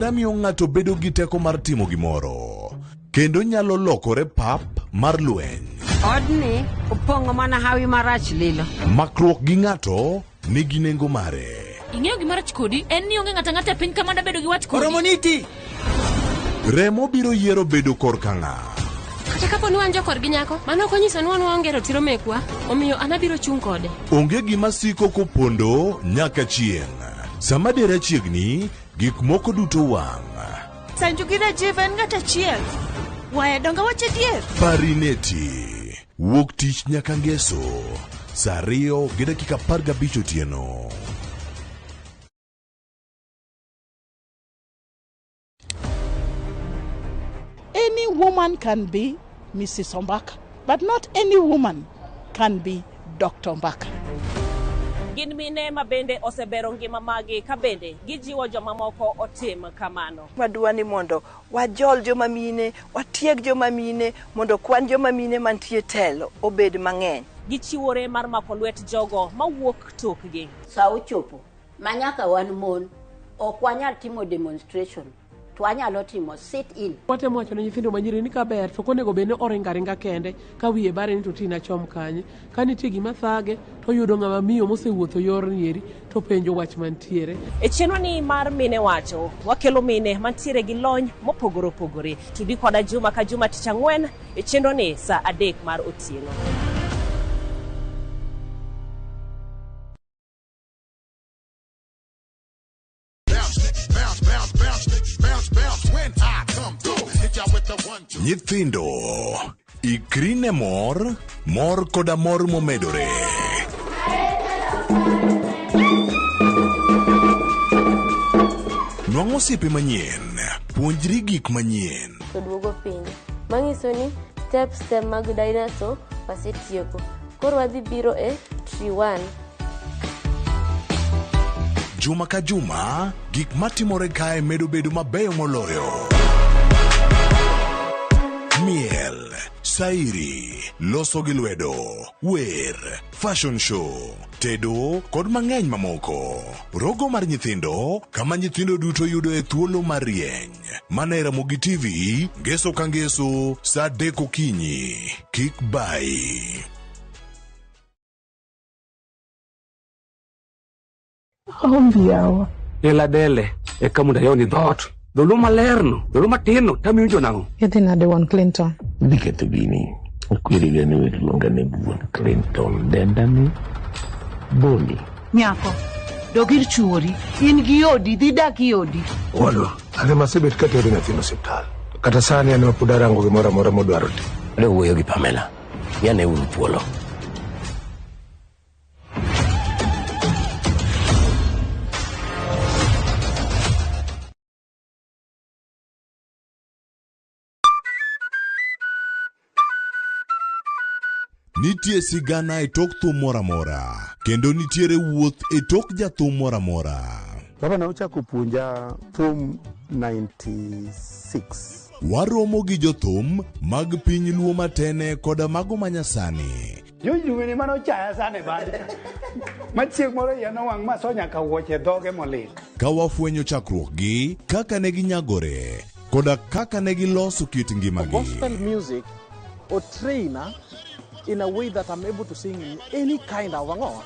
Miyo ng'ato bedo gi teko mar timo gimoro kendo nyalo lokore pap mar lweny. Odni opong'o mana hawi marach lilo. Makruok gi ng'ato nigi nengo mare. Ing'eyo gima rach kodi en ni onge ng'ato ang'ata e piny ka manda bedo gi wach kodi. Oromo niti. Remo biro yiero bedo korka ng'a. Kata kapo ni wan jokorgi nyako, mano ok onyiso ni wan waonge ratiro mekwa, omiyo an abiro chung' kode. Onge gima siko kopondo nyaka chieng'. Sama dera chiegni, gik moko duto wang'. Sanju gi Rajiv en ng'at achiel. Waya donga wach adier. Parineti. Wuok tich nyaka ngeso. Saa 2:15 otieno. Any woman can be Mrs. Ombaka, but not any woman can be Dr. Ombaka. Gin mine ma bende osebero ngima magi ka bende gijiwo jomamoko otim kamano. Wadwa ni mondo wajol joma mine, watieg joma mine mondo kwan joma mine mantie telo obed mang'eny. Gichiwore mar mako lwet jogo mawuok tokgi. Sa ochopo ma nyaka wan mon ok wanyal timo demonstration to wanyalo timo sit in. Watemo wacho ne nyithindo manyiri ni kaber to ok onego bed ni oringo aringa kende ka wiye bare ni to tina chom kanye. Ka nitie gima thage to oyudo ng'ama miyo mosewuotho yorni eri to penjo wach mantiere. E chenro ni mar Mine Wacho, wakelo mine mantiere gi lony mopogore opogore. Tudi koda juma ka juma tich ang'wen e chenro ni saa 3 mar otieno. Nyithindo, ikri ne mor, mor koda mor momedore. Nwang'o osiepe manyien, puonjri gik manyien. To duogo piny. Manyiso ni step step mag dinosaur wasetieko. Koro wadhi biro e tree 1. Juma ka juma, gik matimore kae medo bedo mabeyo moloyo. Miel, sairi, loso gi lwedo, wer, fashion show, tedo kod mang'eny mamoko. Rogo mar nyithindo, kama nyithindo duto yudo e thuolo mar rieny. Mana e Ramogi TV, ngeso ka ngeso, saa 3 okinyi. Kik bayi. Aombi yawa. Ela dele eka mondo ayawni dhoot. Dholuo malerno, dholuo matinno, tamiwinjo nang'o? Idhi nade wuon Clinton? Idhi ketho gini. Akweri ni we luonga ni wuon Clinton. Denda ni Boni. Nyako, dog ir chuori. In gi odi, dhi dak i odi. Owadwa, an ema asebet katero nyathino osiptal. Kata sani an ema pod arango gimoro amora modwaro timo. Adwa wuoyo gi Pamela. Miane uru thuolo. Nitie sigana e tok thum moro amora, kendo nitiere wuoth e tok jathum moro amora. Baba ne ochako puonja thum 96. Waromo gi jothum mag piny Luo matene koda mago manyasani. Jojuweni mane ochaya sana e bad ka. Ma chieng' moro iya nowang' ma so nyaka wuoche dhoge molil. Ka wafwenyo chakruokgi, kaka ne ginyagore, koda kaka ne giloso kit ngimagi. Gospel music or trainer in a way that I'm able to sing in any kind of ang'o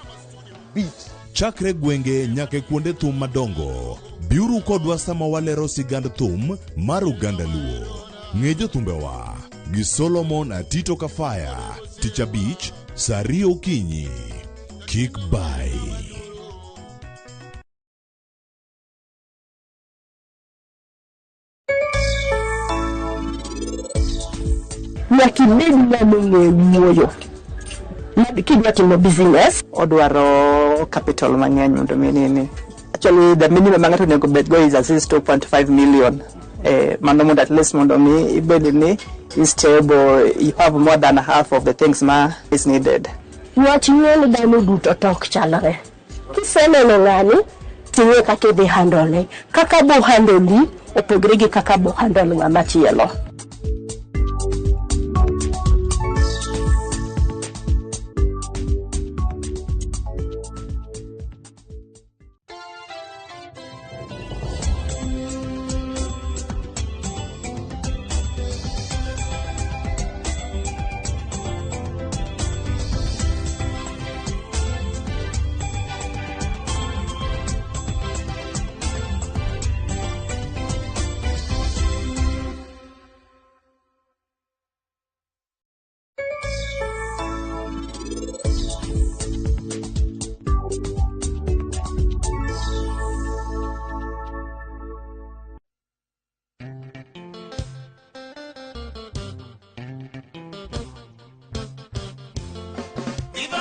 beat. Chakre gwenge nyaka e kuonde thum madongo, biuru kodwa sama walero sigand thum mar oganda Luo. Ng'e jothumbewa gi Solomon Atito Kafaya, tich abich, saa 2 okinyi. Kik bayi. Nyaka ibed ng'ama ong'eyo wuoyo. Kidwa timo business odwaro capital mang'eny mondo mi nini. Actually the minimum ma ng'ato onego bed go is at least 2.5 million. Mano mondo at least mondo mi ibed ni is stable, you have more than half of the things ma is needed. Wach nyuol dhano duto to ok chalre. Kiseneno ng'ani ting'e kaka idhi handle. Kaka bo handle opogre gi kaka bo handle ng'ama chielo.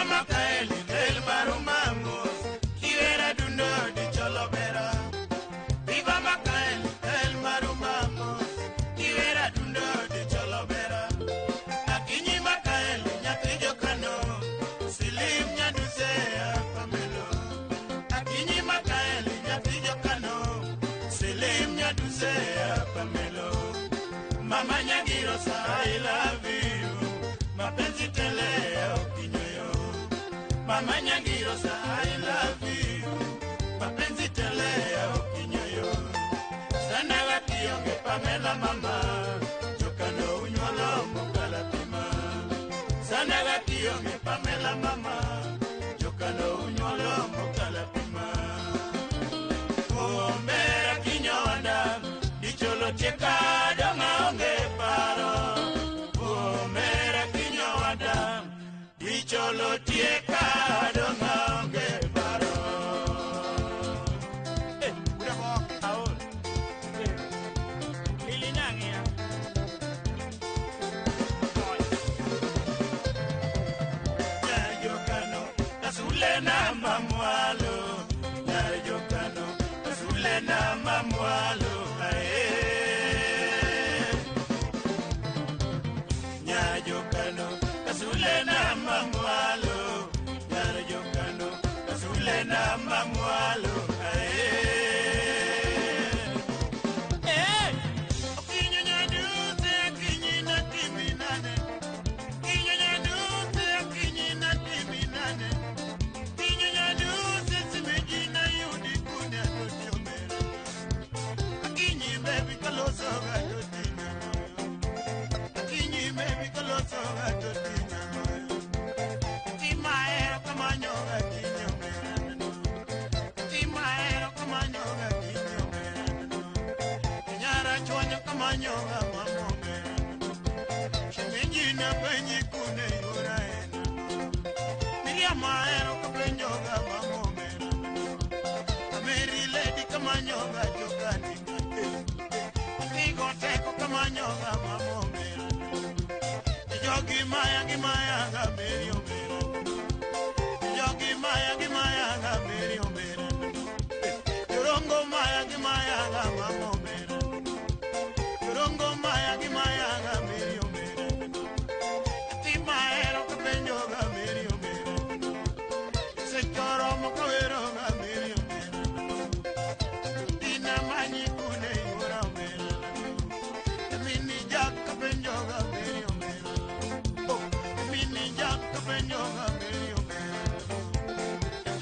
Viva Makaeli, el marumamo, kiwera dundo di cholobera. Viva Makaeli, el marumamo, kiwera dundo di cholobera. Akinyi Makaeli, nyathi jokano, silim nyaduse Pamelo. Akinyi Makaeli, nyathi jokano, silim nyaduse Pamelo. Mama Nyagiro sa I love you, mapenzi tele okinyoyo. Mama Nyagiro sa I love you, mapenzi tele okinyoyo. Sana wakionge Pamela mama, jokano unywolo mokala pima. Sana wakionge Pamela mama, jokano unywolo mokala pima. Omera kinyonda, dicholo tieka dama onge paro. Omera kinyonda, dicholo tieka dama onge paro. Udah bok aol. Lili nangia. Nyarjokano, kasule na mamwalo. Nyarjokano, kasule na mamwalo. Ae. Nyarjokano, kasule na mamwalo. Nyarjokano, kasule na mamwalo. Ae. Okinyo nyaduse akinyi na timinane. Kinyo nyaduse akinyi na timinane. Kinyo nyaduse simeji na yudi kune atoti omera. Akinyi baby kaloso atoti nyamoyo. Akinyi baby kaloso atoti nyamoyo. Timaero kamanyo akinyi omera. Timaero kamanyo akinyi omera. Nyara chwanyo kamanyo mamo omera. Shemeji na penyi kune yura ena. Miriam ahero kapenjo ga mamo omera. Ameri lady kamanyo ga jokani. Tigo teko kamanyo ga mamo omera. Jogi maya gi maya ga meri omera. Jogi maya gi maya ga meri omera. Jorongo maya gi maya ga mamo omera. Jorongo maya gi maya ga meri omera. Timaero kapenjo ga meri omera. Sechoro mokawero ga meri omera. Dina manyi kune yura omera. Mini jak kapenjo ga meri omera. Oh, mini jak kapenjo ga meri omera.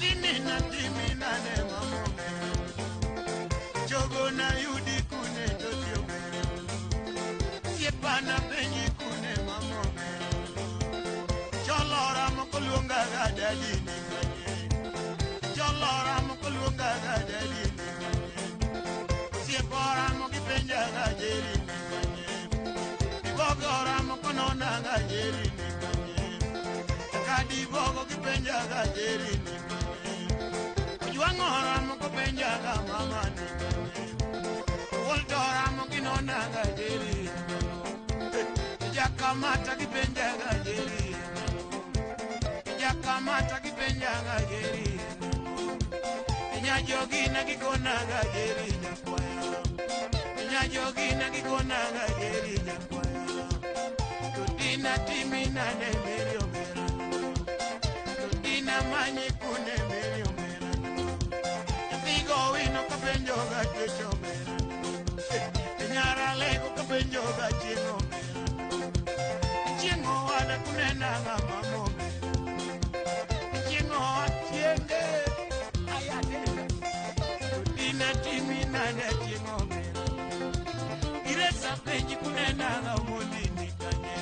Dini na timina ne mamo omera. Jogo na yudi kune toti omera. Siepana penyi kune mamo omera. Cholora mokoluonga ga dadi ni kanye. Cholora mokoluonga ga dadi ni kanye. Siepora mokipenja ga jeri ni kanye. Ibogora mokonona ga jeri ni kanye. Kadi bogo kipenja ga jeri ni kanye. Ojwang'ora mokopenja ga mama ni kanye. Woltora mokinona ga jeri. Jakamata kipenja ga jeri. Jakamata kipenja ga jeri. Nyajogi na kikona ga jeri nyakwaya. Nyajogi na kikona ga jeri nyakwaya. Tudina timina ne meri omera. Tudina manyi kune meri omera. Tigo wino kapenjo ga checho omera. Nyara lego kapenjo ga chieng' omera. Chieng' owada kunena ga mama omera. Chieng' ochienge ayadenda. Tudina timina ne chieng' omera. Iresa penji kunena ga omondini kanye.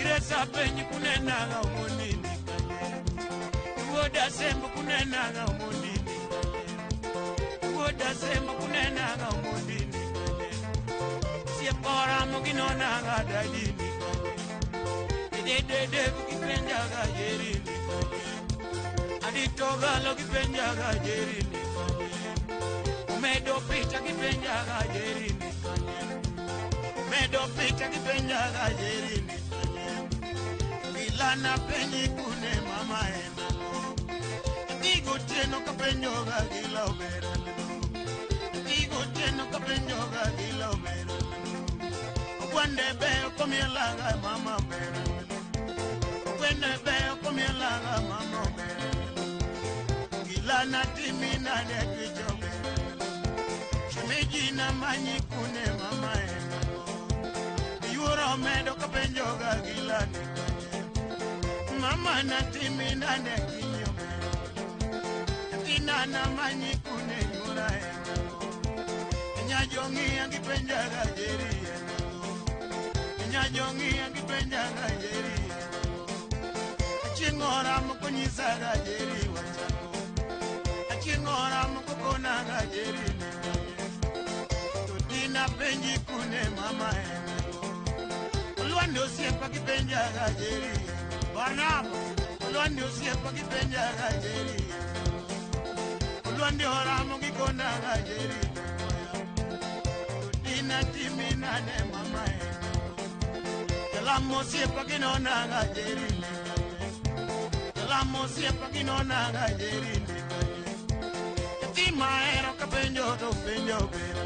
Iresa penji kunena ga omondini kanye. Wuoda sembo kunena ga omondini kanye. Wuoda sembo kunena ga omondini kanye. Siepora moginona ga dadini kanye. Dede kipenja ga jeri ni kanye. Aditoga lo kipenja ga jeri ni kanye. Omedo picha kipenja ga jeri ni kanye. Omedo picha kipenja ga jeri ni kanye. Gilana penyi kune mama ena. Digo tieno kapenjo ga gila obera. Digo tieno kapenjo ga gila obera. Ogwande be okomielaga mama obera. Ogwende be okomielaga mama obera. Gilana timina ne kicho obera. Shemeji na manyi kune mama ena. Yuro medo kapenjo ga gila ni kanye. Mama na timina ne kinyo. Tina na manyi kune yura ena. Nyajongi angipenja ga jeri ena. Nyajongi angipenja ga jeri ena. Achingora mukonyisa ga jeri wachako. Achingora mukokona ga jeri ni kanye. Tutina penji kune mama ena. Olwande osiepa kipenja ga jeri. Barnaba, olwande osiepa kipenja ga jeri. Olwande oramo gikona ga jeri. Tutina timina ne mama ena. Jalamo osiepa kinona ga jeri. Jalamo osiepa kinona ga jeri. Yatima ero kapenjo to penjo bera.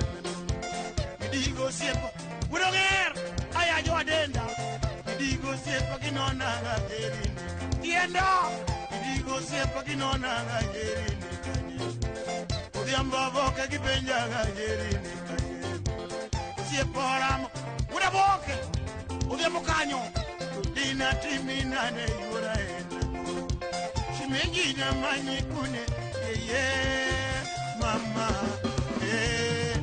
Midigo osiepa wudonger aya jo adenda. Midigo osiepa kinona ga jeri. Tienda midigo osiepa kinona ga jeri. Odhiambo boke gipenja ga jeri. Osiepa oramo wuda boke odhiambo kanyo. Tudina timina ne yura ena. Shimeji na manyi kune ye mama eh.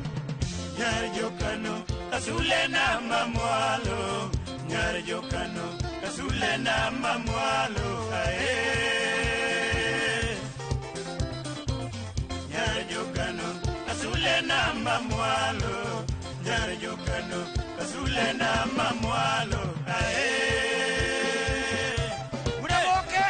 Nyar jokano kasule na mamwalo. Nyar jokano kasule na mamwalo ae. Nyar jokano kasule na mamwalo. Nyar jokano kasule na mamwalo ae. Mudaboke.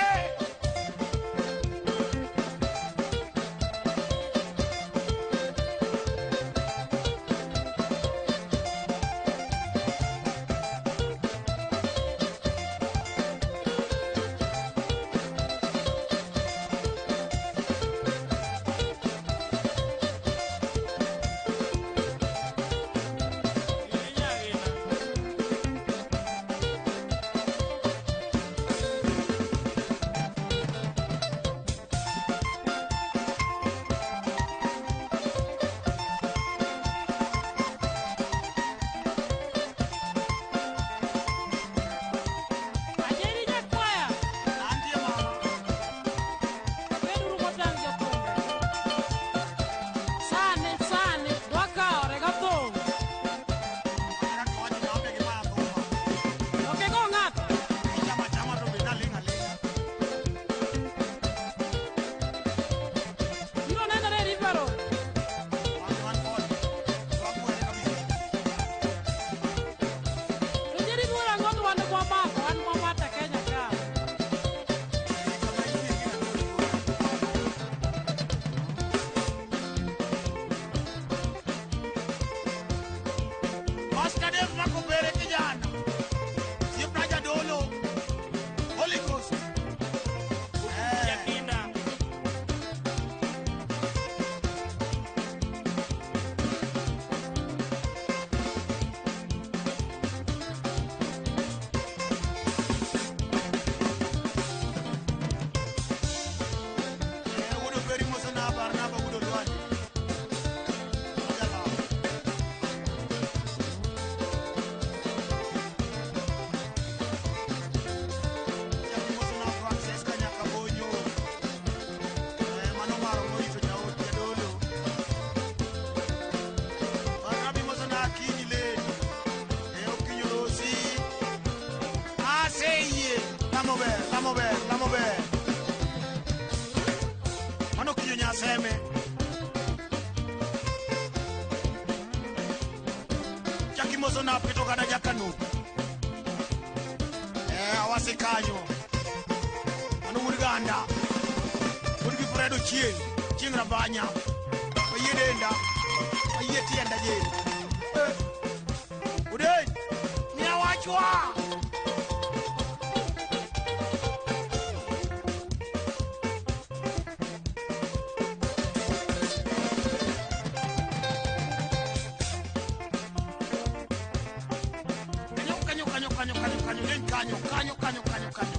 kanyo, deny kanyo, kanyo, kanyo, kanyo, kanyo.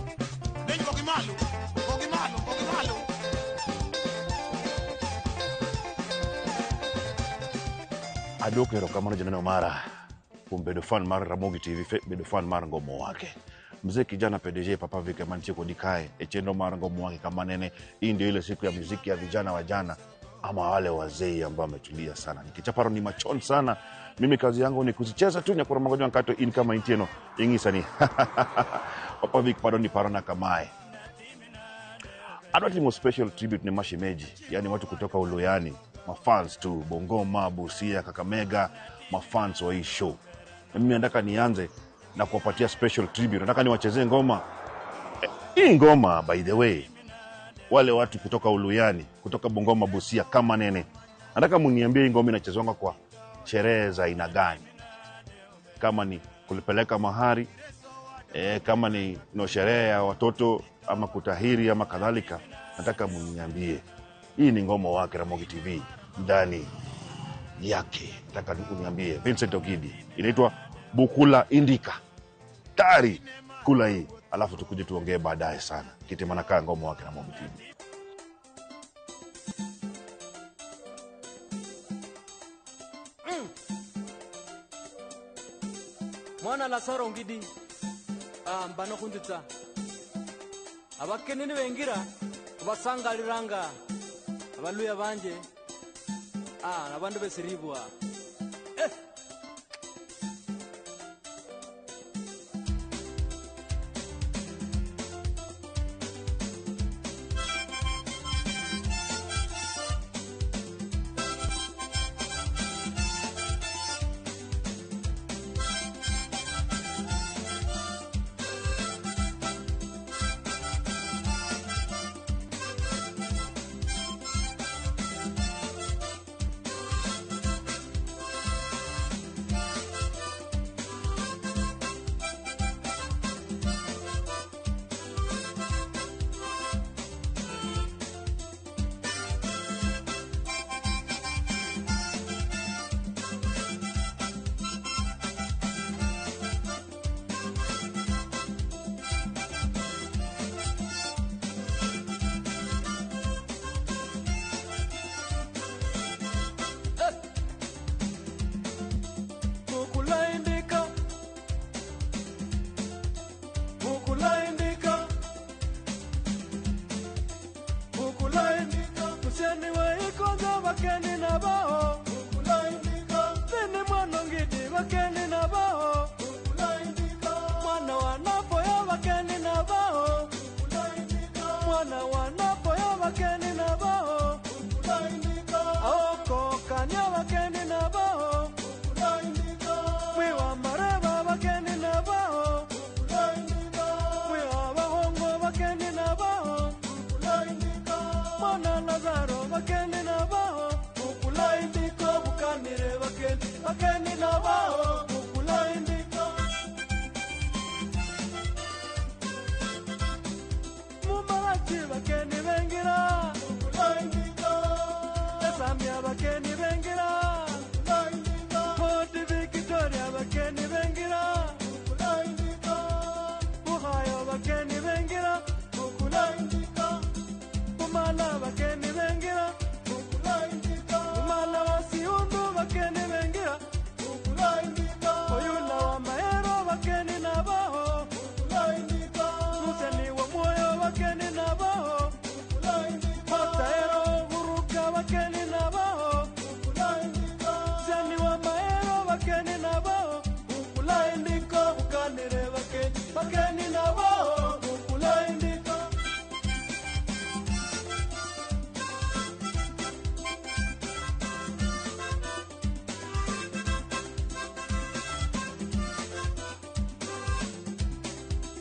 Deny go gi malo, go gi malo, go gi malo. Adwoko erokamano janeno mara kuom bedo fan mar Ramogi TV, bedo fan mar Ngomo Wake. Mzee kijana PDG Papa Vike mantie kodi kae e chenro mar Ngomo Wake kama nene hii ndio ile siku ya muziki ya vijana wa jana ama wale wazee ambao wametulia sana. Nikichaparo ni machon sana. Mimi kazi yangu ni kuzicheza tu nyakura magonjwa nkato in kama intieno ingisani. Papa Vic paro ni parona kamae. Adwa timo special tribute ni mashemeji, yani watu kutoka Uluyani, mafans tu Bongoma, Busia, Kakamega, mafans wa hii show. Na mimi nataka nianze na kuwapatia special tribute. Nataka niwachezee ngoma. Hii ngoma by the way, wale watu kutoka Uluyani, kutoka Bongoma, Busia kama nene. Nataka muniambie hii ngoma inachezwanga kwa sherehe za aina gani? Kama ni kulipeleka mahari, kama ni no sherehe ya watoto ama kutahiri ama kadhalika, nataka muniambie. Hii ni Ngomo Wake Ramogi TV ndani yake. Nataka uniambie Vincent Ogidi. Inaitwa Bukula Indika. Tari kula hii, alafu tukuje tuongee baadaye sana. Kiti manaka Ngomo Wake Ramogi TV. Mwana Lazaro Ngidi mbano khunditsa abakenini bengira basangaliranga abaluya banje abandu besiribwa.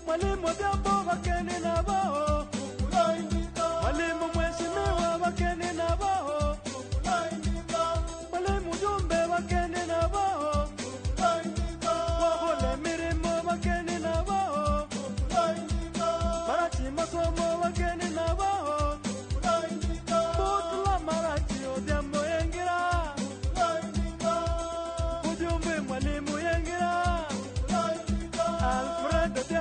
Mwalimu Odhiambo wakeni na bao, mwalimu mheshimiwa wakeni na bao, mwalimu Jumbe wakeni na bao, wahole mirimo wakeni na bao, marachi masomo wakeni na bao, butula marachi Odhiambo yengira, ujumbe mwalimu yengira, Alfred.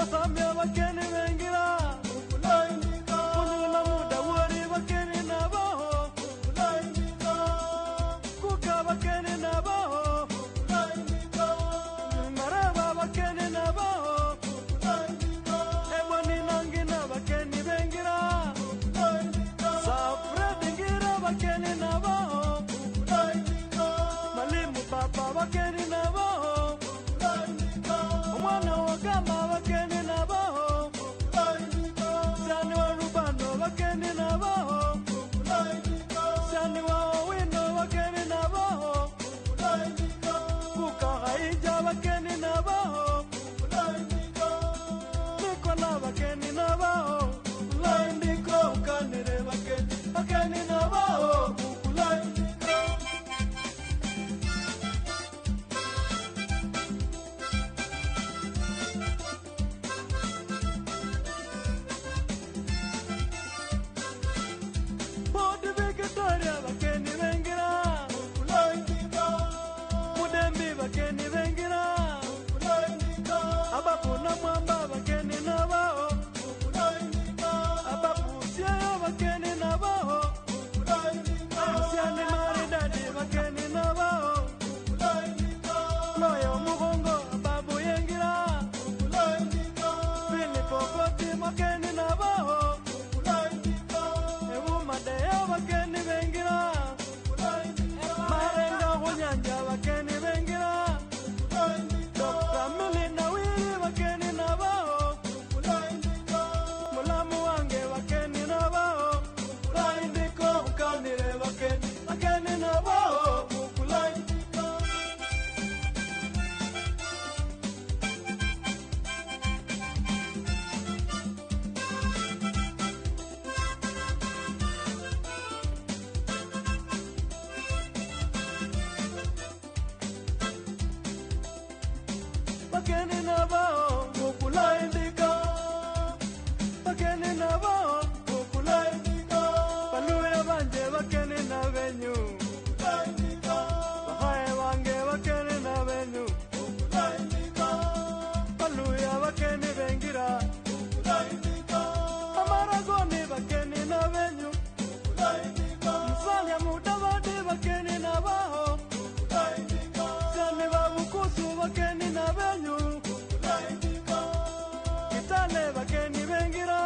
Basamia bakeni bengira Kunyula muda wori bakeni nabo Kuka bakeni nabo Maraba bakeni nabo Eboni nangina bakeni bengira Safredi ngira bakeni nabo Malimu papa bakeni nabo Omwana wagamba bakeni nabo Sani wa Rubano bakeni nabo Sani wa Owino bakeni nabo Kuka Haija bakeni nabo Nikola bakeni nabo Landiko ukanire bakeni bakeni nabo Landiko. Port Victoria bakeni bengira Mudembi bakeni bengira Abapuna mwamba bakeni nabo Abapusiayo bakeni nabo Siani maridadi bakeni nabo Loyo mugongo ababu yengira Filipo koti makeni nabo Ebumadeyo bakeni bengira Marenga kunyanja bakeni bengira Dr. Milina Wili bakeni nabo Mulamu wange bakeni nabo Laindiko ukanire bakeni bakeni nabo Laindiko. Bakeni nabo kukulaindika Bakeni nabo kukulaindika Baluya banje bakeni na benyu Bahaye bange bakeni na benyu Baluya bakeni bengira Amaragoni bakeni na benyu Musalia mudavadi bakeni na baho Sani babukusu bakeni na benyu Kitale bakeni bengira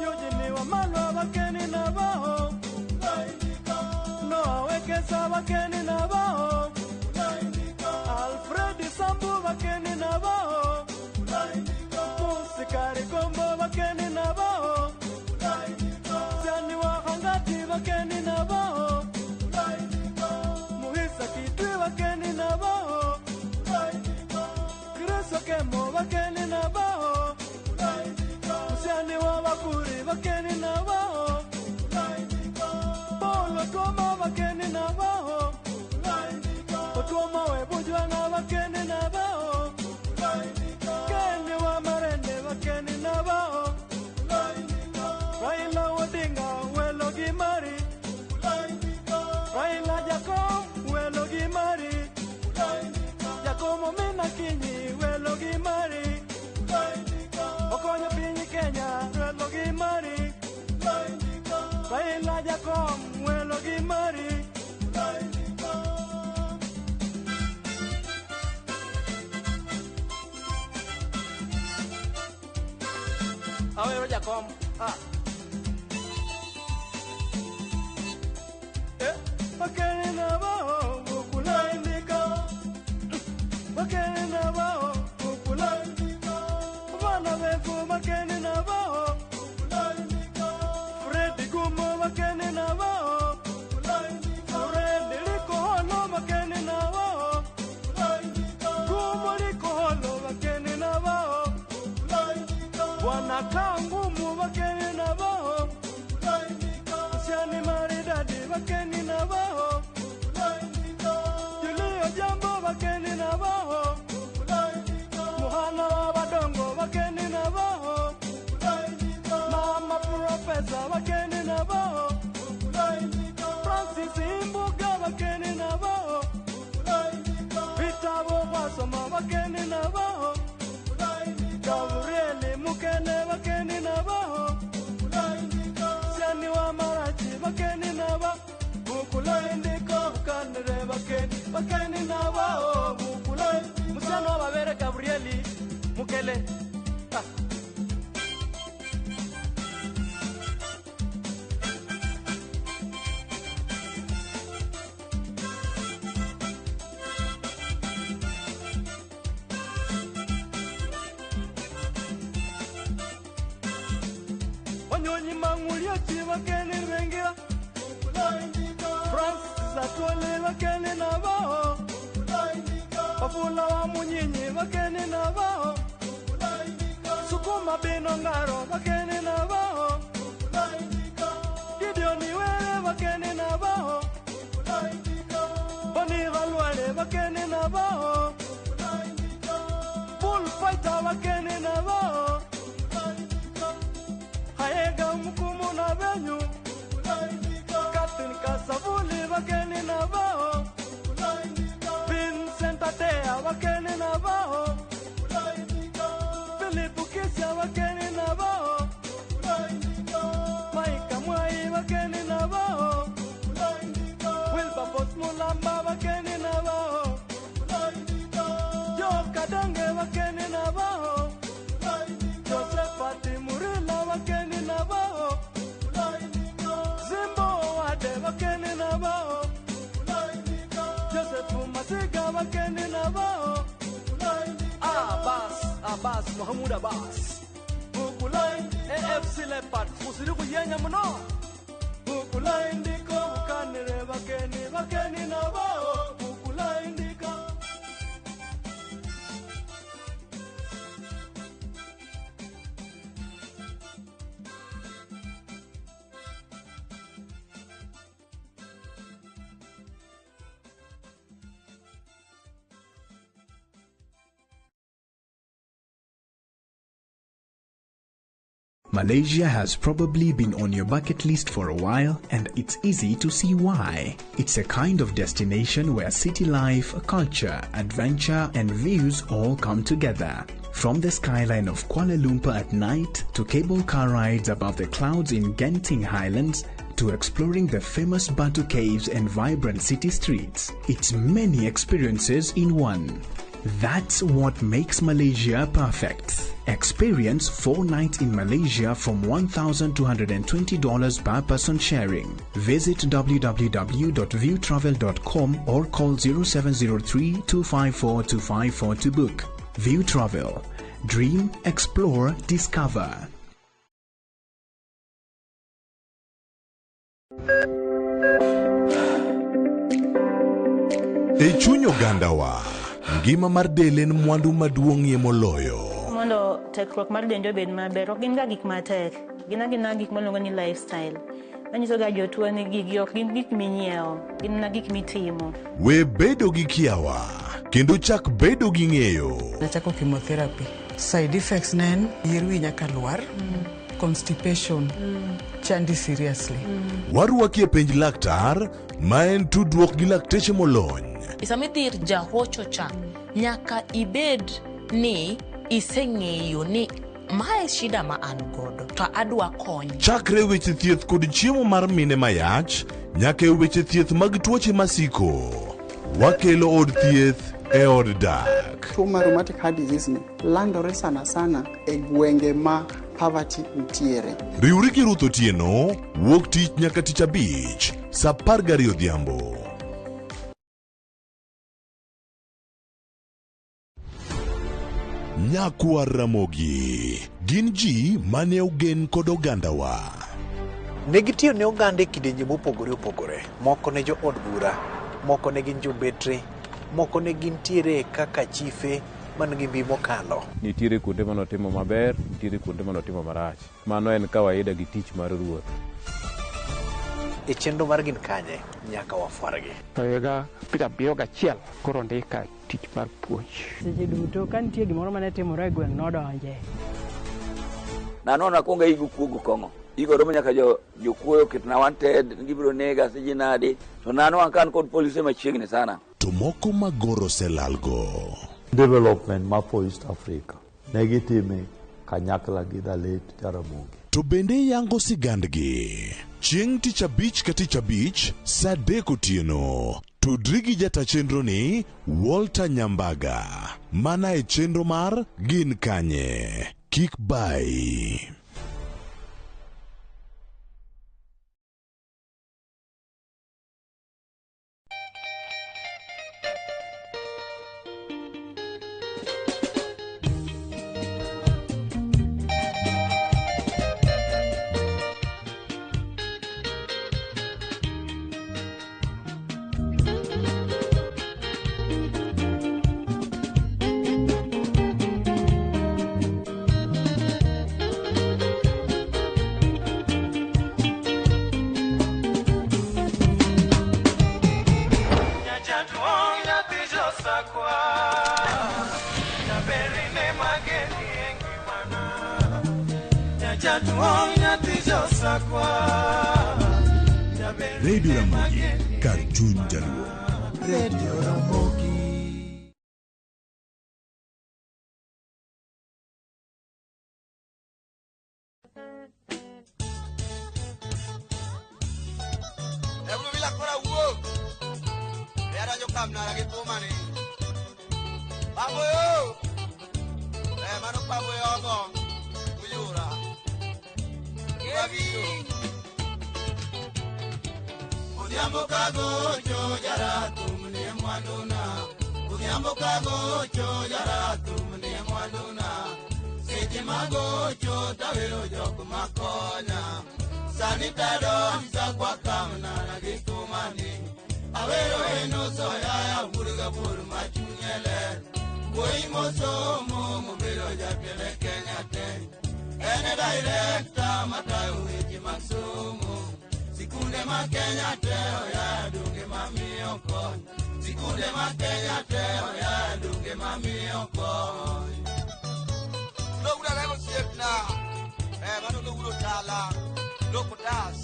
Yojini wa malwa bakeni na baho Noah Wekesa bakeni na baho Alfred Sambu bakeni na baho Musikari Kombo bakeni na baho Sani wa Hangati bakeni na baho Muhisa Kitwi bakeni na baho Kristo Kemo bakeni na baho Musiani wa Bakuri bakeni na baho Paulo Tuoma bakeni na baho Otuoma webujwana bakeni na baho Keni wa Marende bakeni na baho Raila Odinga welo gimari Raila Jacob welo gimari Jacomo Mina Kinyi welo gimari Okonyo pinyi Kenya welo gimari Raila Jacob welo gimari Awero Jacob ah. Bakeni nabo kukulaindika Bakeni nabo kukulaindika Bana befu bakeni nabo kukulaindika Freddy Gumo bakeni nabo kukulaindika Freddy Likoholo bakeni nabo kukulaindika Gumo Likoholo bakeni nabo kukulaindika Bwana Kangumu bakeni nabo. Wanyonyi Mang'uliochi bakeni bengira. Francis Atwoli bakeni nabao. Wafula wa Munyinyi bakeni nabao. Sukuma Bino Ngaro bakeni nabao. Gideon Were bakeni nabao. Boni Galwale bakeni nabao. Bullfighter bakeni nabao. Haega Mkumu na Benyu. Captain Kasavuli bakeni nabao. Vincent Atea bakeni nabao. Philip Kisia bakeni nabao. Mike Mwai bakeni nabao. Wilberforce Mulamba bakeni nabao. Joe Kadenge bakeni nabao. Josephat Murila bakeni nabao. Zimbo Wade bakeni nabao. Joseph Masiga bakeni nabao. Abbas, Abbas, Mahmoud Abbas. Bukulai, AFC Leopards, musiri kuyenya muno. Bukulai ndiko bukanire bakeni, bakeni nabao. Bukulai ndiko. Malaysia has probably been on your bucket list for a while, and it's easy to see why. It's a kind of destination where city life, culture, adventure, and views all come together. From the skyline of Kuala Lumpur at night to cable car rides above the clouds in Genting Highlands to exploring the famous Batu Caves and vibrant city streets. It's many experiences in one. That's what makes Malaysia perfect. Experience 4 nights in Malaysia from $1,220 per person sharing. Visit www.viewtravel.com or call 0703 254 254 to book. View Travel. Dream, explore, discover. E chuny ogandawa, ngima mar del en mwandu maduong'ie moloyo. Mondo tekruok mar dendi obed maber, ok gin ga gik matek, gin agina gik miluongo ni lifestyle. Manyiso ga jotuo ni gigi ok gin gik minyiewo, gin mana gik mitimo. We bedo gi kiawa, kendo chak bedo gi ng'eyo. Nachako chemotherapy. Side effects ne en yier wi nyaka lwar, constipation, chandi seriously. Warwaki e penj laktar, ma en tudruok gi lakteche molony. Sama idhi ir jahocho cha, nyaka ibed ni iseng'eyo ni mae shida ma an godo to adwa kony. Chakre weche thieth kod chiemo mar mine mayach, nyaka e weche thieth mag tuoche masiko. Wakelo od thieth e od dak. Tuo mar rheumatic heart disease ni landore sana sana e gwenge ma poverty nitiere. Riwri gi Ruth Otieno, wuok tich nyaka tich abich, saa 12 odhiambo. Nyakwar Ramogi gin ji mane ogen kod ogandawa. Ne gitiyo ne oganda e kidienje mopogore opogore. Moko ne jo od bura, moko ne gin jobetre, moko ne gintiere kaka chife man gi mbi mokalo. Nitiere kuonde manotimo maber, nitiere kuonde manotimo marach. Mano en kawaida gi tich mar ruoth. E chenro mar Gin Kanye, nyaka wafwargi. To higa 71 koro ndika tich mar puonj. Seche duto ka nitie gimoro mane timore e gweng' nodonje. Nanono akwongo aigo kuogo kong'o. Igo romo nyaka jokuoyo oketna wanted, gibiro nega siji nadi. To nano an kan kod polise machiegni sana. To moko magoro oselalgo. Development ma for East Africa ne gitime kanyakla gi the late Jaramogi. To bende yango sigandgi. Chieng' tich abich ka tich abich, saa 3 otieno. Tudri gi jata chenro ni Walter Nyambaga. Mana e chenro mar Gin Kanye. Kik bai. Sakwa. Radio Ramogi, kar chuny jaluo. Radio Ramogi. Odhiambo kagocho jarathum ne mwanduna, Odhiambo kagocho jarathum ne mwanduna. Seche magocho tawero jok makonya, sani tadon sakwa kamnara gi thumani. Awero eno soyaya wuod gabur machunye ler, wuoyi mosomo mobedo jatelo e Kenya te. En e director matayo weche mag somo. Sikunde ma Kenya te oya donge mamiyo kony. Sikunde ma Kenya te oya donge mamiyo kony. Lowura lemo osiepna, mano lowuro tala, loko tas,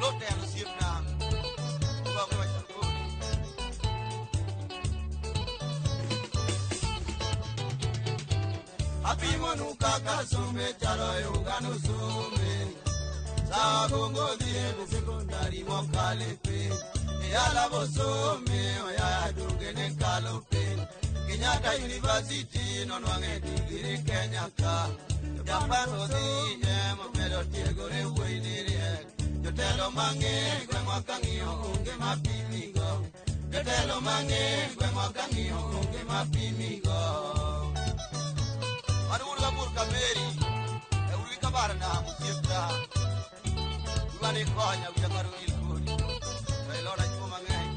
lotelo osiepna. Uba wachal kodi. Apimonu kaka sombe chalo e oganda some. Sagongo dhi e sekondari mokalo e piny. E alabo some oya donge ne kalo piny. Kenyatta University nonwang'e digri Kenya ka. Japan odhiye momedo tiegore wuoyi ni riek. Jotelo mang'eny gweng'wa kang'iyo onge mapimigo. Jotelo mang'eny gweng'wa kang'iyo onge mapimigo. Mano wuod gabur Kameri, e wuod gi kabarna osiepna. Udwa ni konya wiya kar wil kodi. To ilona chuo mang'eny.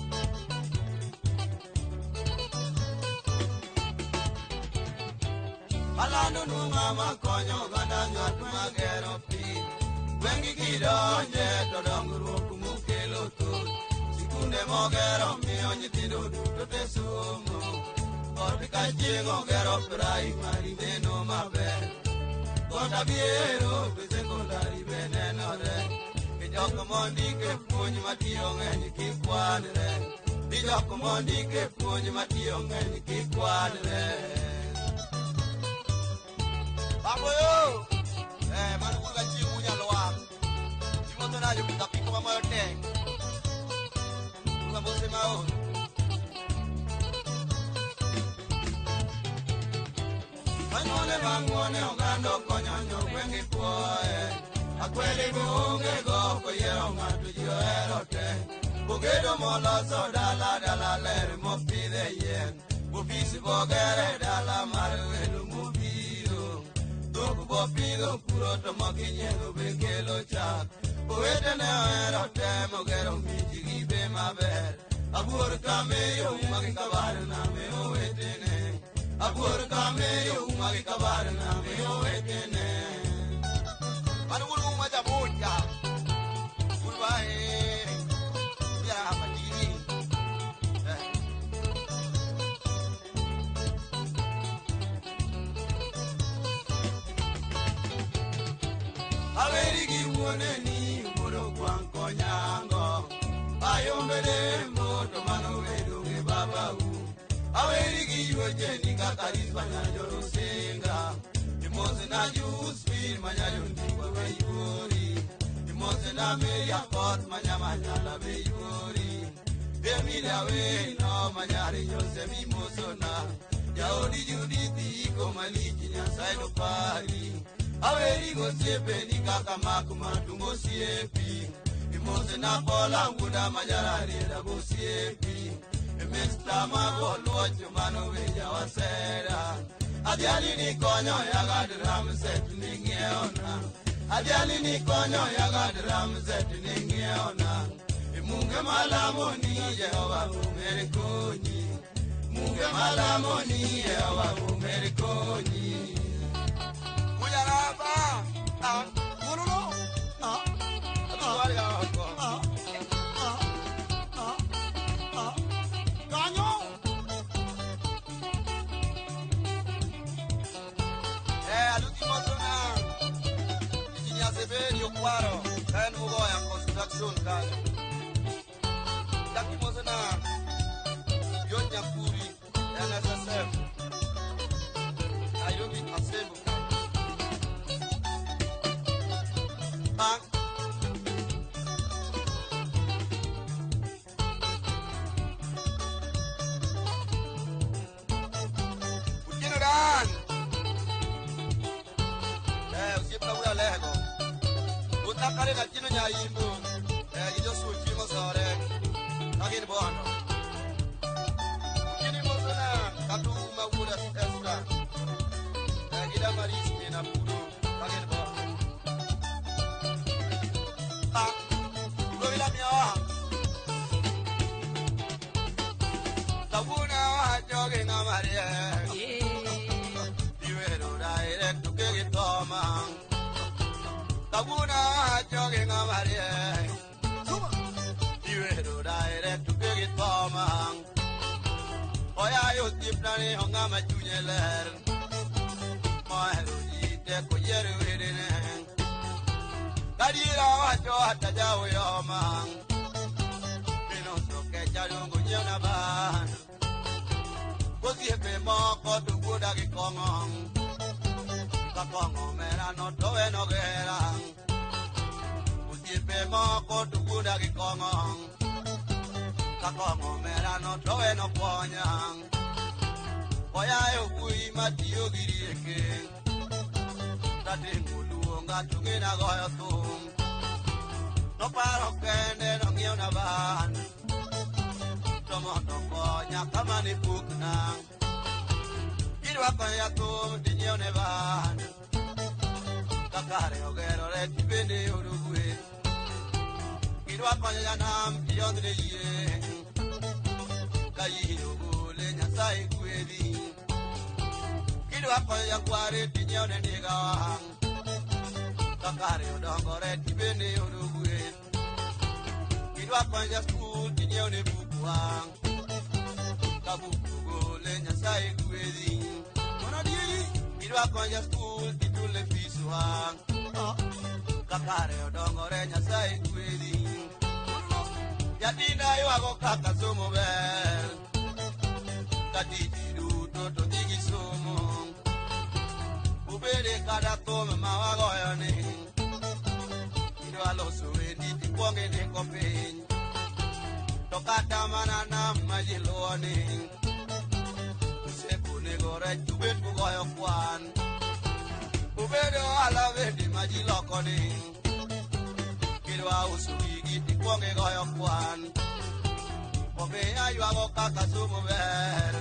Alando nu ng'ama konyo oganda ng'at magero piny. Gwengi kidonje to dongruok mokelo thoth. Sikunde mogero miyo nyithindo duto te somo. Ot ka chieng' ogero praimari neno maber. Got abiero to sekondari be nenore. Gi jok mondike puonj matiyo ng'eny kikwanre. Gi jok mondike puonj matiyo ng'eny kikwanre. Babo yo! Mano wuod gachieng' unyalo wang'. Imodho nade apiko mamoyo teng. Ruwa mose maon. Anyuole mang'uon e oganda okonyo jogweng' gi puoye. Akwede be onge go koyiero ng'ato ji ohero te. Ogedo moloso dala dala ler mopidhe yien. Ofis bogere dala mar welo mobiro. Dhok bopidho puro to mokinyiedho be kelo chak. Owetene ohero te mogero miechgi be maber. Abuor kameyo uma gi kabarna me owetene. Abuor kameyo uma gi kabarna me owetene. Mano wuod uma jamucha. Wuod wae. Ya madigiri. Aweri gi wuoneni wuod ogwang' konyango. Ayombe dembo to mano bedo gi babau. Aweri gi yuocheni kaka Rispa nyanjo Rusinga. Imose na Josephine manya jondiko be yuori. Imose na Mary Akoth manya manyala be yuori. Emilia Wino manyari Jose mimosona. Jaodi Judith iko malich Nyasaye nopari. Aweri gosiepeni kaka mak matungo osiepi. Imose na Paula wuoda majararieda gosiepi. Mr. Magoluoch mano be jawasera. Adhiali ni konyo yaga drum set ni ng'iewona. Adhiali ni konyo yaga drum set ni ng'iewona. Munge malamo ni Jehova omer konyi. Munge malamo ni Jehova omer konyi. Kujaraba. Ah, wurulo. Ah. Adwaro oko. Ah. Ah. Ah. Ah. Kanyo. Aluti mosona. Engineer Severio Kwaro. Jackson kanyo. Chak imoso na John Nyakuri NSSF Nairobi Asembo kanyo. Bang. Otieno Dan. Osiepna wuod Alego. Utakare na Tino Nyaimbo. Gi Joshua Ochieng' Osore. Ka gin Bondo. Otieno imoso na Katuma wuod Esther. Gi Damaris min Apudo. Ka gin Bondo. Ah, Ruila miyowa. Kawuono awacho gi ng'ama riek. Iwero direct to gi thoma. Kawuono awacho gi ng'ama riek. Iwero direct to gi thoma. Oyayo osiepna ni ng'ama chunye ler. Mohero ji te koyiero wedene. Gadiera wacho hata jaoyoma. Minoso kecha dongo nyiewna ban. Osiepe moko to wuoda gi kong'o. Ka kong'o omera no to en ogera. Osiepe moko to wuoda gi kong'o. Ka kong'o omera no to en okwonya. Oyayo wuoyi matiyo gi rieke. Rateng' oluonga to ng'ena goyo thum. Noparo kende nong'iewna ban. To mondo konya kama ne pokna. Kidwa konya thum tinyiewne ban. Ka kare ogerore tibende yudo gweth. Kidwa konyo janam tiyondhne yie. Ka yie ogole Nyasaye gwedhi. Kidwa konyo jakware tinyiewne ndiga wang'. Ka kare odongore tibende yudo gweth. Kidwa konyo jaskul tinyiewne buk wang'. Ka buk ogole Nyasaye gwedhi. Kidwa konyo jaskul tichule fis wang'. Ka kare odongore Nyasaye gwedhi. Nyathina ywago kaka somo ber. Ka tich duto to dhi gi somo. Ubede kata thum ma wagoyo ni. Idwa loso wendi tikwong indiko piny. To kata mana nam ma ji luwo ni. Usekonego rech ubet kugoyo kwan. Ubedo ohala bende ma ji loko ni. Kidwa uso gigi tikwong igoyo kwan. Omiyo aywago kaka somo ber.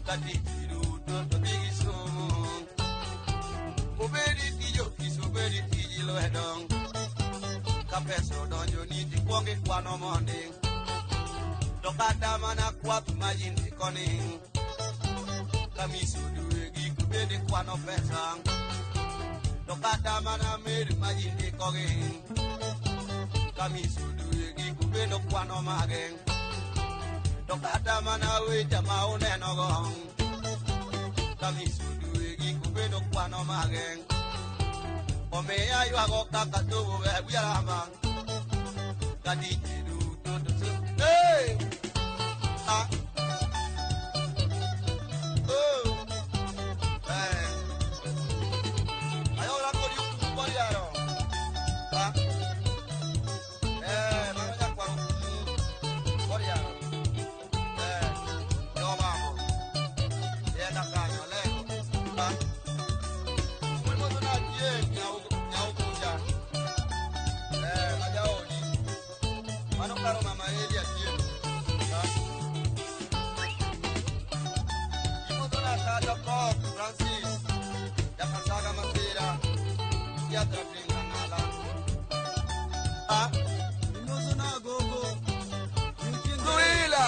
Ka tich duto to dhi gi somo. Obedi tij ofis, obedi tij lwedo. Ka pesa odonjo ni tikwong ikwano mondi. To kata mana kwath ma ji ndiko ni. Ka miso dwe giko bende ikwano pesa. To kata mana mer ma ji ndiko gi. Ka miso dwe giko bende kwano mage. To kata mana weche ma uneno go. Ka miso dwe giko bende kwano mage. Omiyo aywago kaka somo ber wiya rama. Ka tich duto to somo. Hey! Ah! Oh! Eh! Ayora kodi okumu koriaro. Ah! Mano nyakwar okumu koriaro. Jo mambo. Yenda kanyo lego. Ah! Okumu na Achieng' nyaukucha. Ma jaodi. Mano karo mama Eli Achieng'. Ah! Imoso na Tado Kok Francis. Jakasaga Masira. Yatra Pinga Ngala. Ah! Imoso na gogo. Luila!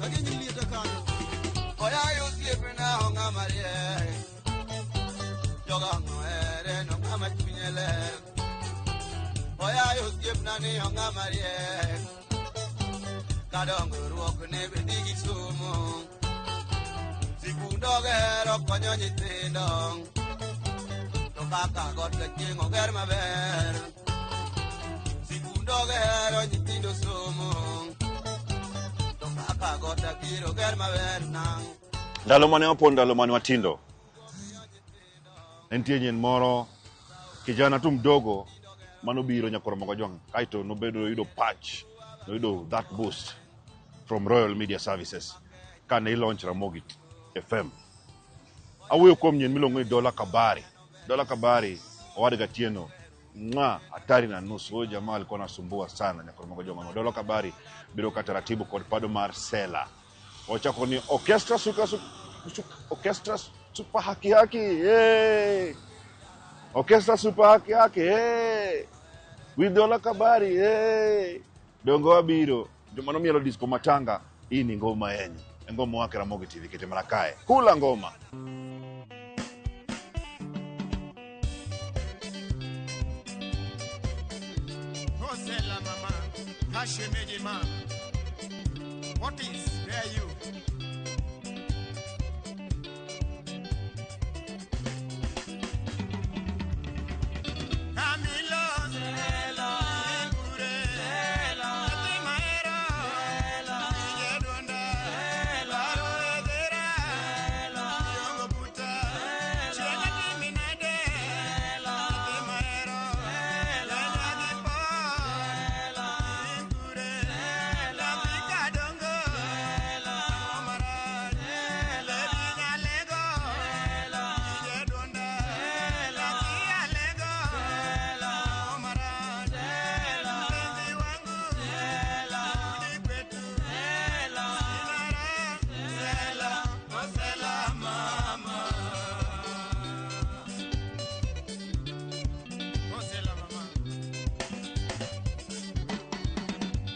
Kaginyi lieta kanyo. Oyayo osiepna ng'ama riek. Joga ng'ohere no ng'ama chunye ler. Oyayo osiepna ni ng'ama riek. Ka dongruok ne be dhi gi somo. Sikund ogero konyo nyithindo. To kaka got ka chieng' oger maber. Undoge hero nyithindo somo. To kaka gota biro ger maber nang. Ndalo mane wapon, ndalo mane watindo, ne nitie nyien moro, kijana tu mdogo manobiro Nyakoro Mogajwang', kaeto nobedo yudo patch, noyudo that boost from Royal Media Services kane ilaunch Ramogi FM. Awuoyo kuom nyien miluongo ni Dola Kabari. Dola Kabari, owad Gatieno, mwa hatari na nusu. Huyo jamaa alikuwa anasumbua sana Nyakoro Mogajwang'. Dola Kabari biro ka taratibu kod pado mar Sela. Wachako ni orchestra suka, suka, orchestra super haki haki, hey! Orchestra super haki haki, hey! With Dola Kabari, hey! Dongo wabiro joma nomielo disco matanga. Hii ni ngoma yenyu, ngoma wake Ramogi TV kete mana kae kula ngoma. Hosela mama, hashemeji ma. What is, where are you? Camilo, Sela, Kure, Sela, Timaero, Sela, Ijedonda, Sela, Aroedera, Sela, Yongo Puta, Sela, Chena Timinade, Sela, Timaero, Sela, Nagipo, Sela, Kure, Sela, Pikadongo, Sela, Omara, Sela, Lebinyalego, Sela, Ijedonda, Sela, Kialego, Sela, Omara, Sela, Mpenzi wangu, Sela, rudi kwetu, Sela, Sinara, Sela, oh Sela mama. Oh Sela mama.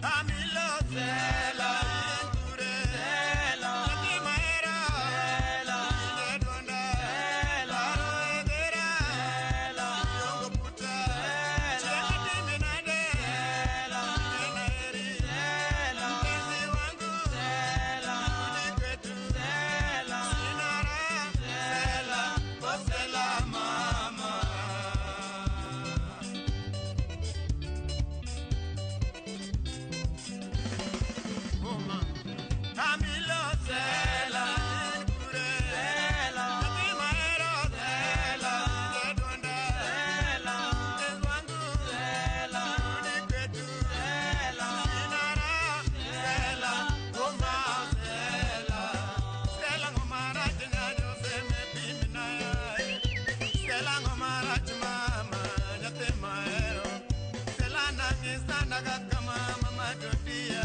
Camilo, Sela, Kure, Sela, Timaero, Sela, Ijedonda, Sela, Aroedera, Sela, Yongo Puta, Sela, Chena Timinade, Sela, Enaeri, Sela, Mpenzi wangu, Sela, rudi kwetu, Sela, Sinara, Sela, oh Sela mama. Camilo, Sela, Kure, Sela, Timaero, Sela, Ijedonda, Sela, Mpenzi wangu, Sela, rudi kwetu, Sela, Sinara, Sela, Goma, Sela, Sela ngoma rach nyajo seme pimna Sela ngoma rach mama nyathi mahero Sela nang'isa naga kama mama totia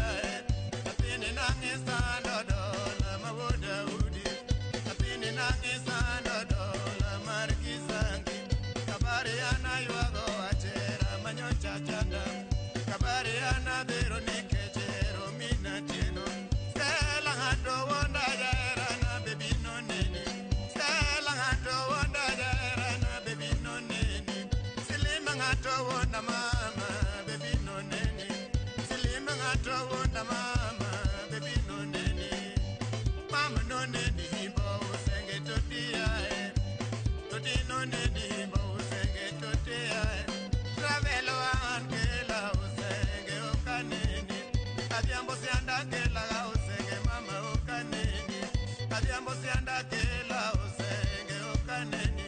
Nyathini nang'isa dodola ma wuod Daudi Nyathini nang'isa dodola mar Kisangi Kabari an aywago achera manyocha chanda Kabari an adhero nikech hero mina tieno Sela ng'ato wuonda jaherana bebi noneni Sela ng'ato wuonda jaherana bebi noneni Silima ng'ato wuonda mama bebi noneni Silima ng'ato wuonda mama bebi noneni Mama noneni bo usenge totia Toti noneni bo usenge totia Travelo an kela usenge okaneni Adhiambo sianda kela usenge mama okaneni Adhiambo sianda kela usenge okaneni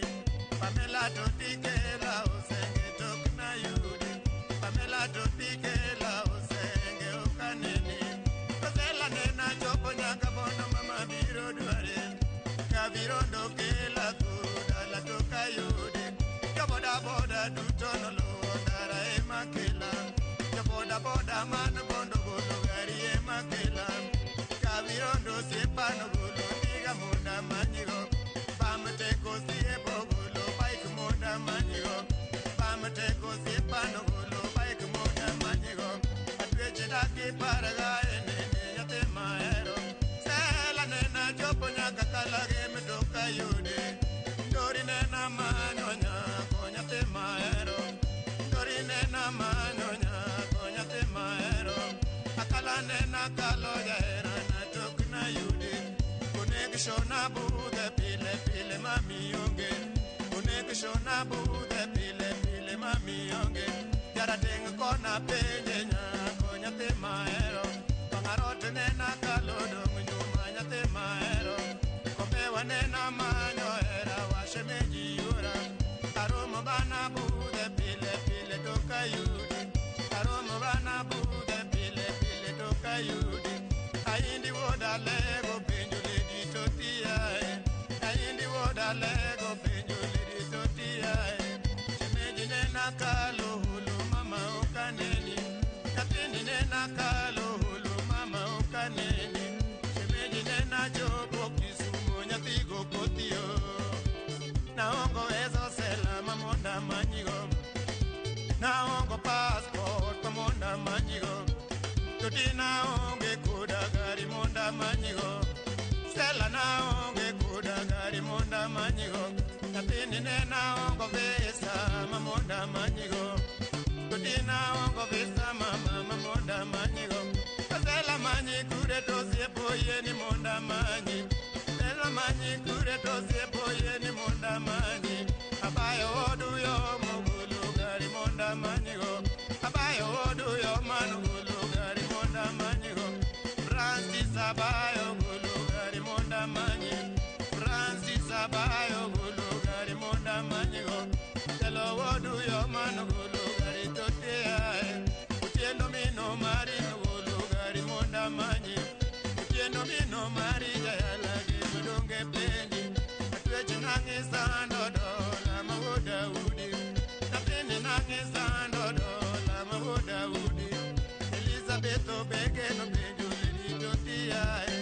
Pamela toti kela usenge tokna yudi Pamela toti kela usenge okaneni Kosela nena chopo nyaka bondo mama biro dware Kabirondo kela kudala toka yudi Joboda boda duto noluwo ndara ema kela Joboda boda man bondo golo gari ema kela Kabirondo sepano golo ndiga munda manyigo Bamteko siepo golo bike munda manyigo Bamteko sepano golo bike munda manyigo Atweche dagi paraga enene nyathi mahero Sela nena chopo nyaka kalage mtoka yude Ndori nena manyo nyako nyathi mahero Ndori nena manyo nyako nyathi mahero Akala nena kalo jaherana tok na yude Connection na budhe pile pile mami onge. Connection budhe pile pile mami onge. Jarateng' kona penje nyako nyathi mahero. Wang'arot nena kalodong' nyuma nyathi mahero. Kombewa nena manyo hera washemeji yura. Aromo bana budhe pile pile to kayudi. Aromo bana budhe pile pile to kayudi. Aindi woda lego penjo ledi totiae. Aindi woda lego penjo ledi totiae. Shemeji nena kalo hulu mama okaneni. Nyathini nena kalo hulu mama okaneni. Shemeji nena chopo Kisumu nyathigo kotio. Naongo ezo sela mamonda manyigo. Naongo passport mamonda manyigo. Toti naonge koda gari monda manyigo. Sela naonge koda gari monda manyigo. Nyathini ne naongo visa mamonda manyigo. Toti naongo visa mama mamonda manyigo. Sela manyi kure to siepo yeni monda manyi. Sela manyi kure to siepo yeni monda manyi. Abayo oduyo mogulu gari monda manyigo. Abayo oduyo manugulu gari monda manyigo. Francis abayo gulu gari monda manyi. Francis abayo gulu gari monda manyigo. Telo oduyo manugulu gari totea. Utiendo mino mari nugulu gari monda manyi. Utiendo mino mari jayala gimudonge penji. Atweche nangi sando dola mawoda udi. Nyathini nangi sando dola mawoda udi. Elizabeth obege no penjo ledi totiae.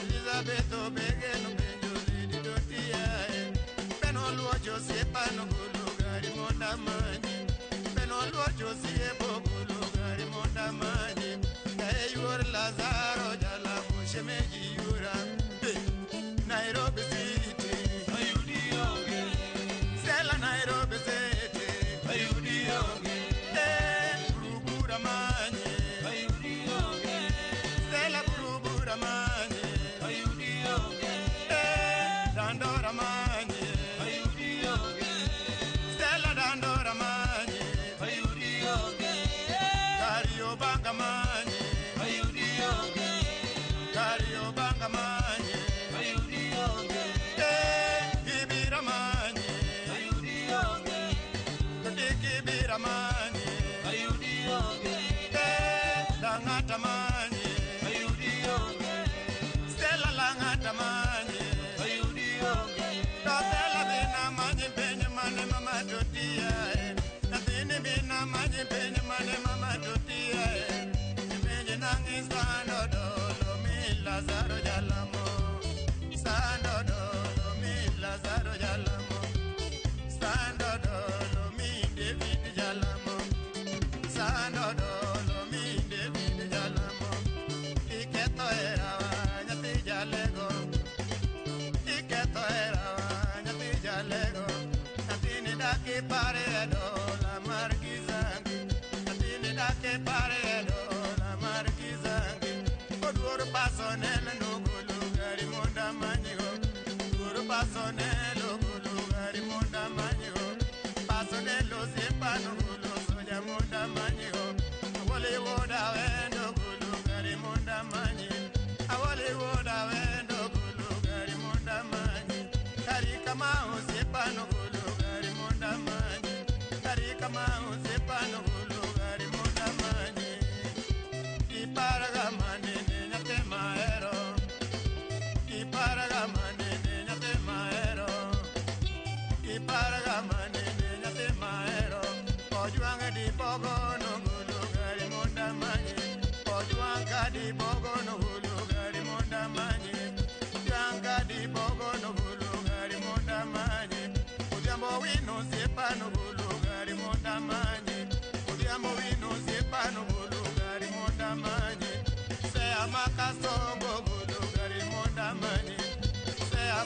Elizabeth obege no penjo ledi totiae. Beno luo Josiepa no gulu gari monda manyi. Beno luo Josiepo gulu gari monda manyi. Kae yuor Lazaro jalamo shemeji yura. Hey, Nairobi City. Ayudi onge. Sela Nairobi City. Ayudi onge. Eh, Burubura manye. Ayudi onge. Sela Burubura manye. Ayudi onge. Eh, Dandora manye. Ayudi onge. Stella Dandora manye. Ayudi onge. Kariobangi manye. Ayudi onge. Kariobangi manye. Ayudi onge. Eh, Kibira manye. Ayudi onge. Kibira manye. Ayudi onge. Eh, Lang'ata manye. Ayudi onge. Stella Lang'ata manye. Ayudi onge. To Stella bina manye penye mane mama totia. Nyathini bina manye penye mane mama totia. Penye nangi sando dolo mi Lazaro jalamo. Sando dolo mi Lazaro jalamo. Sando dolo mi David jalamo. Sando dolo mi David jalamo. Iketho herawa nyathi jalego. Iketho herawa nyathi jalego. Nyathini dak ipare e dola mar Kizangi. Nyathini dak ipare e dola mar Kizangi. Oduor pasonel nogolo gari monda manyigo. Oduor pasonel ogolo gari monda manyigo. Pasonel osiepa nogolo soja monda manyigo. Awole wuoda wendo golo gari monda manyi. Awole wuoda wendo golo gari monda manyi. Kari kama osiepa nogolo gari monda manyi. Kari kama osiepa nogolo gari monda manyi. Iparaga manene nyathi mahero. Iparaga manene nyathi mahero. Iparaga manene nyathi mahero. Ojwang' dipogo nogolo gari monda manyi. Ojwang' ka dipogo nogolo gari monda manyi. Ojwang' ka dipogo nogolo gari monda manyi. Odhiambo wino osiepa nogolo gari monda manyi. Odhiambo wino osiepa nogolo gari monda manyi. Seya makasongo golo gari monda manyi. Seya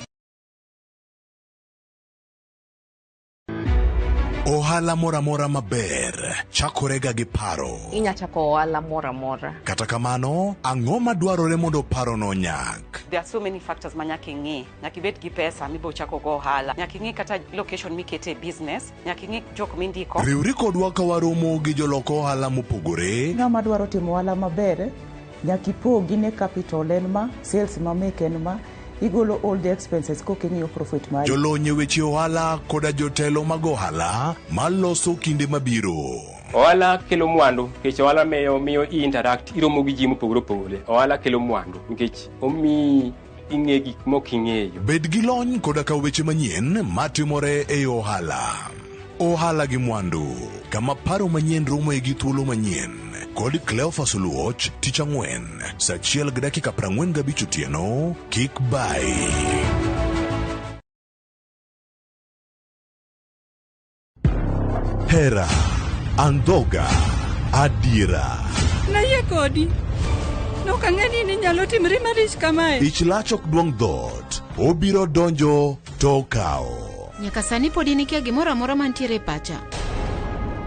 Ohala Ohala moro amora maber chakorega gi paro. Inya chako ohala moro amora. Kata kamano, ang'o madwarore mondo parono onyak? There are so many factors ma nyaka ing'i. Nyaka ibed gi pesa mibo chako go ohala. Nyaka ing'i kata location mikete business. Nyaka ing'i jok mindiko. Riwri kodwa ka waromo gi jolok ohala mopogore Ng'ama dwaro timo ohala maber nyaka ipogi ne capital en ma, sales ma meke en ma, igolo all the expenses koka ing'iyo profit mari. Jolony e weche ohala koda jotelo mag ohala maloso kinde mabiro. Ohala kelo mwandu nikech ohala miyo miyo i interact iromo gi ji mopogore opogore. Ohala kelo mwandu nikech omiyi ing'e gik mok ing'eyo. Bed gi lony koda ka weche manyien matimore e ohala. Ohala gi mwandu, kama paro manyien romoe gi thuolo manyien. Kod Cleophas Oluoch, tich ang'wen, saa achiel gi dakika 45 otieno, kik bayi. Hera, andhoga, adiera. Nayie kodi. Nok ang'e ni ninyalo timri marich kamae. Ich lach ok duong' dhoot, obiro donjo to okawo. Nyaka sani podi nikia gimoro amora mantiere e pacha.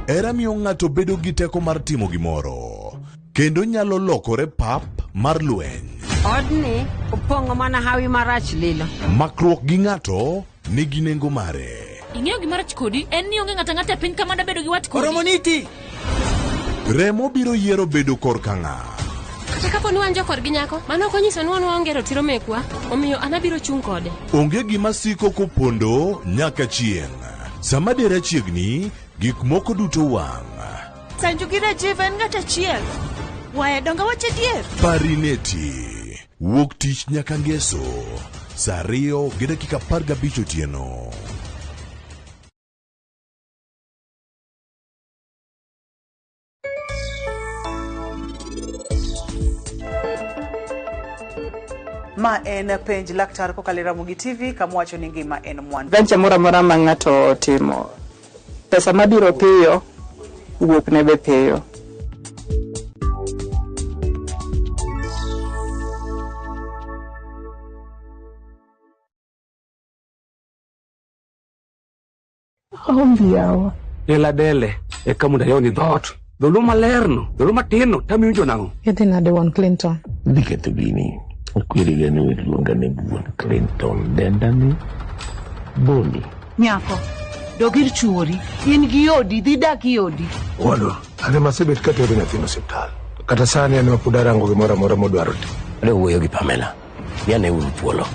Hera miyo ng'ato bedo gi teko mar timo gimoro, kendo nyalo lokore pap mar lweny. Odni opong'o mana hawi marach lilo. Makruok gi ng'ato nigi nengo mare. Ing'eyo gima rach kodi en ni onge ng'ato ang'ata e piny ka mada bedo gi wat kodi. Oromo niti. Remo biro yiero bedo korka ng'a. Kata kapo ni wan jokorgi nyako, mano ok onyiso ni wan waonge ratiro mekwa, omiyo an abiro chung' kode. Onge gima siko kopondo nyaka chieng'. Sama dera chiegni, gik moko duto wang'. Sanju gi Rajiv en ng'at achiel. Waya donga wach adier. Parineti. Wuok tich nyaka ngeso. Saa 2:15 otieno. Ma en penj laktar kokalo e Ramogi TV kama wacho ni ngima en mwandu. Venture moro amora ma ng'ato timo, pesa mabiro piyo wuok ne be piyo. Aombi yawa. Ela dele eka mondo ayawni dhoot. Dholuo malerno, dholuo matinno, tamiwinjo nang'o? Idhi nade wuon Clinton? Dhi ketho gini. Okweriga ni iluonga ni wuon Clinton. Denda ni Boni. Nyako, dog ir chuori. In gi odi, dhi dak i odi. Owadwa, an ema asebet katero nyathino osiptal. Kata sani an ema pod arango gimoro amora modwaro timo. Adwa wuoyo gi Pamela. Miane uru thuolo.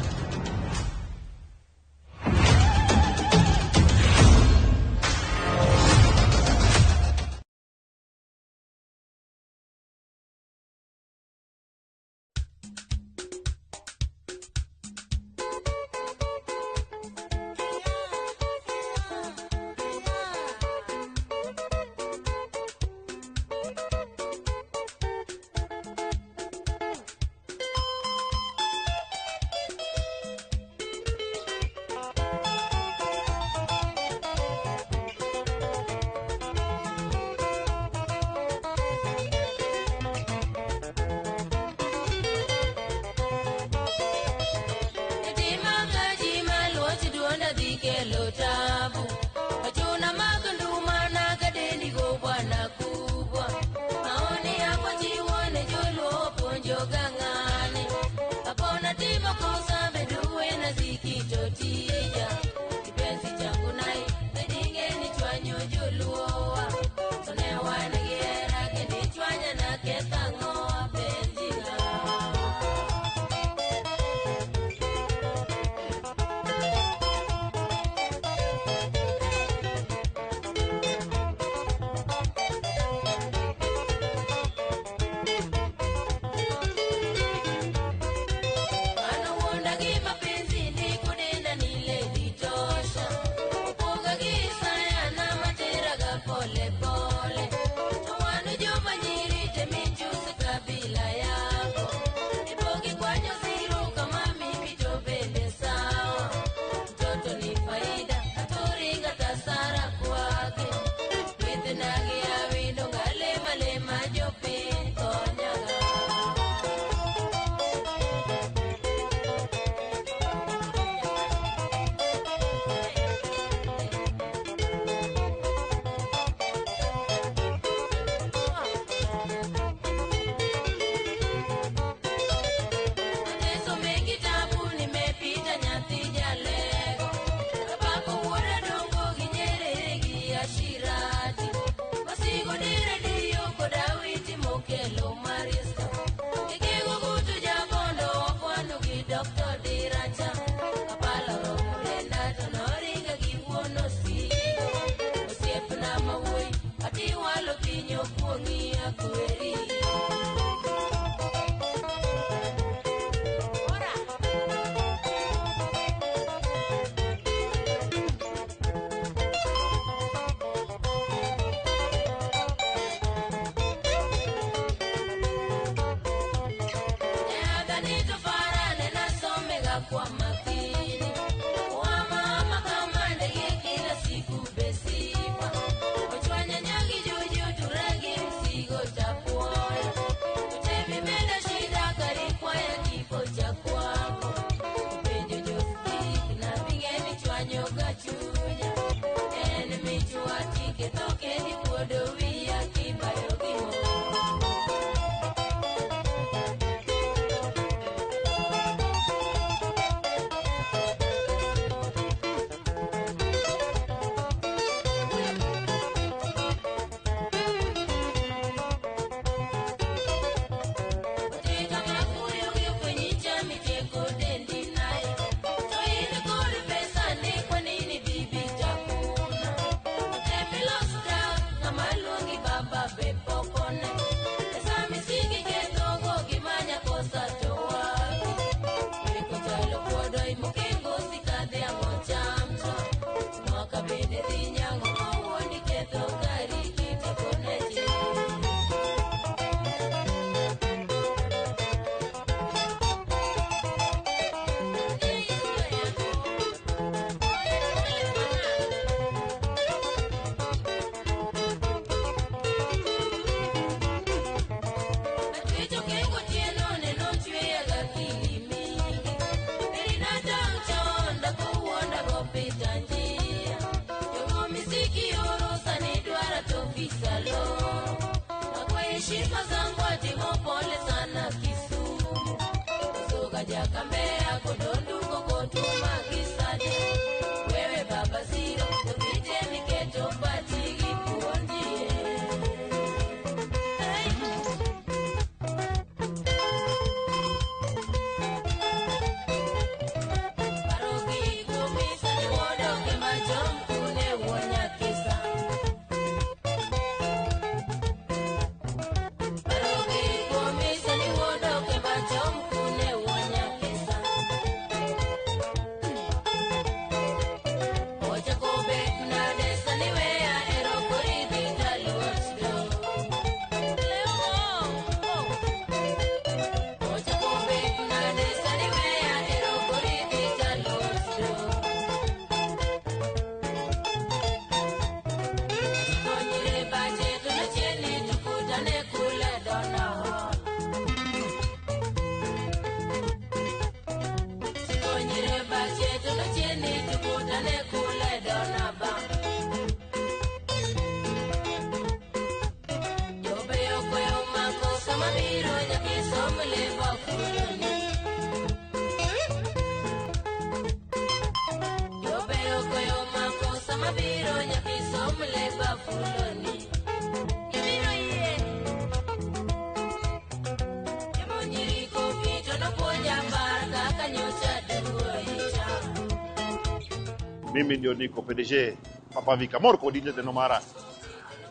Mimi ndio niko PDG Papa Vika Morko DJ teno mara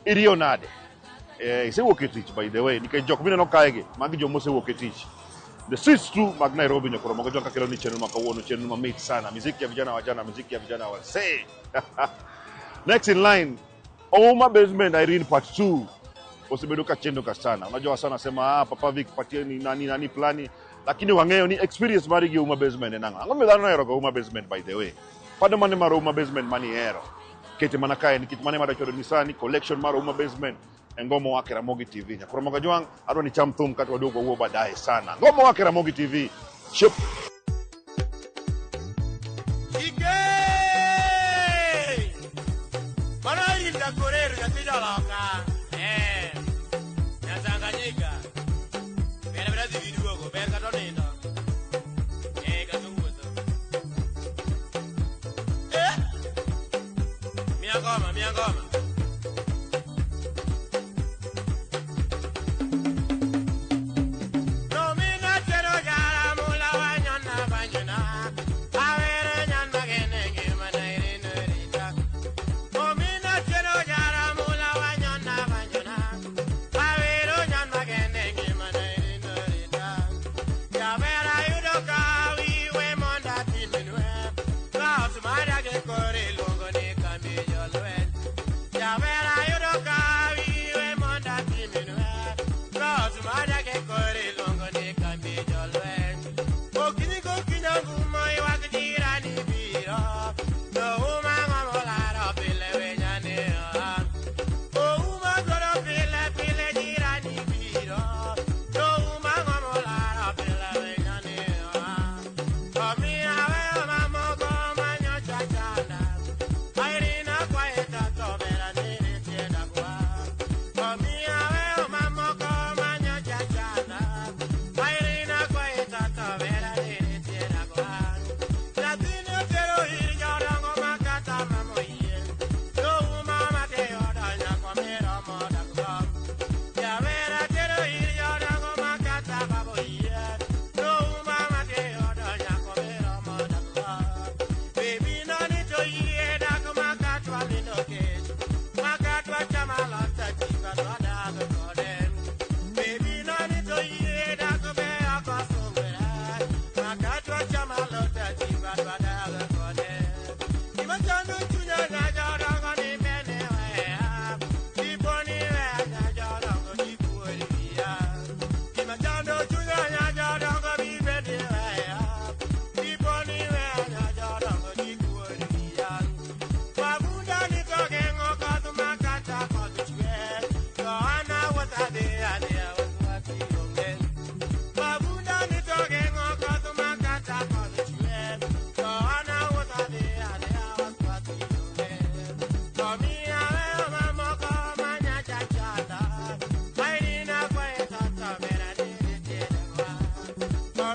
iriyo nade isewuok e tich by the way nikech jok mineno kaegi magi joma osewuok e tich the streets tu mag Nairobi nyakoro mogo joka kelo ni chenro ma kawuono chenro mamit sana miziki ya vijana wajana miziki ya vijana wazee. Next in line Ouma Basement Irene part 2 osebedo ka chendo ka sana. Unajua sana sema Papa Vic patieni nani nani plani, lakini wang'eyo ni experience mari gi Ouma Basement en ang'o. Ang'o midhano ohero ga Ouma Basement by the way? Pado mane mar Ouma Basement mani hero? Kete mana kae nikech mane madwa chwado ni sani collection mar Ouma Basement e Ngomo Wake Ramogi TV. Nyakoro Moga Jwang' adwa ni cham thum kata waduog wawuo baadaye sana. Ngomo Wake Ramogi TV. Shop.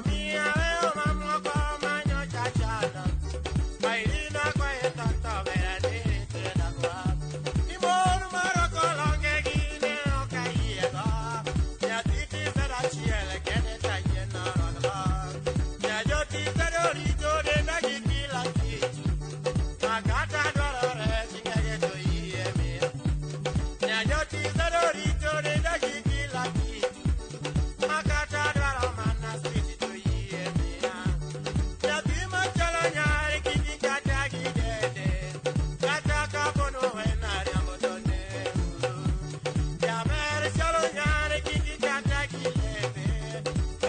Mira,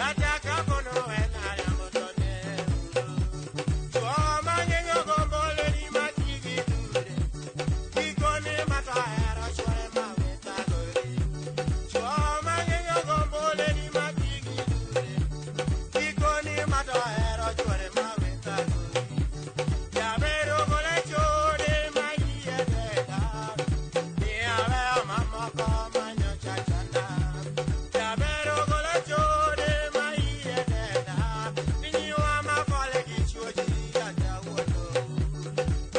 Kata kapono en ariambo to ne Chwo mang'eny ogombo leni matigi dure. Gikone mato ahero chwore ma wethagore. Chwo mang'eny ogombo leni matigi dure. Gikone mato ahero chwore ma wethagore. Jaber ogole chode ma iye denda. Ni aweyo mamoko manyocha chanda. Jaber ogole chode ma iye denda. Ni nyiwa mafole gi chuoji kata wuondo.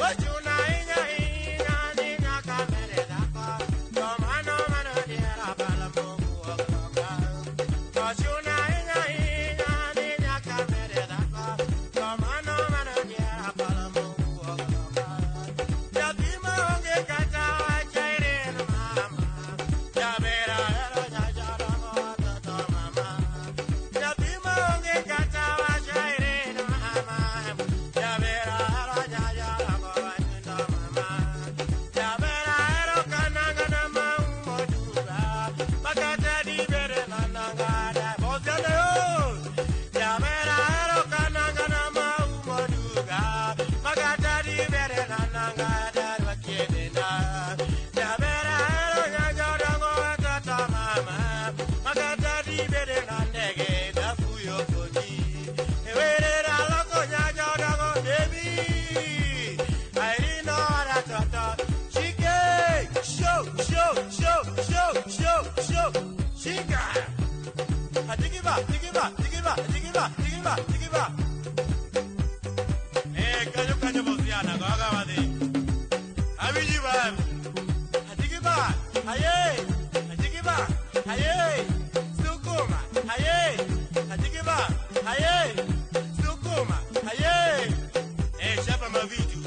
Ochuno ahinya ahinya ni nyaka mere dhako. To mano mano dier abala mowuok loka. Ochuno ahinya ahinya ni nyaka mere dhako. To mano mano dier abala mowuok loka. Nyathi maonge kata wach Irene mama. Jaber ahero nyajodongo toto mama. Nyathi maonge kata wach Irene mama. Jaber ahero nyajodongo watindo mama. Jaber ahero kanangana maumo duga. Makata dibede nananga da bosiana yo. Jaber ahero kanangana maumo duga. Makata dibede nananga da rwakiedena. Jaber ahero nyajodongo watoto mama. Makata dibede nandege dafuyo kodi. Ewerera loko nyajodongo baby. Irino ratata. Shike. Show, show, show, show, show, show. Shika. Adigiba, digiba, digiba, digiba, digiba, digiba. Eh, kanyo kanyo bosiana, goga wadi. Awiji ba. Adigiba, aye. Adigiba, aye. Sukuma, aye. Adigiba, aye. Sukuma, aye. Eh, chapa mavitu.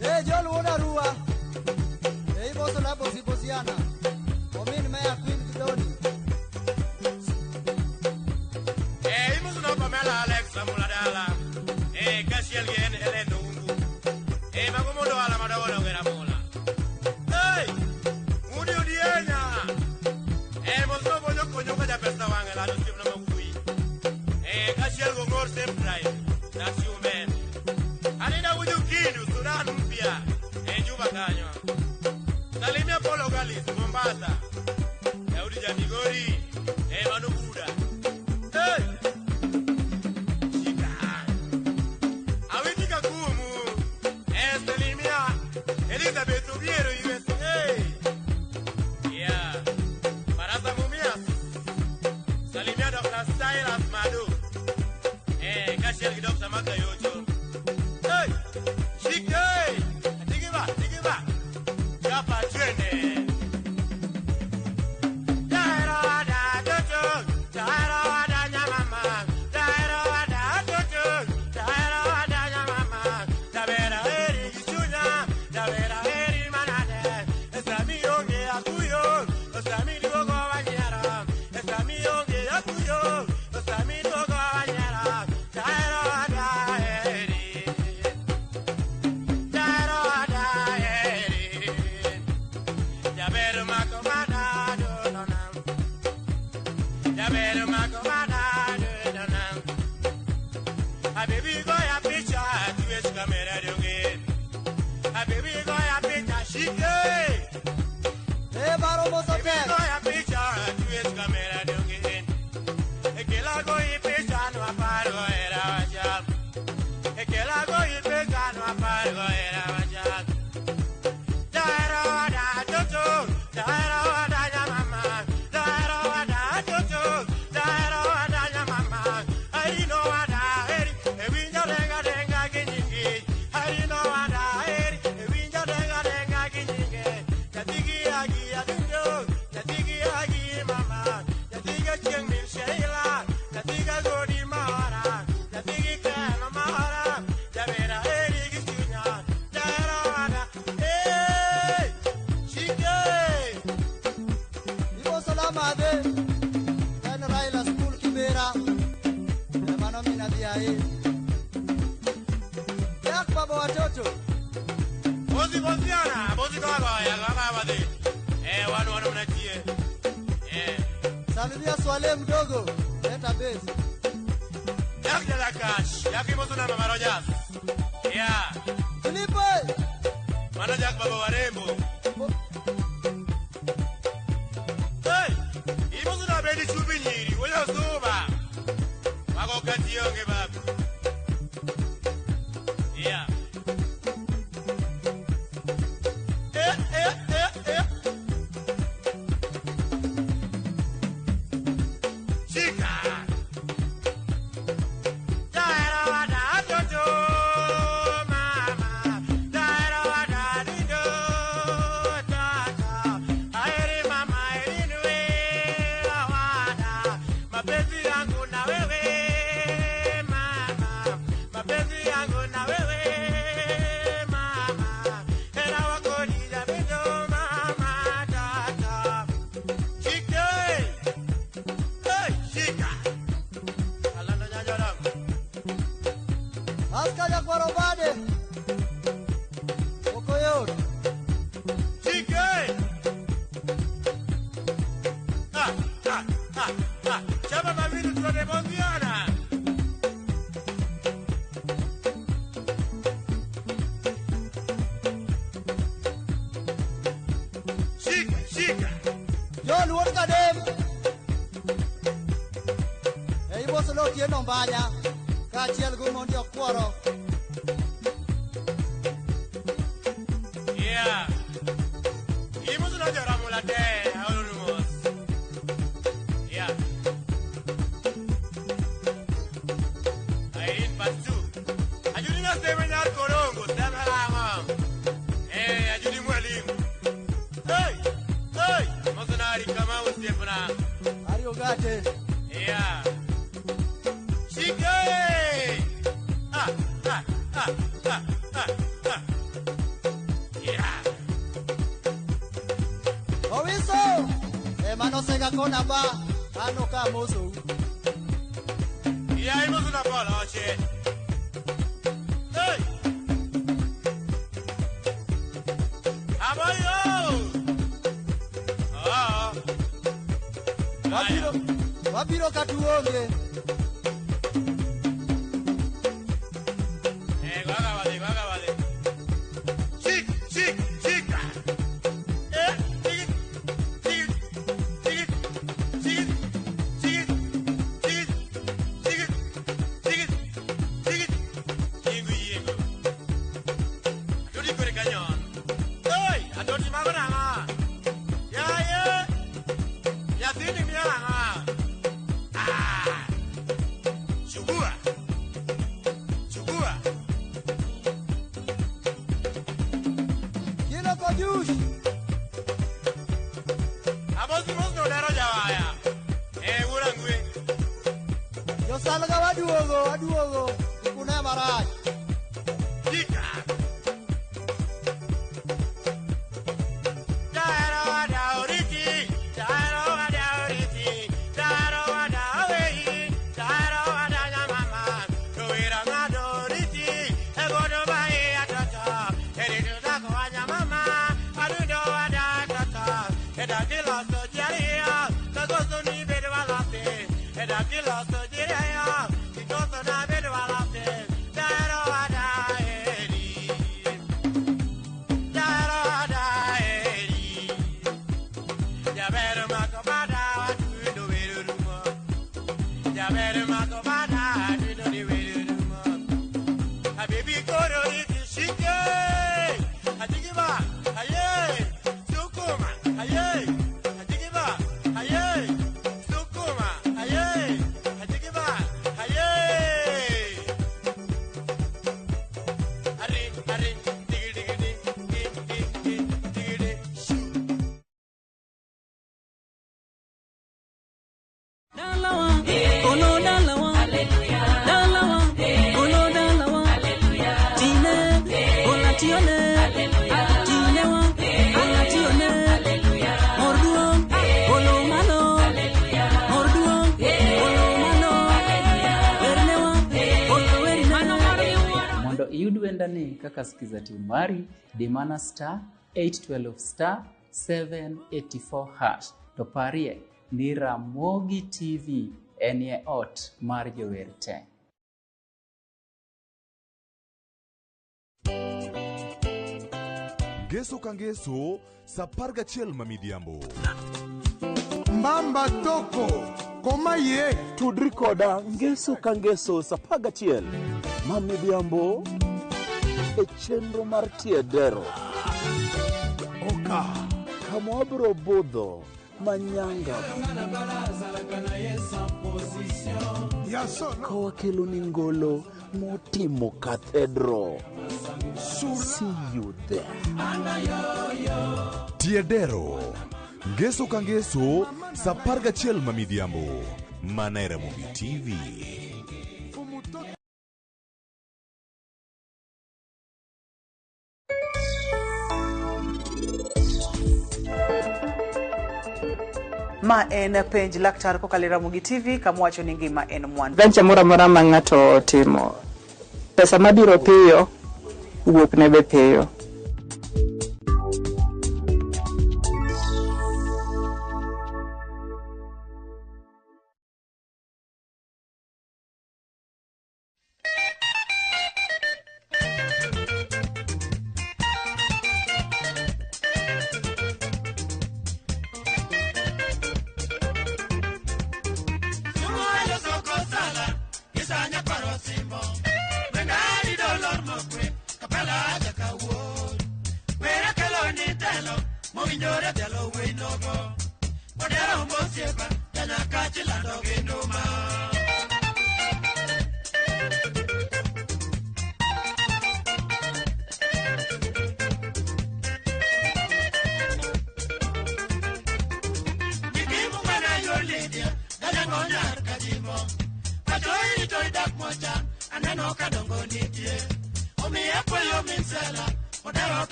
Eh, joluo Arua. Eh, imoso na bosi bosiana. Omin meya Queen Kidoni. Eh, imusu na Pamela Alex Amuladala. Eh, Kashiel Gen Ellen Ungu. Eh, magomondo ala madogo ngera mola. Hey! Mudi udienya. Eh, mozo bonyo konyo kaja pesa wange la dosi na magui. Eh, Kashiel Gongor same drive. That's you man. Anina wuju kindu Sudan mpya. Eh, Juba kanyo. Salimia Polo Galis Mombasa. Daudi Jamigori. Eh, Manu Buda. Hey! Awiti Kakumu, eh, Salimia, Elizabeth Obiero, USA. Yeah. Barasa Mumias. Salimia Dr. Silas Madu. Eh, Kashiel Dr. Makayocho. Hey! Shike! Digiba, digiba. Chapa twende. Jairo ada jojo, jairo ada nyamama, jairo ada jojo, jairo ada nyamama. Jabera eri gichunya, jabera eri manane. Esami onge akuyo, esami duogo wanyera. Esami onge akuyo, esami duogo wanyera. Jairo ada eri, jairo ada eri. Bonziona, bozi kwa ya kwa wadhi. Wanu wanu mnatie. Salimia Swale mdogo, leta base. Yak jala cash, yak imozo na mama Rogers. Yeah. Tulipe. Mana Jack baba warembo. Hey, imozo na bedi chubi nyiri, wewe zuba. Wako kati yonge babu. Yeah. Aye, sukuma, aye, denda ni kaka Skiza tune mari, di mana star 812 star 784 hash. To parie ni Ramogi TV enie ot mar jower te. Ngeso ka ngeso sa 11 ma midhiambo. Mbamba toko koma ye tudri koda ngeso ka ngeso sa 11 ma midhiambo e chenro mar tiedero oka kama wabiro budho manyanga ka wakelo ni ngolo motimo kathedro. See you there. Tiedero ngeso ka ngeso sa 11 ma midhiambo mana e Ramogi TV. Ma en penj laktar kokalo e Ramogi TV kama wacho ni ngima en mwandu. Venture moro amora ma ng'ato timo, pesa mabiro piyo wuok ne be piyo.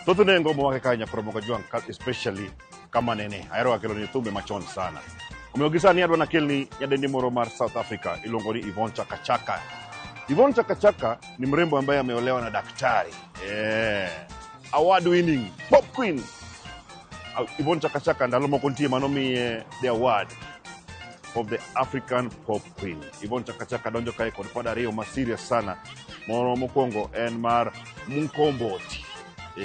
Thothne e ngomo wake kae Nyakoromogo Jwang', especially kama nene. Ahero ga keloni thumbe machon sana. Omiyo gi sani adwa nakelni nyadendi moro mar South Africa iluongo ni Yvonne Chaka Chaka. Yvonne Chaka Chaka ni mrembo ambaye ameolewa na daktari. Yeah. Award winning pop queen. Yvonne Chaka Chaka ndalo moko nitie manomiye the award of the African Pop Queen. Yvonne Chaka Chaka donjo kae kod pod ariyo ma serious sana. Moro mokwongo en mar Mkomboti.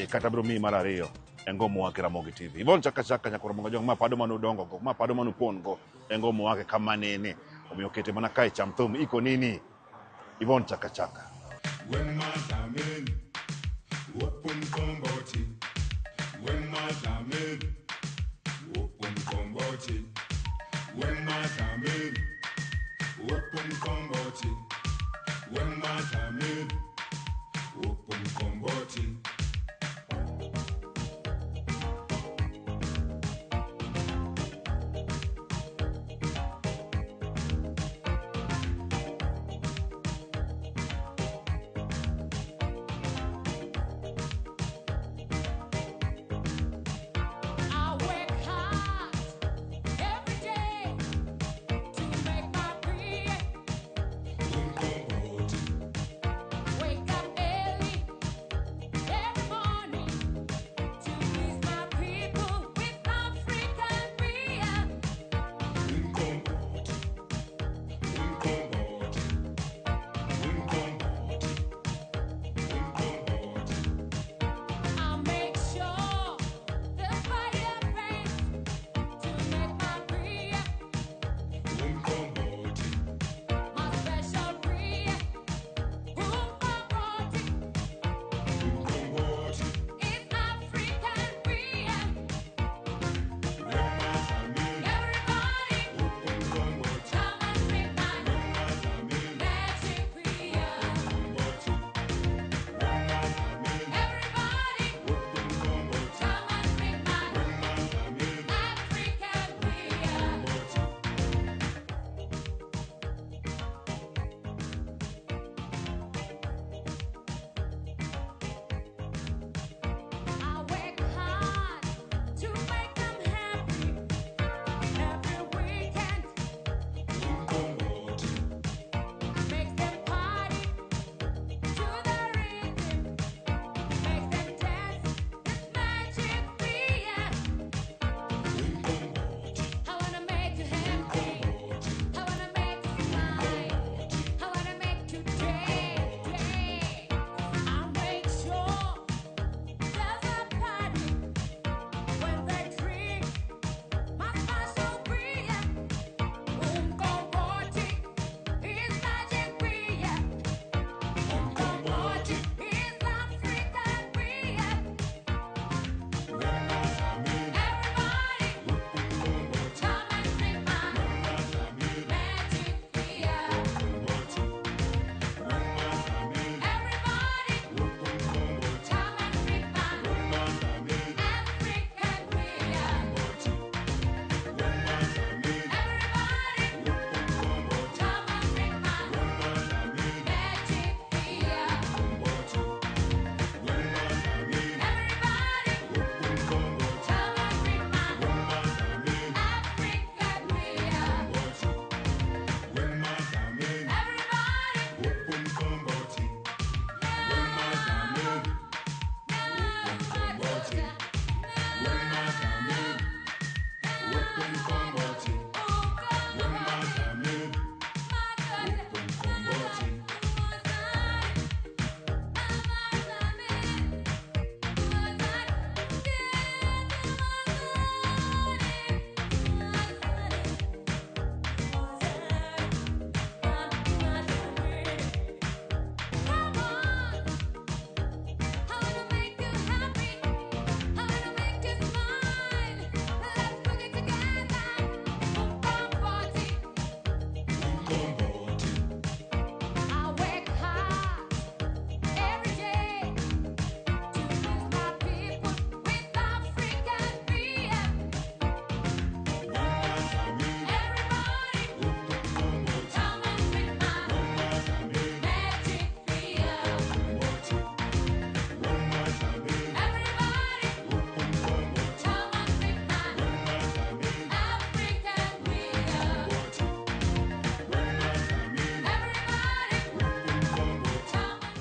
Kata biro miyi mar ariyo e ngomo wake Ramogi TV. Yvonne Chaka Chaka nyakoro Ramogi Jong ma pado manu dongo go, ma pado manu pon go e ngomo wake kama nene. Omiyo kete mana kae cham thum iko nini? Yvonne Chaka Chaka. When Madame open komboti, when Madame open komboti, when Madame open komboti, when Madame open komboti. I work hard every day to make my prayer. Wake up early.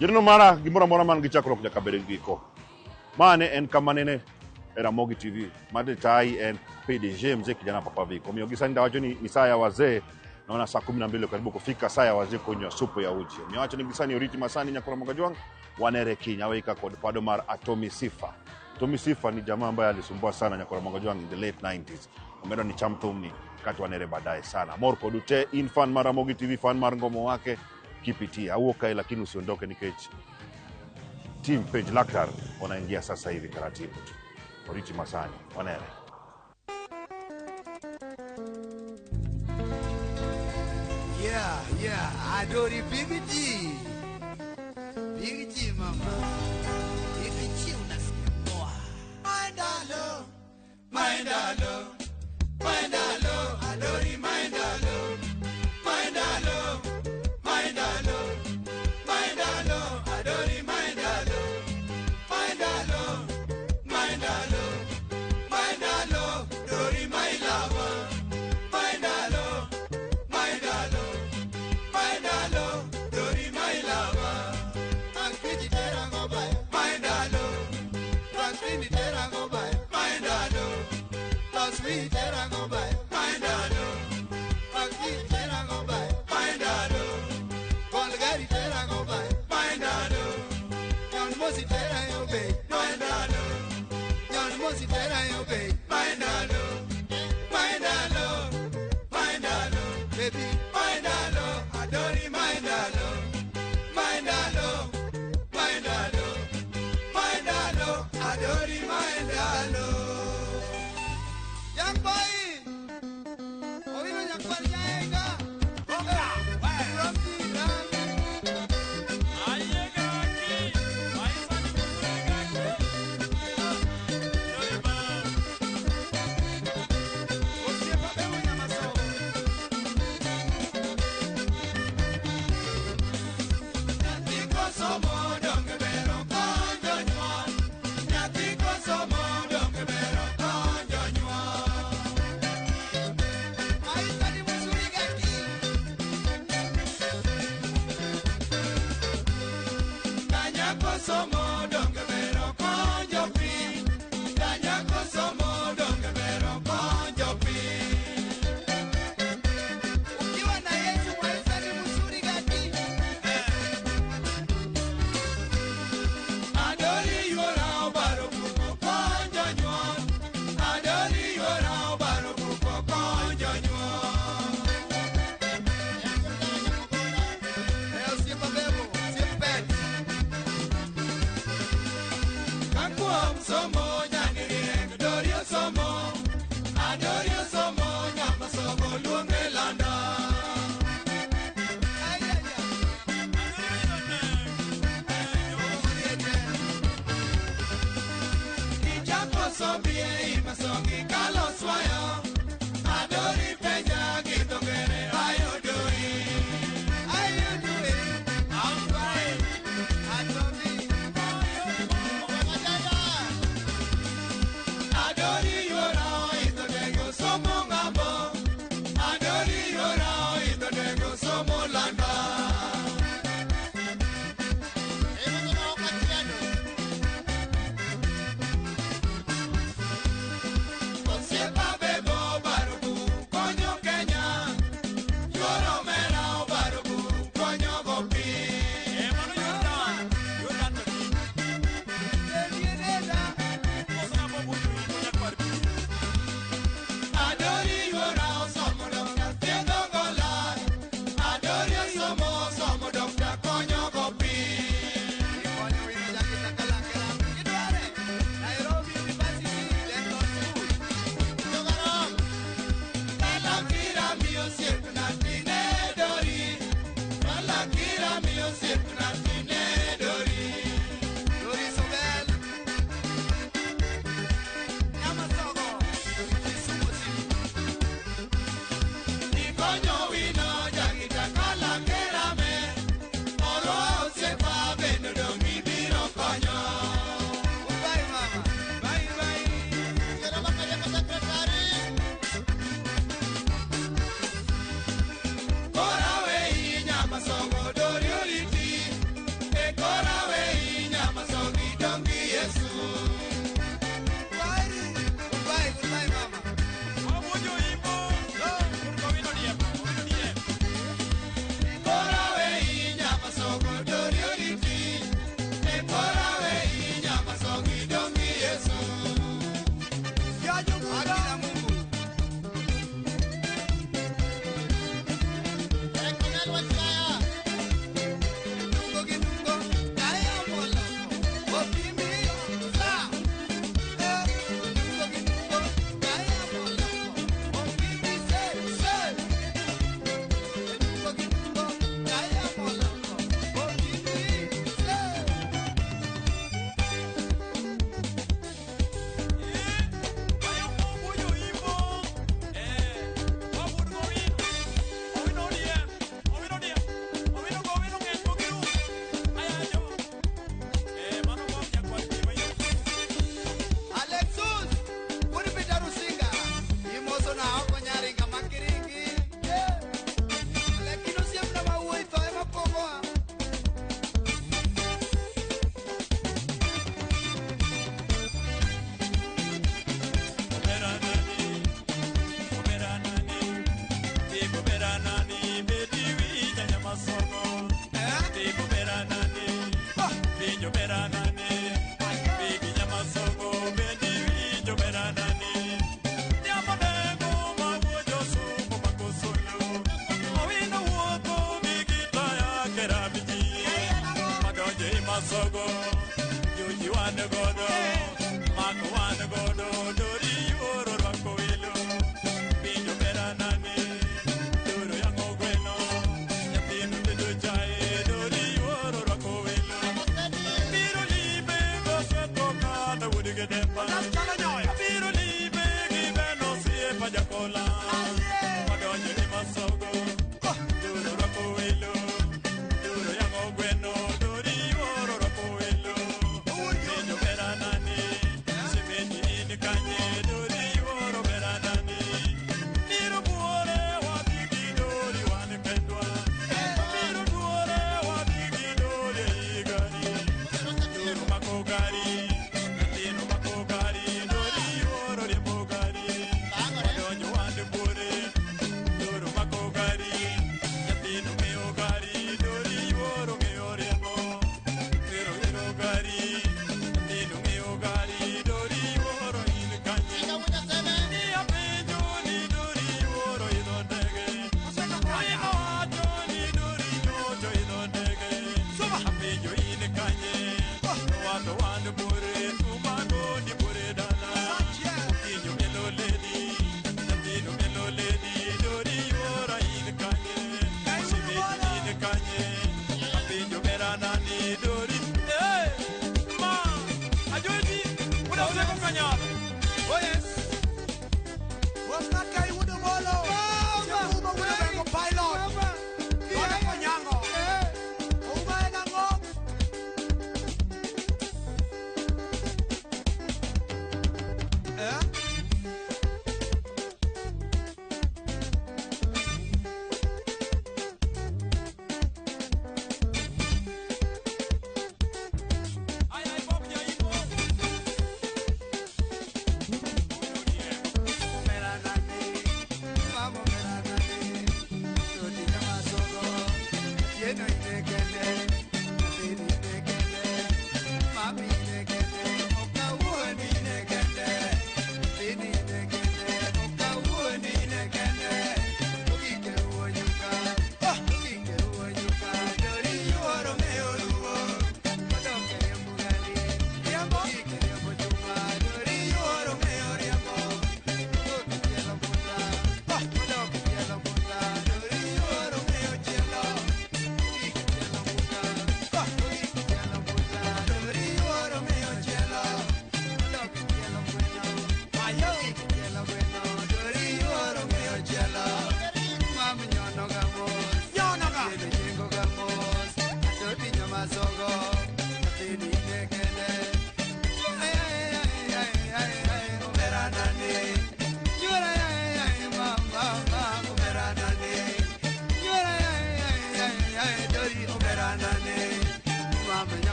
Joneno mara gimoro amora man gi chakruok nyaka bed gi giko. Mane en kama nene e Ramogi TV. Mane tai en PDG mzee kijana Papa Viko. Omiyo gi sani dawacho ni saa ya wazee naona saa 12 karibu kufika saa ya wazee kunywa supu ya uji. Omiyo wacho ni gisani oriti masani nyakora Mogajwang' wanere kiny aweka kod pado mar Atomi Sifa. Atomi Sifa ni jamaa ambaye alisumbua sana nyakora Mogajwang' in the late 90s. Omedo ni cham thumni kati wanere baadaye sana. Mor kodu te in fan mar Ramogi TV, fan mar ngomo wake kipitia. Awuok kae lakini usiondoke nikech team Page Laktar wanaingia sasa hivi taratibu tu. Oriti masani wanere. Yeah, Adori Big G. Big G mama. Big G unasikia poa. Maendalo, maendalo, maendalo, Adori maendalo, maendalo, maendalo, maendalo, Adori maendalo, maendalo, maendalo, maendalo, Dori my lover, maendalo, maendalo. Maendalo, Dori my lover. Akiji tera ngoba, maendalo. Franklin tera ngoba, maendalo. Laswi tera ngoba, maendalo. Akiji tera ngoba, maendalo. Golgari tera ngoba, maendalo. Nyon mosi tera yobe, maendalo. Nyon mosi tera yobe, maendalo. Maendalo, maendalo, baby, maendalo. Adori maendalo, maendalo, maendalo, maendalo, adori maendalo. Young boy, owino nyakwar nyaenga, oka, rambi rambi. Osiepa bewo nyamasomo. Nyathi kosomo donge bero konjo nyuol. Nyathi kosomo donge bero konjo nyuol. Maisha ni mzuri gaki. Kanyako somo donge bero konjo piny. Kanyako somo donge bero konjo piny. Ukiwa na Yesu maisha ni mzuri gaki. Adori yuora obaro buko konjo nyuol. Adori yuora obaro buko konjo nyuol. Osiepa bebo, osiep bet. Kakuom somo nyani riek, dori osomo. Adori osomo nyama somo luonge London. Kichako sombie imasongi kalo swayo. Adori penja gi dho ngere, how you doing? How you doing? I'm fine. Atomi. Adori yuora oidho ndege osomo ng'ambo. Adori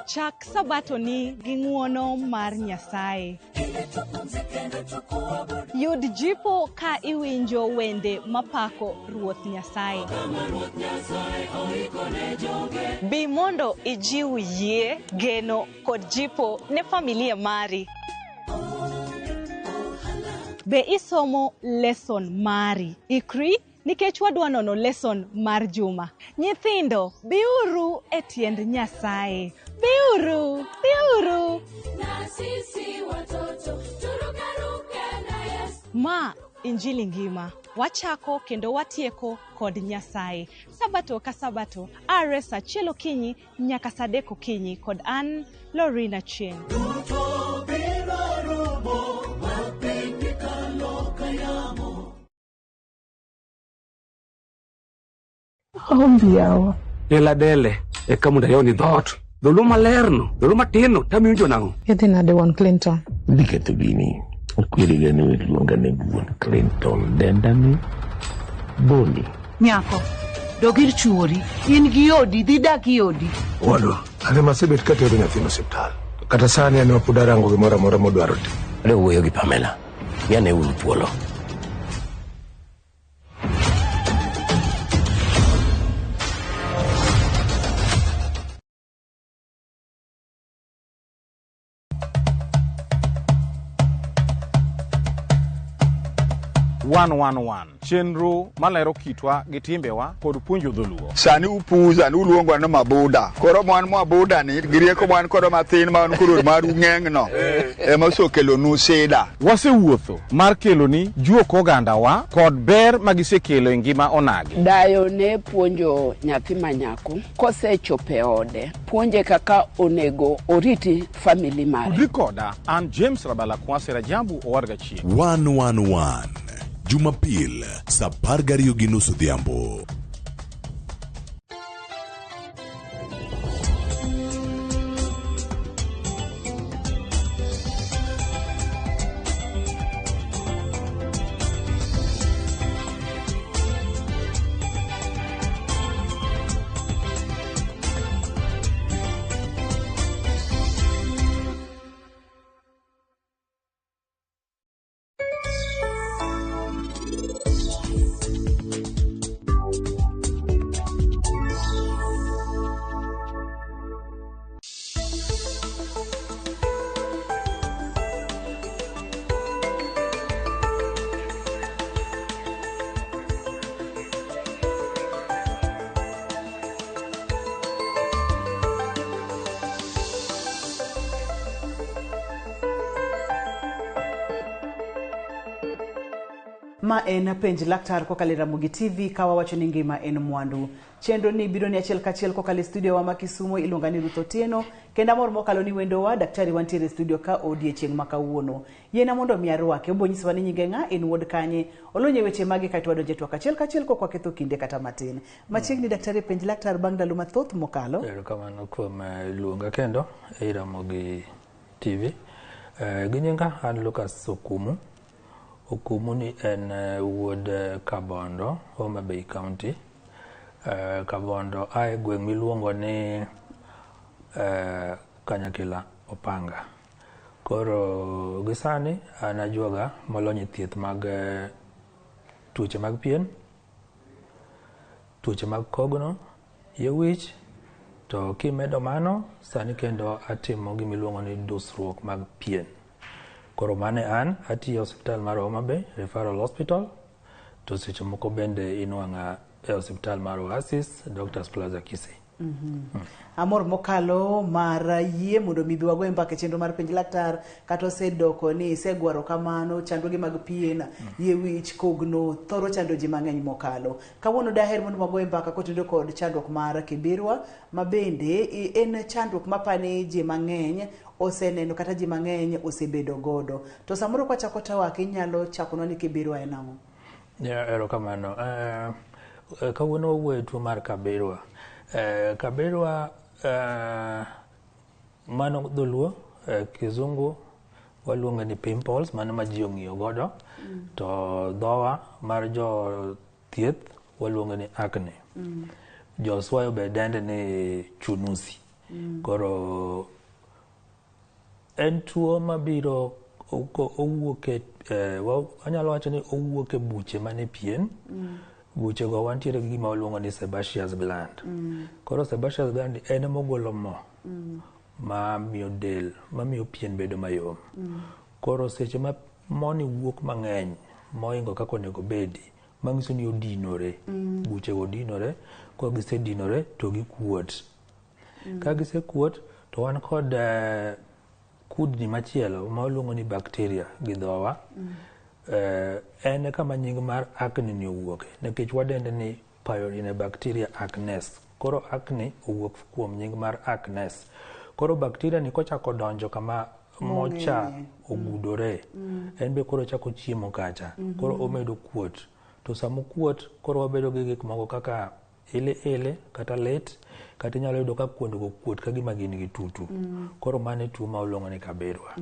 Chak sabato ni gi ng'uono mar Nyasaye. Yud jipo ka iwinjo wende mapako Ruoth Nyasaye. Bi mondo ijiw yie, geno kod jipo ne familia mari. Be isomo lesson mari. Ikri nikech wadwa nono lesson mar juma. Nyithindo, biuru e tiend Nyasaye. Biuru, biuru. Na sisi watoto turukaruke na Yesu. Ma Injili ngima. Wachako kendo watieko kod Nyasaye. Sabato ka sabato, are saa achiel okinyi nyaka saa adek okinyi kod an Lorina Chieng'. Aombi yawa. Del adele eka mondo ayawni dhoot. Dholuo malerno, dholuo matinno, tamiwinjo nang'o? Idhi nade wuon Clinton? Dhi ketho gini. Akweri ni we luonga ni wuon Clinton. Denda ni Boni. Nyako, dog ir chuori. In gi odi, dhi dak e odi. Owadwa, an ema asebet katero nyathino osiptal. Kata sani an ema pod arango gimoro amora modwaro timo. Adwa wuoyo gi Pamela. Miane uru thuolo. One one one chenro malero kitwa gi timbewa kod puonjo dholuo. Sani upuza ni uluongwa ni mabuda. Koro mwan mabuda ni gi rieko mwan kodo mathin ma wan koro maru ng'eng no ema osekelonu sida. Wasewuotho mar keloni juok ogandawa kod ber magisekelo e ngima onagi. Dayo ne puonjo nyathi ma nyako kosechopo e ode, puonje kaka onego oriti family mare. Tudri koda an James Rabala Kwasi Rajabu Owadga Chieng'. 111 Jumapil saa 12:30 odhiambo. Ma en penj laktar kokalo e Ramogi TV ka wawacho ni ngima en mwandu. Chenro ni biro ni achiel kachiel kokalo e studio wa ma Kisumu iluonga ni Ruth Otieno kendo amor mokalo ni wendowa daktari wantiere e studio ka odiechieng' ma kawuono. Yiena mondo mi arwake, obo nyisowa ni nyinge ng'a, en wuod kanye, olony e weche mage kaeto wadonjo e twak achiel kachiel kok waketho kinde kata matin. Machiegni daktari e penj laktar bang' ndalo mathoth mokalo. Erokamano kuom luonga kendo e Ramogi TV. Gi nyinga an Lucas Okumu. Okumu ni en wuod Kabondo, Homa Bay County. Kabondo ae gweng' miluongo ni Kanyakila Opanga. Koro gi sani an ajuoga molony e thieth mag tuoche mag pien, tuoche mag kogno, yie wich, to kimedo mano sani kendo atimo gimiluongo ni dusruok mag pien. Koro mano e an, atiyo e osiptal mar Homa Bay Referral Hospital, to seche moko bende inwang'a e osiptal mar Oasis, Doctors Plaza Kisii. Amor mokalo mar yie mondo mi bi wagoye mbaka e chenro mar penj laktar kata osedoko ni isegwaro kamano chandruoge mag pien, yie wich, kogno thoro chando ji mang'eny mokalo. Kawuono daher mondo wagoye mbaka kotenore kod chandruok mar kibirwa ma bende en chandruok mapani ji mang'eny oseneno kata ji mang'eny osebedo godo. To samoro kwachako twak inyalo chakonwa ni kibirwa en ang'o? Yeah, erokamano. Kawuono wawuoyo e tuo mar kabirwa. Kabirwa mano dholuo, kizungu waluonge ni pimples, mano ma ji ong'iyo godo. To dhowa mar jo thieth waluonge ni acne. Jo Swayo be dende ni chunusi. Koro en tuo mabiro owuok e anyalo wacho ni owuok e buche mane pien. Buche go wantiere gi gima waluongo ni sebaceous gland. Koro sebaceous gland en ema ogolo mo mamiyo del, mamiyo pien bedo mayom. Koro seche ma moni wuok mang'eny mohingo kaka onego bedi, manyiso ni odinore. Buche go dinore, ka gisedinore to gikuot. Ka gisekuot to wan kod kudni machielo ma waluongo ni bacteria gi dhowa. En e kama nying mar acne ni owuoke nikech wadende ni Pyorhinobacteria acnes. Koro acne owuok kuom nying mar acnes. Koro bacteria ni kochako donjo kama mocha Mong'eye. ogudore, en be koro chako chiemo kacha. Koro omedo kuot. To sama okuot, koro wabedo gi gik moko kaka ili ili kata lit, kata inyalo yudo ka kuondego kuot ka gima gin gi tutu. Koro mano e tuo ma waluongo ni kaberwa.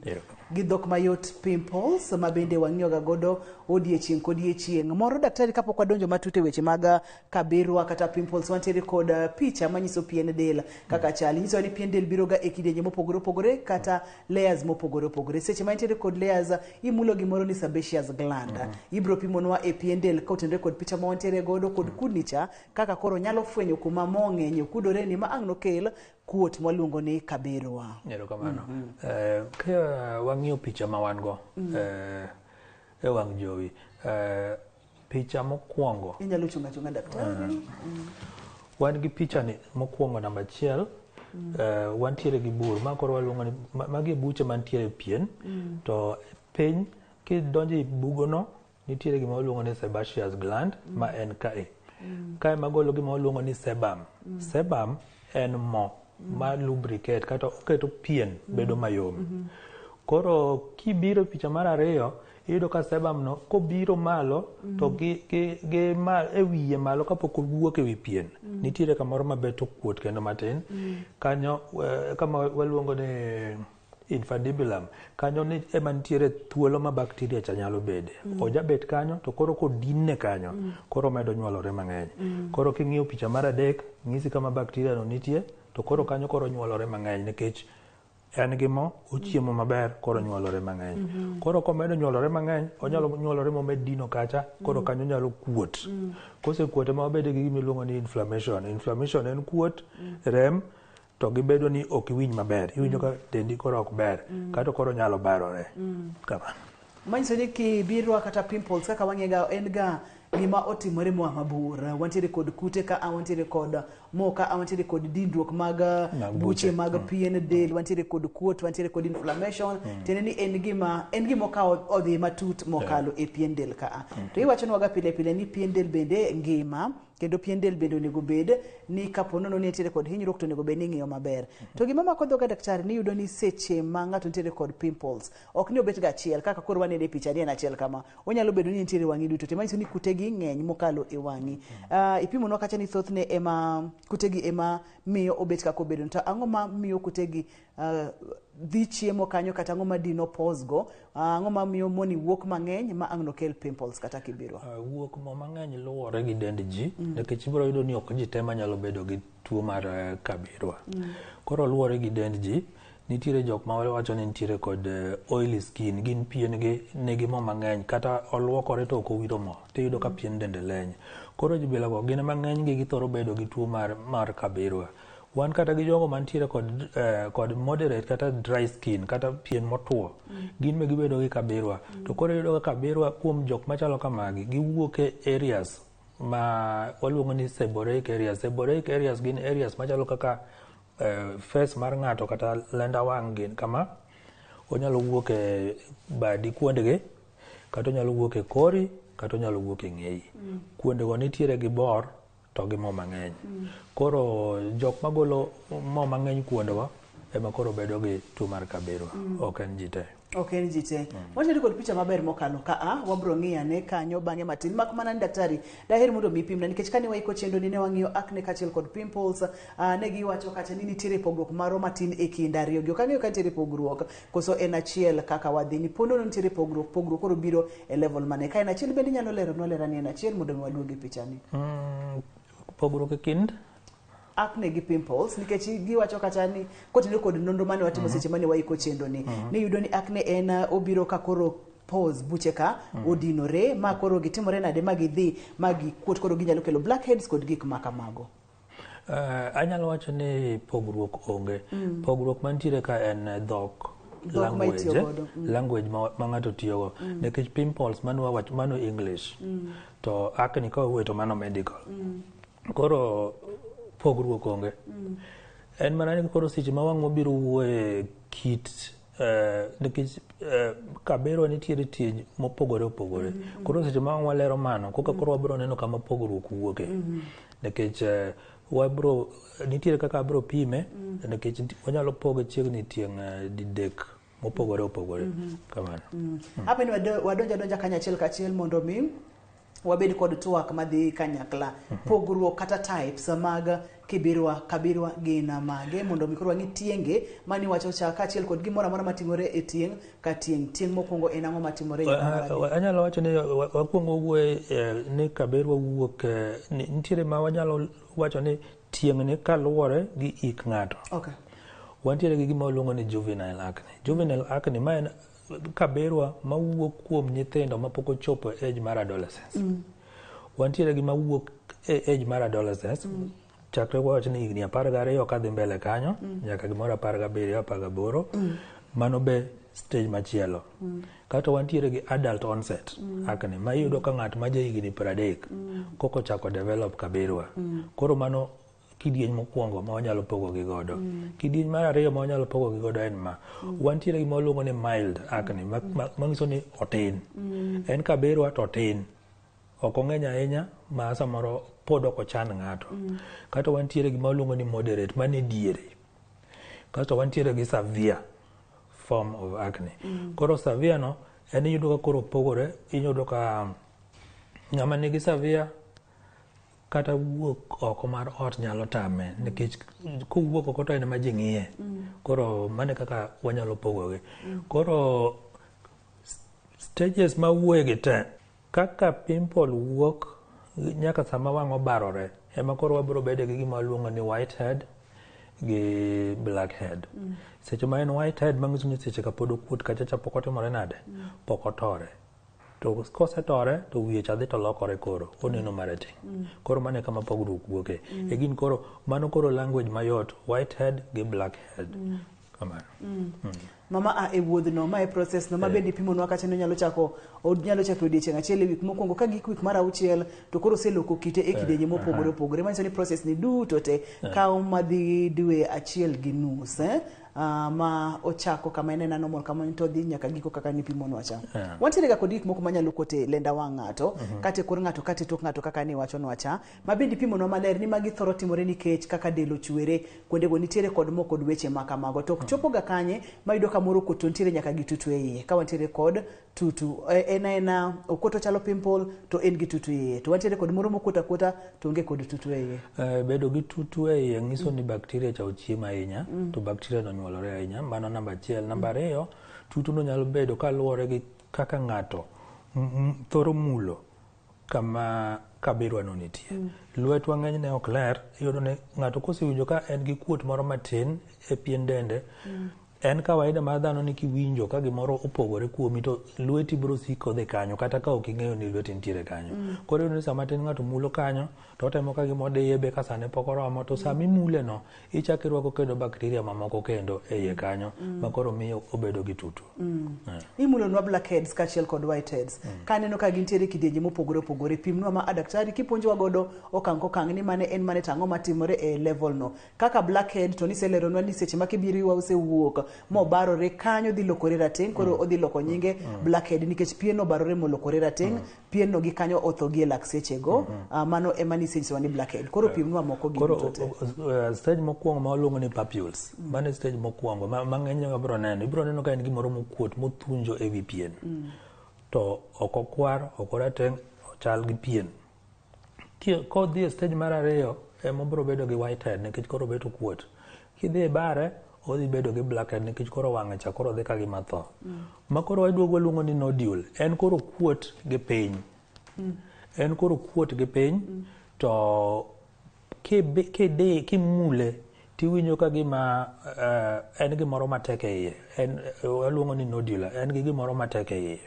Erokamano. Gi dhok mayot, pimples ma bende wang'iyoga godo odiechieng' kodiechieng'. Moro daktari, kapok wadonjo matut e weche mag kabirwa kata pimples, wantiere kod picha manyiso pien del kaka chal. Nyisowa ni pien del biroga e kidienje mopogore opogore kata layers mopogore opogore. Seche ma intiere kod layers, imulo gimoro ni sebaceous gland. Ibiro pimonwa e pien del kotenore kod picha ma wantiere godo kod kudni cha, kaka koro nyalo fwenyo kuma mo ng'eny okudore ni ma ang' nokel kuot mwaluongo ni kabirwa. Erokamano. Ka wang'iyo picha ma wan go e wang' jowi, picha mokwongo. Inyalo chung' achung'a, daktari. Wan gi picha ni mokwongo namba 1. Wantiere gi bur ma koro waluongo ni magi e buche mantiere e pien. To piny kidonjo e bugono nitiere gima waluongo ni sebaceous gland ma en kae. Kae magolo gima waluongo ni sebum. Sebum en mo ma lubricate kata oketo pien bedo mayom. Koro kibiro e picha mar 2, iyudo ka sebum no kobiro malo to gi ma, e wiye malo kapok owuok e wi pien, nitiere kamoro maber to kuot kendo matin. Kanyo kama waluongo ni infundibulum, kanyo ni ema nitiere thuolo ma bacteria cha nyalo bede. Ojabet kanyo to koro kodinne kanyo, koro omedo nyuolore mang'eny. Koro king'iyo picha mar 3, nyisi kama bacteria no nitie, to koro kanyo koro nyuolore mang'eny nikech en gi mo, ochiemo maber, koro nyuolore mang'eny. Koro komedo nyuolore mang'eny, onyalo nyuolore momed dino kacha, koro kanyo nyalo kuot. Kosekuot ema wabedo gi gima iluongo ni inflammation. Inflammation en kuot, rem, to gibedo ni ok iwinj maber. Iwinjo ka dendi koro ok ber, kata koro nyalo barore. Kamano. Manyiso ni kibirwa kata pimples kaka wang'ega en ga gima otimore moa mabor. Wantiere kod kute ka, wantiere kod mo ka, wantiere kod dindruok mag Mag buche buche. mag pien del, wantiere kod kuot, wantiere kod inflammation. Tiende ni en gima okawo odhi matut mokalo e pien del ka. To iwachonwaga pile pile ni pien del bende ngima, kendo pien del bende onego bed ni kapo nono ni nitiere kod hinyruok to onego bed ni ing'iyo maber. To gima mako dhoga, daktari, ni iyudo ni seche ma ng'ato nitiere kod pimples, ok ni obet ga achiel kaka koro waneno e picha ni en achiel kama, onyalo bedo ni nitiere e wang'i duto te, manyiso ni kutegi ng'eny mokalo e wang'i. Ipimonwa kacha ni thothne ema kutegi ema miyo obet kaka obedo. To ang'o ma miyo kutegi dhi chiemo kanyo, kata ang'o ma dino pores go? Ang'o ma miyo moni wuok mang'eny ma ang' nokel pimples kata kibirwa? Wuok mo mang'eny luwore gi dend ji, nikech ibiro yudo ni ok ji te manyalo bedo gi tuo mar kabirwa. Koro luwore gi dend ji. Nitiere jok ma wacho ni nitiere kod oily skin, gin pien gi nigi mo mang'eny, kata oluokore to ok owiro mo, tiyudo ka pien dende leny. Koro jibila go gin ema ng'eny gi githoro bedo gi tuo mar kabirwa. Wan kata gi jogo mantiere kod moderate kata dry skin kata pien motuo, gin be gibedo gi kabirwa. To koro iyudo ka kabirwa kuom jok machalo kamagi giwuok e areas ma waluongo ni seborrheic areas. Seborrheic areas gin areas machalo kaka face mar ng'ato kata lenda wang' gin kama onyalo wuok e badi kuondgi, kata onyalo wuok e kori, kata onyalo wuok e ng'eyi. Kuondego nitiere gi bor to gi mo mang'eny. Koro jok magolo mo mang'eny kuondego ema koro bedo gi tuo mar kabirwa. Ok en ji te. Ok en ji te. Wantiere kod picha maber mokalo ka a wabro ng'iyo ane kanyo bang'e matin, mak mana ni daktari daher mondo mi ipimna, nikech kane waiko chenro ni ne wang'iyo acne kaachiel kod pimples, ne giwacho kacha ni nitiere pogruok moro matin e kind ariyo gi. Ok ang'eyo ka nitiere pogruok koso en achiel kaka wadhi ni ponono nitiere pogruok. Pogruok koro biro e level mane? Ka en achiel bende inyalo leronwa alera ni en achiel mondo mi waduog e picha ni. Pogruok e kind acne gi pimples, nikech giwacho kata ni kotenore kod nonro mane watimo seche mane waiko chenro ni, niyudo ni acne en obiro ka koro pores buche ka odinore ma koro gitimore nade ma gidhi ma gikuot, koro ginyalo kelo blackheads kod gik ma kamago. Anyalo wacho ni pogruok onge. Pogruok mantiere ka en dhok. Dhok ma itiyo Language, godo. Language ma ng'ato tiyogo. Nikech pimples mano wawacho mano English. To acne ka wawuoyo to mano medical. Koro pogruok onge. En mana ni koro seche ma wang' wabiro wuoye kit Nikech kaberwa nitiere tieny mopogore opogore. Koro seche ma walero mano, koka koro wabiro neno kama pogruok wuoke. Nikech wabro nitiere kaka abro pime nikech wanyalo poge chiegni tieng' didek mopogore opogore. Kamano. Apa ni wadonjo adonja kanyachiel kachiel mondo mi wabed kod twak madhi kanyakla. Pogruok kata types mag kibirwa kabirwa gin mage mondo mi koro wang'i tienge mani wacho cha kaachiel kod gimoro amora matimore e tieng' ka tieng'. Tieng' mokwongo en ang'o matimore e mar adek? Anyalo wacho ni wakwongo wuoye ni kaberwa wuok nitiere ma wanyalo wacho ni tieng'ni kaluwore gi hik ng'ato. Wantiere gi gima waluongo ni juvenile acne. Juvenile acne ma en kaberwa mawuok kuom nyithindo mapok ochopo e age mar adolescence. Wantiere gi mawuok e age mar adolescence chakre wawach ni higni 12 kadhi mbele kanyo nyaka gimoro 17 18. Mano be stage machielo. Kato wantiere gi adult onset acne ma iyudo ka ng'at ma ja higni 30 koko chako develop kaberwa. Koro mano kidieny mokwongo ma wanyalo pogo gi godo. Kidieny mar ariyo ma wanyalo pogo gi godo en ma. Wantiere gi ma waluongo ni mild acne manyiso ni otin. En kaberwa to otin. Ok ong'eny ahinya ma samoro pod ok ochan ng'ato. Kato wantiere gi ma waluongo ni moderate mane diere. Kasto wantiere gi severe form of acne. Koro severe no en iyudo ka koro opogore, iyudo ka ng'ama nigi severe kata wuok oko mar ot nyalo tame nikech kowuok oko to en ema ji ng'iye. Koro mano e kaka wanyalo pogogi. Koro stages ma wuoye gi te kaka pimple wuok nyaka sama wang' obarore ema koro wabiro bedo gi gima waluongo ni white head gi black head. Seche ma en white head manyiso ni seche ka pod okuot kacha cha pok otimore nade? Pok otore. To kosetore to wiye cha dhi to lokore koro oneno marateng'. Koro mano e kama pogruok wuoke. E gin koro mano koro language mayot white head gi black head. Kamano. Mama a e wuodhno ma e process no ma bende ipimonwa kacha ni onyalo chako onyalo chako e odiechieng' achiel e wik mokwongo ka gik wik mar auchiel to koro oseloko kite e kidienje mopogore opogore manyiso ni process ni duto te kawo madhi dwe 1.5 ma ochako kama en ena normal kama to odhi nyaka giko kaka nipimonwa cha. Wantiere ga kod gik moko manyalo kuot e lenda wang' ng'ato kata e kor ng'ato kata e tok ng'ato kaka niwachonwa cha ma bende ipimonwa maler ni magi thoro timore nikech kaka del ochwere kuondego nitiere kod mo kod weche ma kamago to chopo ga kanye ma iyudo ka moro okuot to nitiere nyaka gi tutu e iye ka wantiere kod tutu en aena okuot ochalo pimple to en gi tutu e iye to wantiere kod moro mokuot akuota to onge kod tutu e iye. Bedo gi tutu e iye nyiso ni bacteria cha ochiemo ahinya to bacteria no nyuolore ahinya. Mano namba achiel. Namba ariyo, tutu no nyalo bedo kaluwore gi kaka ng'ato thoro mulo kama kaberwa no nitie. Lwetwa ng'enyne ok ler. Iyudo ni ng'ato kosewinjo ka en gi kuot moro matin e pien dende en kawaida mar dhano ni kiwinjo ka gimoro opogore kuomi to lweti biro siko dhi kanyo kata ka ok ing'eyo ni lweti nitiere kanyo. Koro iyudo ni sama tin ng'ato mulo kanyo to otemo ka gima odiye be ka sane pok oromo to sama imule no ichako irwako kendo bacteria mamoko kendo e iye kanyo ma koro miyo obedo gi tutu. Imulonwa blackheads kaachiel kod whiteheads. Kaneno ka gintiere kidienje mopogore opogore pimnwa ma a daktari kipuonjowa godo okang' kokang' ni mane en mane to ang'o matimore e level no kaka blackhead to niseleronwa ni seche ma kibiriwa osewuok mobarore kanyo dhi lokore rateng' koro odhi loko nyinge blackhead nikech pien obarore molokore rateng' pien no gi kanyo otho gi e lak sechego. Mano ema nisenyisowa ni blackhead koro pimnwa moko gi Koro duto te. Stage mokwongo ma waluongo ni papules. Mano e stage mokwongo ma ng'enyne wabiro neno. Ibiro neno ka en gimoro mokuot mothunjo e wi pien. To ok okwar, ok orateng', ochal gi pien. Kodhi e stage mar ariyo ema obiro bedo gi whitehead nikech koro obet okuot. Kidhi e bare odhi bedo gi blackhead nikech koro wang'e cha koro dhi ka gima tho. Ma koro waduogo waluongo ni nodule. En koro okuot gi piny. En koro okuot gi piny to kidi kimule tiwinjo ka gima en gimoro matek e iye. En waluongo ni nodular. En gi gimoro matek e iye.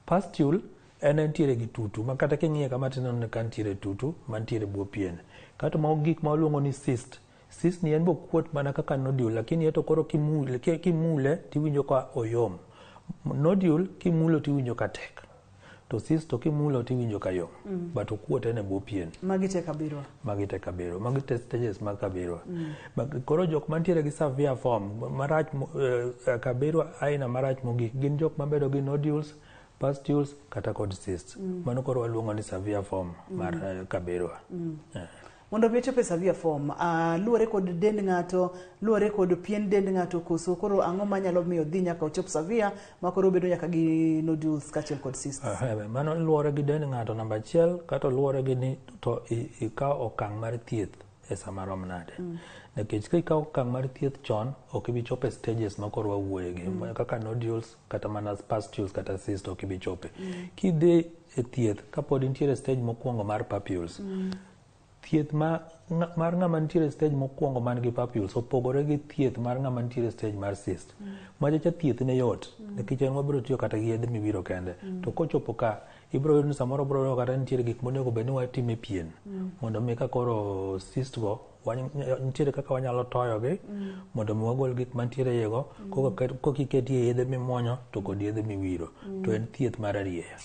Pustule en entiere gi tutu ma kata king'iye kama tineno ni ka nitiere tutu mantiere bwo pien. Kato mago gik ma waluongo ni cyst. Cyst ni en be okuot mana kaka nodule lakini eto koro kimule tiwinjo ka oyom. Nodule kimulo tiwinjo ka tek. To cyst to kimulo tiwinjo ka yom. But okuot en e bwo pien. Magi te kabirwa. Magi te kabirwa. Magi te stages mag kabirwa. Koro jok mantiere gi severe form marach kabirwa aina marach mogik gin jok mabedo gi nodules, pustules kata kod cysts. Mano koro waluongo ni severe form mar kabirwa. Mondo mi ochop e severe form, luwore kod dend ng'ato, luwore kod pien dend ng'ato koso koro ang'o manyalo miyo dhi nyaka ochop severe ma koro bedo nyaka gi nodules kaachiel kod cysts? Mano luwore gi dend ng'ato namba achiel kata luwore gi ni to ikawo okang' mar thieth e sama rom nade. Nikech ka ikawo okang' mar thieth chon, ok ibi chopo e stages ma koro wawuoye gi, kaka nodules kata mana pustules kata cysts ok ibi chope. Kidhi e thieth kapod intiere stage mokwongo mar papules, thieth mar ng'ama nitiere stage mokwongo man gi papules opogore gi thieth mar ng'ama nitiere stage mar cyst. Macha cha thieth ne yot, nikech en wabiro tiyo kata gi yedhe miwiro kende. To kochopo ka, ibiro yudo ni samoro biro yudo kata nitiere gik monego bed ni watimo e pien. Mondo mi ka koro cyst go, nitiere kaka wanyalo toyogi, mondo mi wagol gik mantiere iye go, koka iketie yedhe mimuonyo to kod yedhe miwiro. To en thieth mar arieya.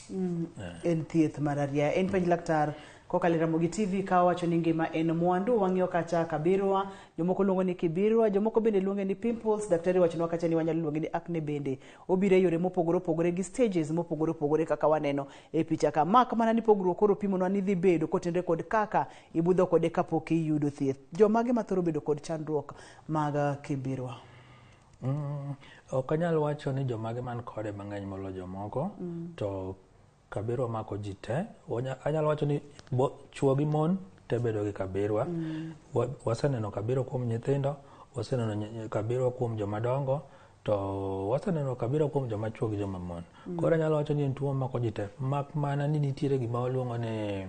En thieth mar arieya. En penj laktar kokalo e Ramogi TV ka wacho ni ngima en mwandu, wang'iyo kacha kabirwa, jomoko luongo ni kibirwa, jomoko bende luonge ni pimples, daktari wachonwa kacha ni wanyalo luonge ni acne bende. Obiro e yore mopogore opogore gi stages mopogore opogore kaka waneno e picha ka. Mak mana ni pogruok koro pimonwa ni dhi bedo kotenore kod kaka ibudho kode kapok iyudo thieth. Jomage mathoro bedo kod chandruok mag kibirwa? Ok anyal wacho ni jomage man kode mang'eny molo jomoko, to kabirwa mako ji te. Anyalo wacho ni chuo gi mon te bedo gi kabirwa. Waseneno kabirwa kuom nyithindo, waseneno kabirwa kuom joma dongo, to waseneno kabirwa kuom joma chuo gi joma mon. Koro anyalo wacho ni en tuo mako ji te, mak mana ni nitiere gima waluongo ni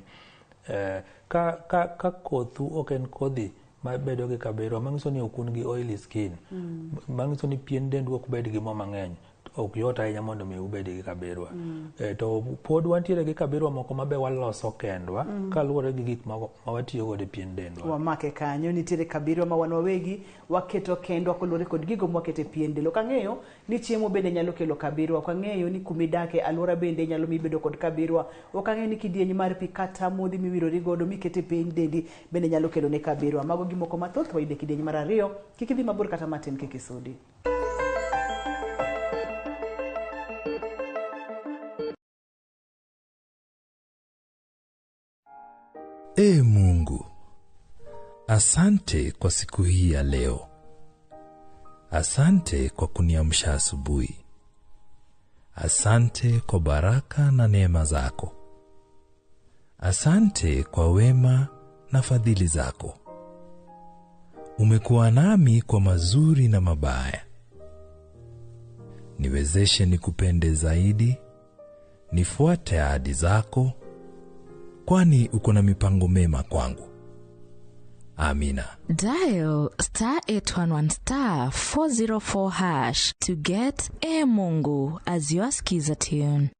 ka kothu ok en kodhi mabedo gi kabirwa, manyiso ni ok un gi oily skin, manyiso ni pien dendu ok bed gi mo mang'eny, ok yot ahinya mondo mi ubed gi kabirwa. To pod wantiere gi kabirwa moko mabe waloso kendwa, kaluwore gi gik ma watiyo godo e pien dendwa. Wamake kanyo, nitiere kabirwa ma wan wawegi waketo kendwa koluwore kod gigo mwaketo e pien del. Ok ang'eyo ni chiemo bende nyalo kelo kabirwa, ok ang'eyo ni kumidake alwora bende nyalo miyo ibedo kod kabirwa, ok ang'eyo ni kidieny mar pi kata modhi miwirori godo mikete pien dendi bende nyalo kelo ne kabirwa. Mago gimoko mathoth wayudo e kidieny mar ariyo. Kik idhi mabor kata matin, kik isudi. Ee Mungu, asante kwa siku hii ya leo. Asante kwa kuniamsha asubuhi. Asante kwa baraka na neema zako. Asante kwa wema na fadhili zako. Umekuwa nami kwa mazuri na mabaya. Niwezeshe nikupende zaidi, nifuate ahadi zako, kwani uko na mipango mema kwangu. Amina. Dial star 811 star 404 hash to get E Mungu as your skiza tune.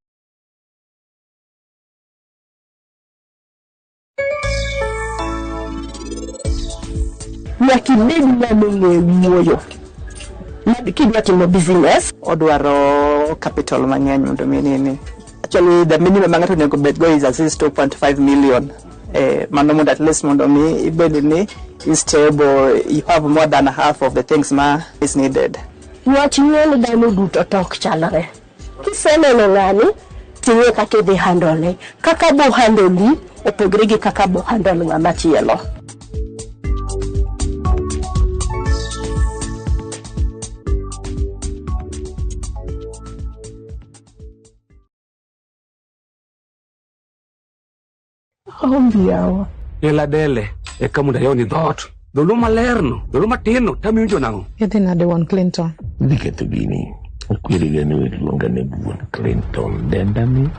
Nyaka ibed ng'ama ong'eyo wuoyo. Kidwa timo business odwaro capital mang'eny mondo mi nini. Actually the minimum ma ng'ato onego bed go is at least 2.5 million. Mano mondo at least mondo mi ibed ni is stable, you have more than half of the things ma is needed. Wach nyuol dhano duto to ok chalre. Kiseneno ng'ani, ting'e kaka idhi handle. Kaka bo handle ni, opogre gi kaka bo handle ng'ama chielo. Ombiawa. Ela dele, eka mondo ayaw ni dhoot. Dholuo malerno, dholuo matinno, tamiwinjo nang'o? Idhi nade wuon Clinton? Idhi ketho gini. Akweri ni iluonga ni wuon Clinton. Denda ni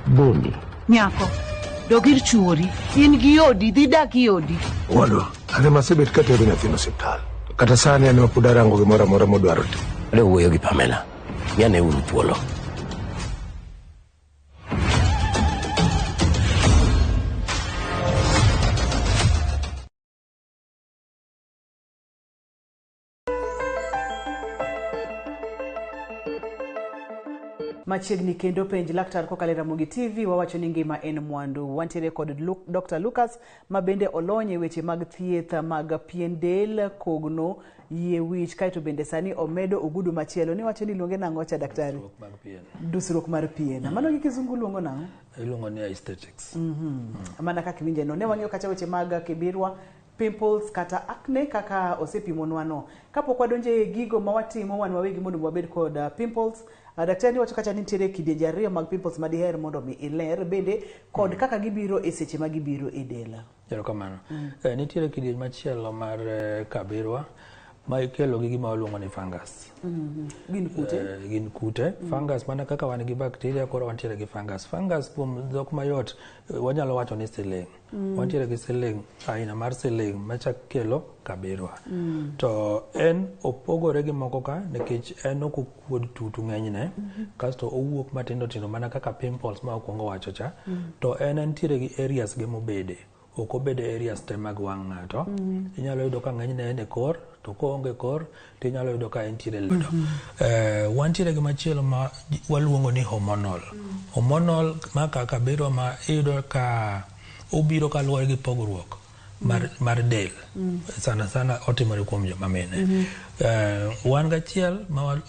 Boni. Nyako, dog ir chuori. In gi odi, dhi dak i odi. Wadwa, an ema asebet katero nyathino osiptal. Kata sani an ema pod arango gimoro amora modwaro timo. Adwa wuoyo gi Pamela. Miane uru thuolo. Machiegni kendo penj laktar kokalo e Ramogi TV wawacho ni ngima en mwandu. Wantiere kod Dr. Lucas ma bende olony e weche mag thieth mag pien del, kogno, yie wich, kaeto bende sani omedo ogudu machielo. Niwacho ni iluonge nang'o cha daktari? Mag pien. Dusruok mar pien. Mano gi kizungu luongo nang'o? Iluongo ni aesthetics. Mana kaka iwinje no. Ne wang'iyo kacha weche mag kibirwa, pimples kata acne kaka osepimonwa no. Kapok wadonjo e gigo ma watimo wan wawegi mondo wabed kod pimples, daktari wacho kacha ni nitiere kidienje ariyo mag pimples ma diher mondo mi iler bende kod kaka gibiro e seche ma gibiro e del. Erokamano. Nitiere kidieny machielo mar kabirwa ma ikelo gi gima waluongo ni fungus. Gin kute? Gin kute. Fungus mana kaka wan gi bacteria koro wantiere gi fungus. Fungus kuom dhok mayot wanyalo wacho ni siling. Wantiere gi siling, aina mar siling machak kelo kabirwa. To en opogore gi moko ka nikech en ok okuod tutu ng'enyne. Kasto owuok matindo tindo mana kaka pimples ma okwongo wacho cha. To en entiere gi areas ge mobede. Ok obed e areas te mag wang' ng'ato. Inyalo yudo ka ng'enyne en e kor, to koonge kor to inyalo yudo ka entiere lwedo. Wantiere gi machielo ma waluongo ni hormonal. Hormonal ma kaka kabirwa ma iyudo ka obiro kaluwore gi pogruok mar del. Sana sana otimore kuom joma mine. Wan gachiel ma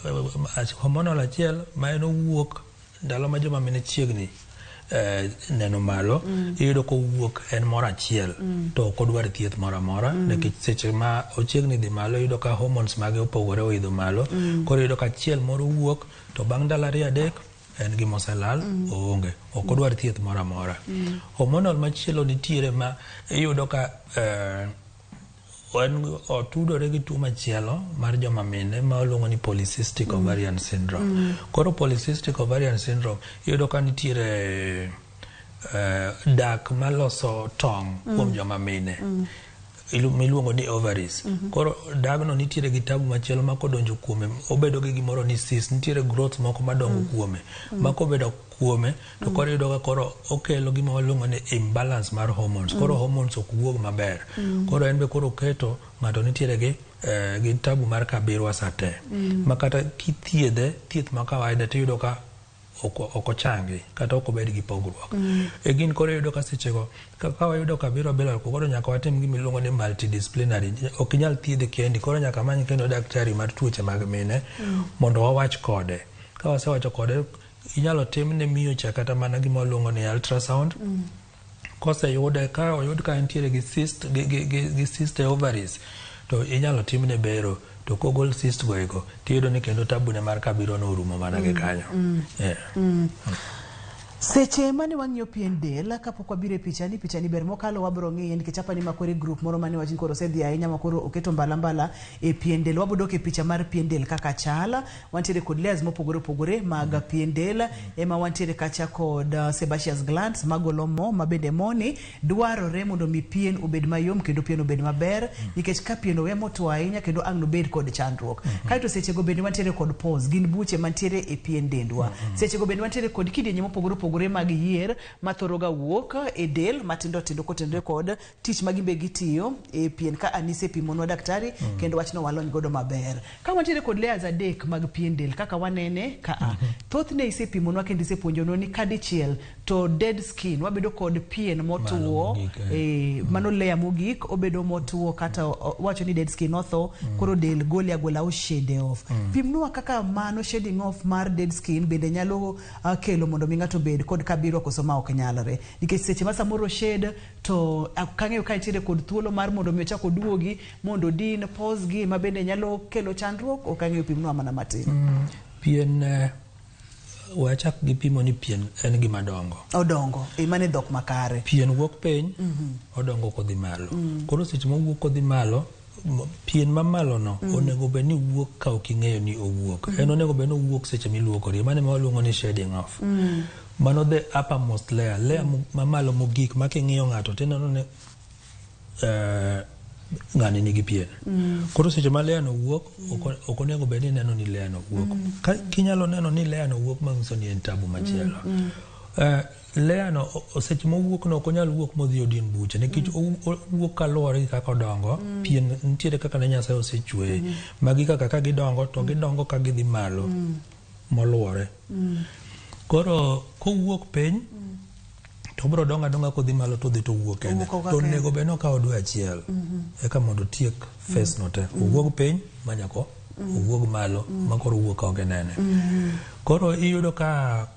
hormonal achiel ma en owuok ndalo ma joma mine chiegni neno malo, iyudo kowuok en moro achiel to ok odwar thieth moro amora nikech seche ma ochiegni dhi malo iyudo ka hormones mage opogore oidho malo. Koro iyudo ka achiel moro wuok to bang' ndalo ariyo adek en gima oselal, oonge, ok odwar thieth moro amora. Hormonal machielo nitiere ma iyudo ka en otudore gi tuo machielo mar joma mine ma waluongo ni polycystic ovarian syndrome. Koro polycystic ovarian syndrome iyudo ka nitiere dak maloso tong' kuom joma mine miluongo ni ovaries. Koro dagno nitiere gi tabu machielo ma kodonjo kuome obedo gi gimoro ni cyst, nitiere growth moko madongo kuome. Ma kobedo kuome to koro iyudo ka koro okelo gima waluongo ni imbalance mar hormones. Koro hormones ok wuog maber. Koro en be koro oketo ng'ato nitiere gi tabu mar kabirwa sate. Ma kata kithiedhe thieth ma kawaida tiyudo ka ok ochangi kata ok obed gi pogruok. E gin koro iyudo ka sechego ka wayudo kabirwa bila koro nyaka watim gima iluongo ni multidisciplinary. Ok inyal thiedhe kendi, koro nyaka many kendo daktari mar tuoche mag mine mondo wawach kode. Ka wasewacho kode inyalo timne miyo cha kata mana gima waluongo ni ultrasound. Koseyude ka oyud ka entiere gi cyst gi cyst e ovaries to inyalo timne bero to kogol cyst go eko tiyudo ni kendo tabune mar kabirwa no orumo mana gi kanyo. Seche mane wang'iyo pien del kapok wabiro e pichani, pichani ber mokalo wabiro ng'iye nikech apani makoro e group moro mane wach ni koro osedhi ahinya ma koro oketo mbala mbala e pien del. Wabiro dok e picha mar pien del kaka chal. Wantiere kod layers mopogore opogore mag pien del. Ema wantiere kacha kod sebaceous glands magolo mo ma bende moni dwarore mondo mi pien obed mayom kendo pien obed maber nikech ka pien owe motwo ahinya kendo ang' nobed kod chandruok. Kaeto sechego bende wantiere kod pores, gin buche mantiere e pien dendwa. Sechego bende wantiere kod kidienje mopogore opogore mag yier mathoro ga wuok e del matindo tindo kotenore kod tich ma gimbe gitiyo e pien ka anise pimonwa daktari kendo wachno walony godo maber. Ka wantiere kod layers adek mag pien del kaka wanene ka a. Thothne isepimonwa kendo isepuonjonwa ni kadichiel to dead skin wabedo kod pien motuo, mano layer mogik obedo motuo kata wacho ni dead skin otho, koro del gole agola o shade off. Pimnwa kaka mano shading off mar dead skin bende nyalo kelo mondo mi ng'ato obed kod kabirwa koso ma ok nyalre. Nikech seche ma samoro shade to kang'eyo ka nitiere kod thuolo mar mondo mi ochak oduogi mondo odin pores gi ma bende nyalo kelo chandruok, ok ang'eyo, pimnwa mana matin. Pien wachak gi pimo ni pien en gima dongo. Odongo, mano e dhok makare. Pien wuok piny, odongo kodhi malo. Koro seche mowuok kodhi malo, pien mamalo no onego bed ni wuok ka ok ing'eyo ni owuok. En onego bed ni owuok seche miluokori. Mano ema waluongo ni shedding off. Mano the uppermost layer, layer mamalo mogik ma king'iyo ng'ato tineno ni ng'ani nigi pien. Koro seche ma layer no wuok, ok onego bed ni ineno ni layer no wuok. Ka kinyalo neno ni layer no wuok manyiso ni en tabu machielo. Layer no seche mowuok no ok onyal wuok modhi odin buche nikech owuok kaluwore gi kaka odongo. Pien nitiere kaka ne Nyasaye osechweye. Magi kaka ka gidongo to gidongo ka gidhi malo moluwore. Koro kowuok piny to obiro dongo adonga kodhi malo to odhi to owuok kende. Owuok oka To kende. onego bed ni okawo dwe achiel eka mondo otiek phase no te. Owuog piny manyako owuog malo ma koro owuok ka ok inene. Koro iyudo ka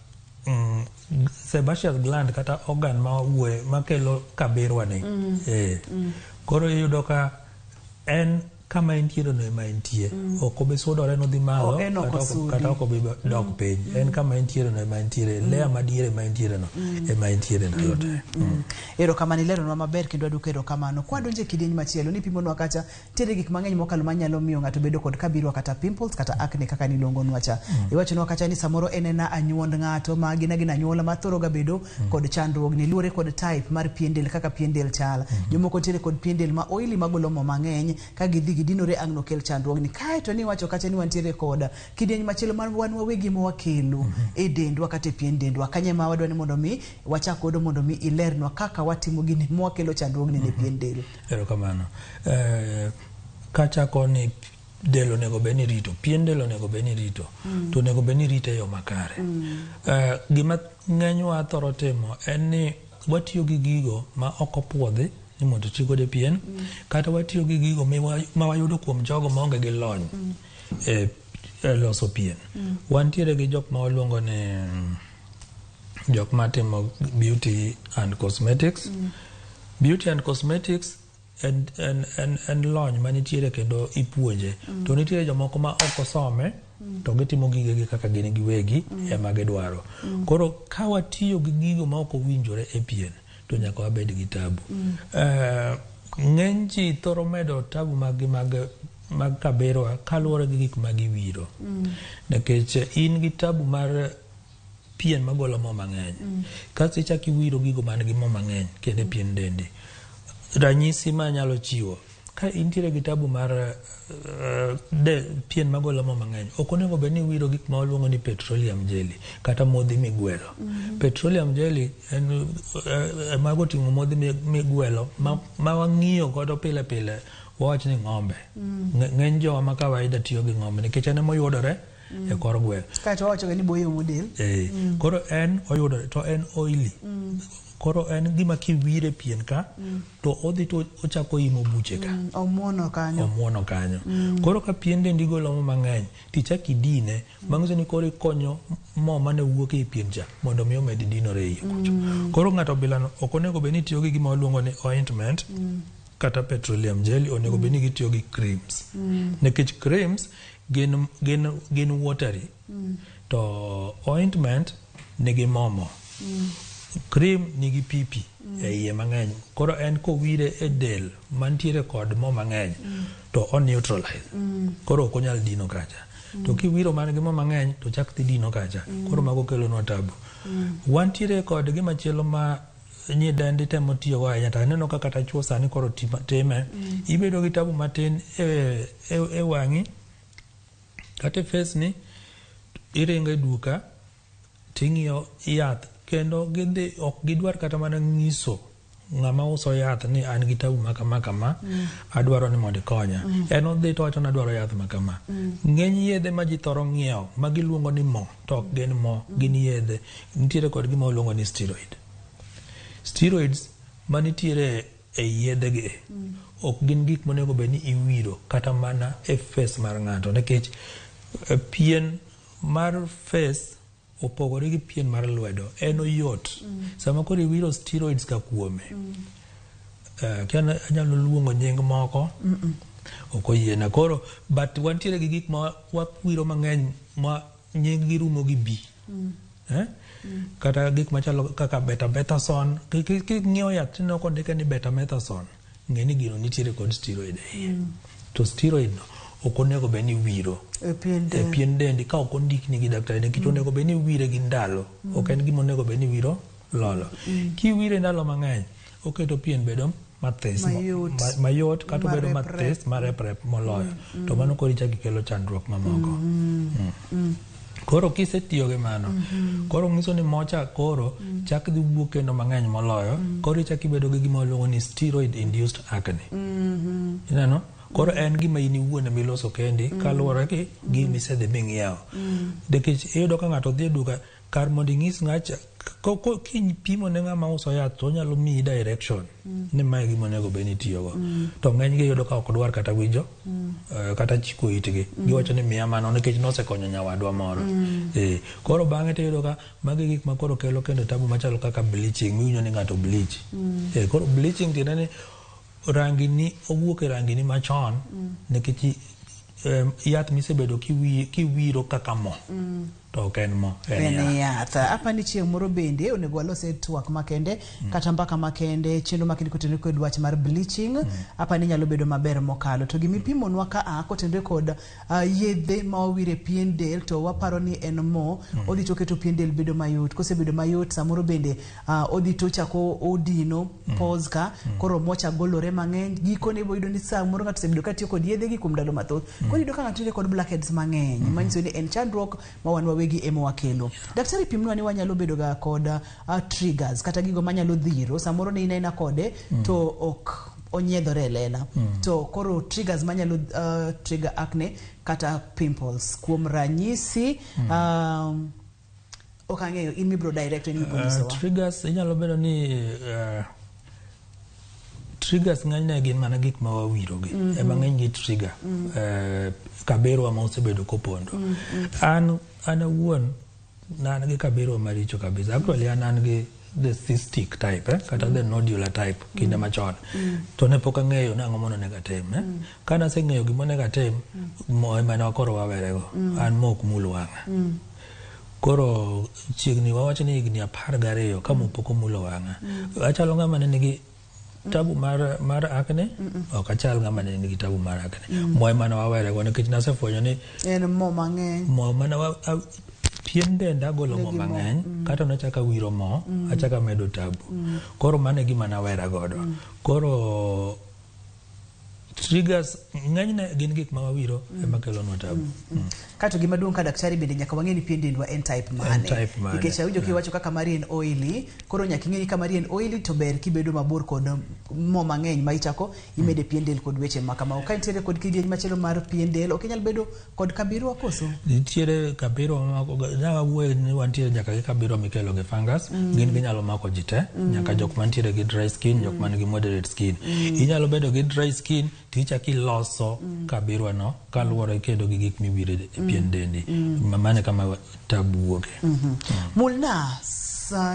sebaceous gland kata organ ma wuoye makelo kabirwa ni. Koro iyudo ka en kama entiere no ema entie. Ok obi sudore nodhi malo Oh, en ok kata ok- osudi. kata ok obi dok piny. En kama entiere no ema entiere. Layer madiere ema entiere no ema entiere ndalo te. Erokamano, ileronwa maber kendo aduoko erokamano. Kwadonjo e kidieny machielo, nipimonwa kacha nitiere gik mang'eny mokalo manyalo miyo ng'ato bedo kod kabirwa kata pimples kata acne kaka niluongonwa cha. Iwachonwa kacha ni samoro en ena anyuond ng'ato ma gin agina anyuola ma thoro ga bedo kod chandruogni luwore kod type mar pien del kaka pien del chal. Jomoko nitiere kod pien del ma oily magolo mo mang'eny ka gidhi gidinore ang' nokel chandruogni. Kaeto niwacho kacha ni wantiere kod kidieny machielo mar wan wawegi ma wakelo e dendwa kata e pien dendwa. Kanye ma wadwa ni mondo mi wachak godo mondo mi ilernwa kaka watimo gini mwakelo chandruogni ne pien del. Erokamano. Kachako ni del onego bed ni rito, pien del onego bed ni rito, to onego bed ni irite e yo makare. Gima ng'enywa thoro timo en ni watiyo gi gigo ma ok opuodhi ni mondo oti godo e pien, kata watiyo gi gigo ma wayudo kuom jogo maonge gi lony e loso pien. Wantiere gi jok ma waluongo ni jok matimo beauty and cosmetics. Beauty and cosmetics en lony manitiere kendo ipuonje. To nitiere jomoko ma ok osome to gitimo gigegi kaka gin giwegi ema gidwaro. Koro ka watiyo gi gigo ma ok owinjore e pien to nyaka wabed gi tabu. Ng'eny ji thoro medo tabu mag mag kabirwa kaluwore gi gik ma giwiro. Nikech in gi tabu mar pien magolo mo mang'eny. Kasto ichako iwiro gigo man gi mo mang'eny kendo e pien dendi. Ranyisi ma anyalo chiwo, ka intiere gi tabu mar pien magolo mo mang'eny, ok onego bed ni iwiro gik ma waluongo ni petroleum jelly kata modhi migwelo. Petroleum jelly en mago oting'o modhi migwelo ma wang'iyo godo pile pile, wawach ni ng'ombe. Ng'eny jowa ma kawaida tiyo gi ng'ombe nikech en emoyudore e kor gweng'. Kaeto wawacho ga ni boyo omo del. Koro en oyudore to en oily. Koro en gima kiwire pien ka to odhi to ochako imo buche ka. Omuono kanyo. Omuono kanyo. Koro ka pien dendi golo mo mang'eny tichak idine, manyiso ni koro ikonyo mo mane wuok e pien cha mondo mi omed dinore e iye kucho. Koro ng'ato bilano ok onego bed ni tiyo gi gima waluongo ni ointment kata petroleum jelly, onego bed ni gitiyo gi creams. Nikech creams gin watery. To ointment nigi momo. Cream nigi pipi e iye mang'eny. Koro en kowire e del mantiere kod mo mang'eny to o neutralize. Koro ok onyal dino kacha. To kiwiro man gi mo mang'eny to chak dhi dino kacha. Koro mago kelonwa tabu. Wantiere kod gima chielo ma nyidendi temo tiyogo ahinya to aneno ka kata chuo sani koro time. Ibedo gi tabu matin e wang'i kata e face ni, iringo e duka ting'iyo yath kendo gidhi ok gidwar kata mana ng'iso ng'ama uso yath ni an gi tabu ma kama kama, adwaro ni mondo ikonya. En odhi to owacho ni adwaro yath ma kama. Ng'eny yedhe ma ji thoro ng'iewo ma giluongo ni mo to ok gin mo, gin yedhe. Nitiere kod gima waluongo ni steroid. Steroids manitiere e yedhe gi ok gin gik monego bed ni iwiro kata mana e face mar ng'ato nikech pien mar face opogore gi pien mar lwedo, en oyot. Sama koro iwiro steroids ka kuome, kia anyalo luongo nying moko, ok oyiena. Koro but wantiere gi gik ma wawiro mang'eny ma nying gi rumo gi B. Kata gik machalo kaka betamethasone, king'iyo yath tineno kondike ni betamethasone, ng'e ni gino nitiere kod steroid e iye. To steroid no ok onego bed ni iwiro e pien e del. pien dendi ka ok ondikni gi daktari nikech onego bed ni iwire gi ndalo, ok en gima onego bed ni iwiro lolo. Kiwire ndalo mang'eny, oketo pien bedo mathis, Mayot. mayot kata obedo Mareprep. mathis mareprep moloyo. To mano koro ichako ikelo chandruok mamoko. Koro kisetiyo gi mano, koro nyiso ni mocha koro chak dhi wuok kendo mang'eny moloyo, koro ichako ibedo gi gima waluongo ni steroid induced acne. Ineno? Koro en gima in iwuon ema iloso kendi kaluwore gi gima isedhi ming'iewo. Nikech iyudo ka ng'ato dhi e duka Kar mondo ing'is ng'acha kipimo ne ng'ama uso yath to onyalo miyi direction ni mae gima onego bed ni itiyogo. To ng'eny gi iyudo ka ok dwar kata winjo kata chiko itgi. Giwacho ni miya mano nikech nosekonyo nyawadwa moro. Koro bang'e tiyudo ka magi gik ma koro kelo kendo tabu machalo kaka bleaching miwinjo ni ng'ato bleach. Koro bleaching tiende ni rangi ni owuok e rangi ni machon nikech yath misebedo kiwiro kaka mo to ok en mo, en En yath. yath. Apa ni chieng' moro bende onego walose twak makende kata mbaka makende, chenro makende kotenore kod wach mar bleaching. Apa ni nyalo bedo maber mokalo. To gimipimonwa ka a kotenore kod yedhe ma wawiro e pien del to waparo ni en mo, odhi to oketo pien del bedo mayot. Kosebedo mayot samoro bende odhi to ochako odino pores ka, koro mo cha golore mang'eny. Gikone ibo yudo ni samoro ng'ato osebedo katiyo kod yedhe gi kuom ndalo mathoth. Koro iyudo ka ng'ato nitiere kod blackheads mang'eny, manyiso ni en chandruok ma wan wawegi ema wakelo. Daktari pimnwa ni wanyalo bedo ga kod triggers kata gigo manyalo dhiro samoro ne in aina kode to ok onyiedhore e lela. To koro triggers manyalo trigger acne kata pimples kuom ranyisi ok ang'eyo in mibro direct in mibro nyisowa. Triggers inyalo bedo ni triggers ng'enyne gin mana gik ma wawiro gi ema ng'eny gi trigger kaberwa ma osebedo kopondo. An awuon an gi kaberwa maricho kabisa. Actually an gi the cystic type kata the nodular type kinde machon. To ne pok ang'eyo ni ang'o monego atim. Ka naseng'eyo gima onego atim, mo ema ne koro wawerego. An mo ok mul wang'a. Koro chiegni wawach ni higni 12 ka mo pok omulo wang'a. Achalo ng'ama ne nigi tabu mar acne, ok achal ng'ama ne nigi tabu mar acne. Mo ema ne wawerego nikech nasefwenyo ni En mo mang'eny. Mo mana pien denda golo mo Nigi mo. Mang'eny kata nachako awiro mo achako amedo tabu. Koro mano e gima nawera godo. Koro triggers ng'enyne gin gik ma wawiro ema kelonwa tabu. Kato gima duong' ka daktari bende nyaka wang'e ni pien dendwa en type mane. Type mane. Nikech awinjo kiwacho kaka mari en oily, koro nyaka ing'e ni ka mari en oily to ber kibedo mabor kod mo mang'eny ma ichako imede pien del kod weche ma kamago. Ka nitiere kod kidieny machielo mar pien del, ok inyal bedo kod kabirwa koso? Nitiere kabirwa mamako nawawuoye ni wantiere nyaka gi kabirwa mikelo gi fungus. Gin ginyalo mako ji te nyaka jok mantiere gi dry skin, jok man gi moderate skin. Inyalo bedo gi dry skin tichako iloso kabirwa no kaluwore kendo gi gik miwiro e pien dendi. Mano e kama tabu wuoke. Mulna,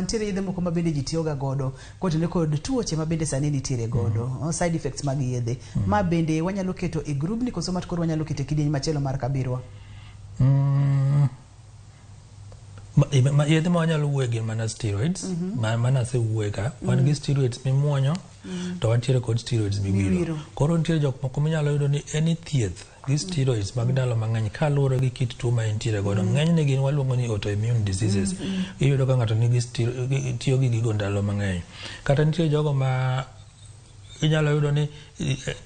nitiere yedhe moko ma bende ji tiyoga godo kotenore kod tuoche ma bende sani nitiere godo, side effects mag yedhe. Ma bende wanyalo keto e grubni koso mat koro wanyalo keto e kidieny machielo mar kabirwa? Yedhe ma wanyalo wuoye gin mana steroids mana asewuoye ka wan gi steroids mimuonyo to wantiere kod steroids miwiro. Miwiro. Koro nitiere jok moko minyalo yudo ni any thieth gi steroids mag ndalo mang'eny kaluwore gi kit tuo ma entiere godo. Ng'enyne gin waluongo ni autoimmune diseases. Iyudo ka ng'ato nigi tiyo gi gigo ndalo mang'eny. Kata nitie jogo ma inyalo yudo ni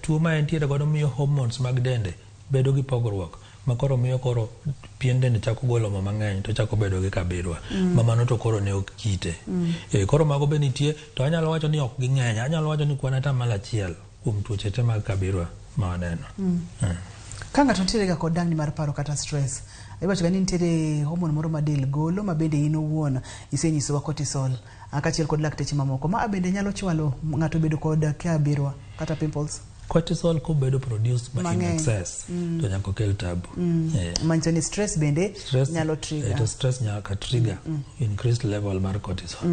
tuo ma entiere godo miyo hormones mag dende bedo gi pogruok ma koro miyo koro pien dende chako golo mo mang'eny to chako bedo gi kabirwa ma mano to koro ne ok kite. Koro mago be nitie to anyalo wacho ni ok ging'eny. Anyalo wacho ni kwan 1% kuom tuoche te mag kabirwa ma waneno. Ka ng'ato nitiere ga kod dangni mar paro kata stress, iwacho ga ni nitiere hormone moro ma del golo ma bende in owuon isenyisowa cortisol kaachiel kod lakteche mamoko. Ma bende nyalo chwalo ng'ato bedo kod kabirwa kata pimples. Cortisol kobedo produced in Mang'eny. excess to nyaka okel tabu. Manyiso ni stress bende Stress, nyalo trigger. To stress nyaka trigger increased level mar cortisol.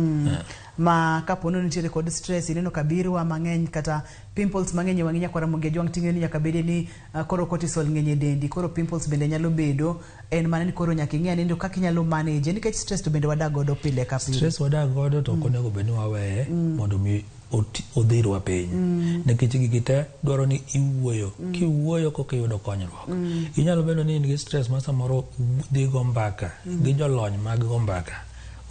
Ma kapo ni nitiere kod stress ineno kabirwa mang'eny kata pimples mang'eny e wang'i nyakwar Ramogi Ajwang' ting'e ni nyaka bede ni koro cortisol ng'eny e dendi koro pimples bende nyalo bedo en mana ni koro nyaka ing'e ane kaka inyalo manage nikech stress to bende wadak godo pile ka pile. Stress wadak godo to ok onego bed ni waweye mondo mi odhirwa piny. Nikech gigi te dwaro ni iwuoyo. Kiwuoyo koka iyudo konyruok. Inyalo bedo ni in gi stress ma samoro dhi go mbaka gi jolony mag go mbaka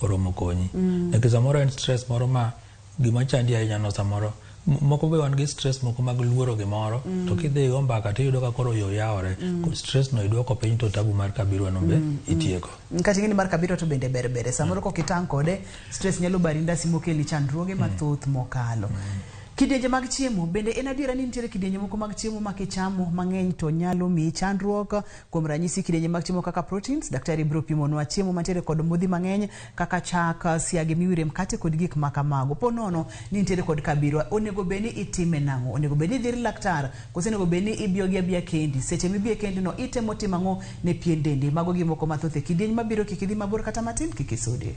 oromo konyi. Nikech samoro en stress moro ma gima chandi ahinya no samoro moko be wan gi stress moko mag luoro gimoro to kidhi go mbaka tiyudo ka koro yo yawore. Stress no iduoko piny to tabu mar kabirwa no be itieko. Kata ing'e ni mar kabirwa to bende ber bere samoro kok itang' kode stress nyalo bari ndasi mokeli chandruoge mathoth mokalo. Kidienje mag chiemo bende en adiera ni nitiere kidienje moko mag chiemo ma kichamo mang'eny to nyalo miyi chandruok. Kuom ranyisi kidienje mag chiemo kaka proteins, daktari biro pimonwa chiemo mantiere kod modhi mang'eny kaka chak, siagi miwire mkate kod gik ma kamago. Po nono ni nitiere kod kabirwa, onego bed ni itime nang'o? Onego bed ni idhi ir laktar koso onego bed ni ibiyo gi abiya kendi? Seche mibiye kendi no itemo timo ang'o ne pien dendi? Mago gik moko mathoth e kidieny mabiro, kik idhi mabor kata matin, kik isudi.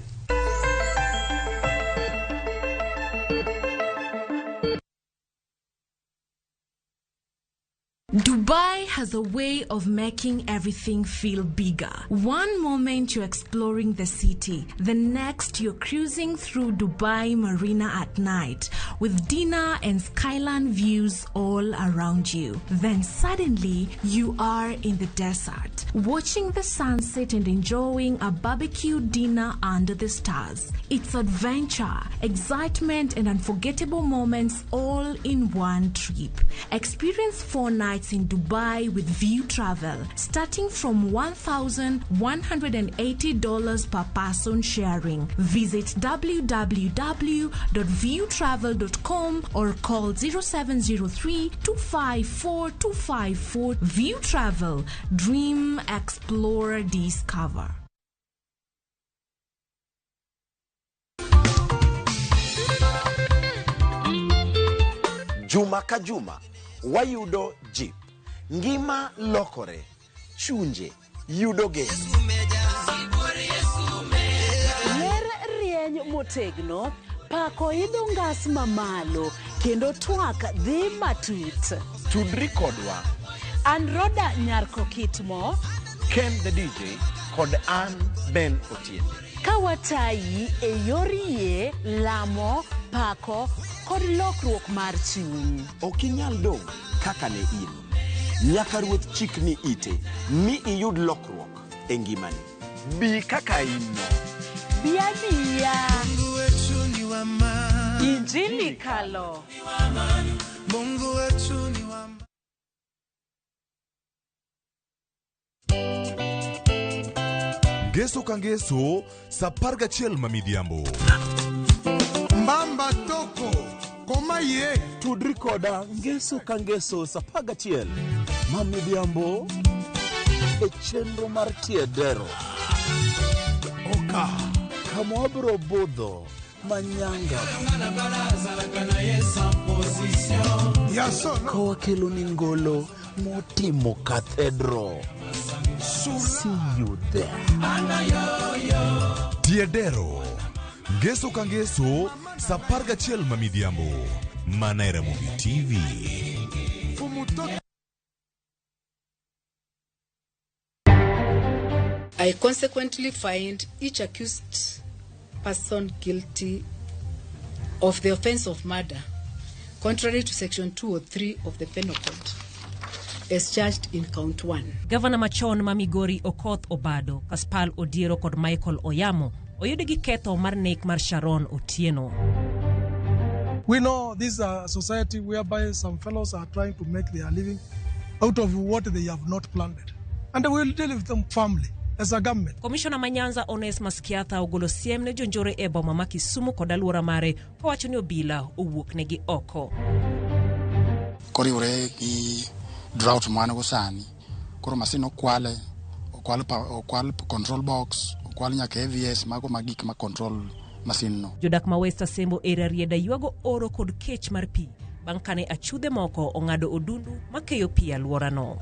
Dubai has a way of making everything feel bigger. One moment you're exploring the city, the next you're cruising through Dubai Marina at night with dinner and skyline views all around you. Then suddenly you are in the desert, watching the sunset and enjoying a barbecue dinner under the stars. It's adventure, excitement, and unforgettable moments all in one trip. Experience 4 nights in Dubai with View Travel, starting from $1,180 per person sharing. Visit www.viewtravel.com or call 0703 254 254. View Travel, dream, explore, discover. Juma ka juma wayudo jip, ngima lokore, chunje yudo geno. Ler rieny motegno, pako idho ngas mamalo, kendo twak dhi matut. Tudri kodwa An Roda Nyarko Kitmo, Ken the DJ kod an Ben Otiende. ka watayi e yor yie, lamo, pako kod lokruok mar chuny. Ok inyal dong' kaka ne in. Nyaka Ruoth chikni ite mi iyud lokruok e ngimani. Bi kaka in no. Bi abiya. Injili kalo. Mungu wetu ni wa Ngeso ka ngeso sa 11 ma midhiambo. Mbamba toko koma ye Tudri koda ngeso ka ngeso sa 11 ma midhiambo e chenro mar Tiedero. Oka kama wabiro budho manyanga ka wakelo ni ngolo motimo cathedral. See you there. Tiedero. Ngeso ka ngeso sa 11 ma midhiambo. Mana e Ramogi TV. I consequently find each accused person guilty of the offense of murder, contrary to section 203 of the Penal Code, as charged in count 1. Gavana machon ma Migori Okoth Obado, Kaspal Odiero kod Michael Oyamo oyud gi ketho mar nek mar Sharon Otieno. We know this is a society whereby some fellows are trying to make their living out of what they have not planted. And we will deal with them firmly as a government. Komishona ma Nyanza Onesmus Kiatha ogolo siem ne jonjore e boma ma Kisumu kod alwora mare kowacho ni obila owuok negi oko. Koriwore gi drought ma wan go sani, koro masin okwale, okwal, okwal control box, okwal nyaka AVS, mago ma gik ma control masin no. Jodak ma West Asembo e Rarieda ywago oro kod kech mar pi bang' kane achudhe moko ong'ado odundu makeyo pi e alworano.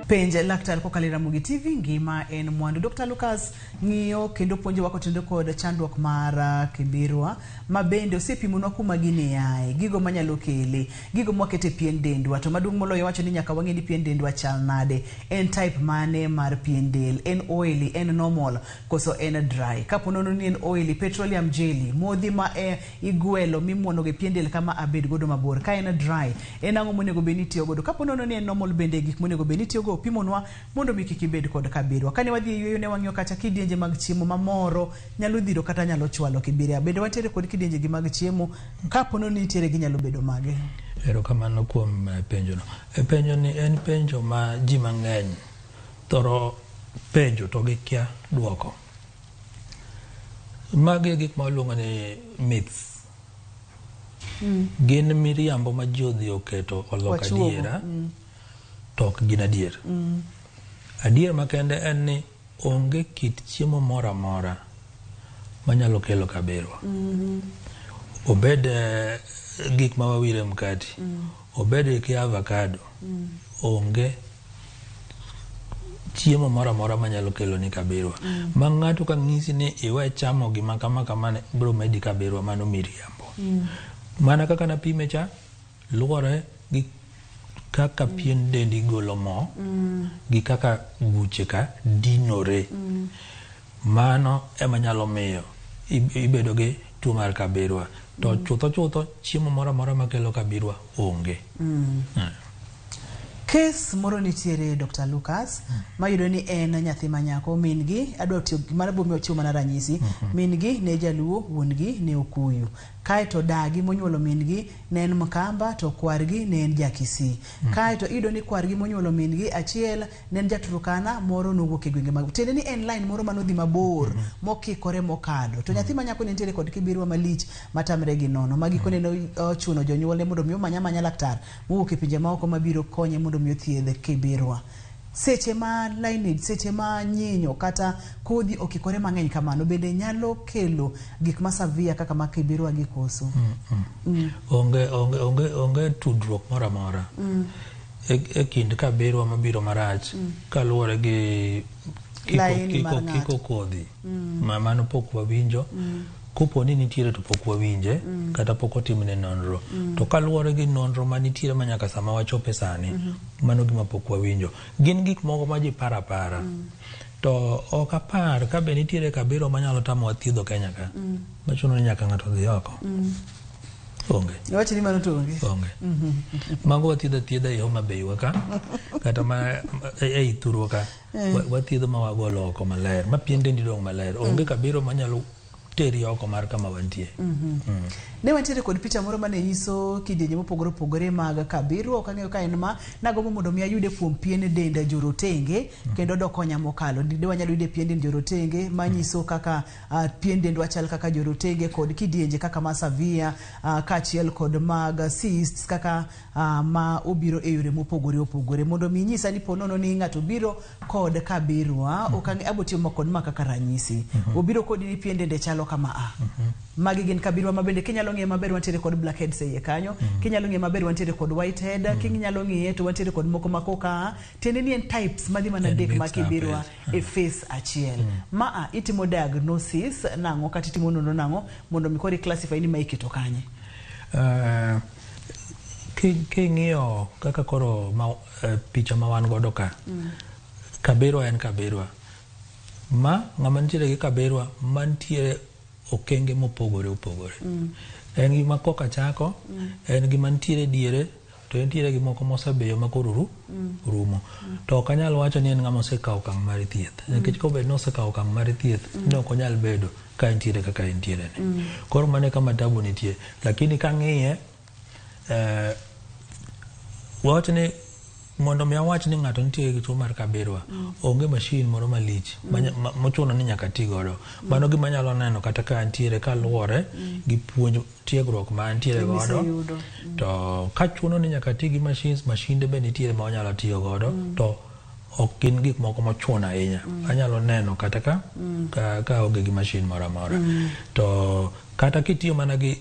Penj laktar kokalo e Ramogi TV, ngima en mwandu. Dr. Lucas ng'iyo kendo puonjowa kotenore kod chandruok mar kibirwa ma bende osepimonwa kuma gini aye, gigo manyalo kele, gigo mwakete pien dendwa. To maduong' moloyo wacho ni nyaka wang'e ni pien dendwa chal nade, en type mane mar pien del, en oily, en normal koso en dry. Kapo nono ni en oily, petroleum jelly, modhi ma igwelo mimuono go pien del kama abed godo mabor. Ka en dry, en ang'o monego bed ni itiyo godo? Kapo nono ni en normal bende gik monego bed ni itiyo go pimonwa mondo mi kik ibed kod kabirwa. Kane wadhi e yueyo ne wang'iyo kata kidienje mag chiemo mamoro nyalo dhiro kata nyalo chwalo kibiria. Bende wantiere kod kidienje gi mag chiemo, kapo nono ni nitiere ginyalo bedo mage? Erokamano kuom penjono. Penjo ni en penjo ma ji mang'eny thoro penjo to gikia duoko. Magi e gik ma waluongo ni myths. Gin miriambo ma ji odhi oketo oloko Wachuogo. adiera to ok gin adier. Adier makende en ni onge kit chiemo moro amora manyalo kelo kaberwa. Obed gik ma wawiro e mkati, obed ki avocado, onge chiemo moro amora manyalo kelo ni kaberwa. Ma ng'ato ka ng'isi ni iwe chamo gima kama kama biro medi kaberwa, mano miriambo. Mana kaka napime cha, luwore gi kaka pien dendi golo mo, gi kaka buche ka dinore. Mano ema nyalo miyo ibedo gi tuo mar kaberwa. To chutho chutho chiemo moro amora makelo kaberwa onge. Kes moro nitiere Dr. Lucas mayudo ni en nyathi ma nyako min gi adwa tiyo mano bo chiwo mana ranyisi min gi ne jaluo wuon gi ne okuyu kaeto dagi monyuolo min gi ne en Mkamba to kwargi ne en ja Kisii kaeto iyudo ni kwargi monyuolo min gi achiel ne en ja Turkana moro nowuok e gwenge mag tiende ni en line moro manodhi mabor mokikore mokalo to nyathi ma nyako ne nitiere kod kibirwa malich matamre gi nono ma gikone ne ochuno jonyuolne mondo mi omany amanya laktar mowuok e pinje maoko mabiro konye mondo mi othiedh kibirwa seche ma lineage seche ma nyinyo kata kodhi okikore mang'eny kamano bende nyalo kelo gik ma severe kaka ma kibirwa gi koso Onge tudruok moro amora e kind kaberwa mabiro marach kaluwore gi Laini mar ng'ato. kiko kodhi ma mano pok wawinjo. Kopo ni nitiere to pok wawinje kata pok otimne nonro. To kaluwore gi nonro manitiere ma nyaka sama wachope sani, mano gima pok wawinjo. Gin gik moko ma ji paro apara. To ok apar ka be nitiere kabiro manyalo tamowa thiedho Kenya ka. Machuno ni nyaka ng'ato dhi oko. Onge. Iwacho ni mano to onge. Onge. Mago wathiedho athiedha e Homa Bay wa ka, kata ma ei thurwa ka. Wathiedho ma wagolo oko maler, ma pien dendi dong' maler. Onge kabiro manyalo teri oko mar kama wantie. Ne wantiere kod picha moro mane nyiso kidienje mopogore opogore mag kabirwa ok ang'eyo ka en ma nagombo mondo mi ayude kuom pien dend jorotenge kendo dokonya mokalo de wanyalo yude pien dend jorotenge manyiso kaka pien dendwa chal kaka jorotenge kod kidienje kaka ma severe kaachiel kod mag cysts kaka ma obiro e yore mopogore opogore mondo mi inyisa ni po nono ni ng'ato biro kod kabirwa ok ang'e abo tiyo kod ma kaka ranyisi obiro kodi ni pien dende chalo kama a magi gin kabirwa ma bende kinyalo ng'iye maber wantiere kod blackheads e iye kanyo kinyalo ng'iye maber wantiere kod whitehead kinyalo ng'iye to wantiere kod moko ma koka tiende ni en types madhi mana En adek ma mixed up, kibirwa yes. e face achiel ma a itimo diagnosis nang'o kata itimo nonro nang'o mondo mi koro i-classify ni ma iketo kanye King'iyo kaka koro ma, picha ma wan godo ka, kabirwa en kabirwa. Ma ng'ama nitiere gi kabirwa mantiere okenge mopogore opogore. En gima koka chako, en gima nitiere diere, to entiere gi moko mosebeyo ma koro rumo. To ok anyal wacho ni en ng'ama osekawo okang' mar thieth. Nikech kobed ni osekawo okang' mar thieth, ne ok onyal bedo ka entiere kaka entiere ni. Koro mano e kama tabu nitie. Lakini kang'iye, wawach ni mondo mi awach ni ng'ato nitie gi tuo mar kabirwa, onge mashin moro malich mochuno ni nyaka ti godo. Mano gima anyalo neno kata ka antiere kaluwore gi puonj tiegruok ma antiere godo. Miseyudo. To kachuno ni nyaka ti gi machines, mashinde be nitiere ma wanyalo tiyo godo, to ok gin gik moko mochuno ahinya. Anyalo neno kata ka onge gi mashin moro amora. To kata kitiyo mana gi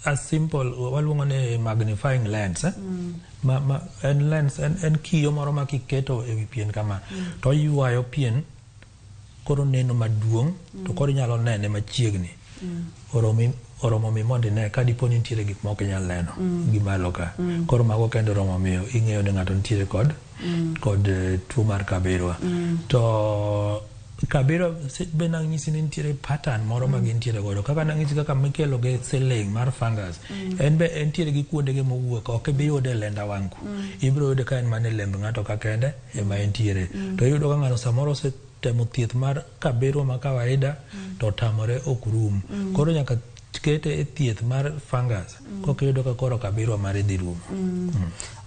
a simple waluongo ni magnifying lens, eh? Ma en lens en kiyo moro ma kiketo ewi pien kama to oywayo pien koro neno maduong' to koro inyalo nene machiegni oromo mi mondo ine ka dipo ni nitiere gik mok inyal neno gi malo ka koro mago kende oromo miyo ing'eyo ni ng'ato nitiere kod tuo mar kabirwa to kabirwa be nang'isi ni nitiere pattern moro ma gintiere godo kaka nang'isi kaka mikelo gi siling mar fungus en be entiere gi kuondege mowuok ok ibi yude e lenda wang' ku ibiro yude ka en mana e lemb ng'ato ka kende ema entiere to iyudo ka ng'ato samoro osetemo thieth mar kabirwa ma kawaida to otamore ok rum koro nyaka kete e thieth mar fungus koka iyudo ka koro kabirwa mare dhi rumo.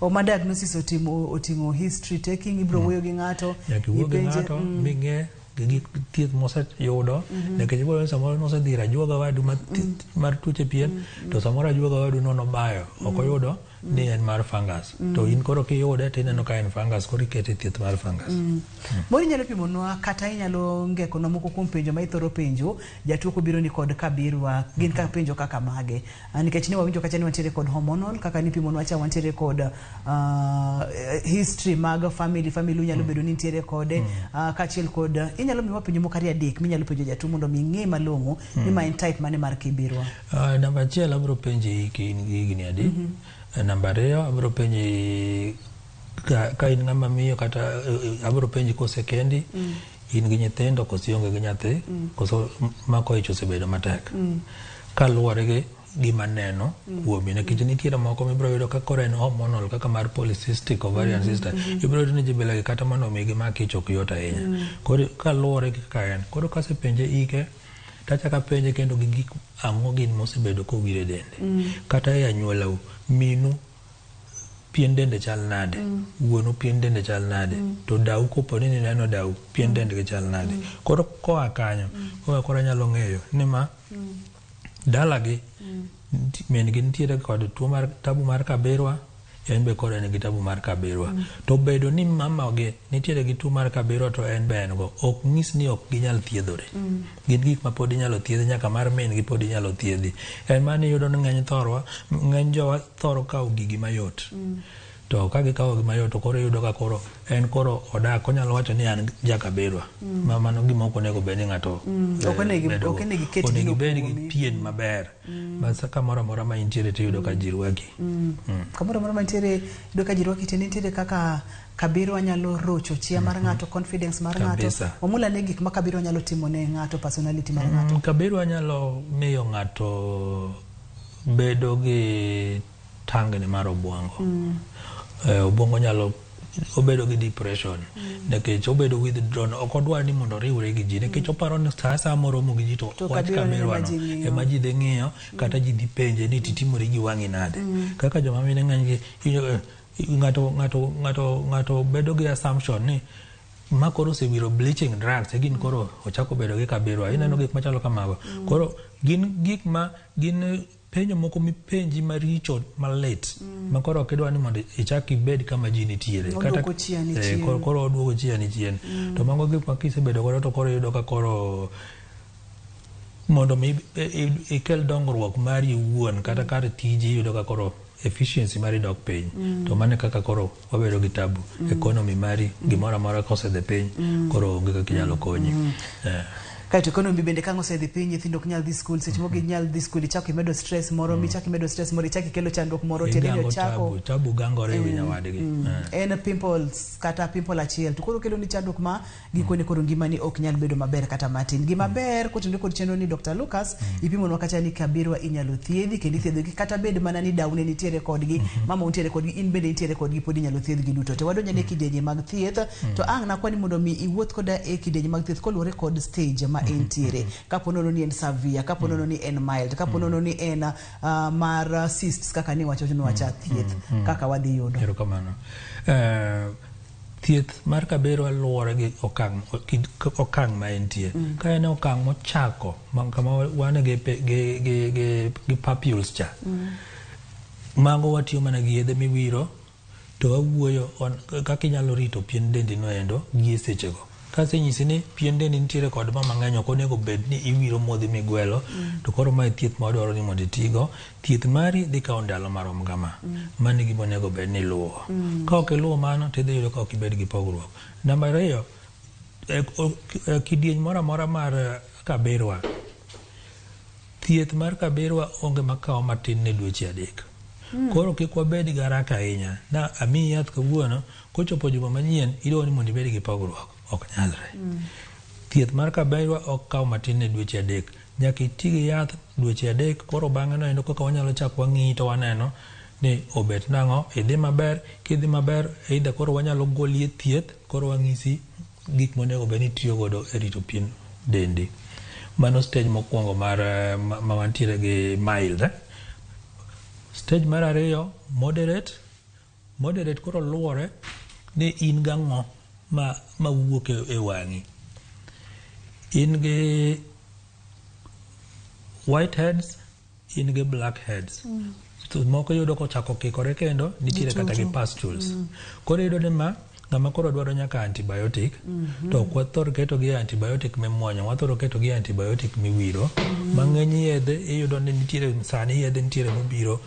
Oma diagnosis otimo oting'o history taking, ibiro wuoyo gi ng'ato. Nyaka iwuo gi ipenje, ng'ato ming'e gi gik thieth moseyudo, nikech ibiro yudo ni samoro nosedhi ir ajuoga wadu mar tuoche pien, to samoro ajuoga wadu no nobayo ok oyudo ni en mar fungus, to in koro kiyude to ineno ka en fungus, koro ikete e thieth mar fungus. Moro inyalo pimonwa kata inyalo ngekonwa moko kuom penjo ma ithoro penjo jatuo kobiro ni kod kabirwa gin ka penjo kaka mage? Nikech ne wawinjo kacha ni wantiere kod hormonal, kaka nipimonwa cha wantiere kod history mag family, family unyalo bedo ni nitiere kode, kaachiel kod inyalo miwa penjo moko ariyo adek minyalo penjo jatuo mondo mi ng'e malong'o ni ma en type mane mar kibirwa. Namba achiel, abiro penji ka in gi higni adi. Namba ariyo, abiro penji ka in ng'ama miyo kata abiro penji kosekendi, in gi nyithindo koso ionge gi nyathi, koso mako ich osebedo matek. Kaluwore gi gima neno kuomi, nikech nitiere moko mibiro yudo ka koro en hormonal kaka mar polycystic ovarian cyst, ibiro yudo ni ji bilagi kata mondo mi gimak ich ok yot ahinya. Koro kaluwore gi kaka en, koro kasepenje ike, tachako apenje kendo gi gik ang'o gin mosebedo kowir e dende. Kata e anyuolau, minu pien dende chal nade, wuonu pien dende chal nade, to dau kopo ni nineno dau pien dendgi chal nade. Koro koa kanyo, koka koro anyalo ng'eyo ni ma dalagi min gi nitiere kod tuo mar tabu mar kabirwa, en be koro en gi tabu mar kabirwa. To bedo ni mama gi nitiere gi tuo mar kabirwa to en be en go, ok nyis ni ok ginyal thiedhore. Gin gik ma pod inyalo thiedhi, nyaka mar min gi pod inyalo thiedhi. En mana ni iyudo ni ng'eny thorwa, ng'eny jowa thoro kawo gigi mayot. To ka gikawo gi mayot to koro iyudo ka koro en koro odak, onyalo wacho ni an jakabirwa. Ma mano gima ok onego bed ni ng'ato Ok onego bedogo. ok onego iket Onego gino ibed gi kuomi. pien maber. Ma kamoro amora ma intiere to iyudo ka ji rwaki. Kamoro amora mantiere yudo ka ji rwaki, tiende nitiere kaka kabirwa nyalo rocho chia mar ng'ato, confidence mar ng'ato. Kabisa. Wamul ane gik ma kabirwa nyalo timo ne ng'ato, personality mar ng'ato. Kabirwa nyalo miyo ng'ato bedo gi tangni mar obwongo. Obwongo nyalo obedo gi depression nikech obedo withdrawn, ok odwar ni mondo oriwre gi ji nikech oparo ni sa asaya moromo gi ji to To wach kabirwa kabirwa ema no ji ng'iyo. ema ji dhi ng'iyo kata ji dhi penje ni titimori gi wang'i nade. Kaka joma mine ng'eny gi ng'ato bedo gi assumption ni ma koro osewiro bleaching drugs e gin koro ochako bedo gi kabirwa, ineno gik machalo kamago. Koro gin gik ma gin penjo moko mipenji maricho malit ma koro ok idwa ni mondo ichak ibed kama ji nitiere. Oduoko chia ni chien. Koro oduoko chia ni chien. To mago gik ma kisebedo godo to koro iyudo ka koro mondo mi ikel dongruok mari iwuon kata kar tiji, iyudo ka koro efficiency mari dok piny. To mano e kaka koro wabedo gi tabu. Economy mari, gimoro amora kosedhi piny, koro onge kaka inyalo konyi. Kaeto economy bende ka ang' osedhi piny, nyithindo ok nyal dhi skul, seche moko ginyal dhi skul, ichako imedo stress moro, michako imedo stress moro, ichako ikelo chandruok moro, tiende ni Igango ochako tabu, tabu gangore e wi nyawadgi. En pimples kata pimple achiel to koro kelo ni chandruok ma gikone koro ngimani ok nyal bedo maber kata matin. Gima ber kotenore kod chenro ni Dr. Lucas ipimonwa kacha ni kabirwa inyalo thiedhi kendo ithiedhogi kata bed mana ni daune nitiere kodgi, mama nitiere kodgi, in bende nitiere kodgi, pod inyalo thiedhgi duto te. Wadonjo ne kidienje mag thieth, to ang' nakwa ni mondo mi iwuoth koda e kidienje mag thieth koluwore kod stage ma entiere, kapo nono ni en severe, kapo nono ni en mild, kapo nono ni en mar cysts kaka ni wacho nwacha thieth kaka wadhi yudo. Erokamano. Thieth mar kabirwa luwore gi okang' ma entie. Ka en e okang' mochako kama wan gi papules cha, mago watiyo mana gi yedhe miwiro to wawuoyo on kaka inyalo rito pien dendi no endo gi e sechego. Kasenyisi ni pien dendi nitiere kod mo mang'eny, ok onego bed ni iwiro modhi migwelo, to koro mae thieth ma wadwaro ni mondo itigo. Thieth mari dhi kawo ndalo marom kama. Mano e gima onego bed ni iluwo. Ka ok iluwo mano, to idhi yudo ka ok ibed gi pogruok. Namba ariyo, kidieny moro amora mar kabirwa, thieth mar kabirwa onge makawo matin ne dweche 3. Koro kik wabed gi haraka ahinya. Na amiyi yath kawuono, kochopo juma manyien, idwaro ni mondo ibed gi pogruok. Ok nyalre. Thieth mar kabirwa ok kaw matin ne dweche 3. Nyaka iti gi yath dweche 3, koro bang'e no endo koka wanyalo chako wang'iyi to waneno ni obet nang'o, idhi maber, kidhi maber, either koro wanyalo golie thieth, koro wang'isi gik monego bed ni itiyo godo e rito pien dendi. Mano stage mokwongo mar ma wantiere gi mild. Stage mar ariyo, moderate. Moderate koro luwore ni in gang'o ma wuok e wang'i. In gi whiteheads, in gi blackheads. To moko iyudo kochako kikore kendo nitiere kata gi Tutu. Pustules. Koro iyudo ni ma ng'ama koro dwaro nyaka antibiotic. To ok wathor keto gi antibiotic mimuonyo, wathoro keto gi antibiotic miwiro. Mang'eny yedhe iyudo ni nitiere sani, yedhe nitiere mobiro,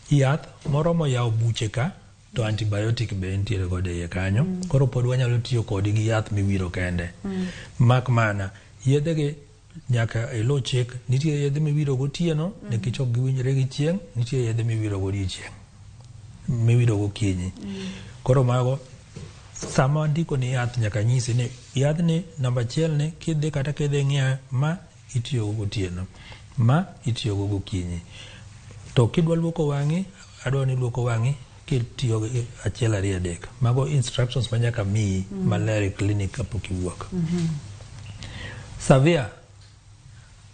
yath moromo yawo buche ka to antibiotic be nitiere godo e iye kanyo. Koro pod wanyalo tiyo kodi gi yath miwiro kende. Mak mana yedhe gi nyaka iluw chik. Nitie yedhe miwiro gotieno nikech ok giwinjre gi chieng', nitie yedhe miwiro godiochieng', miwiro gokinyi. Koro mago sama andiko ni yath, nyaka nyisi ni yadhni namba achiel ni kidhi kata kidhi ng'iewe, ma itiyogo gotieno, ma itiyogo gokinyi. To kidwa luoko wang'i, adwa ni luoko wang'i kitiyo gi achiel, ariyo, adek. Mago instructions ma nyaka miyi maler e clinic kapok iwuok. Severe,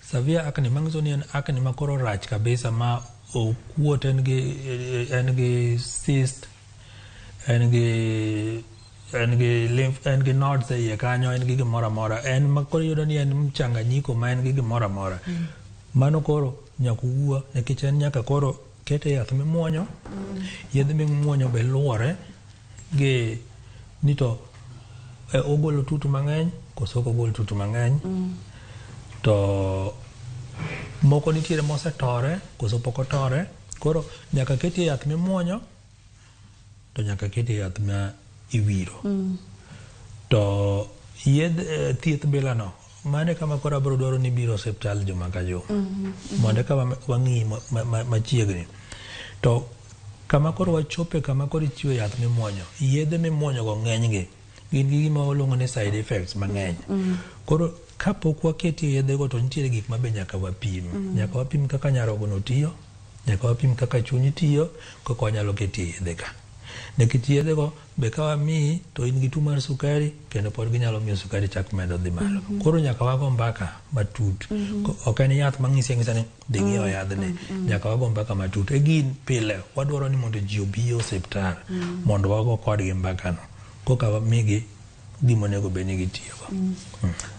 severe acne manyiso ni en acne ma koro rach kabisa, ma okuot, en gi cyst, en gi lymph, en gi nodes e iye kanyo, en gi gimoro amora, en ma koro iyudo ni en mchanganyiko ma en gi gimoro amora. Mano koro nyaka wuo nikech en nyaka koro kete yath mimuonyo. Yedhe mimuonyo be luwore gi ni to ogolo tutu mang'eny koso ok ogol tutu mang'eny. To moko nitiere mosetore koso pok otore. Koro nyaka ketie yath mimuonyo, to nyaka ketie yath ma iwiro. To yedh thieth bilano mano e kama koro abiro dwaro ni biro osiptal juma ka juma mondo eka wang'i machiegni. To kama koro wachope, kama koro ichiwo yath mimuonyo, yedhe mimuonyo go ng'enygi gin gi gima waluongo ni side effects mang'eny. Koro kapok waketie yedhego to nitiere gik ma be nyaka wapim. Nyaka wapim kaka nyarogno tiyo, nyaka wapim kaka chuny tiyo, kaka wanyalo ketie yedhe ka, nikech yedhego be ka wamiyi to in gi tuo mar sukari kendo pod ginyalo miyo sukari chak medo dhi malo. Koro nyaka wago mbaka matut. Ok en yath mang'isi ang'isa ni dhi ng'iew yadhni. Nyaka wago mbaka matut e gin. Pile wadwaro ni mondo ji obi e osiptal mondo wago kodgi mbakano koka wamigi gima onego bed ni gitiyogo.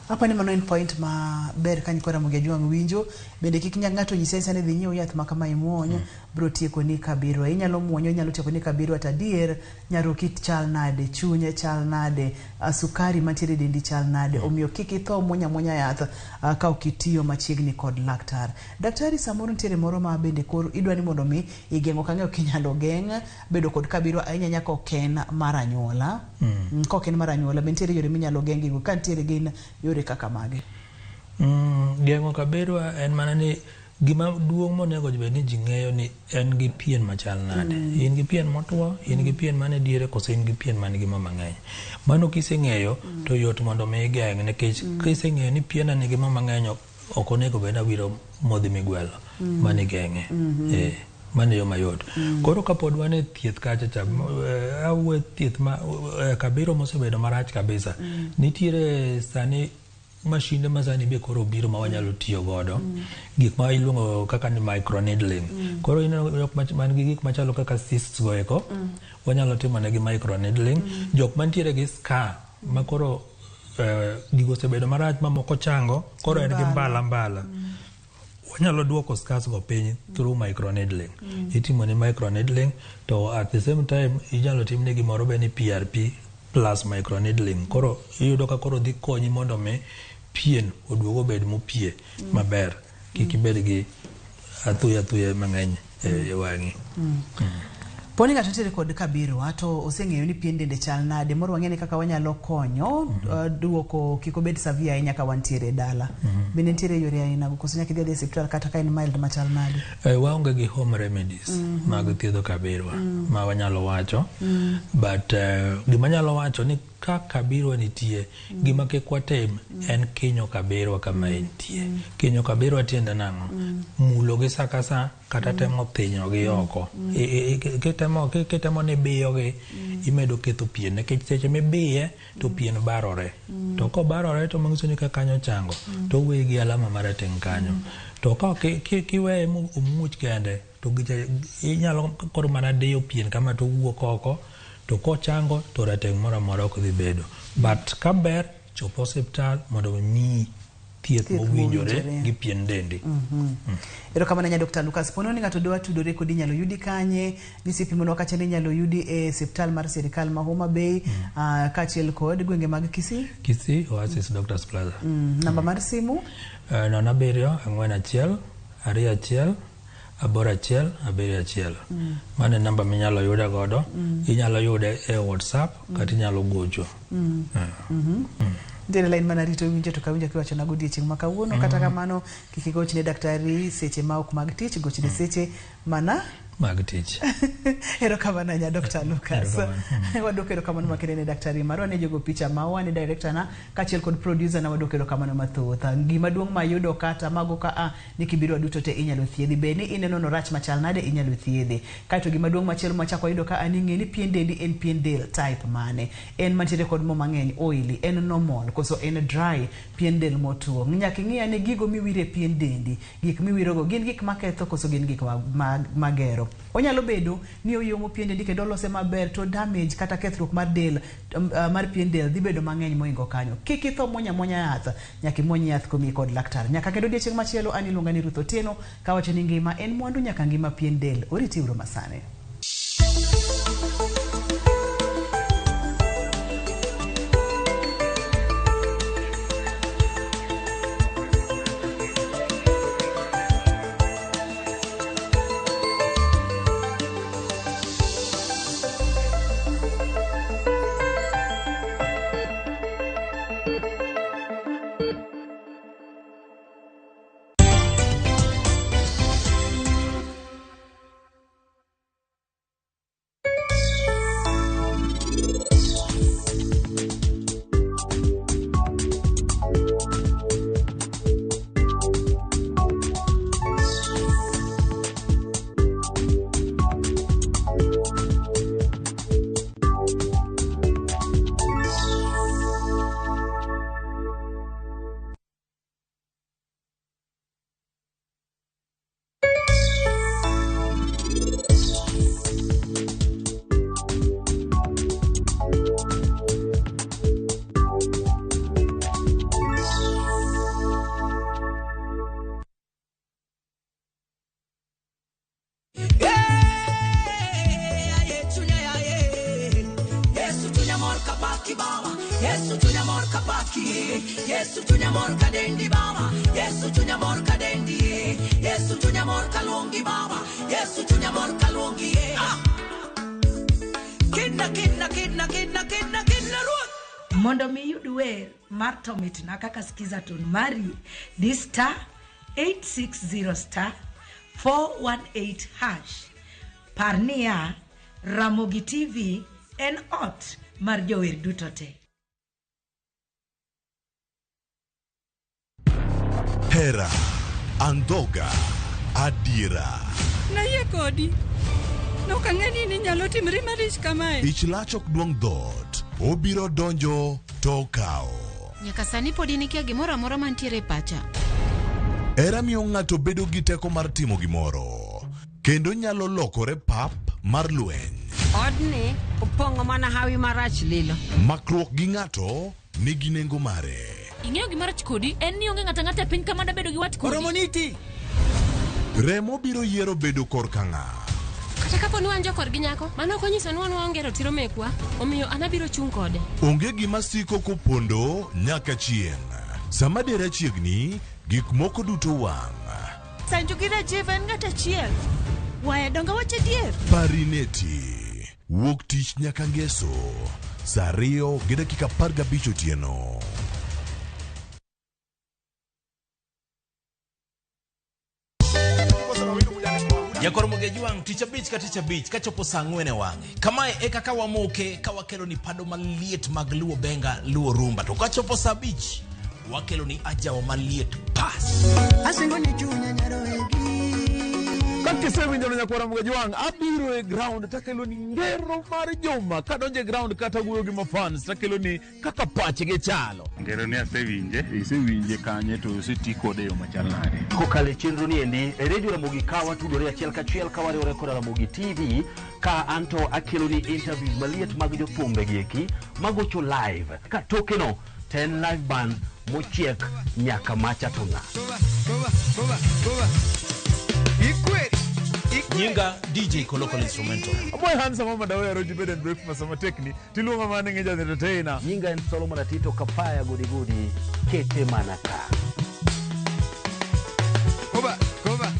Apa ni mano en point maber ka nyikwa Ramogi Ajwang' winjo. Bende kik ng'ato nyisi anyisa ni dhi nyiew yath ma kama imuony, biro tieko ni kabirwa. Inyalo muonyo, inyalo tieko ni kabirwa, to adier nyaroki chal nade, chunye chal nade, sukari mantiere e dendi chal nade. Omiyo kik itho muonyo amuonya yath ka ok itiyo machiegni kod laktar. Daktari, samoro nitiere moro ma bende koro idwa ni mondo mi igeng'o, ok ang'eyo kinyalo geng' bedo kod kabirwa ahinya ahinya ka ok en mar anyuola. Ka ok en mar anyuola, be nitiere yore minyalo geng' gigo? Ka nitiere, gin yore kaka mage? Geng'o kabirwa en mana ni gima duong' monego bed ni ji ng'eyo ni en gi pien machal nade. In gi pien motwo, in gi pien man e diere, koso in gi pien man gi mo mang'eny. Mano kiseng'eyo to yot mondo mi igeng', nikech kiseng'eyo ni piena nigi mo mang'eny, ok onego bed ni awiro modhi migwelo. Mano igeng'e. Mano e yo mayot. Koro kapod wan e thieth kacha cha, awuoyo thieth ma kabiro mosebedo marach kabisa. Nitiere sani mashinde ma sani be koro obiro ma wanyalo tiyo godo. Gik ma iluongo kaka ni microneedling. Koro ineno jok man gi gik machalo kaka cysts go eko, wanyalo timo negi microneedling. Jok mantiere gi scar ma koro gigo osebedo marach ma moko chango, koro en gi mbala mbala. Wanyalo duoko scars go piny through microneedling. Itimo ni microneedling to at the same time inyalo timne gimoro be ni PRP plus microneedling. Koro iyudo ka koro dhi konyi mondo mi pien oduog obed mopie maber. Kik ibed gi athuya athuya mang'eny e wang'i. Poni ng'ato nitiere kod kabirwa to oseng'eyo ni pien dende chal nade, moro wang'e ni kaka wanyalo konyo duoko kik obed severe ahinya ka wantiere e dala. Bende nitiere yore aina go koso nyaka idhi adhiya e osiptal kata ka en mild machal nade? Waonge gi home remedies mag thiedho kabirwa ma wanyalo wacho. But gima anyalo wacho ni ka kabirwa nitie, gima kik watim en kinyo kabirwa kama entie. Kinyo kabirwa tiende nang'o? Mulo gi sa ka sa kata temo thinyo gi oko. kitemo kitemo ni ibiyogi imedo ketho pien nikech seche mibiye to pien barore. To kobarore to manyiso ni ka kanyo ochango to oweyi gi alama marateng' kanyo. To ka kiweye momuoch kende to gicha inyalo koro mana diyo pien kama to owuok oko to kochango to rateng' moro amora ok dhi bedo. But ka ber chop osiptal mondo omiyi thieth Thieth mowinjore mowinjore. gi pien dendi. Erokamano ahinya Dr. Lucas. Pono ni ng'ato dwa tudore kodi inyalo yudi kanye? Nisipimonwa kacha ni inyalo yudi e osiptal mar sirikal ma Homa Bay kaachiel kod gwenge mag Kisii. Kisii Oasis Doctors Plaza. Namba mar simu? 0 7 4 1 2 1 8 1 7 1. Mano e namba minyalo yude godo. Inyalo yude e WhatsApp kata inyalo gocho. Nitiere line mana rito winjo to kawinjo kiwacho na godiechieng' ma kawuono. Kata kamano kik igoch ne daktari seche ma ok mag tich, gochne seche mana mag tich. Erokamano ahinya Dr. Lucas. Erokamano. Wadwoko erokamano makende ne daktari marwa, ne jogo picha mawa, ne director na kaachiel kod producer na wadwoko erokamano mathoth. Gima duong' mayudo kata mago ka a ni kibiro duto te inyalo thiedhi. Bed ni ineno norach machal nade inyalo thiedhi. Kaeto gima duong' machielo machako wayudo ka a ni ng'e ni pien dendi en pien del type mane. En mantiere kod mo mang'eny oily, en normal koso en dry pien del motuo. Nyaka ing'i ane gigo miwiro e pien dendi. Gik miwirogo gin gik maketho koso gin gik magero. Onyalo bedo ni oyomo pien dendi kendo olose maber to damage kata kethruok mar del mar pien del dhi bedo mang'eny moingo kanyo. Kik itho muonya muonya yath, nyaka imuony yath komiyi kod laktar. Nyaka kendo odiechieng' machielo an iluonga ni Ruth Otieno kawacho ni ngima en mwandu nyaka ngima pien del. Oriti uru masani. Yesu chunya mor kapaki, Yesu chunya mor kadendi baba, Yesu chunya mor kadendi, Yesu chunya mor kaluongi baba, Yesu chunya mor kaluongi. Ah. Kidna kidna kidna kidna kidna kidna ruoth. Mondo mi iyud wer mar to mitna kaka skiza tune mari di star 860 star 418 hash. Par niya, Ramogi TV en ot mar jower duto te. Hera, andhoga, adiera. Nayie kodi. Nok ang'e ni inyalo timri marich kamae. Ich lach ok duong' dhoot. Obiro donjo to okawo. Nyaka sani pod in ikia gimoro amora mantiere e pacha. Hera miyo ng'ato bedo gi teko mar timo gimoro. Kendo nyalo lokore pap mar lweny. Odni opong'o mana hawi marach lilo. Makruok gi ng'ato nigi nengo mare. Ing'eyo gima rach kodi en ni onge ng'ato ang'ata e piny ka mada bedo gi wat kodi. Oromo niti. Remo biro yiero bedo korka ng'a. Kata kapo ni wan jokorgi nyako, mano ok onyiso ni wan waonge ratiro mekwa, omiyo an abiro chung' kode. Onge gima siko kopondo nyaka chieng'. Sama dera chiegni, gik moko duto wang'. Sanju gi Rajiv en ng'at achiel. Waya donge wacho adier? Parineti. Wuok tich nyaka ngeso. Saa 2:15 otieno. Jakor Mogejwang' tich abich ka tich abich kachopo saa ang'wen e wang'e. Kamae e kaka wamoke ka wakelo ni pado maliet mag Luo Benga, Luo Rumba. To kachopo saa abich wakelo ni ajawa maliet pas. Asingo ni chunya nyaro egi. Makisewinjo no nyakwara Mgajwang', abiro e ground takelo ni ngero mar juma. Kadonjo e ground kata wuoyo gi mafans takelo ni kaka pachgi chalo. Ngero ni asewinje. Isewinje kanye to oseti kode e yo machal nade? Kokalo e chenro ni endi e redio Ramogi ka watudore achiel kachiel ka wariwore koda Ramogi TV ka anto akelo ni interviews maliet mag jothumbe gi eki magocho live ka tokeno to en live band mochiek nyaka macha to ng'a. Nyinga DJ Kolokol Instrumental. Amoy handsome mama dawe aroji bed and breakfast sama tekni. Tiluonga mana ni ng'eja entertainer. Nyinga en Solomon Atito Kapaya godi godi kete mana ka. Koba, koba.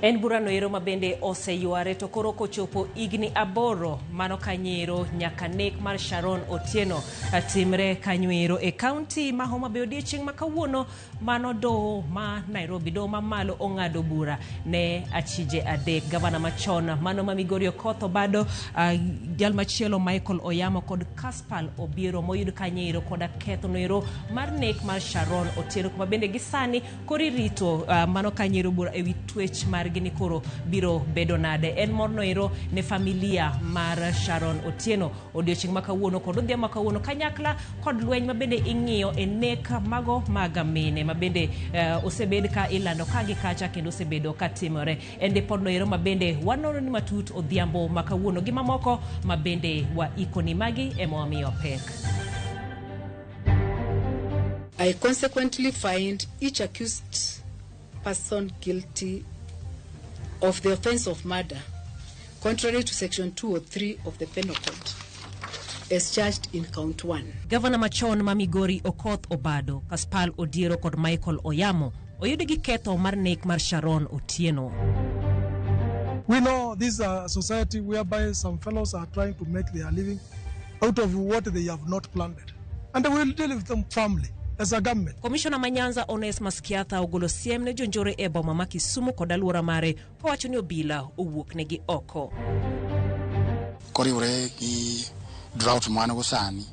En burano ero ma bende oseyware to koro kochopo higni 8 mano kanyero nyaka nek mar Sharon Otieno timre kanyo ero e kaunti ma Homa Bay odiechieng' ma kawuono mano doho ma Nairobi doho mamalo ong'ado bura ne achije 3 gavana machon mano ma Migori Okoth Obado jal machielo Michael Oyamo kod Caspal Obiero moyud kanyo ero koda ketho no ero mar nek mar Sharon Otieno kuma bende gisani koro irito mano kanyo ero bura ewi twech mar gini koro biro bedo nade. En morno ero ne familia mar Sharon Otieno odiechieng' ma kawuono kod odhiambo ma kawuono kanyakla kod lweny ma bende ing'iyo e nek mago mag mine ma bende osebed ka ilando ka gi kacha kendo osebedo ka timore. En ripodno ero ma bende wanono ni matut odhiambo ma kawuono gi mamoko ma bende waikoni magi ema wamiyo pek. I consequently find each accused person guilty of the offense of murder, contrary to section 203 of the Penal Code, as charged in count 1. Gavana machon ma Migori Okoth Obado, Caspal Odiero kod Michael Oyamo oyud gi ketho mar nek mar Sharon Otieno. We know this is a society whereby some fellows are trying to make their living out of what they have not planted. And we will deal with them firmly as a government. Commissioner ma Nyanza Onesmus Kiatha ogolo siem ne jonjore e boma ma Kisumu kod alwora mare kowacho ni obila owuok negi oko. Koriwore gi drought mwan go sani,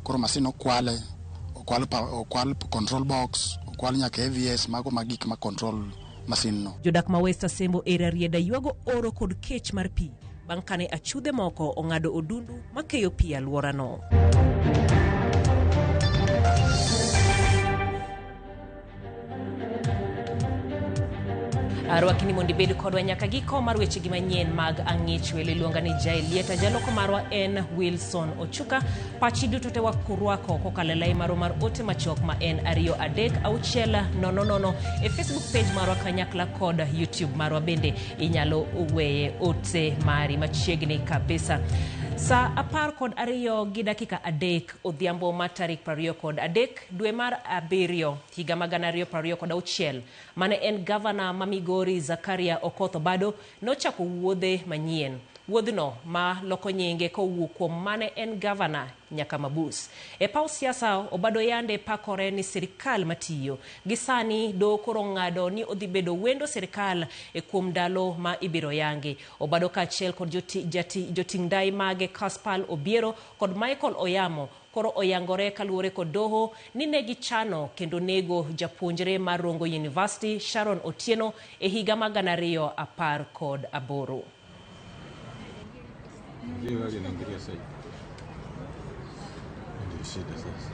koro masin okwale, okwal control box, okwal nyaka AVS mago ma gik ma control masin no. Jodak ma West Asembo e Rarieda ywago oro kod kech mar pi bang' kane achudhe moko ong'ado odundu makeyo pi alworano. Arwakni mondo ibed kodwa nyaka giko mar wechegi manyien mag ang'ich welo iluonga ni Jael Lieta, jaloko marwa en Wilson Ochuka. Pachi duto te wakurwako kokalo e lai marwa mar ote machuok ma en 2 3 6 0 0 e Facebook page marwa kanyakla kod YouTube marwa bende inyalo weye ote mari machiegni kabisa. Sa 12:03 odhiambo ma tarik 23 dwe mar 7 higa 2026 mane en gavana ma Migori Zakaria Okoth Obado nochako wuodhe manyien. Wuodhno ma loko nyinge kowuok kuom mane en gavana nyaka mabus. E paw siasa Obado yande pakore ni sirikal matiyo. Gi sani doho koro ng'ado ni odhi bedo wendo sirikal e kuom ndalo ma ibiro yangi. Obado kaachiel kod joting' ndai mage Caspal Obiero kod Michael Oyamo koro oyangore kaluwore kod doho ni ne gichano kendo nego japuonjre mar Rongo University Sharon Otieno e higa mar 2018. Hiyo gari inaingilia sasa. Ndio shida sasa.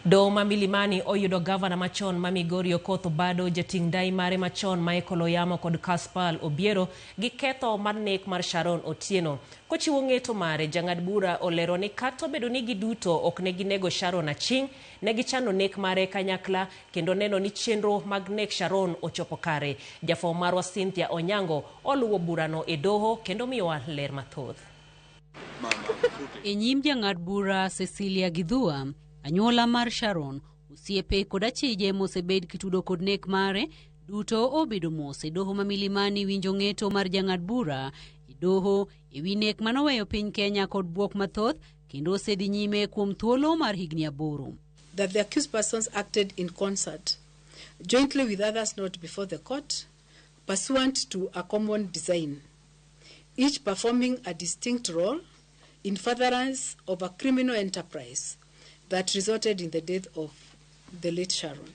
Doho ma Milimani oyudo gavana machon ma Migori Okoth Obado, jating' ndai mare machon Michael Oyamo kod Caspal Obiero gi ketho mar nek mar Sharon Otieno. Kochiwo ng'eto mare, jang'ad bura olero ni kata obedo ni giduto ok ne ginego Sharon aching', ne gichano nek mare kanyakla kendo neno ni chenro mag nek Sharon ochopo kare. Jafwambo marwa Cynthia Onyango oluwo burano e doho kendo miyowa ler mathoth. E nyim jang'ad bura Cecilia Githua, anyuola mar Sharon, osiepe kod achije mosebed kitudo kod nek mare duto obedo mos e doho ma Milimani winjo ng'eto mar jang'ad bura e doho e wi nek manoweyo piny Kenya kod bwok mathoth kendo osedhi nyime kuom thuolo mar higni 8. That the accused persons acted in concert, jointly with others not before the court, pursuant to a common design, each performing a distinct role in furtherance of a criminal enterprise that resulted in the death of the late Sharon.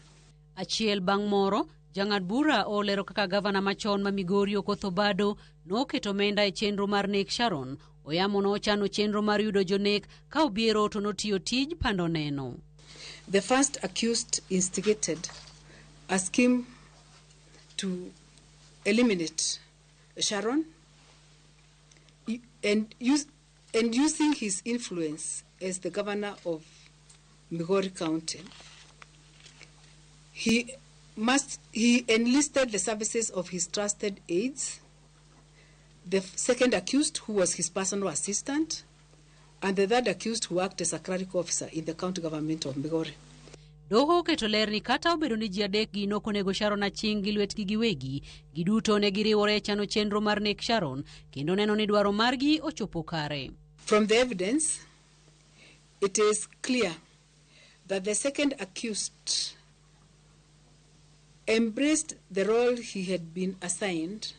Achiel bang' moro, jang'ad bura olero kaka gavana machon ma Migori Okoth Obado noketo omenda e chenro mar nek Sharon. Oyamo nochano chenro mar yudo jonek ka Obiero to notiyo tij pando neno. The first accused instigated a scheme to eliminate Sharon and using his influence as the governor of Migori County, he enlisted the services of his trusted aides, the second accused, who was his personal assistant, and the third accused, who worked as a clerical officer in the county government of Migori. Doho oketo ler ni kata obedo ni ji adek gi nokonego Sharon aching' gi lwetgi giwegi, giduto ne giriwore e chano chenro mar nek Sharon kendo neno ni dwaro margi ochopo kare. From the evidence, it is clear that the second accused embraced the role he had been assigned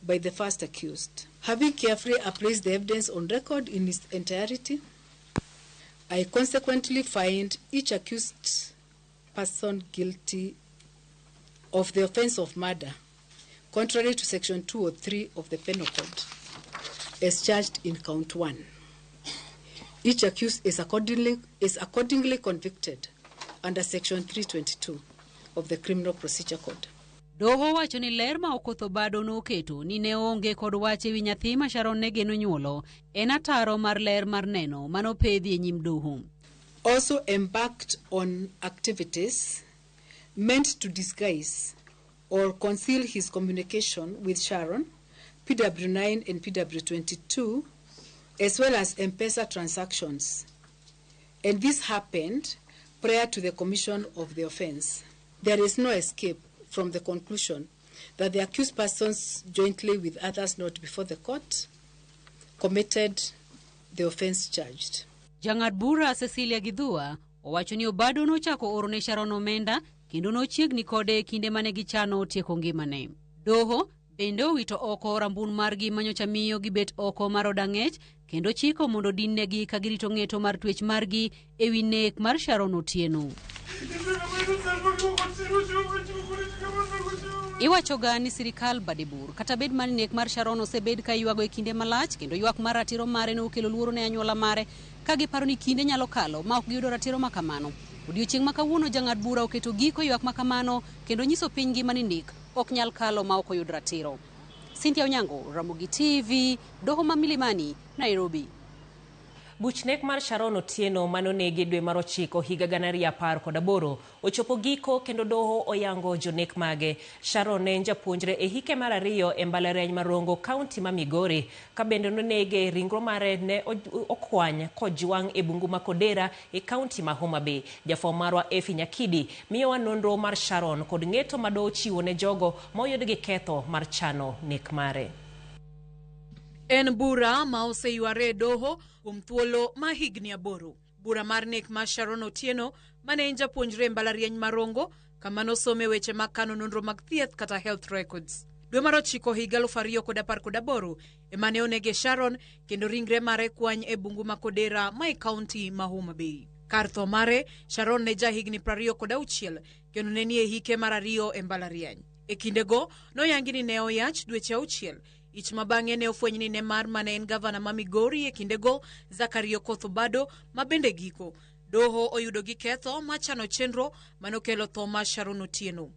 by the first accused. Having carefully appraised the evidence on record in its entirety, I consequently find each accused person guilty of the offense of murder, contrary to Section 203 of the Penal Code, as charged in Count 1. Each accused is accordingly convicted under Section 322 of the Criminal Procedure Code. Doho wacho ni ler ma Okoth Obado noketo ni ne onge kod wach ewi nyathi ma Sharon ne geno nyuolo en ataro mar ler mar neno manopedhi e nyim doho. Also embarked on activities meant to disguise or conceal his communication with Sharon, PW9 and PW22, as well as M-Pesa transactions. And this happened prior to the commission of the offense. There is no escape from the conclusion that the accused persons, jointly with others not before the court, committed the offense charged. Jang'ad bura Cecilia Githua owacho ni Obado nochako oro ne Sharon omenda kendo nochiegni kode e kinde mane gichano tieko ngimane. Doho bende owito oko rambun margi manyocha miyo gibet oko mar od ang'ech kendo chiko mondo dinnegi ka girito ng'eto mar twech margi ewi nek mar Sharon Otieno. Iwachoga ni sirikal bade bur kata bed mani nek mar Sharon osebed ka ywago e kinde malach kendo ywak mar ratiro mare nokelo luoro ne anyuola mare ka giparo ni kinde nyalo kalo ma ok giyudo ratiro ma kamano. Odiochieng' ma kawuono jang'ad bura oketo giko ywak ma kamano kendo nyiso piny ngima ni nek ok nyal kalo ma ok oyud ratiro. Cynthia Onyango, Ramogi TV, doho ma Milimani, Nairobi. Buch nek mar Sharon Otieno manonegi dwe mar 9 higa 2018 ochopo giko kendo doho oyango jonek mage. Sharon ne en japuonjre e hike mar 2 e mbalariany mar Rongo, kaunti ma Migori. Ka bende nonege, ringro mare ne okwany kojwang' e bungu ma Kodera e kaunti ma Homa Bay. Jafwambo marwa Efi Nyakidi miyowa nonro mar Sharon kod ng'eto ma doho ochiwo ne jogo ma oyud gi ketho mar chano nek mare. En bura ma oseyware e doho kuom thuolo ma higni 8. Bura mar nek mar Sharon Otieno mane en japuonjre e mbalariany mar Rongo kama nosome weche mag kano nonro mag thieth kata health records. Dwe mar 9 higa 2018 ema ne onege Sharon kendo ringre mare kwany e bungu ma Kodera ma e kaunti ma Homa Bay. Kar tho mare, Sharon ne jahigni 26 kendo ne nie hike mar ariyo e mbalariany. E kindego, noyangi ni ne oyach dweche 6. Ich ma bang'e ne ofweny ni ne mar mane en gavana ma Migori e kindego, Zachary Okoth Obado, ma bende giko. Doho oyudo gi ketho ma chano chenro manokelo tho mar Sharon Otieno.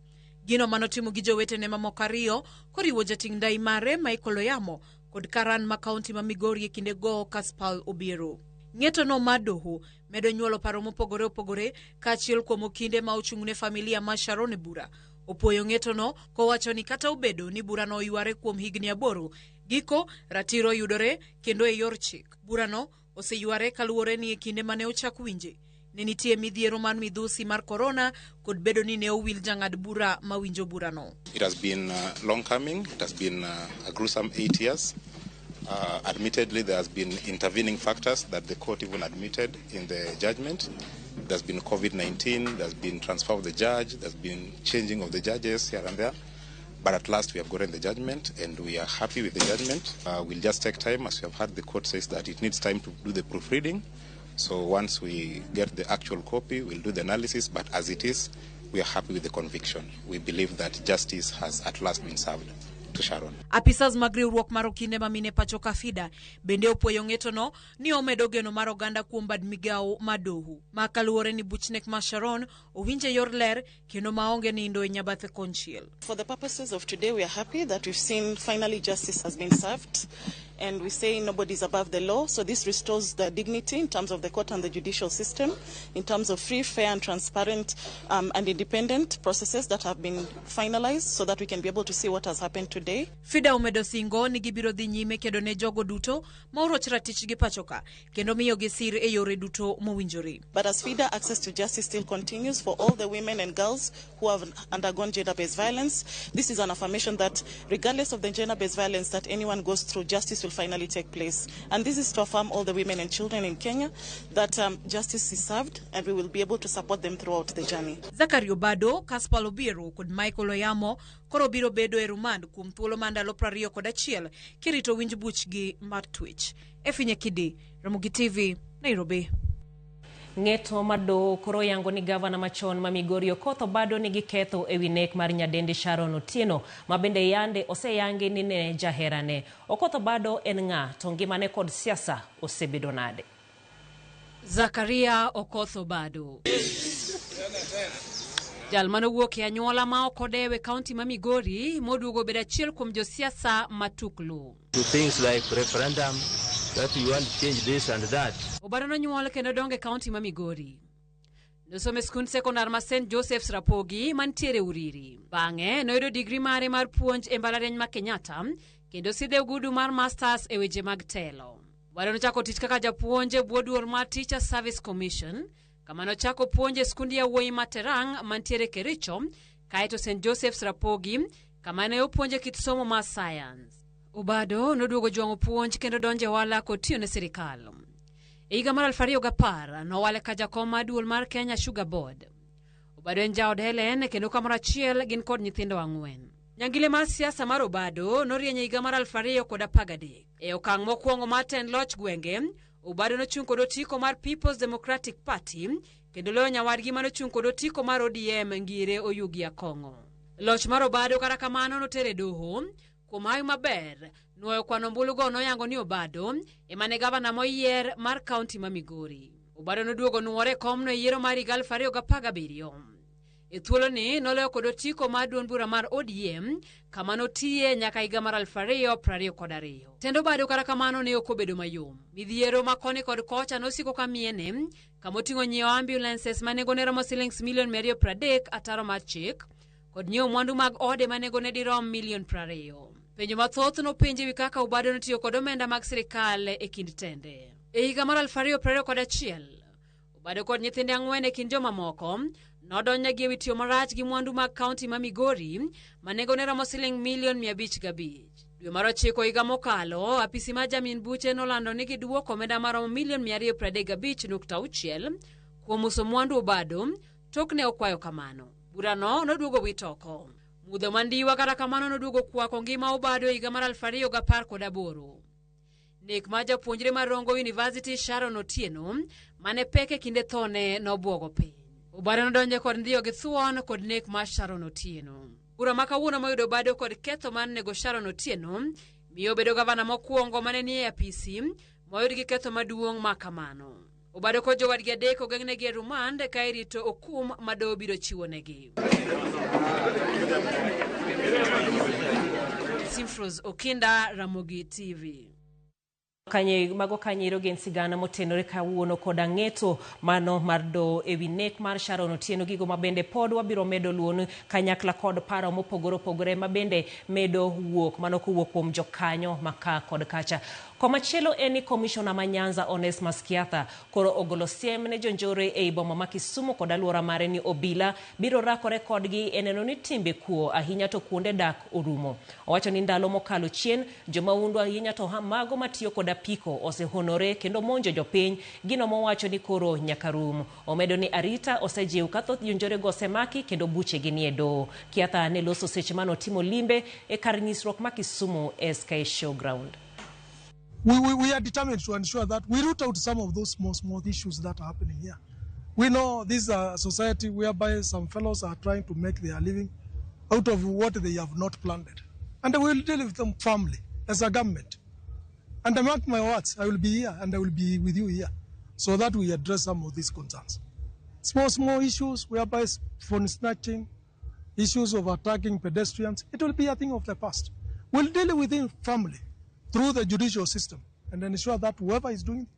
Gino manotimo gi jowetene mamoko ariyo koriwo jating' ndai mare Michael Oyamo kod karan ma kaunti ma Migori e kindego Caspal Obiero. Ng'etono mar doho medo nyuolo paro mopogore opogore kaachiel kuom okinde ma ochung'ne familia mar Sharon e bura. Opuoyo ng'etono kowacho ni kata obedo ni burano oyware kuom higni 8, giko ratiro yudore kendo e yor chik. Burano oseyware kaluwore ni e kinde mane ochak winje ne nitie midhiero mar midhusi mar korona kod bedo ni ne owil jang'ad bura mawinjo burano. It has been long coming. It has been a gruesome 8 years. Admittedly, there has been intervening factors that the court even admitted in the judgment. There's been COVID-19, there's been transfer of the judge, there's been changing of the judges here and there. But at last we have gotten the judgment and we are happy with the judgment. We'll just take time, as we have heard the court says that it needs time to do the proofreading. So once we get the actual copy, we'll do the analysis. But as it is, we are happy with the conviction. We believe that justice has at last been served to Sharon. Apisas mag riwruok mar okinde ma mine pacho ka FIDA bende opuoyo ng'etono ni omedo geno mar oganda kuom bad migawo ma doho. Ma kaluwore ni buch nek mar Sharon owinje yor ler kendo maonge nindo e nyabathe konchiel. For the purposes of today, we are happy that we've seen finally justice has been served, and we say nobody's above the law, so this restores the dignity in terms of the court and the judicial system, in terms of free, fair and transparent and independent processes that have been finalized so that we can be able to see what has happened today. FIDA omedo singo ni gibiro dhi nyime kedo ne jogo duto ma oroch ratichgi pacho ka kendo miyogi sir e yore duto mowinjore. But as FIDA, access to justice still continues for all the women and girls who have undergone gender-based violence. This is an affirmation that regardless of the gender-based violence that anyone goes through, justice will finally take place. And this is to affirm all the women and children in Kenya that justice is served and we will be able to support them throughout the journey. Zachary Obado, Caspal Obiero kod Michael Oyamo koro biro bedo e rumand kuom thuolo mar ndalo 21 kirito winj buchgi mar twech. Efinye Kidi, Ramogi TV, Nairobi. Ng'eto mar doho koro yango ni gavana machon ma Migori Okoth Obado nigi ketho ewi nek mar nyadendi Sharon Otieno ma bende yande oseyangi ni ne jaherane. Okoth Obado en ng'a to ngimane kod siasa osebedo nade? Zakaria Okoth Obado, jal manowuok e anyuola ma ok odew e kaunti ma Migori moduogo bedo achiel kuom josiasa matuklu. To things like referendum, that you want to change this and that. Obado nonyuol kendo dongo e kaunti ma Migori. Nosomo e skund sekondar ma St Joseph's Rapogi mantiere Uriri. Bang'e noyudo digri mare mar puonj e mbalariany ma Kenyatta kendo sidhe ogudu mar masters e weche mag telo. Obado nochako tich kaka japuonj e bwo duol mar Teacher Service Commission, kama nochako puonj e skund yawuoyi ma Terang mantiere Kericho, kaeto St Joseph's Rapogi kama ne opuonje kit somo mar science. Obado noduogo jwang'o puonj kendo donjo e ohala kotiyo ne sirikal. E higa mar 2010 nowale ka jakom mar duol mar Kenya Sugar Board. Obado en jaod Helen kendo kamoro achiel gin kod nyithindo 4. Nyangile mar siasa mar Obado norieny e higa mar 2013. E okang' mokwongo mar tend loch gwenge, Obado nochung' kod otiko mar People's Democratic Party kendo loyo nyawadgi manochung' kod otiko mar ODM Ngire Oyugi Akong'o. Loch mar Obado kata kamano notere doho. Kuom hawi maber, nuoyo kwano ombulugo noyango ni Obado ema ne gavana moyier mar kaunti ma Migori. Obado noduogo nuore e komno e yiero mar higa 2017. E thuoloni noloyo kod otiko mar duond bura mar ODM kama notiye nyaka higa mar 2022. Tend Obado kata kamano ne ok obedo mayom. Midhiero ma koni kod kocha nosiko ka miene kamoting'o nyiewo ambulances ma nengone romo silings milion 230 ataro mar chik kod nyiewo mwandu mag ode ma nengone dirom milion 20. Penjo mathoth nopenje wi kaka Obado notiyo kod omenda mag sirikal e kind tende. E higa mar 2021, Obado kod nyithinde 4 e kind jomamoko nodonjnegi ewi tiyo marach gi mwandu mag kaunti ma Migori ma nengone romo siling milion 505. Dwe mar 9 higa mokalo, apisi mar jamin buche nolando ni giduoko omenda maromo milion 235.6 kuom uso mwandu Obado tok ne okwayo kamano. Burano noduogo wit oko. Mudho mandiwa kata kamano noduogo kwako ngima Obado e higa mar 2018. Nek mar japuonjre mar Rongo University Sharon Otieno mane pek e kinde thone nobwogo piny. Obado nodonjo kod ndhiyo gi thuon kod nek mar Sharon Otieno. Bura ma kawuono moyudo Obado kod ketho mar nego Sharon Otieno miyo obedo gavana mokwongo mane nie apisi moyud gi ketho maduong' ma kamano. Obado kod jowadgi adek ogeng'negi e rumand ka irito okum ma doho biro chiwonegi. Simfros Okinda, Ramogi TV. Kanye, mago kanyero gin sigana motenore kawuono koda ng'eto mano mar doho ewi nek mar Sharon Otieno, gigo mabende pod wabiro medo luon kanyakla kod paro mopogore opogore mabende medo wuok mano kowuok kuom jokanyo maka kod kacha. Komachielo en ni komishona ma Nyanza Onesmus Kiatha koro ogolo siem ne jonjore ei boma ma Kisumu kod alwora mare ni obila biro rakore kodgi e neno ni timbe kuo ahinya to kuonde dak orumo. Owacho ni ndalo mokalo chien jomahundu ahinya to mago matiyo kod apiko osehonore kendo monjo jopiny, gino mowacho ni koro nyaka rum. Omedo ni arita osejiw ka thoth jonjorego osemaki kendo buchegi nie doho. Kiatha ne loso seche manotimo limbe e kar nyisruok ma Kisumu SK Showground. We are determined to ensure that we root out some of those small, small issues that are happening here. We know this is a society whereby some fellows are trying to make their living out of what they have not planted. And we will deal with them firmly as a government. And I mark my words, I will be here and I will be with you here so that we address some of these concerns. Small, small issues whereby phone snatching, issues of attacking pedestrians, it will be a thing of the past. We'll deal with it firmly through the judicial system and ensure that whoever is doing it,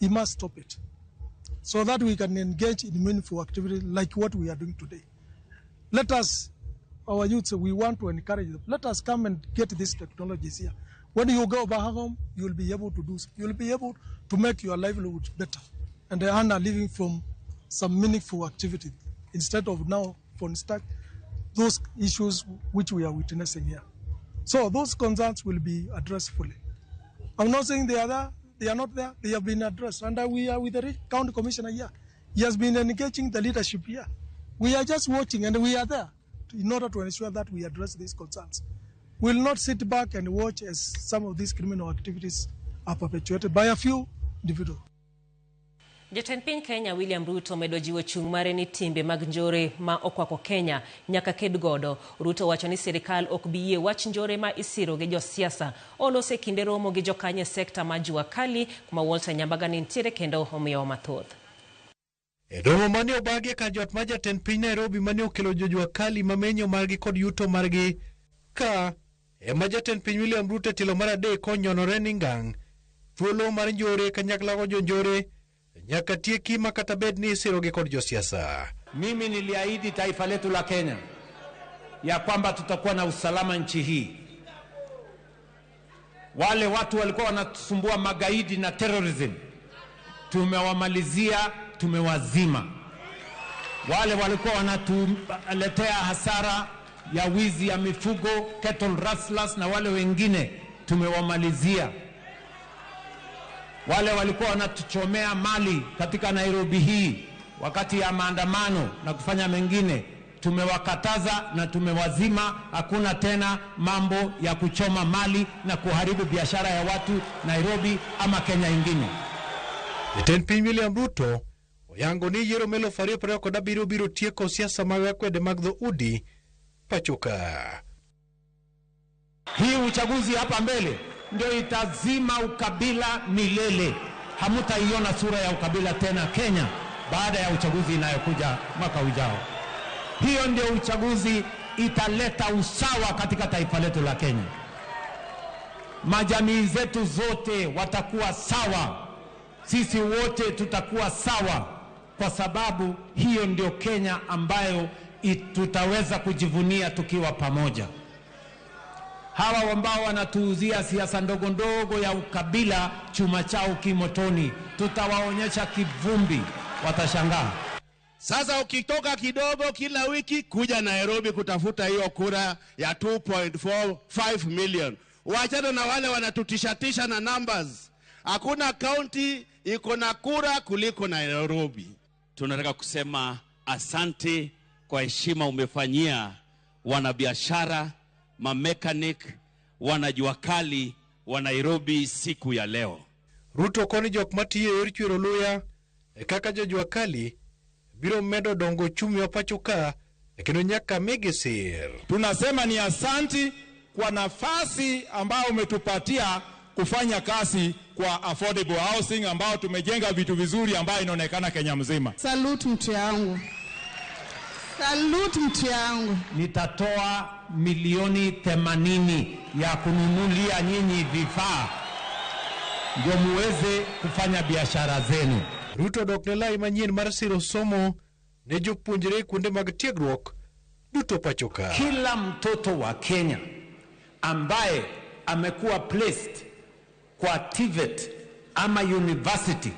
he must stop it so that we can engage in meaningful activity like what we are doing today. Let us, our youths, we want to encourage them. Let us come and get these technologies here. When you go back home, you'll be able to do so. You'll be able to make your livelihood better and earn a living from some meaningful activity instead of now, for instance, those issues which we are witnessing here. So those concerns will be addressed fully. I'm not saying they are there, they are not there, they have been addressed. And we are with the county commissioner here. He has been engaging the leadership here. We are just watching and we are there in order to ensure that we address these concerns. We will not sit back and watch as some of these criminal activities are perpetuated by a few individuals. Jatend piny Kenya William Ruto omedo jiwo chung' mare ni timbe mag njore ma okwako Kenya nyaka ked godo. Ruto wacho ni sirikal ok bi yie wach njore ma isiro gi josiasa. Olose e kinde romo gi jokanyo e sekta ma jua kali kuma Walter Nyambaga ne nitiere kendo omiyowa mathoth. E romo mane obagi e kar jot mar jatend piny Nairobi mane okelo jojua kali mamenyo margi kod yuto margi ka ema jatend piny William Ruto e tielo mar adek onyonore ni ngang' thuolo mar njore kanyakla go jonjore nyaka tieki ma kata bed ni isirogi kod josiasa. Mimi niliahidi taifa letu la Kenya ya kwamba tutakuwa na usalama nchi hii. Wale watu walikuwa wanatusumbua magaidi na terrorism, tumewamalizia, tumewazima. Wale walikuwa wanatuletea hasara ya wizi ya mifugo, cattle rustlers na wale wengine, tumewamalizia. Wale walikuwa wanatuchomea mali katika Nairobi hii wakati ya maandamano na kufanya mengine, tumewakataza na tumewazima. Hakuna tena mambo ya kuchoma mali na kuharibu biashara ya watu Nairobi ama Kenya ingine. Jatend piny William Ruto oyango ni yiero mar 2027 biro tieko siasa mag akwede mag dhoudi pacho ka. Hii uchaguzi hapa mbele ndio itazima ukabila milele. Hamutaiona sura ya ukabila tena Kenya baada ya uchaguzi inayokuja mwaka ujao. Hiyo ndio uchaguzi italeta usawa katika taifa letu la Kenya. Majamii zetu zote watakuwa sawa. Sisi wote tutakuwa sawa, kwa sababu hiyo ndio Kenya ambayo tutaweza kujivunia tukiwa pamoja. Hawa ambao wanatuuzia siasa ndogo ndogo ya ukabila, chuma chao kimotoni, tutawaonyesha kivumbi, watashangaa. Sasa ukitoka kidogo kila wiki kuja Nairobi kutafuta hiyo kura ya 2.45 million. Waachana na wale wanatutishatisha na numbers. Hakuna county iko na kura kuliko Nairobi. Tunataka kusema asante kwa heshima umefanyia wanabiashara, mamekanik, wanajua kali wa Nairobi siku ya leo. Ruto koni jok matiyo e yor chwero luya kaka jojua kali biro medo dongo uchumi wa pacho ka kendo nyaka migi sir. Tunasema ni asanti kwa nafasi ambayo umetupatia kufanya kazi kwa affordable housing ambao tumejenga vitu vizuri ambayo inaonekana Kenya mzima. Salute mtu yangu. Salute mtu yangu. Nitatoa milioni 80 ya kununulia nyinyi vifaa ndio muweze kufanya biashara zenu. Ruto dok ne lai manyien mar siro somo ne jopuonjre kuonde mag tiegruok duto pacho ka. Kila mtoto wa Kenya ambaye amekuwa placed kwa TVET ama university,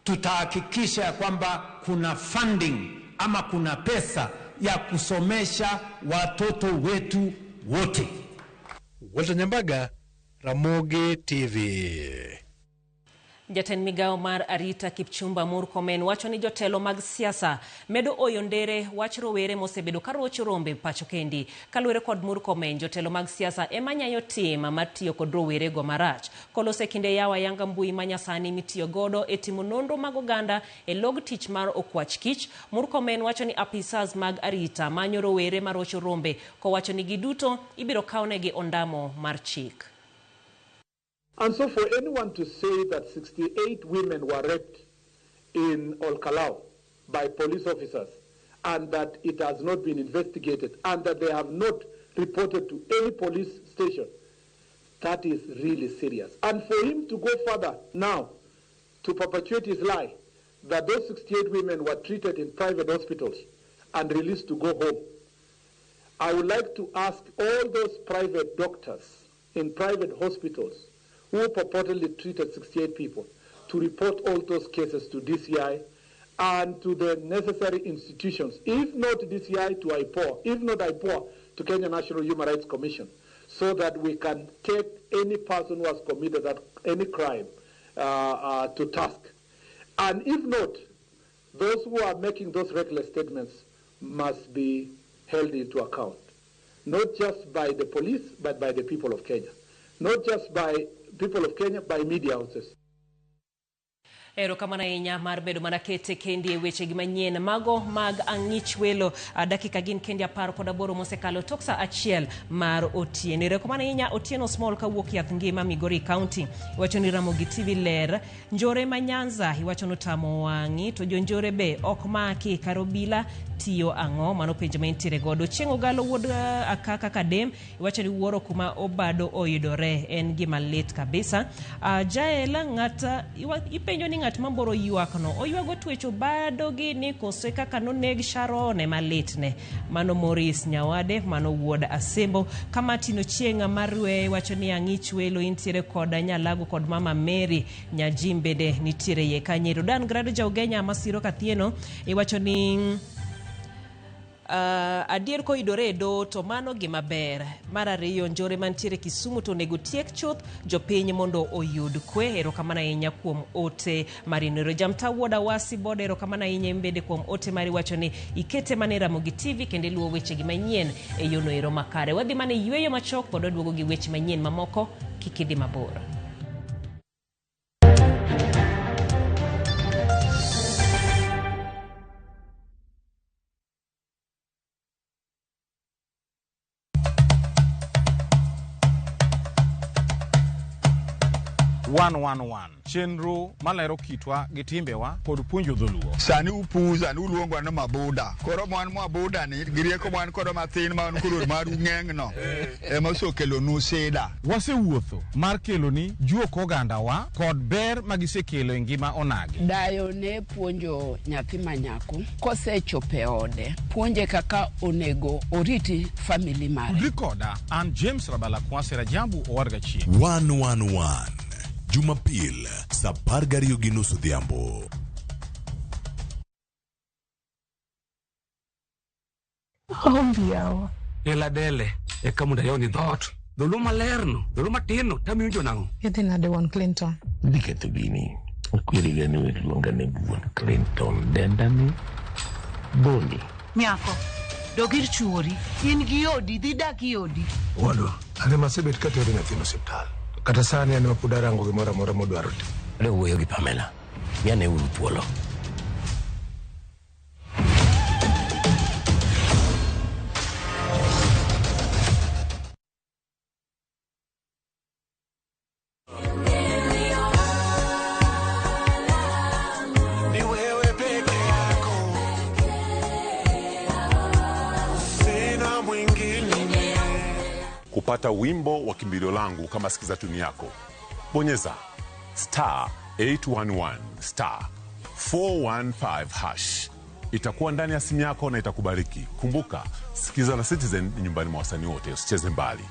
tutahakikisha ya kwamba kuna funding ama kuna pesa ya kusomesha watoto wetu wote. Walter Nyambaga, Ramogi TV. Jatend migao mar arita Kipchumba Murkomen wacho ni jotelo mag siasa medo oyo ndere wach rowere mosebedo ka rocho rombe pacho kendi. Kaluwore kod Murkomen, jotelo mag siasa ema nyayo tim mar tiyo kod rowerego marach. Kolose kinde yawa yanga mbui manyasani mitiyo godo e timo nonro mag oganda e log tich mar okwach kich, Murkomen wacho ni apisas mag arita manyo rowere marocho rombe kowacho ni giduto ibiro kawnegi ondamo mar chik. And so for anyone to say that 68 women were raped in Olkalou by police officers and that it has not been investigated and that they have not reported to any police station, that is really serious. And for him to go further now to perpetuate his lie that those 68 women were treated in private hospitals and released to go home, I would like to ask all those private doctors in private hospitals who purportedly treated 68 people to report all those cases to DCI and to the necessary institutions, if not DCI, to IPOA, if not IPOA, to Kenya National Human Rights Commission, so that we can take any person who has committed that, any crime to task. And if not, those who are making those reckless statements must be held into account, not just by the police, but by the people of Kenya, not just by people of Kenya, by media houses. Erokamano ahinya mar bedo mana kete kendi e weche gi manyien mago mag ang'ich welo dakika gin kendi 18 mosekalo tok sa 1 mar otieno. Erokamano ahinya Otieno Small kawuok yath ngima Migori County. Iwacho ni Ramogi TV ler njore ma Nyanza iwacho notamo wang'i to jonjore be ok maki karobila tiyo ang'o mano penjo ma intiere godo. Chieng' Ogalo wuod Akaka Kadem iwacho ni wuoro kuma obado oyudore en gima lit kabisa. Jael ng'ata ipenjo ni ng'at mamboro ywak no oywago twecho bado gi ni kose kaka noneg Sharon ema litne. Mano Maurice Nyawade, mano wuod Asembo. Kamatino Chieng' Marwe wacho ni ang'ich welo intiere koda Nyalago kod Mama Mary Nyajimbede nitiere ye kanyero. Dan Grado Jaugenya Masiro Kathieno iwacho ni adier koyudore e doho to mano gima ber. Mar ariyo, njore mantiere Kisumu to onego tiek chuth jopiny mondo oyud kwe. Erokamano ahinya kuom ote mari nero. Jamta wuod Awasi Boda, erokamano ahinya imbede kuom ote mari wacho ni ikete mana e Ramogi TV kendo iluwo wechegi manyien e yono ero makare. Wadhi mana e yweyo machok pod waduogo gi weche manyien mamoko, kik idhi mabor. Chenro malero kitwa gi timbewa kod puonjo dholuo. Sani upuza ni uluongo ni mabuda. Koro mwan mabuda ni gi rieko mwan kodo mathin ma koro maru ng'eng'no ema osekelonu sida. Wasewuotho mar keloni juok ogandawa kod ber magisekelo e ngima onagi. Dayo ne puonjo nyathi manyako kosechopo e ode, puonje kaka onego oriti family mare. Tudri koda an James Rabala Kwase Rajabu Owarga Chieng'. 111 Jumapil saa 12:30 odhiambo. Ombiawa. Ela dele eka mondo ayawni dhoot. Dholuo malerno, dholuo matinno, tamiwinjo nang'o? Idhi nade wuon Clinton? Idhi ketho gini. Okweriga ni luonga ni wuon Clinton. Denda ni Boni. Nyako, dog ir chuori. In gi odi, dhi dak gi odi. Owadwa, an ema asebet katero nyathino osiptal. Kata sani an ema pod arango gimoro amora modwaro timo. Adwa wuoyo gi Pamela. Miane uru thuolo. Ni wewe peke yako, sina mwingine. Kupata wimbo wa kimbilio langu kama sikiza tuni yako, bonyeza star 811 star 415 hash. Itakuwa ndani ya simu yako na itakubariki. Kumbuka, Sikiza na Citizen ni nyumbani mwa wasanii wote, usicheze mbali.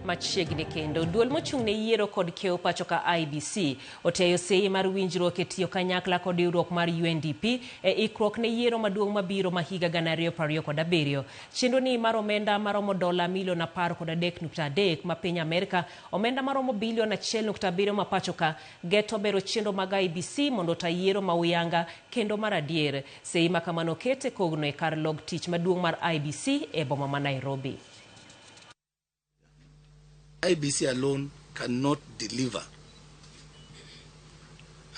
Machiegni kendo duol mochung' ne yiero kod kiewo pacho ka IEBC oteyo seyi mar winjruok e tiyo kanyakla kod riwruok mar UNDP e ikruok ne yiero maduong' mabiro ma higa 2027. Chenro ni mar omenda maromo dola milion 13.3 ma piny Amerka, omenda maromo bilion 1.7 ma pacho ka, geto bero chenro mag IEBC mondo ota yiero ma uyanga kendo mar adier. Seyi ma kamano oket e kogno e kar log tich maduong' mar IEBC e boma ma Nairobi. IEBC alone cannot deliver.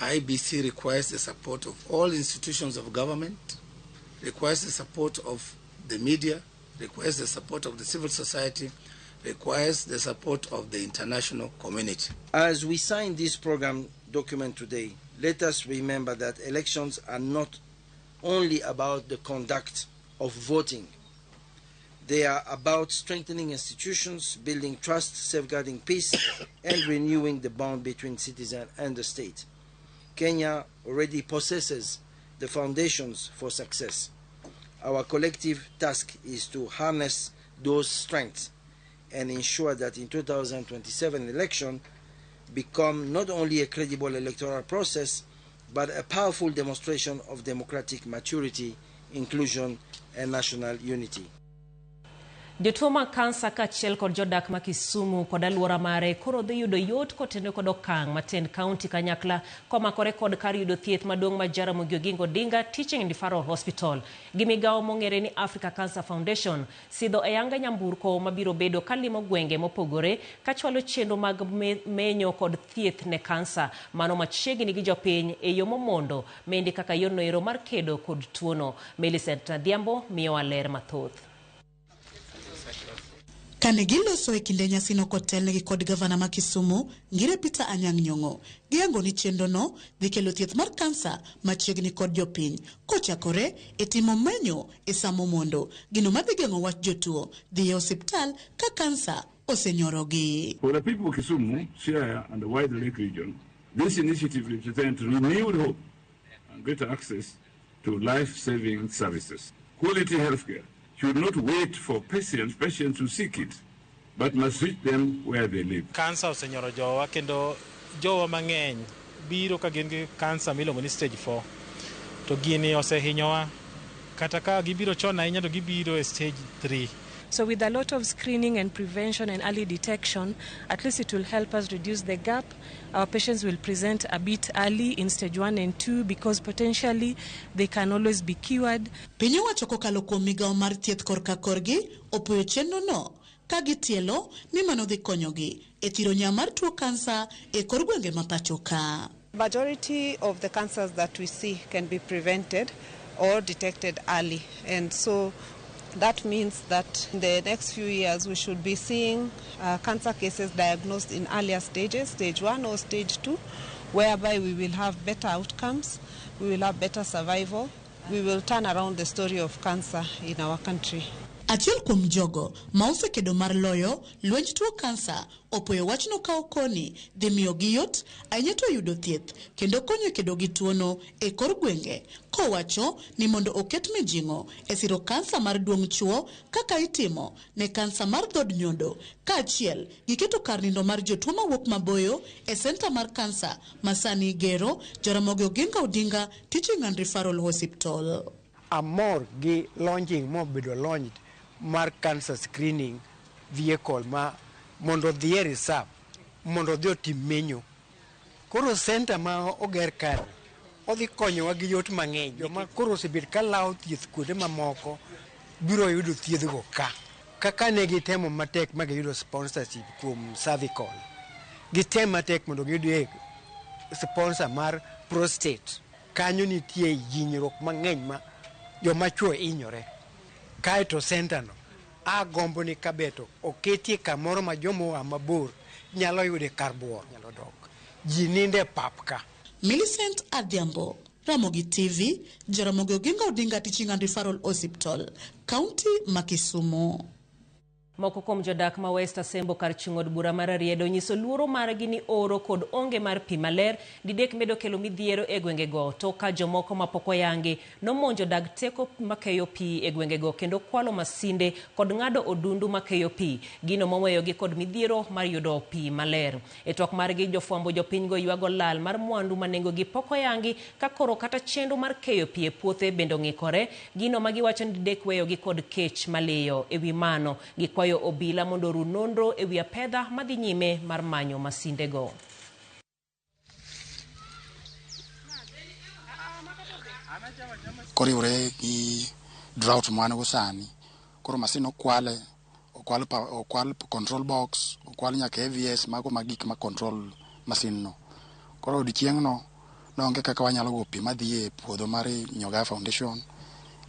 IEBC requires the support of all institutions of government, requires the support of the media, requires the support of the civil society, requires the support of the international community. As we sign this program document today, let us remember that elections are not only about the conduct of voting. They are about strengthening institutions, building trust, safeguarding peace, and renewing the bond between citizens and the state. Kenya already possesses the foundations for success. Our collective task is to harness those strengths and ensure that in 2027 election become not only a credible electoral process, but a powerful demonstration of democratic maturity, inclusion, and national unity. Jotuo mag kansa kaachiel kod jodak ma Kisumu kod alwora mare koro dhi yudo yot kotenore kod okang' ma tend kaunti kanyakla komakore kod kar yudo thieth maduong' ma Jaramogi Oginga Odinga Teaching and Referral Hospital gi migawo mong'ere ni Africa Cancer Foundation sidho e anga nyamburko mabiro bedo kalimo gwenge mopogore kachwalo chenro mag menyo kod thieth ne kansa mano machiegni gi jopiny e yo momondo mendi kaka yorno ero mar kedo kod tuono. Millicent Adhiambo miyowa ler mathoth. Kane giloso e kinde nyasino kotelnegi kod gavana ma Kisumu, Ngire Peter Anyang' Nyong'o, giyango ni chenrono dhi kelo thieth mar kansa machiegni kod jopiny, kochakore e timo menyo e sa momondo, gino madhi geng'o wach jotuo dhi e osiptal ka kansa osenyorogi. For the people of Kisumu, Siaya and the wider Lake region, this initiative represents renewed hope and greater access to life-saving services. Quality healthcare should not wait for patients to seek it, but must reach them where they live. Kansa osenyoro jowa kendo jowa mang'eny biro ka gin gi kansa miluongo ni stage 4. To gini osehinyowa, kata ka gibiro chon ahinya to gibiro e stage 3. So with a lot of screening and prevention and early detection, at least it will help us reduce the gap. Our patients will present a bit early in stage 1 and 2 because potentially they can always be cured. Piny owacho kokalo kuom migawo mar thieth korka korgi opuoyo chenro no ka gitielo ni mano dhi konyogi e thiro nya mar tuo kansa e kor gwenge ma pacho ka. Majority of the cancers that we see can be prevented or detected early, and so that means that in the next few years we should be seeing cancer cases diagnosed in earlier stages, stage 1 or stage 2, whereby we will have better outcomes, we will have better survival, we will turn around the story of cancer in our country. Achiel kuom jogo ma osekedo mar loyo lwenj tuo kansa opuoyo wachno ka okoni dhi miyogi yot ahinya to yudo thieth kendo konyo e kedo gi tuono e kor gwenge, kowacho ni mondo oket mijing'o e siro kansa mar duong' chuo kaka itimo ne kansa mar dhod nyodo, kaachiel gi keto kar nindo mar jotuo mawuok maboyo e senta mar kansa ma sani igero Jaramogi Oginga Odinga Teaching and Referral Hospital. Amor gi launching mobedo launched mar cancer screening vehicle ma mondo odhi e reserve mondo odhi otim menyo. Koro center ma oger kar Odhi konyowa gi yot mang'eny. Joma koro osebet ka lawo thieth kuonde mamoko biro yudo thiedhgo ka. Kaka ne gitemo matek ma giyudo sponsorship kuom cervical. Gitem matek mondo giyud sponsor mar prostate. Kanyo nitie hinyruok mang'eny ma joma chuo hinyore. Kaeto center no agombo ni kabeto oketie kamoro ma joma oa mabor nyalo yude kar buoro nyalo dok. Ji ninde e pap ka. Millicent Adhiambo, Ramogi TV, Jaramogi Oginga Odinga Teaching and Referral Hospital, County ma Kisumu. Moko kuom jodak ma West Asembo kar chung' od bura mar Rarieda onyiso luoro margi ni oro kod onge mar pi maler didek medo kelo midhiero e gwengego to ka jomoko mapok oyangi nomonjo dag teko makeyo pi e gwengego kendo kwalo masinde kod ng'ado odundu makeyo pi gino moweyogi kod midhiero mar yudo pi maler. E twak margi jofwambo jopinygo ywago lal mar mwandu ma nengogi pok oyangi ka koro kata chenro mar keyo pi e puothe bende ong'ikore gino ma giwacho ni didek weyogi kod kech maliyo. E wi mano gikwayo obila mondo oru nonro e wi apedha madhi nyime mar manyo masindego. Koriwore gi drought ma wan go sani, koro masin okwale, okwal, okwal control box, okwal nyaka AVS, mago ma gik ma control masin no. Koro odiechieng'no noonge kaka wanyalo go pi madhi e puodho mar Nyoga Foundation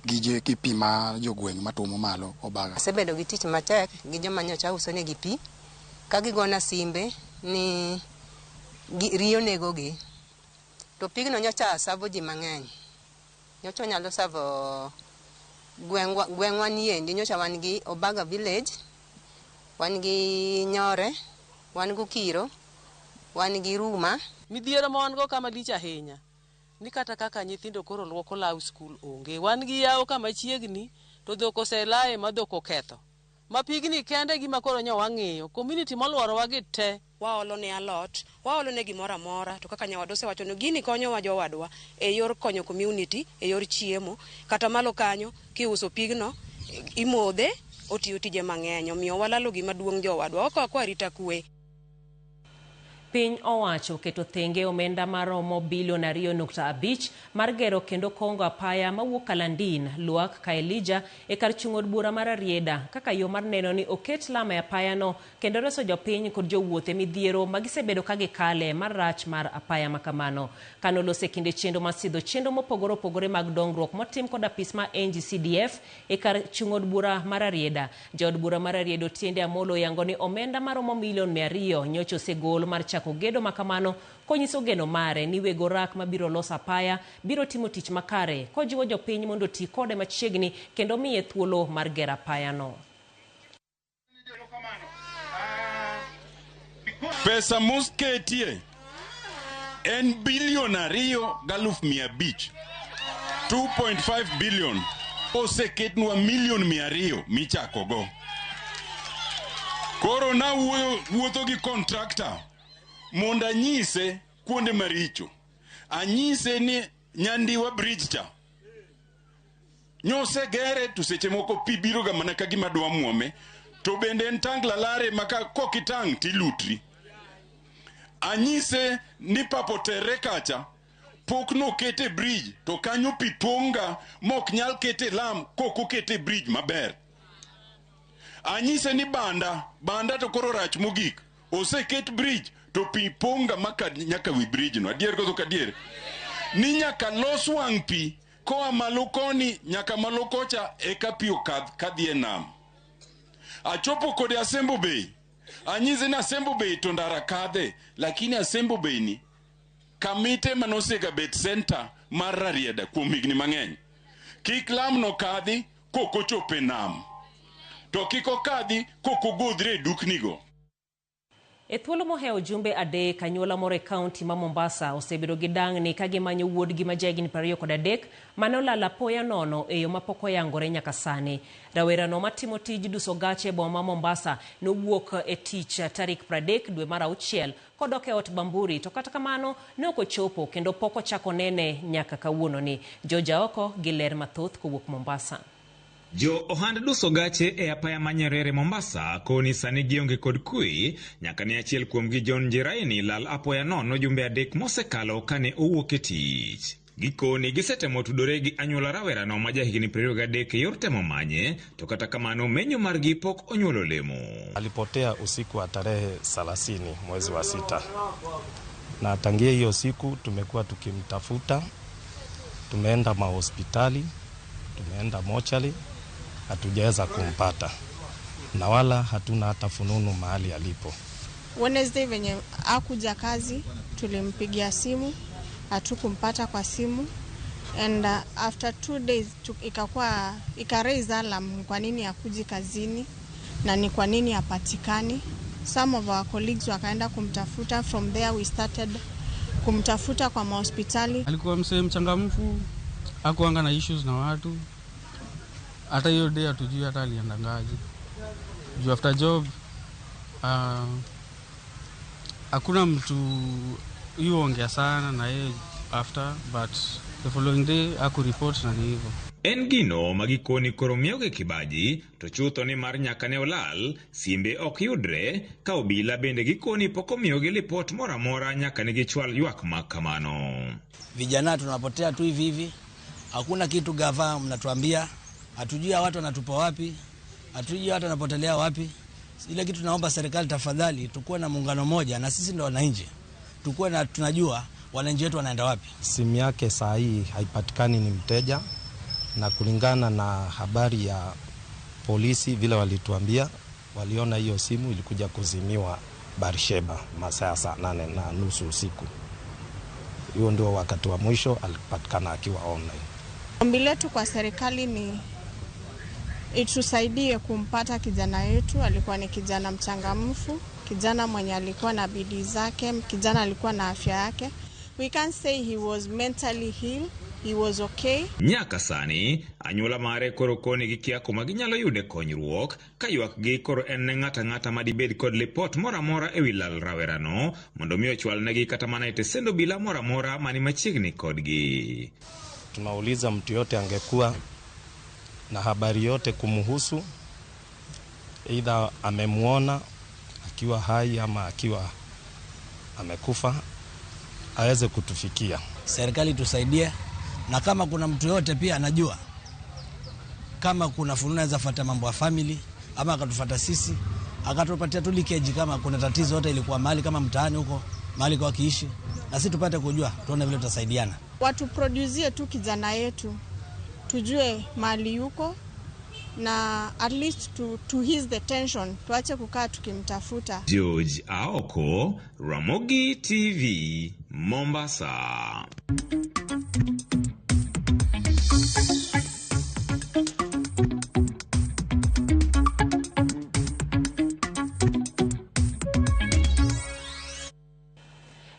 gi, gi pi ma jogweng' matuomo malo Obaga. Asebedo gi tich matek gi joma nyocha ausonegi pi ka gigona simbe ni riyo negogi. To pigno nyocha savo ji mang'eny. Nyocha onyalo savo gweng'wa, gweng'wa niendi nyocha wan gi Obaga village, wan gi Nyore, wan gi Okiro, wan gi Ruma. Midhiero ma wan go ka malich ahinya ni kata kaka nyithindo koro luoko law skul onge. Wan gi yawo kama chiegni to dhok oselaye ma dhok oketho. Ma pigni kende gima koro nyo wang'iyo. Community moluorowa gi te. Waolo ne alot, waolo ne gimoro amora, to kaka nyawadwa osewacho ni gini konyowa jowadwa e yor konyo community, e yor chiemo, kata malo kanyo kiuso pigno, imodhe, otiyo tije mang'eny, omiyo walalo gima duong' jowadwa, wakwa arita kwe. Piny owacho oketo thenge omenda maromo bilion 2.5 mar gero kendo kongo apaya mawuok Kalandin, Luak, Kaelija e kar chung' od bura mar Rarieda kaka yo mar neno ni oket lam e apayano kendo reso jopiny kod jowuoth e midhiero ma gisebedo ka gikale mar rach mar apaya makamano. Kanolose e kinde chenro mar sidho chenro mopogore opogore mag dongruok motim kod apis ma NGCDF e kar chung' od bura mar Rarieda. Jaod bura mar Rarieda Otiende Amolo oyango ni omenda maromo milion 200 nyocha osegol mar chako gedo makamano konyiso geno mare ni weg orak mabiro loso apaya biro timo tich makare kojiwo jopiny mondo oti kode machiegni kendo miye thuolo mar gero apayano. Pesa mosketie en bilion 2.5 million, 2.5 billion. Oseketnwa milion 200 michakogo. Koro nawuoyo wuotho gi contractor mondo anyise kuonde maricho. Anyise ni Nyandiwa bridge cha nyosegere to seche moko pi biro ga mana ka gima dwa muome to bende en tangla lare ma ka kokitang' tilutri. Anyise ni papo terre kacha pok nokete bridge to kanyo pi pong'a mok nyal kete lam kok okete bridge maber. Anyise ni banda, banda to koro rach mogik. Oseket bridge to pi pong'a maka nyaka wi bridge no. Adier koso ok adier? Ni nyaka los wang' pi koa malo koni nyaka malo kocha eka pi okadh kadhi e nam. Achopo kode Asembo Bay. Anyise ni Asembo Bay to ndara kadhe, lakini Asembo Bay ni kamite manosega bet center mar Rarieda kuom higni mang'eny. Kik lamno kadhi kok ochopo e nam. To kik okadhi kok ogodhre e duknigo. E thuolo mohewo jumbe 3, anyuola moro e kaunti ma Mombasa osebedo gi dang'ni ka gimanyo wuodgi ma jahigni 23 mane olal apoya nono e yo mapok oyangore nyaka sani. Rawerano matimo tij duso gache e boma ma Mombasa nowuok e tich tarik 30 dwe mar 6 kodok e ot Bamburi to kata kamano ne ok ochopo kendo pok ochako nene nyaka kawuononi. George Aoko gi ler mathoth kowuok Mombasa. Jo ohand duso gache e apaya ma Nyerere Mombasa koni sani gionge kod kwe nyaka ne achiel kuomgi John Njiraini lal apoya nono jumbe 3 mosekalo kane owuok e tich. Gikoni gisetemo tudore gi anyuola rawerano ma jahigni 23 e yor temo manye, to kata kamano menyo margi pok onyuolo lemo. Alipotea usiku wa tarehe 30 mwezi wa 6, na tangia hiyo siku tumekuwa tukimtafuta. Tumeenda mahospitali, tumeenda mochari, hatujaweza kumpata na wala hatuna hata fununu mahali alipo. Wednesday venye hakuja kazi, tulimpigia simu, hatukumpata kwa simu, and after 2 days ikakuwa ika raise alarm, kwa nini hakuji kazini na ni kwa nini hapatikani. Some of our colleagues wakaenda kumtafuta. From there we started kumtafuta kwa mahospitali. Alikuwa msee mchangamfu, hakuanga na issues na watu. Hata hiyo day hatujui hata aliendangaje. Juu after job hakuna mtu yuongea sana na yeye after, but the following day hakureport na ni hivyo. En gino ma gikoni koro miyogi kibaji to chutho ni mar nyaka ne olal, simbe ok yudre, ka obila bende gikoni pok omiyogi lipot moro amora nyaka ne gichwal ywak ma kamano. Vijana tunapotea tu hivi hivi, hakuna kitu gava mnatuambia, hatujui watu wanatupa wapi, hatujui watu wanapotelea wapi. Ile kitu tunaomba serikali, tafadhali tukuwe na muungano moja, na sisi ndio wananchi, tukuwe na tunajua wananchi wetu wanaenda wapi. Simu yake saa hii haipatikani, ni mteja, na kulingana na habari ya polisi vile walituambia, waliona hiyo simu ilikuja kuzimiwa Barsheba masaa saa 8:30 usiku. Hiyo ndio wakati wa mwisho alipatikana akiwa online. Ombi letu kwa serikali ni itusaidie kumpata kijana yetu. Alikuwa ni kijana mchangamfu, kijana mwenye alikuwa na bidii zake, kijana alikuwa na afya yake. We can say he was mentally healed, he was okay. Nyaka sani, anyuola mare koro koni gikia kuma ginyalo yude konyruok, ka ywakgi koro en ne ng'ato ang'ata madibed kod lipot moro amora ewi lal rawerano, mondo mi ochwalnegi kata mana e tesend obila moro amora mani machiegni kodgi. Tunauliza mtu yote angekuwa na habari yote kumhusu, either amemuona akiwa hai ama akiwa amekufa, aweze kutufikia. Serikali tusaidie, na kama kuna mtu yote pia anajua kama kuna fununu anaweza fuata mambo ya family ama akatufuata sisi, akatupatia tu leakage kama kuna tatizo yote ilikuwa mahali kama mtaani huko mahali kwa kiishi, na sisi tupate kujua, tuone vile tutasaidiana. Watu produce tu kijana yetu, tujue mahali yuko, na at least to ease the tension, tuache kukaa tukimtafuta. George Aoko, Ramogi TV, Mombasa.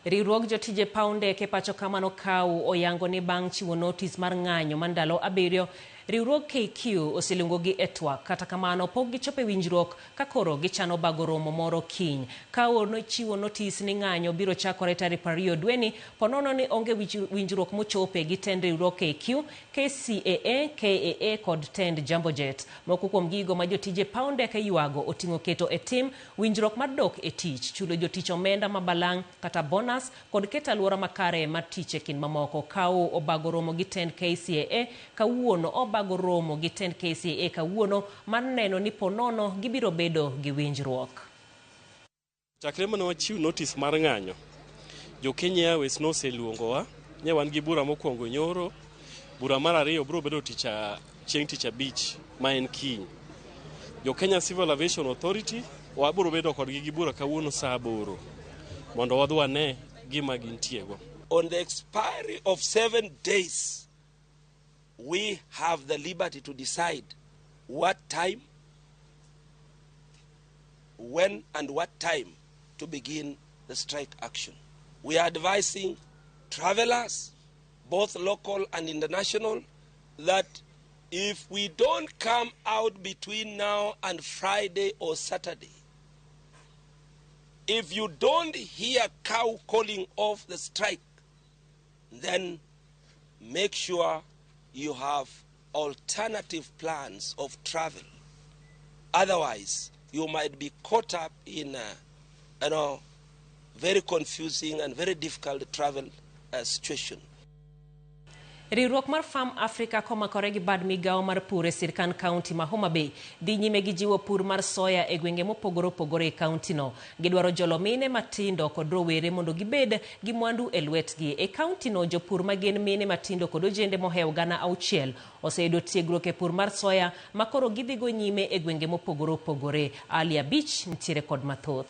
Riwruog jotije paw ndeke pacho kamano KAU oyango ni bang' chiwo notis mar ng'anyo mar ndalo 7, riwruog KQ oseluongogi e twak. Kata kamano pok gichopo e winjruok ka koro gichano bago romo moro kiny. KAU nochiwo notis ni ng'anyo biro chakore tarik 20 dweni ponono ni onge winjruok mochope gi tend riwruog KQ, KCAA, KAA kod tend Jambojet. Moko kuom gigo ma jotije paw ndeke ywago oting'o keto e tim winjruok mar dok e tich, chulo jotich omenda ma balang' kata bonus, kod keto alwora makare mar tich e kind mamoko. KAU obago romo gi tend KCAA kawuono obago romo gi tend KCAA kawuono mar neno ni ponono gibiro bedo gi winjruok. Chakre mane wachiw notice mar ng'anyo, jo Kenya Airways noseluongowa, ne wan gi bura mokwongo nyoro, bura mar ariyo biro bedo chieng' tich abich ma en kiny. Jo Kenya Civil Aviation Authority wabiro bedo kodgi gi bura kawuono saa 8 mondo wadhi wane gima gintiego. On the expiry of 7 days, we have the liberty to decide what time, when and what time to begin the strike action. We are advising travelers, both local and international, that if we don't come out between now and Friday or Saturday, if you don't hear KAU calling off the strike, then make sure you have alternative plans of travel. Otherwise, you might be caught up in a very confusing and very difficult travel situation. Riwruok mar Farm Africa komakore gi bad migawo mar pur e sirkand kaunti ma Homa Bay dhi nyime gi jiwo pur mar soya e gwenge mopogore opogore e kauntino. Gidwaro jolo mine matindo kod rowere mondo gibed gi mwandu e lwetgi. E kauntino jopur ma gin mine matindo kod ojende mohewo 6,000 oseyudo tiegruok e pur mar soya ma koro gidhigo nyime e gwenge mopogore opogore. Ali Abich nitiere kod mathoth.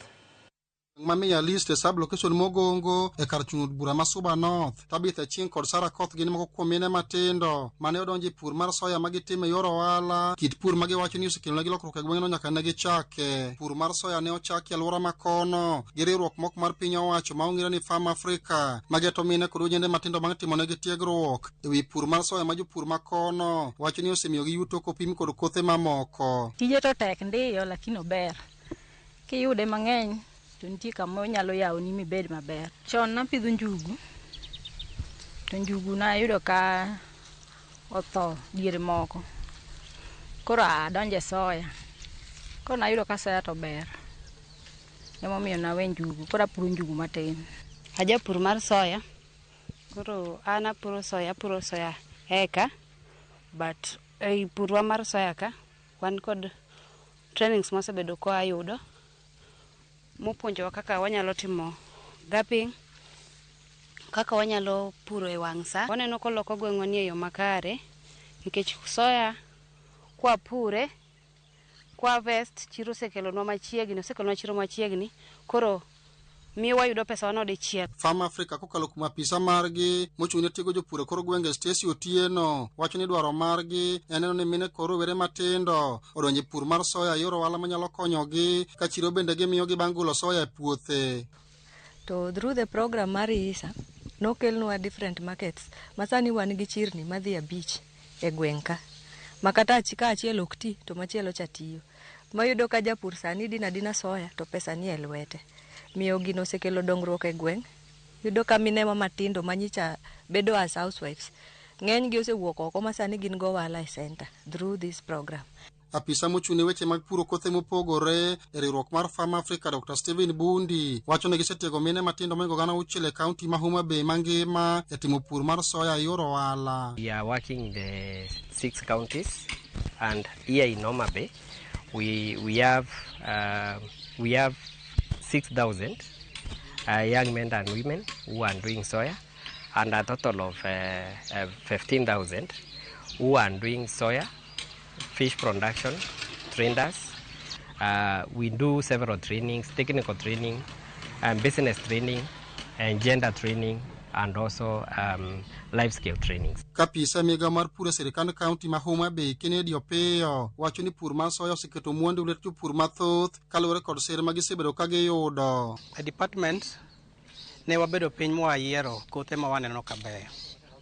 Mamiya list e sub location Mogongo e kar chung' od bura ma Suba North. Tabitha Achieng' kod Sarah Koth gin moko kuom mine matindo mane odonjo e pur mar soya ma gitimo e yor ohala. Kit pur ma giwacho ni osekelonegi lokruok e gweng'no nyaka ne gichake. Pur mar soya ne ochaki e alwora ma kono gi riwruok moko mar piny owacho ma ong'ere ni Farm Africa mageto mine kod ojende matindo bang' timonegi tiegruok e wi pur mar soya ma jopur ma kono wacho ni osemiyogi yuto kopim kod kothe mamoko. Tije to tek ndiyo lakini ober. Kiyude mang'eny to nitie kama onyalo yawoni mibed maber. Chon napidho njugu, to njugu nayudo ka otho diere moko. Koro adonjo e soya. Koro nayudo ka soya to ber. Emomiyo nawe njugu, koro apuro njugu matin. Ajapur mar soya. Koro an apuro soya eka, but ei purwa mar soya ka, wan kod trainings mosebedo ka wayudo mopuonjowa kaka wanyalo timo gapping, kaka wanyalo puro e wang' sa. Waneno koloko gweng'wa ni e yo makare, nikech soya kwapure, kwa harvest, chiro osekelonwa machiegni, osekelonwa chiro machiegni, koro miyo wayudo pesa wano dichiel. Farm Africa kokalo kuom apisa margi mochung' ne tiego jopur e kor gwenge Stacy Otieno wacho ni dwaro margi en neno ni mine kod rowere matindo odonjo e pur mar soya e yor ohala manyalo konyogi ka chiro bende gimiyogi bang' golo soya e puothe. To through the program mar ISA nokelnwa different markets ma sani wan gi chirni madhi 5 e gweng' ka ma kata ka achiel ok ti to machielo cha tiyo. Mayudo ka japur sani dina adina soya to pesa ni e lwete. Miyo gino osekelo dongruok e gweng'. Yudo ka minewa matindo manyicha bedo as housewives, ng'eny gi osewuok oko ma sani gin go ohala e center through this program. Apisa mochung' ne weche mag puro kothe mopogore e riwruok mar Farm Africa Dr. Steven Bundi wacho ni gisetiego mine matindo mohingo 6,000 e kaunti ma Homa Bay mangima e timo pur mar soya e yor ohala. We are working in the 6 counties and here in Homa Bay we have 6,000 young men and women who are doing soya, and a total of 15,000 who are doing soya, fish production, trainers. We do several trainings, technical training, and business training, and gender training, and also life skill trainings. Kapisa migawo mar pur e sirkand kaunti ma Homa Bay Kennedy Opiyo wacho ni pur mar soya oseketo mwandu lwet jopur mathoth kaluwore kod sir ma gisebedo ka giyudo. E department ne wabedo piny mwayiero kothe ma waneno ka beyo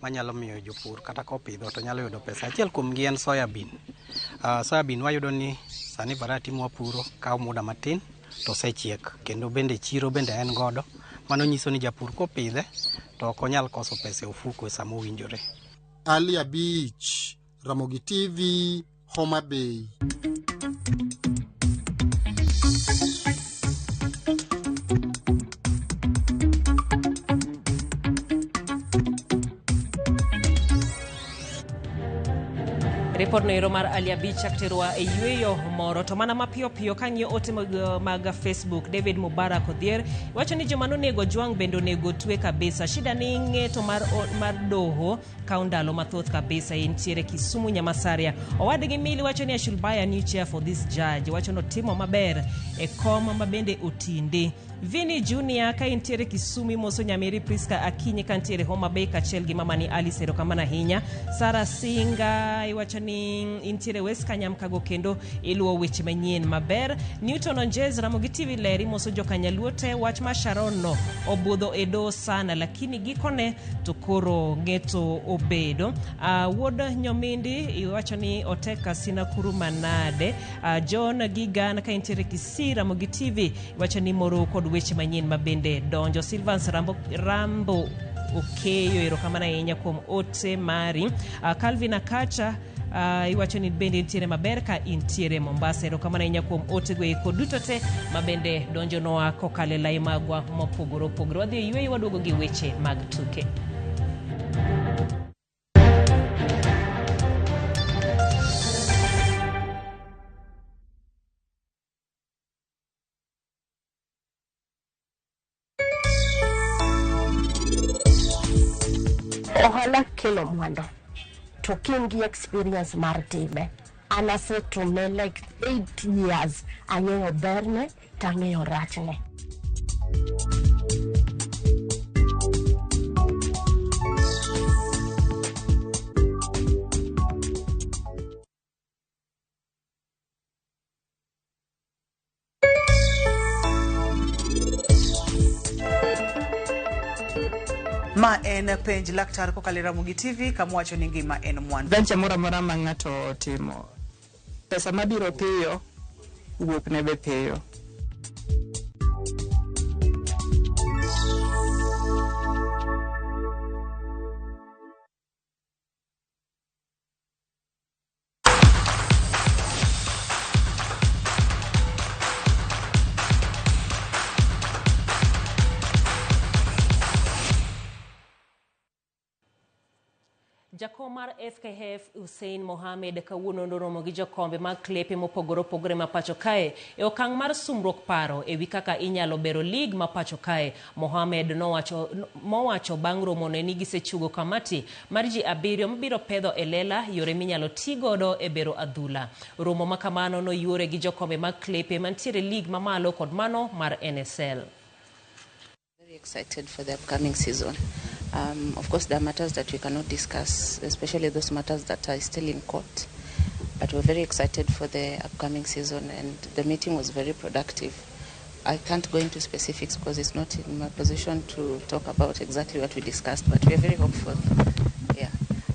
manyalo miyo jopur kata kopidho to nyalo yudo pesa. Achiel kuom gi en soya bean. Soya bean wayudo ni sani variety mwapuro kawo muda matin to osechiek kendo bende chiro bende en godo. Mano nyiso ni japur kopidhe to ok onyal koso pesa e ofuko e sama owinjore. Ali Abich, Ramogi TV, Homa Bay. Ripod no ero mar Ali Abich chak terwa e yweyo moro to mana mapiyo piyo kang'iyo ote mag Facebook. David Mubarak Odhier wacho ni joma nonego Ojwang bende onego twe kabisa. Shida ni ng'eto mar doho kawo ndalo mathoth kabisa. Entiere Kisumu Nyamasaria. Owadgi Mili wacho ni I should buy a new chair for this judge. Wacho notimo maber e kom ma bende otinde. Vini Junior ka intiere Kisumu imoso Nyamiri Priska Akinyi ka ntiere Homa Bay kaachiel gi mamani Alice erokamano ahinya. Sara Singa iwacho ni intiere West Kanyamkago kendo iluwo weche manyien maber. Newton Onjez Ramogi TV ler imoso jokanyaluo te wach ma Sharon no obudho e doho sana lakini gikone to koro ng'eto obedo. Wuod Nyomindi iwacho ni oteka sina kuru manade. John Gigan ka intiere Kisii Ramogi TV iwacho ni moro kod weche manyien mabende donjo. Silvans Rambo Okeyo erokamano ahinya kuom ote mari. Calvin Akacha iwacho ni bende intiere maber ka intiere Mombasa. Erokamano ahinya kuom ote go eko duto te mabende donjonowa kokalo e lai magwa mopogore opogore. Wadhi e yweyo waduogo gi weche mag tuke. Ohala kelo mwandu to ka in gi experience mar time. An asetime like 8 years, ang'eyo berne to ang'eyo rachne. Ma en penj laktar kokalo e Ramogi TV kama wacho ni ngima en mwandu. Venture moro amora ma ng'ato otimo, pesa mabiro piyo wuok ne be piyo. Jakom mar FKF Hussein Mohamed kawuono noromo gi jokombe mag klepe mopogore opogore ma pacho kae e okang' mar sumruok paro ewi kaka inyalo bero lig ma pacho kae. Mohamed nowacho mowacho bang' romone ni gisechugo kamati mar ji 7 mabiro pedho e lela yore minyalo ti godo e bero adhula. Romo ma kamano noyuore gi jokombe mag klepe mantiere lig mamalo kod mano mar NSL. Very excited for the upcoming season. Of course, there are matters that we cannot discuss, especially those matters that are still in court. But we're very excited for the upcoming season, and the meeting was very productive. I can't go into specifics because it's not in my position to talk about exactly what we discussed, but we're very hopeful. Yeah.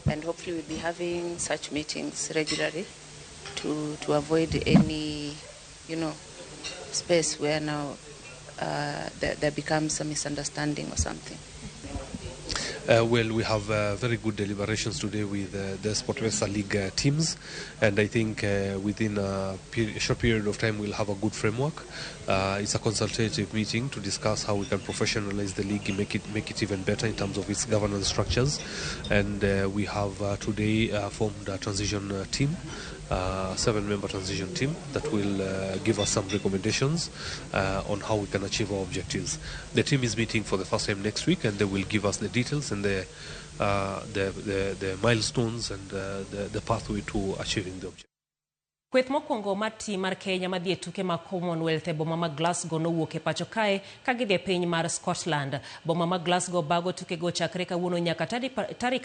And hopefully we'll be having such meetings regularly to avoid any, space where now there becomes a misunderstanding or something. Well, we have very good deliberations today with the SportPesa League teams, and I think within a short period of time we'll have a good framework. It's a consultative meeting to discuss how we can professionalize the league and make it even better in terms of its governance structures. And we have today formed a transition team, 7-member transition team that will give us some recommendations on how we can achieve our objectives. The team is meeting for the first time next week, and they will give us the details and the milestones and the pathway to achieving the objective. Kweth mokwongo mar tim mar Kenya madhi e tuke mag Commonwealth e boma ma Glasgow nowuok e pacho kae ka gidhi e piny mar Scotland. Boma ma Glasgow bago tukego chakre kawuono nyaka tarik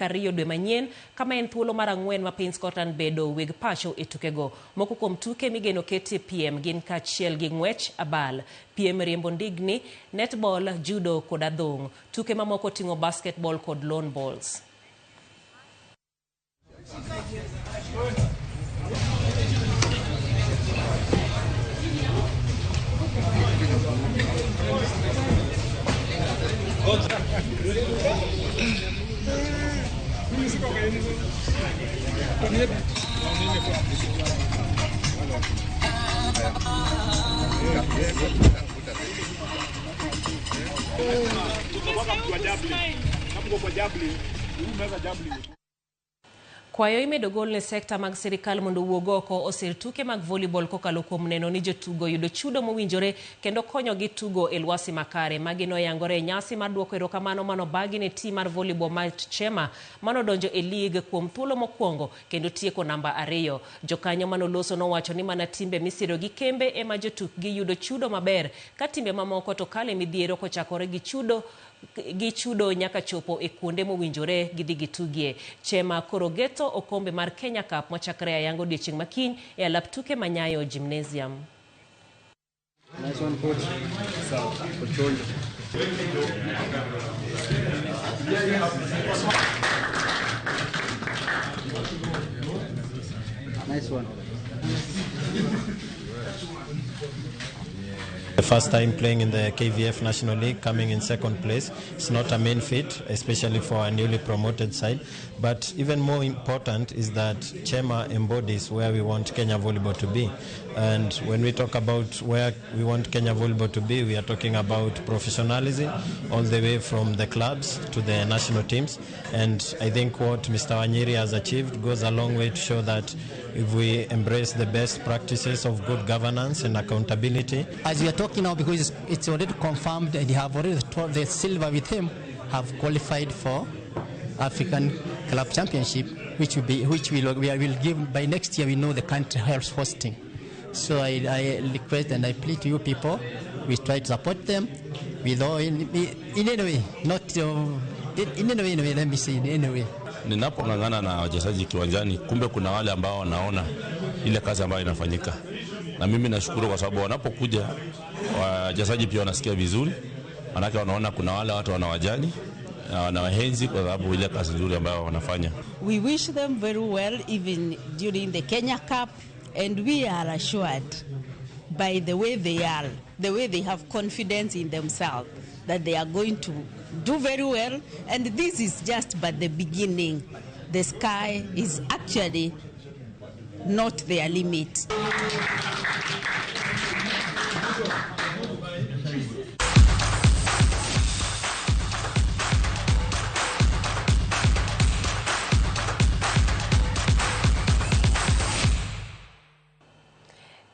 2 dwe manyien, kama en thuolo mar 4 ma piny Scotland bedo weg pacho e tukego. Moko kuom tuke migeno ketie piem gin kaachiel gi ng'wech, abal, piem riembo ndigni, netball, judo kod adhong'. Tuke mamoko ting'o basketball kod lawn bowls. Kwayo imedo gol ne sekta mag sirikal mondo owuog oko osir tuke mag volleyball kokalo kuom neno ni jotugo yudo chudo mowinjore kendo konyogi tugo e lwasi makare. Magi noyangore e nyasi mar duoko erokamano manobagi ne tim mar volleyball mar Chema manodonjo e lig kuom thuolo mokwongo kendo tieko namba 2. Jokanyo manoloso nowacho ni mana timbe misiro gi kembe ema jotukgi yudo chudo maber ka timbe mamoko to kale midhiero kochakore gi chudo nyaka chopo e kuonde mowinjore gidhi gitugie. Chema koro geto okombe mar Kenya Cup mochakre ayango odiechieng' makiny e alap tuke ma Nyayo Gymnasium. Nice one, coach. Nice one. The first time playing in the KVF National League, coming in second place. It's not a main feat, especially for a newly promoted side. But even more important is that Chema embodies where we want Kenya volleyball to be. And when we talk about where we want Kenya volleyball to be, we are talking about professionalism all the way from the clubs to the national teams. And I think what Mr. Wanyiri has achieved goes a long way to show that if we embrace the best practices of good governance and accountability. As we are talking now, because it's already confirmed and they have already told the silver with him have qualified for African Club Championship, which will be, which will, we will give by next year. We know the country helps hosting. So I request and I plead to you people, we try to support them with all in any way, not in any way, anyway, let me say in any way. Ninapong'ang'ana na wachezaji kiwanjani, kumbe kuna wale ambao wanaona ile kazi ambayo inafanyika, na mimi nashukuru kwa sababu wanapokuja wachezaji pia wanasikia vizuri, manake wanaona kuna wale watu wanawajali na wanawaenzi kwa sababu ile kazi nzuri ambayo wanafanya. We wish them very well even during the Kenya Cup, and we are assured by the way they are, the way they have confidence in themselves that they are going to do very well, and this is just but the beginning. The sky is actually not their limit.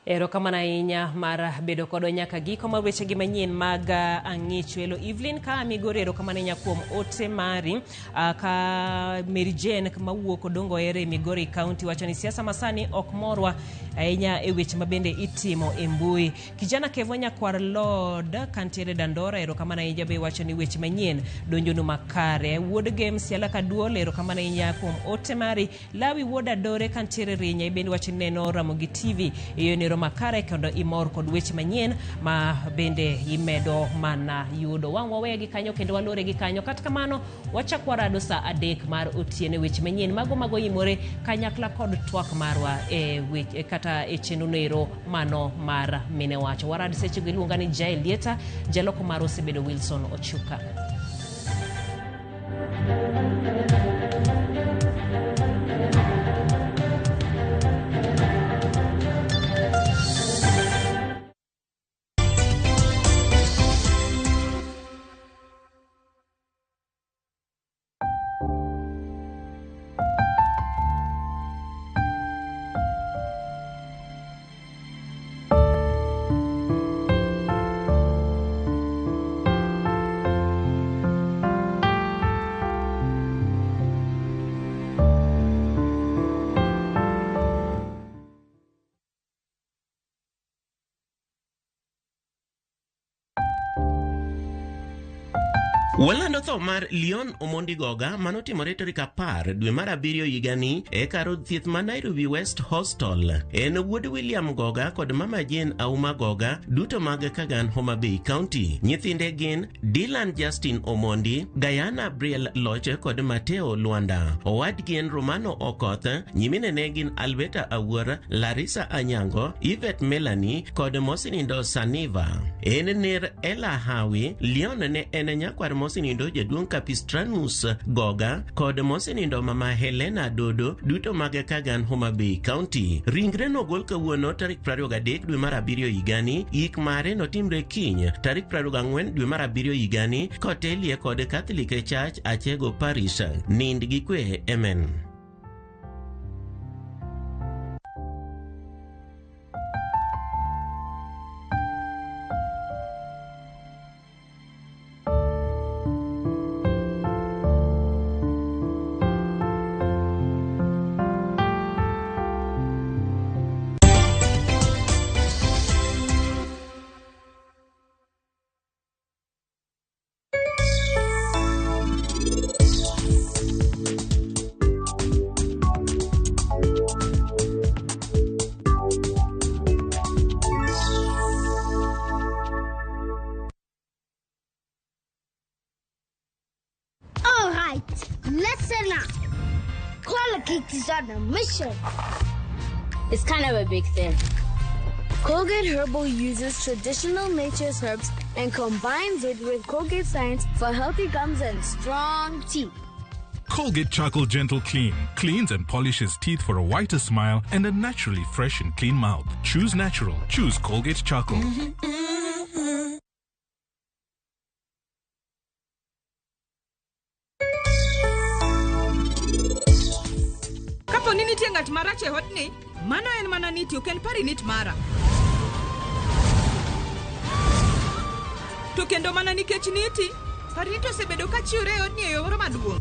Erokamano ahinya mar bedo kodwa nyaka giko mar wechegi manyien mag ang'ich welo. Evelyn ka Migori, erokamano ahinya kuom ote mari. Ka Mary Jane mawuok Odongo Ere Migori County wacho ni siasa masani ok morwa ahinya e weche mabende itimo e mbui. Kijana Kevo Nyakwar Lord kantiere Dandora, erokamano ahinya be wacho ni weche manyien donjonu makare. Wuod Game Siala Kaduol, erokamano ahinya kuom ote mari. Lawi Wuod Adore kantiere Rinya bende wacho ni neno Ramogi TV e yo makare kendo imor kod weche manyien ma bende imedo mana yudo. Wang' waweyo gi kanyo kendo walore gi kanyo. Kata kamano wachak warado saa 3 mar otieno weche manyien mago mago imore kanyakla kod twak marwa e weche kata e chenro nero mano mar mine wacho. Warad seche go iluonga ni Jael Lieta, jaloko mar osebedo Wilson Ochuka. Walando tho mar Leon Omondi Goga manotimore tarik 10 dwe mar 7 higani e kar od thieth ma Nairobi West Hostel. En wuod William Goga kod mama Jane Auma Goga, duto mag Kagan, Homa Bay County. Nyithinde gin Dylan Justin Omondi, Diana Briel Loche kod Mateo Luanda. Owadgi en Romano Okoth, nyiminene gin Alberta Awuor, Larissa Anyango, Yvette Melanie kod Mosinindo Saniva. En ner Ella Hawi. Leon ne en nyakwar Mosinindo jaduong' Capistranus Goga kod Mosinindo mama Helena Dodo, duto mag Kagan, Homa Bay County. Ringre nogol kawuono tarik 23 dwe mar 7 higani. Ik mare notimre kiny tarik 24 dwe mar 7 higani kotelie kod Catholic Church Achego Parish. Nind gi kwe, amen. Listen up. Colgate is on a mission. It's kind of a big thing. Colgate Herbal uses traditional nature's herbs and combines it with Colgate science for healthy gums and strong teeth. Colgate Charcoal Gentle Clean cleans and polishes teeth for a whiter smile and a naturally fresh and clean mouth. Choose natural. Choose Colgate Charcoal. Kapo ni nitie ng'at marach e odni, mano en mana niti, ok en pari nit mara. To kendo mana nikech niti, Parinit osebedo ka chiwre e odni e yo moro maduong'.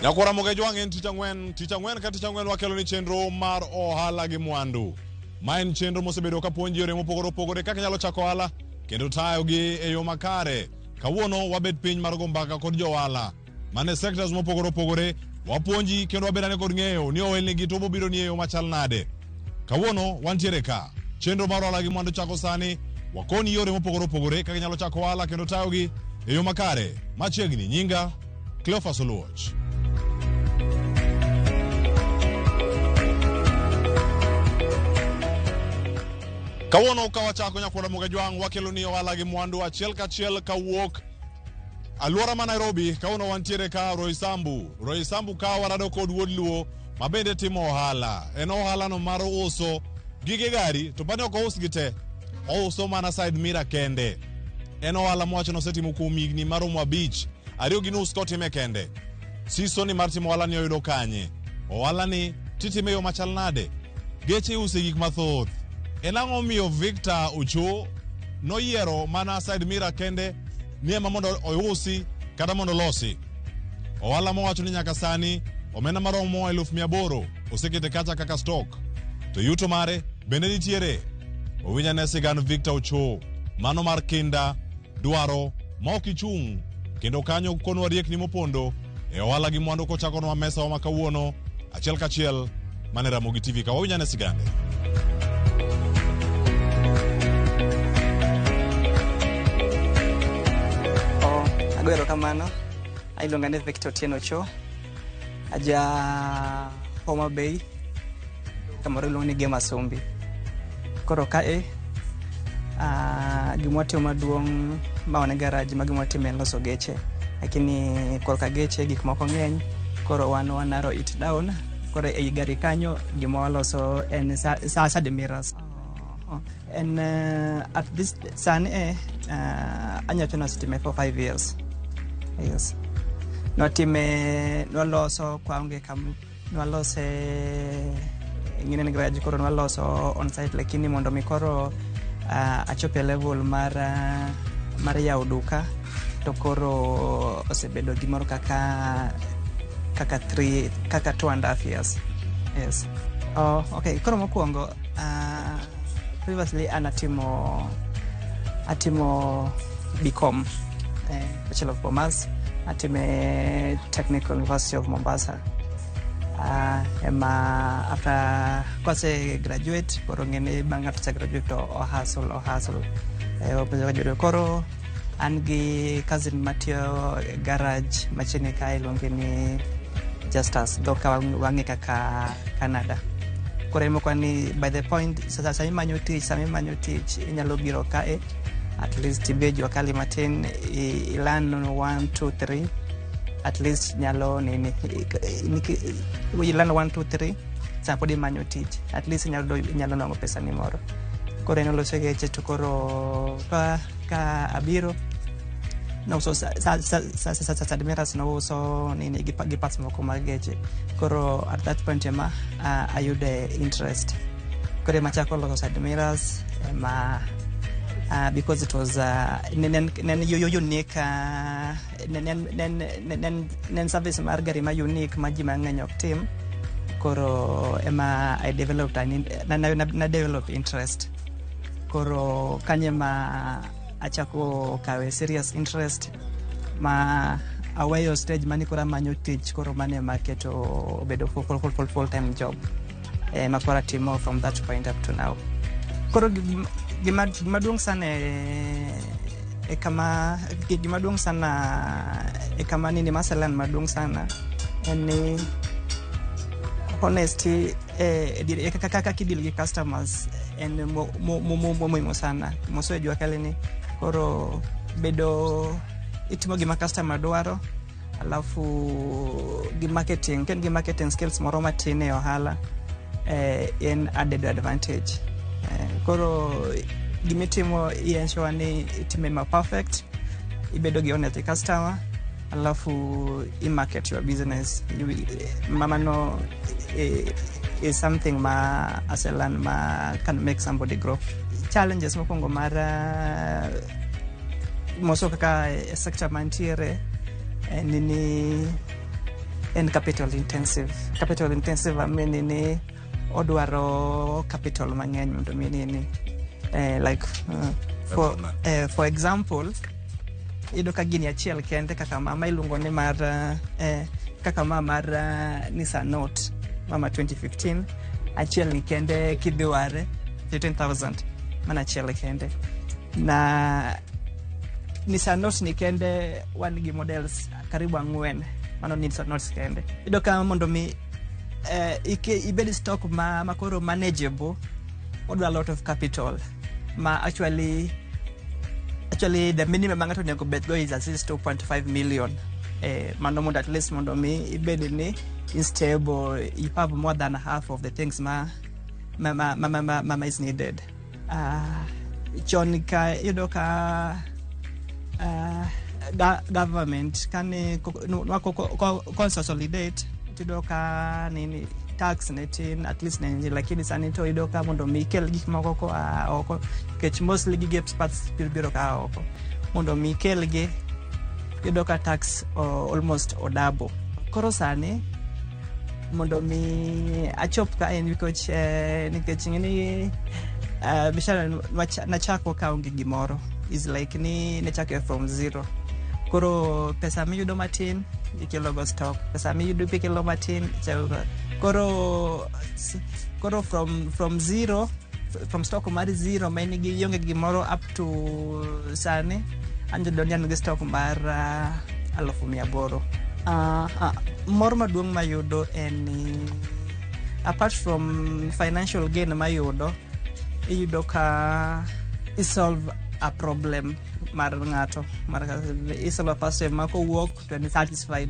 Nyakwara Mogejwang' en tich ang'wen, tich ang'wen ka tich ang'wen wakelo ni chenro mar ohala gi mwandu. Ma en chenro mosebedo ka puonji yore mopogore opogore kaka inyalo chako ohala kendo tayogi e yo makare. Kawuono wabet piny mar go mbaka kod jo ohala mane sectors mopogore opogore, wapuonji kendo wabed ane kod ng'eyo ni ohelni gi to bobiro ni e yo machal nade. Kawuono wantiere ka. Chenro mar ohala gi mwandu chako sani, wakoni yore mopogore opogore kaka inyalo chako ohala kendo tayogi e yo makare. Machiegni nyinga Cleophas Oluoch. Kawuono ka wachako nyakwara Mogejwang' wakelo ni ohala gi mwandu achiel kachiel kawuok alwora ma Nairobi. Kawuono wantiere ka Roysambu. Roysambu ka warado kod wuod Luo ma bende timo ohala. En ohala no mar uso gige gari to bende ok ous gi te. Ouso mana side mirror kende. En ohala mowacho nosetimo kuom higni maromo 5, 2.5 kotime kende. Siso ni mar timo ohala ni oyudo kanye? Ohala ni titime e yo machal nade? Geche iuse gik mathoth. En ang'o miyo Victor Ocho noyiero mana side mirror kende ni ema mondo ousi kata mondo olosi? Ohala mowacho ni nyaka sani omenda maromo 800,000 osekete kacha kaka stock. To yuto mare bende nitiere. Owinj ane sigand Victor Ocho, mano mar kinda, dwaro ma ok ichung' kendo kanyo konwa riekni mopondo e ohala gi mwandu kochakonwa mesa wa ma kawuono achiel kachiel mane Ramogi TV ka wawinj ane sigande. Oh, ago erokamano. Iluonga ni Victor Otieno Cho. Aja Homa Bay, kamoro iluongo ni Gema Sombi. Koro kae, gima watimo maduong' ma wan e garage ma gima watimo en loso geche. Lakini korka geche gik moko ng'eny, koro wan wa narrow it down. Koro ei gari kanyo gima waloso en side mirrors. En at this sani anya wacho ni asetime for 5 years. Yes. Nwatime, nwaloso kwaonge kam nwalose ng'ine garage, koro nwaloso on site, lakini mondo mi koro achop e level mar yawo duka to koro osebedo gimoro kaka three, kaka 2.5 years. Yes. Oh, okay. Koro mokwongo, previously an atimo BCom, Bachelor of Commerce, atime Technical University of Mombasa. Ema after kose graduate, koro ng'eni bang' ng'ato ose graduate to o hustle o hustle openjo koro an gi cousin matiyo garage machiegni kae, iluonge ni Justus, dho ka wang'e kaka Canada. Koro en mokwa ni by the point sasa sama imanyo tich inyalo biro kae, at least ibed jua kali matin, ilearn 1 2 3, at least nyalo nini, ilearn 1 2 3, sama pod imanyo tich at least inyalo nwang'o pesa ni moro. Koro en oloso geche to koro ka abiro nouso side mirrors, nouso nini gi parts moko mag geche. Koro at that point ema ayude interest, koro ema achako loso side mirrors ema because it was nen unique, nen service mar gari ma unique ma ji mang'eny ok tim. Koro ema I developed na develop interest. Koro kanyo ema achako kawe serious interest ma aweyo stage mani koro amanyo tich. Koro mano ema keto obedo full time job ma koro atimo from that point up to now. Koro gima duong' sana e kama gima duong' sana e kama nini maselearn maduong' sana en ni honesty kaka kideal gi customers en muhimu sana moso e jua kali ni koro bedo itimo gima customer dwaro, alafu gi marketing ken gi marketing skills moro matin e ohala en added advantage. Koro gimitimo i ensure ni itime ma perfect, ibedo gi honest customer, alafu i market your business. Mano is something ma aselearn ma can make somebody grow. Challenges mokwongo mar moso kaka e sector mantiere en ni En capital intensive. Capital intensive amini ni odwaro capital mang'eny mondo mi nini, like for example, iyudo ka gini achiel kende kaka ma iluongo ni mar kaka ma mar Nissan Note mama 2015 achiel ni kende kidhi ware 15,000, mana achiel kende. Na Nissan Note ni kende wan gi models karibu ang'wen, mano Nissan Notes kende. Iyudo ka mondo mi ibed stock ma koro manageable, odwa a lot of capital ma actually the minimum ma ng'ato onego bed go is at least 2.5 million, mano mondo at least mondo mi ibed ni is stable, you have more than half of the things ma is needed. Chon ka iyudo ka government kane consolidate, tiyudo ka nini, tax ne tin, at least ne ni, lakini sani to iyudo ka mondo mi ikel gik moko koa oko, nikech mostly gige parts biro ka oko, mondo mi ikelgi iyudo ka tax almost odouble. Koro sani mondo mi achop ka en nikech ing'eni biashara nachako kaonge gimoro, is like ni nachako from zero. Koro pesa miyudo matin ikelo go stock, pesa miyudo ikelo matin ichako go. Koro from zero, from stock mar zero ma in gi ionge gimoro up to sani anyalo ni an gi stock mar 800,000. Mor maduong' mayudo en ni apart from financial gain mayudo, iyudo ka isolve a problem mar ng'ato, mar isolve a person ma kowuok to en satisfied.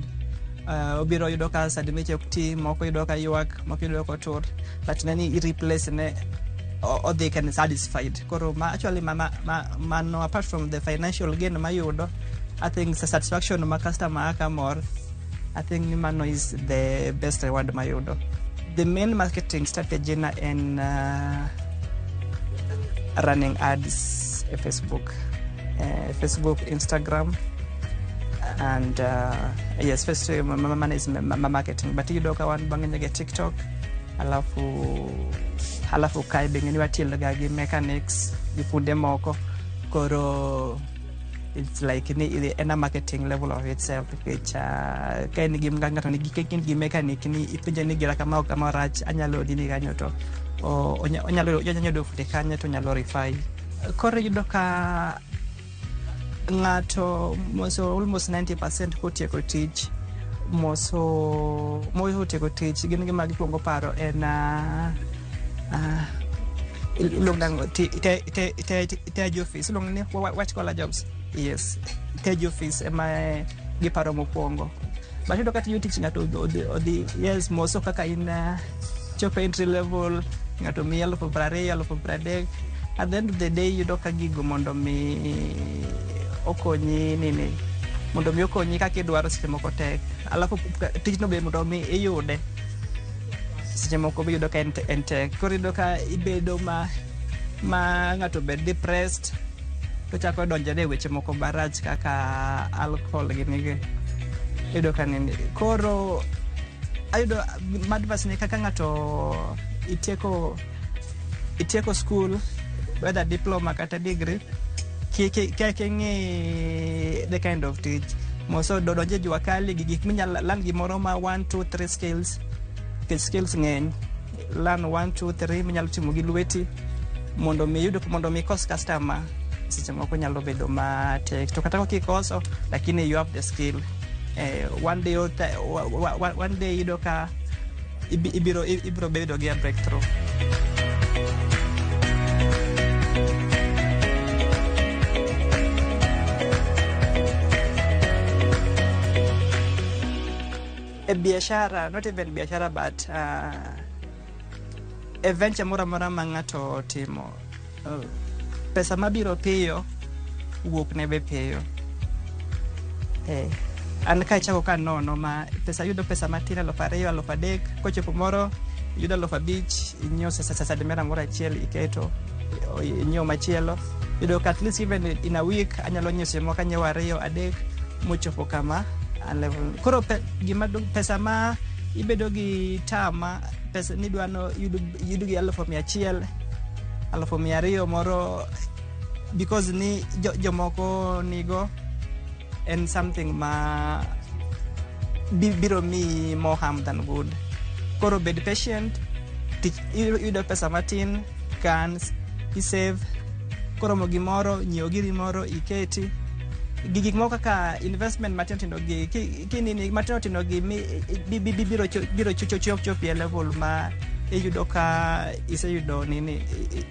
Obiro yudo ka sadi meche ok ti, moko yudo ka ywak, moko yudo ka otur, but neni i replace ne, odhi ka en satisfied. Koro ma actually mano apart from the financial gain mayudo, I think satisfaction ma customer ka mor, I think ni mano is the best reward mayudo. The main marketing strategy na en running ads e Facebook, Facebook, Instagram and yes, first mano is marketing, but iyudo ka wan bang'e gi TikTok, alafu kae be ng'eni watiyo ga gi mechanics gi funde moko. Koro it's like ni en a marketing level of itself, nikech ka in gi ng'ato nigi in gi mechanic ni ipenje ni gira kama ok kama rach, anyalo dini kanyo to onyalo yudo funde kanyo to onyalo refer. Koro iyudo ka ng'ato moso almost 90% kotieko tich, moso motieko tich, gin gima gikwongo paro en iluongo nang'o, tej office, iluongo ni white collar jobs. Yes, tej office ema giparo mokwongo. But iyudo ka tiyo tich, ng'ato odhi, yes, moso kaka in chopo entry level, ng'ato miyi 20,000, 30,000. At the end of the day iyudo ka gigo mondo mi okonyi nini, mondo mi okonyi kaka idwaro, seche moko tek. Alafu tijno be mondo mi iyude seche moko be iyudo ka en tek. Koro iyudo ka ibedo ma ng'ato bed depressed, to chako donjore e weche moko marach kaka alcohol gini gi. Iyudo ka nini. Koro ayudo advice ni kaka ng'ato itieko school, whether diploma kata degree, kik ing'i the kind of tich, moso donje jua kali gi gik minyalo learn, gimoro ma 1 2 3 skills, nikech skills ng'eny. Learn 1 2 3 minyalo timo gi lweti mondo mi iyud, mondo mi ikos customer seche moko nyalo bedo matek, to kata kikoso, lakini you have the skill. One day one day iyudo ka ibiro bedo gi a breakthrough. E biashara, not even biashara, but e venture moro amora ma ng'ato timo, pesa mabiro piyo wuok ne be piyo. An ka ichako ka nono ma pesa, yudo pesa matin, 2,000, 3,000, kochopo moro iyudo 5,000, inyiewo sadimera moro achiel, iketo, inyiewo machielo. Iyudo ka at least even in a week anyalo nyiewo, seche moko anyiewo ariyo, adek, mochopo kama An level koro gima pesa ma ibedo gi tama pesa nidwano yudo gi 100,000, 200,000 moro because ni jomoko nigo en something ma biro miyi more harm than good. Koro bed patient, tich iyudo pesa matin, kan isave, koromo gimoro, nyiew giri moro iketi. Gi gik moko kaka investment matindo tindo gi kinini matindo tindo gi biro chopi e level ma iyudo ka iseyudo nini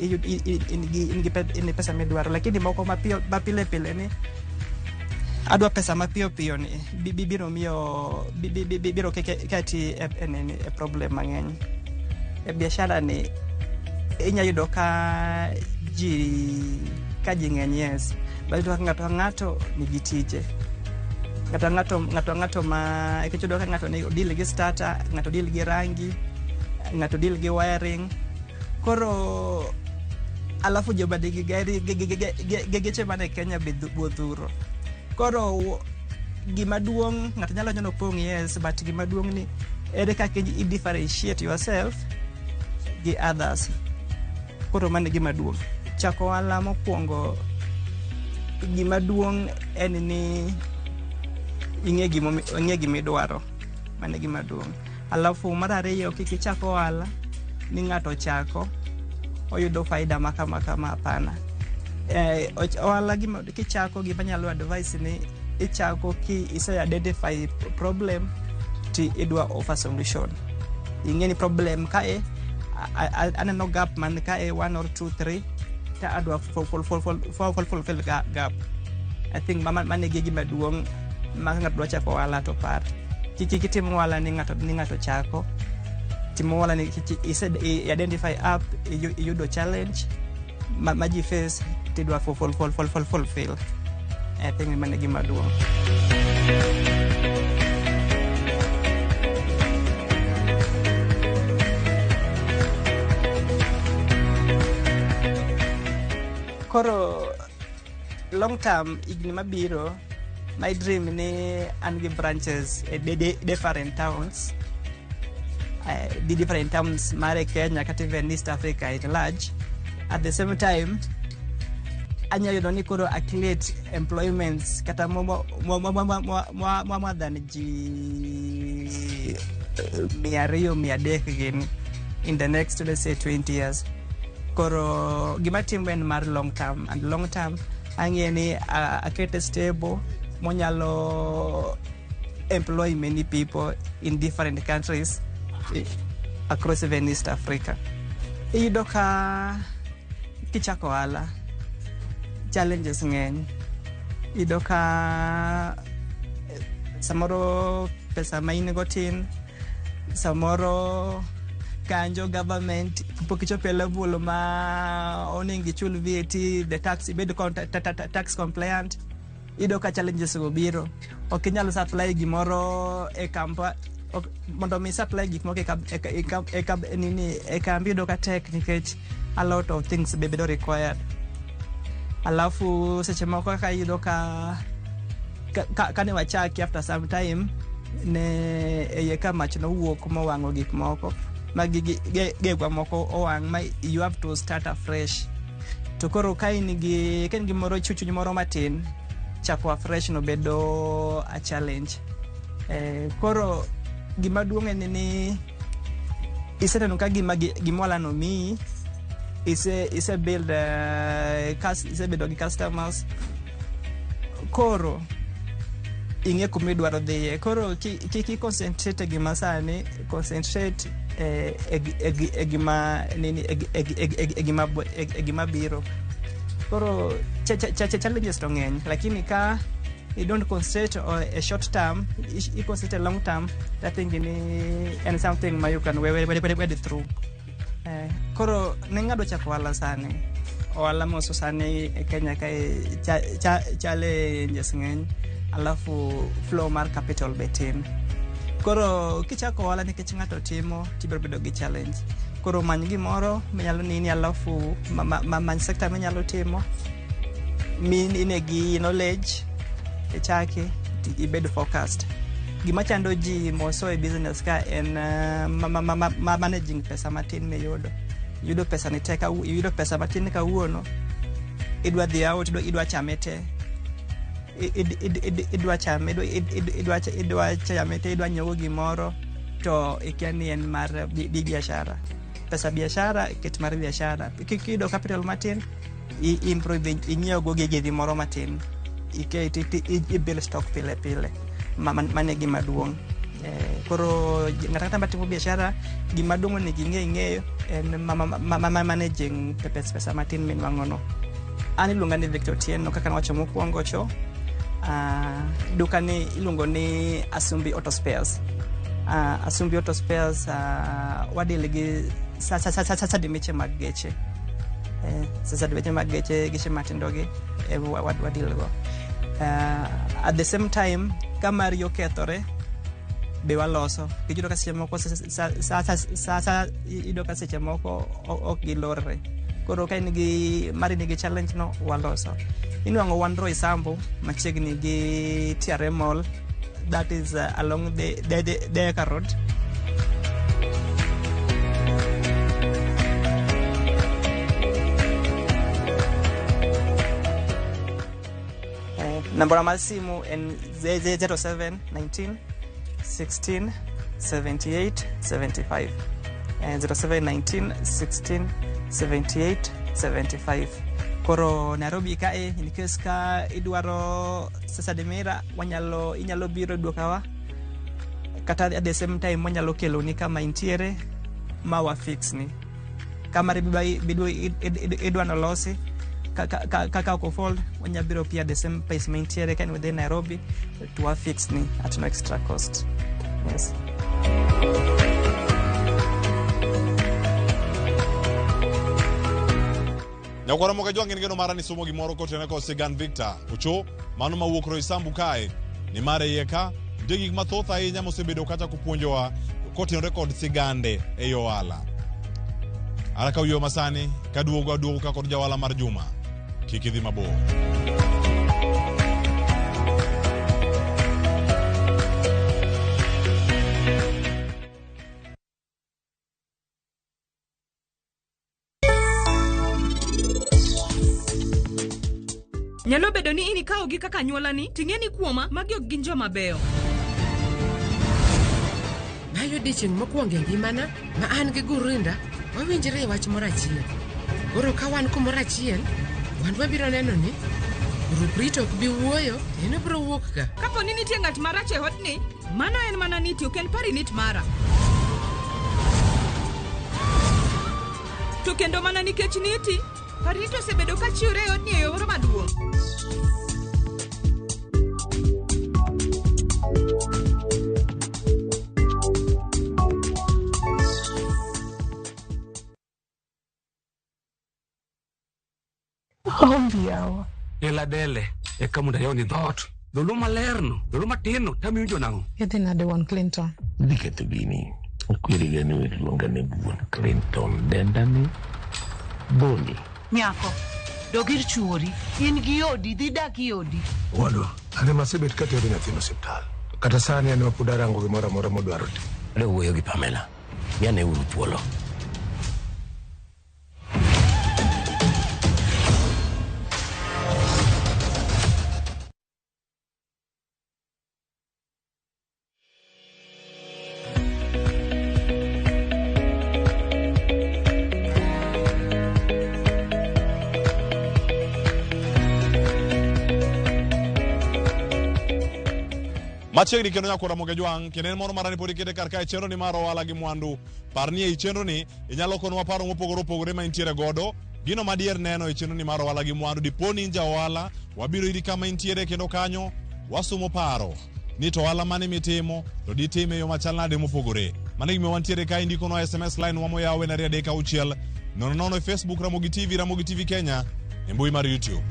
in gi pesa midwaro. Lakini moko mapiyo mapile pile ni adwa pesa mapiyo piyo ni biro miyo biro keti e nini e problem mang'eny. E biashara ni inya yudo ka ji ng'eny, yes, but iyudo ka ng'ato ka ng'ato nigi tije. Ng'ato ng'ato ma nikech iyudo ka ng'ato ni deal gi starter, ng'ato deal gi rangi, ng'ato deal gi wiring. Koro alafu joma nigi gari geche man e Kenya be odhuro. Koro gima duong' ng'ato nyalo nyono pong', yes, but gima duong' ni ere kaka i differentiate yourself gi others. Koro mano e gima duong'. Chako ohala mokwongo, gima duong' en ni ing'e gima idwaro. Mano e gima duong'. Alafu mar ariyo, kik ichak ohala ni ng'ato ochako oyudo faida ma kama kama, hapana. Ohala gima kichako, gima anyalo advice ni ichako ki ise identify problem ti idwa offer solution. Ing'e ni problem kae aneno gap man kae 1 or 2 3 ta adwa fulfill gap. I think mano e gima duong' ma ng'ato dwa chako ohala to par. Kik itim ohala ni ng'ato chako. Timo ohala ni ise identify up, iyudo challenge ma ji face tidwa fulfill. I think mano e gima duong'. Koro long term, higni mabiro, my dream ni an gi branches e different towns, the different towns mare Kenya kata even East Africa at large. At the same time, anya yudo ni koro a create employments kata more than ji 200 300 gini in the next, let's say, 20 years. Koro gima timo en mar long term, and long term ang'e ni akete stable monyalo employ many people in different countries across even East Africa. Iyudo ka kichako ohala challenges ng'eny. Iyudo ka samoro pesa ma in go tin, samoro kanjo government pok ichopo e level ma onego ichul VAT, the tax, ibed tax compliant. Iyudo ka challenges go biro. Ok inyal supply gimoro e kampa, mondo mi supply gik moko e kambi iyudo ka tek nikech a lot of things be bedo required. Alafu seche moko kaka iyudo ka kane wachaki after some time ne eiye ka mach nowuok mowang'o gik moko ma gegwa moko owang' ma you have to start afresh. To koro ka in gi moro chuny moro matin, chako afresh no bedo a challenge. Koro gima duong' en ni iseneno ka gima ohala no miyi, ise build isebedo gi customers. Koro ing'e kuma idwaro dhiye. Koro kik i concentrate e gima sani, concentrate e gima nini e gima biro. Koro challenges to ng'eny, lakini ka you don't concentrate on a short term, you concentrate long term, I think ni en something ma you can wade through. Koro ne ng'ado chako ohala sani, ohala moso sani e Kenya kae challenges ng'eny, alafu flow mar capital be tin. Koro kichako ohala nikech ng'ato timo, tibiro bedo gi challenge. Koro many gimoro minyalo nini, alafu many sector minyalo timo, min ine gi knowledge, ichaki, ibed focused. Gima chando ji moso e business ka en managing pesa matin miyudo. Iyudo pesa ni te, iyudo pesa matin kawuono, idwa dhi out, idwa chame te. Idwa chame, idwa chame te, idwa nyiewo gimoro to ikia ni en mar biashara. Pesa biashara, ket mar biashara. Kiyudo capital matin, i-improve, inyiew go gigi moro matin. Iket i build stock pile pile. Mano e gima duong'. Koro ng'ato ang'ata matimo biashara, gima duong' onego ing'e ing'eyo en managing pesa matin minwang'o no. An iluonga ni Victor Otieno kaka nawacho mokwongo cho. Duka ni iluongo ni Asumbi Auto Spares. Asumbi Auto Spares, wadeal gi sadimeche mag geche. Sadimeche mag geche, geche matindo gi wadeal go. At the same time, ka mari okethore be waloso. Iyudo ka seche moko sa iyudo ka seche moko ok gilorre. Koro ka in gi mari nigi challenge no, waloso. Inwang'o wan Roysambu machiegni gi TRM Mall, that is along the Eka Road. Nambara mar simu en 07 19 16 78 75. 07 19 16 78 75. Koro Nairobi kae, in case ka idwaro sasa dimira, wanyalo, inyalo biro duokawa, kata at the same time wanyalo keloni kama intiere ma wa fix ni. Kama idwa nolosi kaka ok fold, wanya biro pia the same place ma intiere ka in within Nairobi to wa fix ni at no extra cost. Yes. Nyakwara moga jwang' en geno mara ni somo gimoro kotenore kod sigand Victor Ocho mano mawuok Roysambu kae ni mare iye ka nitie gik mathoth ahinya mosebedo kata kopuonjowa kotenore kod sigande ei ohala. Araka wiyo masani kaduogo aduogo ka kod jawala mar Juma. Kik idhi mabor. Nyalo bedo ni in ikawogi kaka anyuolani, ting'e ni kuoma, magi ok gin joma beyo. Mayo odiechieng' mokwongo e ngimana ma an gi Gurinda wawinjre e wach moro achiel. Koro ka wan kumoro achiel, wan wabiro neno ni Guruprit ok bi wuoyo, en obiro wuok ga. Kapo ni nitie ng'at marach e odni, mano en mana niti, ok en parinit mara. To kendo mana nikech niti, parinit osebedo ka chiwre e odni e yo moro maduong'. Ombi yawa. Ela dele, eka mondo ayawni dhoot. Dholuo malerno, dholuo matinno, tamiwinjo nang'o? Idhi nade wuon Clinton? Idhi ketho gini. Okweriga ni luonga ni wuon Clinton. Denda ni Boni. Nyako, dog ir chuori. In gi odi, dhi dak i odi. Owadwa, an ema asebet katero nyathino osiptal. Kata sani an ema pod arango gimoro amora modwaro timo. Adwa wuoyo gi Pamela. Miane uru thuolo. Machiegni kendo nyakwara Moge Jwang', kendo en moro mara ni pod ikete kar kae chenro ni mar ohala gi mwandu. Par ni ei chenro ni inyalo konwa paro mopogore opogore ma intiere godo. Gino madier neno e chenro ni mar ohala gi mwandu. Dipo ni in ja ohala, wabiro iri kama intiere kendo kanyo wasumo paro ni to ohala mane mitimo to ditime e yo machal nade mopogore. Mano e gima wantiere kae, indikonwa SMS line wa moyaw en 236 00 e Facebook Ramogi TV, Ramogi TV Kenya, e mbui mar YouTube.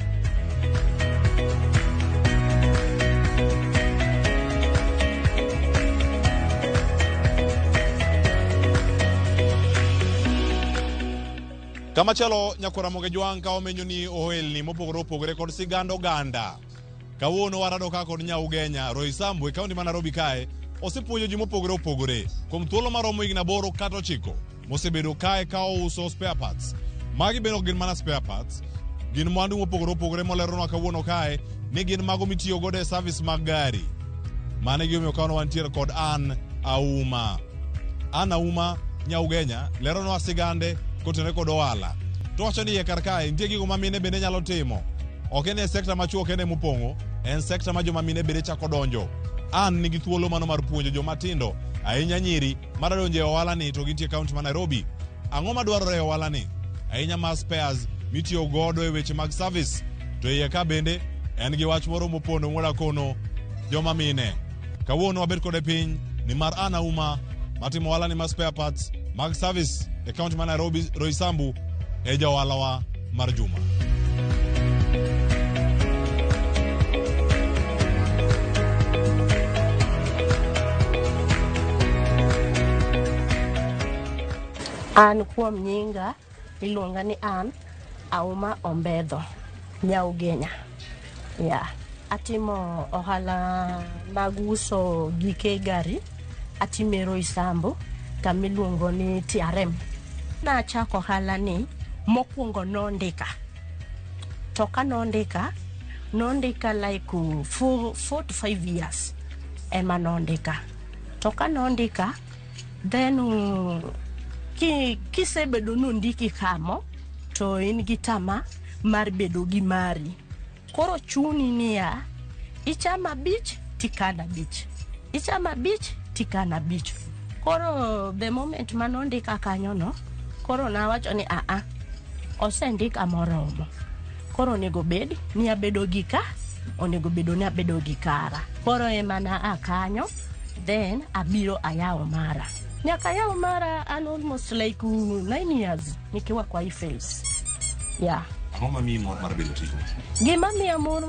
Kamachielo nyakwara Moge Jwang' ka omenyo ni ohelni mopogore opogore kod sigand oganda. Kawuono warado ka kod Nyaugenya Roysambu e kaunti ma Nairobi kae. Osepuonjo ji mopogore opogore kuom thuolo maromo higni 8 kata 9 mosebedo kae ka ouso spare parts. Magi bende ok gin mana spare parts, gin mwandu mopogore opogore moleronwa kawuono kae ni gin mago mitiyo godo e service mag gari. Mano e gimomiyo kawuono wantiere kod Ann Auma. Ann Auma Nyaugenya leronwa sigande kotenore kod ohala. To wacho ni iye kar kae nitie gigo ma mine bende nyalo timo. Ok en e sekta ma chuo kende mopong'o, en sekta ma joma mine bende chako donjo. Ann nigi thuolo mano mar puonjo joma tindo, ahinya nyiri, madwa donjo e ohala ni to gintie e kaunti ma Nairobi. Ang'o madwarore e ohala ni? Ahinya mar spares mitiyo godo e weche mag service. To iye ka bende en gi wach moro mopondo moda kono joma mine. Kawuono wabet kode piny nimar Ann Auma matimo ohala ni mar spare parts mag service e kaunti ma Nairobi Roysambu e jaohalawa mar juma. An kuom nyinga iluonga ni Ann Auma Ombedho Nyaugenya. Yeah. Atimo ohala mag uso gike gari, atime Roysambu kama iluongo ni TRM. Nachako ohala ni mokwongo nondika. To ka nondika, nondika like 4 to 5 years ema nondika. To ka nondika, then kisebedo nondiki kamo, to in gi tama mar bedo gi mari. Koro chuni niya, ichamo 5 tikano 5. Ichamo 5 tikano 5. Koro the moment manondika kanyo no, koro nawacho ni aa, osendika moromo. Koro onego bed ni abedo gi ka, onego bedo ni abedo gi kara. Koro ema na a kanyo, then abiro ayawo mara. Nyaka ayawo mara an almost like 9 years nikiwa kwa hii fields. Yeah. Ang'o mamiyi mor mar bedo tijni? Gima miya mor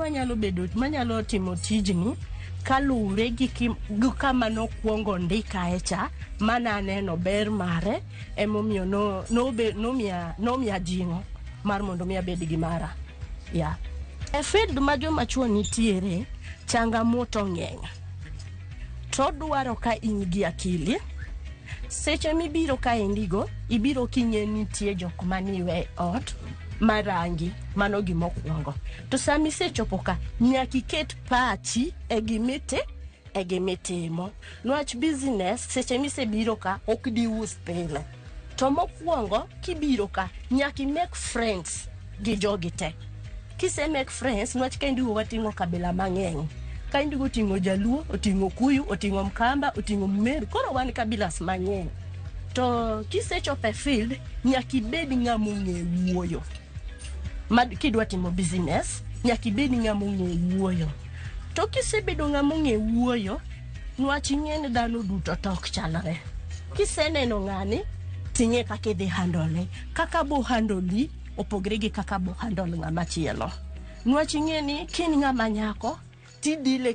manyalo timo tijni kaluwore gi kama nokwongo ndikae cha, mana aneno ber mare, emomiyo nomiya jing'o mar mondo mi abed gi mara. Yeah. E field ma joma chuo nitiere, changamoto ng'eny. To dwaro ka in gi akili. Seche mibiro kaendigo, ibiro king'e nitie jok maniwe ot marangi, mano gimokwongo. To sama isechopo ka, nyaka iket pachi e gimitimo. Nwach business, seche misebiro ka, ok dius pile. To mokwongo, kibiro ka, nyaka i make friends gi jogi te. Kise make friends, nwach kaendigo wating'o kabila mang'eny. Kaendigo oting'o Jaluo, oting'o Kuyu, oting'o Mkamba, oting'o Meru. Koro wan kabilas mang'eny. To kisechopo e field, nyaka ibed ng'ama ong'e wuoyo. Kidwa timo business, nyaka ibed ng'ama ong'e wuoyo. To kisebedo ng'ama ong'e wuoyo, nwach ing'e ni dhano duto to ok chalre. Kiseneno ng'ani, ting'e kaka idhi handle. Kaka bo handle opogre gi kaka bo handle ng'ama chielo. Nwach ing'e ni kin ng'ama nyako, tidile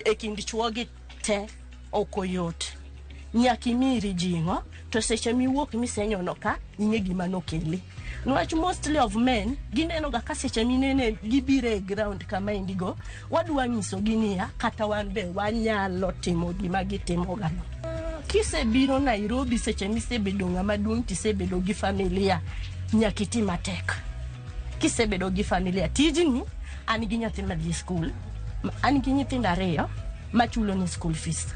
e kind chuo gi te ok oyot. Nyaka imiri jing'o, to seche miwuok misenyono ka, ing'e gima nokeli. Nwach mostly of men, gineno ga ka seche minene gibiro e ground kama indigo, wadwa nyisogi niya, kata wan be wanyalo timo gima gitimo gano. Kisebiro Nairobi seche misebedo ng'ama duong' tisebedo gi familia, nyaka iti matek. Kisebedo gi familia, tijni, an gi nyathi madhi skul, an gi nyithindo 2 machulo ni school fees.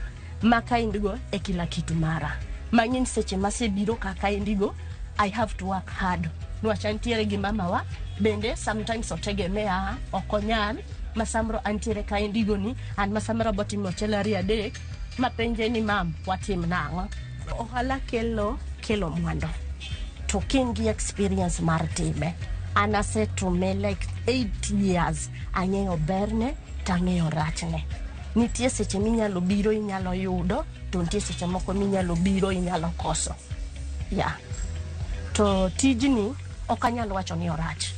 Ma kaendigo e kila kitu mara. Mang'eny seche masebiro ka kaendigo, I have to work hard. Nwach antiere gi mamawa, bende sometimes otegemea, ok onyal, ma samoro antiere kaendigo ni, an ma samoro abotimo 1 2 3, mapenje ni mam, watim nang'o? Ohala kelo mwandu. To kin gi experience mar time. An asetume like 8 years, ang'eyo berne, tang'eyo rachne. Nitie seche minyalo biro inyalo yudo, to nitie seche moko minyalo biro inyalo koso. Yeah. To tijni ok anyal wacho ni orach.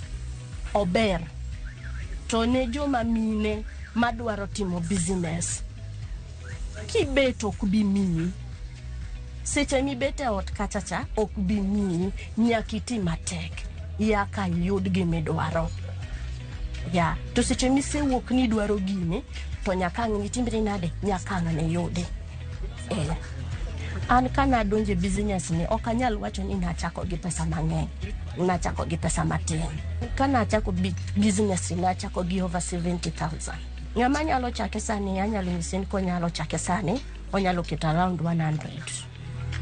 Ober. To ne joma mine madwaro timo business, kibet ok bi miyi. Seche mibet e ot kacha cha ok bi miyi, nyaka iti matek yaka iyud gimidwaro. Yeah. To seche misewuok ni idwaro gini, to nyaka ang' nitimri nade, nyaka ang' niyudi. An ka nadonjo e business ni ok anyal wacho ni nachako gi pesa mang'eny, nachako gi pesa matin. Ka nachako business ni nachako gi over 70,000. Ng'ama nyalo chake sani anyalo nyise ni konyalo chake sani onyalo keto around 100.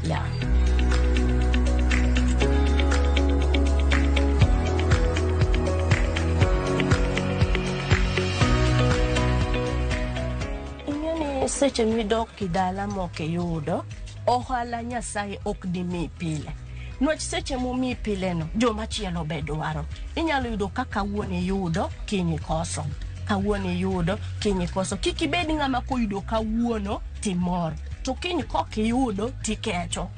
Yeah. Ing'e ni seche midok e dala mok iyudo ohala Nyasaye ok dimi pile. Nwach seche momiyi pile no jomachielo be dwaro. Inyalo yudo ka kawuono iyudo kiny ikoso. Kawuono iyudo kiny ikoso. Kik ibed ng'ama koyudo kawuono timor. To kiny kok iyudo tikecho.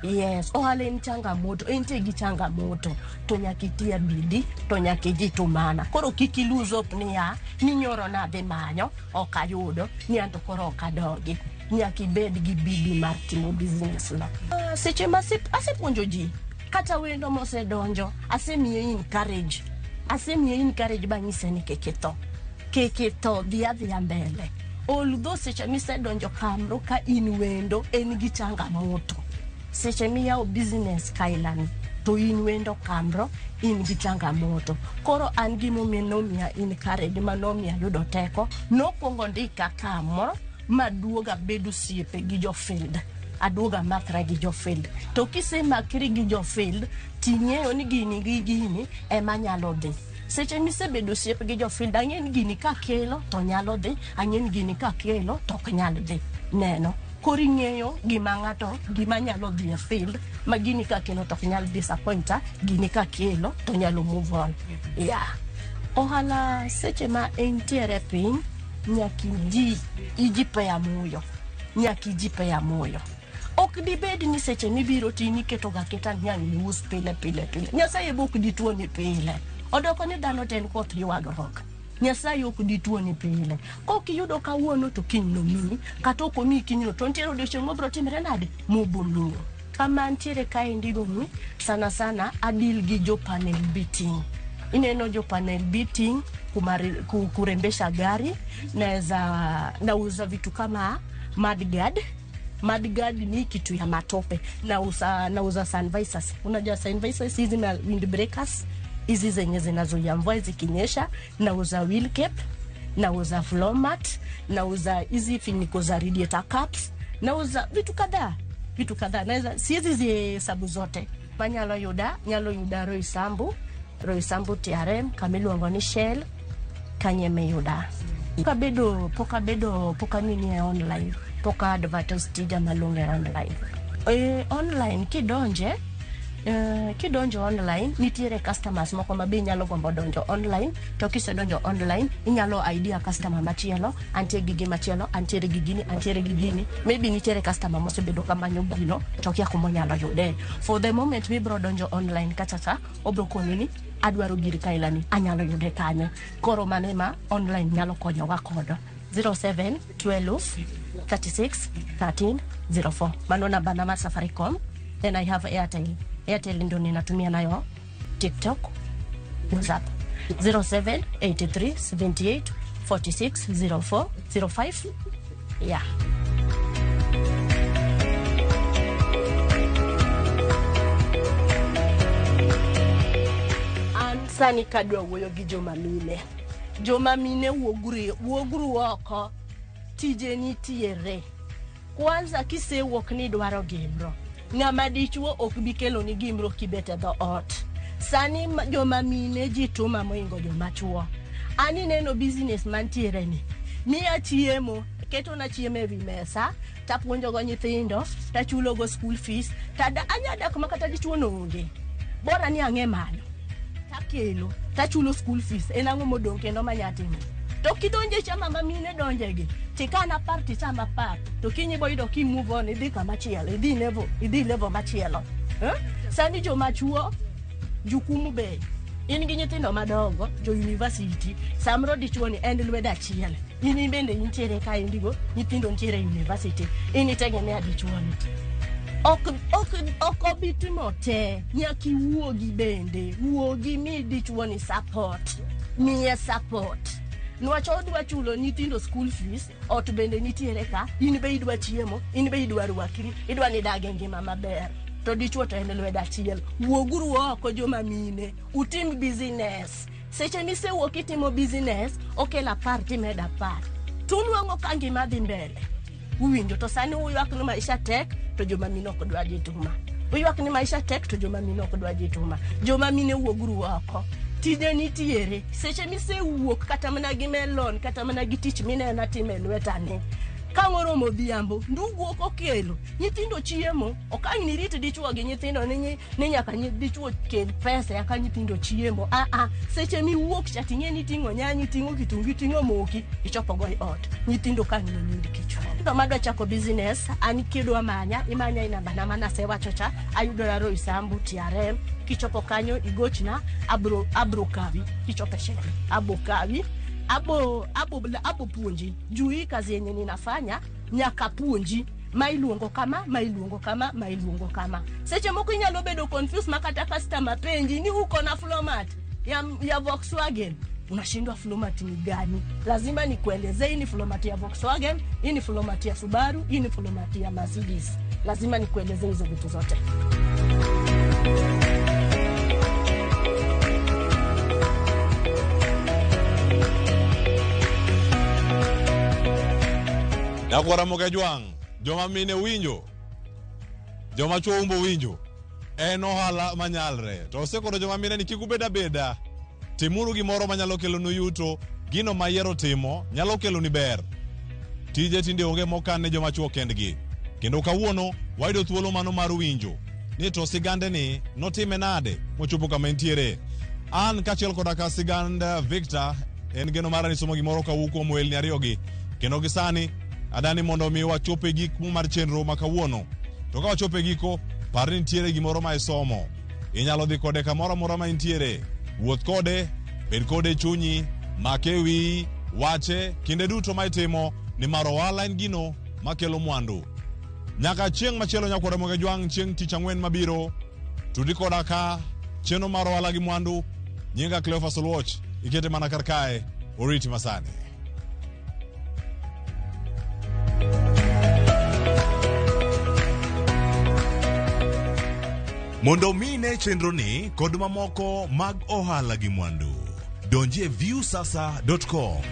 Yes, ohala en changamoto, entie gi changamoto to nyaka iti bidii to nyaka ijitumana. Koro kik i lose hope niya ni nyoro nadhi manyo ok ayudo ni anto koro ok adogi. Nyaka ibed gi bidii mar timo business no. Seche ma asepuonjo ji kata wendo mosedonjo asemiye encourage. Asemiye encourage banyise ni kik itho. Kik itho, dhi adhiya mbele. Although seche misedonjo kamoro ka in wendo en gi changamoto. Seche miyawo business kailani to in wendo kamoro in gi changamoto. Koro an gimomiyo nomiya encourage manomiya yudo teko nokwongo ndika kamoro maduogo abedo osiepe gi jo field. Aduogo amakra gi jo field. To kisemakri gi jo field ting'eyo ni gini gi gini ema nyalo dhi. Seche misebedo osiep gi jo field ang'e ni gini kakelo to nyalo dhi, ang'e ni gini kakelo to ok nyal dhi. Neno. Koro ing'eyo gima ng'ato gima nyalo dhi e field ma gini kakelo to ok nyal disappointa, gini kakelo to nyalo move on. Yeah. Ohala seche ma entiere piny nyaka iji ijipea moyo. Nyaka ijipea moyo. Ok dibed ni seche mibiro to iketo ga aketa ni ang' ius pile pile pile. Nyasaye be ok dituoni pile. Odoko ni dhano te en koth ywagruok. Nyasaye ok dituoni pile. Kok iyudo kawuono to kiny nomiyi, kata ok omiyi kinyno to nitiere odiochieng' mabiro timre nade? Mobomiyi. Kama antiere kaendi go ni sana sana a deal gi jo panel beating. Ineno jo panel beating kurembesha gari, naweza nauza vitu kama mudguard. Mudguard ni kitu ya matope. Nauza sun visors. Unajua sun visors hizi na windbreakers hizi zenye zinazuia mvua zikinyesha. Nauza wheel cap, nauza floor mat, nauza hizi finiko za radiator caps, nauza vitu kadhaa vitu kadhaa. Naweza siwezi zihesabu zote. Manyalo yuda, nyalo yuda Roysambu, Roysambu TRM, kamiluongo ni Shell, kanye miyuda. Pok abedo pok abedo pok anini e online, pok a advertise tija malong'o e online. Online kidonje kidonjo online nitiere customers moko ma be nyalo gombo donjo online to kisedonjo online inyalo idea customer machielo antie gi gimachielo antiere gi gini antiere gi gini maybe nitiere customer mosebedo kamanyo gino to kia kumonyalo yude for the moment mibro donjo online kacha cha obro koni ni adwaro gir kailani anyalo yude kanye koro mano ema online nyalo konyowa kodo 07 12 36 13 04 mano namba na mar Safaricom. Then I have Airtel. Airtel ndo ninatumia nayo TikTok, WhatsApp 07 83 78 46 04 05. Yeah. An sani kadwa wuoyo gi joma mine, joma mine wuoguru, wuoguru oko, tije nitiere. Kwanza kisewuok ni idwaro gimro, ng'ama dichuo ok bi keloni gimro kibet e dho ot. Sani joma mine ji tuma moingo joma chuo. An ineno business mantiere ni, miya chiemo, ketona chiemo ewi mesa, tapuonjogo nyithindo, tachulogo school fees, tada anya dak ma kata dichuo no onge. Bora ni ang'e manyo. Takelo, tachulo school fees, en ang'o modong' kendo manya timo? To kidonje chama ma mine donjegi, tikan apar ticham apar, to kiny ibo yudo ki move on idhi kama chielo, idhi level machielo. Eh? Sani joma chuo, jukumu be, in gi nyithindo madongo, jo university, samoro dichuo ni en lwedo achiel. In bende intiere kaendigo, nyithindo nitiere e university, in itegemea dichuo ni. Ok obi timo te, nyaka iwuogi bende, wuogi mi dichuo ni support, miye support. Nwach odwa chulo nyithindo school fees, ot bende nitiere ka, in be idwa chiemo, in be idwa rwakri, idwa ni idag e ngima maber. To dichuo to en lwedo achiel. Wuoguru oko joma mine, utim business. Seche misewuok itimo business, okelo 10 timedo 10. Tunwang'o ka ngima dhi mbele. Uwinjo to sani uywak ni maisha tek to joma mine ok dwa jituma. Uywak ni maisha tek to joma mine ok dwa jituma. Joma mine wuoguru oko. Tije nitiere. Seche misewuok kata mana gi melon, kata mana gi tich mineno atimo e lwetani. Ka oromo odhiambo, ndugu ok okelo, nyithindo chiemo, ok ang' nirit dichuo gi nyithindo ni nyaka dichuo kel pesa eka nyithindo chiemo. Seche miwuok cha ting'e ni iting'o nyanya, iting'o kitungu, iting'o moki, ichopo go e ot. Nyithindo ka ang' nonind kichwa. To madwa chako business, an kidwa manya, imanya e namba na manasewacho cha, ayudora Roysambu TRM. Kichopo kanyo igochna, abro kawi. Kichopo e shell, abo kawi. Abo puonji. Juu hii kazi yenye ninafanya nyaka puonji. Ma iluongo kama, ma iluongo kama, ma iluongo kama. Seche moko inyalo bedo confused ma kata customer penji ni uko na floor mat ya Volkswagen. Unashindwa floor mat ni gani? Lazima nikuelezee hii ni floor mat ya Volkswagen, hii ni floor mat ya Subaru, hii ni floor mat ya Mercedes. Lazima nikuelezee hizo vitu zote. Nyakwara Mogajwang', joma mine winjo, joma chuo umbo winjo, en ohala manyalre. To osekono joma mine ni kik ubed abeda, timuru gimoro manyalo kelonu yuto, gino ma yiero timo nyalo keloni ber. Tije tinde onge mokan ne joma chuo kendgi. Kendo kawuono wayudo thuolo mano mar winjo ni to sigande ni notime nade mochopo kama entiere. An kaachiel koda ka sigand Victor, en geno mara ni somo gimoro kawuok kuom welni ariyogi. Kendo gi sani adani mondo mi wachop e giko mar chenro ma kawuono. To ka wachopo e giko, par ni nitiere gimoro ma isomo. Inyalo dhi kode kamoro amora ma intiere. Wuoth kode, bed kode e chunyi, make e wiyi, wache kinde duto ma itimo, nimar ohala en gino makelo mwandu. Nyaka chieng' machielo nyakwara Mogajwang', chieng' tich ang'wen mabiro, tudi koda ka chenro mar ohala gi mwandu. Nyinga Cleophas Oluoch, ikete mana kar kae, oriti masani. Mondo mi ne chenro ni kod mamoko mag ohala gi mwandu, donji e viewsasa.com.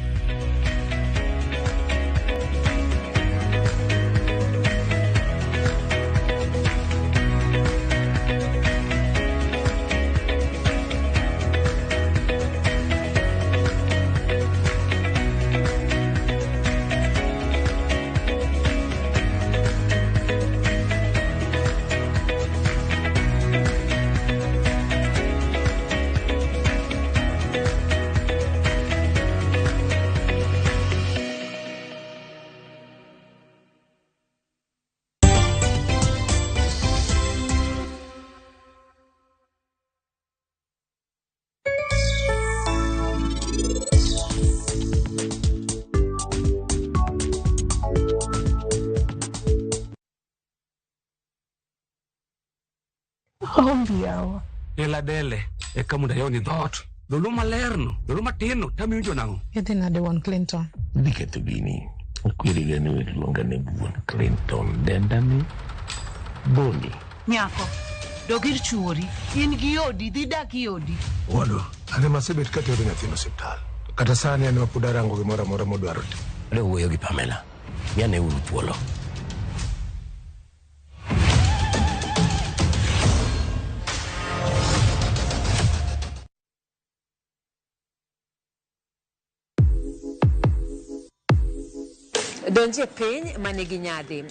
Ela dele eka mondo ayawni dhoot. Dholuo malerno, dholuo matinno, tamiwinjo nang'o? Idhi nade wuon Clinton? Idhi ketho gini. Akweri ni iluonga ni wuon Clinton. Denda ni Boni. Nyako, dog ir chuori. In gi odi, dhi dak e odi. Wadwa, an ema asebet katero nyathino osiptal. Kata sani an ema pod arango gimoro amora modwaro timo. Adwa wuoyo gi Pamela. Miane uru thuolo. Donje piny manigi nyadhi,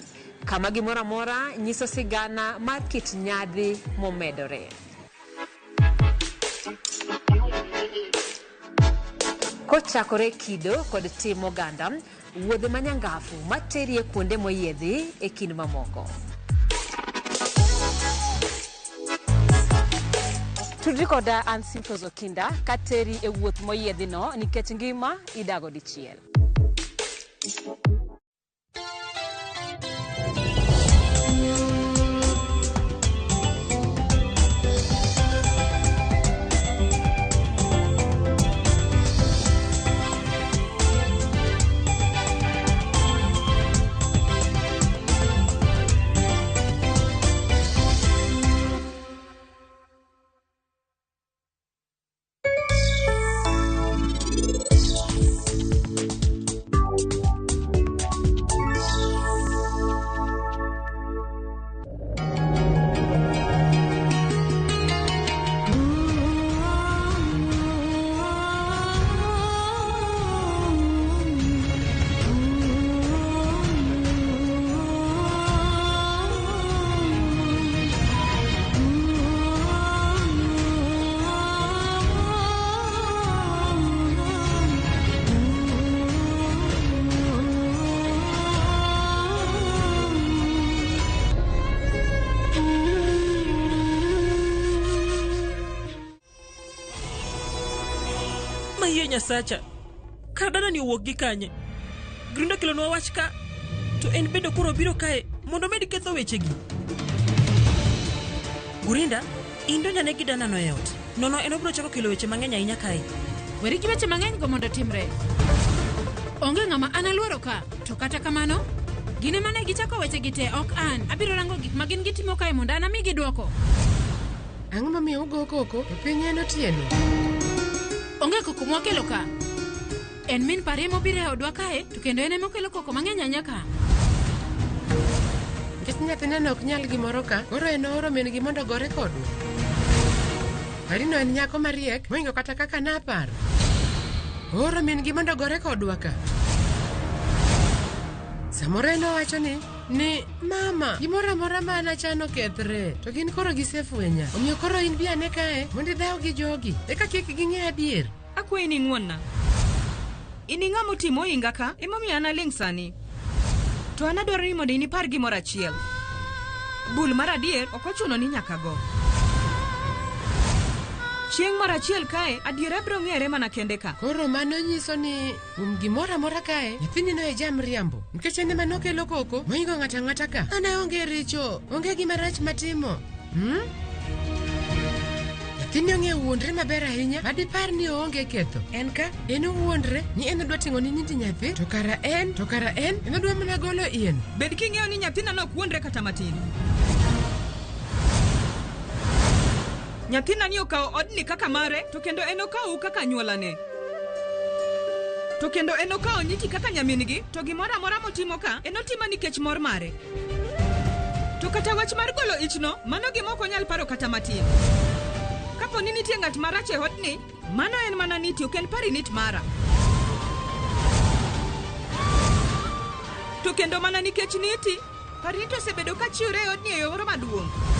kama gimoro amora nyiso sigana mar kit nyadhi momedore. Kochakore kido kod tim oganda, wuodhe manyangafu materie kuonde moyiedhi e kind mamoko. Tudri koda an Simfros Okinda kateri e wuoth moyiedhino nikech ngima idago dichiel. Mayie Nyasacha. Kar dana ni owuok gi kanye? Grinda kelonwa wach ka to en bende koro obiro kae mondo omed ketho wechegi. Gurinda, in donjane gi danano e ot. Nono en obiro chako kelo weche mang'eny ahinya kae. Weri gi weche mang'eny go mondo otimre. Onge ng'ama an aluoro ka, to kata kamano, gin ema ne gichako wechegi te, ok an. Abiro rango gik ma gin gitimo kae mondo an amigi dwoko. Ang'o momiyo ugo koko to piny en otieno? Onge koko mwakelo ka. En min Parie mobiro e odwa kae, to kendo en ema okelo koko mang'eny ahinya ka. Nikech nyathine ok nyal gimoro ka, koro en ooro min-gi mondo ogore kodwa. Parino en nyako mariek mohingo kata kaka naparo. Ooro min-gi mondo ogore kodwa ka. Samoro en owacho ni ni mama gimoro amora ma an achano kethre to gin koro gisefwenya omiyo koro in bi ane kae mondo idhaw gi jogi eka kik ging'e adier. Akwayi ni ing'wonna. In ing'ama oti mohinga ka, emomiyo an aling' sani. To an adwaro ni mondo in ipar gimoro achiel. Bul mar adier ok ochuno ni nyaka go. Chieng' moro achiel kae, adiera biro ng'ere mana kende ka. Koro mano nyiso ni kuom gimoro amora kae, nyathini no e jamriambo. Nikech en ema nokelo koko mohingo ng'ato ang'ata ka. An aonge richo, onge gima rach matimo. Hmm? Nyathini ong'eyo wuondre maber ahinya ma dipar ni oonge ketho. En ka, en owuondre ni en odwa ting'o ni nyindi nyathi, to kara en, to kara en, en odwa mana golo iyeno. Bed king'eyo ni nyathina no ok wuondre kata matin. Nyathina ni okawo odni kaka mare, to kendo en okawou kaka anyuolane. To kendo en okawo nyiti kaka nyamin-gi, to gimoro amora motimo ka, en otimo nikech mor mare. To kata wach mar golo ichno, mano gima ok onyal paro kata matin. Kapo ni nitie ng'at marach e odni, mano en mana Niti, ok en Parinit mara. To kendo mana nikech Niti, Parinit osebedo ka chiwre e odni e yo moro maduong'.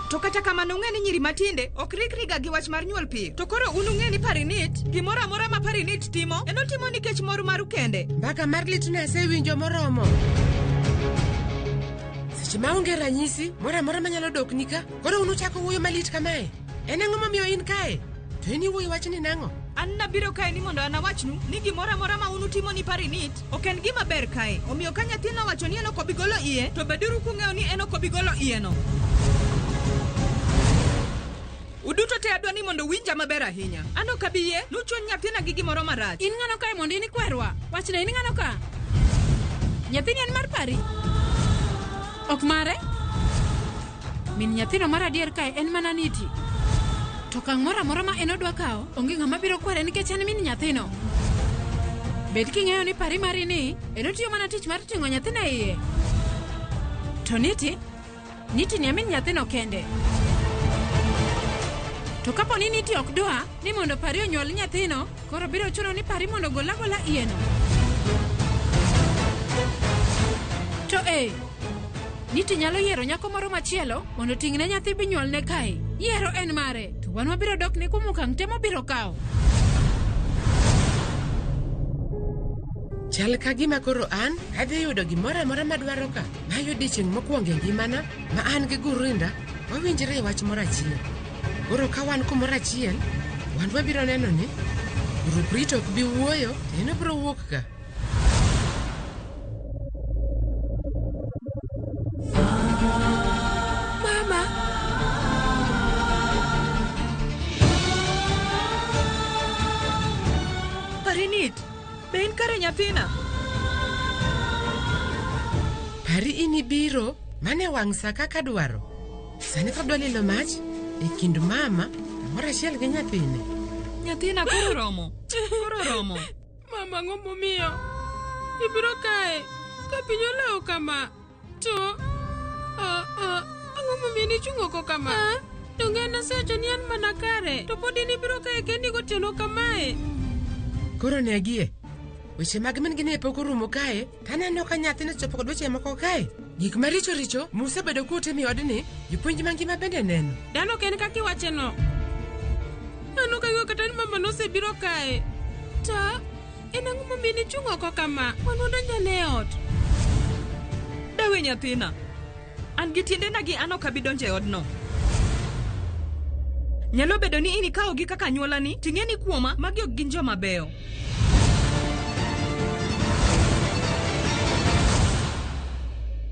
To kata kamano ung'e ni nyiri matinde ok rikriga gi wach mar nyuol piyo. To koro un ung'e ni Parinit, gimoro amora ma Parinit timo, en otimo nikech mor maru kende. Mbaka mar litno asewinjo moromo. Seche ma onge ranyisi moro amora manyalo dokni ka, koro un uchako wuoyo malit kamae. En ang'o momiyo in kae? To in iwuoyo wachni nang'o? An nabiro kae ni mondo an awachnu ni gimoro amora ma un utimo ni Parinit ok en gima ber kae. Omiyo ka nyathina owacho ni en ok obi golo iye, to beduru kung'eyo ni en ok obi golo iyeno. Uduto te adwa ni mondo uwinja maber ahinya. An ok abi yie nuchuon nyathina gi gimoro marach. In ng'ano kae mondo in ikwerwa? Wachna in ng'ano ka? Nyathini en mar Pari? Ok mare? Min nyathino mar adier kae en mana Niti. To okang' moro amora ma en odwa kawo, onge ng'ama biro kwere nikech en min nyathino. Bed king'eyo ni Pari mari ni, en otiyo mana tich mar ting'o nyathino e iye. To Niti, Niti ni e min nyathino kende. To kapo ni Niti ok dwa ni mondo Pari onyuol nyathino, koro biro chuno ni Pari mondo ogol agola iyeno. To e, Niti nyalo yiero nyako moro machielo mondo oting'ne nyathi binyuolne kae. Yiero en mare, to wan wabiro dokne kuom okang' te mobiro kawo. Chal ka gima koro an adhi yudo gimoro amora madwaro ka. Mayo odiechieng' mokwongo e ngimana ma an gi Gurinda wawinjre e wach moro achiel. Koro ka wan kumoro achiel, wan wabiro neno ni Ruprit ok bi wuoyo, to en obiro wuok ka. Mama! Parinit, be in kare nyathina? Pari in ibiro mane wang' sa kaka dwaro. Sani to adwa lilo mach e kind mama kamoro achiel gi nyathine. Nyathina koro romo. Koro romo. Mama, ang'o momiyo ibiro kae ka piny olawo kama? To ang'o momiyo nichung' oko kama? Donge an asewacho ni an mana kare, to pod in ibiro kae kendi gotieno kamae? Koro negie. Weche mag min gi ne pok orumo kae, to aneno ka nyathino ochopo kod weche moko kae. Gik maricho richo musebedo kutimo e odni, jopuonj mangima bende neno. Dhano ok en kaka iwacheno. An ok ang'eyo kata ni mama nosebiro kae. To en ang'o momiyo nichung' oko kama? Wan wadonj ane e ot. Dawe nyathina. An gi tiendena gi an ok abi donjo e odno. Nyalo bedo ni in ikawogi kaka anyuolani, ting'e ni kuoma, magi ok gin joma beyo.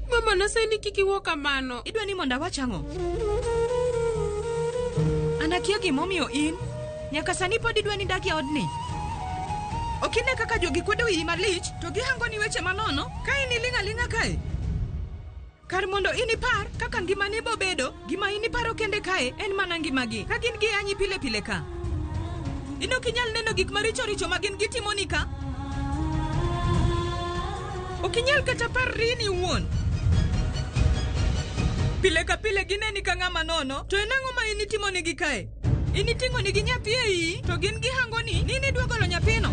Mama nasayi ni kik iwuo kamano. Idwa ni mondo awach ang'o? An akia gimomiyo in nyaka sani pod idwa ni dak e odni. Ok ine kaka jogi kwedo iyi malich to gihangoni weche manono ka in iling' aling'a kae. Kar mondo in ipar kaka ngimani bobedo, gima in iparo kende kae en mana ngimagi, ka gin giyanyi pile pile ka. In ok inyal neno gik maricho richo ma gin gitimoni ka. Ok inyal kata parri in iwuon. Pile ka pile gineni ka ng'ama nono, to en ang'o ma in itimonigi kae? In iting'onigi nyathi e iyi, to gin gihangoni ni in idwa golo nyathino.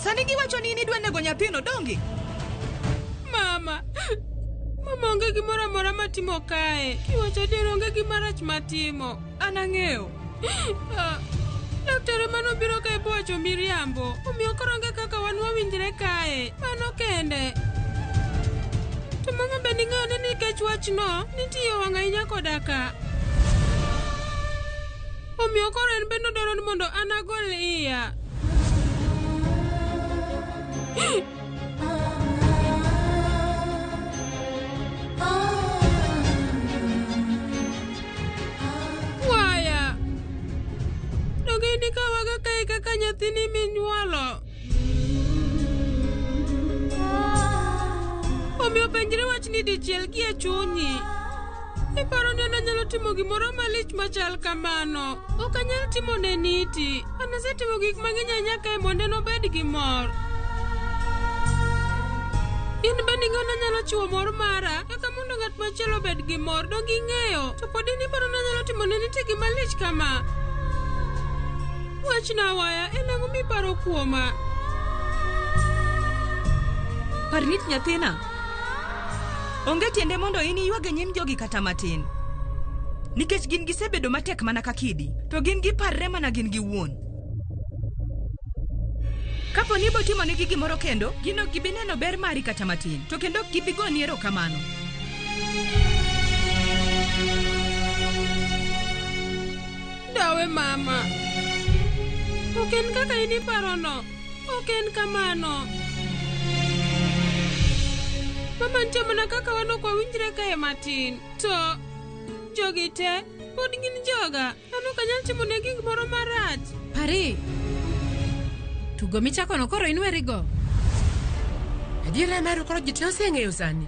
Sani giwacho ni in idwa nego nyathino, donge? Mama, mama onge gimoro amora matimo kae. Kiwacho adier onge gima rach matimo. An ang'eyo. Ah, Laktar manobiro kae bowacho miriambo. Omiyo koro onge kaka wan wawinjre kae. Mano kende. To mama bende ing'eyo ni nikech wachno, nitie wang' ahinya koda ka. Omiyo koro en bende odwaro ni mondo an agol iya. Waya. Donge in ikawaga kae kaka nyathini minywolo? Omiyo penjri wachni dichiel gi e chunyi. Iparo ni an anyalo timo gimoro malich machal kamano. Ok anyal timo ne Niti. An asetimo gik mang'eny ahinya kae mondo en obed gi mor. In bende ing'eyo ni anyalo chiwo mor mara eka mondo ng'at machielo obed gi mor. Donge ing'eyo? To pod in iparo ni anyalo timo ne Niti gima lich kama? Wachna waya, en ang'o miparo kuoma? Parnit nyathina. Onge tiende mondo in iywag e nyim jogi kata matin. Nikech gin gisebedo matek mana ka kidi, to gin giparre mana gin giwuon. Kapo ni ibotimonegi gimoro kendo, gin ok gibi neno ber mari kata matin, to kendo ok gibi goni erokamano. Dawe mama. Ok en kaka in iparono. Ok en kamano. Mama nitie mana kaka wan ok wawinjre kae matin. To jogi te pod gin joga. An ok anyal timo negi gimoro marach. Pari. Tugo michakono koro inwerigo. Adiera maru koro ji te oseng'eyo sani.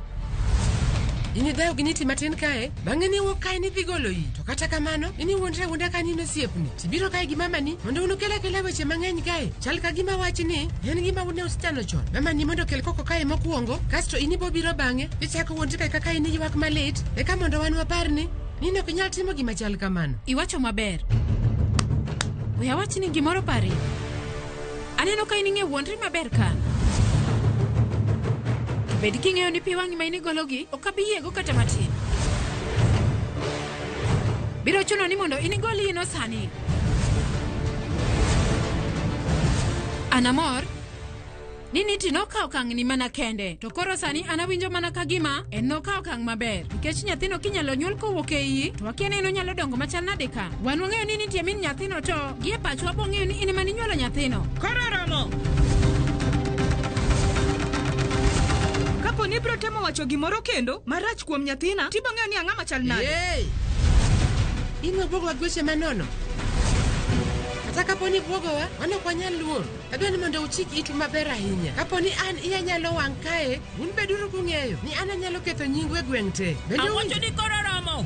In idhawo gi nyiti matin kae, bang'e niwuok kae nidhi golo iyi. To kata kamano, in iwuondri awuonda ka in osiepni. Tibiro kae gi mamani mondo un ukel akela weche mang'eny kae. Chal ka gima wachni en gima ne usechano chon. Mamani mondo okel koko kae mokwongo, kasto in ibo biro bang'e. Ichako wuondri kae kaka in iywak malit, eka mondo wan wapar ni in ok inyal timo gima chal kamano. Iwacho maber. We awachni gimoro Pari. Aneno ka in ing'e wuondri maber ka. To bed king'eyo ni pi wang'i ma in igologi ok abi yiego kata matin. Biro chuno ni mondo in igol iyino sani. An amor ni Niti nokawo okang'ni mana kende, to koro sani an awinjo mana ka gima en nokawo okang' maber. Nikech nyathino kinyalo nyuol kowuok e iyi, to wakia ni en onyalo dongo machal nade ka. Wan wang'eyo ni Niti e min nyathino to gie pachwa bong'eyo ni in ema ninyuolo nyathino. Koro oromo! Kapo ni ibiro temo wacho gimoro kendo marach kuom nyathina, tibo ng'eyo ni ang'ama chal nade. Hey! In wabwogowa gi weche manono. Kata kapo ni ibwogowa, wan ok wanyal luor. Adwa ni mondo uchik itu maber ahinya. Kapo ni an iya nyalo wang' kae, un beduru kung'eyo ni an anyalo ketho nyingu e gweng' te. Bende Awacho uwinjo? ni koro oromo.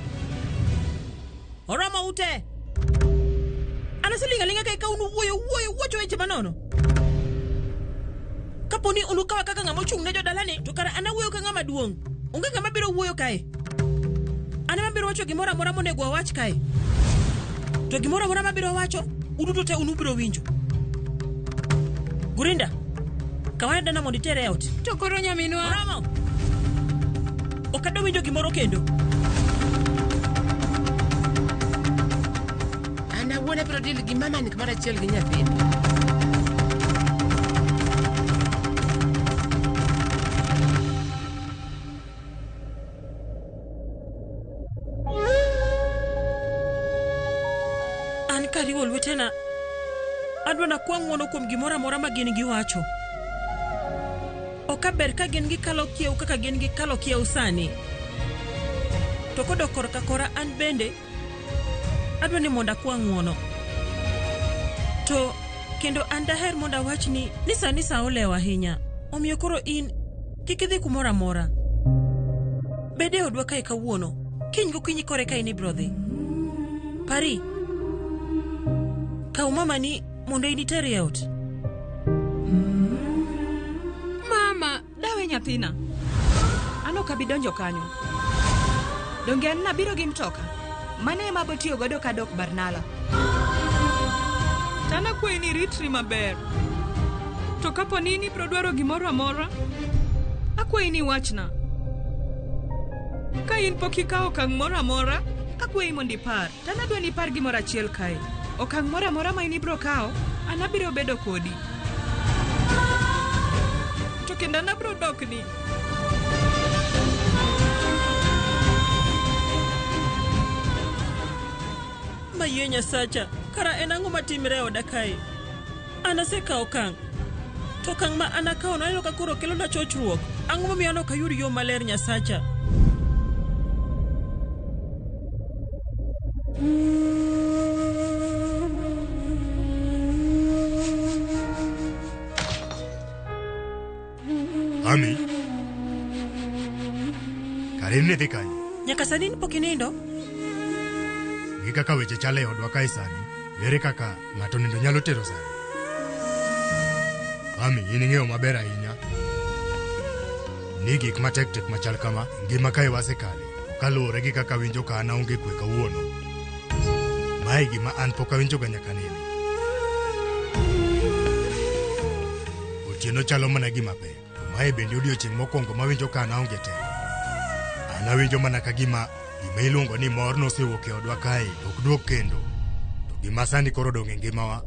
Oromo ute. An aseling' aling'a kae ka un wuoyo wuoyo wuocho weche manono. Kapo ni unukawa kaka ng'ama ochung' ne jodalani, to kara an awuoyo ka ng'ama duong'. Onge ng'ama biro wuoyo kae. An ema biro wacho gimoro amora monego awach kae. To gimoro amora mabiro wacho, uduto te un ubiro winjo. Gurinda, kawane dana mondo itere e ot. To koro nyaminwa. Oromo. Ok adwa winjo gimoro kendo. An awuon abiro deal gi mamani kamoro achiel gi nyathini. An kariwo lwetena, adwa nakwa ng'wono kuom gimoro amora ma gin giwacho. Ok aber ka gin gikalo kiew kaka gin gikalo kiew sani. To kodok korka kora an bende, adwa ni mondo akwa ng'wono. To kendo an daher mondo awachni ni sani sa olewo ahinya. Omiyo koro in, kik idhi kumoro amora. Bed e odwa kae kawuono. Kiny gokinyi kore ka in ibiro dhi. Pari, kaw mamani mondo in itere e ot. Mama, dawe nyathina. An ok abi donjo kanyo. Donge an nabiro gi mtoka? Mano ema abotiyo godo kadok Barnala. To an akwayi ni iritri maber. To kapo ni in ibiro dwaro gimoro amora, akwayi ni iwachna. Ka in pok ikawo okang' moro amora, akwayi mondo ipar. To an adwa ni ipar gimoro achiel kae. Okang' moro amora ma in ibiro kawo, an abiro bedo kodi. To kendo an abiro dokni. Mayie Nyasacha, kara en ang'o matimre e oda kae? An asekawo okang'. To okang' ma an akawono aneno ka koro kelona chochruok. Ang'o momiyo an ok ayud yo maler Nyasacha? Ami. Kare in nidhi kanye? Nyaka sani in pok inindo? Gi kaka weche chal e odwa kae sani, ere kaka ng'ato nindo nyalo tero sani? Ami, in ing'eyo maber ahinya ni gik matek tek machal kama ngima kae wasekale. To kaluwore gi kaka awinjo ka an aonge kwe kawuono, mae gima an pok awinjoga nyaka nene. Otieno chalo mana gima pek. To mae bende odiochieng' mokwongo mawinjo ka an aonge teko. An awinjo mana ka gima gima iluongo ni mor nosewuok e odwa kae to ok duog kendo. To gima sani koro odong' e ngimawa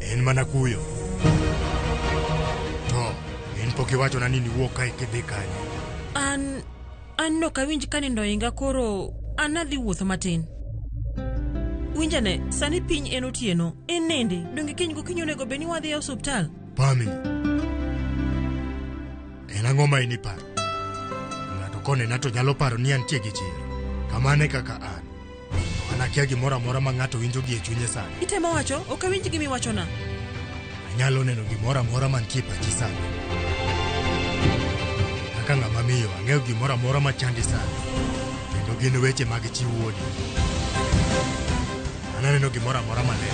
en mana kuyo. To in pok iwachona ni niwuok kae kidhi kanye. An an nok awinj ka nindo ohinga koro an adhi wuotho matin. Winjane, sani piny en otieno. In nindi, donge kiny gokinyi onego bed ni wadhi e osuptal? Pami. En ang'o ma in iparo? Ng'ato konena to nyalo paro ni antie gi chir. Kamano e kaka an. To an akia gimoro amora ma ng'ato winjo gie chunye sani. Itemo wacho, ok awinj gima iwachona. Anyalo neno gimoro amora mantie e pachi sani. Kaka ng'ama miyo, ang'eyo gimoro amora machandi sani. Kendo gin weche mag chi wuodi. An aneno gimoro amora maler.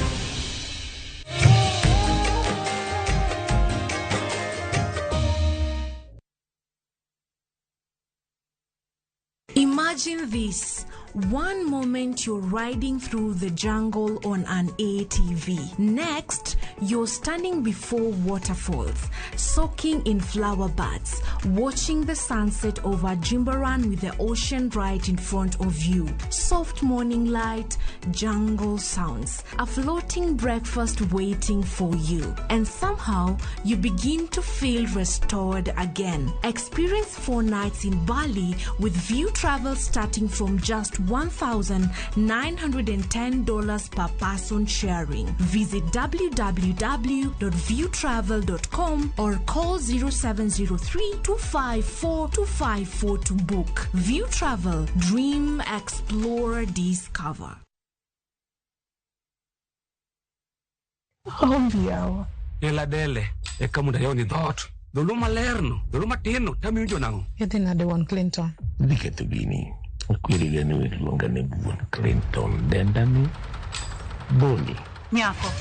Imagine this. One moment you're riding through the jungle on an ATV. Next, you're standing before waterfalls, soaking in flower buds, watching the sunset over Jimbaran with the ocean right in front of you. Soft morning light, jungle sounds, a floating breakfast waiting for you. And somehow, you begin to feel restored again. Experience 4 nights in Bali with View Travel starting from just $1,910 per person sharing. Visit www.viewtravel.com or call 0703 254 254 to book. View Travel, dream, explore, discover. Yawa. Ela dele, eka mondo ayawni dhoot. Dholuo malerno, dholuo matinno, tamiwinjo nang'o? Idhi nade wuon Clinton? Idhi ketho gini. Akweri ga ni we luonga ni wuon Clinton. Denda ni Boni. Nyako,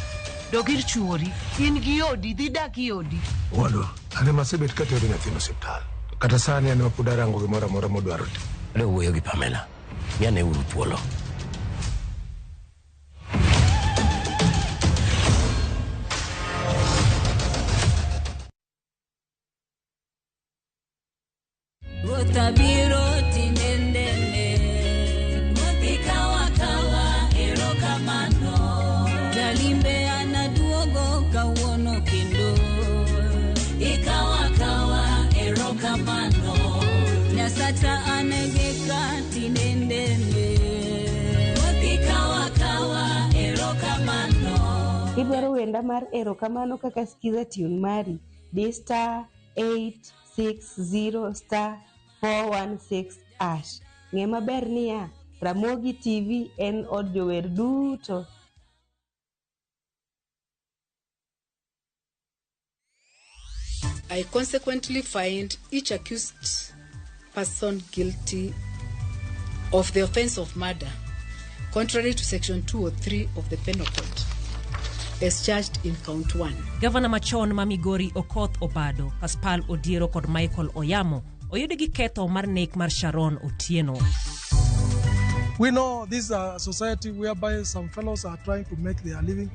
dog ir chuori. In gi odi, dhi dak e odi. Owadwa, an ema asebet katero nyathino osiptal. Kata sani an ema pod arango gimoro amora modwaro. Adwa wuoyo gi Pamela. Miane uru thuolo. Ruoth abiro tinendene, Ruoth ikawa kawa, erokamano. Jalimbe anaduogo kawuono kendo, ikawa kawa, erokamano. Nyasacha anegeka tinendene. Kidwaro wenda mar erokamano kaka skiza tune mari, di star 860 star 416 hash. Ng'e maber niya, Ramogi TV en od jower duto. I consequently find each accused person guilty of the offense of murder, contrary to section 203 of the Penal Code, as charged in count 1. Gavana machon ma Migori Okoth Obado, Paspal Odiero kod Michael Oyamo oyud gi ketho mar nek mar Sharon Otieno. We know this is a society whereby some fellows are trying to make their living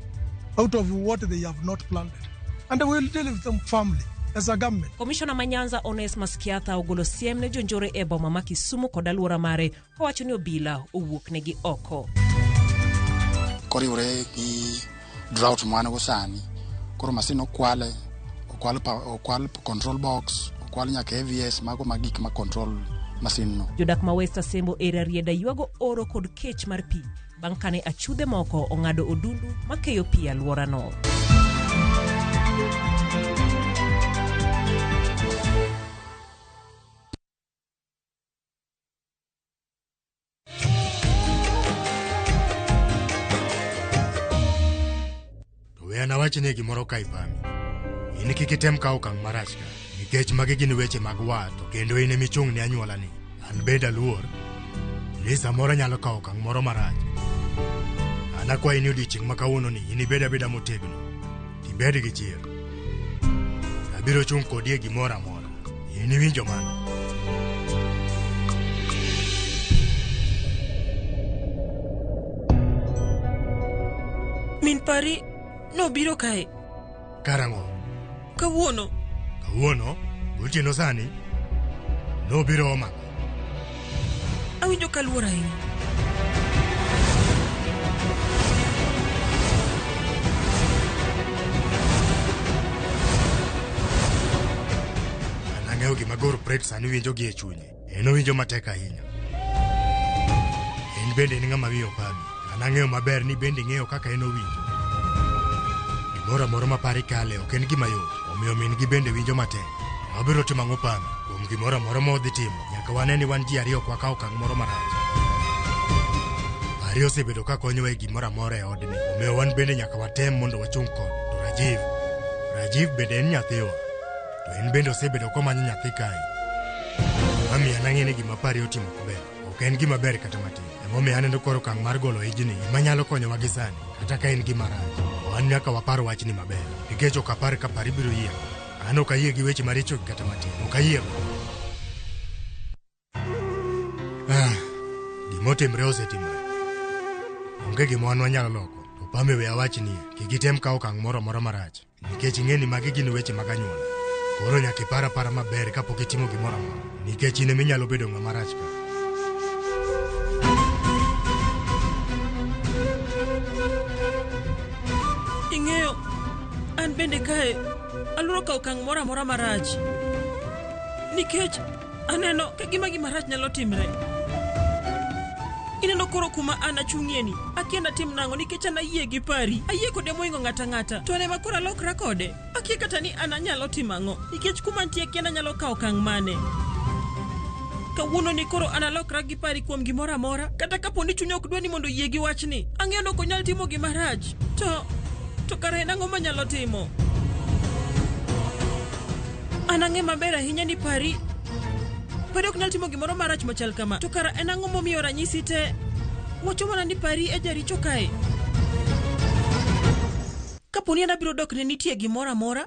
out of what they have not planted. And we will deal with them firmly as a government. Komishona ma Nyanza Onesmus Kiatha ogolo siem ne jonjore e boma ma Kisumu kod alwora mare kowacho ni obila owuok negi oko. Koriwore gi drought ma wan go sani, koro masin okwale, okwal, okwal control box, okwal nyaka AVS, mago ma gik ma control masin no. Jodak ma West Asembo area Rieda ywago oro kod kech mar pi bang' kane achudhe moko ong'ado odundu makeyo pi e alworano. To we an awachnie gimoro ka ipami. In kik item kawo okang' marach ka, nikech magi gin weche mag wat to kendo in emichung' ne anyuolani. An bende aluor ni samoro nyalo kawo okang' moro marach. An akwayi ni odiechieng' ma kawuononi in ibed abeda motegno. Ibed gi chir. Abiro chung' kodi e gimoro amora. In iwinjo mano? Min pari nobiro kae Karang'o? kawuono. Kawuono? Gotieno sani? Nobiro omo ang'o? Awinjo ka aluor ahinya. An ang'eyo gima Gurpreet sani winjo gi e chunye. En owinjo matek ahinya. En bende en ng'ama wiye opami. An ang'eyo maber ni bende ing'eyo kaka en owinjo. Gimoro amora ma pari kale ok en gima yot. Omiyo min gi bende winjo matek. Wabiro timo ang'o Pami? Kuom gimoro amora ma wadhi timo, nyaka wane ni wan ji ariyo ok wakaw okang' moro marach. Pari osebedo ka konyowa e gimoro amora e odni. Omiyo wan bende nyaka watem mondo wachung' kode. To Rajiv, Rajiv bende en nyathiwa. To en bende osebedo komanyo nyathi kae. Mami an ang'e ni gima Pari otimo ok ber. Ok en gima ber kata matin. Emomiyo aneno koro okang' mar golo ijni ema nyalo konyowa gi sani. Kata ka en gima rach. Wan nyaka wapar wachni maber. Nikech ok apar ka Pari biro yie. An ok ayie gi weche maricho kata matin. Ok ayiego. Ah, gimotimre osetimre. Onge gima wan wanyalo loko. To Pame we awachni, kik item kawo okang' moro amora marach. Nikech ing'e ni magi gin weche mag anyuola. Koro nyaka ipar apara maber kapok itimo gimoro amora. Nikech in eminyalo bedo ng'ama rach ka. Ing'eyo, an bende kae aluoro kawo okang' moro amora marach. Nikech aneno ka gima gima rach nyalo timre. Ineno koro kuma an achung'ie ni, akia natim nang'o nikech an ayie gi pari. Ayie kode mohingo ng'ato ang'ata. To an ema koro alokra kode. Akia kata ni an anyalo timo ang'o. Nikech kuma antie akia nanyalo kawo okang' mane. Kawuono ni koro an alokra gi pari kuom gimoro amora. Kata kapo ni chunya ok dwa ni mondo oyie gi wachni. Ang'eyo ni ok onyal timo gima rach. To kara en ang'o manyalo timo? An ang'e maber ahinya ni pari Pari ok nyal timo gimoro marach machal kama. To kara en ang'o momiyo ranyisi te wacho mana ni pari e jaricho kae? Kapo ni an abiro dok ne nitie gimoro amora,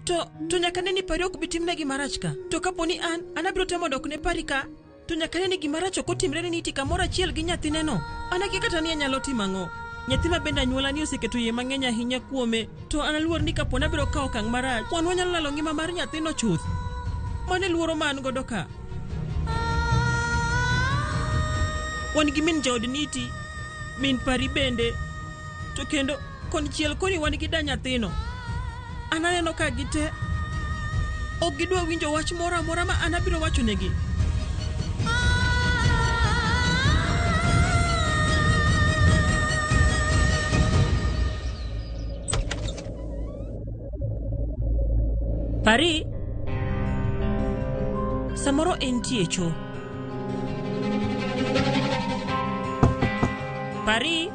to nyaka ne ni pari ok bi timne gima rach ka. To kapo ni an abiro temo dok ne pari ka, to nyaka ne ni gima rach ok otimre ne nitie kamoro achiel gi nyathineno. An akia kata ni anyalo timo ang'o. Nyathi ma bende anyuola ni oseketo yie mang'eny ahinya kuome, to an aluor ni kapo ni abiro kawo okang' marach, wan wanyalo lalo ngima mar nyathino chuth. Mano e luoro ma an godo ka. Wan gi min jaod Niti, min pari bende, to kendo konchiel koni wan gi da nyathino. An aneno ka gite ok gidwa winjo wach moro amora ma an abiro wachonegi. Pari. Samoro entie e cho. Pari.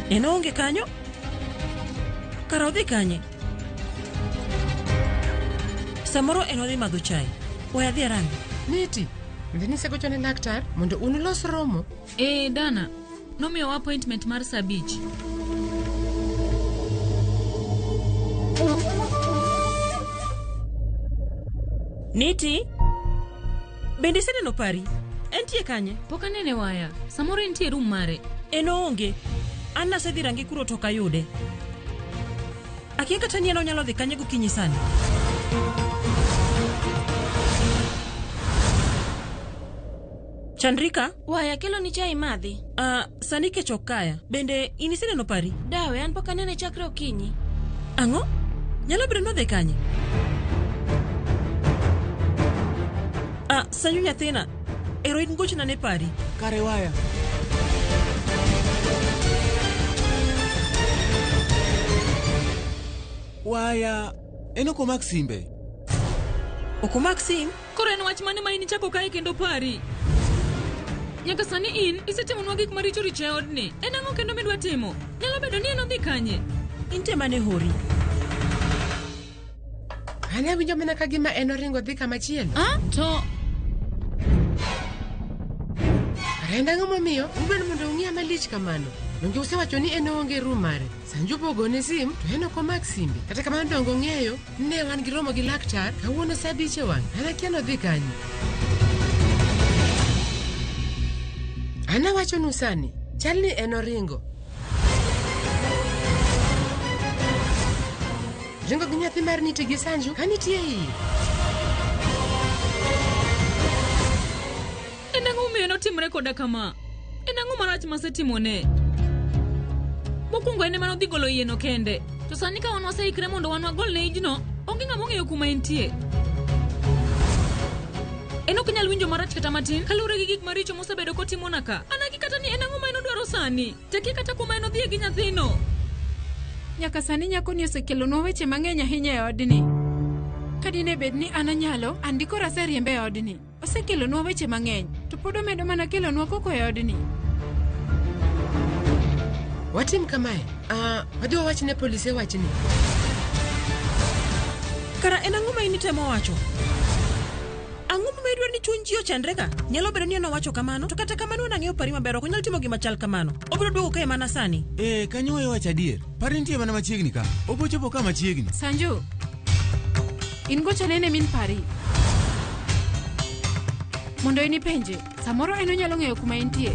En oonge kanyo? Kara odhi kanye? Samoro en odhi madho chai. We adhi arange. Niti, dhi nisegocho ne laktar mondo un ulos romo. Ee, dana, nomiyowa appointment mar saa abich. Niti, bende iseneno Pari? Entie kanye? Pok anene waya. Samoro entie e room mare. En oonge. An nasedhi range kuro to ok ayude. Akia kata ni en onyalo dhi kanye gokinyi sani. Chandrika? Waya keloni chai imadhi. Sani kech ok kaya. Bende in iseneno Pari? Dawe, an pok anene chakre okinyi. Ang'o? Nyalo bedo nodhi kanye? Sanyu nyathina, ero in gochna ne Pari. Kare waya. Waya, en ok omak simbe. Ok omak sim? Koro en wach mane ma in ichako kae kendo Pari? Nyaka sani in isetimonwa gik maricho richo e odni. En ang'o kendo midwa timo? Nyalo bedo ni en odhi kanye? In te mane hori. An awinjo mana ka gima en oringo dhi kama chielo. Ah, to Kara en ang'o momiyo udwaro mondo ung'iya malich kamano? Donge usewacho ni en oonge room mare? Sanju bogone sim to en ok omak simbe. Kata kamano donge ong'eyo ni ne wan gi romo gi laktar kawuono saa abich e wang'. An akia nodhi kanye. An awachonu sani, chal ni en oringo. Ringo gi nyathi mar Niti gi Sanju ka nitie iye. En ang'o momiyo notimre koda kama? En ang'o marach masetimone? Mokwongo en ema nodhi golo iyeno kende. To sani ka wan waseikre mondo wan wagolne ijno, onge ng'ama ong'eyo kuma entie. En ok nyal winjo marach kata matin kaluwore gi gik maricho mosebedo kotimona ka. An aki kata ni en ang'o ma en odwaro sani? Tekie kata kuma en odhiye gi nyathino. Nyaka sani nyakoni osekelonwa weche mang'eny ahinya e odni. Ka dine bed ni an anyalo, an dikoro aseriembe e odni. Osekelonwa weche mang'eny, to pod omedo mana kelonwa koko e odni. Watim kamae. Wadhi wawach ne polise wachni. Kara en ang'o ma in itemo wacho? Ang'o momiyo idwaro ni chuny ji ochandre ka? Nyalo bedo ni en owacho kamano, to kata kamano an ang'eyo Pari maber, ok onyal timo gima chal kamano. Obiro duogo kae mana sani. Kanyo wayo wacho adier. Pari nitie mana machiegni ka. Obo chopo ka machiegni. Sanju, in gochone ne min Pari. Mondo in ipenje, samoro en onyalo ng'eyo kuma entie.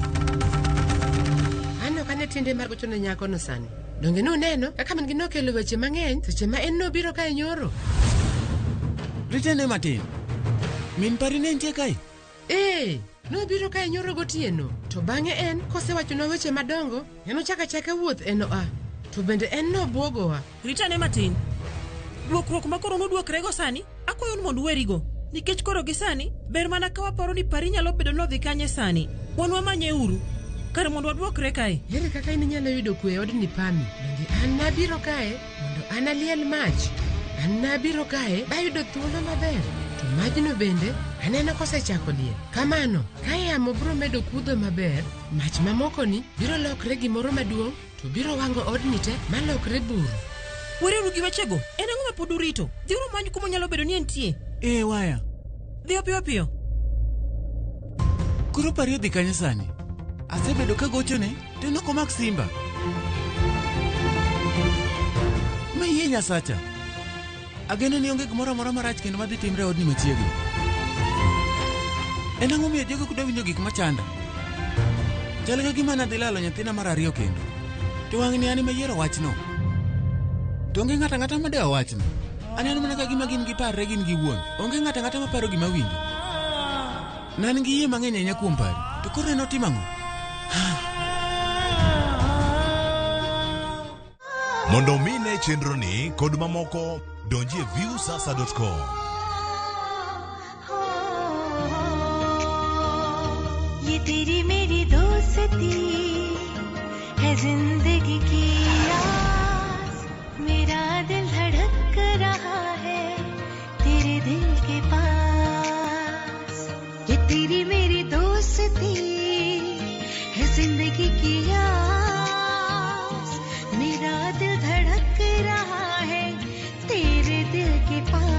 An ok ane tiende mar gocho ne nyakono sani. Donge nuneno kaka min gi nokelo weche mang'eny seche ma en nobiro kae nyoro? Ritene matin. Min Pari ne nitie kae? Nobiro kae nyoro gotieno. To bang'e en kosewachonwa weche madongo, en ochako achaka wuoth en oa. To bende en nobwogowa. Ritane matin. Dwokruok ma koro nudwokrego sani, akwayo ni mondo uwerigo. Nikech koro gi sani, ber mana ka waparo ni Pari nyalo bedo nodhi kanye sani. Wan wamanye uru. Kar mondo wadwokre kae. Ere kaka in inyalo yudo kwe e odni Pami? Donge an nabiro kae mondo an aliel mach. An nabiro kae bayudo thuolo maber. To majno bende aneno kosechako liel. Kamano, ka yamo biro medo kudho maber, mach mamokoni biro lokre gimoro maduong' to biro wang'o odni te malokre buru. Wereuru gi wechego. En ang'o ma pod urito? Dhiuru many kuma onyalo bedo ni entie. Waya. Dhiyo piyo piyo. Koro Pari odhi kanye sani? Asebedo kagochone to en ok omak simba. Ma yie Nyasacha. Ageno ni onge gimoro amora marach kendo madhi timre e odni machiegni. En ang'o miyo jogo ok dwa winjo gik machanda? Chal ka gima nadhi lalo nyathina mar ariyo kendo. To wang'ni an ema ayiero wachno. To onge ng'ato ang'ata madewo wachno. Aneno mana ka gima gin giparre gin giwuon. Onge ng'ato ang'ata maparo gima winjo. Ne an gi yie mang'eny ahinya kuom Pari. To koro en otimo ang'o? Mondo mi ne chenro ni kod mamoko, donji e viusasa.com. ये तेरी मेरी दोस्ती है जिंदगी की यार। ये तेरी मेरी दोस्ती है जिंदगी की आस, मेरा दिल धड़क रहा है तेरे दिल के पास।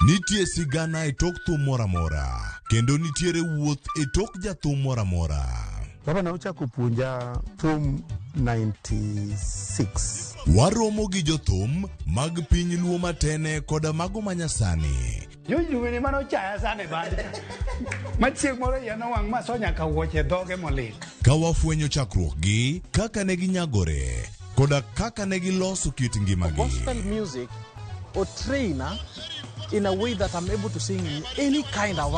Nitie sigana e tok thum moro amora, kendo nitiere wuoth e tok jathum moro amora. Baba ne ochako puonja thum 96. Waromo gi jothum mag piny Luo matene koda mago manyasani. Jojuwene mane ochaya sana e band ka. Ma chieng' moro iya nowang' ma so nyaka wuoche dhoge molil. Ka wafwenyo chakruokgi, kaka ne ginyagore, koda kaka ne giloso kit ngimagi. Gospel music or trainer in a way that I'm able to sing in any kind of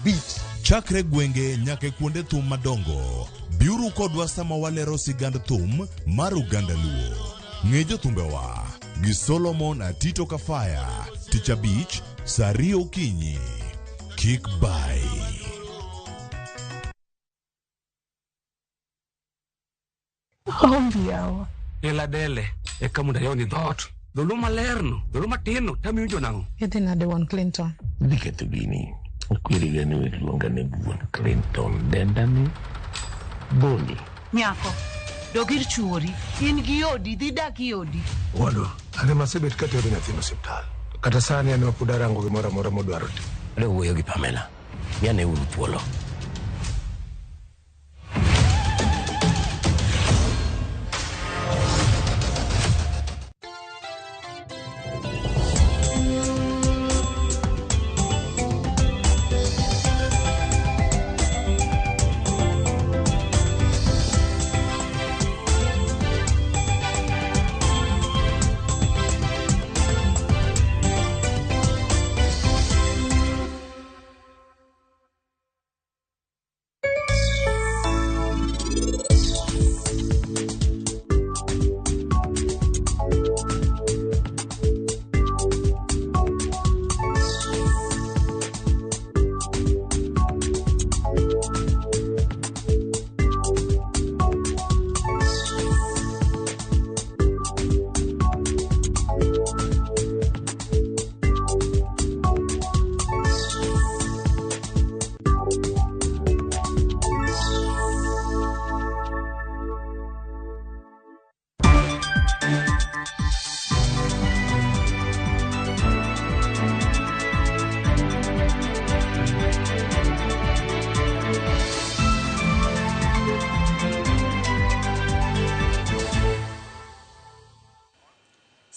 beat. Chakre gwenge nyaka e kuonde thum madongo, biuru kodwa sama walero sigand thum mar oganda Luo. Ng'e jothumbewa gi Solomon Atito Kafaya, tich abich, saa ariyo okinyi. Kik bai. Ela dele eka mondo ayawni dhoot. Dholuo malerno, dholuo matinno, tamiwinjo nang'o? Idhi nade wuon Clinton? Dhi ketho gini. Okweriga ni iluonga ni wuon Clinton. Denda ni Boni. Nyako, dog ir chuori. In gi odi, dhi dak e odi. Wadwa, an ema asebet katero nyathino osiptal. Kata sani an ema pod arango gimoro amora modwaro timo. Adwa wuoyo gi Pamela. Miane uru thuolo.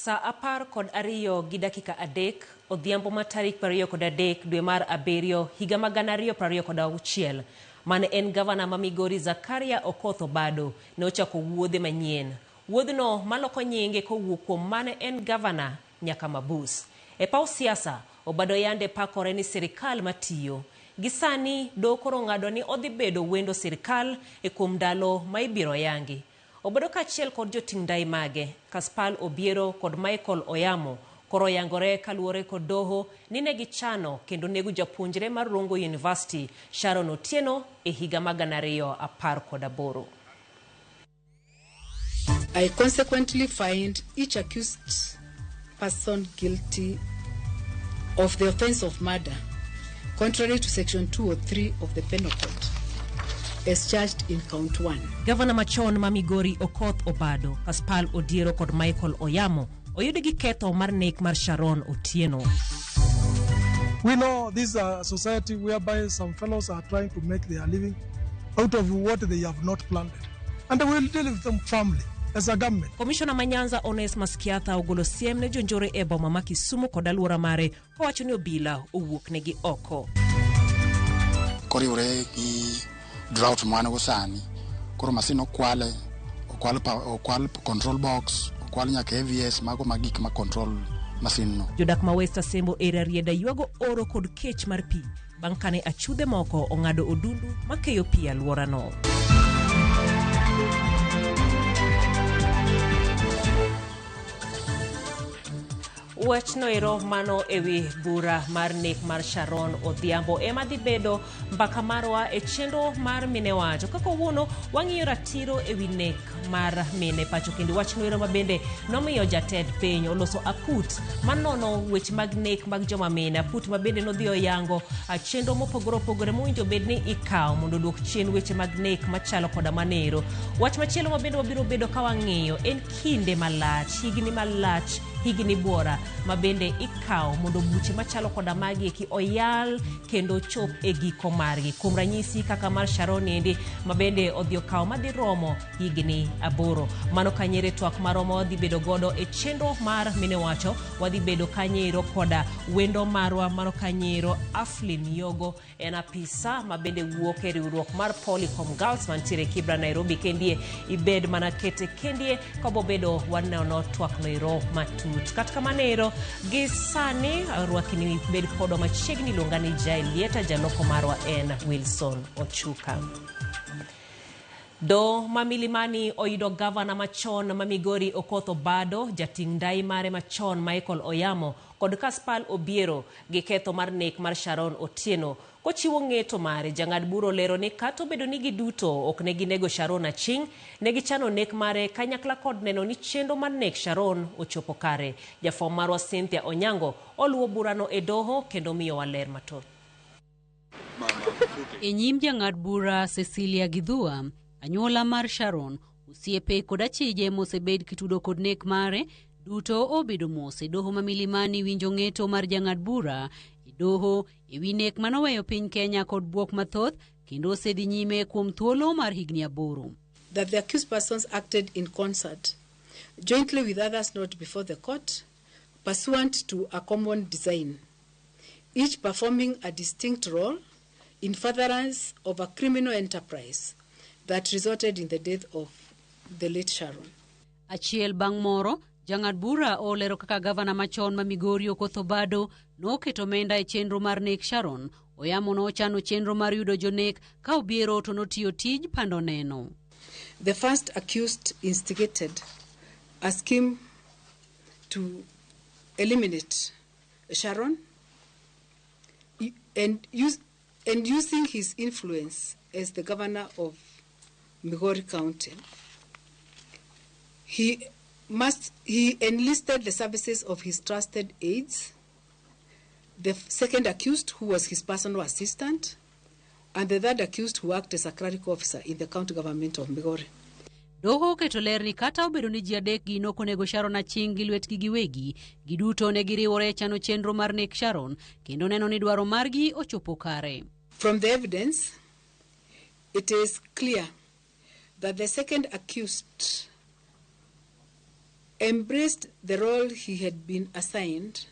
Sa 12:03 odhiambo ma tarik 23 dwe mar abiriyo higa ma 2026 mane en gavana ma Migori Zakaria Okoth Obado ne ochako wuodhe manyien. Wuodhno maloko nyinge kowuok kuom mane en gavana nyaka mabus. E paw siasa, Obado yande pakore ni sirikal matiyo. Gi sani doho koro ong'ado ni odhi bedo wendo sirikal e kuom ndalo ma ibiro yangi. Obado kaachiel kod joting' ndai mage, Kaspal Obiero kod Michael Oyamo koro oyangore kaluwore kod doho ni ne gichano kendo nego japuonjre mar Rongo University Sharon Otieno e higa ma 2018. I consequently find each accused person guilty of the offense of murder, contrary to section 203 of the Penal Code, as charged in count 1. Gavana machon ma Migori Okoth Obado, Kaspal Odiero kod Michael Oyamo oyud gi ketho mar nek mar Sharon Otieno. We know this is a society whereby some fellows are trying to make their living out of what they have not planted. And we will deal with them firmly. as a government. Komishona ma Nyanza Onesmus Kiatha ogolo siem ne jonjore e boma ma Kisumu kod alwora mare kowacho ni obila owuok negi oko. Koriwre gi drought mwan go sani, koro masin okwale, okwal, okwal control box, okwal nyaka AVS, mago ma gik ma control masin no. Jodak ma West Asembo e Rarieda ywago oro kod kech mar pi bang' kane achudhe moko ong'ado odundu makeyo pi e alworano. Wachno ero mano ewi bura mar nek mar Sharon Odhiambo ema dhi bedo mbaka marwa e chenro mar mine wacho. Kaka kawuono wang'iyo ratiro ewi nek mar mine pacho kendo wachno ero mabende nomiyo jatend piny oloso aput manono weche mag nek mag joma mine, aput mabende nodhi oyango chenro mopogore opogore mowinjo bed ni ikawo mondo oduok chien weche mag nek machalo koda manero. Wach machielo mabende wabiro bedo ka wang'iyo en kinde malach, higni malach, higni buora mabende ikawo mondo buche machalo koda magi eki oyal kendo chop e giko margi. Kuom ranyisi kaka mar Sharon endi mabende odhi okawo madhi romo higni 8. Mano kanyere twak maromo dhi bedo godo e chenro mar mine wacho. Wadhi bedo kanyero koda wendo marwa mano kanyero Aflin Yogo, en apisa mabende wuok e riwruok mar Polycom Girls mantiere Kibra Nairobi. Kendie ibed mana kete kendie kabobedo waneno twak noero matut. Kata kamano ero gi sani rwakni bed kodwa machiegni, luonga ni Jaelieta, jaloko marwa en Wilson Ochuka. Do ma Milimani oyudo gavana machon ma Migori Okoth Obado, jating' ndai mare machon Michael Oyamo kod Kaspal Obiero gi ketho mar nek mar Sharon Otieno. Kochiwo ng'eto mare, jang'ad bura olero ni kata obedo ni giduto ok ne ginego Sharon aching', ne gichano nek mare kanyakla kod neno ni chenro mar nek Sharon ochopo kare. Jafwambo marwa Cynthia Onyango oluwo burano e doho kendo miyowa ler mathoth. E nyim jang'ad bura Cecilia Githua, anyuola mar Sharon, osiepe kod achije mosebed kitudo kod nek mare duto obedo mos e doho ma Milimani winjo ng'eto mar jang'ad bura e doho ewi nek manoweyo piny Kenya kod buok mathoth kendo osedhi nyime kuom thuolo mar higni 8. That the accused persons acted in concert, jointly with others not before the court, pursuant to a common design, each performing a distinct role in furtherance of a criminal enterprise that resulted in the death of the late Sharon. Achiel bang' moro, jang'ad bura olero kaka gavana machon ma Migori Okoth Obado noketo omenda e chenro mar nek Sharon. Oyamo nochano chenro mar yudo jonek ka Obiero to notiyo tij pando neno. The first accused instigated a scheme to eliminate Sharon and using his influence as the governor of Migori County. He enlisted the services of his trusted aides, the second accused, who was his personal assistant, and the third accused, who worked as a clerical officer in the county government of Migori. Doho oketo ler ni kata obedo ni ji adek gi nokonego Sharon aching' gi lwetgi giwegi, giduto ne giriwore e chano chenro mar nek Sharon kendo neno ni dwaro margi ochopo kare. From the evidence, it is clear that the second accused embraced the role he had been assigned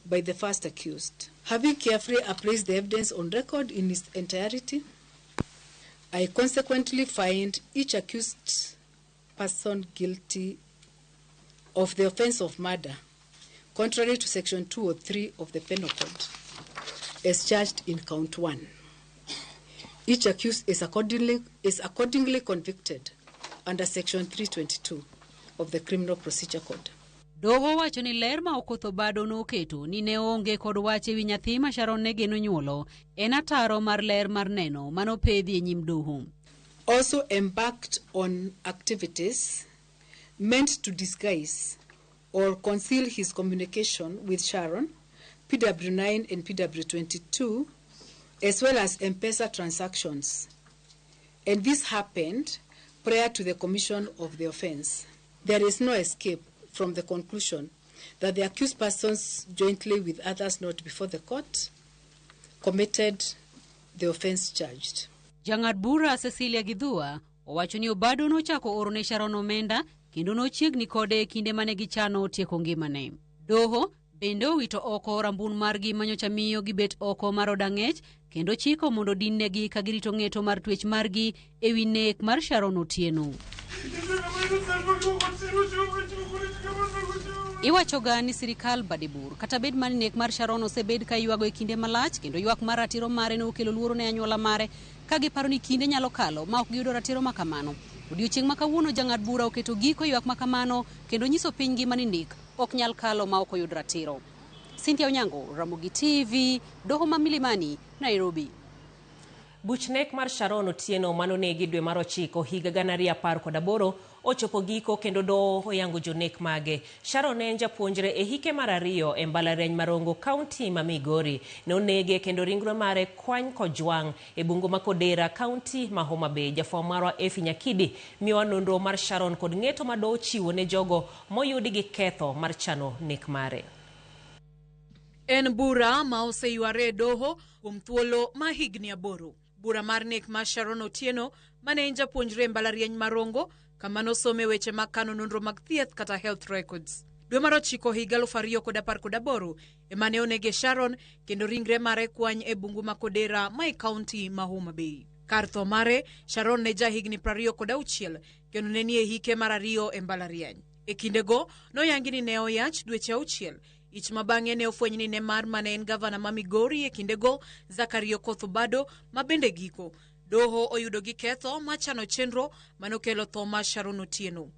by the first accused. Having carefully appraised the evidence on record in its entirety, I consequently find each accused person guilty of the offense of murder, contrary to Section 203 of the Penal Code, as charged in Count 1. Each accused is accordingly convicted under Section 322 of the Criminal Procedure Code. Doho wacho ni ler ma Okoth Obado noketo ni ne onge kod wach ewi nyathi ma Sharon ne geno nyuolo en ataro mar ler mar neno manopedhi e nyim doho. Also embarked on activities meant to disguise or conceal his communication with Sharon, PW9 and PW22, as well as M-Pesa transactions. And this happened prior to the commission of the offense. There is no escape from the conclusion that the accused persons, jointly with others not before the court, committed the offense charged. Jang'ad bura Cecilia Githua Owacho ni Obado nochako oro ne Sharon omenda kendo nochiegni kode e kinde mane gichano tieko ngimane. Doho bende owito oko rambun margi manyocha miyo gibet oko mar od ang'ech kendo chiko mondo dinnegi ka girito ng'eto mar twech margi e wi nek mar Sharon Otieno. Iwachoga ni sirikal bade bor kata bed mana ni nek mar Sharon osebed ka iywago e kinde malach kendo ywak mar ratiro mare ne okelo luoro ne anyuola mare ka giparo ni kinde nyalo kalo ma ok giyudo ratiro ma kamano. Odiochieng' ma kawuono jang'ad bura oketo giko e ywak ma kamano kendo nyiso piny ngima ni nek ok nyal kalo ma ok oyud ratiro. Cynthia Onyango, Ramogi TV, Doho ma Milimani, Nairobi. Buch nek mar Sharon Otieno manonegi dwe mar ochiko higa 2018 ochopo giko kendo doho oyango jonek mage. Sharon ne en japuonjre e hike mar ariyo e mbalariany ma Rongo, kaunti ma Migori. Ne onege kendo ringre mare kwany kojwang' e bungu ma Kodera, kaunti ma Homa Bay. Jafwambo marwa Effie Nyakidi miyowa nonro mar Sharon kod ng'eto ma doho ochiwo ne jogo moyudi gi ketho mar chano nek mare. En bura ma oseyware e doho kuom thuolo ma higni 8. Bura mar nek mar Sharon Otieno mane en japuonjre e mbalariany ma Rongo kama nosome weche mag kano nonro mag thieth kata health records. Dwe mar ochiko higa 2018 ema ne onege Sharon kendo ringre mare kwany e bungu ma Kodera ma e kaunti ma Homa Bay. Kar tho mare, Sharon ne jahigni 26 kendo ne nie hike mar ariyo e mbalariany. E kindego, noyangi ni ne oyach dweche 6. Ich ma bang'e ne ofweny ni ne mar mane en gavana ma Migori e kindego, Zachary Okoth Obado, ma bende giko. Doho oyudo gi ketho ma chano chenro manokelo tho mar Sharon Otieno.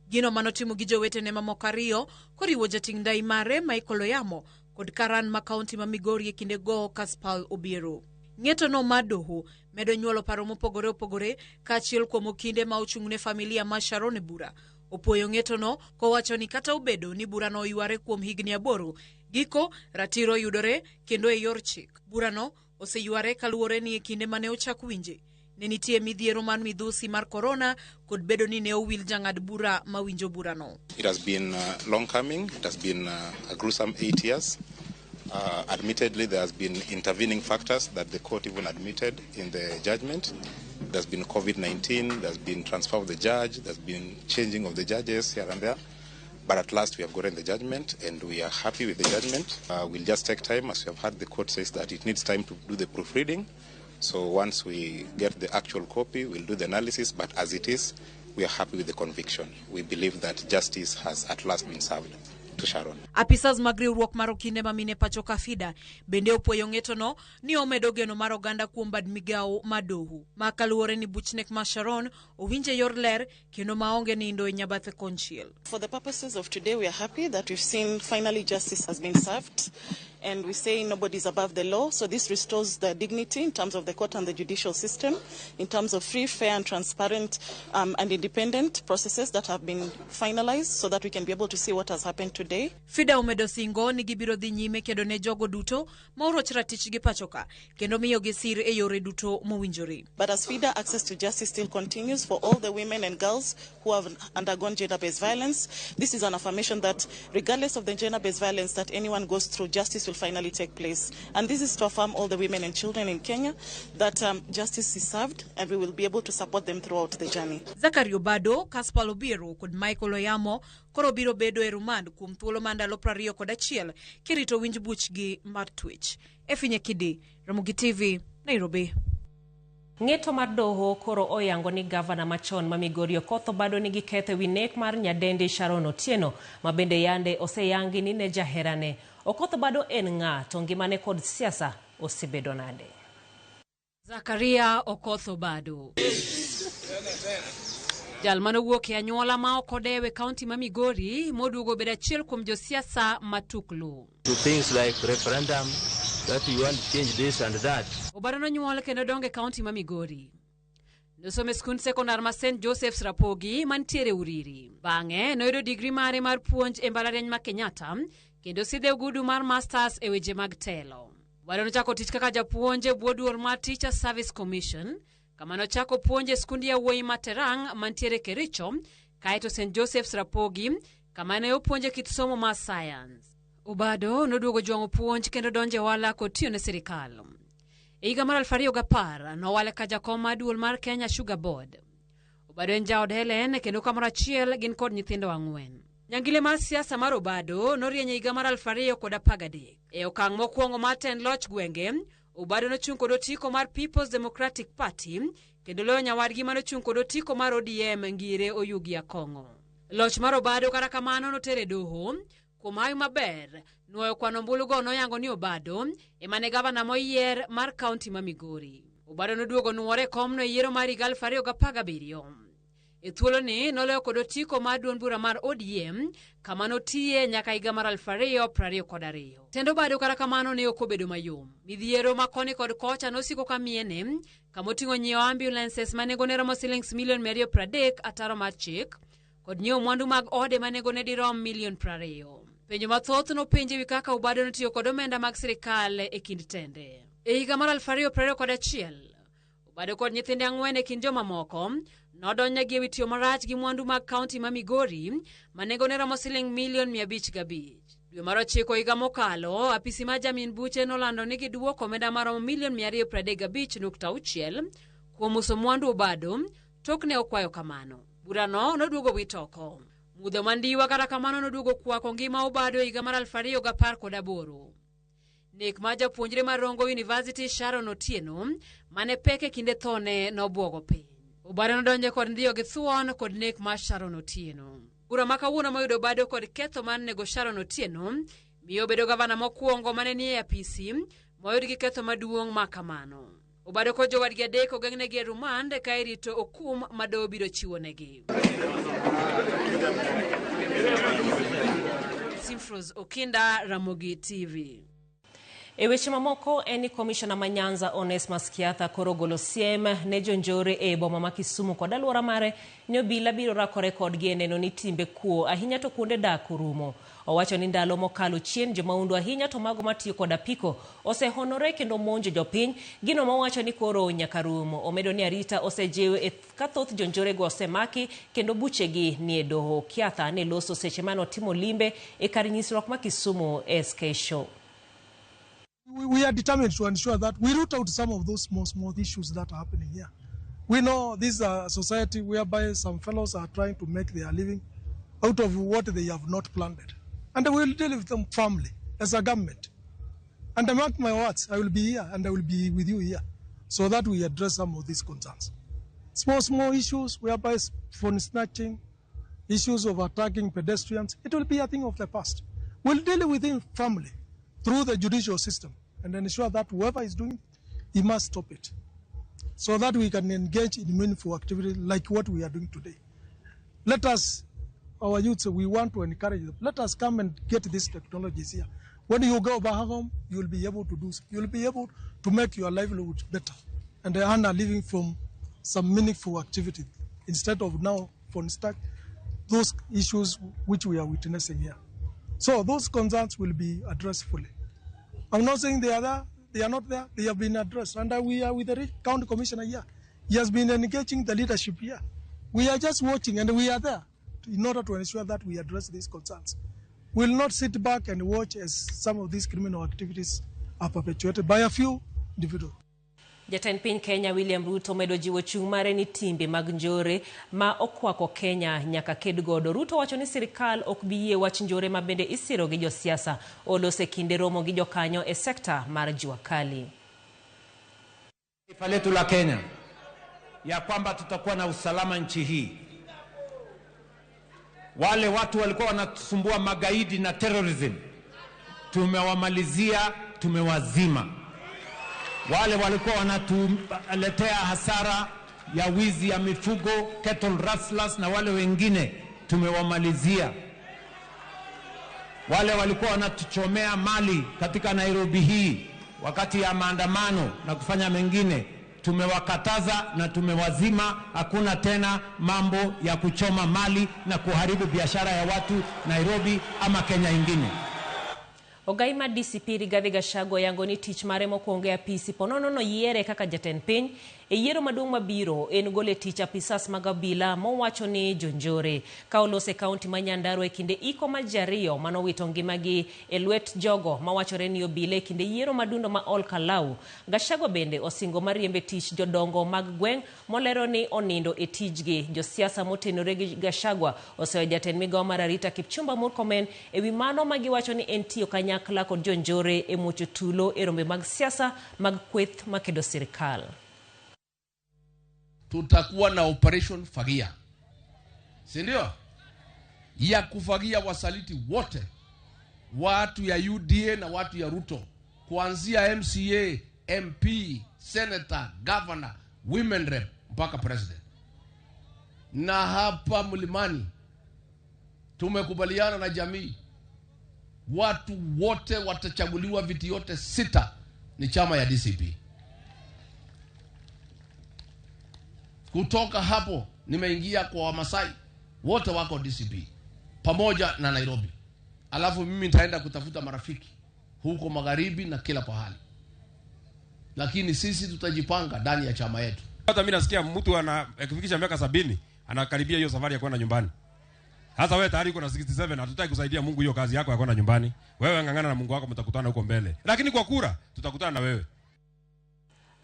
Gino manotimo gi jowetene mamoko 2 koriwo jating' ndai mare Michael Oyamo kod karan ma kaunti ma Migori e kindego Caspal Obiero. Ng'eto no mar doho medo nyuolo paro mopogore opogore kaachiel kuom okinde ma ochung'ne familia mar Sharon e bura. Opuoyo ng'etono kowacho ni kata obedo ni burano oyware kuom higni 8, giko ratiro yudore kendo e yor chik. Burano oseyware kaluwore ni e kinde mane ochak winje, ne nitie midhiero mar midhusi mar korona kod bedo ni ne owil jang'ad bura mawinjo burano. It has been long coming. It has been a gruesome 8 years. Admittedly, there has been intervening factors that the court even admitted in the judgment. There's been COVID-19, there's been transfer of the judge, there's been changing of the judges here and there. But at last we have gotten the judgment and we are happy with the judgment. We'll just take time, as we have heard the court says that it needs time to do the proofreading. So once we get the actual copy, we'll do the analysis. But as it is, we are happy with the conviction. We believe that justice has at last been served to Sharon. Apisas mag riwruok mar okinde ma mine pacho ka FIDA bende opuoyo ng'etono ni omedo geno mar oganda kuom bad migawo ma doho. Ma kaluwore ni buch nek mar Sharon owinje yor ler kendo maonge nindo e nyabathe konchiel. For the purposes of today, we are happy that we've seen finally justice has been served, and we say nobody is above the law, so this restores the dignity in terms of the court and the judicial system, in terms of free, fair and transparent and independent processes that have been finalized so that we can be able to see what has happened today. FIDA omedo singo ni gibiro dhi nyime kedo ne jogo duto ma oroch ratichgi pacho ka kendo miyogi sir e yore duto mowinjore. But as FIDA, access to justice still continues for all the women and girls who have undergone gender-based violence. This is an affirmation that regardless of the gender-based violence that anyone goes through, justice will finally take place. And this is to affirm all the women and children in Kenya that justice is served and we will be able to support them throughout the journey. Zachary Obado, Caspal Obiero kod Michael Oyamo koro biro bedo e rumand kuom thuolo mar ndalo 21 kirito winj buchgi mar twech. Effie Nyakidi, Ramogi TV, Nairobi. Ng'eto mar doho koro oyango ni gavana machon ma Migori Okoth Obado nigi ketho ewi nek mar nyadendi Sharon Otieno ma bende yande oseyangi ni ne jaherane. Okoth Obado en ng'a to ngimane kod siasa osebedo nade? Zakaria Okoth Obado. Jal manowuok e anyuola ma ok odew e kaunti ma Migori moduogo bedo achiel kuom josiasa matuklu. To things like referendum, that you want to change this and that. Obado nonyuol kendo dongo e kaunti ma Migori. Nosomo e skund sekondar ma St Joseph's Rapogi mantiere Uriri. Bang'e noyudo digri mare mar puonj e mbalariany ma Kenyatta kendo sidhe ogudu mar masters e weche mag telo. Obado nochako tich kaka japuonj e bwo duol mar Teacher Service Commission, kama nochako puonj e skund yawuoyi ma Terang mantiere Kericho, kaeto St Joseph's Rapogi kama ne opuonje kit somo mar science. Obado noduogo jwang'o puonj kendo donjo e ohala kotiyo ne sirikal. E higa mar 2010 nowale ka jakom mar duol mar Kenya Sugar Board. Obado en jaod Helen kendo kamoro achiel gin kod nyithindo ang'wen. Nyangile mar siasa mar Obado norieny e higa mar 2013. E okang' mokwongo mar tend loch gwenge, Obado nochung' kod otiko mar People's Democratic Party kendo loyo nyawadgi manochung' kod otiko mar ODM Ngire Oyugi Akong'o. Loch mar Obado kata kamano notere e doho. Kuom hawi maber, nwoyo kwano ombulugo noyango ni Obado ema ne gavana moyier mar kaunti ma Migori. Obado noduogo nwore e komno e yiero mar higa 2017. E thuoloni noloyo kod otiko mar duond bura mar ODM kama notiye nyaka higa mar 2022. Tend Obado kata kamano ne ok obedo mayom. Midhiero ma koni kod kocha nosiko ka miene kama oting'o nyiewo ambulances ma nengone romo silings milion 230 ataro mar chik kod nyiewo mwandu mag ode ma nengone dirom milion 20. Penjo mathoth nopenj ewi kaka Obado notiyo kod omenda mag sirikal e kind tende. E higa mar 2021, Obado kod nyithinde ang'wen e kind jomamoko nodonjnegi ewi tiyo marach gi mwandu mag kaunti ma Migori ma nengone romo siling milion 505. Dwe mar ochiko higa mokalo, apisi mar jamin buche nolando ni giduoko omenda maromo milion 235.6 kuom uso mwandu Obado tok ne okwayo kamano. Burano noduogo wit oko. Mudho mandiwa kata kamano noduogo kwako ngima Obado e higa mar 2018. Nek mar japuonjre mar Rongo University Sharon Otieno mane pek e kinde thone nobwogo piny. Obado nodonjo kod ndhiyo gi thuon kod nek mar Sharon Otieno. Bura ma kawuono moyudo Obado kod ketho mar nego Sharon Otieno miyo obedo gavana mokwongo mane nie apisi moyud gi ketho maduong' ma kamano. Obado kod jowadgi adek ogeng'negi e rumand ka irito okum ma doho biro chiwonegi. Simfros Okinda, Ramogi TV. E weche mamoko en ni komishona ma Nyanza Onesmus Kiatha koro ogolo siem ne jonjore e boma ma Kisumu kod alwora mare ni obila biro rakore kodgi e neno ni timbe kuo ahinya to kuonde dak orumo. Owacho ni ndalo mokalo chien jomaundu ahinya to mago matiyo kod apiko osehonore kendo monjo jopiny, gino mowacho ni koro nyaka rum. Omedo ni arita osejiw e ka thoth jonjorego osemaki kendo buchegi nie doho. Kiatha ne loso seche mane otimo limbe e kar nyisruok ma Kisumu SK Show. We are determined to ensure that we root out some of those small, small issues that are happening here. We know this is a society whereby some fellows are trying to make their living out of what they have not planted. And we will deal with them firmly as a government. And mark my words, I will be here and I will be with you here so that we address some of these concerns. Small, small issues whereby phone snatching, issues of attacking pedestrians, it will be a thing of the past. We'll deal with them firmly through the judicial system and ensure that whoever is doing it, he must stop it so that we can engage in meaningful activity like what we are doing today. Let us, our youths, we want to encourage them. Let us come and get these technologies here. When you go back home, you will be able to do so. You will be able to make your livelihood better and earn a living from some meaningful activity instead of now, for instance, those issues which we are witnessing here. So those concerns will be addressed fully. I'm not saying they are there, they are not there, they have been addressed. And we are with the county commissioner here. He has been engaging the leadership here. We are just watching and we are there in order to ensure that we address these concerns. We will not sit back and watch as some of these criminal activities are perpetuated by a few individuals. Jatend piny Kenya William Ruto medo jiwo chung' mare ni timbe mag njore ma okwako Kenya nyaka ked godo. Ruto wacho ni sirikal ok bi yie wach njore ma bende isiro gi josiasa olose kinde romo gi jokanyo e sekta mar jua kali. Taifa letu la Kenya ya kwamba tutakuwa na usalama nchi hii. Wale watu walikuwa wanatusumbua magaidi na terrorism, tumewamalizia, tumewazima. Wale walikuwa wanatuletea hasara ya wizi ya mifugo, cattle rustlers na wale wengine tumewamalizia. Wale walikuwa wanatuchomea mali katika Nairobi hii wakati ya maandamano na kufanya mengine, tumewakataza na tumewazima. Hakuna tena mambo ya kuchoma mali na kuharibu biashara ya watu Nairobi ama Kenya ingine. Ogai mar DCP Rigathi Gachagua oyango ni tich mare mokwongo e apisi ponono noyiere kaka jatend piny E yiero maduong' mabiro en golo e tich apisas mag obila mowacho ni jonjore. Ka oloso e kaunti ma Nyandarua e kinde iko mar ji ariyo manowito ngimagi e lwet jogo mawachore ni obila e kinde yiero madundo ma Ol Kalou. Gachagua bende osingo mar riembo e tich jodongo mag gweng' molero ni onindo e tijgi. Josiasa motenore gi Gachagua oseyo jatend migao mar arita Kipchumba Murkomen e wi mano ma giwacho ni en tiyo kanyakla kod jonjore e muocho tulo e rombe mag siasa mag kweth makedo sirkal. Tutakuwa na operation fagia, si ndio? Ya kufagia wasaliti wote, watu ya UDA na watu ya Ruto, kuanzia MCA, MP, senator, governor, women rep mpaka president. Na hapa mlimani tumekubaliana na jamii, watu wote watachaguliwa viti yote 6 ni chama ya DCP. Kutoka hapo nimeingia kwa Wamasai wote wako DCP pamoja na Nairobi. Alafu mimi nitaenda kutafuta marafiki huko magharibi na kila pahali. Lakini sisi tutajipanga ndani ya chama yetu. Hata mimi nasikia mtu akifikisha miaka 70 anakaribia hiyo safari ya kwenda nyumbani. Sasa wewe tayari uko na 67, hatutaki kusaidia Mungu hiyo kazi yako ya kwenda nyumbani. Wewe ngangana na Mungu wako, mtakutana huko mbele. Lakini kwa kura tutakutana na wewe.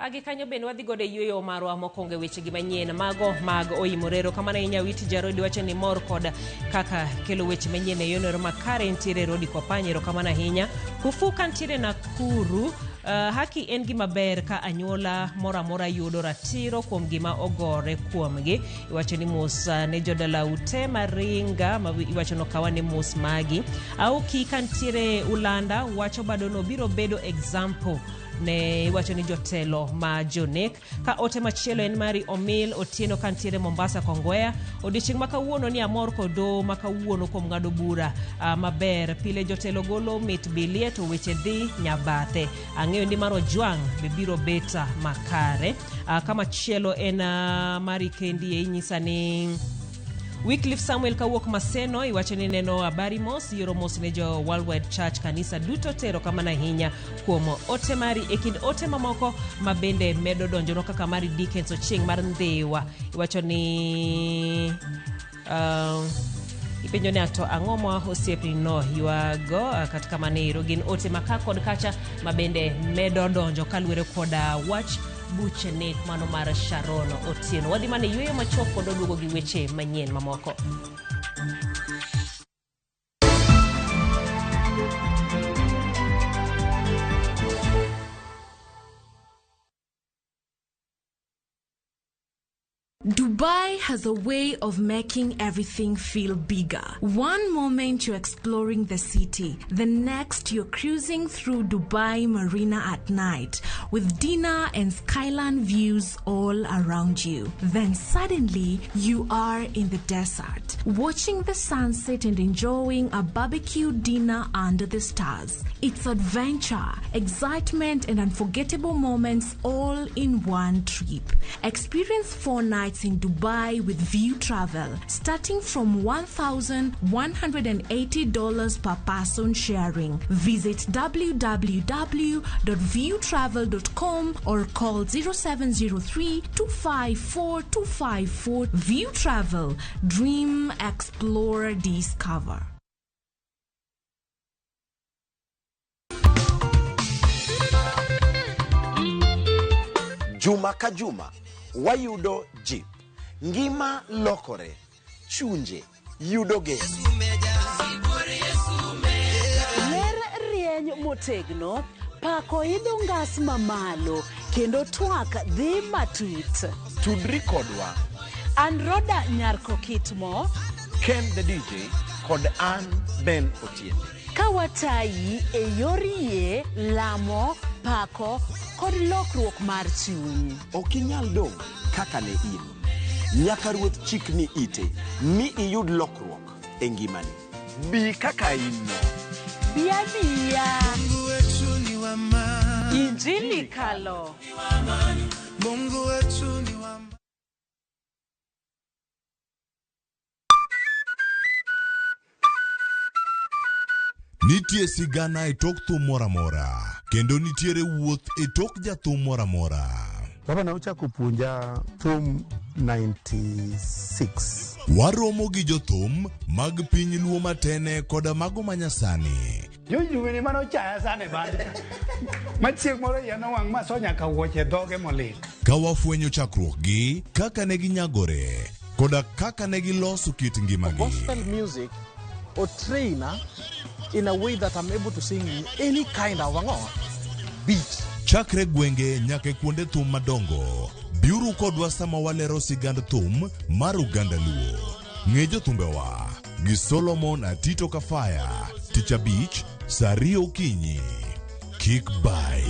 Agi kanyo bende wadhi godo e yueyo marwa mokwongo e wechegi manyien mago mag oimorero. Kamano ahinya Witi Jarodi wacho ni mor kod kaka kelo weche manyien e yono makare ntiere Rodi Kopany, erokamano ahinya. Kufuka ntiere Nakuru. Haki en gima ber ka anyuola moro amora yudo ratiro kuom gima ogore kuomgi. Iwacho ni mos ne jodalau te Maringa, ma iwacho nokawa ni mos magi. Aoki ka ntiere Ulanda wacho bado no biro bedo example ne iwacho ni jotelo ma jonek. Ka ote machielo en mari Omil Otieno ka ntiere Mombasa Kongowea. Odiochieng' ma kawuono ni amor kod doho ma kawuono kuom ng'ado bura maber. Pile jotelo golo mit bilie to weche dhi nyabathe. Ang'eyo ni mar Ojwang' be biro bet makare. Kamachielo en mari kendi inyisa ni Wycliffe Samuel kawuok Maseno iwacho ni neno habari mos yoro mos ne jo Worldwide Church kanisa duto tero kamano ahinya kuom ote mari. E kind ote mamoko ma bende medo donjono kaka mari Dickens Ochieng' mar Ndhiwa iwacho ni ipenjo ni ato ang'o ma osiepni no ywago kata kamano ero gin ote ma ka kod kacha ma bende medo donjo kaluwore koda wach buch nek mano mar Sharon Otieno. Wadhi mana e yueyo machuok kod oduogo gi weche manyien mamoko. Dubai has a way of making everything feel bigger. One moment you're exploring the city, the next you're cruising through Dubai Marina at night with dinner and skyline views all around you. Then suddenly you are in the desert, watching the sunset and enjoying a barbecue dinner under the stars. It's adventure, excitement, and unforgettable moments all in one trip. Experience 4 nights in Dubai with View Travel, starting from $1,180 per person sharing. Visit www.viewtravel.com or call 0703 254 254. View Travel. Dream, explore, discover. Juma ka juma wayudo jip, ngima lokore, chunje yudo geno. Ler rieny motegno, pako idho ngas mamalo, kendo twak dhi matut. Tudri kodwa. An Roda Nyarko Kitmo, Ken the DJ kod an Ben Otiende. Ka watayi e yor yie, lamo, pako kod lokruok mar chuny. Ok inyal dong' kaka ne in. Nyaka Ruoth chikni ite mi iyud lokruok e ngimani. Bi kaka in no. Bi abiya. Injili kalo. Mungu wetu ni wa Nitie sigana e tok thum moro amora, kendo nitiere wuoth e tok jathum moro amora. Baba na ochako puonja thum 96. Waromo gi jothum mag piny Luo matene koda mago manyasani. Jojuwene mane ochaya sana e band. Ma chieng' moro iya nowang' ma so nyaka wuoche dhoge molil. Ka wafwenyo chakruokgi, kaka ne ginyagore, koda kaka ne giloso kit ngimagi. Gospel music or trainer in a way that I'm able to sing in any kind of ang'o beat. Chakre gwenge nyaka e kuonde thum madongo, biuru kodwa sama walero sigand thum mar oganda Luo. Ng'e jothumbewa gi Solomon Atito Kafaya, Tich Abich, saa 2 okinyi. Kik bai.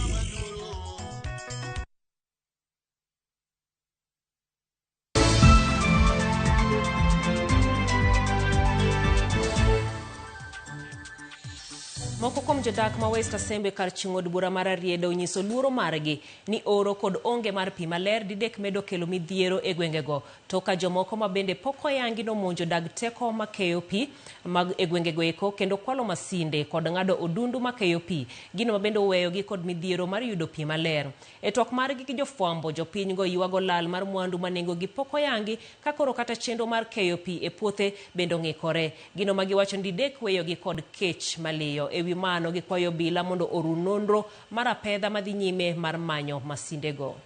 Moko kuom jodak ma West Asembo kar chung' od bura mar Ariedo onyiso luoro margi ni oro kod onge mar pi maler didek medo kelo midhiero e gwengego. To ka jomoko ma bende pok oyangi nomonjo dag teko makeyo pi mag e gwengego eko kendo kwalo masinde kod ng'ado odundu makeyo pi, gino ma bende oweyogi kod midhiero mar yudo pi maler. E twak margi gi jofwambo, jopinygo ywago lal mar mwandu ma nengogi pok oyangi ka koro kata chenro mar keyo pi e puothe bende ong'ikore. Gino ma giwacho ni didek weyogi kod kech maliyo. E wi mano gikwayo obila mondo oru nonro mar apedha madhi nyime mar manyo masindego.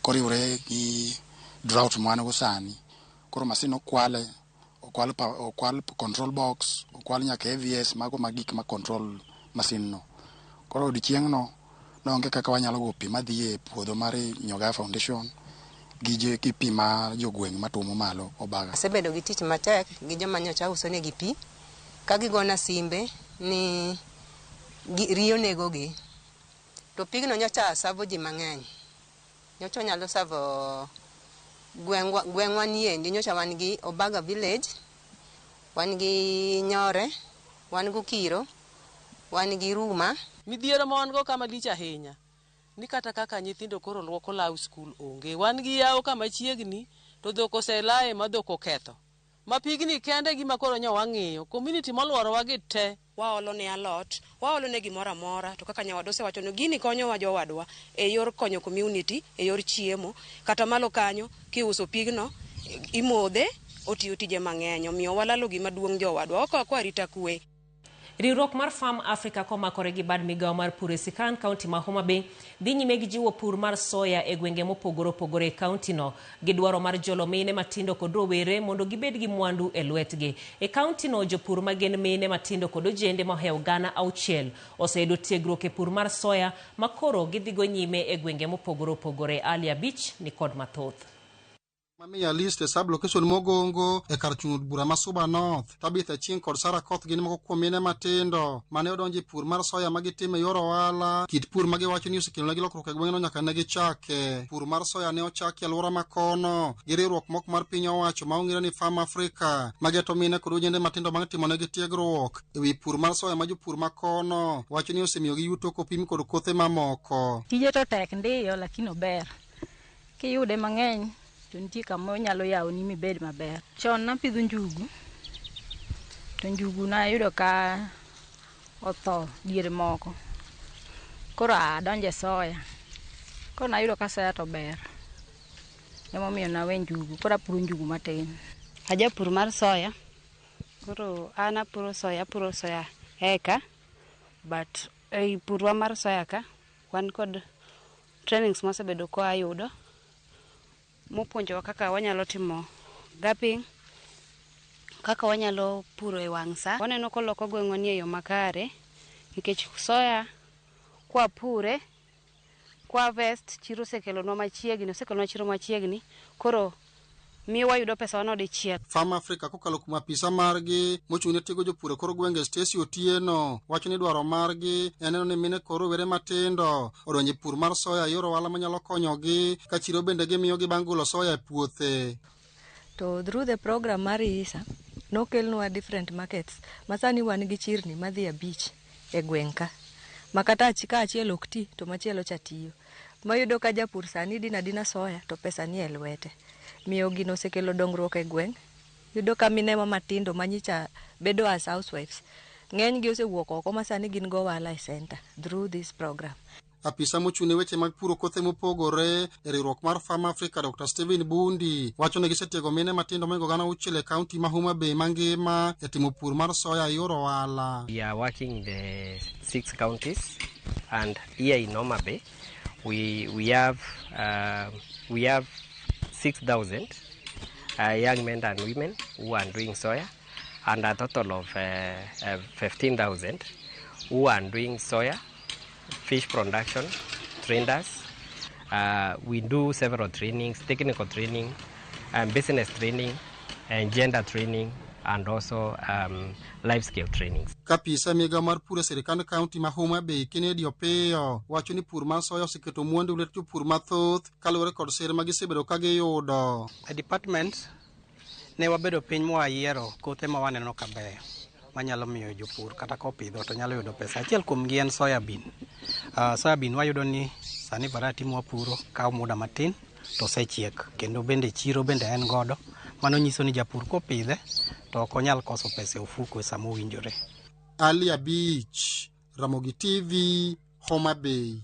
Koriwre gi drought ma wan go sani, koro masin okwale, okwal, okwal control box, okwal nyaka AVS, mago ma gik ma control masin no. Koro odiochieng' no, noonge kaka wanyalo go pi madhi e puodho mar Nyogaya Foundation gi pi ma jogweng' matuomo malo Obaga. Asebedo gi tich matek gi joma nyocha uso negi pi, ka gigona simbe ni riyo negogi. To pigno nyocha savo ji mang'eny. Nyocha nyalo savo gweng'wa niendi, nyocha wan gi Obaga village, wan gi Nyore, wan gi Okiro, wan gi Ruma. Midhiero ma wan go kama lich ahinya, ni kata kaka nyithindo koro luoko law skul onge. Wan gi yawo kama chiegni to dhok oselaye ma dhok oketho. Ma pigni kende gima koro nyo wang'iyo, community moluorowa gi te. Waolo ne alot, waolo ne gimoro amora, to kaka nyawadwa osewacho ni gini konyowa jowadwa e yor konyo community, e yor chiemo, kata malo kanyo kiuso pigno, imodhe, otiyo tije mang'eny, omiyo walalo gima duong' jowadwa, ok arita kwe. Riwruok mar Farm Africa komakore gi bad migawo mar pur e Sikan, kaunti ma Homa Bay, dhi nyime gi jiwo pur mar soya e gwenge mopogore opogore e kaunti no, gi dwaro mar jolo mine matindo kod rowere mondo gibed gi mwandu e lwetgi. E kaunti no, jopur ma gin mine matindo kod ojende mohewo 600 oseyudo tiegruok e pur mar soya ma koro gidhigo nyime e gwenge mopogore opogore. Ali Abich ni kod mathoth. Mamiya list e sub-location Mogongo e kar chung' od bura ma Suba North. Tabitha Achieng' kod Sarah Koth gin moko kuom mine matindo mane odonjo e pur mar soya ma gitimo e yor ohala. Kit pur ma giwacho ni osekelonegi lokruok e gweng'no nyaka ne gichake. Pur mar soya ne ochaki e alwora ma kono gi riwruok moko mar piny owacho ma ong'ere ni Farm Africa, ma geto mine kod ojende matindo bang' timonegi tiegruok e wi pur mar soya ma jopur ma kono wacho ni osemiyogi yuto kopim kod kothe mamoko. Tije to tek ndiyo lakini ober. Kiyude mang'eny to nitie kama onyalo yawoni mibed maber. Chon napidho njugu, to njugu nayudo ka otho diere moko. Koro adonjo e soya. Koro nayudo ka soya to ber. Emomiyo nawe njugu, koro apuro njugu matin. Ajapur mar soya. Koro an apuro soya eka, but ei purwa mar soya ka, wan kod trainings mosebedo ka wayudo. Mopuonjowa kaka wanyalo timo gapping, kaka wanyalo puro e wang' sa. Waneno koloko gweng'wa ni e yo makare, nikech soya kwapure, kwa harvest, chiro osekelonwa machiegni, osekelonwa chiro machiegni, koro miyo wayudo pesa wano dichiel. Farm Africa kokalo kuom apisa margi mochung' ne tiego jopur e kor gwenge Stacy Otieno wacho ni dwaro margi en neno ni mine kod rowere matindo odonjo e pur mar soya e yor ohala manyalo konyogi ka chiro bende gimiyogi bang' golo soya e puothe. To through the program mar ISA nokelnwa different markets ma sani wan gi chirni madhi 5 e gweng' ka ma kata ka achiel ok ti to machielo cha tiyo. Mayudo ka japur sani dina dina soya to pesa ni e lwete. Miyo gino osekelo dongruok e gweng'. Yudo ka mine ma matindo manyicha bedo as housewives Ng'eny gi osewuok oko ma sani gin go ohala e center through this program. Apisa mochung' ne weche mag puro kothe mopogore e riwruok mar Farm Africa Dr. Stephen Bundi wacho ni gisetiego mine matindo mohingo 6,000 e kaunti ma Homa Bay mangima e timo pur mar soya e yor ohala. We are working in the 6 counties, and here in Homa Bay we have 6,000 young men and women who are doing soya, and a total of 15,000 who are doing soya, fish production, traders. We do several trainings, technical training, business training, and gender training, and also life skill trainings. Kapisa migawo mar pur e sirikand kaunti ma Homa Bay Kennedy Opiyo wacho ni pur mar soya oseketo mwandu lwet jopur mathoth kaluwore kod sir ma gisebedo ka giyudo. E department ne wabedo piny mwayiero kothe ma waneno ka beyo manyalo miyo jopur kata kopidho to nyalo yudo pesa. Achiel kuom gi en soya bean. Soya bean wayudo ni sani variety mwapuro kawo muda matin to osechiek kendo bende chiro bende en godo. Mano nyiso ni japur kopidhe to ok onyal koso pesa e ofuko e sama owinjore. Ali Abich, Ramogi TV, Homa Bay.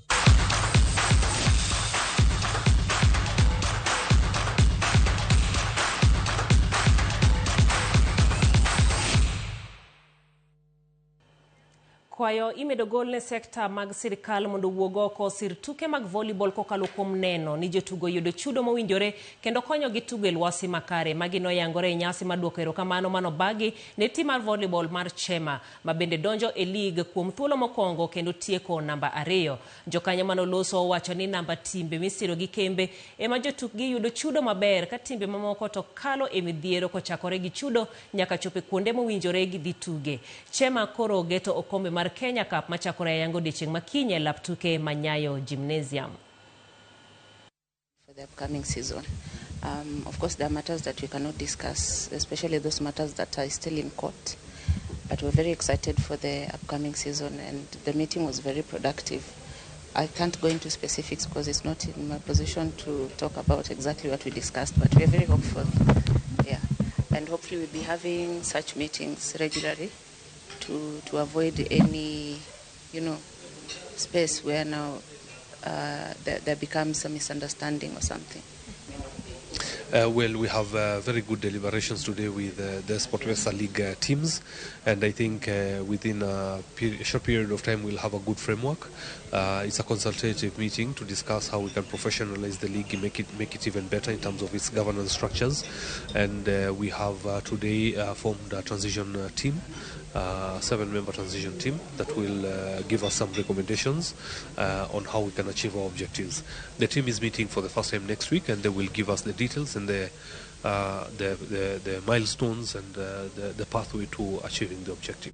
Kwayo imedo gol ne sekta mag sirikal mondo owuog oko osir tuke mag volleyball kokalo kuom neno ni jotugo yudo chudo mowinjore kendo konyogi tugo e lwasi makare. Magi noyangore e nyasi mar duoko erokamano manobagi ne tim mar volleyball mar Chema ma bende donjo e lig kuom thuolo mokwongo kendo tieko namba 2. Jokanyo manoloso owacho ni namba timbe misiro gi kembe ema jotukgi yudo chudo maber ka timbe mamoko to kalo e midhiero kochakore gi chudo nyaka chope kuonde mowinjore gidhi tuge. Chema koro geto okombe mar Kenya Cup machakore yango odiechieng' makinyi e lap tuke ma Nyayo Gymnasium. For the upcoming season. Of course, there are matters that we cannot discuss, especially those matters that are still in court. But we're very excited for the upcoming season, and the meeting was very productive. I can't go into specifics because it's not in my position to talk about exactly what we discussed, but we're very hopeful. Yeah. And hopefully we'll be having such meetings regularly to avoid any, space where now there becomes a misunderstanding or something. Well, we have very good deliberations today with the SportPesa League teams, and I think within a short period of time we'll have a good framework. It's a consultative meeting to discuss how we can professionalize the league and make it even better in terms of its governance structures. And we have today formed a transition team, 7-member transition team that will give us some recommendations on how we can achieve our objectives. The team is meeting for the first time next week, and they will give us the details and the milestones and the pathway to achieving the objective.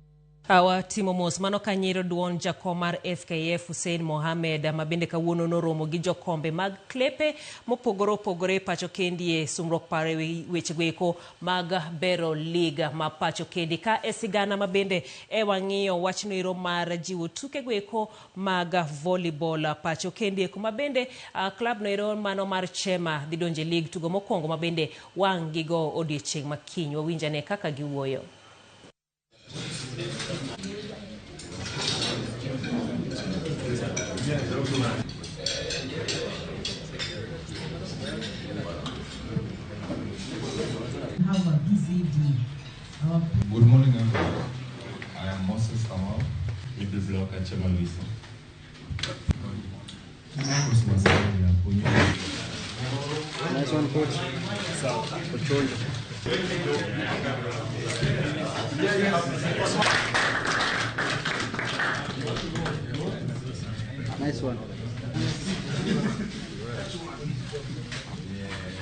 Awa timo mos mano kanyero duon jakom mar FKF Hussein Mohamed ma bende kawuono noromo gi jokombe mag klepe mopogore opogore pacho kendi e sumruok pare weche goeko mag bero liga ma pacho kendi ka e sigana ma bende e wang'iyo wachno ero mar jiwo tuke goeko mag volleyball pacho kendi kuma bende club no ero mano mar Chema dhi donje league tugo mokwongo ma bende wang' gigo odiechieng' ma kiny. Wawinjane kaka giwuoyo. Good morning, everyone. I am Moses Kamau, middle block at Chema Luisa. Nice one, coach. Nice one.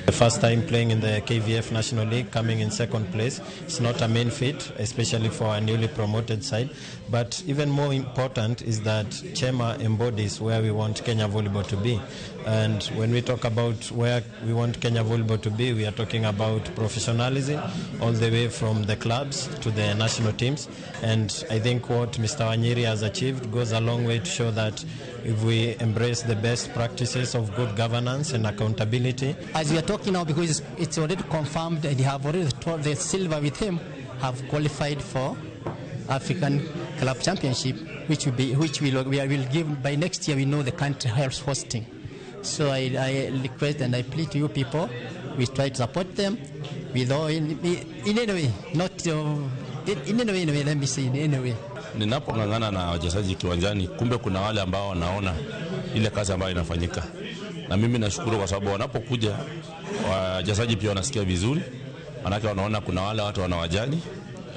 The first time playing in the KVF National League, coming in second place. It's not a main feat, especially for a newly promoted side. But even more important is that Chema embodies where we want Kenya volleyball to be. And when we talk about where we want Kenya volleyball to be, we are talking about professionalism all the way from the clubs to the national teams. And I think what Mr. Wanyiri has achieved goes a long way to show that if we embrace the best practices of good governance and accountability. As we are talking now, because it's already confirmed and he have already told the silver with him, have qualified for African Club Championship, which will be, which will, we will give by next year. We know the country helps hosting. So I request and I plead to you people, we try to support them with all in any way, not in any way, anyway, let me say in any way. Ninapong'ang'ana na wachezaji kiwanjani, kumbe kuna wale ambao wanaona ile kazi ambayo inafanyika, na mimi nashukuru kwa sababu wanapokuja wachezaji pia wanasikia vizuri, manake wanaona kuna wale watu wanawajali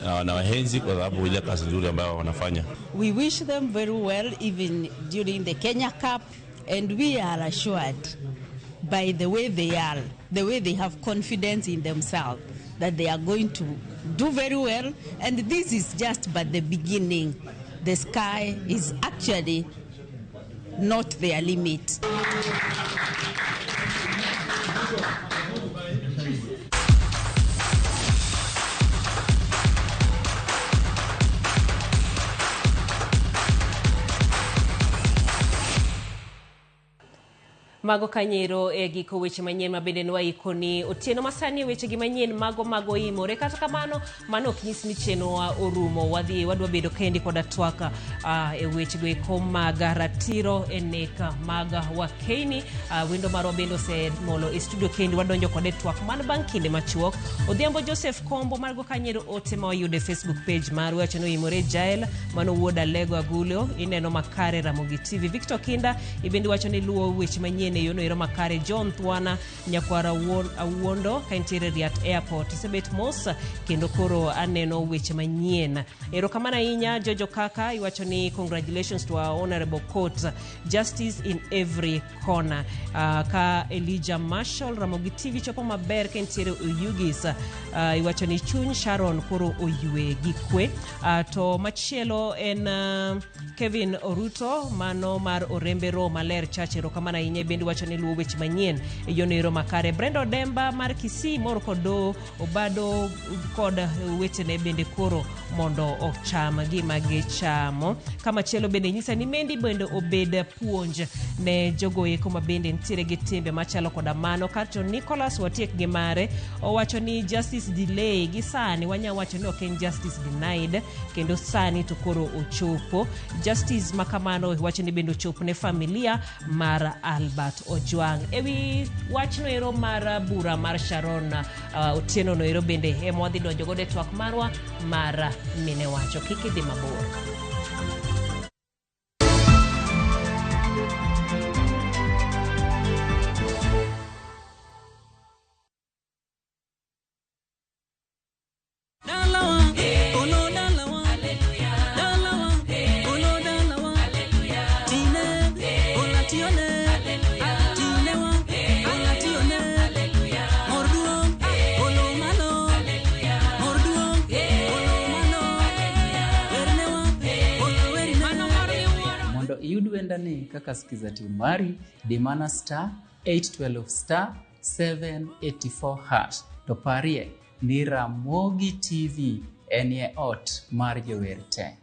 na wanawaenzi kwa sababu ile kazi nzuri ambayo wanafanya. We wish them very well even during the Kenya Cup, and we are assured by the way they are, the way they have confidence in themselves, that they are going to do very well. And this is just but the beginning. The sky is actually not their limit. Mago kanyero e giko weche manyien ma bende nwaikoni otieno masani weche gi manyien mago imore. Kata kamano mano ok nyis ni chenrowa orumo, wadhi wadwa bedo kendi koda twak e weche go eko mag ratiro e nek mag Wakeini. Wendo marwa bende osemolo e studio kendi, wadonjo kode twak man bang' kinde machuok. Odhiambo Joseph Kombo mago kanyero ote ma wayudo e Facebook page marwa wacho ni oimore Jael mano wuod Alego Agulo ineno makare Ramogi TV. Victor Kinda ibende wacho ni luwo weche manyien e yono ero makare. John Thwana nyakwara Awuondo ka entiere Riat Airport isebet mos kendo koro aneno weche manyien. Erokamano ahinya Jojo Kaka iwacho ni congratulations to our honorable court, justice in every corner. Ka Elijah Marshall Ramogi TV chopo maber ka entiere Oyugis, iwacho ni chuny Sharon koro oywe gi kwe. To machielo en Kevin Oruto mano mar Orembe Roho Maler Church, erokamano ahinya bende wacho ni luwo weche manyien e yono ero makare. Brenda Odemba mar Kisii mor kodo Obado kod wetene bende koro mondo ocham gima gichamo. Kamachielo bende nyisa ni Mendi bende obed puonj ne jogo eko ma bende nitiere gi timbe machalo koda mano. Kato Nicholas Watiek gi mare owacho ni justice delay gi sani wanya wacho ni ok en justice denied, kendo sani to koro ochopo justice makamano wacho ni bende ochopo ne familia mar Albert Ojwang. Ewi wachno ero mar bura mar Sharon Otieno no ero bende ema wadhi donjo godo e twak marwa mar mine wacho. Kik idhi mabor. Iyud wendani kaka skiza tune mari, di mana star 812 star 784 hash. To parie ni Ramogi TV enie ot mar jower te.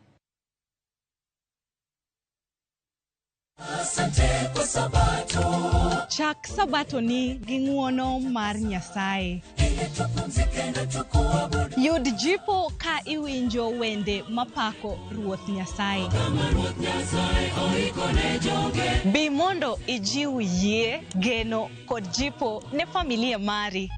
Asante kwa Sabato. Chak Sabato ni gi ng'uono mar Nyasaye. Yud jipo ka iwinjo wende mapako Ruoth Nyasaye. Bi mondo ijiw yie, geno kod jipo ne familia mari.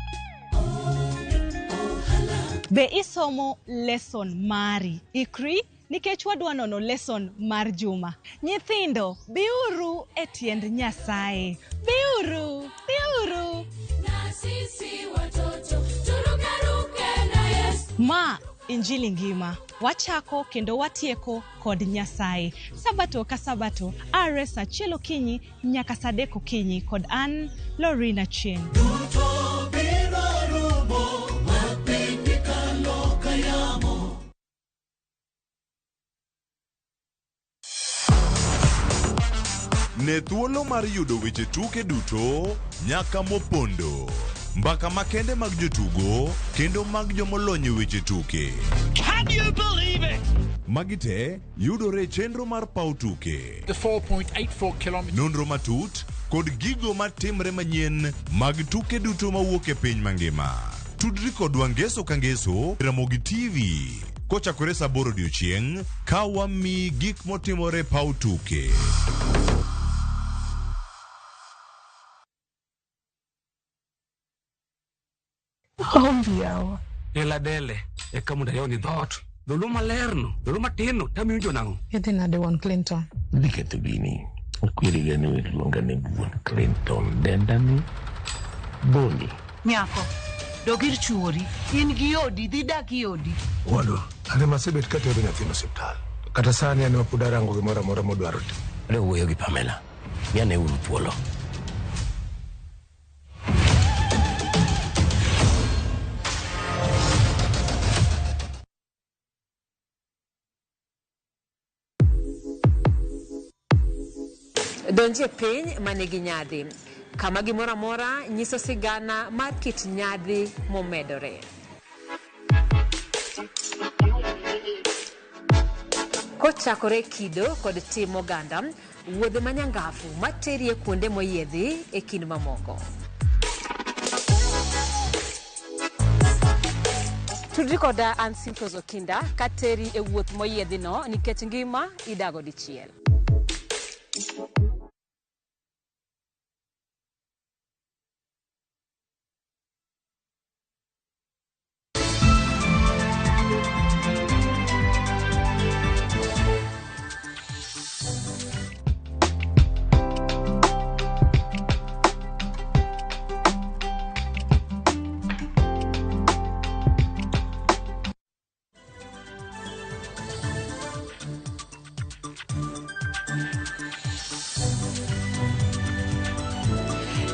Be isomo lesson mari. Ikri nikech wadwa nono lesson mar juma. Nyithindo, biuru e tiend Nyasaye. Biuru, biuru. Na sisi watoto turukaruke na Yesu. Ma Injili ngima. Wachako kendo watieko kod Nyasaye. Sabato ka sabato, are saa achiel okinyi nyaka saa adek okinyi kod an Lorina Chien. Duto biro rumo, ma piny kalo ka yamo. Ne thuolo mar yudo weche tuke duto nyaka mopondo, mbaka makende mag jotugo kendo mag jomolony e weche tuke. Can you believe it? Magi te yudore e chenro mar paw tuke. The 4.84 kilometers. Nonro matut kod gigo matimre manyien mag tuke duto mawuok e piny mangima. Tudri kodwa ngeso ka ngeso Ramogi TV. Kochakore sa 8 odiochieng' ka wamiyi gik motimore paw tuke. Ombi yawa. Ela dele, eka mondo ayawni dhoot. Dholuo malerno, dholuo matinno, tamiwinjo nang'o? Idhi nade wuon Clinton? Idhi ketho gini. Okweriga ni luonga ni wuon Clinton. Denda ni Boni. Nyako, dog ir chuori. In gi odi, dhi dak gi odi. Owadwa, an ema asebet katero nyathino osiptal. Kata sani an ema pod arango gimoro amora modwaro timo. Adwa wuoyo gi Pamela. Miane uru thuolo. Donji e piny ma nigi nyadhi, kama gimoro amora nyiso sigana mar kit nyadhi momedore. Kochakore kido kod tim oganda, wuodhe manyangafu materi e kuonde moyiedhi e kind mamoko. Tudri koda an Simfros Okinda kateri e wuoth moyiedhino nikech ngima idago dichiel.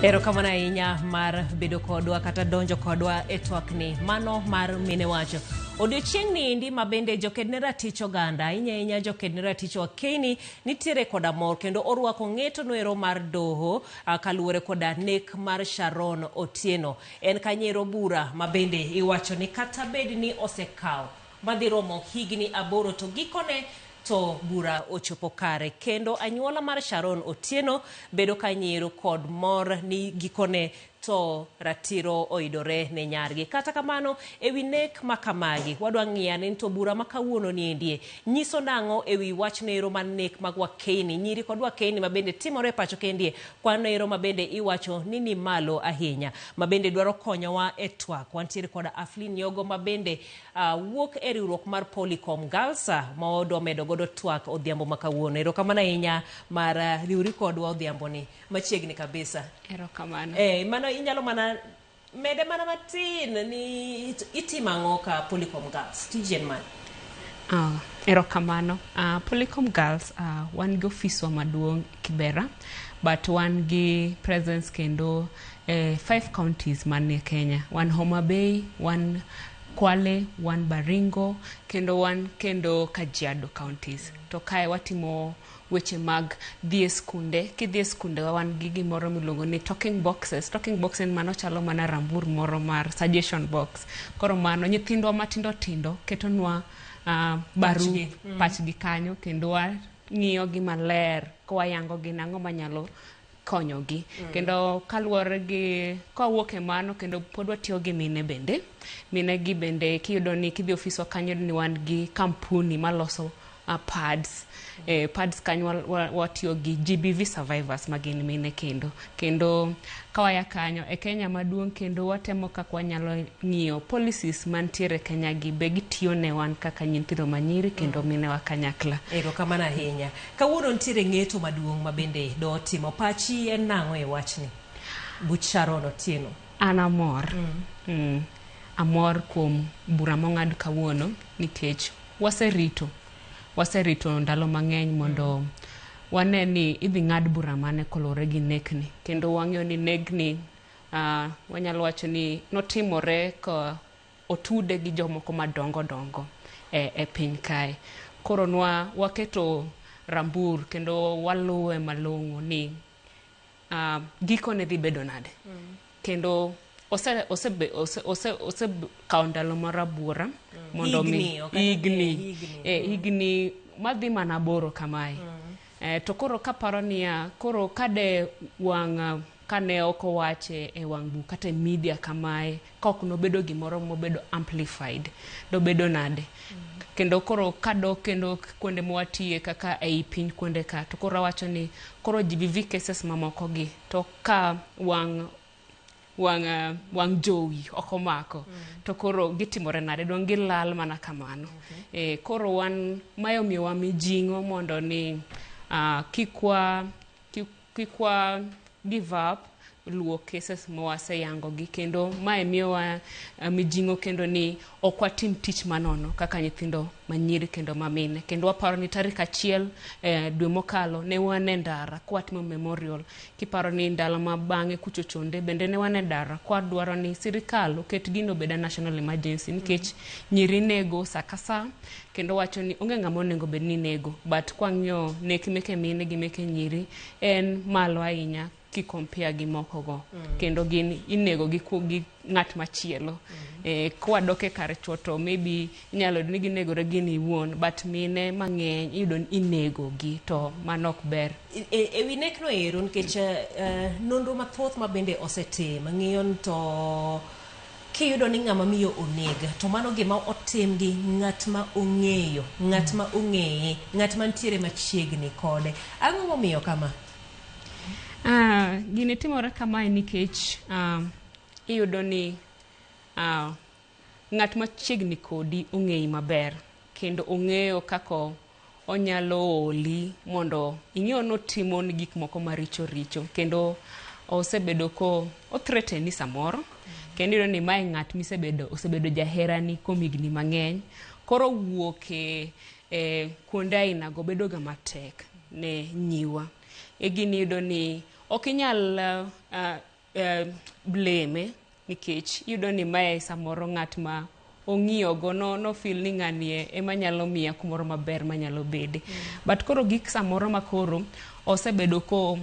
Erokamano ahinya mar bedo kodwa kata donjo kodwa e twakni mano mar mine wacho. Odiochieng' ni endi ma bende joked ne ratich oganda, ahinya ahinya joked ne ratich wakeni nitiere koda mor kendo orwako ng'eto noero mar doho kaluwore koda nek mar Sharon Otieno. En kanyero bura ma bende iwacho ni kata bed ni osekawo madhi romo higni 8 to gikone to bura ochopo kare kendo anyuola mar Sharon Otieno bedo kanyiero kod mor ni gikone to ratiro oidore ne nyargi. Kata kamano ewi nek makamagi wadwa ng'iya ni to bura ma kawuono ni endie nyiso nang'o ewi wach nero mar nek mag wakeni nyiri kod wakeni mabende timore e pacho kendie kwan nero mabende iwacho ni ni malo ahinya mabende dwaro konyowa e twak. Wantiere kod Aflin Yogo mabende wuok e riwruok mar Polycom Girls ma wadwa medo godo twak odhiambo ma kawuono. Erokamano ahinya mar riwri kodwa odhiambo ni machiegni kabisa. Erokamano. Mano inyalo mana mede mana matin ni itimo ang'o ka Polycom Girls? Tiji en mane? Erokamano. Polycom Girls wan gi ofiswa maduong' Kibera, but wan gi presence kendo 5 counties manie Kenya. Wan Homa Bay, wan Kwale, wan Baringo, kendo wan kendo Kajiado counties. To kae watimo weche mag dhi e skunde. Kidhi e skunde wan gi gimoro miluongo ni talking boxes. Talking box en mano chalo mana rambur moro mar suggestion box. Koro mano nyithindwa matindo tindo ketonwa baru pachgi kanyo kendo wang'iyo gi maler ka wayango gi nang'o manyalo konyogi. Kendo kaluwore gi kawuok e mano kendo pod watiyo gi mine bende. Mine gi bende kiyudo ni kidhi ofiswa kanyo ni wan gi kampuni maloso pads. Pads kanyo watiyo gi GBV survivors ma gin mine kendo. Kendo kawaya kanyo e Kenya maduong' kendo watemo kaka wanyalo ng'iyo policies mantiere Kenya gi be gitiyo ne wan kaka nyithindo manyiri kendo minewa kanyakla. Erokamano ahinya. Kawuono nitiere ng'eto maduong' ma bende do timo. Pachi en nang'o e wachni? Buch Sharon Otieno. An amor. Amor kuom bura mong'ad kawuono nikech waserito ndalo mang'eny mondo wane ni idhi ng'ad bura mane koluwore gi nekni. Kendo wang'eyo ni negni wanyalo wacho ni notimore ka otude gi jomoko madongo dongo e piny kae. Koro nwa waketo rambur kendo waluwe malong'o ni gikone dhi bedo nade. Kendo osekawo ndalo marabora mondo mi higni madhi mana 8 kamae. To koro kaparo niya, koro kade wang' Kane ok owache e wang' buk kata e media kamae, ka ok nobedo gimoro mobedo amplified, dobedo nade? Kendo koro kadok kendo kuonde mwatiye kaka ei piny kuonde ka, to koro awacho ni koro GBV cases mamoko gi, to ka wang' wang' wang' jowi ok omako, to koro gitimore nade? Dong' gilal mana kamano. Koro wan mae omiyowa mijing'o mondo ni kik wa give up luwo cases mwaseyango gi, kendo mae miyowa mijing'o kendo ni ok watim tich manono kaka nyithindo manyiri kendo mamine. Kendo waparo ni tarik 1 dwe mokalo ne wan e ndara kwatimo memorial, kiparo ni ndalo ma bang'e kuchochonde bende ne wan e ndara kwadwaro ni sirikal oket gino obed a national emergency, nikech nyiri nego sa ka sa, kendo wacho ni onge ng'ama onego bed ni nego, but kwang'iyo nek meke mine gi meke nyiri en malo ahinya kikompea gi moko go. Kendo gin inego gi ng'at machielo. Kwadok e kar chuo to maybe inyalo yudo ni ginegore gin iwuon, but mine mang'eny iyudo ni inego gi, to mano ok ber. E wi nek no ero, nikech nonro mathoth ma bende osetim ng'iyo ni to kiyudo ni ng'ama miyo oneg, to mano gima otim gi ng'at ma ong'eyo, ng'at ma ong'eye, ng'at mantiere machiegni kode. Ang'o momiyo kama? Gini timore kamae nikech iyudo ni ng'at machiegni kodi ong'eyi maber, kendo ong'eyo kaka onyalo oli mondo ing'eyo notimo ni gik moko maricho richo, kendo osebedo ko othreaten ni samoro, kendo iyudo ni mae ng'at misebedo osebedo jaherani kuom higni mang'eny. Koro wuok e kuonde aina go bedo ga matek ne nyiwa. E gini iyudo ni ok inyal blame, nikech iyudo ni mae samoro ng'at ma ong'iyo go no feel ni ng'ani ema nyalo miya kumoro maber manyalo bede. But koro gik samoro ma koro osebedo ko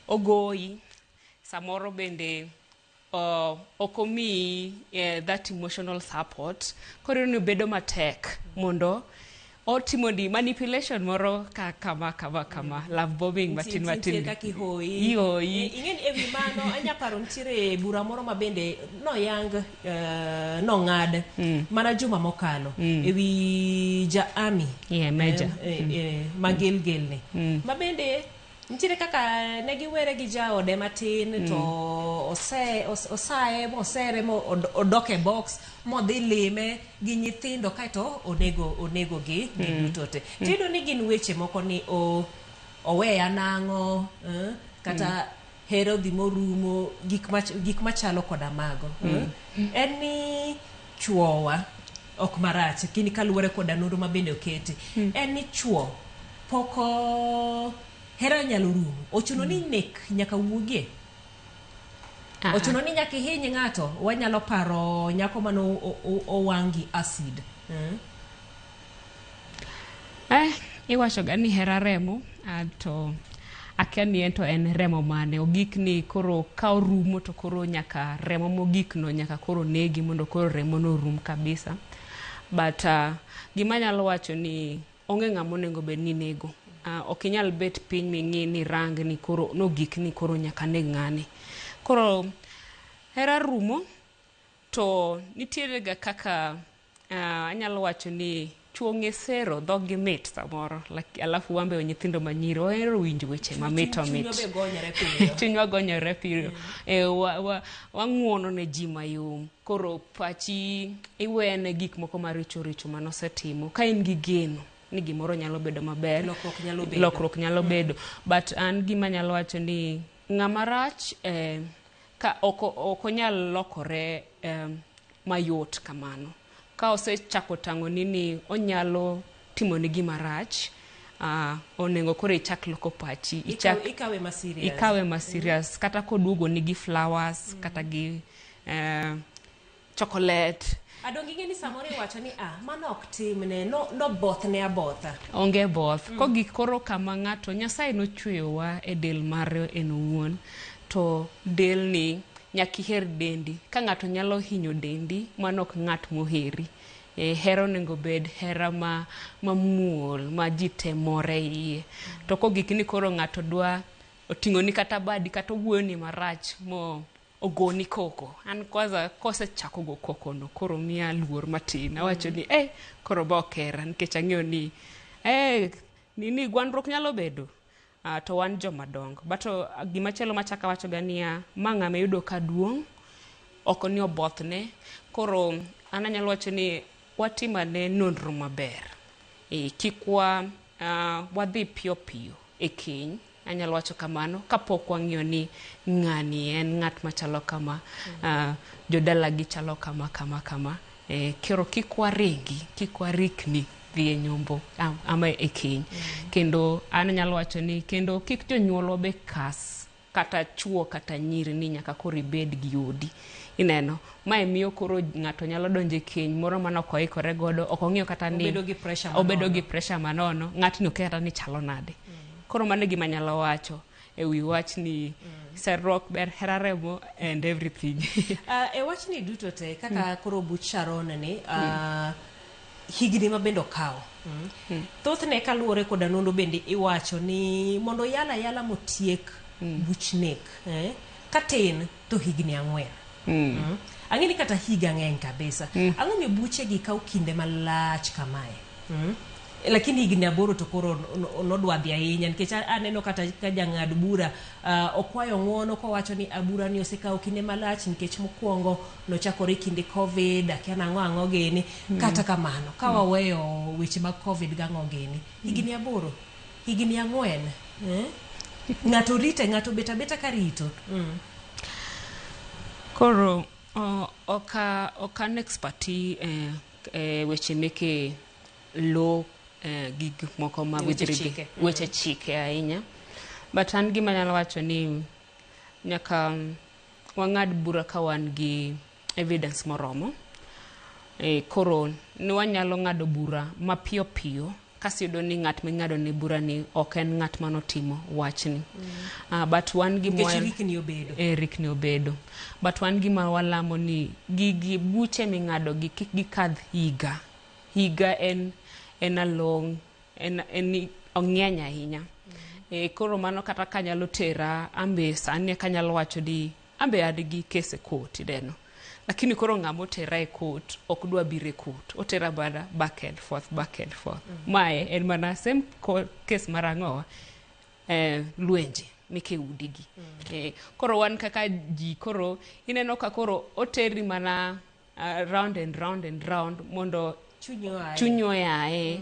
ogoyi, samoro bende ok omiyi that emotional support, koro iyudo ni bedo matek mondo otimo ni manipulation moro ka kama kama kama, love bombing matin matin. Nitie kaka ihoyi. Ihoyi. Ing'eni ewi mano anya paro nitiere bura moro ma bende noyang, nong'ad mana juma mokalo ewi ja army. Yeah, major. Ma Gilgil ni. Ma bende nitiere kaka ne giwere gi jaode matin, to osaye mosere mo odok e box modhi lime gi nyithindo, kaeto onego gi giduto te. Tiyudo ni gin weche moko ni oweya nang'o, kata hero dhi morumo, gik machalo koda mago. En ni chuowa ok marach, lakini kaluwore koda nonro ma bende oketi, en ni chuo pok hera nyalo rumo. Ochuno ni nek nyaka wuogie. Ochuno ni nyaka ihiny ng'ato. Wanyalo paro nyako mane owang' gi acid. Iwacho ga ni hera remo, to akia ni en to en remo mane. Ogik ni koro ka orumo to koro nyaka remo mogik no nyaka koro negi mondo koro remo no orum kabisa. But gima anyalo wacho ni onge ng'ama onego bed ni nego. Ok inyal bet piny ming'i ni rang ni koro nogik ni koro nyaka neg ng'ani. Koro hera rumo to nitiere ga kaka anyalo wacho ni chuo ng'e sero dhog gi mit samoro, alafu wambe nyithindo manyiri ohero winjo weche mamit omit. Chunywa be gonyore piyo. Chunywa gonyore piyo. Wang'uono ne ji mayom. Koro pachi iwene gik moko maricho richo manosetimo ka in gi geno ni gimoro nyalo bedo maber, lokruok nyalo bedo. Lokruok nyalo bedo. But an gima nyalo wacho ni ng'ama rach ka ok onyal lokore mayot kamano. Ka osechako tang'o ni onyalo timo ni gima rach, onego koro ichak loko pachi, ikawe ma serious. Ikawe ma serious. Kata koduogo ni gi flowers, kata gi chocolate. Adong ing'e ni samoro iwacho ni mano ok timne, no bothne abotha. Onge both. Kogik koro kama ng'ato Nyasaye nochweyowa e del mare en owuon, to del ni nyaka iher dendi. Ka ng'ato nyalo hinyo dendi, mano ok ng'at moheri. Hera onego bed hera mamuol, ma ji te more iye. To kogik ni koro ng'ato dwa oting'oni kata badi kata owuoyoni marach mo ogoni koko. An kwanza kosechako go koko no koro miya luor matin. Awacho ni koro ba okera nikech ang'eyo ni nini gwandruok nyalo bedo. To wan joma dongo. But gimachielo machako awacho ga niya, ma ng'ama iyudo ka duong', ok ni obothne. Koro an anyalo wacho ni watim ane nonro maber. Kik wadhi piyo piyo e keny, anyalo wacho kamano, kapok wang'iyo ni ng'ani en ng'at machalo kama, jodalagi chalo kama kama kama. Koro kik waringi, kik warikni dhi e nyombo ama e keny. Kendo an anyalo wacho ni kendo kik jonyuolwa be kas kata chuo kata nyiri ni nyaka koro ibed gi odi. Ineno, mae miyo koro ng'ato nyalo donjo e keny moro mane ok oikore godo, ok ong'iyo kata ni obedo gi pressure obedo manono. Gi pressure manono, ng'atni okia kata ni chalo nade. Koro mano e gima anyalo wacho e wi wach ni serruok ber, hera remo and everything. E wachni duto te kaka koro buch Sharon ni higni ma bende okawo. Thothne kaluwore koda nonro bende iwacho ni mondo yala ayala motiek buch nek katin to higni 4. Ang'e ni kata higa ng'eny kabisa. Ang'o miyo buche gi kawo kinde malach kamae? Lakini higni 8 to koro nodwa dhi ahinya nikech aneno kata ka jang'ad bura okwayo ng'uono kowacho ni bura ni osekawo kinde malach nikech mokwongo nochakore kinde Covid, akia nang'o ang'o gini. Kata kamano ka waweyo weche mag Covid gang'o gini, higni 8, higni 4, Ng'ato rite, ng'ato bet abeta ka rito. Koro ok an expert weche meke law, gik moko ma Weche with chike. Weche chike ahinya. But an gima anyalo wacho ni nyaka wang'ad bura ka wan gi evidence moromo. Koro ni wanyalo ng'ado bura mapiyo piyo kasiyudo ni ng'at ming'ado ne bura ni ok en ng'at manotimo wachni. But wan gima Nikech rikni obedo. Rikni obedo. But wan gima walamo ni gigi buche ming'ado gi kik gikadh higa. Higa en a long, en ong'eny ahinya. Koro mano kata kanyalo tera ambe sani kanyalo wacho ni ambe an gi case e court ineno. Lakini koro ng'ama otera e court ok dwa biro e court. Otera mana back and forth, back and forth. Mae en mana same case mar ang'owa, lwenje meke udigi. Koro wan kaka ji koro ineno ka koro oteri mana round and round and round mondo Chunyi oaye. Chunyi oaye,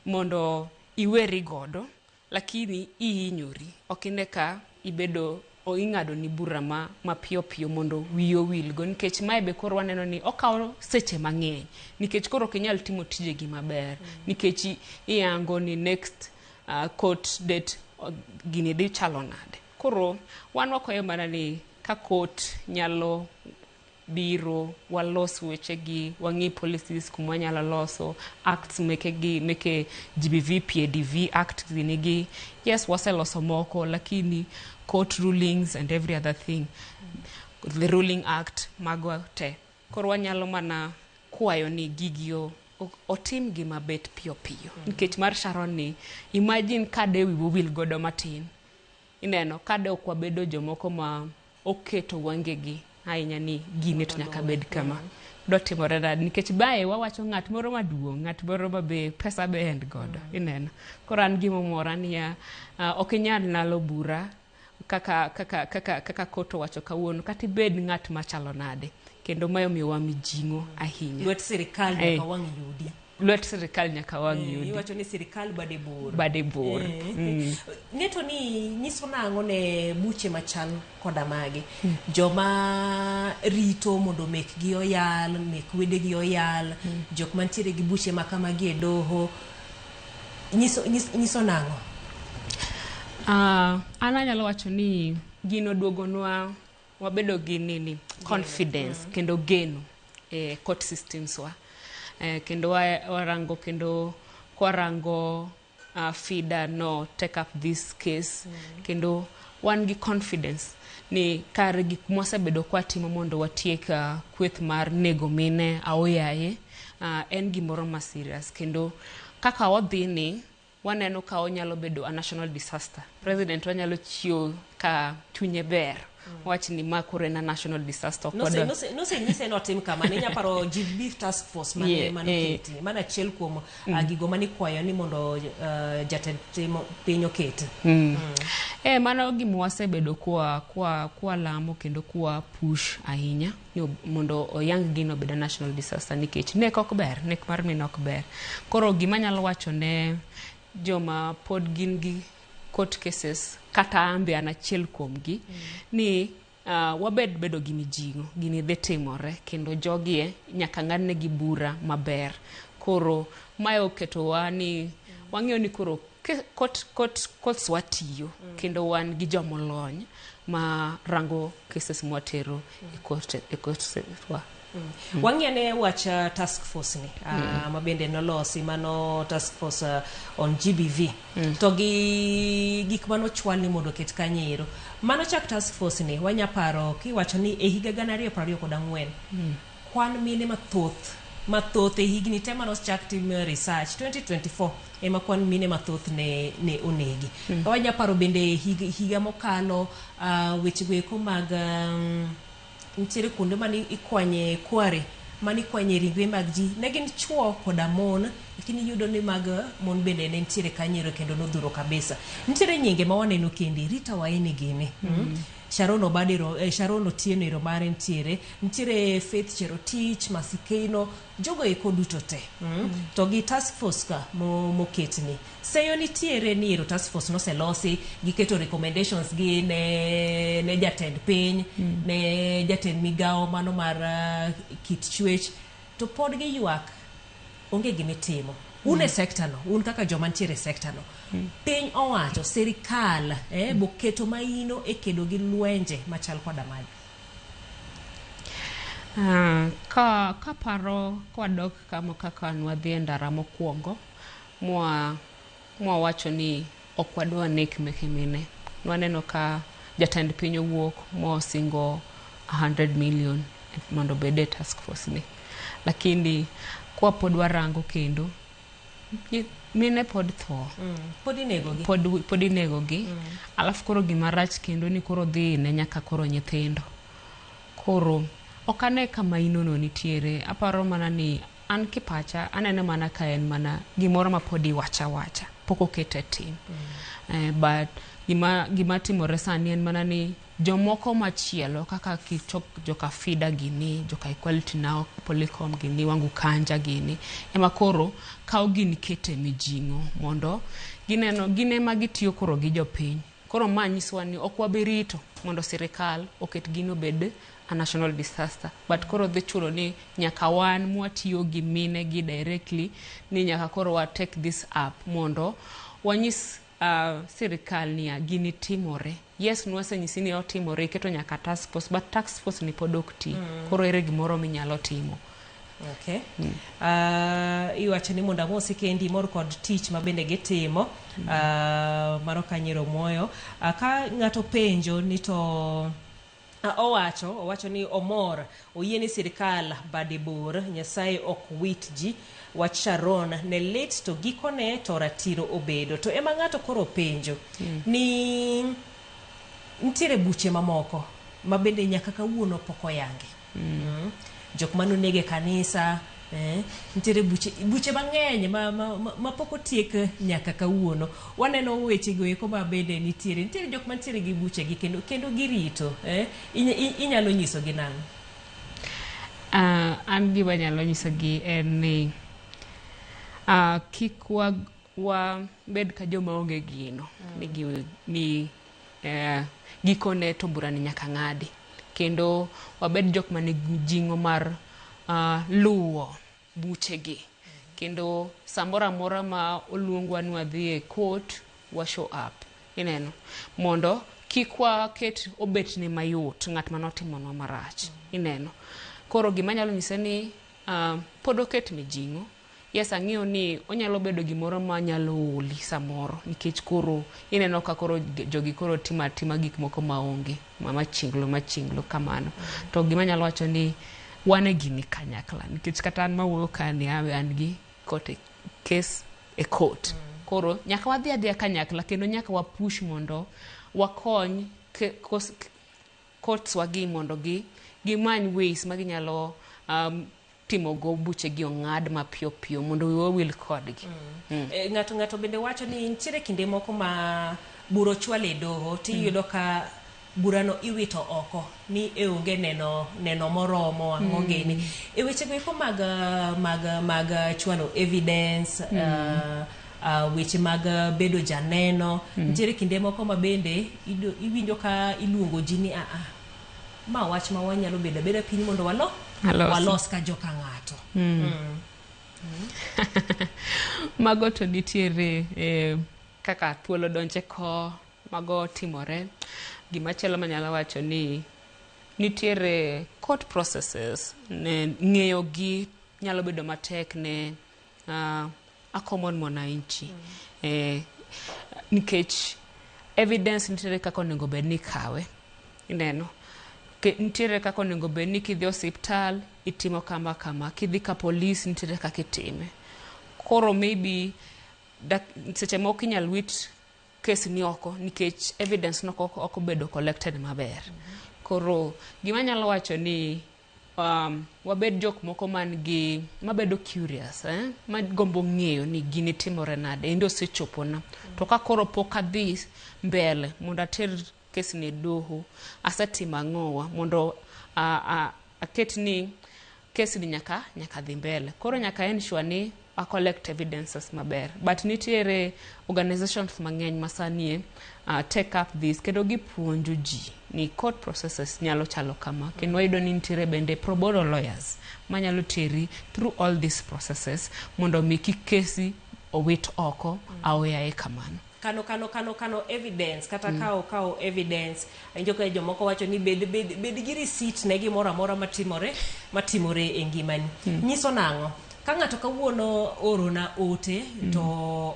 mondo iweri godo, lakini ihinyori. Ok ine ka ibedo ing'ado ni bura ma mapiyo piyo mondo wiyi owilgo, nikech mae be koro waneno ni okawo seche mang'eny, nikech koro ok inyal timo tijegi maber, nikech iyango ni next court date gini dhi chalo nade. Koro wan wakwayo mana ni ka court nyalo biro walos wechegi, wang'i policies kuma wanyalo loso acts mekegi meke GBV PADV act ginigi. Yes, waseloso moko, lakini court rulings and every other thing, the ruling act mago te, koro wanyalo mana kwayo ni gigi otim gi mabet piyo piyo, nikech mar Sharon ni imagine ka de wiwa owil godo matin, ineno ka de ok wabedo jomoko ma oketo wangegi ahinya ni gini to nyaka bed kama, dotimore nade, nikech bae wawacho ng'at moro maduong', ng'at moro mabe pesa be en godo, ineno. Koro an gimomora niya, ok inyal nalo bura kaka kaka kaka kaka court owacho kawuono, kata ibed ng'at machalo nade, kendo mae omiyowa mijing'o ahinya. Lwet sirikal nyaka wang' yudi. Lwet sirikal nyaka wang' yudi. Iwacho ni sirikal bade bor. Bade bor. Ng'eto ni nyiso nang'o ne buche machal koda magi? Joma rito mondo mekgi oyal, mek wedegi oyal, jok mantiere gi buche ma kamagi e doho, nyiso nang'o? An anyalo wacho ni gino duogonwa wabedo gi nini confidence kendo geno e court systems wa. Kendo warango kendo kwarango FIDA no take up this case, kendo wan gi confidence ni kar gik mwasebedo kwatimo mondo watiek kweth mar nego mine aoyaye, en gimoro ma serious, kendo kaka wadhi ni Waneno ka onyalo bedo a national disaster. President wanyalo chiewo ka chunye ber. Wach ni ma koro en a national disaster. Ok Nosenyise notim kamano. Inya paro GBV task force mane mane oketi. Mano achiel kuom gigo mane ikwayo ni mondo jatend piny oket. Mano gima wasebedo kwa lamo kendo kwa push ahinya ni mondo oyang gino obed a national disaster, nikech nek ok ber, nek mar mine ok ber. Koro gima anyalo wacho ne joma pod gin gi court cases, kata an be an achiel kuomgi, ni wabed bedo gi mijing'o. Gini dhi timore kendo jogie nyaka ng'adnegi bura maber. Koro mae oketowa ni wang'eyo ni koro courts watiyo kendo wan gi jomolony ma rango cases mwatero e court wa. Wang'i ane wach task force ni ma bende nolosi, mano task force on GBV, to gi gik manochwal ni mondo oket kanyo ero. Mano chak task force ni, wanya paro kiwacho ni e higa 2024 kwan mine mathoth mathoth e higni te manochak tim research, 2024 ema kwan mine mathoth ne onegi. Wanya paro bende higa mokalo, weche go eko mag nitiere kuonde mane ikwanye kware, mane ikwanye ringre mag ji, ne gin chuo koda mon, lakini iyudo ni mag mon bende ne nitiere kanyo ero kendo nodhuro kabisa. Nitiere nyinge ma waneno kendi, Rita Waini gini, Sharon Obadero, Sharon Otieno ero mare nitiere, nitiere Faith Cherotich, Masikeino, jogo eko duto te. To gi task force ka moketni. Seyo nitiere ni ero task force noselosi, giketo recommendations gi ne jatend piny, ne jatend migawo mano mar kit chwech, to pod giywak onge gimitimo. Un e sekta no, un kaka joma nitiere e sekta no, piny owacho, sirikal boketo maino e kedo gi lwenje machal koda magi. Ka kaparo kwadok kama kaka nwadhi e ndara mokwongo mwawacho ni ok wadwa nek meke mine, nwaneno ka jatend piny owuok mosingo 100 million mondo obed e task force ni, lakini kwa pod warango kendo mine pod tho. Pod inego gi. Pod inego gi. Alafu koro gima rach kendo ni koro dhi ne nyaka koro nyithindo. Koro ok ane kama inono nitiere. Aparo mana ni an kipacha aneno mana ka en mana gimoro ma pod iwacho awacha, pok okete tim. But gima timore sani en mana ni jomoko machielo kaka kichok joka FIDA gini, joka Equality Now, Polycom gini, Wangu Kanja gini, ema koro kawo gini kete mijing'o mondo gineno gin ema gitiyo koro gi jopiny. Koro ma nyisowa ni ok wabi rito mondo sirikal oket gino obed a national disaster, but koro dhi chuno ni nyaka wan mwatiyo gi mine gi directly ni nyaka koro wa take this up mondo wanyis sirikal niya gini timore. Yes, nwasenyisi ni otimore, iketo nyaka task force, but task force ni pod ok ti. Koro ere gimoro minyalo timo? Okay. Iwacho ni mondo amosi kendi mor kod tich ma bende gitimo. Mano kanyero moyo. Ka ng'ato penjo ni to owacho ni omor, oyie ni sirikal bade bor, Nyasaye ok wit ji. Wach Sharon ne lit to gikone to ratiro obedo. To ema ng'ato koro penjo ni nitiere buche mamoko ma bende nyaka kawuono pok oyangi. Jok manoneg e kanisa, nitiere buche mang'eny ma pok otiek nyaka kawuono. Waneno weche go eko ma bende nitiere jok mantiere gi buchegi kendo girito. Inyalo nyisogi nang'o? An gima anyalo nyisogi en ni kik wabed ka joma onge geno ni gikone to burani nyaka ng'adi, kendo wabed jok manigi mijing'o mar luwo buchegi, kendo samoro amora ma oluongwa ni wadhi e court, wa show up, ineno, mondo kik waket obetne mayot ng'at manotimonwa marach, ineno. Koro gima anyalo nyise ni pod oket mijing'o. Yes, ang'eyo ni onyalo bedo gimoro manyalo oli samoro, nikech koro ineno ka koro jogi koro timo atima gik moko maonge, machinglo kamano. To gima anyalo wacho ni wan e gini kanyakla, nikech kata an mawuoyo ka ni an gi court case e court. Koro nyaka wadhi adhiya kanyakla kendo nyaka wapush mondo wakony courts wagi mondo gimany ways ma ginyalo timogo buchegi ong'ad mapiyo piyo mondo wiwa wil kodgi. Ng'ato bende wacho ni nitiere kinde moko ma bura ochwal e doho tiyudo ka burano iwito oko ni e onge neno moromo ang'o gini. E wechego eko mag chwalo evidence, weche mag bedo janeno, nitiere kinde moko ma bende iwinjo ka iluongo ji ni ma wach ma wanyalo bedo abeda piny mondo walos ka joka ng'ato. Mago to nitiere kaka thuolo donje ko mago timore. Gimachielo manyalo wacho ni nitiere court processes ng'eyo gi nyalo bedo matek ne a common mwananchi. Nikech evidence nitiere kaka onego bed ni ikawe. Ineno? Nitiere kaka onego bed ni kidhi osiptal itimo kama kama, kidhi ka polis nitiere kaka itime. Koro maybe seche moko inyal wit kes ni oko nikech evidence no ok obedo collected maber. Koro gima anyalo wacho ni wabed jok moko man gi mabedo curious, magombo ng'eyo ni gini timore nade, endo osechopona. To ka koro pok adhi mbele mondo ater kes ni e doho, asetimo ang'owa mondo aket ni kes ni nyaka dhi mbele. Koro nyaka ensure ni a collect evidences maber. But nitiere organizations mang'eny masani take up this kendo gipuonjo ji ni court processes nyalo chalo kama. Kendo wayudo ni nitiere bende pro bono lawyers manyalo teri through all these processes mondo mi kik kesi owit oko aoyaye kamano. Kano evidence kata kawo evidence. Awinjo ka jomoko wacho ni bed gi receipt ne gimoro amora matimore e ngimani. Nyiso nang'o? Ka ng'ato kawuono orona ote to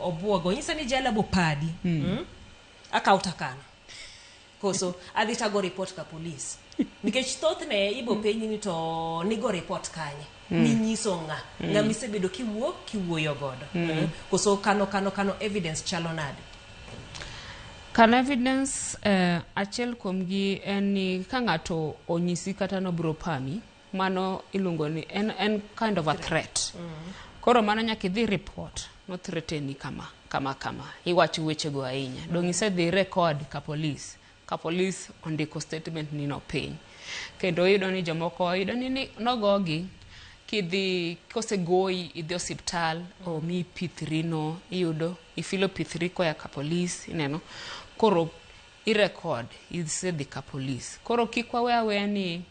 obuogo, nyisa ni jala bo padi. Akaw takano. Koso adhi tago report ka police. Nikech thothne ibo penji ni to nigo report kanye. Ninyiso ng'a. Ng'a misebedo kiwuoyo godo. Koso kano evidence chalo nade? Kano evidence achiel kuomgi en ni ka ng'ato onyisi kata nobiro pami, mano iluongo ni en kind of a threat. Koro mano nyaka idhi report no threateni kama kama kama. Iwacho wechego ahinya. Dong' isedhi record ka police. Ka police ondiko statement ni no piny. Kendo iyudo ni jomoko iyudo ni nogogi kidhi kosegoyi idhi osiptal omiyi P3 no iyudo ifilo P3 koya ka police ineno. Koro irecord isedhi ka police. Koro kik wawe aweya ni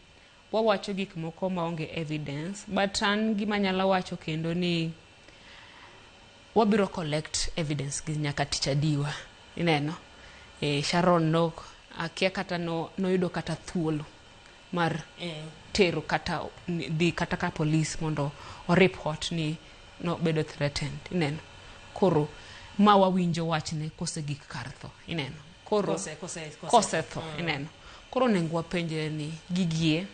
wawacho gik moko maonge evidence, but an gima anyalo wacho kendo ni wabiro collect evidence gi nyaka tich adiwa. Ineno? Sharon no akia kata noyudo kata thuolo mar tero kata dhi kata ka police mondo o report ni nobedo threatened. Ineno? Koro ma wawinjo wachne kose gik kar tho. Ineno? Koro kosetho. Ineno? Koro onego wapenjre ni gigie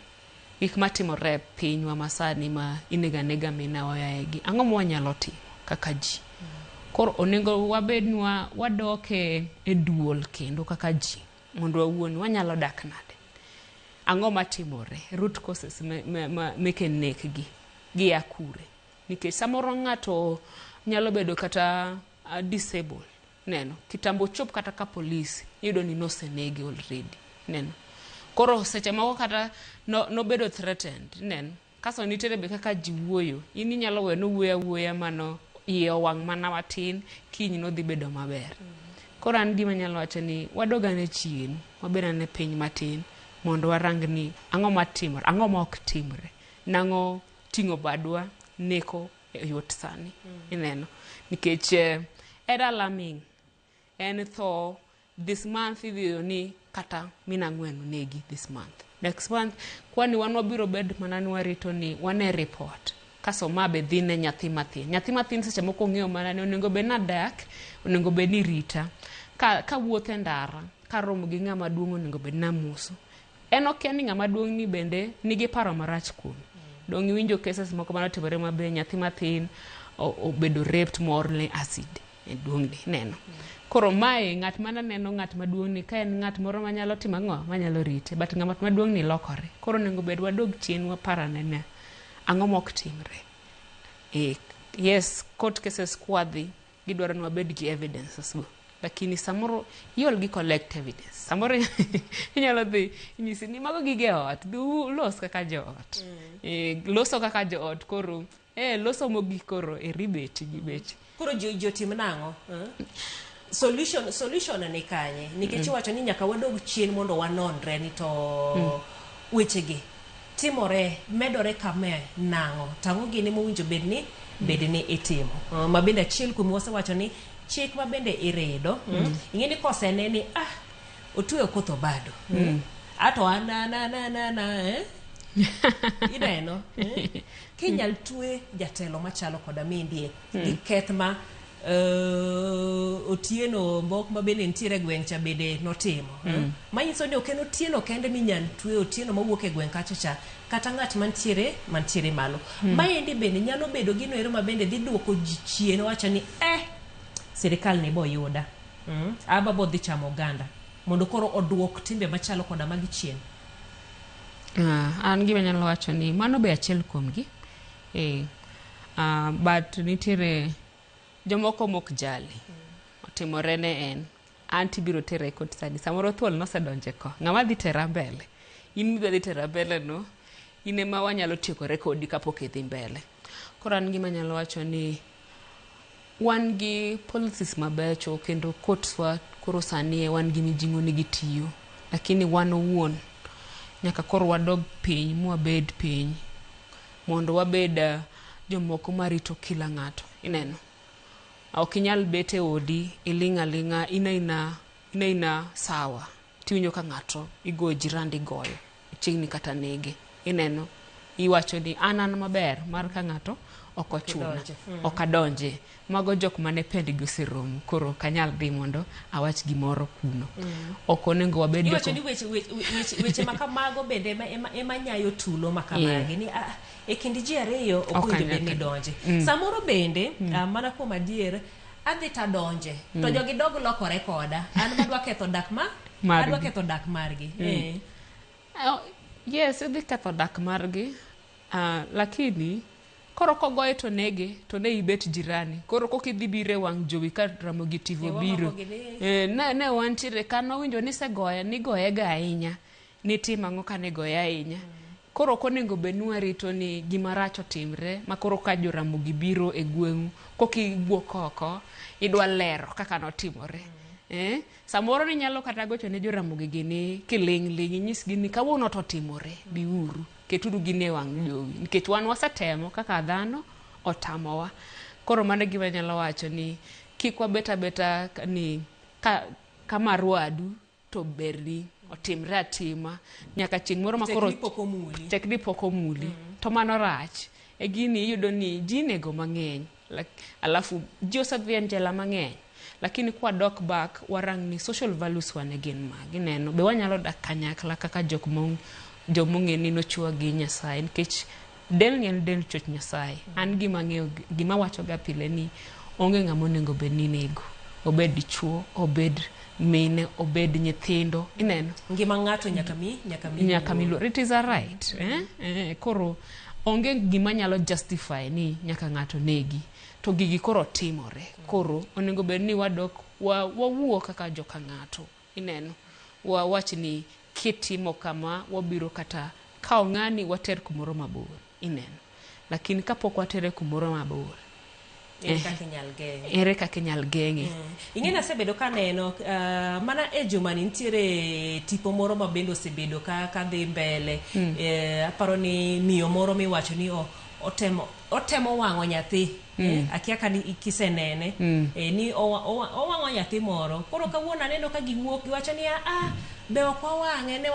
gik matimore e pinywa masani ma inego anega minawa yaegi, ang'o ma wanyalo timo kaka ji? Koro onego wabed ni wadok e duol kendo kaka ji mondo wawuo ni wanyalo dak nade, ang'o matimore, root causes meke nek gi gia kure, nikech samoro ng'ato nyalo bedo kata disabled. Neno kitambo chop kata ka police iyudo ni nosenege already. Neno koro seche moko kata nobedo threatened. Neno kaso nitiere be kaka ji wuoyo, in inyalo weyo nowuoyo awuoya mano iye owang' mana matin, kiny nodhi bedo maber. Koro an gima anyalo wacho ni wadog ane chien, wabed ane piny matin mondo warang ni ang'o matimore, ang'o ma ok timre, nang'o ting'o badwa neko yot sani. Ineno? Nikech en alarming, en tho this month idhi yudo ni kata mina ang'wen onegi this month. Next month kwani wan wabiro bed mana ni warito ni wane report. Kaso ma be dhi ne nyathi mathin. Nyathi mathin seche moko ong'eyo mana ni onego bed nadak, onego bed ni rita. Ka wuotho e ndara, karomo gi ng'ama duong' onego bed namoso. En okia ni ng'ama duong' ni bende nigi paro marach kuome. Dong' iwinjo cases moko manotimore mabe nyathi mathin obedo raped moorne acid. E duong'ni ineno. Koro mae ng'at mana neno ng'at maduong'ni ka en ng'at moro manyalo timo ang'o? Manyalo rite. But ng'at maduong'ni lokore. Koro onego bed wadog chien wapar ane ni ang'o mok timre. Yes, court cases kwadhi gidwaro ni wabed gi evidences go. Lakini samoro iol gi collect evidence. Samoro inyalo dhi inyisi ni mago gige ot, dhi ulos kaka joot. Loso kaka joot koro loso mogik koro eri beti gi beche. Koro jotim nang'o? Solution ni kanye? Nikech iwacho ni nyaka wadog chien mondo wanonre ni to wechegi timore, medore kame nang'o? Tang'o gini mowinjo bed ni itimo. Ma bende achiel kuom wasewacho ni chik ma bende iredo. Ing'e ni kosene ni otwe Okoth Obado. Ato ana na na na na Ineno? Kinyal twe jatelo machalo koda mindie gi keth ma Otieno Mbok ma bende nitiere gweng' cha bende notimo. Manyiso ni ok en Otieno kende minyal twe, Otieno mawuok e gweng' kacha cha, kata ng'at mantiere malo. Maendi bende nyalo bedo gino ero ma bende dhi duoko ji chien, wacho ni sirikal ni boyuda. Aba bodhi chamo oganda mondo koro oduok timbe machalo koda magi chien. An gima anyalo wacho ni mano be achiel kuomgi. But nitiere jomoko mok jali. Otimore ne en. An tibiro tere e court sani. Samoro thuol nosedonje ko. Ng'ama dhi tera mbele? In midwa dhi tera mbele no, in ema wanyalo tiekore kodi kapok idhi mbele. Koro an gima anyalo wacho ni wan gi policies mabecho kendo courts wa koro sani wan gi mijing'o ni gitiyo. Lakini wan owuon nyaka koro wadog piny mwabed piny mondo wabed jomoko marito kila ng'ato. Ineno? Ok inyal bet e odi iling' aling'a ina sawa tiwinjo ka ng'ato igoyo jirandi igoyo chiegni kata nege. Ineno? Iwacho ni an maber mar ka ng'ato ok ochuna, ok adonje. Mago jok mane pendgi oseromo, koro ok anyal dhi mondo awach gimoro kuno. Ok onego wabed Iwacho ni weche makamago bende ema nyayo tulo makamagi ni e kind ji ariyo ok owinjo bed ni donje. Samoro bende mana kuom adier adhi tadonje to jogi dog lokore koda an madwa ketho dak ma adwa ketho dak margi. Yes, idhi ketho dak margi, lakini koro kogoye to nege to ne ibet jirani. Koro kokidhi biro e wang' jowi ka Ramogi TV obiro. Ne wantiere ka nowinjo ni isegoye, nigoyega ahinya. Nitimo ang'o ka nigoye ahinya? Koro ok onego bed ni warito ni gima rach otimre ma koro ka jo Ramogi biro e gweng'u kokiwuok oko idwa lero kaka notimore. Samoro ninyalo kata gocho ne jo Ramogi gi ni kiling' ling' inyisgi ni kawuono to otimore, biuru. Keturu gini e wang' jowi nikech wan wasetemo kaka dhano otamowa. Koro mano gima anyalo wacho ni kik wabet abeta ni ka mar wadu to berni otimre atima nyaka chieng' moro ma koro tek ni pok omuli. To mano rach. E gini iyudo ni ji inego mang'eny, alafu ji osedhi e jela mang'eny. Lakini kwa dok back warang ni social values wane gin mage. Ineno be wanyalo dak kanyakla kaka jok jomong'e ni nochwa gi Nyasaye, nikech del ni en del chuech Nyasaye. An gima ang'eyo, gima wachoga pile ni onge ng'ama onego bed ni nego. Obed dichuo, obed mine, obed nyithindo. Ineno? Ngima ng'ato nyaka mi luor. It is a right. Koro onge gima nyalo justify ni nyaka ng'ato negi. To gigi koro timore. Koro onego bed ni wadok wawuo kaka joka ng'ato. Ineno? Wawach ni kitimo kama wabiro kata kawo ng'ani water kumoro mabor. Ineno? Lakini kapok watere kumoro mabor, ere kaka inyal geng'e? Ing'e ni asebedo kaneno mana e jumani nitiere tipo moro ma bende osebedo ka dhi mbele. Aparo ni miyo moro miwacho ni otemo wang'o nyathi. Akia ka kisenene ni owang'o nyathi moro. Koro kawuono aneno ka giwuok giwacho ni be ok wawang'e, ne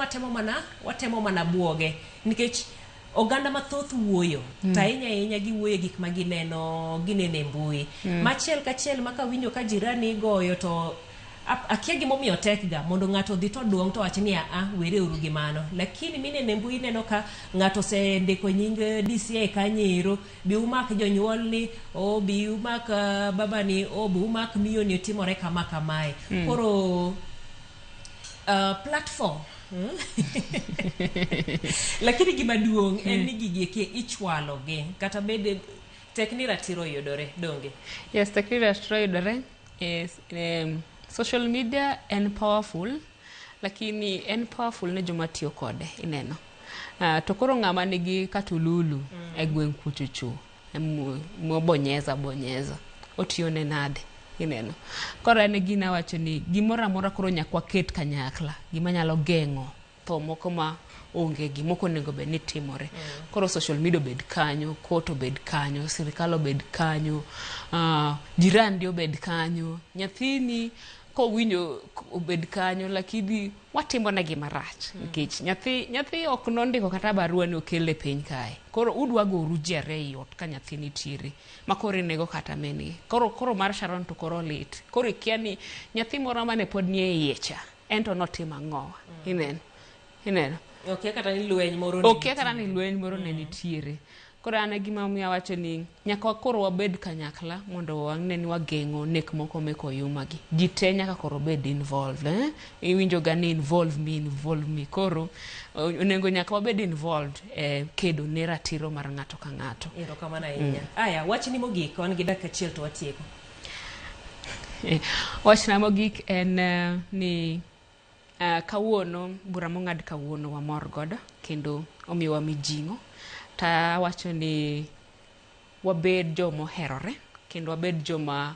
watemo mana buoge nikech oganda mathoth wuoyo. To ahinya ahinya giwuoyo gik ma gineno e mbui. Machiel kachiel ma kawinjo ka jirani igoyo to Akia gimomiyo tek ga mondo ng'ato odhi to duong' to wach ni aa wereuru gi mano, lakini mineno e mbui ineno ka ng'ato osendiko nying DCI kanyo ero bi umak jonyuolni o bi umak babani o bi umak miyoni otimore kama kamae. Koro platform Lakini gima duong' en ni gigi eki ichwalo gi kata bed tek ni ratiro yudore donge? Yes, tek ni ratiro yudore. Yes, social media en powerful, lakini en powerful ne joma tiyo kode ineno. To koro ng'ama nigi katululu e gweng' kuchocho mobonyeza bonyeza otiyo ne nade ineno. Koro en gina wacho ni gimoro amora koro nyaka waket kanyakla gima nyalo geng'o tho moko ma onge gimoko onego bed ni timore. Koro social media obed kanyo, court obed kanyo, sirikal obed kanyo, jirandi obed kanyo, nyathini kowinjo obed kanyo, lakini watimo negi marach nikech nyathi ok nondiko kata barua ni okel e piny kae. Koro udwa goru ji ariyo ei ot ka nyathi nitiere ma koro inego kata min gi. Koro mar Sharon to koro lit. Koro ikia ni nyathi moro mane pod nie iye cha en to notimo ang'owa. Ineno? Ineno? Okia kata ni lweny moro ne Okia kata ni nitiere. lweny moro ne nitiere. Koro an e gima omiyo awacho ni nyaka koro wabed kanyakla mondo wang'e ni wageng'o nek moko mek oyuma gi. Ji te nyaka koro bed involved. Iwinjo ga ni involve me, involve me. Koro onego nyaka wabed involved e kedo ne ratiro mar ng'ato ka ng'ato. Erokamano ahinya. Aya, wachni mogik, wan gi dakika achiel to watieko. Wachna mogik en ni kawuono, bura mong'ad kawuono wamor godo kendo omiyowa mijing'o. Ta awacho ni wabed joma oherore kendo wabed joma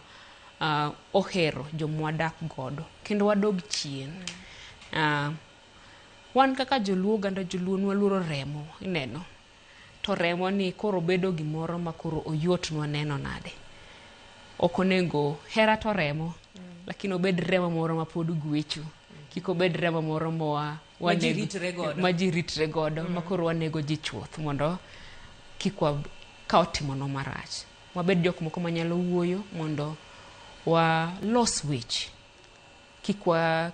ohero joma wadak godo kendo wadog chien. Wan kaka joluo, oganda joluo nwaluoro remo ineno. To remo ni koro bedo gimoro ma koro oyotnwa neno nade. Ok onego hera to remo, lakini obed remo moro ma pod gwecho. Kik obed remo moro moa Ma ji ritre godo. Ma ji ritre godo, ma koro wanego ji chuth mondo kik ka otimonwa marach. Wabed jok moko manyalo wuoyo mondo walos weche. Kik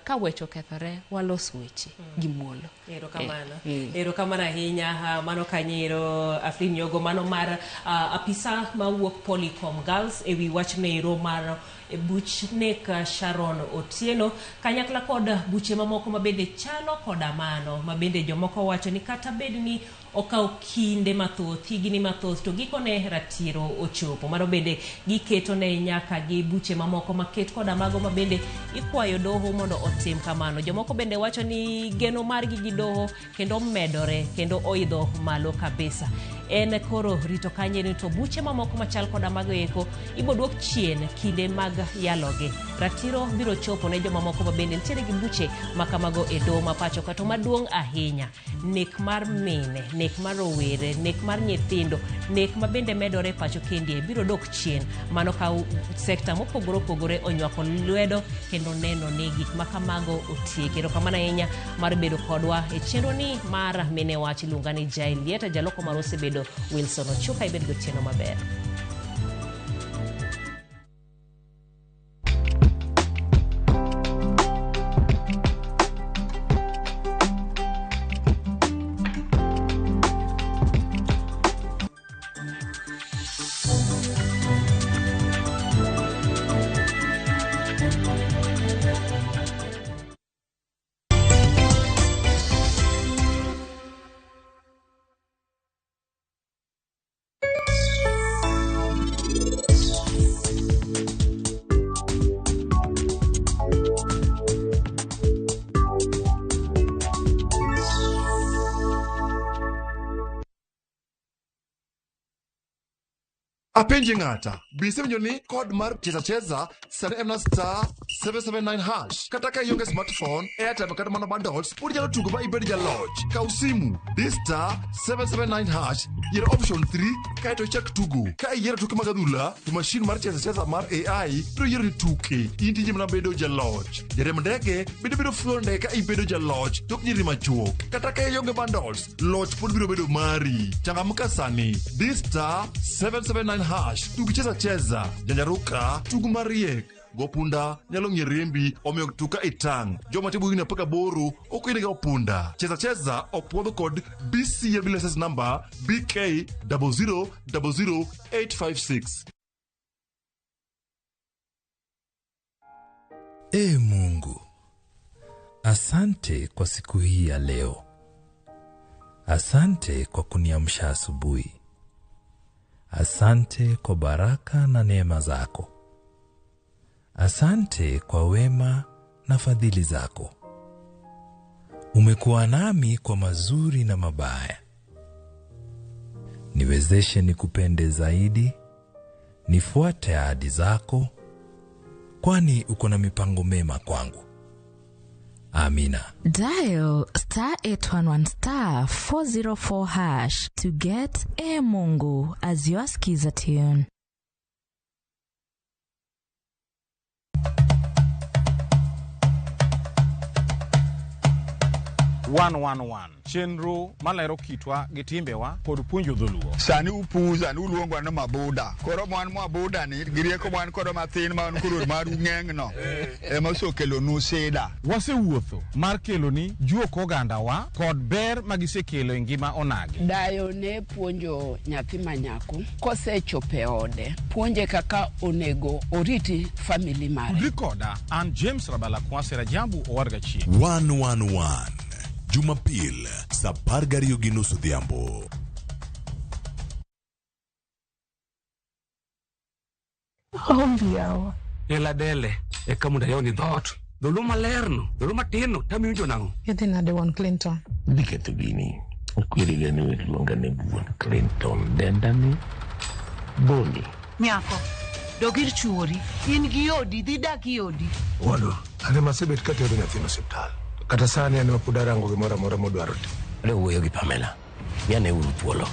ka weche okethore, walos weche gi muolo. Erokamano. Erokamano ahinya, mano kanyero Aflin Yogo, mano mar apisa mawuok Polycom Girls ewi wach nero mar buch nek Sharon Otieno kanyakla kod buche mamoko mabende chalo koda mano mabende jomoko wacho ni kata bed ni okawo kinde mathoth, higni mathoth, to gikone ratiro ochopo. Mano bende giketo ne nyaka gi buche mamoko maket koda mago mabende ikwayo doho mondo otim kamano. Jomoko bende wacho ni geno margi gi doho kendo medore kendo oidho malo kabisa. En koro rito kanye to buche mamoko machal koda mago eko iboduok chien kinde mag yalogi. Ratiro biro chopo ne jomamoko mabende nitiere gi buche makamago e doho ma pacho ka. To maduong' ahinya, nek mar mine, nek mar rowere, nek mar nyithindo, nek ma bende medore e pacho kendie biro dok chien. Mano ka sekta mopogore opogore onywako lwedo kendo neno ni gik ma kamago otieki. Erokamano ahinya mar bedo kodwa e chenro ni mar Mine Wach. Iluonga ni Jael Lieta, jaloko mar osebedo Wilson Ochuka. Ibed gotieno maber. Apenji ng'ata, be isewinjo ni kod mar cheza cheza sani en star 779 hash. Kata ka ionge smartphone, airtime kata mana bundles, pod inyalo tugo ma ibed jaloch. Kaw simu, di star 779 hash, yier option 3 kaeto ichak tugo. Ka iyiero tuke mag adhula, to mashin mar cheza cheza mar AI biro yiero ni tuke. In tiji mana bedo jaloch. Jariemb ndege bende biro fuyo ndege ka ibedo jaloch tok nyiri machuok. Kata ka ionge bundles, loch pod biro bedo mari. Changamka sani, di star 779 hash, tug cheza cheza, janjaruka, tug mariek. Go punda nyalo ng'e riembi, omiyo tuka itang'. Joma timo higni 18 ok oyienegi go punda. Cheza cheza opuodho kod BCA license number BK 0000856. Ee Mungu, asante kwa siku hii ya leo. Asante kwa kuniamsha asubuhi. Asante kwa baraka na neema zako. Asante kwa wema na fadhili zako. Umekuwa nami kwa mazuri na mabaya. Niwezeshe nikupende zaidi, nifuate ahadi zako, kwani uko na mipango mema kwangu. Amina. Dial star 811 star 404 hash to get E Mungu as your skiza tune. One chenro malero kitwa gi timbewa kod puonjo dholuo. Sani upuza ni uluongo ni mabuda. Koro mwan mabuda ni gi rieko mwan kodo mathin ma wan koro maru ng'eng'no ema osekelonu sida. Wasewuotho mar keloni juok ogandawa kod ber magisekelo e ngima onagi. Dayo ne puonjo nyathi manyako kosechopo e ode, puonje kaka onego oriti family mare. Tudri koda an James Rabala Kwase Rajabu Owarga Chieng'. 111 Jumapil saa 12:30 odhiambo. Ombiawa. Ela dele eka mondo ayawni dhoot. Dholuo malerno, dholuo matinno tamiwinjo nang'o? Idhi nade wuon Clinton? Dhi ketho gini. Okweri ga ni luonga ni wuon Clinton. Denda ni Boni. Nyako, dog ir chuori. In gi odi, dhi dak e odi. Wadwa, an ema asebet katero nyathino osiptal. Kata sani an ema pod arango gimoro amora modwaro timo. Adwa wuoyo gi Pamela. Miane uru thuolo.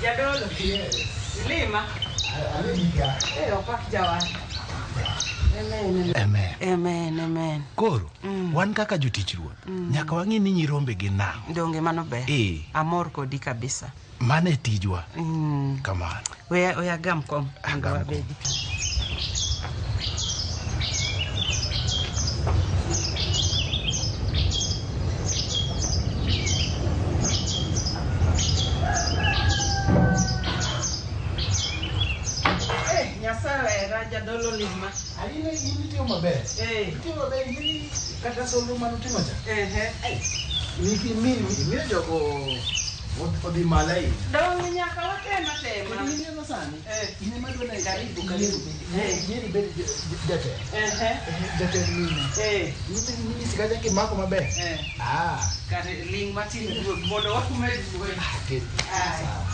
Jadolo. Lima. Opak jawar. Amen. Amen. Amen, amen. Koro, wan kaka jotich Ruoth, nyaka wang'e ni nyirombe gin nang'o. Donge mano ber. Eh. Amor kodi kabisa. Mano e tijwa. Kamano. Weya gam kom. Mondo wabedi. Nyasaye era jadolo lima. Aine in itimo maber. Itimo maber in kata solro mane utimo cha. Miyo jogo odhi malo ahinya. Donge nyaka watem atema. Kendo in ema sani. In ema adwa ni Karibu, karibu. Yieri ibed jatelo. Jatend mine. Minyisi kacha kimako maber. Ah. Kare ling matin ruoth mondo wamed wuoyo. Sawa.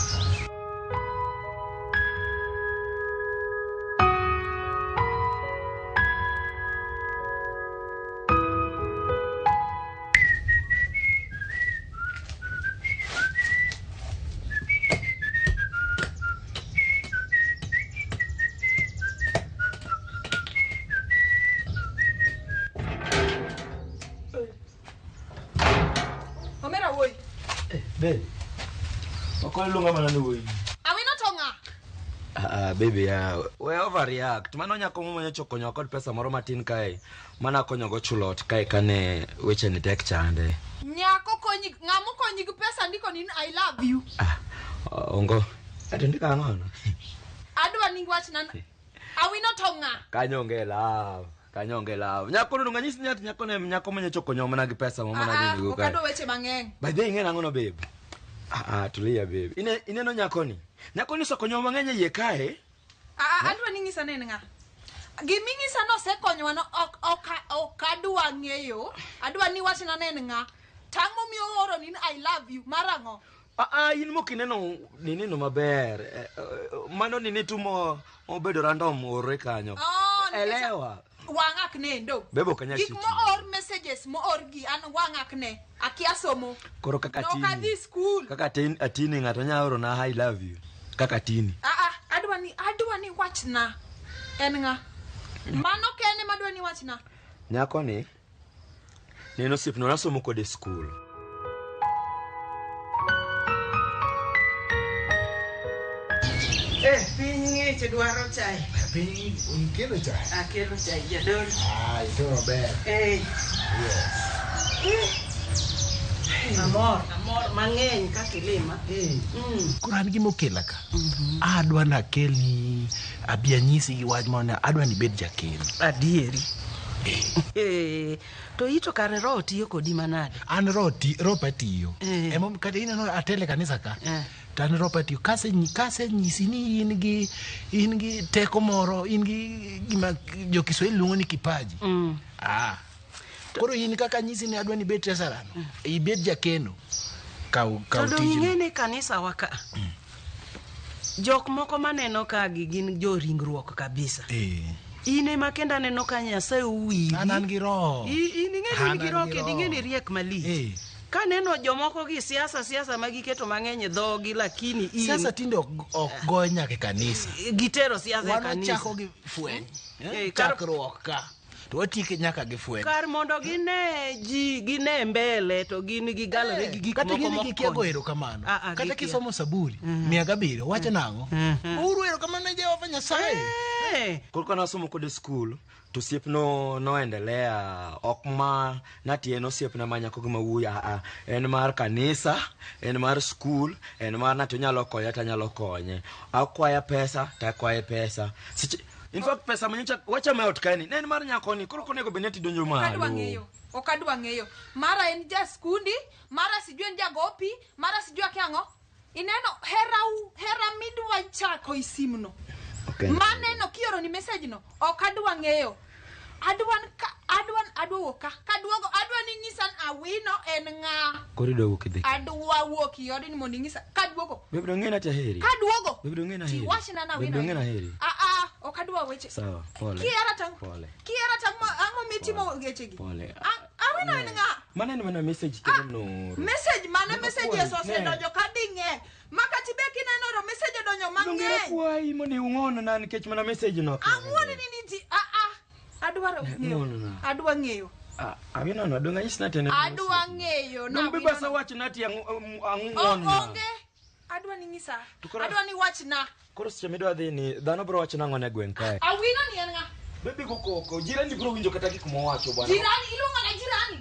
Omera wuoyi. Babe. Okol luonga mana ni wuoyi. Awino to ng'a? Ah, baby, we overreact. Mano nyako momanyo konyowa kod pesa moro matin kae. Mana konyogo chulo ot kae kane weche ni tek chande. Nyako konyi, ng'ama okonyi gi pesa ndiko ni I love you. Ongo. Ati ndiko ang'o no? Adwa Adwa ni wachna Awino to ng'a? Kanyo onge love. Kanyo onge love. Nyako no nganyisi ni ati nyako ne nyako manyocha okonyowa mana gi pesa ma mana Ah, nini go ok kae. adwa weche mang'eny. By the way, ing'e nang'o no babe? Ah, ah, tulia babe. Ine ineno nyakoni? Nyakoni osekonyowa mang'eny e iye kae. Ah, ah, adwa ni ng'isa ne en ng'a. Giming'isa no osekonyowa no ok ok ok adwa ng'eyo. Adwa ni wachna ne en ng'a. Tang' momiyo ooro ni I love you mar ang'o? Ah, ah, in mok ineno ninino maber. Eh, eh, Mano nini tu mo obedo random ore kanyo. Oh, nikech- Elewa. Wang'a ok nendo. Bebe ok anyal Gik chiki. moor messages moor gi an wang'a ok ne. Akia somo. Koro kaka Nok adhi tini. skul. Kaka tin atini ng'ato nyalo oro na I love you. Kaka tini. Ah, ah, adwa ni adwa ni wachna. En ng'a? Mano kende madwa ni wachna. Nyako ni neno osiepna nasomo kode e skul. Eh, piny ng'ich dwaro chai. Piny ikelo chai? Akelo chai jadolo. Ah, itimo maber. Eh. Yes. Amor, amor mang'eny kaka ilima. Koro an gima okela ka. Adwa nakelni abi anyisi gi wach moro ni adwa ni ibed jakeno. Adieri. Eh, to ito kare roho tiyo kodi manade? An roho ti, roho pa tiyo. Eh. Emomiyo kata ineno atelo e kanisa ka. To an roho pa tiyo. Kasenyisi ni in gi in gi teko moro, in gi gima jo Kiswahili luongo ni kipaji. Ah. Koro in kaka anyisi ni adwa ni ibed treasurer no, ibed jakeno. Kaw kaw To dong' tijno. ing'e ni kanisa wa ka. Jok moko maneno ka gi gin jo ringruok kabisa. Eh. In ema kendo aneno ka Nyasaye owiri. An an gi roho. In ing'e ni An in gi an roho gi kendo roho. ing'e ni riek malich. Eh. Kaneno jomoko gi siasa siasa ma giketo mang'eny e dhogi lakini in Siasa tinde ok ok go nyaka e kanisa. gitero siasa e Wan kanisa. wachako gi fweny. Eh, kar- Chakruok ka. To watieke nyaka gi fweny. Kar mondo gine ji gine mbele to gin gigalore gi gik Kata moko gin mok gikia kony. go erokamano. Ah, ah, Kata gikia. kisomo Saburi 107 wacho nang'o? Uru erokamano ne Jehova Nyasaye. Koro ka nasomo kode e skul to osiepno noendelea ok ma nati en osiepna ma nyako gi ma wuoyi aa en mar kanisa en mar skul en mar nati onyalo konya to anyalo konye akwaya pesa to akwaye pesa Seche, in fact pesa manyocha wachamo e ot kaeni ne en mar nyakoni koro ok onego bed ni ati donjo Ok adwa malo ng'eyo. Ok adwa ng'eyo. Mara en ja skundi, mara sijui en jagopi, mara sijui akia ang'o. Ineno herau, hera midwa chako i simno. Okay. Maneno kioro ni message no, ok adwa ng'eyo. Adwa ka adwa adwa wuok ka. Kaduogo adwa ni ng'isa ni Awino en ng'a. Koro idwa wuok idhi Adwa wuok i odni mondo ing'isa kaduogo. Babe dong' ng'e nati aheri Kaduogo. Babe dong' ng'e Ti naheri wachna na Babe Awino. dong' ng'e naheri Ah ah, ok adwa weche. Sawa pole Kiera tang. Pole Kiera tang ang'o mitimo gechegi? Pole Awino en ng'a? Mano en mana message kende nooro Message mane messages Ne. osedonjo ka ding'eny. Makati be kineno ro message odonjo Dong'e mang'eny. akwayi mondo ing'won-na nikech mana message no Ang'won ni ni ji ah ah. Adwaro ng'eyo. Ng'won-na. Adwa ng'eyo. Awino no dong' anyis nati en Adwa ng'eyo na Dong' be Awino basa wach nati no. ang'won-na Onge. Adwa ni ng'isa. To koro- Adwa ni wachna. Koro seche midwa dhi ni dhano biro wacho nang'o ne gweng' kae Awino ni en ng'a? Baby go koko jirani biro winjo kata gik mowacho bwana Jirani iluongo na jirani.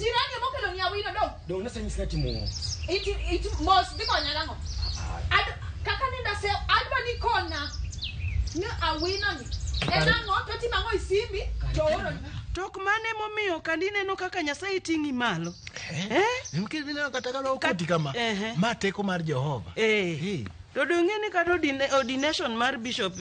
Jirani ema okelo ni Awino dong. Dong' nasenyisi nati mos Iti iti mos dhi konya nang'o? Ad kaka nenda se adwa ni konya. Ni Awino ni. En ang'o to timo ang'o e simbi to oro ni. Tok mane momiyo kandi ineno kaka Nyasaye ting'i malo. Eh? Nikech mineno kata ka okoti kama. Ma teko mar Jehova. Eh. To dong' ni kata ordination mar bishop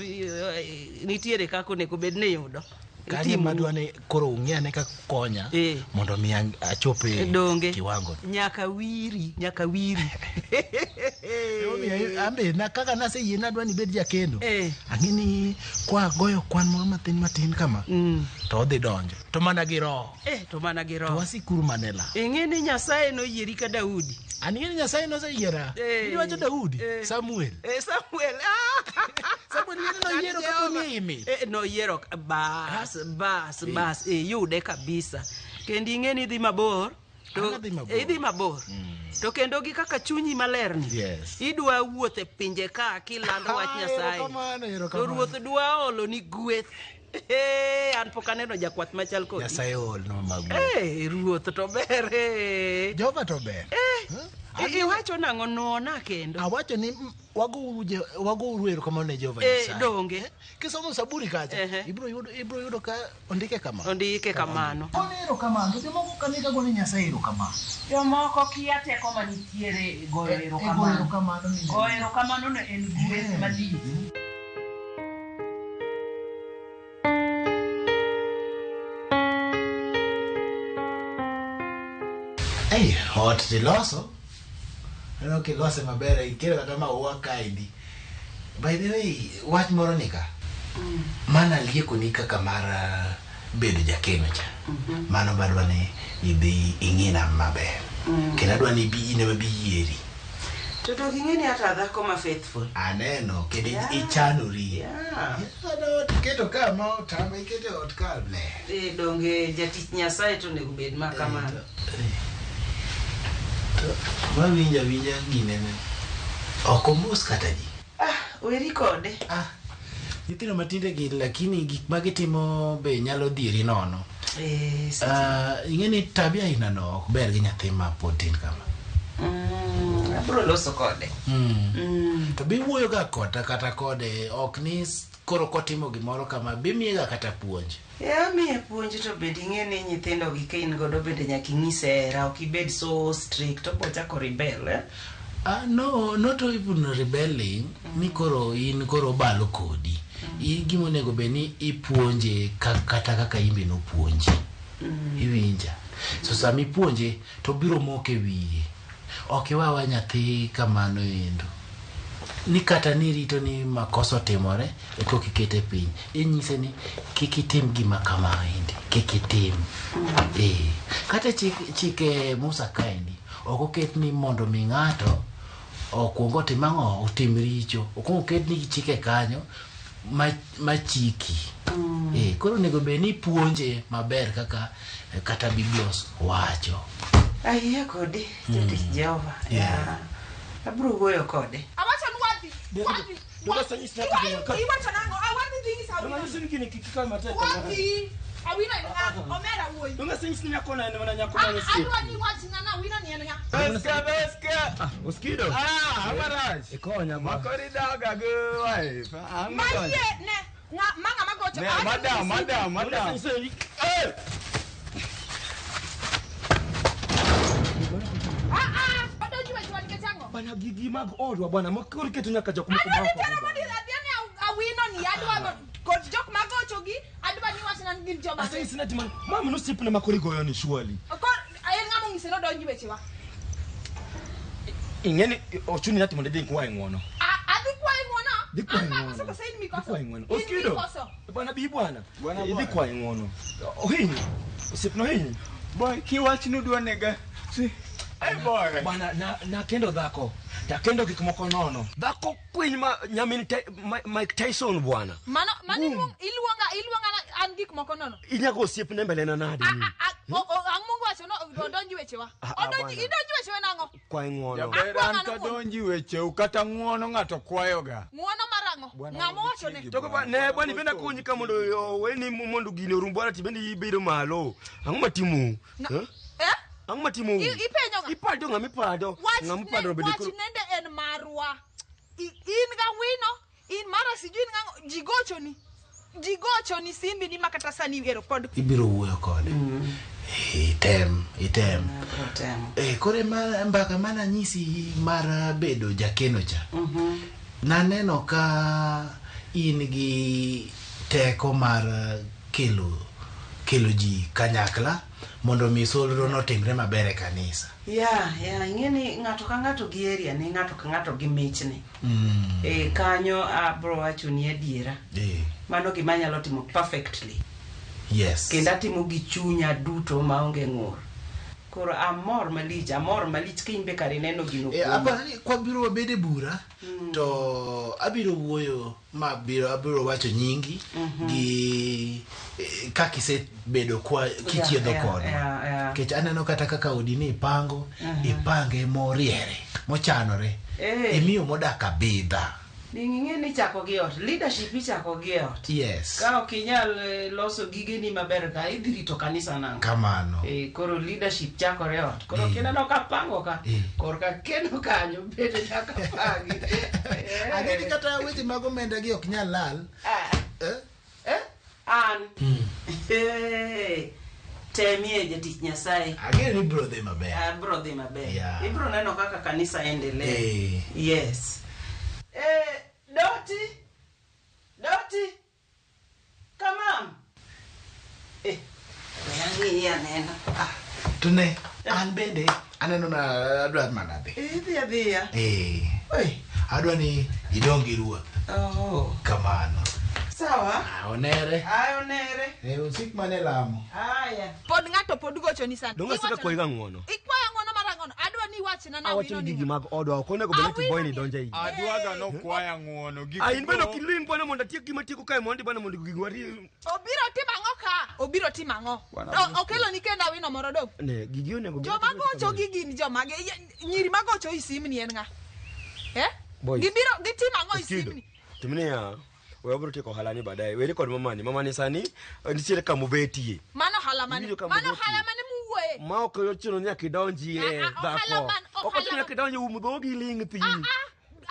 nitiere kaka onego bed ni yudo. Kanyo ema adwa ni koro ung'i ane kaka konya mondo mi achop e Donge. kiwango. Nyaka wiri, nyaka wiri. Emomiyo an be na kaka naseyie ni adwa ni ibed jakeno. Ang'e ni kwa goyo kwan moro matin matin kama to odhi donjo. To mana gi roho. Eh, to mana gi To roho. wasikuru mana e lamo. Ing'e ni Nyasaye noyieri ka Daudi. An ing'e ni Nyasaye noseyiera. Iwacho Daudi, Samuel. Eh, Samuel. Samuel ng'e ni noyiero kapo ni ei mit. Eh, noyiero bas, bas, bas. Eh, yude kabisa. Kendo ing'e ni idhi mabor. To, An adhi mabor. eh, idhi mabor. To kendo gi kaka chunyi malerni. Yes. Idwa wuotho e pinje ka kilando wach Ah, Nyasaye. erokamano, To erokamano. ruoth dwa olo ni gweth. Eh, an pok aneno jakwath machal kodi. Nyasaye oolnwa magu. Eh, ruoth to ber. Eh. Jehova to ber. Eh, iwacho nang'o nuona kendo? Awacho ni wagouru erokamano ne Jehova Eh, Nyasaye. donge. Kisomo Saburi kacha, ibiro yudo ka ondike kama. Ondike kamano. Gone erokamano, to jomoko kanika gone Nyasaye erokamano. Jomoko kia teko manitiere e goyo E goyo erokamano. erokamano ni Nyasaye. Goyo erokamano no en gweth malich. Ei, ot tiloso. Aneno kilose maber, ikelo kata maua kaendi. By the way, wach moro ni ka. Mana liekoni kaka mar bedo jakeno cha. Mano badwa ni idhi ing'ina maber. Kendo adwa ni ibi in ema bi yieri. To dok ing'e ni hata dhako ma faithful. Aneno, kendo Yeah. ichanori. Yeah. Ot iketo ka ma otame, iketo e ot ka ler. Eh, donge jatich Nyasaye to onego bed ma kamano. Wawinjo awinja ginene. Ok omos kata ji. Weri kode. Nyithindo matinde gi lakini gik ma gitimo be nyalo dhieri nono. Eh, Ing'e ni tabia aina no ok ber gi nyathi ma pod tin kama. Abro loso kode. To be iwuoyo ga kota kata kode ok ni koro kotimo gimoro kama be imiye ga kata puonj. E amiye puonj to bende ing'e ni nyithindo gi ka in godo bende nyaka inyise hera ok ibed so strict obo chako rebel eh? No, not even rebelling ni koro in koro obalo kodi. In gima onego bed ni ipuonje kata kaka in be nopuonji. Iwinja. So sama ipuonje to biro moko e wiye. Ok iwawa nyathi kamano endo. Ni kata ni rito ni makosa otimore e koka ikete piny. Inyise ni kik itim gima kama endi. Kik itim. Kata chike Musa kaendi ok oket ni mondo mi ng'ato okuong otim ang'o otim richo. Okuong oket ni chike kanyo machiki. Koro onego bed ni ipuonje maber kaka kata Biblos wacho. Ayie kodi jatich Jehova. Yeah. Abro wuoyo kode. Awacho ni wadhi. Wadhi. Iwacho nang'o? Ah, wadhi dhi nyisa Awino. Wadhi. Awino en ng'a? Omera wuoyi. Adwa ni iwachna ni Awino ni en ng'a? Beska. Oskido. Ah, amarach. Ikonya ba. Makori daga go wife. Mayie ne ng'a ma ng'ama gocho. Ne, Awacho ni madam, isi- madam, madam. Eh! Ah, ah, odonji wechewa nikech ang'o? Bana gigi mag odwa bwana, ma koro iketo nyaka jok moko Adwa ni mako. tero mondo adhi ane Awino ni adwa kod jok magochogi adwa ni iwachna ni gin joma. Asanyisi nati man, mama nosipna ma koro igoyo ni surely. Koro en ng'ama onyise ni odonji wechewa. Ing'eni ochuni nati mondo idhi ikwaye ng'uono. Adhi kwaye ng'uono? Dhi kwaye An ng'uono. makosa koso in mikoso? Dhi kwaye ng'uono. In Oskido. mikoso. Bwana bi bwana. Bwana, Idhi bwana. kwaye ng'uono. Ohinyi. Osiepna ohinyi. Boy, kiwach ni udwa nega. Si. Hey boy. Bwana nakendo dhako. Takendo gik moko nono. Dhako kwiny ma nyamin Mike Tyson bwana. Mano mano iluonga na an gik moko nono. Inyago osiepne mbele na nade ni? Ang' Mungu wacho no odonji wechewa. Ah, ah, Odonji bwana. idonji wechewa nang'o? Kwaye ng'uono. Jaber an kadonji wecheu kata ng'uono ng'ato kwayoga. Ng'uono mar ang'o? Ng'ama owacho ne? To ba ne bwana ibenda konyi ka mondo oweni mondo gini orum bwana tibende ibedo malo. Ang'o matimo? Na- Eh? Ang'o matimo? Ipenjo ng'a? Ipado ng'ama ipado. Wach Ng'ama ipado bende wach koro. nende en marwa. In ga wino, in mara sijui in ng'ang'o, ji gochoni. Ji gochoni simbi ni makata sani ero pod. Ibiro wuoyo kode. Item, item. Koro ema mbaka mananyisi mar bedo jakeno cha. Naneno ka in gi teko mar kelo ji kanyakla mondo mi solro notimre maber e kanisa. Ya, ing'e ni ng'ato ka ng'ato gi area ne, ng'ato ka ng'ato gi michne. Kanyo abro wacho ni adiera. Mano gima anyalo timo perfectly. Yes. Kendo atimo gi chunya duto maonge ng'ur. Koro amor malich ka in be kare ineno gino kuoma. Aparo ni kwabiro wabed e bura to abiro wuoyo ma abiro wacho nyingi gi kaka isebedo kwa kichiedho kodwa. Nikech aneno kata kaka odi ni ipango, ipange moriere, mochanore. Imiyo modak abidha. Ding ing'e ni ichako gi ot. Leadership ichako gi e ot. Yes. Ka ok inyal loso gigeni maber ka idhi rito kanisa nang'o? Kamano. Koro leadership chakore e ot. Koro kineno ka pango ka, korka keno kanyo bende nyaka pangi. Ang'e ni kata weche mag omenda gi ok nyal lal. An. Temie jatich Nyasaye. Ang'e ni biro dhi maber. Abro dhi maber. Yeah. Ibro neno kaka kanisa endelea. Yes. Doti. Doti. Kamam. We ang'iyi anena. Ah, To ne, an bende aneno na adwa mana dhi. Idhi adhiya. Oi, adwa ni idong gi ruoth. Oh. Kamano. Sawa. Ah, onere. Ayo nere. Usik mane lamo. Aya. Pod ng'ato pod gochoni sani. Donge aseka kwayi ga ng'uono. Ikwaya ng'uono mar ang'ono? Adwa ni iwachna na Awacho awino ni ni gigi mag odwa ok onego bed ni Awino boy ni donjo e iye. Adwaga nokwaya ng'uono. Gik Ah, in bende ok iling bwana mondo atiek gima atieko kae mondi bwana mondo gigi wari Obiro timo ang'o ka? Obiro timo ang'o? Bwana, Okelo ni kendo awino moro dong. Ne, gigi onego bed Joma gocho gi gin joma nyiri magocho i simni en ng'a? Eh? Boys. Gibiro gitimo ang'o i Oskido. simni? Timni ya. We wabiro tieko ohala ni baadaye. Weri kod mamani. Mamani sani nitiere kama obetie. Mano ohala mane? Iwinjo kama Mano obetie. ohala mane muwuoye? Ma ok ochuno ni nyaka idonjie Ah, ah, ohala dhako. man- Ok ohala ochuno nyaka idonjie um dhogi iling' thi.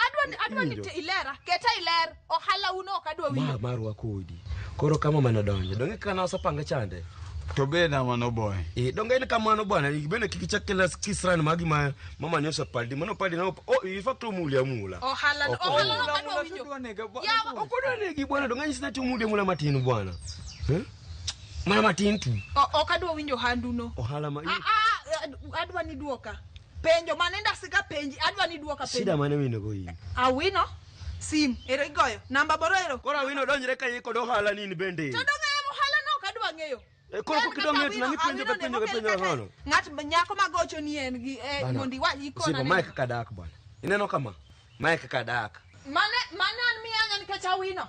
Adwa ni Iwinjo? ilera. Keta iler. Ohala uno ok adwa Ma winjo. marwa kodi. Koro kama mana donjo. Donge kana osepanga chande. To be namano boy. Donge en kamano bwana, bende kik ichak kela kisran magi ma mama ni osepaldi. Mano paldi na oh, in fact omuli amula. Ohala Ok ohala omuli. no ok adwa winjo. Yawa Ok odwa negi bwana, donge anyisi ni ati omuli amula matin bwana. Eh? Mana matin tu. Ok adwa winjo ohandu no. Ohala ma Ah, ah, adwa ni duoka. Penjo manenda sika penji, adwa ni duoka shida penjo. mane wino go in. Awino sim ero igoyo namba boro ero. Koro awino donjre ka kod ohala nini bende. To donge em ohala no ok adwa ng'eyo. Koro En kok idwa ng'eyo to kata nang'i penjo ka Awino penjo ka ne penjo mokel ka nono. Ng'at nyako magocho ni en gi Bana, mondo iwa ikona Osiepa, ne. mae kaka dak bwana. Ineno kama? Mae kaka dak. Mane an miyanya nikech awino.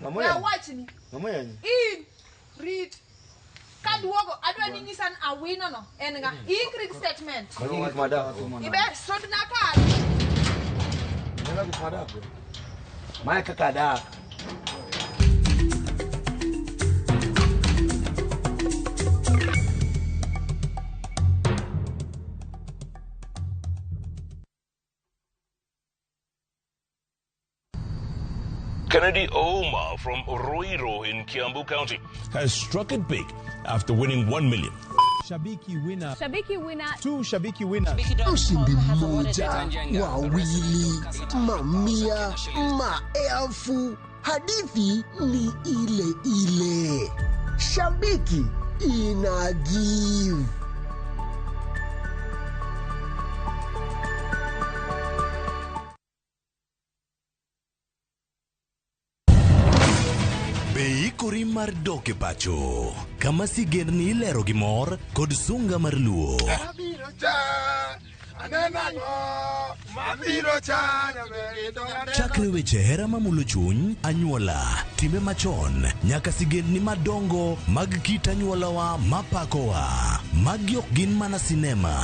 Mama We yanyi. awachni. Mama yanyi. In rit. Kaduogo adwa ni nyisa ni awino no en ng'a. Ikri gi statement. Magi gik madak. Ibe sodna ka. Ineno gik madak. Mae kaka dak. Kennedy Ouma from Ruiru in Kiambu County has struck it big after winning 1 million. Shabiki winner. Shabiki winner. Two Shabiki winners. Mshindi mmoja, wawili, mamia, maelfu. Hadithi ni ile ile. Shabiki ina give. Be ikori mar dok e pacho kama sigendni ilero gi mor kod sunga mar luo. Mabiro cha, aneno ang'o? Mabiro cha, nyaber Chakre weche hera mamulo chuny, anyuola, timbe machon, nyaka sigendni madongo mag kit anyuolawa mapakowa. Magi ok gin mana sinema,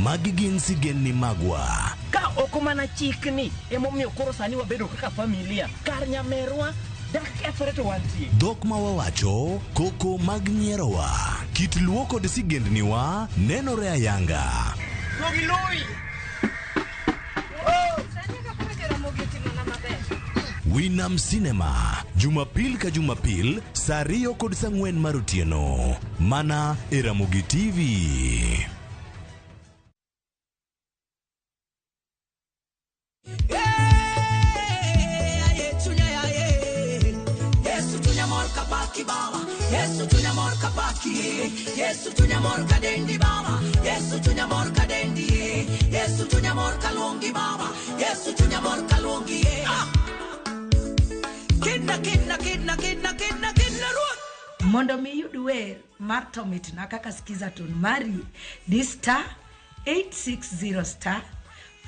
magi gin sigendni magwa. Ka ok mana chikni emomiyo koro sani wabedo kaka familia kar nyamerwa dak kethore to wantie. Dhok ma wawacho, koko mag nyierowa, kit luo kod sigendniwa nenore ayanga. Winam Cinema, Jumapil ka Jumapil, saa 2 kod saa 4 mar otieno. Mana e Ramogi TV. Yesu chunya mor kapaki baba Yesu chunya mor kapaki Yesu chunya mor kadendi baba Yesu chunya mor kadendi Yesu chunya mor kalongi baba Yesu chunya mor kalongi. Kinda kinda kinda kinda kinda kinda ruoth. Mondo mi iyud wer mar to mitna kaka skiza tune mari di star 860 star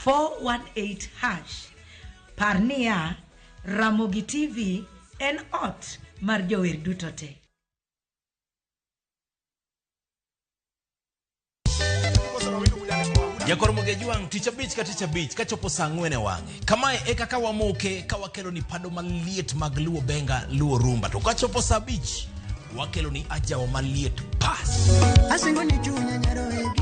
418 hash. Par niya, Ramogi TV en ot mar jower duto te. Jakor Mogejwang' tich abich ka tich abich kachopo saa ang'wen e wang'e. Kamae e kaka wamoke ka wakelo ni pado maliet mag Luo Benga, Luo Rumba. To kachopo saa abich, wakelo ni ajawa maliet pas. Asingo ni chunya nyaroegi.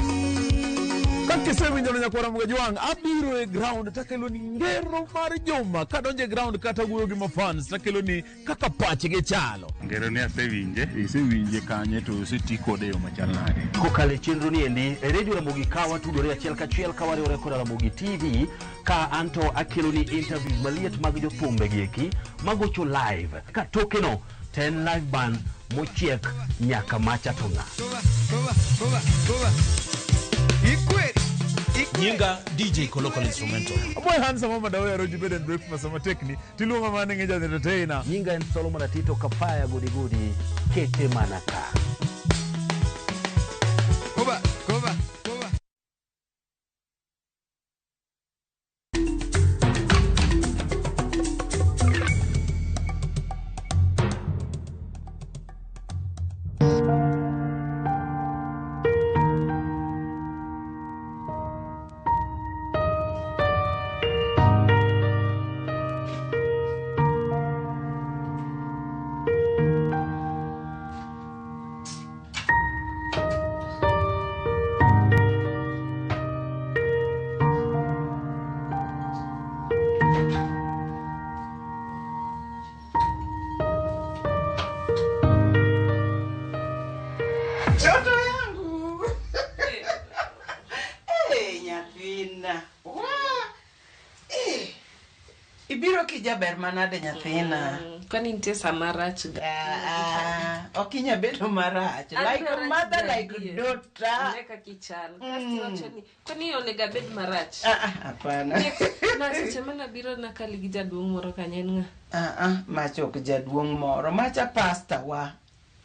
Kakisewinjo no nyakwara Mugajwang', abiro e ground takelo ni ngero mar juma. Kadonjo e ground kata wuoyo gi mafans takelo ni kaka pachgi chalo. Ngero ni asewinje. Isewinje kanye to oseti kode e yo machal nade? Kokalo e chenro ni endi e redio Ramogi ka watudore achiel kachiel ka wariwore koda Ramogi TV ka anto akelo ni interviews maliet mag jothumbe gi eki magocho live ka tokeno to en live band mochiek nyaka macha to ng'a. Nyinga DJ Kolokol Instrumental. Amoy handsome mama dawe aroji bed and breakfast sama tekni. Tiluonga mana ng'e ja entertainer. Nyinga en Solomon Atito Kapaya gudi gudi kete mana ka. Koba, koba, koba. Toto yangu. Hey, nyathina. Wa. Eh. Ibiro kijaber manade nyathina. Kwani nitie sama rach ga? Ah, ok inya bedo marach. Like a mother, like a daughter. Ne kaka ichal. Kasto iwacho ni kwani onego abed marach? Ah, ah, hapana. Na seche manabiro nakali gi jaduong' moro kanyo en ng'a? Ah, ah, macha ok jaduong' moro. Macha pasta wa.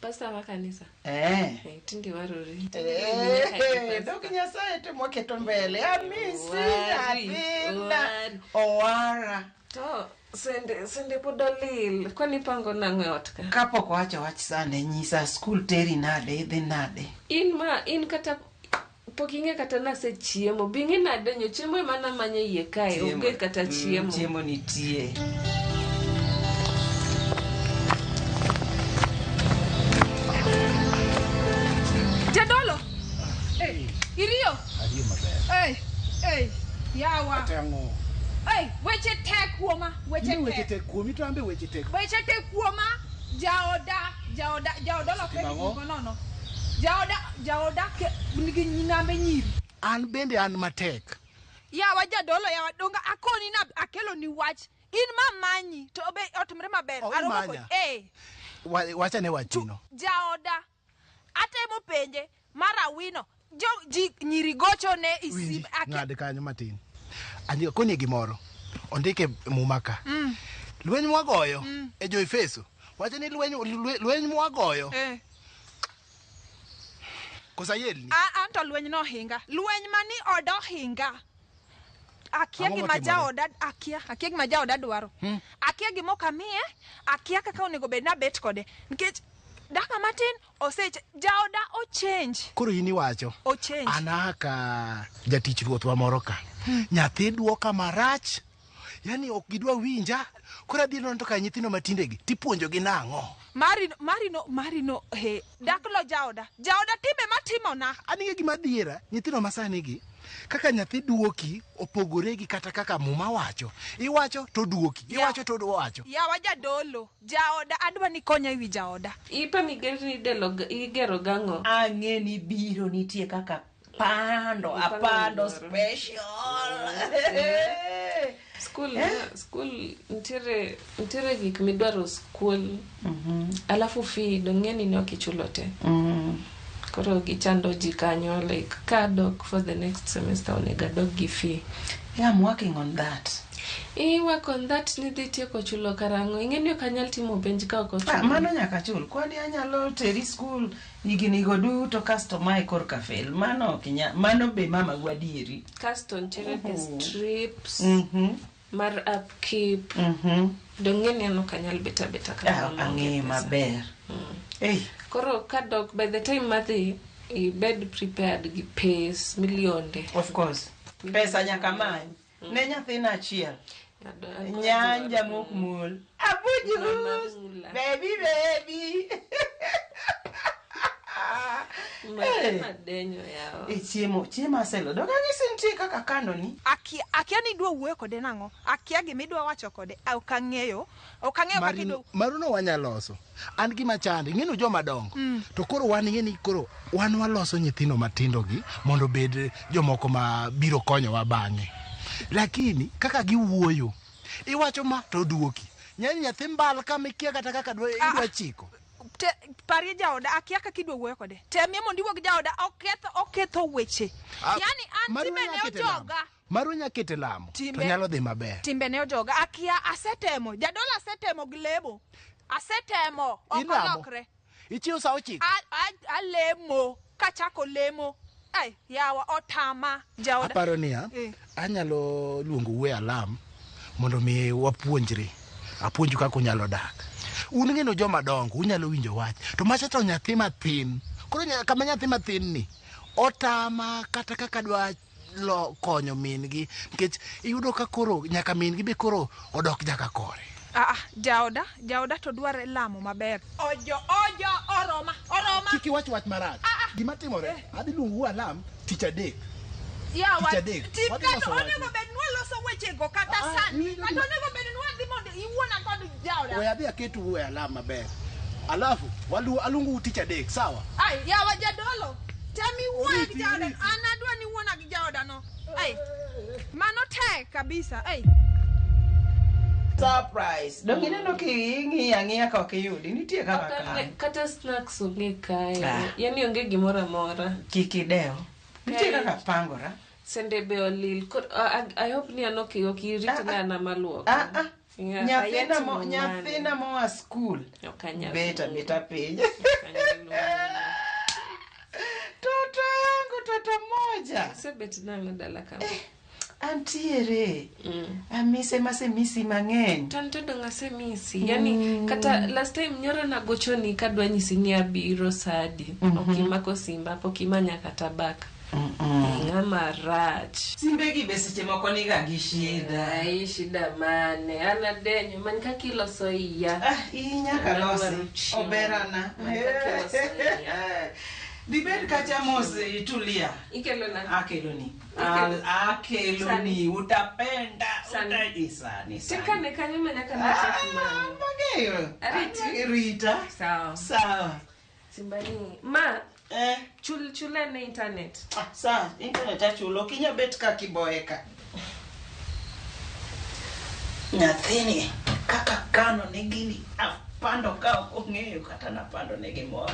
Pasta wa kanisa. Eh. Eh, tinde warore. Eh, dog Nyasaye to mwaketo mbele. Amisi Owari, nyathina. owari. Owara. To sende sende pod olil. Kwani ipango nang'o e ot ka? Kapok wacho wach sani, nyisa skul teri nade, idhi nade? In ma in kata pok ing'e kata nasechiemo. Bi ing'e nade nyo chiemo ema namanyo e iye kae. Onge kata chiemo. Chiemo nitie. Jadolo. Eh, iriyo. Ariyo maber. Eh, eh, yawa. Tang'o. Eh, weche tek kuoma, weche Ni weche tek. tek kuomi to an be weche tek. Weche tek kuoma. Jaoda, jaoda, jaoda olokre Timo ang'o? gik nono. Jaoda, jaoda ke nigi nambe nyiri. An bende an matek. Yawa jadolo, yawa donga akoni na akelo ni wach. In mamanyi to be otimre maber. Oh, Aromo imanya. kod- Eh, Wachane wachino. jaoda atemo penje mar awino jo ji nyiri gocho ne Winji, isim ng'ad kanyo matin. Andiko konie gimoro. Ondike muma ka. Lweny mwagoyo e jo Efeso. Wacho ni lweny lweny mwagoyo. Eh. Kosa yelni. A an to lweny nohinga. Lweny mani oda ohinga. Akia Ang'o gima motimore? jaoda akia, akia gima jaoda dwaro. Akia gima ok amiye, akia kaka onego bed nabet kode. Nikech daka matin osech jaoda ochange. Koro in iwacho. Ochange. An aka jatich ruothwa moro ka. Nyathi duoka marach. Yani ok gidwa winja. Koro adhi nono to ka nyithindo matindegi tipuonjogi nang'o? Marino marino marino he dak lo jaoda. Jaoda timbe matimona. An ing'e gima dhiera nyithindo masani gi kaka nyathi duoki opogore gi kata kaka muma wacho. Iwacho to duoki, iwacho to wacho. Yawa jadolo, jaoda adwa ni konya ewi jaoda. Ipa migerni idelo igero gang'o? Ang'e ni biro nitie kaka pando, Ipando apando gimoro. special. Skul, skul nitiere nitiere gik midwaro skul. Alafu fee dong' ng'e ni ne ok ichulo te. Koro gichando ji kanyo like ka adok for the next semester onego adog gi fee. Yeah, I'm working on that. I work on that ni dhi tieko chulo karang'o? Ing'e ni ok anyal timo penj ka ok Ah, ochulo. mano nyaka chul. Kwani anyalo teri skul higni go duto kasto mae korka fail. Mano ok inya, mano be mama gu adieri. Kasto nitiere the strips mar upkeep. Dong' ng'e ni an ok anyal bet abeta Ah, kamano maonge ang'e pesa. maber. Ei, Koro kadok by the time madhi ibed prepared gi pes milionde. Of course. Pesa nyaka many. Ne nyathina achiel. Nyanja mok muol. Abujus. Baby baby. Eh. Madenyo yawa. E chiemo, chiemo aselo. Dog ang'isi nitie kaka kando ni. Akia, akia ni idwa wuoyo kode nang'o? Akia gima idwa wacho kode. Ah, Ok ang'eyo. Ok ang'eyo kaka idwa Maruno wanyaloso. An gima chande, ing'eno joma dongo. Mm. To koro wan ing'e ni koro wan waloso nyithindo matindo gi mondo obed jomoko ma biro konyowa bang'e. Lakini kaka giwuoyo, iwacho ma to duoki. Nyani nyathi mbal kama ikia kata kaka dwa idwa chiko. Te, parie jaoda, akia kaka idwa wuoyo kode. Temie mondo iwuo gi jaoda, oketho oketho weche. Ah, Yaani an Maru timbene nya kete lamo. ojoga. Maru nya kete lamo. To Timbe- nyalo dhi maber. Timbene ojoga. Akia asetemo. Jadolo asetemo gi lemo. Asetemo. Ok Ilamo? olokre. Ichiew sa ochiko. Alemo. Kachako lemo. Ai, yawa otama jaoda. Aparo niya, Eh. anyalo luongo uwe alam mondo mi wapuonjre. Apuonju kaka unyalo dak. Un ng'eno joma dongo, unyalo winjo wach. To macha to nyathi mathin. Koro kama nyathi mathin ni, otama kata kaka dwa lo, konyo min gi nikech iyudo ka koro nyaka min gi be koro odok nyaka kore. Ah, ah, jaoda, jaoda to dware lamo maber. Ojo, ojo, oroma, oroma. Kik iwach wach marach. Gima timore, adhi luongo alam tich adek. Yawa, Tich adek. tim Wadhi kata loso wach. onego bed ni waloso wechego kata sani. Kata onego bed ni wadhi mondo iwuona kod jaoda. We adhi aketu uwe alam maber. Alafu walu alungu tich adek, sawa? Ai, yawa jadolo. Tem iwuoyo gi Riti, jaoda. riti. An adwa ni iwuona gi jaoda no. Ai. Mano tek kabisa. Ai. Surprise. Dong ineno ki ing'iyo ang'iya ka ok iyudi. Nitie kaka Ok kano. Kata snacks onge kae. Ah. Yani onge gimoro amora. Kik idew. Nitie Kae. kaka pangora. Sende be olil. Koro, I hope ni an ok ok irit ng'ana maluoko. Yeah, Nyathina mo ayatimo mane. nyathina moa skul. Ok anyal Bet luwo. abeta piny. Toto yangu toto moja. Osebet nang'o dala kama? Antiere. Amise masemisi mang'eny. To an to dong' asemisi. Yani kata last time nyoro nagochoni kadwa nyisi ni abiro sadi. Ok imako simba, pok imanya kata bak. Ng'ama rach. Simbegi be seche moko niga gi shida. Ai, shida mane? An adenyo, many kaka iloso iya. Ah, iyi nyaka An losi. adwaro chiemo. Oberana. Many kaka iloso iya. Dibed kacha mos itulia. Ikelona. Akeloni. Ikelo. Akeloni. Utapenda. Sani. Sani. Sani. Tikane kanyo ma nyaka nachak manyo. Ang'eyo. Ariti. Rita. Sawa. Sawa. Simbani. Ma. Eh. Chul chulane internet. Ah, sawa. Internet achulo. Ok inyal bet ka kiboeka. Nyathini kaka kano ne gini apando ka ok ong'eyo kata napando ne gimoro.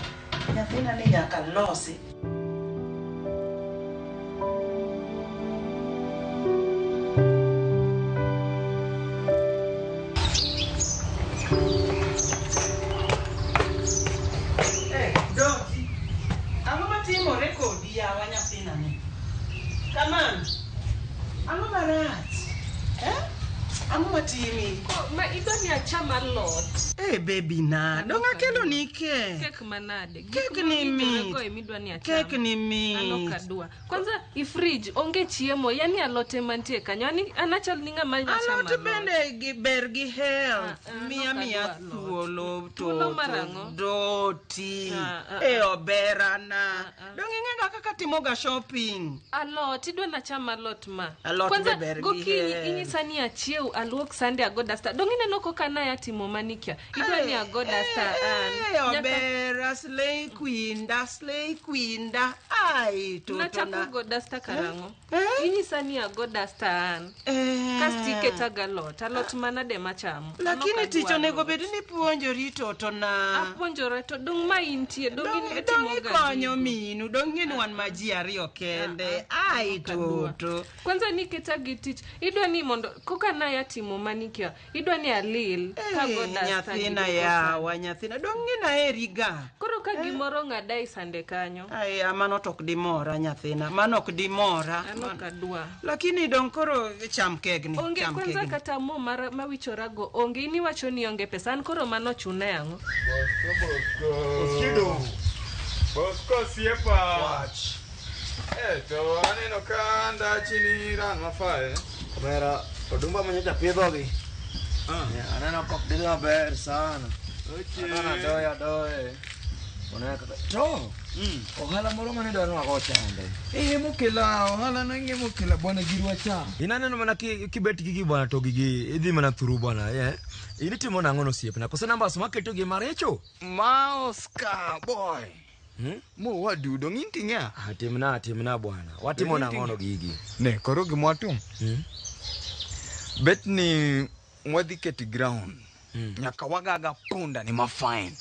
Nyathina ni nyaka losi. Eh, Doti. Ang'o matimore kodi yawa nyathina ni? Kaman. Ang'o marach? Eh? Ang'o matimi? Ma idwa ni acham alot. Eh, baby na, dong akelo ni kek. Kek manade. Kek ni mit. Go emidwa ni acham. Kek ni mit. An ok adwa. Kwanza i fridge onge chiemo, yani alote mantie kanyo. Yani an achal ni ng'ama nya chamo Alot bende gi ber gi health. Ah, ah, Miya ok miya adwa alot. thuolo Thuolo to mar ang'o? doti. Ah, ah, E ah. oberana. Dong ing'e ga kaka timoga shopping. Alot, idwa nacham alot ma. Alot Kwanza be ber gi gokinyi health. inyisa ni achiew aluok sande ago dasta. Dong ineno koka naya timo manikia. Idwa ni ago dasta an. Eh, Nyaka- obera slay queen da slay queen da. Ai toto Nachako na. go dasta karang'o? Inyisa ni ago dasta an. Kasto iketa galot. Alot manade machamo. An ok Lakini adwa tich onego alot. bed ni puonjori toto na. Apuonjora to dong ma intie dong in Dong itimoga ikonyo gigo. minu, dong ing'e ni wan ma ji ariyo kende. Ai toto. Kwanza niketa gi tich idwa ni mondo koka naya timo manikia idwa ni alil kago Eh, dasta nyathina gi luoko yawa nyathina dong ng'e naheri ga Koro ka gimoro ng'ada e sande kanyo aya mano to ok dimora nyathina mano ok dimora an ok adwa lakini dong koro cham kegni onge cham kwanza kegni kata mo mawichorago onge in iwacho ni onge pesa an koro mano chuna e ang'o Osido. Bosco osiepa. Wach. To aneno ka ndachi ni ran mafae. Omera, odumba manyocha pidhogi. Aneno kok dhi maber sana. Okay. Adona doya doye. Oneno kaka to. Ohala moro mane dwaro wako chande. Eh, mokela ohala nange mokela bwana girwa cha. Inaneno mana kibet gigi bwana to gigi idhi mana thuru bwana eh. In itimo nang'o no osiepna? Koso nambas maketo gi maricho? Ma Oscar boy. Mo wadu dong inting'a. Ah, timna bwana. Watimo nang'o no gigi? Ne, koro gimwatum. Bet ni mwadhi keti ground. Nyaka wagaga punda ni mafine.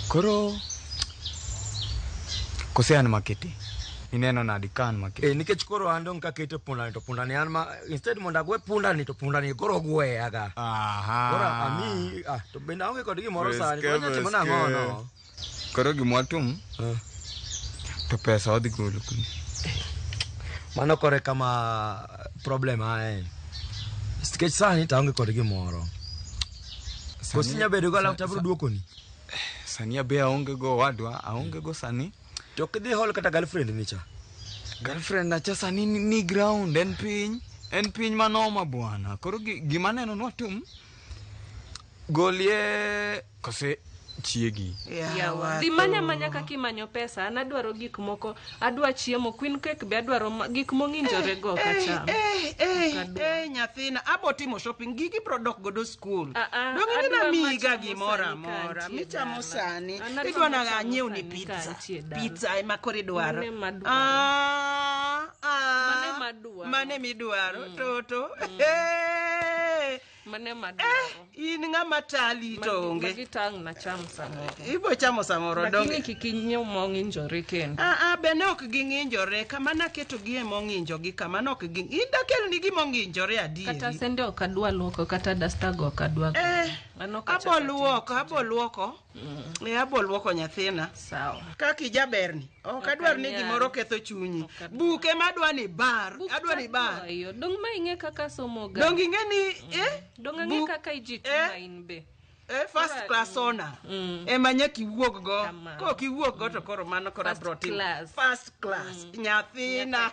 Koro kose an maketi. Ineno nadi kan maketi. Nikech koro an dong kakete punda ni to punda ni an ma instead mondo agwe punda ni to punda ni koro gweyaga. Aha. Koro ami to bende aonge kod gimoro sani. Koro anyalo timo nang'o no? Koro gimwatum. To pesa odhi golo kuni. Mano kore kama problem ae. Nikech sani to aonge kod gimoro. Kosi inya bedo go alafu tabiro duokoni. Sani abe aonge go wadwa, aonge go sani. To ok idhi hol kata girlfriend ni cha. Girlfriend na cha sani ni ground en piny manoma bwana. Koro gima neno nwatum golie kose chiegi. Dhi manya manya kaka imanyo pesa, an adwaro gik moko, adwa chiemo, queen cake be adwaro gik mong'injore go kacham. Nyathina, abo timo shopping, gigi bro dok godo school. Dong ing'e miga gimoro amora, michamo sani. Idwa na anyiew ni pizza. Pizza ema koro idwaro. Mane midwaro, toto. Mane madwaro. In ng'ama tali to onge. Magi tang' nacham samoro. Ibo chamo samoro donge. Lakini kik inyiew mong'injore kendo. Bende ok ging'injore. Kama naketo gi e mong'injo gi kama nok gi. In dakelni gi mong'injore adieri. Kata sende ok adwa luoko, kata dasta go ok adwa. Abo luoko. Abo luoko nyathina. Sawa. Kaka ijaberni. Ok adwar ni gimoro ketho chunyi. Buke madwa ni bar. Adwa ni bar. Dong ma ing'e kaka somo ga. Dong ing'e ni Dong ang'e kaka iji tuma in be. First class honor. Ema nyaka iwuog go. Kok iwuog go to koro mano koro abro timo. First class. Nyathina.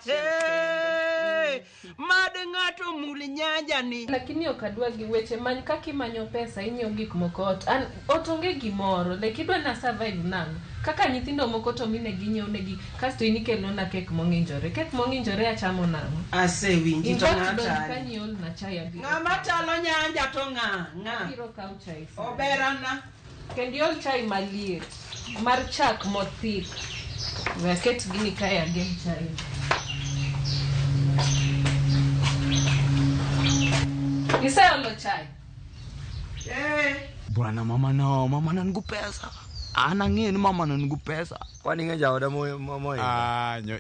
Mad ng'ato mul nyanja ni. Lakini ok adwa gi weche many kaka imanyo pesa inyiewo gik moko ot. An ot onge gimoro. Like idwa na survive nang'o? Kaka nyithindo moko to mine ginyiewo negi kasto in ikelona kek mong'injore. Kek mong'injore achamo nang'o? Asewinji to ng'ata. Kanyo na chai abiro. Ng'ama talo nyanja to ng'a? Abiro kawo chai. Oberana. Kendo iol chai maliet mar chak mothik. We aket gini kae agem chai. Iseolo chai? Bwana mama no, mama nangu pesa. An ang'e ni mama no nigi pesa. Kwani ing'e jaoda moyo?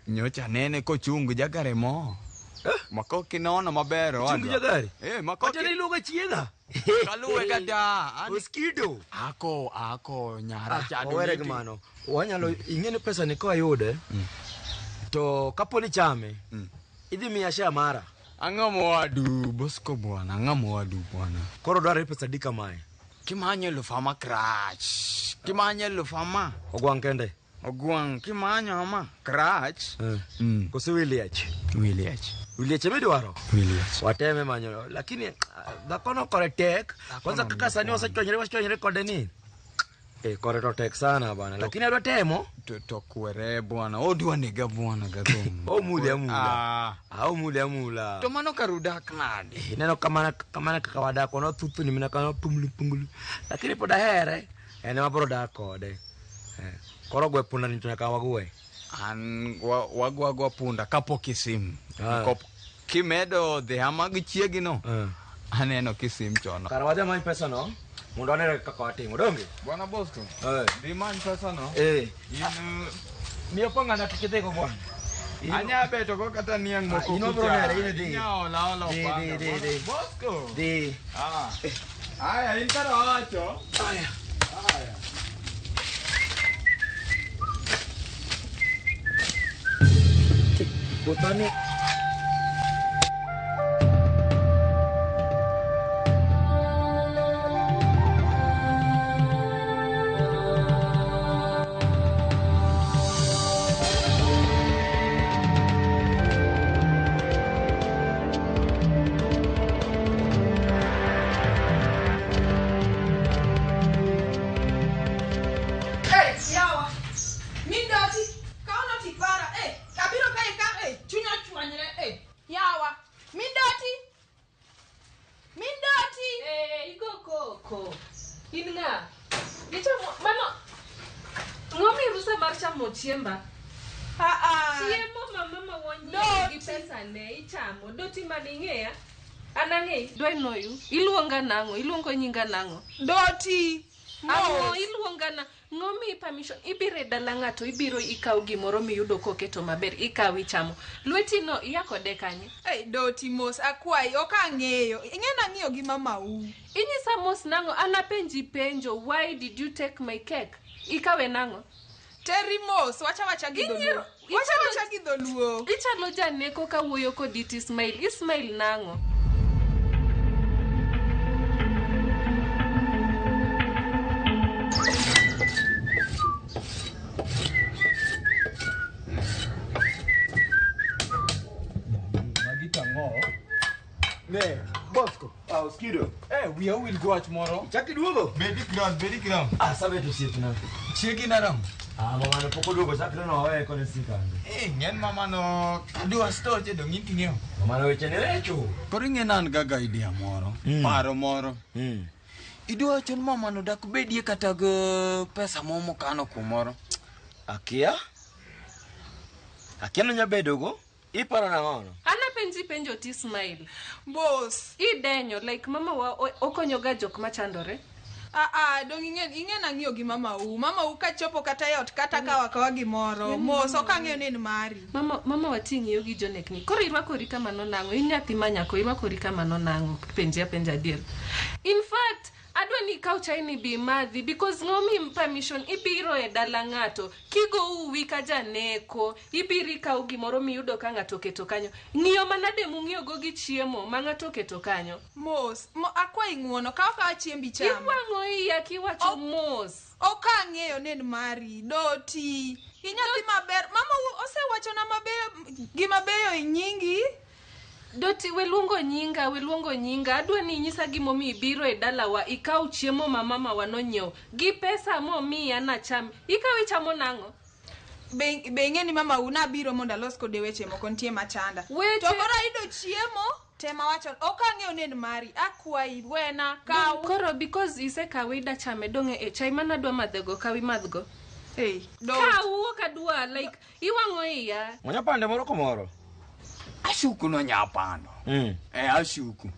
Nyocha nene kochung gi jagare mo. Mako kinono maber owadwa. Ochung gi jagari? Mako Wacha ni iluongo chiega. Kaluwe kata. Oskido. Ako nyara chado. Wawere gi mano. Wanyalo ing'e ni pesa ni koayude. To kapo ni chame. Idhi miya share mara. Ang'o mowadu Bosco bwana, ang'o mowadu bwana. Koro dwarore pesa adi kamae? Kimanyo eluf ama krach. Kimanyo eluf ama. Ogwang' kende. Ogwang' kimanyo ama krach. Koso wiliach? Wiliach. Wiliach emidwaro? Wiliach. Wateme manyo. Lakini dhakono kore tek. Kwanza kaka sani wasechwanyore kode ni. Kore to tek sana bana. Lakini adwa temo. To kwere bwana. Odwa nega bwana gadhum. Omule amula. Omule amula. To mano karudak nade? Ineno kamana kaka wadak ono thuthni mina kama pungulu pungulu. Lakini pod ahere. En ema biro dak kode. Koro gwe punda ni to nyaka wagwe. An wagwa punda kapok isim. Kimedo dhi ama gi chiegi no. Aneno kisim chono. Kara wadhi amany pesa no. Mondo anere kaka watimo, donge? Bwana Bosco. Dhi many pesa no. Miyo pangana kik idhigo bwana. Anya beto go kata niang' moko In obro nere, in idhi. Inya ola Dhi, opanga. dhi, dhi. Bosco. Dhi. Aya, in kara wacho. Aya. Aya. Puthani. oko. In ng'a? Ichamo mano ng'omi rusa mar chamo chiemba. Chiemo ma mama wonyiewo gi pesa ne ichamo. Doti mane ing'eya? An ang'eyi. Do I know you? Iluonga nang'o? Iluongo nyinga nang'o? Doti. Ang'o iluonga na ng'omi permission ibiro e dala ng'ato ibiro ikaw gimoro miyudo koketo maber ikaw ichamo. Lweti no iya kode kanye? Ei, Doti mos akwayi ok ang'eyo. Ing'e nang'iyo gi mamau. Inyisa mos nang'o? An apenji penjo why did you take my cake? Ikawe nang'o? Teri mos, wacha wacha gi dholuo. Wacha wacha gi dholuo. Ichalo janeko kawuoyo kodi ti smile. Ismail nang'o? Magi tang'o? Ne, Bosco. Ah, Oskido. Eh, wiya owil gi wach moro. Chak iduogo? Bedi ground, bedi ground. Ah, sabeto osiepna. Chiegi naram. Ah, mamano pok oduogo chakre nowe kode sikande. Eh, ng'en mamano kadwa stoche dong' in ting'eyo. Mamano weche ne recho. Koro ing'e ni an gaga idea moro, paro moro. Idwa wacho ni mamano dak bedie kata gi pesa moro mokano kumoro. Akia? Akia nonya bedogo? Iparo nang'ono? An apenji penjo ti smile. Mos. Idenyo like mama wa okonyo ga jok machandore. Dong ing'e nang'iyo gi mamau. Mamau kachopo kata e ot kata kawo akawa gimoro. Mos ok ang'eyo ni en mari. Mama wating'iyo gi jonekni. Koro irwakori kamano nang'o? In nyathi ma nyako irwakori kamano nang'o? Penji apenja adier. In fact, adwa ni ikaw chai ni bi madhi because ng'omi permission ibiro e dala ng'ato kigo uwi ka janeko ibiro ikaw gimoro miyudo ka ng'ato oketo kanyo ng'iyo manade mung'iyogo gi chiemo ma ng'ato oketo kanyo Mos, akwayi ng'uono kaw akawa chiembi cham. Iwang'o iya kiwacho mos. Ok ang'eyo ni en mari. Doti. Inyathi maber. Mama osewachona mabeyo gima beyo e nyingi. Doti we luongo nyinga, Adwa ni inyisa gimomiyo ibiro e dalawa ikaw chiemo ma mama wa nonyiewo gi pesa momiya nacham. Ikaw ichamo nang'o? Be ing'e ni mamau nabiro mondo alos kode weche moko nitie machanda. Weche- To koro ayudo chiemo tema wacho ok ang'eyo ni en mari. Akwayi wena kaw. Koro because isekawe ida chame dong' e chai mana adwa madhego kaw imadhgo. Hey, kaw ok adwa like iwang'o iya. Monya pande moro komoro. Ashuku no nyapando. Eh, ashuku.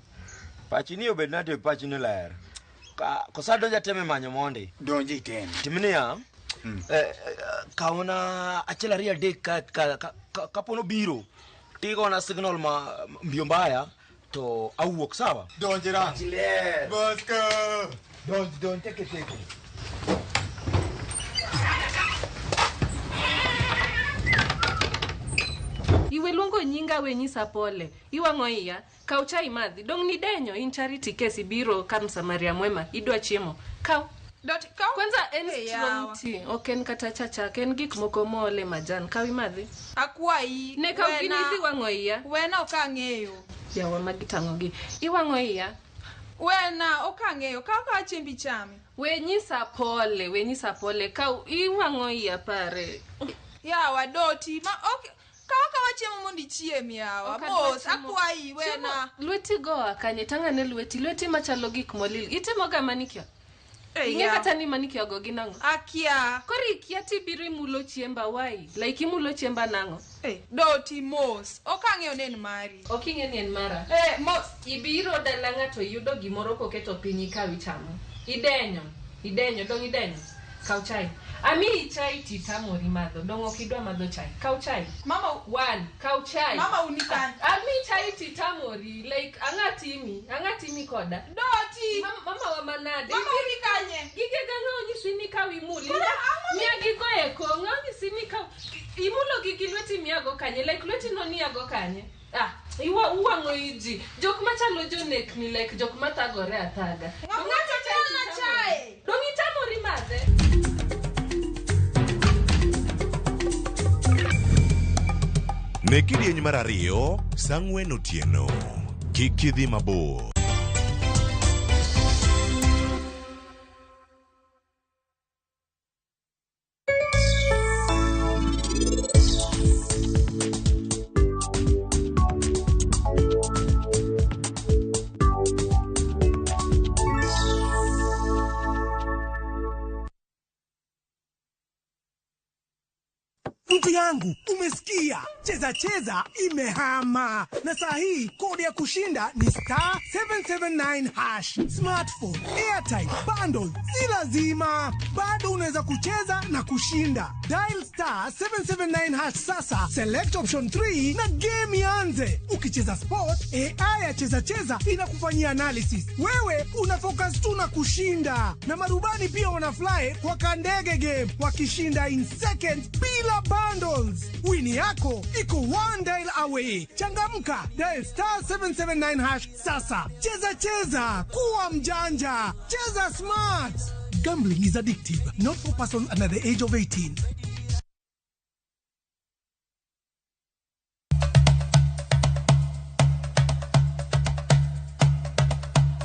Pachi ni obed nade pachi ni ler. Kosa donja teme manyo mondi. Donji iteme. Timniya. Kawna achiel ariyo adek kapono biro tigona signal ma mbio mbaya to awuok sawa. Donji ran. Pachi ler. Bosco. Donj teke teke. Iwe luongo nyinga we nyisa pole. Iwang'o iya. Kaw chai madhi. Dong' nidenyo in charity case ibiro ka msamaria mwema. Idwa chiemo. Kaw. Doti kaw. Kwanza en Hey, strong yawa. tea. Ok en kata chachak. En gik moko moole majan. Kaw imadhi. Akwayi. Ne kaw gini idhi wang'o iya. Wena ok ang'eyo. Yawa magi tang'o gi. Iwang'o iya. Wena ok ang'eyo. Kaw kawa chiembi chame. We nyisa pole. Kaw iwang'o iya pare. Yawa Doti ma ok kaw akawa chiemo mondo ichiem yawa. Mos akwayi wena. Lweti goa kanye tang'ane lweti machalo gik molil. Itimoga manicure? Hey, Ing'e kata ni manicure go gi nang'o? Akia. Koro ikia tibiro imulo chiemba why? Like imulo chiemba nang'o? Hey, Doti mos. Ok ang'eyo ni en mari. Ok ing'e ni en mara. Eh, mos. Ibiro dala ng'ato iyudo gimoro koketo piny ikaw ichamo. Idenyo, dong' idenyo. Kaw chai. Amiyi chai titamori madho. Dong' ok idwa madho chai. Kaw chai. Mama one, kaw chai. Mama unikanye. Amiyi chai titamori. Like ang'a timi koda. Doti. Mama wa manade. Mama unikanye. Gige ga ng'a onyisi ni kaw imul. Miya gigo eko. Ng'a onyisi ni kaw imulo gigi lweti miyago kanye. Like lweti no niyago kanye. Ah, uwang'o iji. Jok machalo jonekni like jok mathagore athaga. Ng'ato chalna chai. Dong' itamori madhe. Ne kidieny mar ariyo, saa ang'wen otieno. Kik idhi mabor. Mtu yangu, umesikia? Cheza cheza imehama, na saa hii kodi ya kushinda ni star 779 hash. Smartphone, airtime, bundle si lazima, bado unaweza kucheza na kushinda. Dial star 779 hash sasa, select option 3 na game ianze. Ukicheza sport, AI ya cheza cheza inakufanyia analysis. Wewe una focus tu na kushinda, na marubani pia wanafly kwa kandege game wakishinda in seconds bila bundles. Wini yako iko one dial away. Changamka, dial star 779 hash sasa. Cheza cheza, kuwa mjanja, cheza smart. Gambling is addictive, not for persons under the age of 18.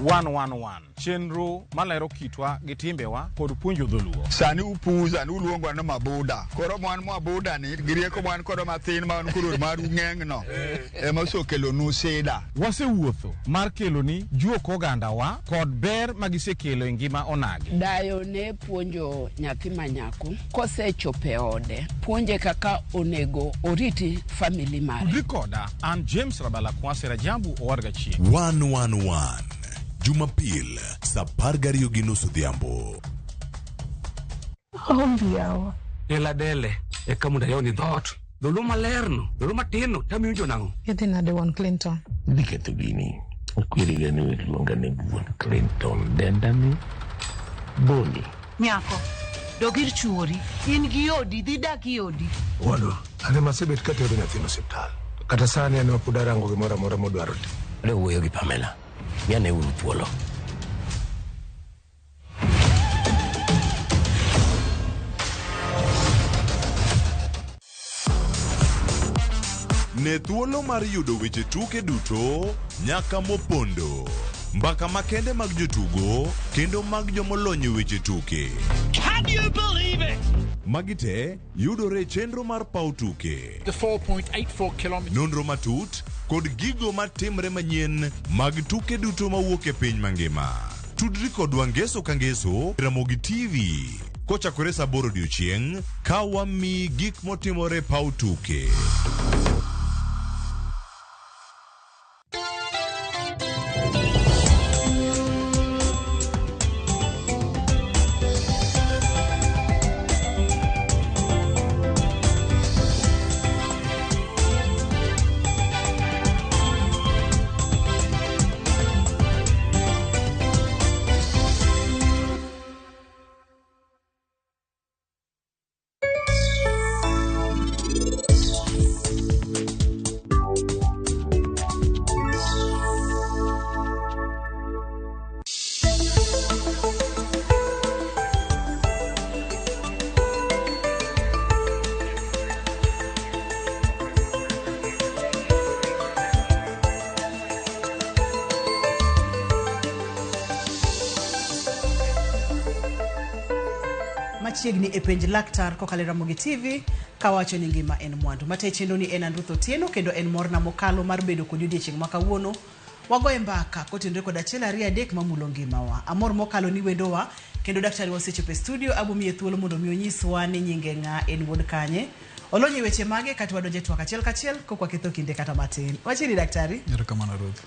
One chenro malero kitwa gi timbewa kod puonjo dholuo. Sani upuza ni uluongo ni mabuda. Koro mwan mwabuda ni gi rieko mwan kodo mathin ma wan koro maru ng'eng'no ema osekelonu sida. Wasewuotho mar keloni juok ogandawa kod ber magisekelo e ngima onagi. Dayo ne puonjo nyathi ma nyako kosechopo e ode, puonje kaka onego oriti family mare. Tudri koda an James Rabala Kwase Rajabu Owarga Chieng'. 111 Jumapil saa 12:30 odhiambo. Aonge yawa. Dela dele eka mondo ayawni dhoot. Dholuo malerno, dholuo matinno tamiwinjo nang'o? Idhi nade wuon Clinton? Idhi ketho gini. Akweriga ni luonga ni wuon Clinton. Denda ni Boni. Nyako, dog ir chuori. In gi odi, dhi dak i odi. Owadwa, an ema asebet katero nyathino osiptal. Kata sani an ema pod arango gimoro amora modwaro. Adwa wuoyo gi Pamela. Miane uru thuolo. Ne thuolo mar yudo weche tuke duto nyaka mopondo. Mbaka makende mag jotugo kendo mag jomolony e weche tuke. Can you believe it? Magi te yudore e chenro mar paw tuke. The 4.84 kilometers. Nonro matut kod gigo matimre manyien mag tuke duto mawuok e piny mangima. Tudri kodwa ngeso ka ngeso Ramogi TV kochakore saa 8 odiochieng' ka wamiyi gik motimore e paw tuke. Machiegni e penj laktar kokalo e Ramogi TV kawacho ni ngima en mwandu. Mate chenro ni en an Ruth Otieno kendo en morna mokalo mar bedo kodi odiechieng' ma kawuono. Wagoye mbaka kotenore kod achiel ariyo adek mamulo ngimawa. Amor mokalo ni wendowa kendo daktari wasechopo e studio abomiye thuolo mondo mi onyiswa ni nyinge ng'a en wuod kanye. Olony e weche mage kata wadonje twak achiel kachiel kok waketho kinde kata matin. Wachini daktari. Erokamano Ruth.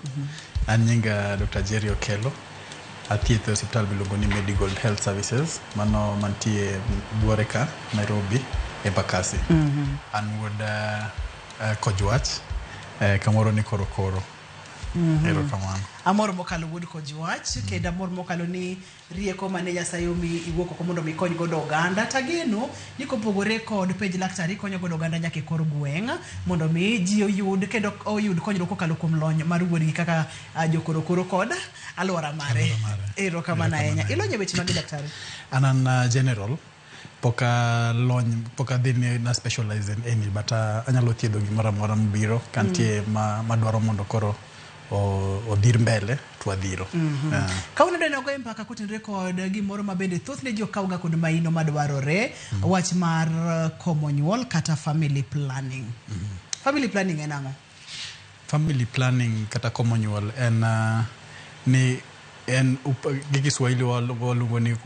An nyinga Dr. Jerry Okello. Athietho e osiptal miluongo ni Medigold Health Services, mano mantie buore ka, Nairobi, Embakasi. An wuod Kojwach, kamoro ni Korokoro. Erokamano. Amor mokalo wuod Kojwach kendo amor mokalo ni rieko mane Nyasaye omiyi iwuok oko mondo mi ikony godo oganda. Tageno ni kopogore kod penj laktar ikonyo godo oganda nyaka e kor gweng' mondo mi ji oyud kendo oyud konyruok kokalo kuom lony mar wuodgi kaka jokorokoro kod alwora mare. Erokamano ahinya. Ilony e weche mage daktari? An general, pok alony, pok adhi ni na specialize in any, but anyalo thiedho gimoro amora mobiro kantie madwaro mondo koro odhir mbele to wadhiro. Kawuono dwa ni wagoye mbaka kotenore kod gimoro ma bende thothne ji ok kawga kod maino madwarore, wach mar komo nyuol kata family planning. Family planning en ang'o? Family planning kata komo nyuol en ni En gi Kiswahili waluongo ni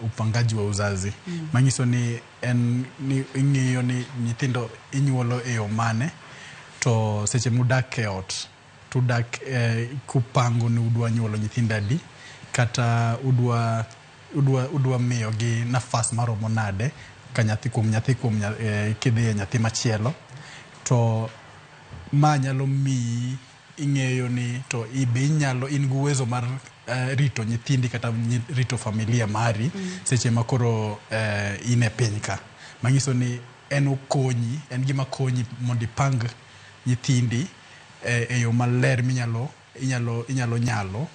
upangaji wa uzazi. Manyiso ni en ni ing'iyo ni nyithindo inyuolo e yo mane to seche mudak e ot tudak kupango ni udwa nyuolo nyithindo adi kata udwa miyogi nafas maromo nade ka nyathi kuom nyathi kuom kidhi e nyathi machielo to ma nyalo miyi ing'eyo ni to ibe inyalo in gi uwezo mar rito nyithindi kata rito familia mari seche ma koro in e piny ka. Manyiso ni en okonyi, en gima konyi mondo ipang nyithindi e yo maler minyalo inyalo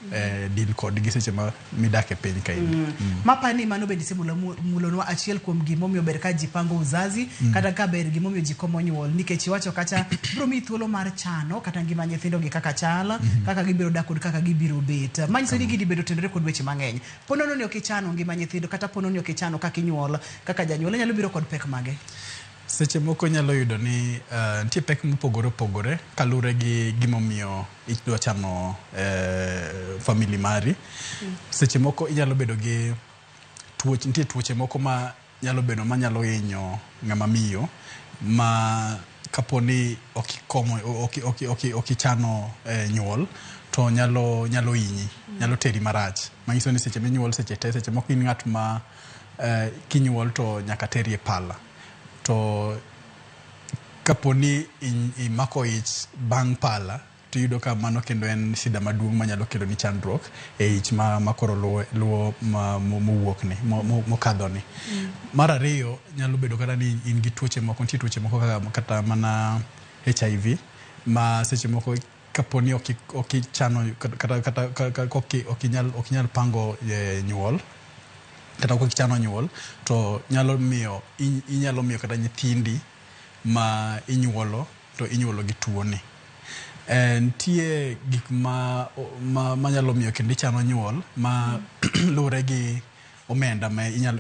deal kodgi seche ma midak e piny kaendi. Mapani mano bende isemulonwa achiel kuom gimomiyo ber ka ji pango uzazi kata ka ber gimomiyo ji komo nyuol nikech iwacho kacha biro miyi thuolo mar chano kata ngima nyithindo gi kaka chal kaka gibiro dak kod kaka gibiro bet. Manyiso ni gini bedo tenore kod weche mang'eny. Po nono ni ok ichano ngima nyithindo kata po nono ni ok ichano kaka inyuol kaka janyuol inyalo biro kod pek mage? Seche moko inyalo yudo ni nitie pek mopogore opogore kaluwore gi gimomiyo idwa chano family mari. Seche moko inyalo bedo gi tuoche, nitie tuoche moko ma nyalo bedo manyalo hinyo ng'ama miyo ma kapo ni ok ichano nyuol to nyalo hinyi, nyalo teri marach. Manyiso ni seche minyuol seche te, seche moko in ng'at ma kinyuol to nyaka teri e pala. To kapo ni imako ich bang' pala to iyudo ka mano kendo en shida maduong' manyalo kelo ni chandruok e ich ma koro luwo mowuok ni mokadho ni. Mar ariyo nyalo bedo kata ni in gi tuoche moko, nitie tuoche moko kaka kata mana HIV ma seche moko kapo ni ok ichano kata ok inyal pango nyuol kata ok ichano nyuol to nyalo miyo inyalo miyo kata nyithindi ma inyuolo to inyuolo gi tuo ni. Nitie gik ma manyalo miyo kendo ichano nyuol ma luwore gi omenda ma inyalo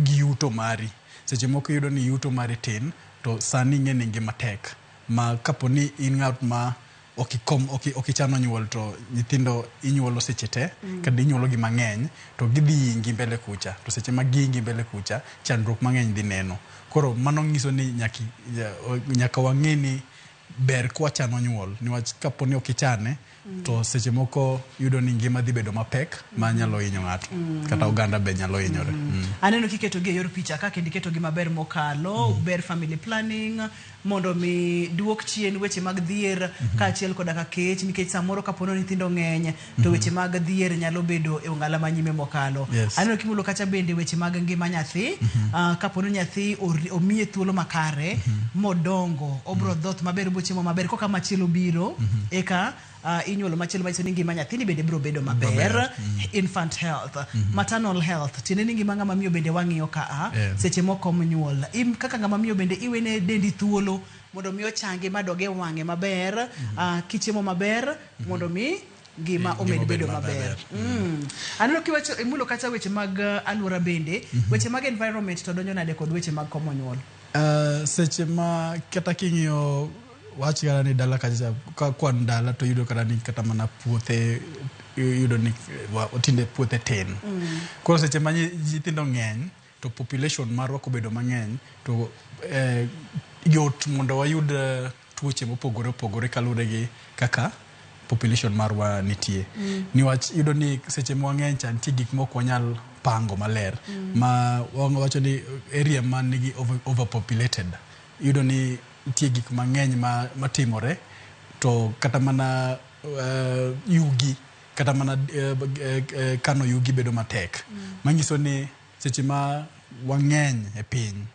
gi yuto mari. Seche moko iyudo ni yuto mari tin to sani ing'e ni ngima tek ma kapo ni in ng'at ma ok ichano nyuol to nyithindo inyuolo seche te kata inyuolo gi mang'eny to gidhi ingi mbele kucha to seche ma giingi mbele kucha chandruok mang'eny dhi neno. Koro mano nyiso ni nyaka wang'e ni ber kwachano nyuol niwach kapo ni ok ichane to seche moko yudo ni ngima dhi bedo mapek ma nyalo hinyo ng'ato kata oganda be nyalo hinyore. Aneno kiketo gi e yor picha ka kendo iketo gi maber mokalo ber family planning mondo mi duok chien weche mag dhier kaachiel koda ka kech nikech samoro kapo ni nyithindo ng'eny to weche mag dhier nyalo bedo e ong'ala manyime mokalo. Aneno kimulo kacha bende weche mag ngima nyathi kapo ni nyathi omiye thuolo makare modongo obro dhoth maber obro chiemo maber koka machielo biro eka inyuolo machielo manyiso ni ngima nyathini bende biro bedo maber. Infant health, maternal health, tiende ni ngima ng'ama miyo bende wang'iyo ka seche moko nyuol kaka ng'ama miyo bende iwene dendi thuolo mondo mi ochangi madog e wang'e maber kichiemo maber mondo mi ngima omed bedo maber. Aneno kiwacho imulo kacha weche mag alwora bende weche mag environment to donjo nade kod weche mag komo nyuol? Seche ma kata king'iyo wach kata ni dala kacha ka kwan dala to yudo kata ni kata mana puothe yudo ni tinde puothe tin. Koro seche ma nyithindo ng'eny to population marwa kobedo mang'eny to yot mondo wayud tuoche mopogore opogore kaluwore gi kaka population marwa nitie. Niwach yudo ni seche ma wang'eny cha nitie gik mok wanyal pango maler ma wawacho ni area man nigi overpopulated yudo ni nitie gik mang'eny matimore to kata mana yugi kata mana kano yugi bedo matek. Manyiso ni seche ma wang'eny e piny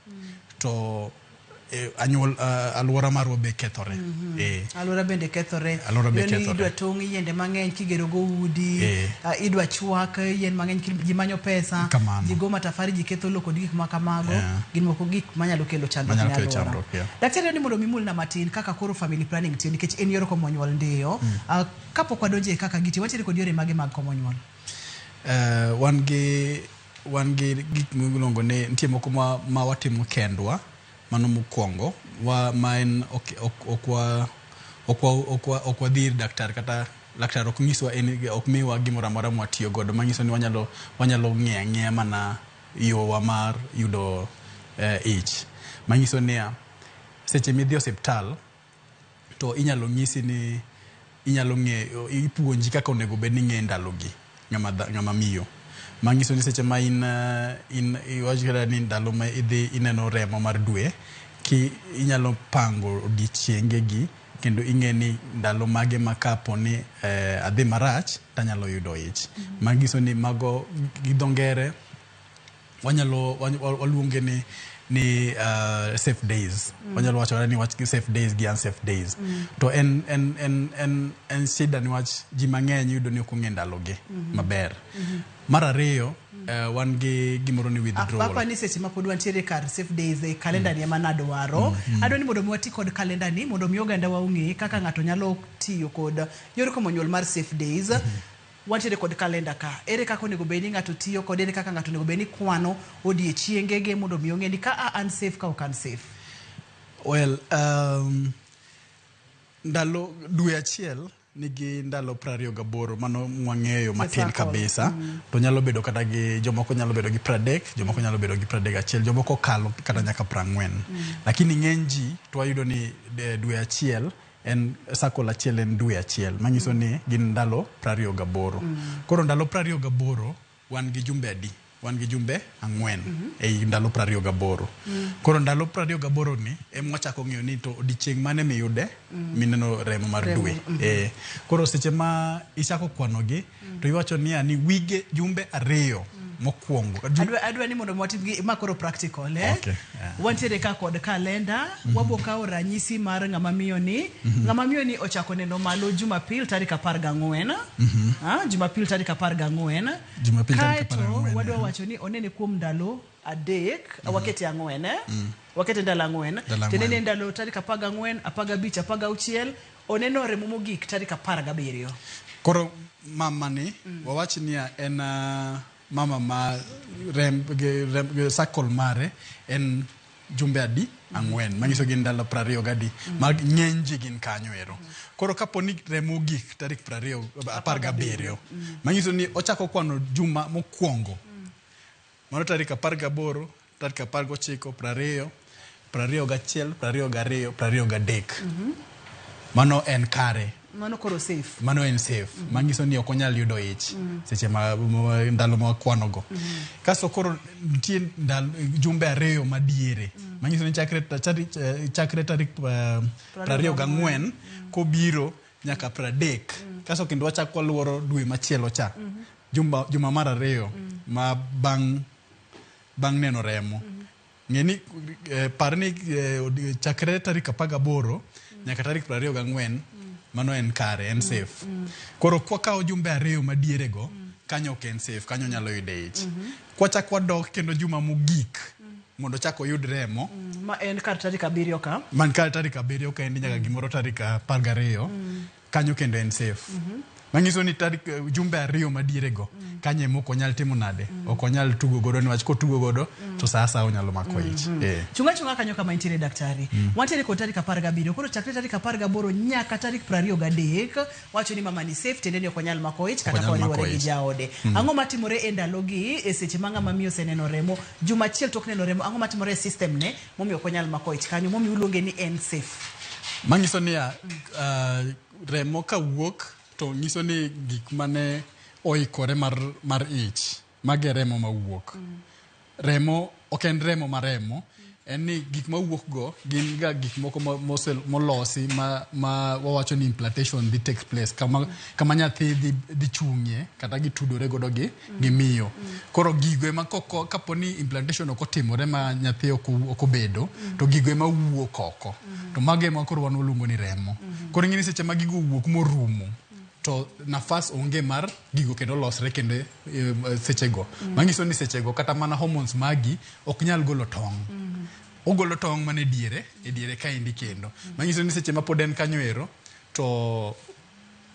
to alwora marwa be kethore. Alwora bende kethore. Idwa tong' yiende mang'eny kigero go udi, idwa chwak yien mang'eny ji manyo pesa, ji go matafari, ji ketho lowo kod gik ma kamago, gin moko gik manyalo kelo chandruok ne alwora. Daktari ni mondo mimulna matin kaka koro family planning tiyo nikech en yor komo nyuol ndiyo. Kapok wadonje kaka gitiyo, wantiere kod yore mage mag komo nyuol? Wan gi gik miluongo ni nitie moko ma watimo kendwa. Mano mokwongo ma en ok wadhi ir daktari kata Laktar ok nyiswa en ok miwa gimoro amora mwatiyo godo manyiso ni wanyalo wanyalo ng'iyo ang'iya mana yowa mar yudo ich. Manyiso niya, seche midhi osiptal to inyalo nyisi ni inyalo ng'eyo ipuonji kaka onego bed ni ing'e ndalogi ng'ama ng'ama miyo. Manyiso ni seche ma in in iwach kata ni ndalo ma idhi ineno remo mar dwe ki inyalo pango odiechienge gi kendo ing'e ni ndalo mage ma kapo ni adhi marach tanyalo yudo ich. Manyiso ni mago gi dho ngere wanyalo waluonge ni safe days. Wanyalo wacho ni wach safe days gi unsafe days. To en shida niwach ji mang'eny yudo ni ok ong'e ndalogi maber. Mar ariyo, wan gi gimoro ni withdrawal. Apa ni seche ma pod wantiere kar safe days e kalenda ni ema nadwaro. Adwa ni mondo mi wati kod kalenda ni mondo mi oganda wa ong'e kaka ng'ato nyalo tiyo kod yor komo nyuol mar safe days. Wantiere kod kalenda ka. Ere kaka onego bed ni ng'ato tiyo kode, ere kaka ng'ato onego bed ni kwano odiechiengege mondo mi ong'e ni ka a an safe ka ok an safe. Well, ndalo dwe achiel nigi ndalo 28 mano mwang'eyo matin Circle. kabisa. To nyalo bedo kata gi jomoko nyalo bedo gi 30, jomoko nyalo bedo gi 31, jomoko kalo kata nyaka 40. Lakini ng'eny ji to wayudo ni dwe achiel en circle achiel en dwe achiel manyiso ni gin ndalo 28. Koro ndalo 28 wan gi jumbe adi? Wan gi jumbe 4 ei ndalo 28. Koro ndalo 28 ni ema wachako ng'iyo ni to odiechieng' mane miyude mineno remo mar Remo, dwe. Koro seche ma ichako kwanogi to iwacho niya ni wige jumbe 2 mokwongo. Adwa ni mondo mi watim gi ma koro practical eh. Okay, yeah. Wantiere ka kod kalenda, wabo kawo ranyisi mar ng'ama miyo ni. Ng'ama miyo ni ochako neno malo Jumapil tarik 14. Ah, Jumapil tarik 14. Jumapil tarik Kaeto 14, wadwa wacho ni onene kuom ndalo 3, wakete 4 eh? Wakete ndalo 4. Ndalo Tiende ni 4. ndalo tarik 14, 15, 16, oneno remo mogik tarik 17. Koro mama ni wawach niya en mama ma remb, gi circle mare en jumbe adi? 4 manyiso gin ndalo 20 gadi ma ng'eny ji gin kanyo ero. Koro kapo ni remo ogik tarik 20 17 manyiso ni ochako kwano juma mokwongo mano tarik 18 tarik 19 20 21 22 23 mano en kare. Mano koro safe. Mano en safe. Manyiso ni ok onyal yudo ich seche ma ndalo ma wakwanogo. Kasto koro nitie ndalo jumbe 2 madiere manyiso ni chakre tarik 24 kobiro nyaka 30. Kasto kendo wachako waluoro dwe machielo cha juma mar 2 ma bang' neno remo. Ng'e ni par ni chakre tarik 18 nyaka tarik 24 mano en kare, en safe. Koro kwakawo jumbe 2 madiere go, kanyo ok en safe, kanyo nyalo yude ich. Kwachak wadok kendo juma mogik mondo chak oyud remo Ma en kar tarik 7 ka. Man kar tarik 7 kaendi nyaka gimoro tarik 12 kanyo kendo en safe. Manyiso ni tarik jumbe 2 madiere go kanyo ema ok onyal timo nade, ok onyal tugo godo niwach kotugo godo to sa asaya onyalo mako ich. Chunga chunga kanyo kama intiere daktari. Wantiere kod tarik 17. Koro chakre tarik 18 nyaka tarik 23 wacho ni mama ni safe, tiende ni ok onyal mako ich kata Ok onyal mako koriwore gi ich. jaode. Ang'o matimore e ndalogi e seche ma ng'ama miyo oseneno remo juma achiel tok neno remo, ang'o matimore e system ne momiyo ok onyal mako ich kanyo momiyo uluonge ni en safe? Manyiso niya, remo kawuok to nyiso ni gik mane oikore mar ich mage remo mawuok. Remo ok en remo ma remo, en ni gik mawuok go gin ga gik moko molosi ma wawacho ni implantation dhi take place kama nyathi dhi chung'ie kata gitudore godo gi miyo. Koro gigo ema kapo ni implantation ok otimore ma nyathi ok obedo, to gigo ema wuok oko. To mago ema koro wan waluongo ni remo. Koro ing'e ni seche ma gigo owuok morumo, to nafas onge mar gigo kendo losre kendo sechego. Manyiso ni sechego kata mana hormones magi ok nyal golo tong'. Ogolo tong' mana e diere kaendi kendo. Manyiso ni seche ma pod en kanyo ero, to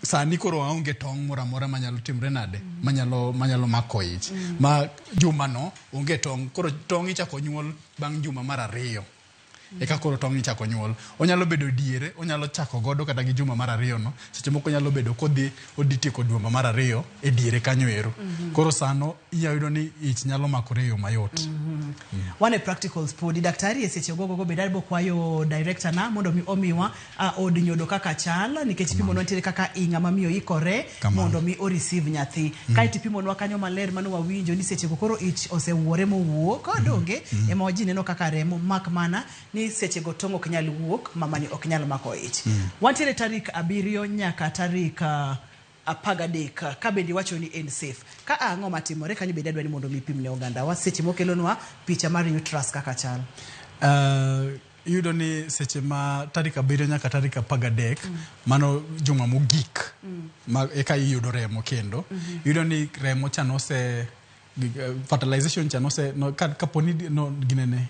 sani koro aonge tong' moro amora manyalo timre nade, manyalo mako ich. Ma juma no onge tong', koro tong' ichako nyuol bang' juma mar 2. Eka koro tong' ichako nyuol. Onyalo bedo diere, onyalo chako godo kata gi juma mar ariyo no. Seche moko onyalo bedo kodhi odhi tieko juma mar ariyo e diere kanyo ero. Koro sano inya yudo ni ich nyalo makore e yo mayot. Wan e practicals podi daktari e seche gogogo bende abo kwayo director na mondo mi omiwa od nyodo kaka chal nikech pimonwa nitiere kaka i ng'ama miyo ikore Kamano. mondo mi o receive nyathi. Kaeto ipimonwa kanyo maler mane wawinjo ni sechego koro ich osewuore mowuok donge ema ji neno kaka remo mak mana ni sechego tong' ok nyal wuok mamani ok nyal mako ich. Wantiere tarik 7 nyaka tarik 13 ka bende iwacho ni en safe. Ka ang'o matimore kanyo bende adwa ni mondo mi ipim ne oganda wa seche mokelonwa picha mar uterus kaka chal. Iyudo ni seche ma tarik 7 nyaka tarik 13 mano juma mogik ma eka iyudo remo kendo. Iyudo ni remo cha nose fertilization cha nose no, kapo ni no, ginene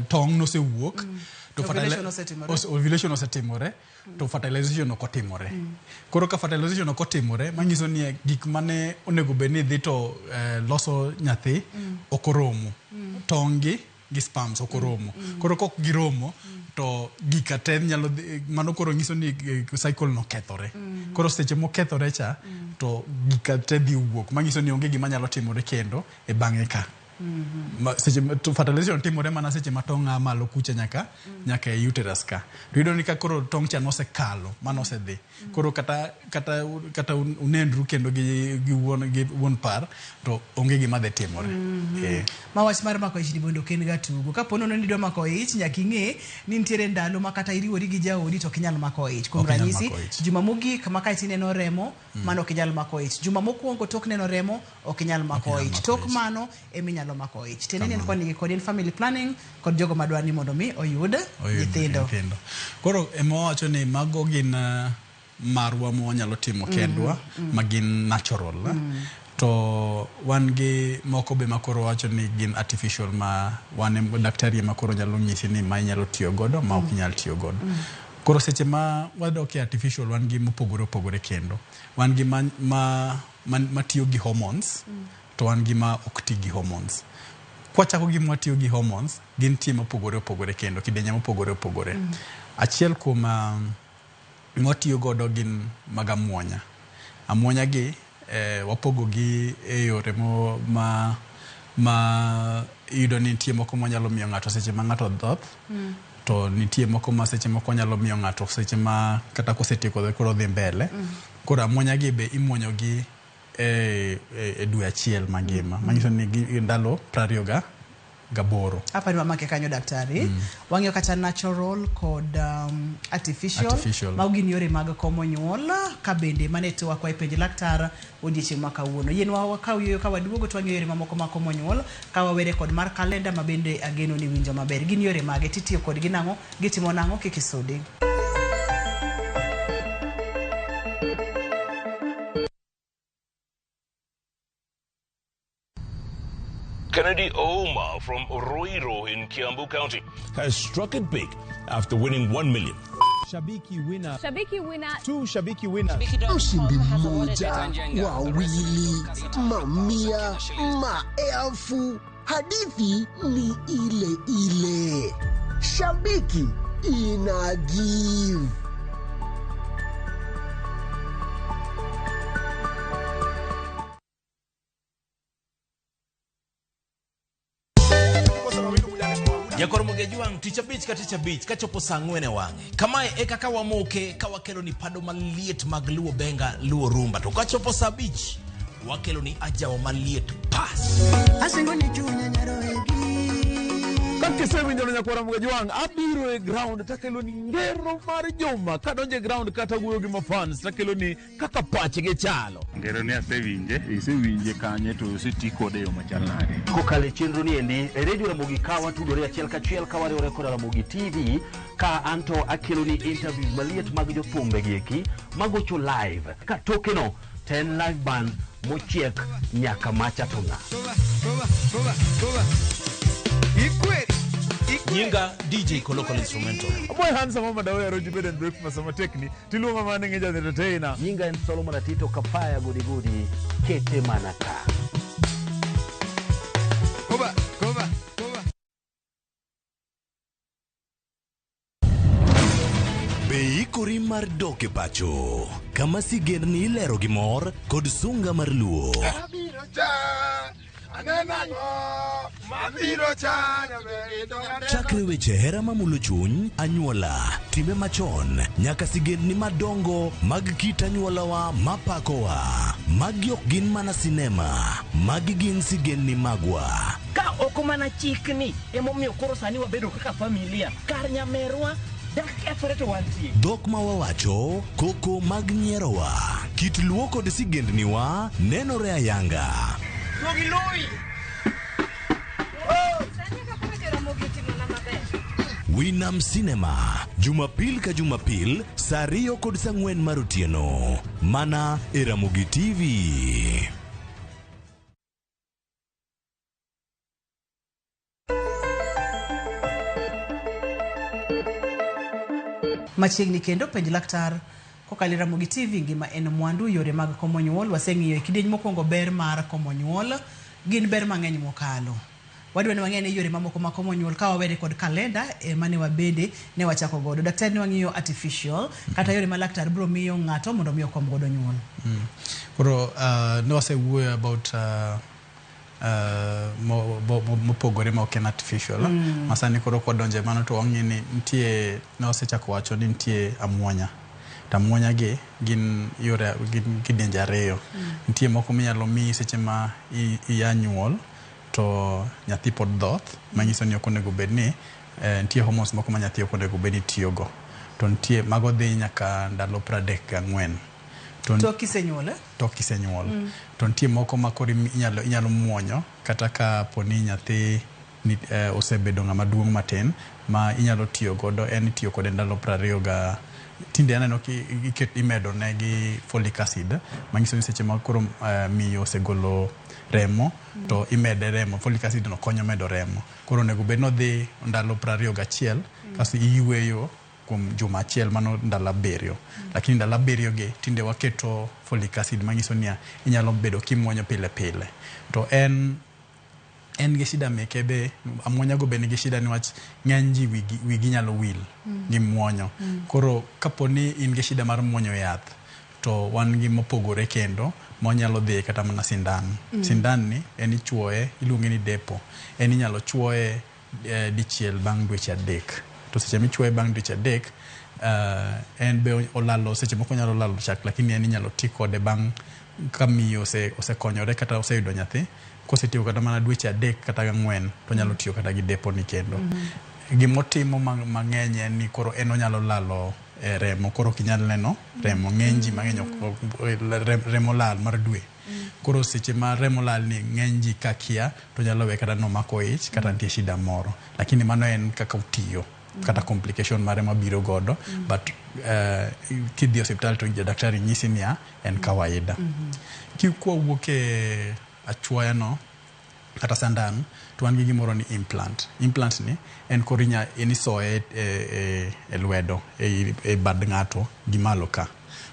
tong' nosewuok to Ovulation osetimore. Ovulation osetimore to fertilization ok otimore. Koro ka fertilization ok otimore manyiso ni gik mane onego bed ni dhi to loso nyathi ok oromo. Tong' gi sperms ok oromo. Koro kok giromo to gika te nyalo dhi, mano koro nyiso ni cycle no kethore. Koro seche mokethore cha to gika te dhi wuok manyiso ni onge gima nyalo timore kendo e bang'e ka. Seche to fertilization timore mana seche ma tong' a malo kucha nyaka nyaka e uterus ka. To iyudo ni ka koro tong' cha nosekalo, mano osedhi. Koro kata unenru kendo gi wuon par to onge gima dhi timore. Ma wach mar mako ich ni mondo ok en ga tugo. Kapo nono ni idwa mako ich, nyaka ing'e ni nitiere ndalo ma kata iriwori gi jaodi to ok inyal mako ich. Kuom Ok inyal ranyisi, mako ich. juma mogik ma kae tineno remo, mano ok inyal mako ich. Juma mokwongo tok neno remo, ok inyal mako Ok inyal ich. mako Tok ich. mano eminyalo mako ich. Tiende ni en Kamano. koni gi kodi en family planning kod jogo madwa ni mondo mi oyud Oyud nyithindo. nyithindo. Koro ema wawacho ni mago gin marwa ma wanyalo timo kendwa, ma gin natural. To wan gi moko be makoro wacho ni gin artificial ma wan daktari ema koro nyalo nyisi ni ma inyalo tiyo godo ma ok inyal tiyo godo. Koro seche ma wadok e artificial wan gi mopogore opogore kendo. Wan gi matiyo gi hormones, to wan gi ma ok ti gi hormones. Kwachako gi matiyo gi hormones, gin tie mopogore opogore kendo, kidienje mopogore opogore. Achiel kuom mwatiyo godo gin mag amuonya. Amuonya gi wapogo gi e yore ma iyudo ni nitie moko manyalo miyo ng'ato seche ma ng'ato dhoth, to nitie moko ma seche moko nyalo miyo ng'ato seche ma kata kosetieko dhoth koro dhi mbele. Koro amuonya gi be imuonyo gi e dwe achiel mangima, manyiso ni gi ndalo 28. Apani wamake kanyo daktari. Wang'iyo kata natural kod artificial. Artificial. Mago gin yore mag komo nyuol ka bende mane to wakwayo penj laktar odiechieng' ma kawuono. Yienwa wakaw yueyo ka waduogo to wang'iyo yore mamoko mag komo nyuol ka wawere kod mar kalenda ma bende ageno ni winjo maber. Gin yore mage titiyo kodgi nang'o, gitimo nang'o, kik isudi. Kennedy Ouma from Ruiru in Kiambu County has struck it big after winning 1 million. Shabiki winner. Shabiki winner. 2 Shabiki winners. Mshindi mmoja, wawili, mamia, maelfu. Hadithi ni ile ile. Shabiki ina give. Jakor Mugejuang' tich abich ka tich abich kachopo saa 4 e wang'e. Kamae e kaka wamoke ka wakelo ni pado maliet mag Luo Benga, Luo Rumba. To kachopo saa 5 wakelo ni ajawa maliet pas. Asingo ni chunya nyaroegi. Kakisewinjo no nyakwara Mugejuang', abiro e ground takelo ni ngero mar juma. Kadonjo e ground kata wuoyo gi mafans takelo ni kaka pachgi chalo. Ngero ni asewinje. Isewinje kanye to oseti kode e yo machal nade? Kokalo e chenro ni endi, e Radio Ramogi ka watudore achiel kachiel ka wariwore koda Ramogi TV, ka anto akelo ni interviews maliet mag jothumbe gi eki magocho live. Ka tokeno to en live band mochiek nyaka macha to ng'a. Nyinga DJ Kolokol Instrumental. Aboy handsome mama dawe roji bed and breakfast sama tekni tiluonga mana ni ja entertainer. Nyinga en Solomon Atito Kapaya gudi gudi kete mana ka. Koba, koba, koba. mar dok e pacho, kama sigendni ilero gi mor kod sunga mar luo. Chakre weche hera mamulo chuny, anyuola, timbe machon, nyaka sigendni madongo mag kit anyuolawa mapakowa. Magi ok gin mana sinema, magi gin sigendni magwa. Ka ok mana chikni emomiyo koro sani wabedo kaka familia kar nyamerwa dak kethore to wantie. Dhok ma wawacho, koko mag nyierowa, kit luo kod sigendniwa nenore ayanga. Winam Cinema, Jumapil ka Jumapil, saa 2 kod saa 4 mar otieno. Mana e Ramogi TV. Machiegni kendo penj laktar kokalo e Ramogi TV ngima en mwandu yore mag komo nyuol waseng'iyo e kidieny mokwongo ber mar komo nyuol gin ber mang'eny mokalo. Wadwa ni wang'e ni yore mamoko mag komo nyuol ka wawere kod kalenda mane wabende ne wachako godo. Daktari ne wang'iyo artificial kata yore ma laktar biro miyo ng'ato mondo mi okom godo nyuol. Koro ne wasewuoyo about mopogore ma ok en artificial. Masani koro kwadonje mano to wang'e ni nitie ne wasechako wacho ni nitie amuonya. To amuonya gi gin yore gin kidienje ariyo. Nitie moko minyalo miyi seche ma iya nyuol to nyathi pod dhoth manyiso ni ok onego bed ni nitie hormones moko ma nyathi ok onego bed ni tiyogo. To nitie mago dhi nyaka ndalo 34. To kisenyuol? To kisenyuol. To nitie moko ma koro inyalo muonyo kata ka poni nyathi osebedo ng'ama duong' matin ma inyalo tiyo godo en itiyo kode ndalo 20 tinde aneno ki imedo ne gi folic acid manyiso ni seche ma koro miyo osegolo remo to imede remo folic acid no konyo medo remo koro onego bed nodhi ndalo 21 kasto iyweyo kuom juma achiel mano ndalo 7 lakini ndalo 7 gi tinde waketo folic acid manyiso niya inyalo bedo kimuonyo pile pile to en gi shida meke be amuonya go be nigi shida niwach ng'eny ji wigi nyalo wil gi muonyo. Koro kapo ni in gi shida mar muonyo yath to wan gi mopogore kendo monyalo dhi kata mana sindan. Sindan ni en ichuoye iluonge ni depo en inyalo chuoye dichiel bang' dweche 3 to seche michuoye bang' dweche 3 en be olalo seche moko nyalo lalo chak lakini en inyalo ti kode bang' ka miyo osekonyore kata oseyudo nyathi kosetiyo kata mana dweche 3 kata 4 to nyalo tiyo kata gi depo ni kendo. Gimotimo mang'eny en ni koro en onyalo lalo remo koro ok inyal neno remo ng'eny ji mang'eny remo lal mar dwe. Koro seche ma remo lal ni ng'eny ji ka kia to nyalo we kata nomako ich kata nitie shida moro lakini mano en kaka otiyo kata complication mare mabiro godo but kidhi e osiptal to daktari nyisi niya en kawaida. Kwawuok e achuoya no kata sandan to wan gi gimoro ni implant. Implant ni en koro en isoye e lwedo e bad ng'ato gi malo ka.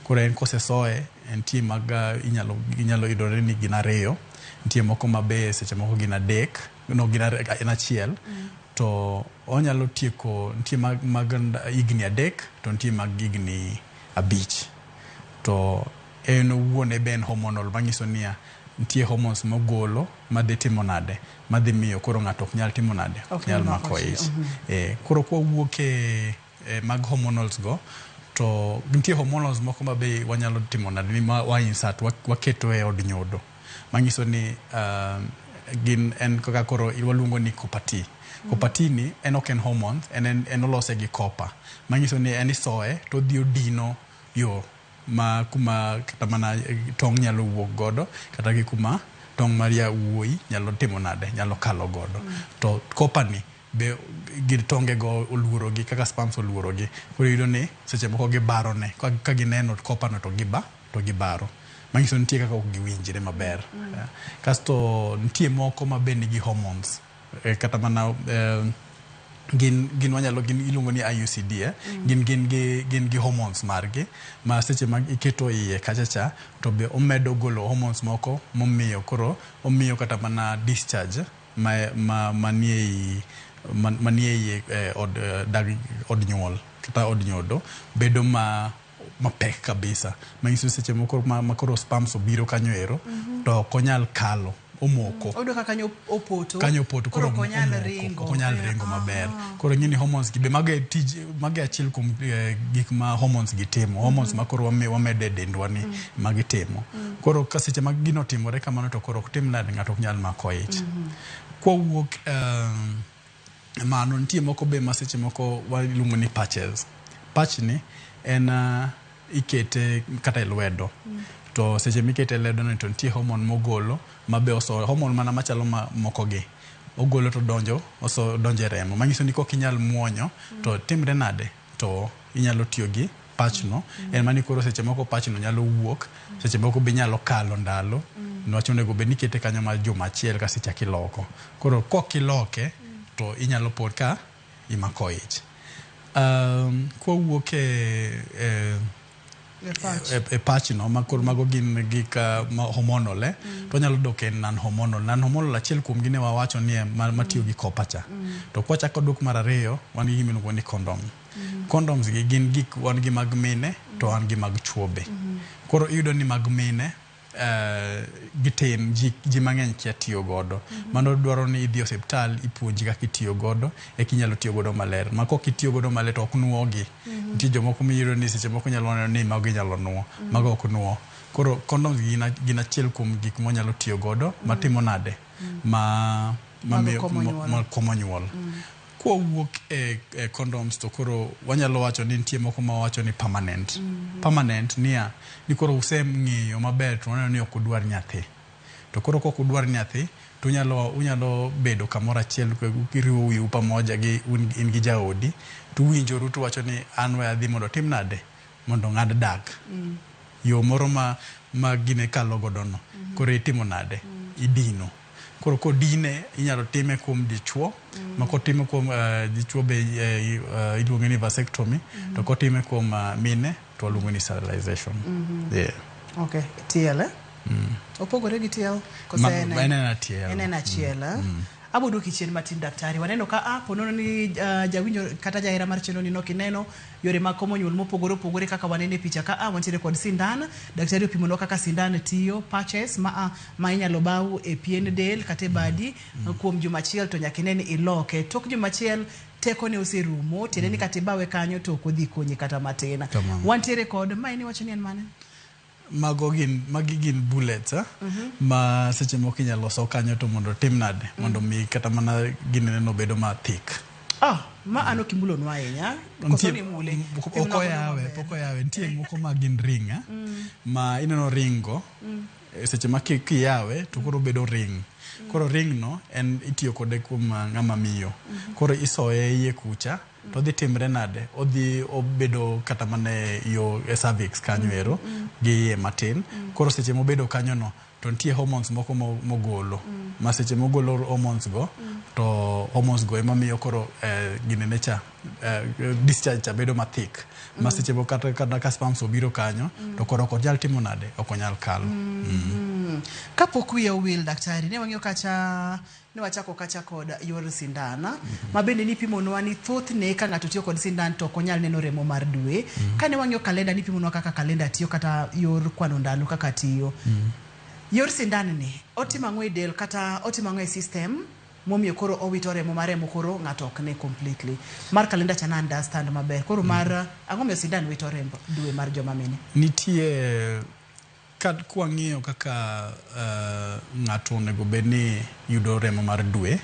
Koro en kosesoye nitie mag inyalo yudore ni gin 2 nitie moko ma be seche moko gin 3 no gin en achiel to onyalo tieko nitie mag higni 3 to nitie mag higni 5 to en owuon be en hormonal manyiso niya nitie hormones mogolo madhi timo nade madhi miyo koro ng'ato ok nyal timo nade ok nyal mako ich. Koro kwawuok e mag hormonals go to nitie hormonals moko ma be wanyalo timo nade ni wa insert waketo e od nyodo manyiso ni gin en kaka koro waluongo ni copper T. Copper T ni en ok en hormones en olose gi copper manyiso ni en isoye to odhi odino yo ma kuma kata mana tong' nyalo wuok godo kata gi kuma tong' mar yawuoyi nyalo timo nade nyalo kalo godo. To copper ni be gi tonge go oluoro gi kaka sperms oluoro gi koro iyudo ni seche moko gibaro ne ka gineno copper no to gibaro manyiso nitie kaka ok giwinjre maber. Kasto nitie moko ma be nigi hormones kata mana gin wanyalo gin iluongo ni IUCD gin gi hormones margi ma seche ma iketo iye kacha cha to be omedo golo hormones moko momiyo koro omiyo kata mana discharge manie od nyuol kata od nyodo bedo ma mapek kabisa manyiso seche moko ma koro sperms obiro kanyo ero to ok onyal kalo omoko. Oyudo ka kanyo opoto. Kanyo opoto koro ok onyal omoko, ringo. Ok onyal ringo maber. Koro ing'e ni hormones gi be mago e tij mago e achiel kuom gik ma hormones gi timo. Hormones ma koro wamedo e dendwa ni ma gitimo. Koro ka seche ma gino otimore kamano to koro ok tim nade ng'ato ok nyal mako ich. Kwawuok mano nitie moko be ma seche moko waluongo ni patches. Patch ni en ikete kata e lwedo. To seche mikete e lwedo ni to nitie hormone mogolo ma be oso hormone mana machalo ma moko gi. Ogolo to donjo oso donjo e remo. Manyiso ni kok inyal muonyo to timre nade to inyalo tiyo gi patch no. En mani koro seche moko patch no nyalo wuok, seche moko be nyalo kalo ndalo. Niwach onego bed ni ikete kanyo mar juma achiel kasto ichako iloko. Koro kok iloke to inyalo po ka imako ich. Kwawuok e patch no ma koro mago gin gik ma hormonal to wanyalo dok e non hormonal. Non hormonal achiel kuom gi ne wawacho ni matiyo gi copper cha. To kwachako dok mar ariyo wan gi gima iluongo ni condom. Condoms gi gin gik wan gi mag mine to wan gi mag chuo be. Koro iyudo ni mag mine gitin ji mang'eny kia tiyo godo. Mano dwaro ni idhi e osiptal ipuonji kaka itiyo godo eka inyalo tiyo godo maler. Ma kok itiyo godo maler to ok nuogi. Nitie jomoko miyudo ni seche moko nyalo neno ni mago inyalo nuo, mago ok nuo. Koro condoms gin achiel kuom gik mwanyalo tiyo godo matimo nade ma komo nyuol. Kwawuok e condoms to koro wanyalo wacho ni nitie moko ma wawacho ni permanent. Permanent niya ni koro useng'iyo maber to waneno ni ok udwar nyathi. To koro kok udwar nyathi to unyalo bedo kamoro achiel kiriwo wiu pamoja gi in gi jaodi to uwinjoru to uwacho ni an we adhi mondo otim nade mondo ong'ad dak. Yo moro ma gine kalo godo no. Koro itimo nade? Idino. Koro kodine inyalo time kuom dichuo, ma kotime kuom dichuo be iluonge ni vasectomy, to kotime kuom mine to waluongo ni sterilization. Yeah. Okay, TL eh? Opogore gi TL? Koso En en achiel. En achiel. Abo duoki chien matin daktari. Waneno ka po nono ni jawinjo kata jahera mar chenro ni nok ineno yore mag komo nyuol mopogore opogore kaka wanene e picha ka wantiere kod sindan. Daktari opimonwa kaka sindan tiyo, patches ma inyalo baw e pien del kata e badi kuom juma achiel to nyaka ine ni iloke. Tok juma achiel teko ne oserumo, tiende ni kata ibawe kanyo to ok odhi konyi kata matin. Wantiere kod ma en iwacho ni en mane? Mago gin magi gin bullets ma seche moko inyalo so kanyo to mondo otim nade mondo mi kata mana ginene bedo ma thick. Ma an ok imulonwa ahinya. Koso ni imule? Ok oyawe, pok oyawe. Nitie moko ma gin ring ma ineno ring go seche ma kiyawe to koro bedo ring. Koro ring no en itiyo kode kuom ng'ama miyo. Koro isoye iye kucha to odhi timre nade? Odhi obedo kata mana yo e cervix kanyo ero gi iye matin. Koro seche mobedo kanyo no to nitie hormones moko mogolo. Ma seche mogolo hormones go to hormones go ema miyo koro ginene cha discharge cha bedo mathick. Ma seche moko kata ka sperms obiro kanyo to koro ok onyal timo nade? Ok onyal kalo. Kapok wiya owil daktari, ne wang'iyo kacha ne wachako kacha kod yor sindan ma bende nipimonwa ni thothne ka ng'ato tiyo kod sindan to ok onyal neno remo mar dwe. Kane wang'iyo kalenda nipimonwa kaka kalenda tiyo kata yor kwano ndalo kaka tiyo. Yor sindan ni otimo ang'o e del kata otimo ang'o e system momiyo koro owito remo mar remo koro ng'ato ok ne completely. Mar kalenda cha na understand maber. Koro mar ang'o miyo sindan wito remb dwe mar joma mine? Nitie kwang'iyo kaka ng'ato onego bed ni yudo remo mar dwe,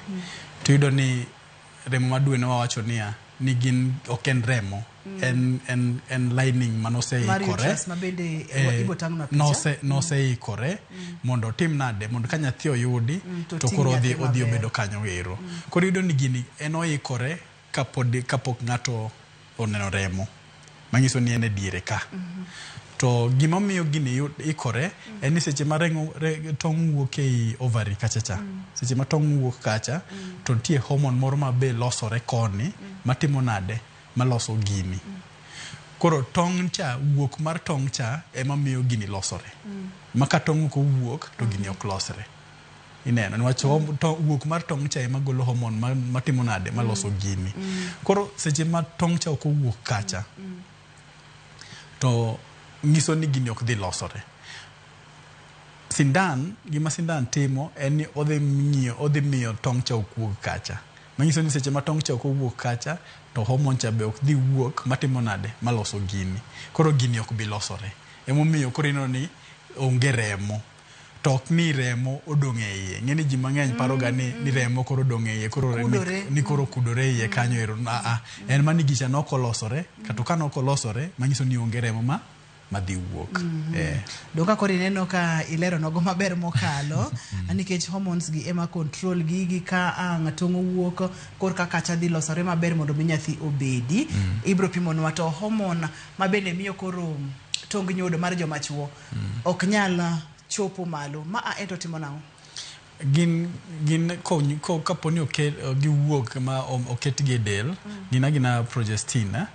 to yudo ni remo mar dwe ne wawacho niya ni gin ok en remo, en lining manoseikore noseikore mondo otim nade mondo ka nyathi oyudi to koro odhi obedo kanyo ero. Koro iyudo ni gini en oikore kapok ng'ato oneno remo, manyiso ni en e diere ka. To gima miyo gini ikore en ni seche ma tong' wuok ei ovary kacha cha, seche ma tong' wuok kacha to nitie hormone moro ma be losore koni matimo nade maloso gini. Koro tong' cha, wuok mar tong' cha ema miyo gini losore. Ma ka tong' ok owuok to gini ok losre. Ineno niwach wuok mar tong' cha ema golo hormone matimo nade maloso gini. Koro seche ma tong' cha ok owuok kacha To nyiso ni gini ok dhi losore. Sindan, gima sindan timo en ni odhi ng'iyo, odhi miyo tong' cha ok wuog kacha. Manyiso ni seche ma tong' cha ok owuok kacha, to hormone cha be ok dhi wuok matimo nade, maloso gini. Koro gini ok bi losore. Emomiyo koro ineno ni onge remo. To ok ni remo odong' e iye. Ing'e ni ji mang'eny paro ga ni, ni remo koro odong' e iye, koro Kudore. ni koro kudore e iye kanyo ero. Ah, ah. En mana ni gicha nok olosore, to ka nok olosore, manyiso ni onge remo ma madhi wuok. Eh. Donge ka koro ineno ka ilero nogo maber mokalo nikech hormones gi ema control gigi ka ang' tong' owuok korka kacha dhi losore maber mondo mi nyathi obedi. Ibro pimonwa to hormone ma bende miyo koro tong nyodo mar joma chuo ok nyal chopo malo. Ma a ento timo nang'o? Gin ko, kapo ni oket, giwuok ma oketgi e del, gin agina progestin, eh?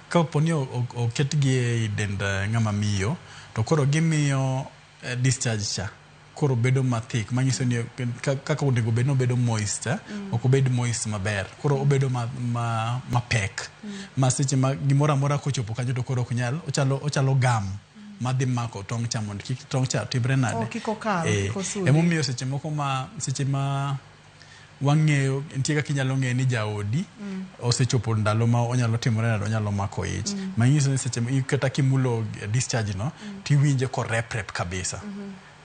Kapo ni oketgi e dend ng'ama miyo, to koro gimiyo discharge cha koro bedo mathik, manyiso ni kaka onego bed ni obedo moist, eh? Ok obed moist maber, koro obedo mapek. Ma seche ma gimoro amora kochopo kanyo to koro ok nyal, ochalo gum madhi mako tong' cha mondo kik tong' cha timre nade. Oh, kik okal, kik osudi. Emomiyo seche moko ma, seche ma wang'eyo, nitie kaka inyalo ng'eyo ni jaodi osechopo ndalo ma onyalo timore nade, onyalo mako ich. Manyiso ni seche ma kata kimulo discharge no, tiwinje korep rep kabisa.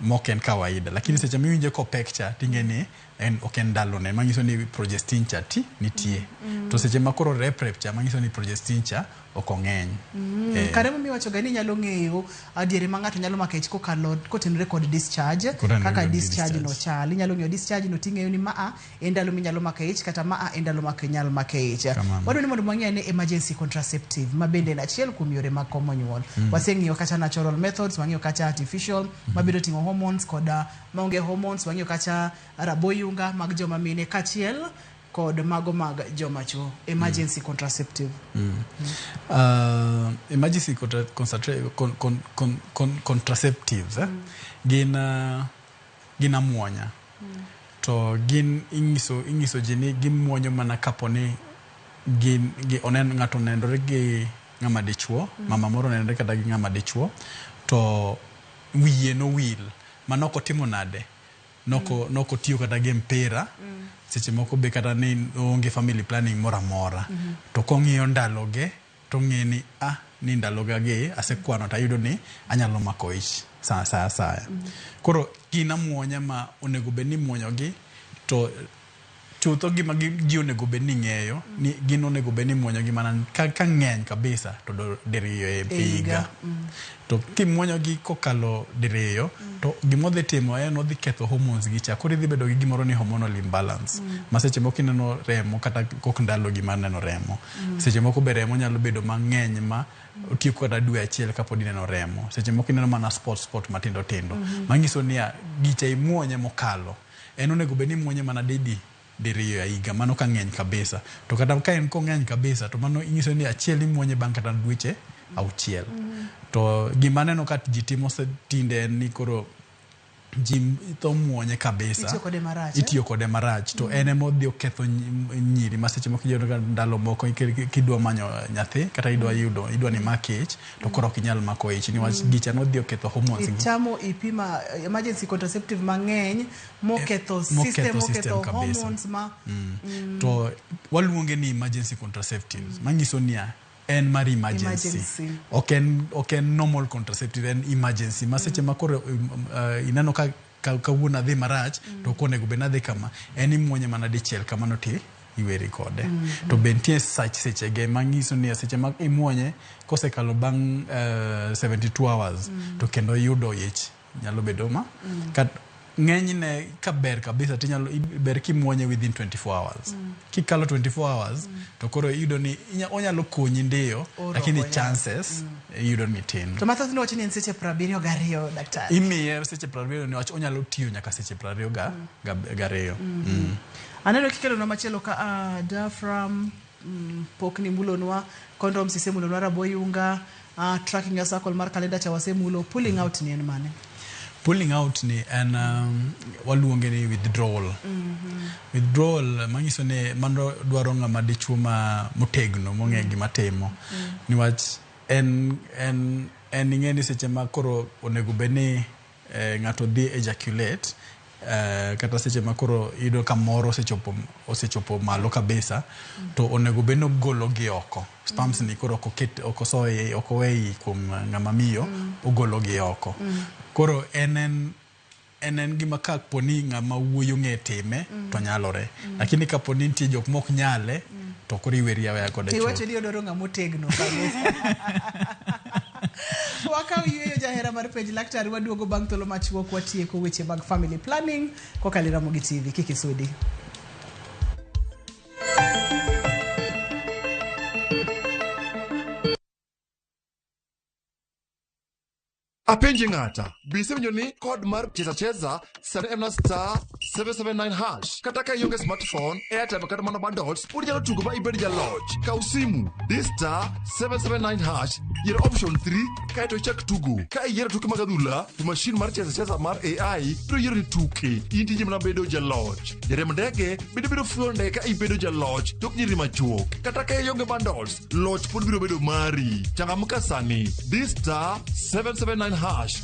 Mok en kawaida, lakini seche miwinje kopek cha, ting'e ni en ok en ndalone, manyiso ni progestin cha ti nitie. To seche ma koro rep rep cha, manyiso ni progestin cha ok ong'eny. Kare momiyo iwacho ga ni inyalo ng'eyo diere ma ng'ato nyalo mako ich kokalo kotenore kod discharge, Kotenore kaka kod discharge no discharge. chal. Inyalo ng'eyo discharge no ting'eyo ni maa en ndalo minyalo mako ich kata maa en ndalo ma ok inyal mako ich. Kamano. Wadwaro ni mondo wang'e ane emergency contraceptive ma bende en achiel kuom yore mag komo nyuol. Waseng'iyo kacha natural methods, wang'iyo kacha artificial mabiro ting'o hormones kod maonge hormones, wang'iyo kacha raboyunga mag joma mine kaachiel kod mago mag joma chuo. Emergency contraceptive. Emergency contraceptives, eh? Gin amuonya. To gin inyiso ji ni gimuonyo mana kapo ni gin, gi, onen, ng'ato onenore gi ng'ama dichuo, mama moro onenore kata gi ng'ama dichuo, to wiye nowil, ma nokotimo nade, nokotiyo kata gi mpira, seche moko be kata ni onge family planning moro amora. To kong'iyo ndaloge, to ng'e ni, ni ndaloga gi asekwano to ayudo ni anyalo mako ich sa asaya. Koro gin amuonya ma onego bed ni imuonyogi, to chutho gima ji onego bed ni ng'eyo, ni gin onego bed ni imuonyogi mana ka ng'eny kabisa to diriyo e higa. To kimuonyogi kokalo diriyo, to gima odhi timo en odhi ketho hormones gi cha. Koro idhi bedo gi gimoro ni hormonal imbalance. Ma seche moko ineno remo kata kok ndalo gi mar neno remo. Seche moko be remo nyalo bedo mang'eny ma otieko kata dwe achiel kapod ineno remo. Seche moko ineno mana spot matindo tindo. Manyiso niya, gicha imuonye mokalo. En onego bed ni imuonye mana didi diriyo e higa, mano ka ng'eny kabisa. To kata ka en kong'eny kabisa, to mano inyiso ni achiel imuonye bang' kata dweche auchiel. To gima aneno ka ji timo tinde en ni koro ji tho muonye kabisa. Itiyo kode marach, eh? Itiyo kode marach. To en ema odhi oketho nyiri ma seche moko iyudo ka ndalo moko kidwa manyo nyathi, kata idwa yudo, idwa ni mak ich, to koro ok inyal mako ich, niwach gicha nodhi oketho hormones gi. Ichamo ipima emergency contraceptive mang'eny moketho system, Moketho system moketho kabisa. hormones ma To waluonge ni emergency contraceptives, manyiso niya en mar emergency. Emergency. Ok en normal contraceptive, en emergency. Ma seche ma koro ineno ka kawuono adhi marach, to ok onego bed ni adhi kama, en imuonye mana dichiel kamano ti iweri kode. To be nitie sach sechege manyiso ni seche ma imuonye kosekalo bang' 72 hours, to kendo yudo ich nyalo bedo ma. Kat ng'enyne ka ber kabisa tinyalo ber kimuonye within 24 hours. Kikalo 24 hours, to koro iyudo ni onyalo konyi ndiyo, Oro lakini ok onyal. chances iyudo ni tin. To mathoth ne wacho ni en seche 72, daktari. Imiye seche 72 niwach onyalo tiyo nyaka seche 72. Aneno kikelonwa machielo ka diaphragm, pok ni mulonwa, condoms isemulonwa, raboyunga, tracking your circle mar kalenda cha wasemulo, pulling out ni en mane? Pulling out ni en waluonge ni withdrawal. Withdrawal manyiso ni mano dwaro ng'ama dichuo ma motegno mong'e gima timo. Niwach en En ing'e ni seche ma koro onego bed ni ng'ato dhi ejaculate, kata seche ma koro iyudo ka moro osechopo, osechopo malo kabisa, to onego bed ni ogolo gi oko. Sperms ni koro ok oket, ok osoye, ok oweyi kuom ng'ama miyo, ogolo gi oko. Koro en gima kapo ni ng'ama wuoyi ong'e time, to nyalore. Lakini kapo ni nitie jok mok nyale, to koro iweri aweya kode To chuth. iwacho ni odwaro ng'ama otegno kabisa. Wakaw yueyo, jahera mar Penj Laktar. Waduogo bang' thuolo machuok watieko weche mag family planning kokalo e Ramogi TV. Kik isudi. Apenji ng'ata, be isewinjo ni code mar Cheza Cheza sani en *779#. Kata ka ionge smartphone, airtime kata mana bundles, pod inyalo tugo ma ibed jaloch. Kaw simu, di *779#, yier option 3 kaeto ichak tugo. Ka iyiero tuke mag adhula, to mashin mar Cheza Cheza mar AI biro yiero ni tuke. In tiji mana bedo jaloch. Jariemb ndege bende biro fuyo ndege ka ibedo jaloch tok nyiri machuok. Kata ka ionge bundles, loch pod biro bedo mari. Changamka sani. Di *779#.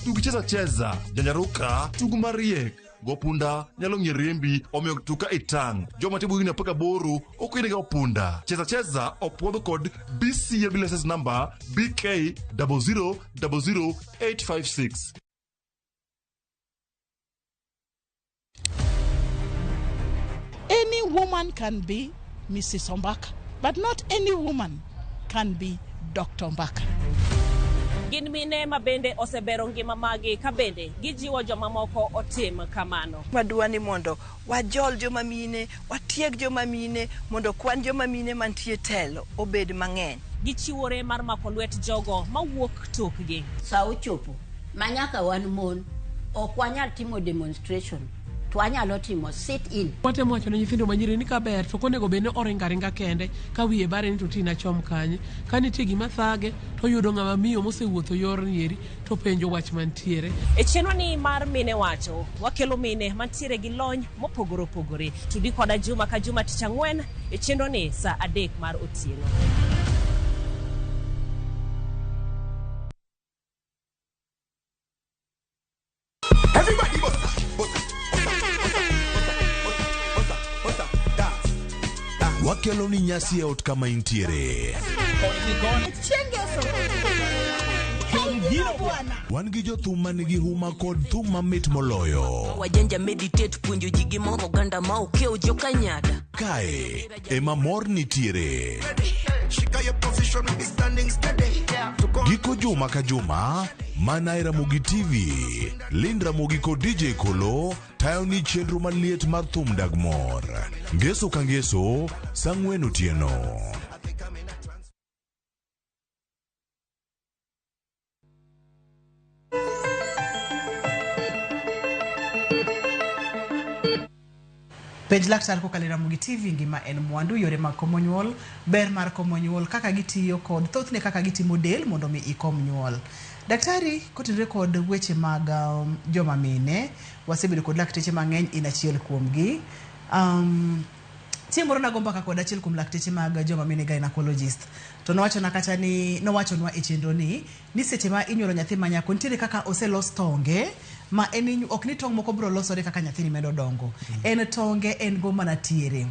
Tug Cheza Cheza. Janjaruka, tug mariek. Go punda nyalo ng'ie rembi, omiyo tug ka itang'. Joma timo higni 18 ok oyienegi go punda. Cheza Cheza opuodh kod BCLB license number BK 0000856. Any woman can be Mrs. Ombaka, but not any woman can be Dr. Ombaka. Gin mine ma bende osebero ngima magi ka bende gijiwo jomamoko otim kamano. Wadwa ni mondo wajol joma mine, watieg joma mine mondo kwan joma mine mantie telo obed mang'eny. Gichiwore mar mako lwet jogo mawuok tokgi. Sa ochopo ma nyaka wan mon ok wanyal timo demonstration, to wanyalo timo sit in. Watemo wacho ne nyithindo manyiri ni kaber to ok onego bed ni oringo aringa kende ka wiye bare ni to tina chom kanye. Ka nitie gima thage to oyudo ng'ama miyo mosewuotho yorni eri to penjo wach mantiere. E chenro ni mar Mine Wacho, wakelo mine mantiere gi lony mopogore opogore. Tudi koda juma ka juma tich ang'wen e chenro ni saa 3 mar otieno. Everybody bossa, bossa, bossa, bossa, bossa, dance. Wakelo ni nyasi e ot kama intiere. Wan gi jothum manigi huma kod thum mamit moloyo. Wajanja meditate puonjo ji gi moro oganda ma okiewo jokanyada. Kae ema mor nitiere. Shika your position, be standing steady. Giko juma ka juma, mana e Ramogi TV, Lind Ramogi kod DJ Kolo tayo ni chenro maliet mar thum dag mor. Ngeso ka ngeso, saa 4 otieno. Penj Laktar kokalo e Ramogi TV. Ngima en mwandu, yore mag komo nyuol, ber mar komo nyuol, kaka gitiyo kod thothne kaka gitimo del mondo mi ikom nyuol. Daktari, kotenore kod weche mag joma mine, wasebedo kod lakteche mang'eny, in achiel kuomgi. Chieng' moro nago mbaka kod achiel kuom lakteche mag joma mine, gynecologist, to nowachona kata ni nowachonwa e chenro ni seche ma inyuolo nyathi ma nyako, nitiere kaka oselos tonge ma en ok ni tong' moko biro losore kaka nyathini medo dongo. En tonge en go mana tiere.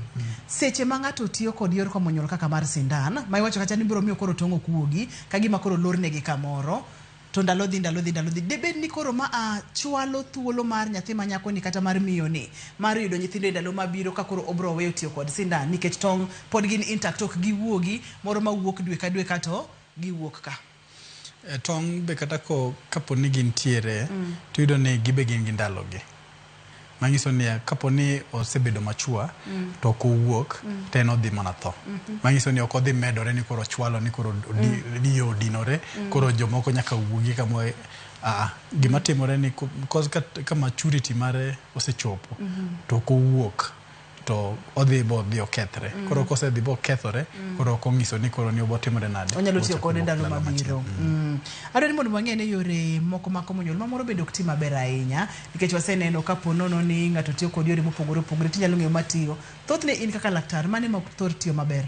Seche ma ng'ato tiyo kod yor komo nyuol kaka mar sindan, ma iwacho kacha ni biro miyo koro tong' ok wuogi, ka gima koro lornegi kamoro, to ndalo dhi, ndalo dhi, ndalo dhi. Debed ni koro ma a chwalo thuolo mar nyathi ma nyako ni kata mar miyo ni mar yudo nyithindo e ndalo mabiro ka koro obro weyo tiyo kod sindan, nikech tong' pod gin intact, ok giwuogi moro mawuok dwe ka dwe ka to giwuok ka. Tong' be kata kapo ni gintiere, to iyudo ni gibe gin gi ndalogi. Manyiso ni kapo ni osebedo machua, to ok owuok, to en odhi mana tho. Manyiso ni ok odhi medore ni koro ochwalo ni koro ni yo odinore, koro jomoko nyaka wuogi kama. Gima timore ni cause ka maturity mare osechopo, to ok owuok, to odhi bo odhi okethre. Koro kosedhi bo okethore, koro ok onyiso ni koro ni obo timore nade. Onyalo tiyo Ochako kode wuok ndalo ndalo mabiro. machielo. Adwaro ni mondo wang'e ni yore moko mag komo nyuol mamoro bende ok ti maber ahinya, nikech waseneno kapo nono ni ng'ato tiyo kod yore mopogore opogore tinyalo ng'eyo matiyo. Thothne in kaka laktar, mane ma ok thor tiyo maber?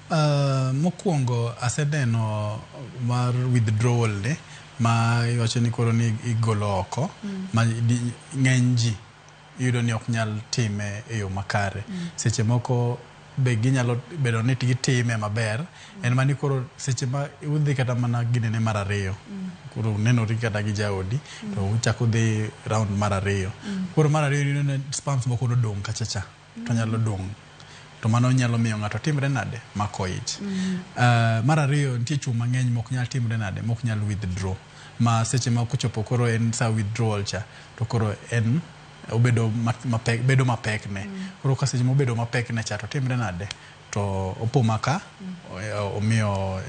Mokwongo aseneno mar withdrawal ni ma iwacho ni koro ni igolo oko ma ng'eny ji iyudo ni ok nyal time e yo makare. Seche moko be ginyalo bedo ni gitime maber, en mani koro seche ma udhi kata mana ginene mar ariyo, koro unenori kata gi jaodi to uchako dhi round mar ariyo. Koro mar ariyo iyudo ni sperms moko nodong' kacha cha to nyalo dong', to mano nyalo miyo ng'ato timre nade, mako ich. Mar ariyo, nitie chuo mang'eny mok nyal timre nade, mok nyal withdraw, ma seche ma kochopo koro en sa withdrawal cha to koro en obedo mapek, bedo mapek ne. Koro ka seche mobedo mapek ne cha to timre nade, to opo maka omiyo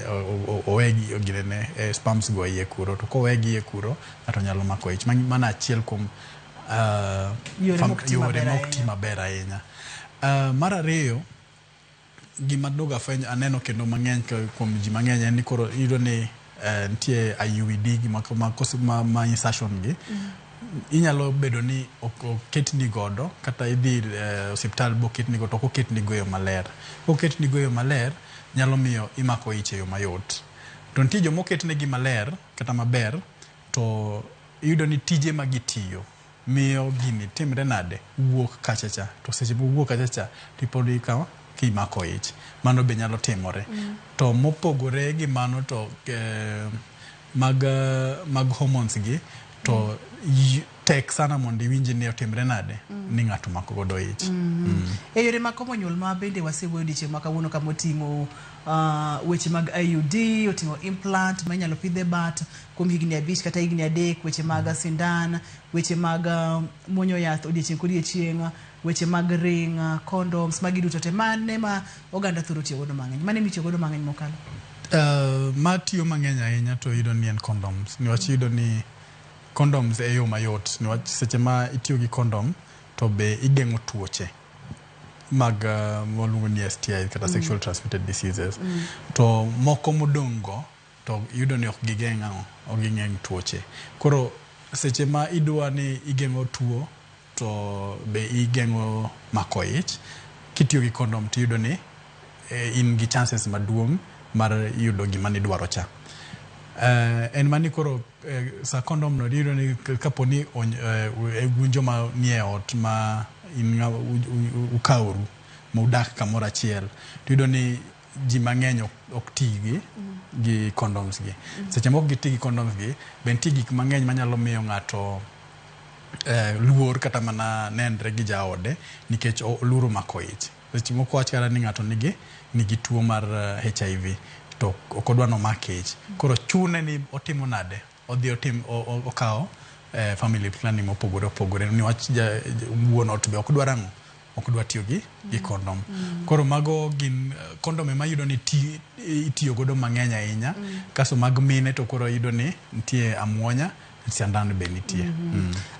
owegi ginene sperms go iye kuro, to kowegi iye kuro ng'ato nyalo mako ich. Mano achiel kuom yore mok ti yore maber mok ti ahinya. Maber ahinya. Mar ariyo, gima duogo afwenyo aneno kendo mang'eny kuom ji mang'eny en ni koro iyudo ni nitie IUD gi ma insertion gi inyalo bedo ni ok oketni godo kata idhi osiptal boketni go, to ok oketni go e yo maler. Koketni go e yo maler nyalo miyo imako ich e yo mayot. To nitie joma oketnegi maler kata maber, to iyudo ni tije ma gitiyo miyo gini timre nade, wuok kacha cha, to seche mowuok kacha cha tipod ikawo kimako ich. Mano be nyalo timore. To mopogore gi mano to mag hormones gi to tek sana mondo iwinj ni otimre nade ni ng'ato mako godo ich. E yore mag komo nyuol ma bende wasewuoyo odiechieng' ma kawuono, kama oting'o weche mag IUD, oting'o implant ma inyalo pidh e bat kuom higni 5 kata higni 3, weche mag sindan, weche mag muonyo yath odiechieng' kodiechieng', weche mag ring, condoms, magi duto te, mane ma oganda thoro tiyo godo mang'eny, mane mitiyo godo mang'eny mokalo? Ma tiyo mang'eny ahinya to iyudo ni en condoms, niwach iyudo ni condoms e yo mayot, niwach seche ma itiyo gi condom to be igeng'o tuoche mag waluongo ni STI kata sexual transmitted diseases. To moko modong' go to iyudo ni ok gigeng' ang'o, ok gigeng' tuoche. Koro seche ma idwa ni igeng'o tuo to be igeng'o mako ich, kitiyo gi condom tiyudo ni in gi chances maduong' mar yudo gima nidwaro cha. En mani koro sa condom no iyudo ni kapo ni un joma nie ot ma in ukawru ma udak kamoro achiel, tiyudo ni ji mang'eny ok ti gi condoms gi. Seche mok giti gi condoms gi, be nitie gik mang'eny manyalo miyo ng'ato luor kata mana nenre gi jaode nikech oluoro mako ich. Seche moko wach kata ni ng'ato nigi tuo mar HIV to ok odwa nomak ich. Koro chune ni otimo nade? Odhi otim okawo family planning mopogore opogore niwach wuon ot be ok dwar ang'o? Ok dwa tiyo gi condom. Koro mago gin condom ema iyudo ni itiyo godo mang'eny ahinya. Kasto mag mine to koro iyudo ni nitie amuonya, sandan be nitie.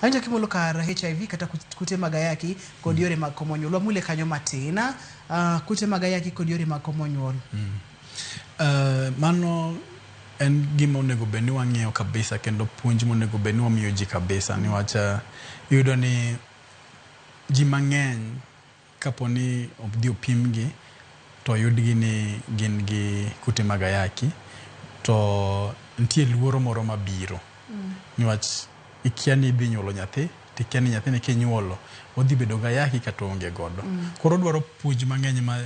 Awinjo kimulo kar HIV kata kute mag ayaki kod yore mag komo nyuol. Wamule kanyo matin. Kute mag ayaki kod yore mag komo nyuol. Mano en gima onego bed ni wang'iyo kabisa kendo puonj monego bed ni wamiyo ji kabisa, niwach iyudo ni ji mang'eny kapo ni odhi opimgi to oyudgi ni gin gi kute mag ayaki, to nitie luoro moro mabiro niwach ikia ni idhi nyuolo nyathi, tikia ni nyathini kinyuolo odhi bedo gi ayaki kata oonge godo. Koro odwaro puonj mang'eny ma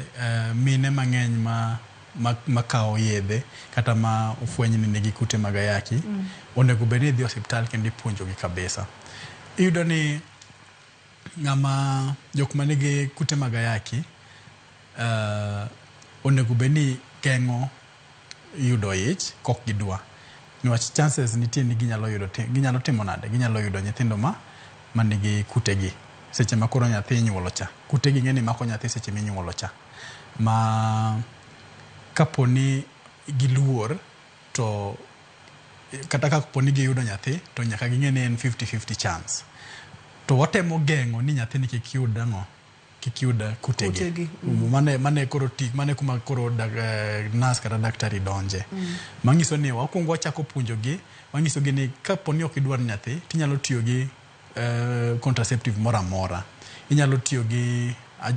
mine mang'eny ma makawo yedhe kata ma ofweny ni nigi kute mag ayaki onego bed ni idhi e osiptal kendo ipuonjogi kabisa. Iyudo ni ng'ama jok manigi kute mag ayaki onego bed ni geng'o yudo ich kok gidwa, niwach chances nitie ni ginyalo yudo ginyalo timo nade, ginyalo yudo nyithindo ma manigi kutegi seche ma koro nyathi inyuolo cha. Kutegi ng'e ni mako nyathi seche minyuolo cha, ma kapo ni giluor to kata kapo ni giyudo nyathi to nyaka ging'e ni en 50-50 chance. To watemo geng'o ni nyathini kik yud ang'o, kik yud kutegi. Kutegi, Mane koro ti mane kuma koro nurse kata daktari donje. Manyiso ni wakwongo wachako puonjogi, wanyisogi ni kapo ni ok idwar nyathi tinyalo tiyo gi contraceptive moro amora. Inyalo tiyo gi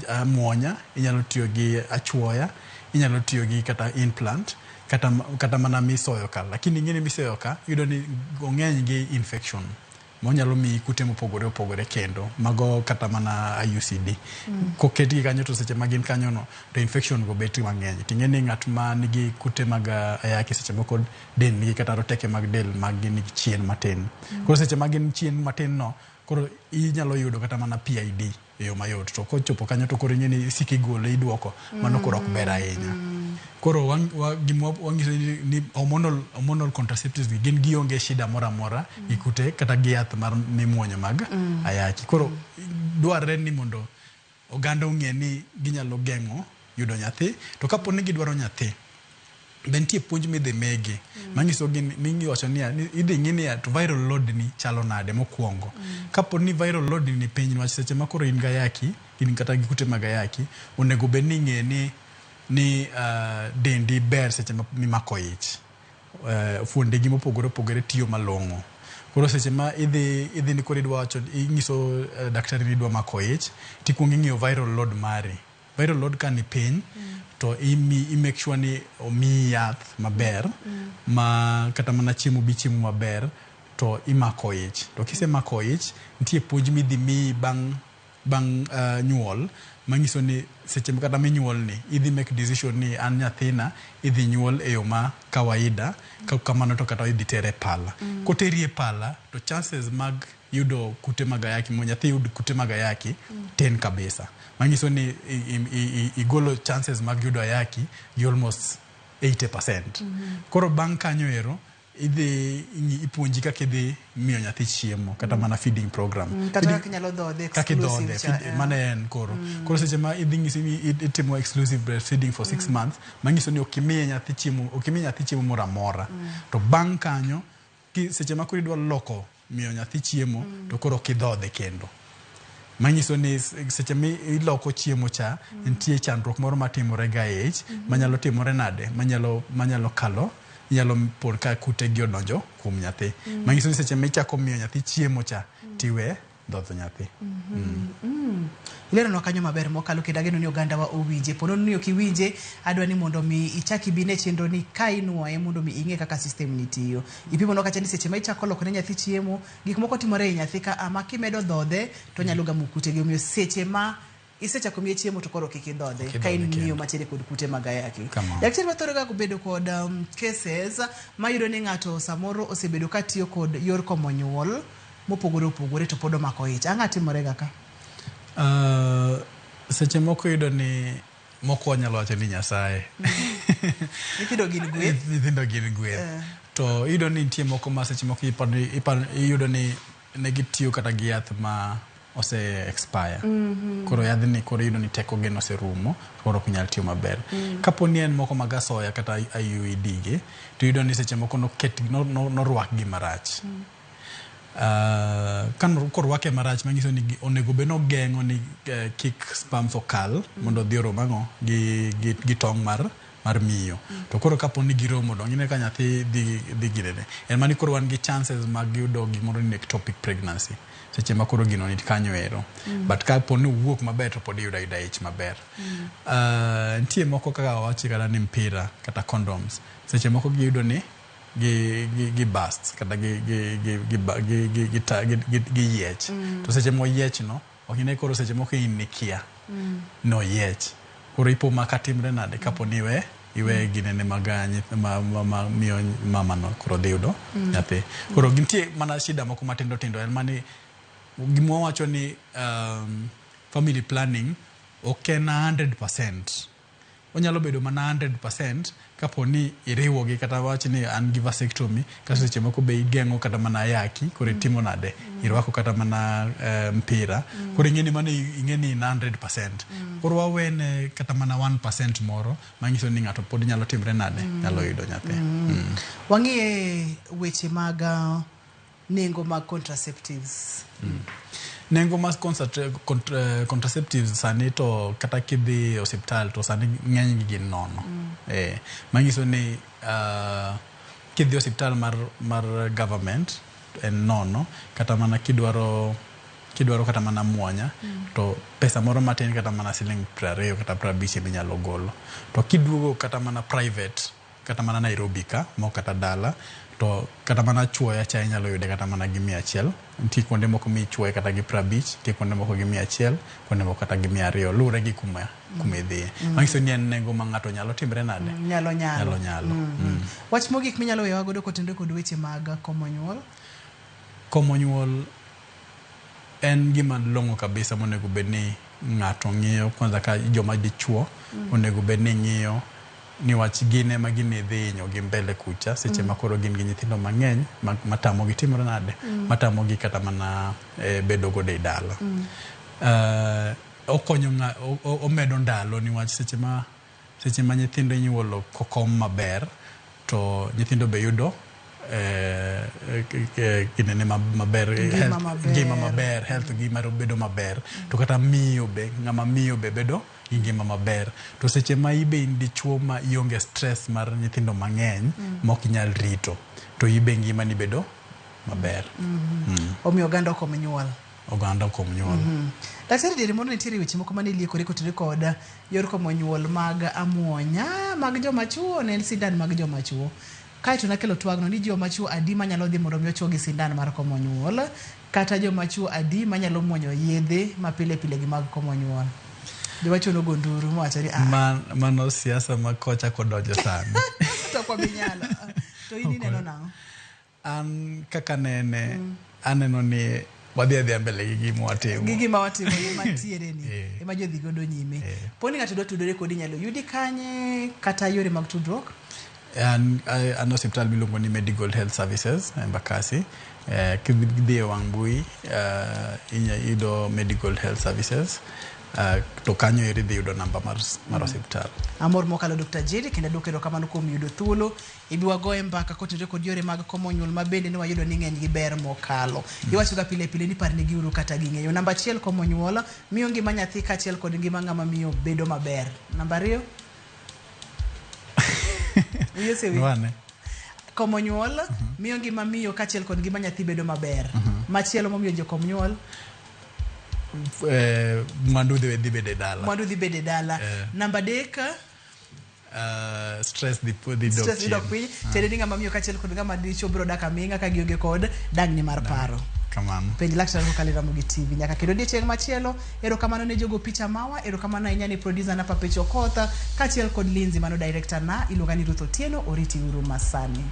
amuonya, inyalo tiyo gi achuoya, Inyalo tiyo gi kata implant kata mana misoyo ka. Lakini ing'e ni misoyo ka iyudo ni ong'eny gi infection monyalo miyi kute mopogore opogore kendo mago kata mana IUCD. Koketgi kanyo to seche ma gin kanyo no to infection go bet mang'eny. Ting'e ni ng'at ma nigi kute mag ayaki seche moko del nigi kata roteke mag del mag gi nigi chien matin. Koro seche ma gin chien matin no koro inyalo yudo kata mana PID e yo mayot. To kochopo kanyo to koro ing'e ni isiko igole iduoko mano koro ok ber ahinya. Koro gima wanyiso ni hormonal contraceptives gi gin gionge shida moro amora gi kute kata gi yath mar mimuonyo mag ayaki. Koro dwarre ni mondo oganda ong'e ni ginyalo geng'o yudo nyathi to kapo ni gidwaro nyathi be nitie puonj midhi migi manyiso gi ni iwacho niya ni idhi ng'i niya to viral load ni chalo nade mokwongo. Kapo ni viral load ni piny niwach seche ma koro in gi ayaki in kata gi kute mag ayaki onego bed ni ing'e ni dendi ber seche ma mimako ich. Fuonde gi mopogore opogore tiyo malong'o. Koro seche ma idhi ni koro idwa wacho inyiso daktari ni idwa mako ich tikuongo ing'iyo viral load mari. Viral load ka ni piny to i make sure ni omiyi yath maber ma kata mana chiemo bi chiemo maber to imako ich. To kisemako ich nitie puonj midhi miyi bang' nyuol manyiso ni seche kata minyuol ni idhi make decision ni an nyathina idhi nyuol e yo ma kawaida kamano to kata idhi tere e pala. Koteri e pala to chances mag yudo kute mag ayaki mo nyathi yud kute mag ayaki tin kabisa. Manyiso ni igolo chances mag yudo ayaki gi almost 80%. Koro bang' kanyo ero idhi ipuonji kaka idhi miyo nyathi chiemo kata mana feeding program. Kata kaka inyalo dhodhe kaka idhodhe mano en koro. Koro seche ma idhi ng'isi ni itimo exclusive breastfeeding for 6 months manyiso ni ok imiye nyathi chiemo ok imi nyathi chiemo moro amora. To bang' kanyo seche ma koro idwa loko miyo nyathi chiemo to koro ok idhodhe kendo. Manyiso ni seche mi iloko chiemo cha nitie chandruok moro matimore ga e ich manyalo timore nade manyalo kalo inyalo por ka kute gi odonjo kuom nyathi. Manyiso ni seche michako miyo nyathi chiemo cha tiwe dhodho nyathi. Ileronwa kanyo maber mokalo kendo ageno ni oganda wa owinje. Po nono ni ok iwinje, adwa ni mondo mi ichak ibine chenro ni ka inuoye mondo mi ing'e kaka system ni tiyo. Ipimonwa kacha ni seche ma ichako loko ne nyathi chiemo, gik moko timore e nyathi ka ama kimedo dhodhe to onyalo gamo kute gi. Omiyo seche ma isechako miye chiemo to koro kik idhodhe ka in miyo mantiere kod kute mag ayaki. Daktari wathoro ga bedo kod cases mayudo ni ng'ato samoro osebedo ka tiyo kod yor komo nyuol mopogore opogore to pod omako ich. Ang'o timore ga ka? Seche moko iyudo ni moko wanyalo wacho ni Nyasaye. Nyithindo gin gweth. Nyithindo gin gweth. To iyudo ni nitie moko ma seche moko iyudo ni ne gitiyo kata gi yath ma ose expire. Koro yadhni koro iyudo ni teko gi noserumo koro ok nyal tiyo maber. Kapo ni en moko mag asoya kata IUD gi to iyudo ni seche moko norwakgi marach. Ka korwake marach manyiso ni onego bed nogeng'o ni kik sperms okal mondo odhi orom ang'o gi tong' mar miyo. To koro kapo ni giromo dong ineno ka nyathi dhi ginene. En mani koro wan gi chances mag yudo gimoro ni ectopic pregnancy seche ma koro gino ni kanyo ero. But kapo ni owuok maber to pod iyudo ayuda ich maber. Nitie moko kaka wawachi kata ni mpira kata condoms seche moko giyudo ni gi burst kata gi yiech. To seche moyiech no ok ine koro seche moko in nikia noyiech. Koro ipo ma katimre nade kapo ni iwe ginene mag ma miyo mama no koro dhi yudo nyathi. Koro gintie mana shida moko matindo tindo en mani gima wawacho ni family planning ok en 100%. Onyalo bedo mana 100% kapo ni iriwo gi kata wach ni an gi vasectomy kasto seche moko be igeng'o kata mana ayaki koro itimo nade irwako kata mana mpira koro ing'e ni mano ing'e ni 100%. Koro wawene kata mana 1% moro manyiso ni ng'ato pod nyalo timre nade nyalo yudo nyathi. Wang'iye weche mag nengo mag contraceptives. Nengo mag contraceptives sani to kata kidhi e osiptal to sani ng'eny gi gin nono. Manyiso ni kidhi e osiptal mar government en nono kata mana kidwaro Kidwaro kata mana muonya to pesa moro matin kata mana siling 20 kata 50 ema inyalo golo. To kiduogo kata mana private kata mana Nairobi ka mok kata dala to kata mana chuoya cha inyalo yude kata mana gi 100. Nitie kuonde moko michuoye kata gi 50, nitie kuonde moko gi 100, kuonde moko kata gi 200 luwore gi kuma kuma idhiye. Manyiso ni en nengo ma ng'ato nyalo timre nade? Nyalo nyalo. Nyalo nyalo. Wach mogik minyalo weyowa godo kotenore kod weche mag komo nyuol? Komo nyuol en gima long'o kabisa monego bed ni ng'ato ng'iyo kwanza ka joma dichuo onego bed ni ng'iyo niwach gin ema gini dhi hinyogi mbele kucha seche ma koro gin gi nyithindo mang'eny matamogi timore nade matamogi kata mana bedo godo e dala. Okonyo omedo ndalo niwach seche ma nyithindo inyuolo kokom maber to nyithindo be yudo kinene maber, ngima maber, health gi mar bedo maber, to kata miyo be ng'ama miyo be bedo gi ngima maber. To seche ma ibe in dichuo ma ionge stress mar nyithindo mang'eny mok inyal rito, to ibe ngimani bedo maber. Omiyo oganda okom nyuol. Oganda okom nyuol. Daktari, diere moro nitiere weche moko mane liekore kotenore kod yor komo nyuol mag amuonya mag joma chuo, ne en sindan mag joma chuo. Kaeto nakelo twagno ni joma chuo adi manyalo dhi mondo mi ochuo gi sindan mar komo nyuol, kata joma chuo adi manyalo muonyo yedhe ma pile pile gi mag komo nyuol. Joma chuo nogo nduru mowacho ni Mano siasa ma kocha kodonjo sani. To kwa binyalo. To in ineno nang'o? An kaka nene, aneno ni wadhi adhiya mbele gi gima watimo. Gi gima watimo ema ntiere ni. Ema ji odhi godo nyime. Poni ng'ato dwa tudore kodi inyalo yudi kanye kata yore mag tudruok? An osiptal miluongo ni Medigold Health Services Embakasi. Kidhi e wang' mbui inya yudo Medigold Health Services to kanyo eri idhi yudo namba mar osiptal. Amor mokalo Dr. Jerry, kendo aduoko erokamano kuom yudo thuolo ibi wagoye mbaka kotenore kod yore mag komo nyuol ma bende ne wayudo ni ng'eny gi ber mokalo. Iwacho ga pile pile ni parnegi uru kata ging'eyo. Namba 1, komo nyuol miyo ngima nyathi kaachiel kod ngima ng'ama miyo bedo maber. Namba 2, komo nyuol miyo ngima miyo kaachiel kod ngima nyathi bedo maber. Machielo momiyo jokom nyuol mwandu dhi bedo e dala. Mwandu dhi bedo e dala. Namba 3, stress dhi dok piny. Tiende ni ng'ama miyo kaachiel kod ng'ama dichuo biro dak aming'a ka gionge kod dang'ni mar paro. Kamano. Penj laktar kokalo e Ramogi TV. Nyaka kendo odiechieng' machielo. Erokamano ne jogo picha mawa, erokamano ahinya ne producer na Papecho Okoth, kaachiel kod Lindsay mano director na, iluonga ni Ruth Otieno, oriti uru masani.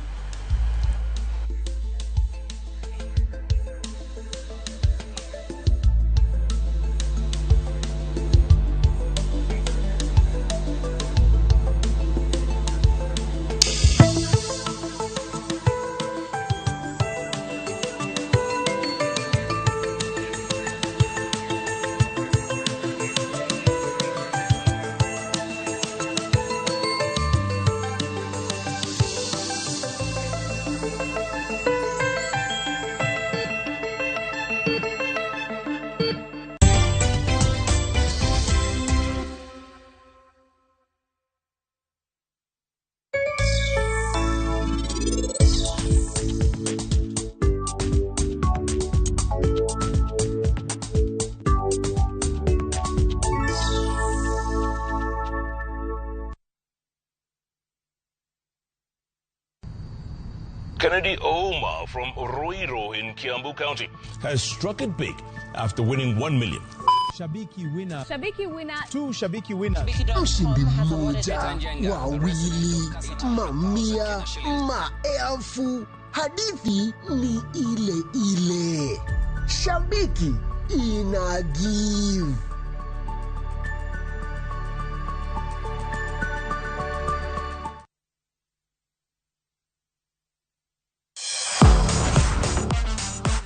Kennedy Ouma from Ruiru in Kiambu County has struck it big after winning 1 million. Shabiki winner. Shabiki winner. 2 Shabiki winners. Mshindi mmoja, wawili, mamia, maelfu. Hadithi ni ile ile. Shabiki ina give.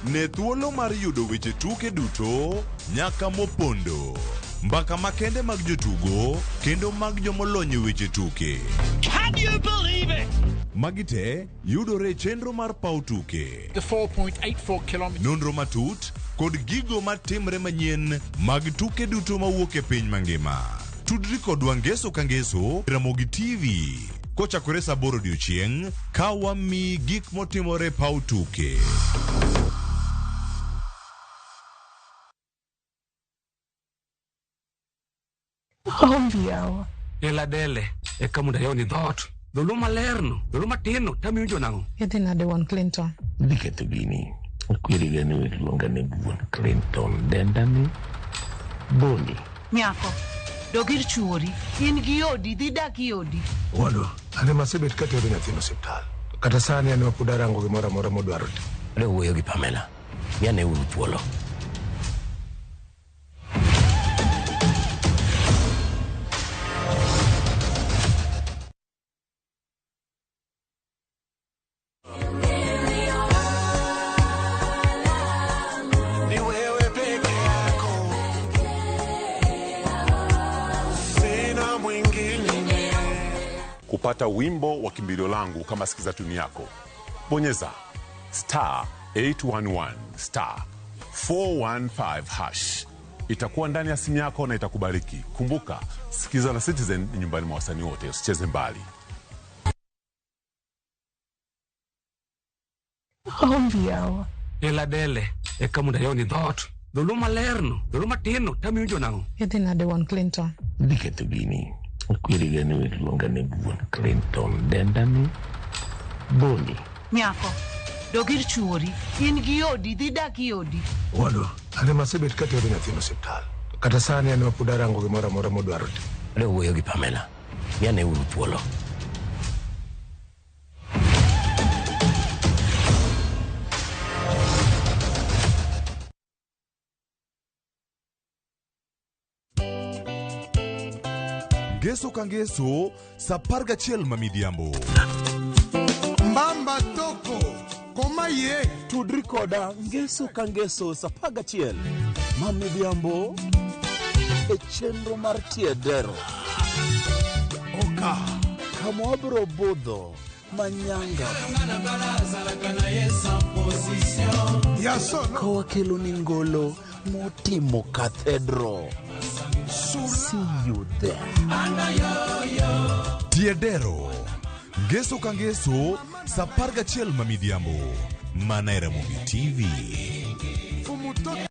Ne thuolo mar yudo weche tuke duto nyaka mopondo, mbaka makende mag jotugo kendo mag jomolony e weche tuke. Can you believe it? Magi te yudore e chenro mar paw tuke. The 4.84 kilometers. Nonro matut kod gigo matimre manyien mag tuke duto mawuok e piny mangima. Tudri kodwa ngeso ka ngeso Ramogi TV kochakore saa 8 odiochieng' ka wamiyi gik motimore paw tuke. Ombi yawa. Ela dele eka mondo ayawni dhoot. Dholuo malerno, dholuo matinno tamiwinjo nang'o? Idhi nade wuon Clinton? Idhi ketho gini. Akweri ni iluonga ni wuon Clinton. Denda ni Boni. Nyako, dog ir chuori. In gi odi, dhi dak e odi. Wadwa, an ema asebet katero nyathino osiptal. Kata sani an ema pod arango gimoro amora modwaro timo. Adwa wuoyo gi Pamela. Miane uru thuolo. Ni wewe peke yako, sina mwingine. Kupata wimbo wa kimbilio langu kama sikiza tuni yako, bonyeza star 811 star 415 hash. Itakuwa ndani ya simu yako na itakubariki. Kumbuka, sikiza na Citizen ni nyumbani mwa wasanii wote, usicheze mbali. Ombi yawa. Ela dele eka mondo ayawni dhoot. Dholuo malerno, dholuo matinno tamiwinjo nang'o? Idhi nade wuon Clinton? Idhi ketho gini. Akweri ni iluonga ni wuon Clinton. Denda ni Boni. Nyako, dog ir chuori. In gi odi, dhi dak e odi. Wadwa, an ema asebet katero nyathino osiptal. Kata sani an ema pod arango gimoro amora modwaro timo. Adwa wuoyo gi Pamela. Miane uru thuolo. Ngeso ka ngeso sa 11 ma midhiambo. Mbamba toko koma ye Tudri koda ngeso ka ngeso sa 11 ma midhiambo e chenro mar tiedero. Oka kama wabiro budho manyanga ka wakelo ni ngolo motimo cathedral. See you there. Tiedero. Ngeso ka ngeso sa 11 ma midhiambo. Mana e Ramogi TV. Fumutoto.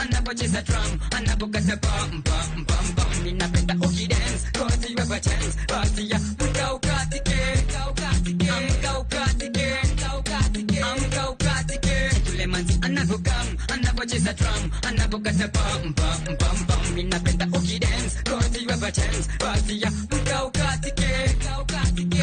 Anapocheza drum, anapokata bam bam bam bam, ninapenda ukidance, cause you have a chance. Basi ya mka ukatike, amka ukatike, amka ukatike. Yule manzi anavokam, anapocheza drum, anapokata bam bam bam bam, ninapenda ukidance, cause you have a chance. Basi ya mka ukatike, amka ukatike,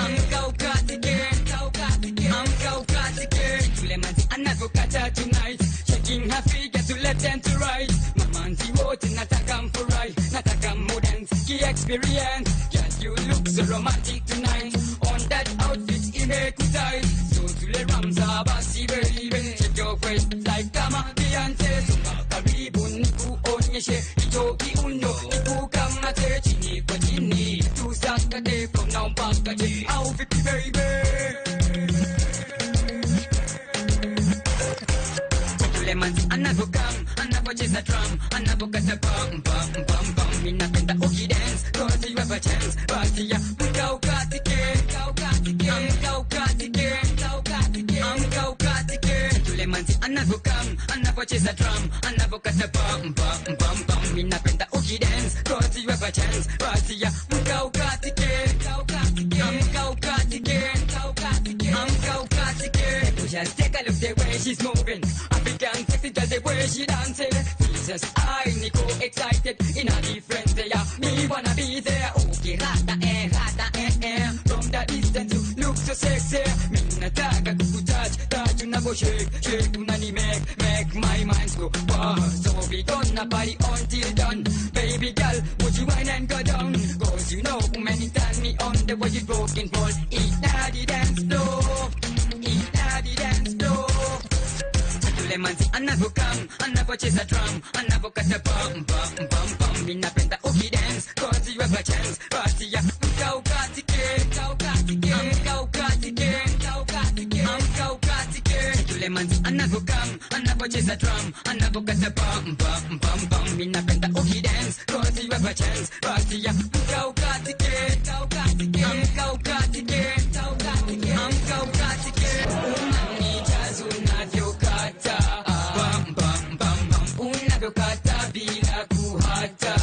amka ukatike. Yule manzi anavokata tonight, shaking her figure to left and to right. Mamanzi wote nataka mfurahi, nataka mudance ki experience. Girl, you look so romantic tonight. On that outfit imekutai. So tule ramza basi baby, shake your waist like kama Beyonce. Songa karibu nikuonyeshe hicho kiuno, nikukamate chini kwa chini, tusakate from now mpaka je au vipi baby? Manzi anavokam, anapocheza drum, anapokata bam bam bam bam, ninapenda ukidance, cause you have a chance. Basi ya mka ukatike, amka ukatike, amka ukatike. Yule manzi anavokam, anapocheza drum, anapokata bam bam bam bam, ninapenda ukidance, cause you have a chance. Basi ya mka ukatike, amka ukatike, amka ukatike. Just take a look the way she's moving. African sexy girl, the way she dancing. Jesus, I Nico excited in a different day. Me wanna be there. Okay, rasta. Unavo shake, shake, unani make, make my mind go far. So we gonna party until done. Baby girl, would you wine and go down? Cause you know many times me on the way you broken ball. Inna the dance floor, inna the dance floor. Yule manzi anavokam, anavocheza drum, anavokata bam bam bam bam. Ninapenda ukidance, cause you have a chance. Party ya mka ukatike, mka ukatike, mka ukatike, mka ukatike, mka ukatike. Yule manzi anavokam, anavocheza drum, anavokata bam bam bam bam. Ninapenda ukidance, cause you have a chance. Party ya mka ukatike, mka ukatike, mka ukatike, mka ukatike, mka ukatike. Unanijaza unavyokata, bam bam bam bam, unavyokata bila kuhata,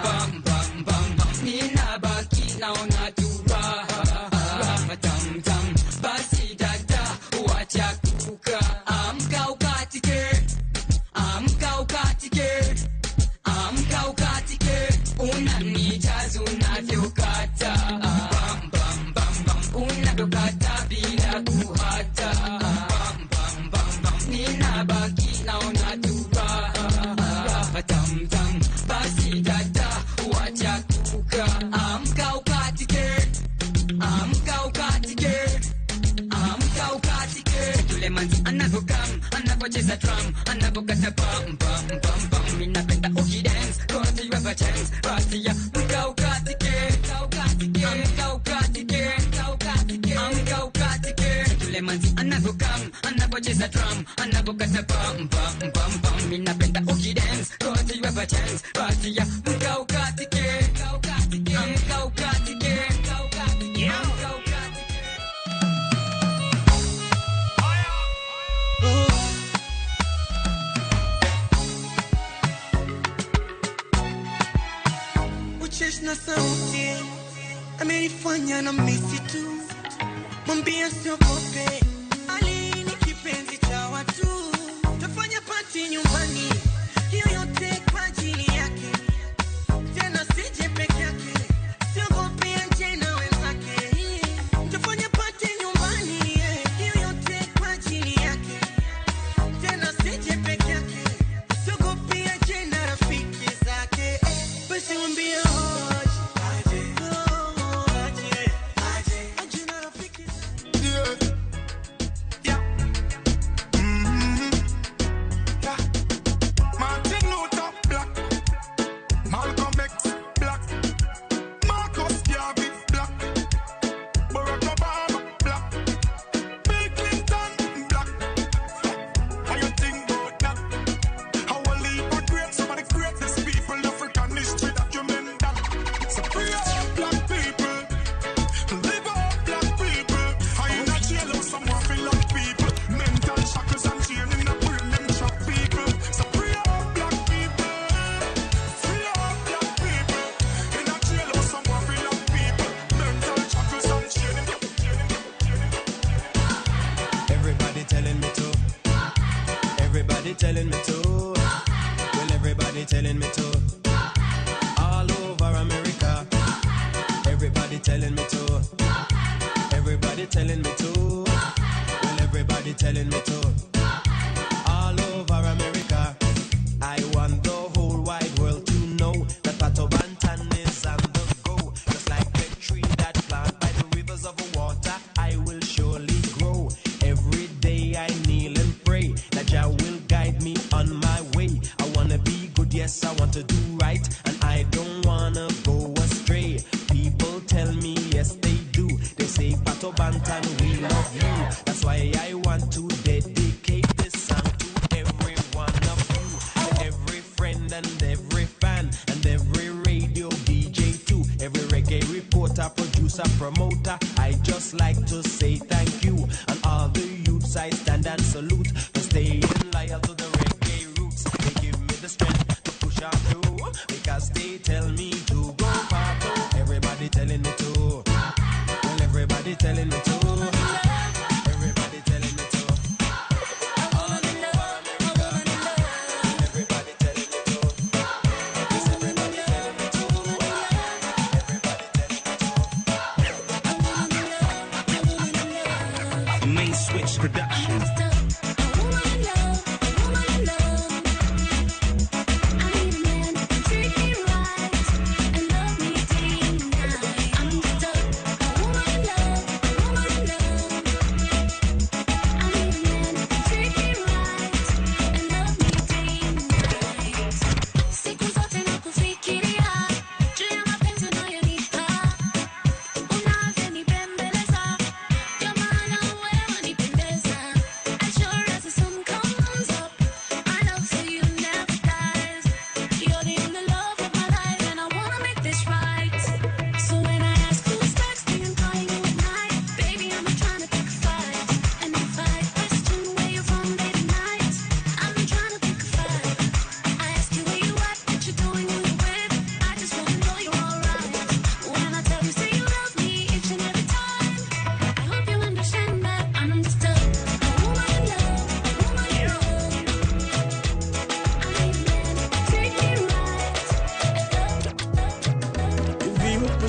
bam bam bam bam, ninabaki naona tu raha, raha tam tam, basi dada wacha kuka, amka ukatike, amka ukatike, amka ukatike, unanijaza unavyokata, bam bam bam bam, unavyokata bila kuhata, bam bam bam bam, ninabaki naona tu raha, raha tam tam, basi dada wacha kuka, amka ukatike, amka ukatike, amka ukatike. Yule manzi anavokam, anavocheza drum, anavokata bam bam bam bam, ninapenda ukidance, cause you have a chance. Party ya mka ukatike, mka ukatike, mka ukatike, mka ukatike, mka ukatike. Yule manzi anavokam, anavocheza drum, anavokata bam bam bam bam, ninapenda ukidance, cause you have a chance. Party ya mka ukatike, mka ukatike, mka ukatike, mka ukatike, mka ukatike. Ucheshi na sauti amenifanya na misi tu, mwambie siogope, Ali ni kipenzi cha watu, tafanya pati nyumbani, hiyo yote kwa ajili yake, tena sije peke yake, siogope anje na wenzake, tafanya pati nyumbani, hiyo yote kwa ajili yake, tena sije peke yake, siogope anje na rafiki zake, basi mwambie Martin Luther Black, Malcolm X Black, Marcus Garvey Black, Barack Obama Black, Bill Clinton Black. How you think about that? How I leave a great, some of the greatest people in African history document that. So free up black people, live up black people. I in a jail or somewhere feel like people, mental shackles and chain in the brain them trap people. So free up black people, free up black people. In a jail or somewhere feel like people, mental shackles and chain in the. Everybody telling me to. Everybody telling me to. Well, everybody telling me to. All over America. Everybody telling me to. Everybody telling me to. Well, everybody telling me to. All over America. I want the whole wide world to know that Pato Banton is on the go. Just like the tree that plant by the rivers of water, I will surely grow. Every day I kneel and pray that Jah will guide me on my way. I wanna be good, yes, I want to do right, and I don't wanna go astray. People tell me, yes, they do. They say, Pato Banton, we love you. That's why I want to dedicate this song to every one of you, to every friend and every fan, and every radio DJ too, every reggae reporter, producer, promoter. I just like to say thank you, and all the youths I stand and salute for staying loyal to the reggae roots. They give me the strength to push on through, because they tell me to go Pato. Everybody telling me to. Well, everybody telling me to. Everybody telling me to. Everybody telling me to. Yes, everybody telling me to. Everybody telling me to. Main Switch Productions.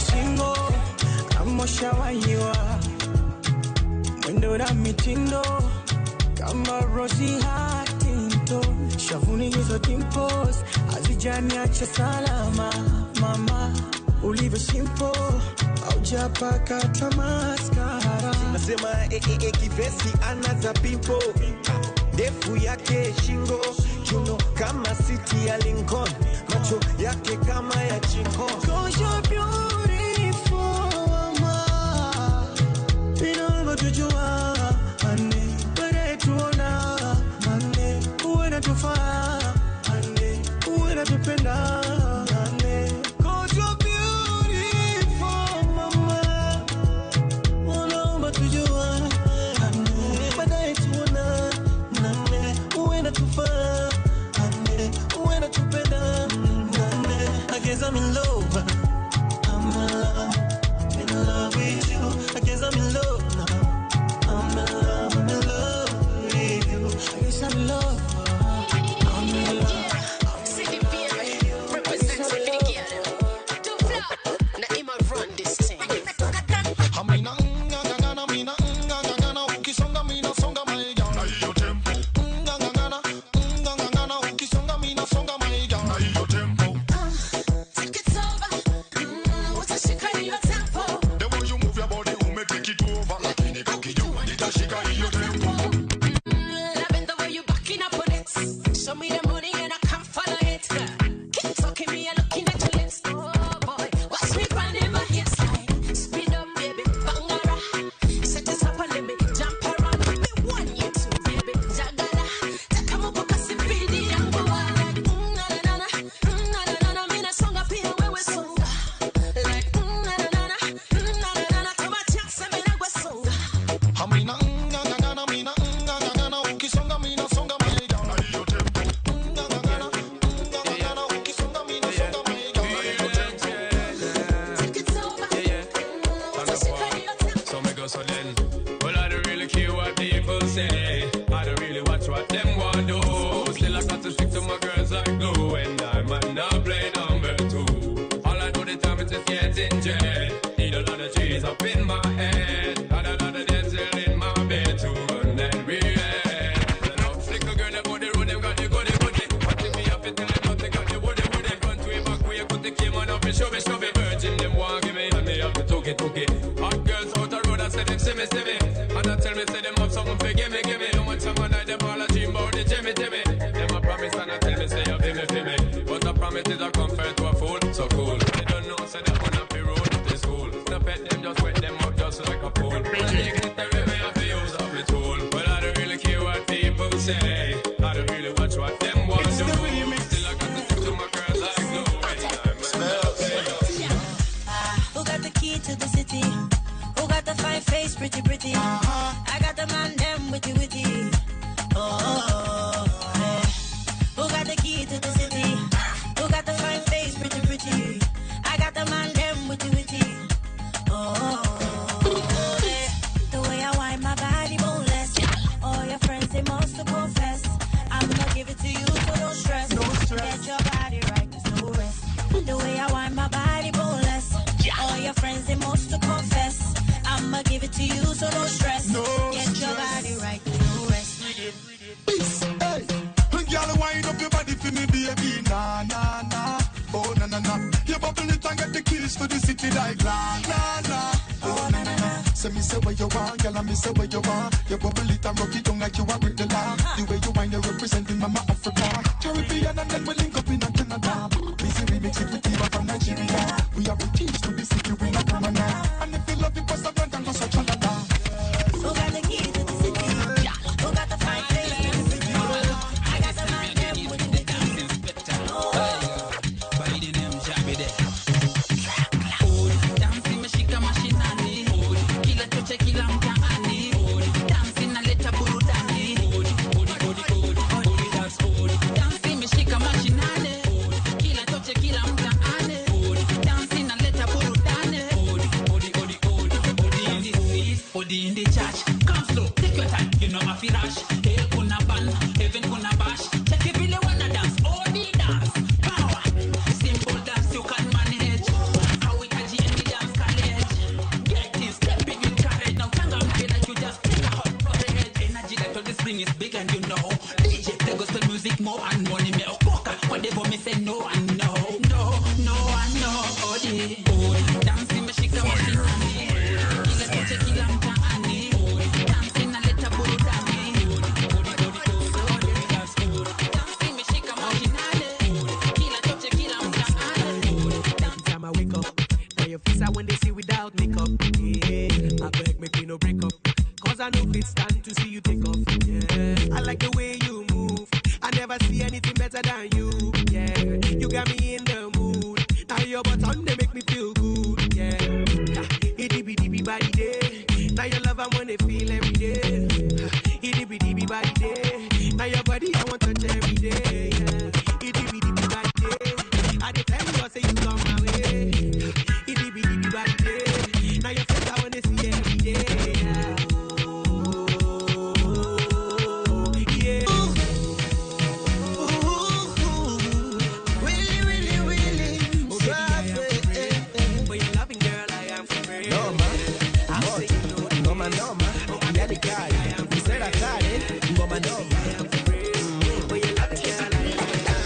Ulivyo single kama ushawahiwa, mwendo na mitindo kama Rosie Huntington, shavuni hizo dimples hazijaniacha salama. Mama ulivyo simple, haujapaka hata mascara. Nasema eh, eh, eh, kivesi anaza pimpo, ndefu yake shingo, kiuno kama siti ya Lincoln, macho yake kama ya chinko. 'Cause you're beautiful, mama. Inavyotujua, ane, wanayetuona, ane, wanatufaa, ane, wanatupenda, ane. 'Cause you're beautiful, mama. Unaomba tujua, ane, wanayetuona, ane, wanatufaa, ane, wanatupenda, ane. I guess I'm in love. I'm in love with you. I guess I'm in love now. I'm in love with you. I guess I'm in love. I'm in love. Amina ngangana, mina ngangana, ukisonga mina songa my girl na hiyo tempo. Ngangana, ngangana, ukisonga mina songa my girl na hiyo tempo. Take it over. Utashika hiyo tempo. The way you move your body ume take it over, lakini kakijua nitashika hiyo tempo. Loving the way you backing up on it. Show me the money and I can't follow it. Keep talking me and looking at your lips. Oh boy, watch me grinding my hips like speed up, baby, bangara. Set it up and let me jump around. Me want you to, baby, jagala. Taka muko kasi pidi yangu like na na na na na na na. Mina songa pia wewe songa like na na na na na na. Toma chance mina gwe songa. Amina ngangana, mina ngangana, ukisonga mina songa my girl na hiyo tempo. Ngangana, ngangana, ukisonga mina songa my girl na hiyo tempo. So me go so then. Well, I don't really care what people say. I don't really watch what them want do. Still I got to stick to my girls like glue. And I might not play number two. All I do the time is just get in jail. Need a lot of trees up in my head. Lot of dental in my bed to run that real. And up flick a girl about the road, them got the goody goody. But take me up and tell them nothing got the woody woody. Run to it back way, put the came on up and show me, show me. Virgin them want give me, and me have to took it, took it. Hot girls out the road, I say them see me, see me. And I tell me, say them have something for give me, give me. No much time I night, them all a dream about the Jimmy, Jimmy. Them a promise and I tell me, say you feel me, feel me. But a promise is a comfort to a fool, so cool. They don't know, say them wanna be rude, this school. No pet them, just wet them up just like a pool. And they get the river, I feel use up the tool. But I don't really care what people say. I don't really watch what them want to do. Still I got to stick to my girls like glue. Who got the key to the city? Who got the fine face, pretty, pretty? I got the man, them witty, witty. Oh, yeah. Who got the key to the city? Who got the fine face, pretty, pretty? I got the man, them witty, witty. Oh, yeah. The way I wind my body boneless. All your friends, they must confess. I'ma give it to you, so don't stress. No stress. Get your body right, there's no rest. The way I wind my body boneless. All your friends, they must confess. I'ma give it to you, so no stress. No Get your stress. body right, no rest. Peace, hey. Girl, wind up your body for me, baby. Na na na, oh na na na. You bubble it and get the keys to the city like la la la, oh na na na. Say me say where you want, girl, I me say where you want. You bubble it and rock it down like you are with the law. The way you wind, you representing Mama Africa, Caribbean, and then we link up in a Canada. Busy remix it with Diva from Nigeria. We are the keys to the city, we not coming now. And if you love it, pass a blunt and go so chalala. Who got the key to the city? Who got the fine face? I got the man, them with the Dansi imeshika mashinani, kila choche kila mtaani. Dansi inaleta burudani. Dansi imeshika mashinani, kila choche kila mtaani. Dansi inaleta burudani. make more and money. Me okoka kwa devil me say no and no. No, no and no. Oh, yeah. Oh, dance imeshika mashinani. Kila choche kila mtaani. Dance inaleta burudani. Dance imeshika mashinani. Kila choche kila mtaani. Every time I wake up, now your face I when they see without makeup. Yeah, I beg make me no break up, cause I know it's stand to see you take off. Yeah, I like the way you move. I never see anything better than you. Yeah, you got me in the mood. Now your button they make me feel good. Yeah, itty bitty body day. Now your love I wanna feel every day. Itty bitty body day. Now your body I want touch every day. Yeah, itty bitty body day. I dey tell you I say you come my way. Itty bitty body day. Now your face I wanna see every day. Yeah. Yeah. Willy, Willy, Willy. Oh, baby, I am for real. For your loving girl, I am for real. Noma, moto, ngoma noma, yani kali, msela kali, ngoma noma. For your loving girl, I am for real.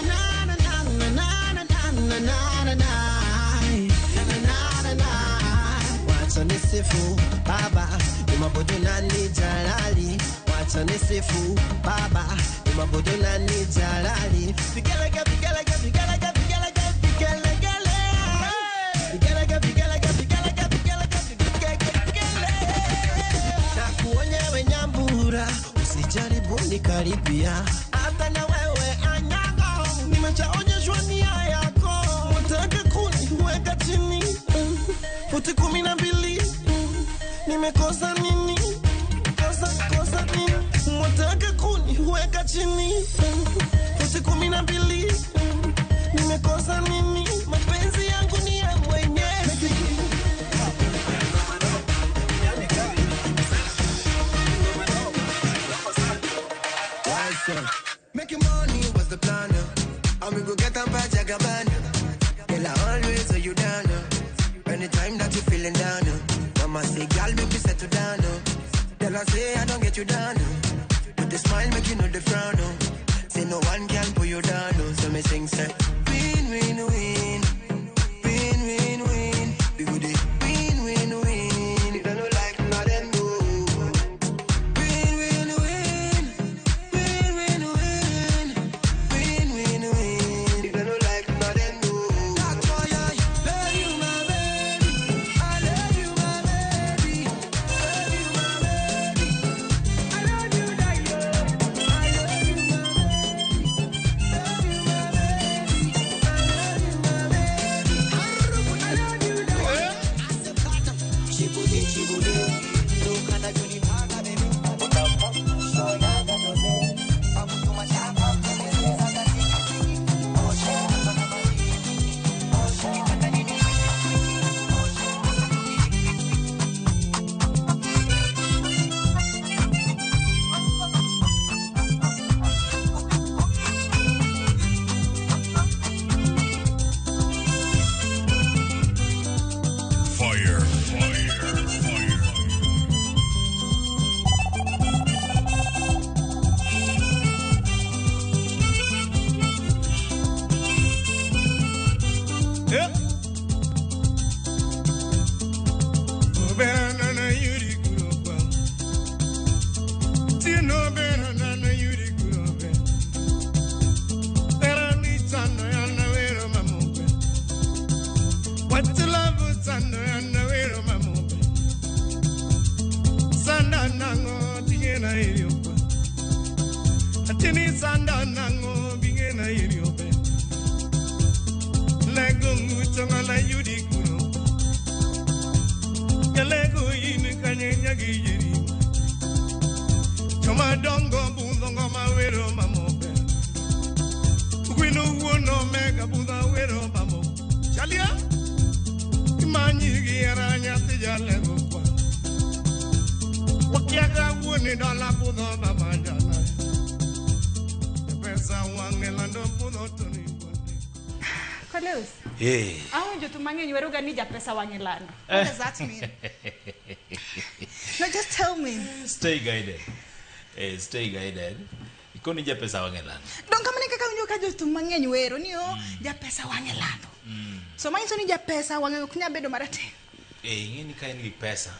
Na na na na na na na na na na na na. Wacha nisifu baba, nimabudu nani jalali. Wacha nisifu baba, nimabudu nani jalali. Vigelege, vigelege, vigelege, vigelege, vigelegele. Vigelege, vigelege, vigelege, vigelege, vigelegele. Nakuonya we nyambura, usijaribu nikaribia. Hata na wewe anyago, nimeshaonyeshwa nia yako. Wataka kuniweka chini, futi 12, nimekosa nini? Kosa, kosa nini? Wataka kuniweka chini, futi 12, nimekosa nini? Mapenzi yangu ni ya mwenyezi. Making money was the plan, and we go get 'em by Jagaban. Girl, I always hold you down. Anytime that you feeling down, mama say, girl, make me settle down. Tell her say I don't get you down. With the smile, make you know the frown. Say no one can pull you down. So me sing, say, win, win, win, win, win, win. We go dey win, win, win. If they no like, now them know. Win, win, win. Win, win, win. Win, win, win. If they no like, now them know. That's why I love you, my baby. I love you, my baby. Love you, my baby. I love you, Dayo. I love you, my baby. Love you, my baby. I love you, my baby. I love you, Dayo. Chibude, chibude. Lokana juni paga baby. Fire, fire, fire. Yeah. Obera na yuri kuroba. Tino bera na yuri kurobe. Era ni tano ya na wero mamobe. What love tano ya na wero mamobe. Sanda nango tingena iriopa. Atini sanda nango bingena iriope. Lego ngutonga la yuri kuroba. Lego inu kanye nyagi yiri. Choma dongo bundongo mawero mamobe. Gwinu wono mega bunda wero mamo. Chalia imanyi gi ara nyathi jalego kwa. Wakiaga wuone dola budho baba jala. Pesa wang'e lando budho to ni. Koleus. Hey. Awinjo to mang'eny weroga ni japesa wang'e lando. What does that mean? No, just tell me. Stay guided. Stay guided. Koni japesa wang'e lando. Dong kamano e kaka winjo ka jothum mang'eny wero ni o japesa wang'e lando. So manyiso ni japesa wang'e ok nyal bedo marateng'. Eh, ing'e ni ka in gi pesa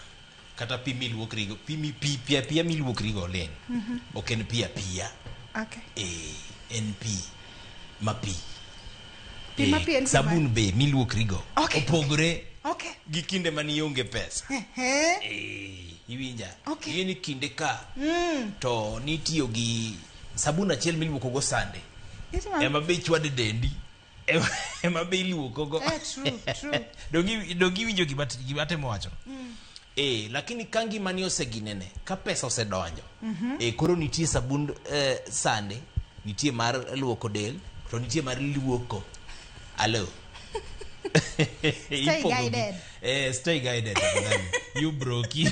kata pi miluokrigo, pi mi pi pi apiya miluokrigo Lin. Ok en pi apiya. Okay. Eh, en pi ma pi. Pi ma pi en pi sabun be miluokrigo. Okay. Opogore Okay. gi kinde mane ionge pesa. Ehe. Eh, iwinja. Okay. Ing'e ni kinde ka to nitiyo gi sabun achiel miluokogo sande. Iti ma- Ema be ichwade dendi. Ema be iluokogo. Eh, true, true. Donge iwinjo gima atemo wacho? Eh, lakini ka ngimani oseginene, ka pesa osedonjo, eh, koro nitie sabund sande, nitie mar luoko del, to nitie mar luoko. Alo. Stay Ipogo gi. guided. Eh, stay guided. tafadhali. You brokey.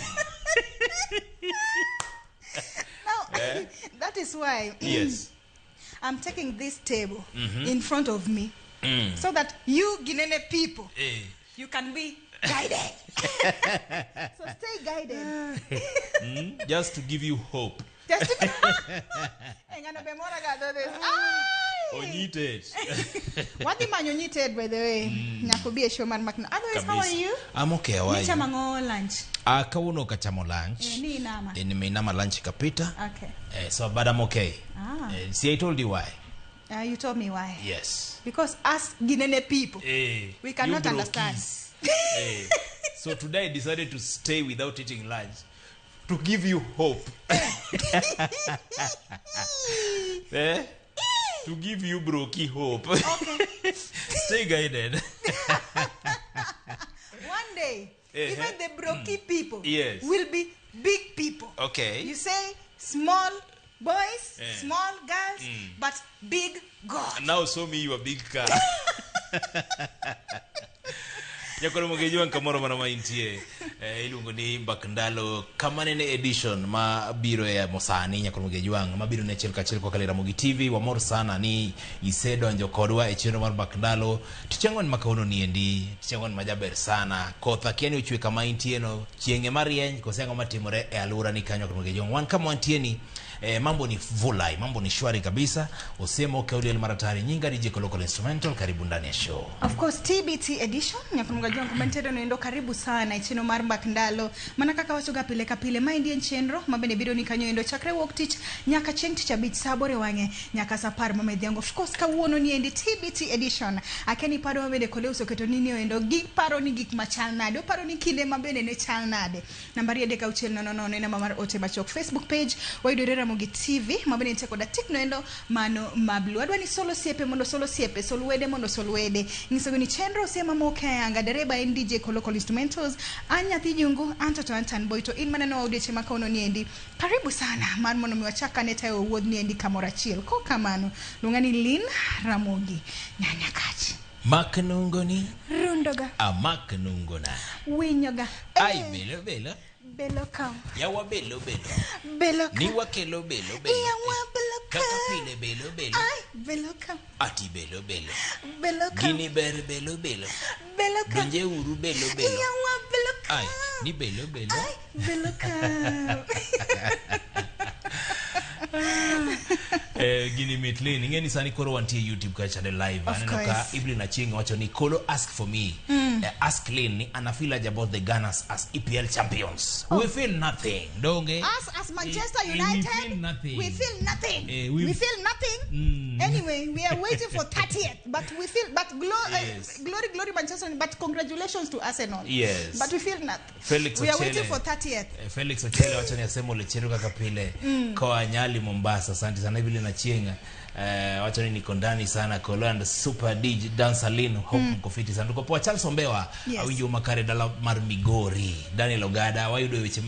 Now, Eh? that is why Yes. I'm taking this table in front of me so that you Ginene people, Eh. you can be guided. So stay guided. Just to give you hope. Just to Engano be mora ga do this. Ai! Onyitet. Wadhi manyo nyited by the way. Nyaka obi e show mar Makna. Otherwise, how are Kabisa. you? I'm okay, how are you? Nichamo ang'o lunch? Ah, kawuono ok achamo lunch. Eh, ni inama. Eh, nimeinama lunch ikapita. Okay. Eh, so but I'm okay. Ah. Eh, see, I told you why. You told me why. Yes. Because us Ginene people, Eh, we cannot you understand. brokies. Eh, so today I decided to stay without eating lunch to give you hope. Eh? To give you brokey hope. Okay. Stay guided. One day, Eh, even eh. the brokey people Yes. will be big people. Okay. You say small boys, Eh. small girls, but big God. Now show me your big car. Nyakoro mogejuang kamoro mana ma intie iluongo ni Mbak Ndalo kama nene edition ma biro e mosani nyakoro mogejuang mabiro ne achiel kachiel kokalo e Ramogi TV. Wamor sana ni isedonjo kodwa e chenro mar Mbak Ndalo. Tich ang'wen ma kawuono ni endi, tich ang'wen majaber sana. Koth akia ni ochwe kama intie no, chieng' ema rieny kose ang'o matimore e alwora ni kanyo nyakoro mogejuang. Wan kama wantie ni mambo ni vulai, mambo ni shwari kabisa. Osemo Kauliel Maratari nyinga DJ Kolokolo Instrumental, karibu ndani ya show. Of course, TBT edition nyakunuga jwangu mantiere noendo karibu sana e chenro mar Mbak Ndalo mana kaka wachoga pile ka pile maendi en chenro mabende biro ni kanyo endo chakre wuok tich nyaka chieng' tich abich sa aboro e wang'e nyaka sa apar mamedhiambo. Of course kawuono ni endi TBT edition akia ni paro mabende Koleus oketo ni endo giparo ni gik machal nade oparo ni kinde mabende ne chal nade nambari 3 6 0 0 e namba mar ote machuok. Facebook page wayudore Ramogi TV mabende nitie koda tik noendo mano mablu. Adwa ni sol osiepe mondo sol osiepe, sol wede mondo sol wede. Nyisogo ni chenro osiema moke ayanga dereba en DJ Kolokolo Instrumentals, an nyathi jungu, an toto an tan boy to in maneno wa odiechieng' ma kawuono ni endi. Karibu sana mar mondo mi wachak ane tayo wuodh ni endi kamoro achiel. Kokamano, luonga ni Lynn Ramogi Nyanyakach. Mak nungoni, Rundoga, amak nungona. winyoga, Ai belo belo, belo kam, yawa belo belo, belo kam, ni wakelo belo belo. yawa belo Kaka kam, pile belo belo, ai belo kam, ati belo belo. belo kam, Gini ber belo belo, belo kam, donje uru belo belo. yawa belo kam. Ai, ni belo belo. Ai, belo kam. Gini mit Lynn, ing'e ni sani koro wantie YouTube kacha chande live. Of Aneno ka course. Ibrahim Achieng' wacho ni Kolo ask for me. Ask Lynn ni ana feel aje about the Gunners as EPL champions. We feel nothing. Donge? Us as Manchester We United, feel nothing. we feel nothing. We We feel nothing. Anyway, we are waiting for 30th, but we feel but Yes. glory, glory Manchester. But congratulations to Arsenal. Yes. But we feel nothing. Felix we are Ochele. waiting for 30th. Felix Ochele wacho ni asemo lechero kaka pile koa Nyali Mombasa. Asante sana Evelyn Achieng'. Wacho ni niko ndani sana Kolo and Super DJ Dancer Lynn hope mko fiti sana. Tuko poa. Charles Ombewa Yes. awinjo makare dala mar Migori. Daniel Ogada wayudo weche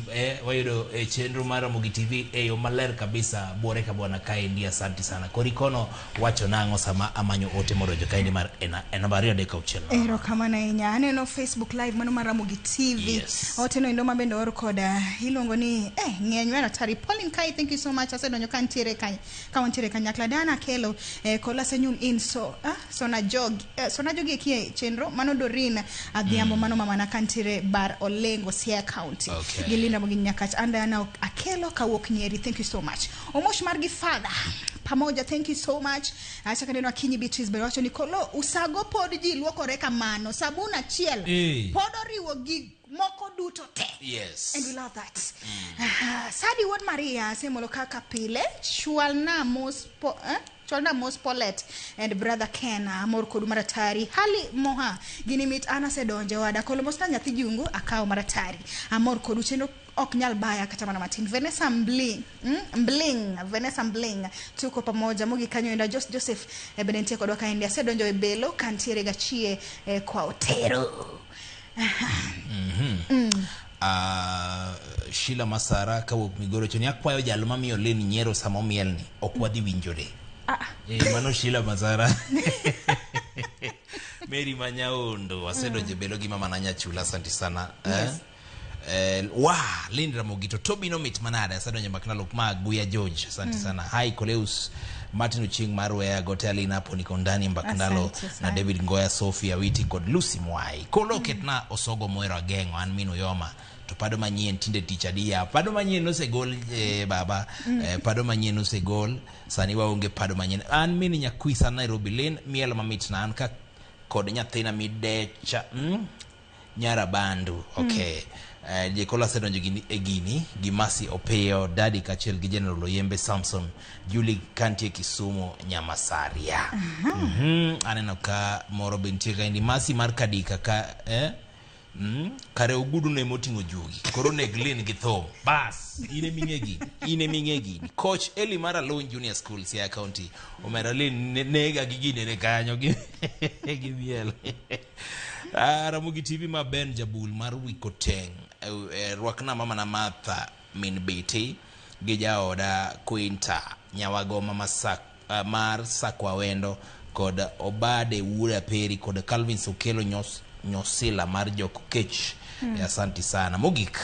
wayudo chenro mar Ramogi TV e yo maler kabisa buore ka bwana kaendi asante sana. Korikono wacho nang'o sama amanyo ote modonjo kaendi mar e namba 2 3 6. Erokamano ahinya. Aneno Facebook live mano mar Ramogi TV. Yes. Ote no endo mabende oor koda iluongo ni ng'eny wero tari Pauline Kai, thank you so much. Asedonjo ka nitiere ka wantiere kanyakla. Dana Akelo kolase nyum in so sona jog sona jogi ekie chenro mano Dorin Adhiambo mano mama na kantiere Bar Olengo Siaya County. Okay. Gilinda Mogi Nyakach and Diana Akelo kawuok Nyeri, thank you so much. Omosh margi father pamoja, thank you so much. Acha kaneno Akinyi Beatrice be wacho ni kolo usago pod ji luokore kamano sabun achiel pod oriwo gi moko duto te. Yes. And we love that. Sadi Wuod Maria semolo kaka pile chwalna mos po, chwalna mos Paulette and brother Ken amor kodu maratari hali moha gini mit ana sedonje wada kolo mos na nyathi jungu akawo maratari amor kodu chenro ok nyal baya kata mana matin. Vanessa Mbling, Mbling, Vanessa Mbling tuko pamoja mugi kanyo enda Joseph bende nitie kodwa kaendi asedonjo e belo kantiere gachie kwa Otero. Sheila Masara kawuok Migoro choni akwayo jal mamiyo Lin nyiero sama omielni ok wadhi winjore. Mano Sheila Masara. Mary Manyaondo asedonjo e belo gi mama na Nyachula, asante sana. Yes. Wa Lin Ramogi to Tobi no mit manade asedonjo Maknalo ma Guya George, asante sana. Hi Koleus Martin Oching Marwea Gote Alina hapo niko ndani Mbakndalo na David Ngoya Sophia Awiti kod Lucy Mwai. Kolo ketna Osogo Moero Ageng'o an min Uyoma to pado manyien tinde tich adiya pado manyien osegol baba pado manyien osegol sani waonge pado manyien an min Nyakwisa Nairobi Lane miel mamit na an ka kod nyathina midecha Nyarabandu. Okay. Jekola asedonjo e gini gi Masi Opiyo Dadi kaachiel gi General Oyembe Samson Julie kantie Kisumu Nyamasaria. Aneno ka moro be nitie kaendi Masi mar Kadika ka kare ogudu no emoting'o juogi koro neg Lin gi thum bas in eming'e gini in eming'e gini. Coach Eli mar Alony Junior School Siaya County omera Lin nega gi ginene kanyo gi miel. Ramogi TV ma Ben Jabul mar Wikoteng rwakna mama na Martha min Beti gi jaoda Quinta Nyawagoma mar Sakwa Wendo kod Obade Wuod Peri kod Calvin Sokelo Nyosila mar Jok Kech. Asante sana. Mogik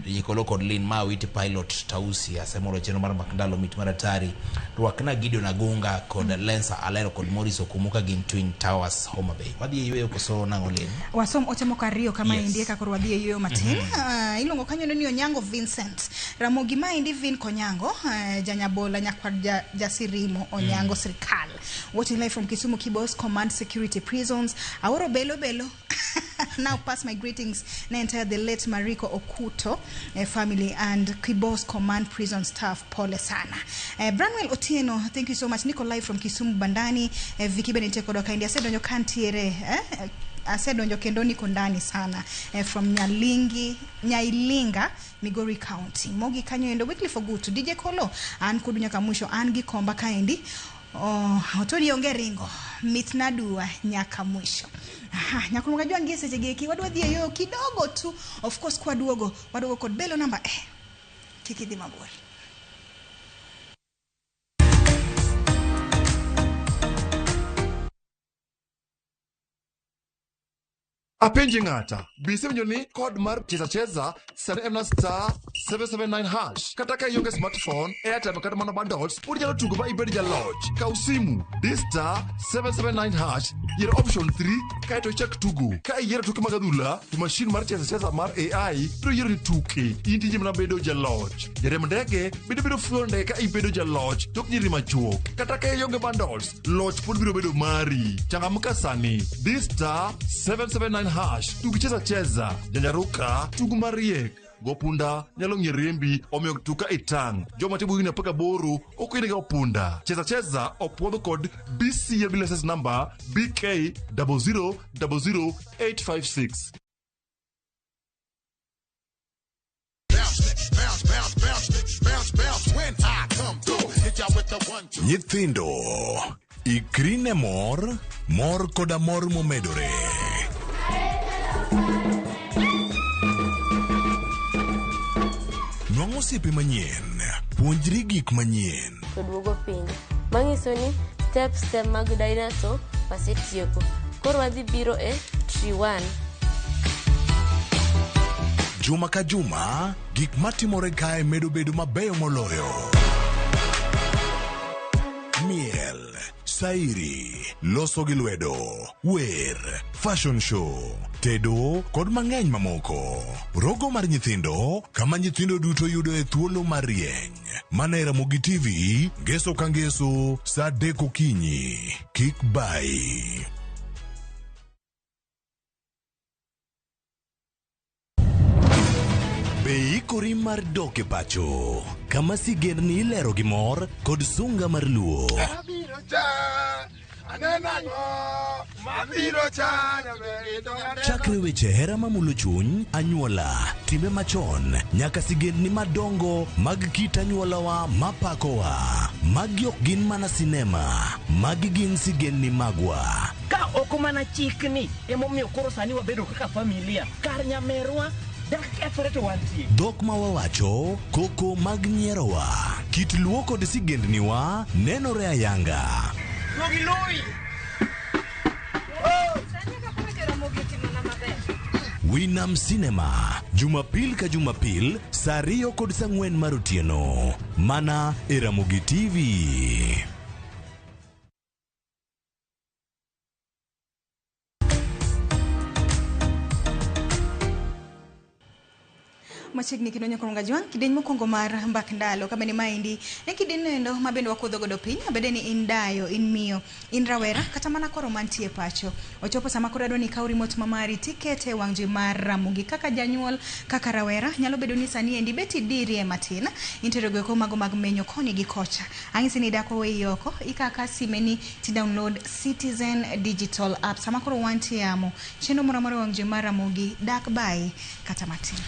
Jikolo kod Lin ma Witi Pilot Tausi asemoro chenro mar Makndalo mit maratari rwakna Gideon Agunga kod Lensa Alero kod Morris Okumuka gin Twin Towers Homa Bay. Wadhi e yweyo koso nang'o Lin? Wasom ote moko ariyo kama endi eka koro wadhi e yweyo matin. Iluongo kanyo ni Onyango Vincent Ramogi maendi Vin Konyango Janyabola nyakwar Jasirimo Onyango Sirkal watching live from Kisumu Kibos Command Security Prisons. Aoro belo belo. Now pass my greetings na entire the late Mariko Okuto family and Kibos Command Prison staff, pole sana. Branwell Otieno, thank you so much. Niko live from Kisumu Bandani. Vicky Benite kodoka India asedonjo kantiere asedonjo kendo niko ndani sana from Nyailinga Migori County. Mogi kanyo endo weekly for good to DJ Kolo an kudu nyaka mwisho an gi komba kaendi. Oh, otoni onge ringo mitnadua nyaka mwisho. Nyakunuka jua ngie seche geki wadwa dhi yo kidogo tu of course kwa duogo waduogo kod belo namba kik idhi mabor. Apenji ng'ata bisewinjo ni kod mar cheza cheza sani en star 779 hash kata ka ionge smartphone, airtime kata mana bundles pod inyalo tugo ma ibed jaloch. Kaw simu di star 779 hash yier option 3 kaeto ichak tugo. Ka iyiero tuke mag adhula to mashin mar cheza cheza mar AI biro yiero ni tuke. In tiji mana bedo jaloch. Jariemb ndege bende biro fuyo ndege ka ibedo jaloch tok nyiri machuok. Kata ka ionge bundles, loch pod biro bedo mari. Changamka sani di star 779 hash tug cheza cheza janjaruka tug mariek go punda nyalo ng'e rembi omiyo tuka itang' joma timo higni 18 ok oyienegi go punda. Cheza cheza opuodho kod BCLB license number BK 0000856. Nyithindo ikri ne mor, mor koda mor momedore. Nwang'o osiepe manyien, puonjri gik manyien. To duogo piny. Manyiso ni step mag dinosaur wasetieko. Koro wadhi biro e tree 1. Juma ka juma, gik matimore kae medo bedo mabeyo moloyo. Miel, sairi, loso gi lwedo, wer, fashion show, tedo kod mang'eny mamoko. Rogo mar nyithindo, kama nyithindo duto yudoe thuolo mar rieny. Mana e Ramogi TV, ngeso ka ngeso, saa 3 okinyi. Kik bayi. Be ikori mar dok e pacho kama sigendni ilero gi mor kod sunga mar luo? Abiro cha, aneno ang'o, mabiro cha, nyaber to aneno. Chakre weche hera mamulo chuny, anyuola, timbe machon, nyaka sigendni madongo mag kit anyuolawa mapakowa. Magi ok gin mana sinema, magi gin sigendni magwa. Ka ok mana chikni emomiyo koro sani wabedo kaka familia kar nyamerwa dak kethore to wantie. Dhok ma wawacho, koko mag nyierowa, kit luo kod sigendniwa nenore ayanga. Duogi lui. Winam Cinema, Jumapil ka Jumapil, saa 2 kod saa 4 mar otieno. Mana e Ramogi TV. Machiegni kendo nyakoronga jwang' kidieny mokwongo mar mbak ndalo kabende maendi en kidieny noendo ma bende wakudho godo piny abede ni in dayo in miyo in rawera kata mana koro mantie pacho ochopo sama koro adwa ni ikaw remote ma mari tikete e wang' jowi mar Ramogi kaka janyuol kaka rawera nyalo bedo ni sani endi bet idirie matin intiere goeko mago mag menyo koni gi kocha ang'isi ni dak waweyi oko ikaka simeni ti download Citizen Digital app sama koro wantie yamo chenro moro amora e wang' jowi mar Ramogi dak bayi kata matin.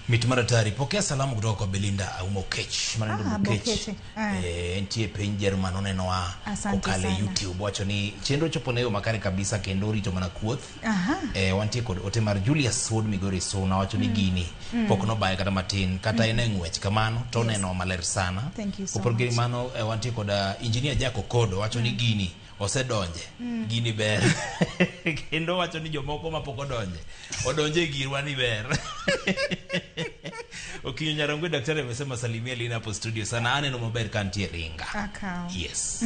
Mit maratari. Pokea salamu kutoka kwa Belinda Aumo Kech. Mano Ah, ndugu Kech. Bokeche. Ah. Entie piny Jerman onenowa Asante kokalo e sana. YouTube. Wacho ni chenro chopo ne yo makare kabisa kendo orito mana kuoth. Aha. Wantie kod ote mar Julius Wuod Migori Suna wacho ni gini pok nobaye kata matin kata en e ng'wech kamano to oneno maler sana. Thank you so Kopogore gi much. mano wantie kod engineer Jack Okodo wacho ni gini osedonje gini ber kendo wacho ni jomoko mapok odonje odonje e girwa ni ber. Okinyo Nyarangwe daktari amesema salimia Lina hapo studio sana aneno maber ka nitie ringa. Akaw. Yes.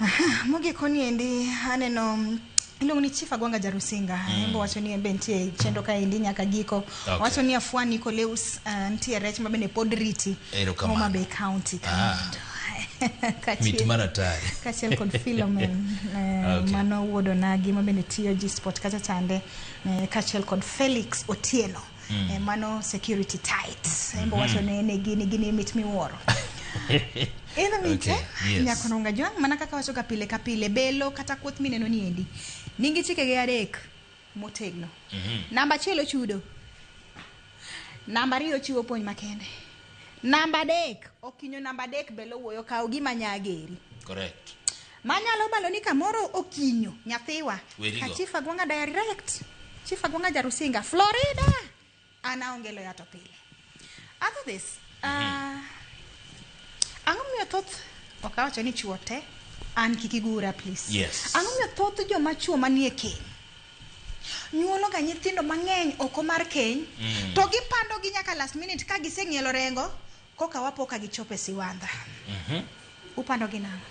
Aha, mogik koni endi aneno iluongo ni Chief Agwanga Jarusinga mm. Wacho ni en be nitie e chenro kaendi nyaka giko Okay. Wacho ni Afwani Koleus nitie rech ma bende pod riti Erokamano. Homa Bay County Ah. Mit maratari. kaachiel kod Philomen Okay. mano wuod Onagi ma bende tiyo G Sport kacha chande kaachiel kod Felix Otieno mano security tight en be wacho ni en e gini gini mit miwuoro. In the meantime, Okay, yes. Nyakononga Jwang' mana kaka wacho ga pile ka pile belo kata kuoth mineno ni endi nigi chikege adek motegno. Namba achiel ochudo. Namba ariyo ochiwo puonj makende. Namba adek okinyo namba adek belo wuoyo kaw gima nyageri. Correct. Manyalo balo ni kamoro okinyo nyathiwa. Werigo. Ka Chief Agwanga direct. Chief Agwanga Jarusinga Florida. An aonge loya to pile. After this, ang'o miyo thoth ok awacho ni chuo te an kik igura please. Yes. Ang'o miyo thoth joma chuo manie keny nyuolo ga nyithindo mang'eny oko mar keny to gipando gi nyaka last minute ka giseng'ielo rengo koka wapo ka gichopo e siwandha. Upando gi nang'o?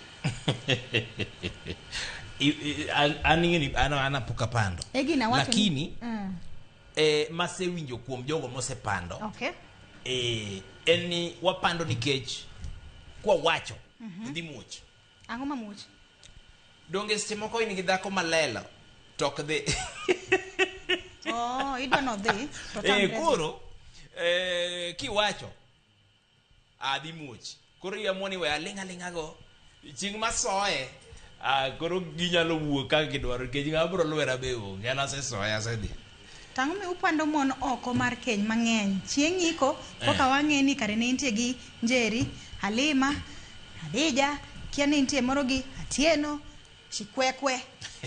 An ing'eni an apok apando. E gina wacho ni- Lakini masewinjo kuom jogo mosepando Okay. En ni wapando nikech kwawacho dhi muoch. Ang'o ma muoch? Donge seche moko in gi dhako malelo to ok dhi. Oh, idwa nodhi to tamre dhi. Koro kiwacho adhi muoch. Koro iamua ni we aling' aling'a go. Chieng' masoye koro ginyalo wuok kaka gidwaro nikech ng'ama biro lwera be onge. An asesoye asedhi. Tang'o mi upando mon oko mar keny mang'eny. Chieng' iko koka wang'e ni kare ne nitie gi Njeri, Halima, Hadija, kia ne nitie moro gi Atieno, Chikwekwe.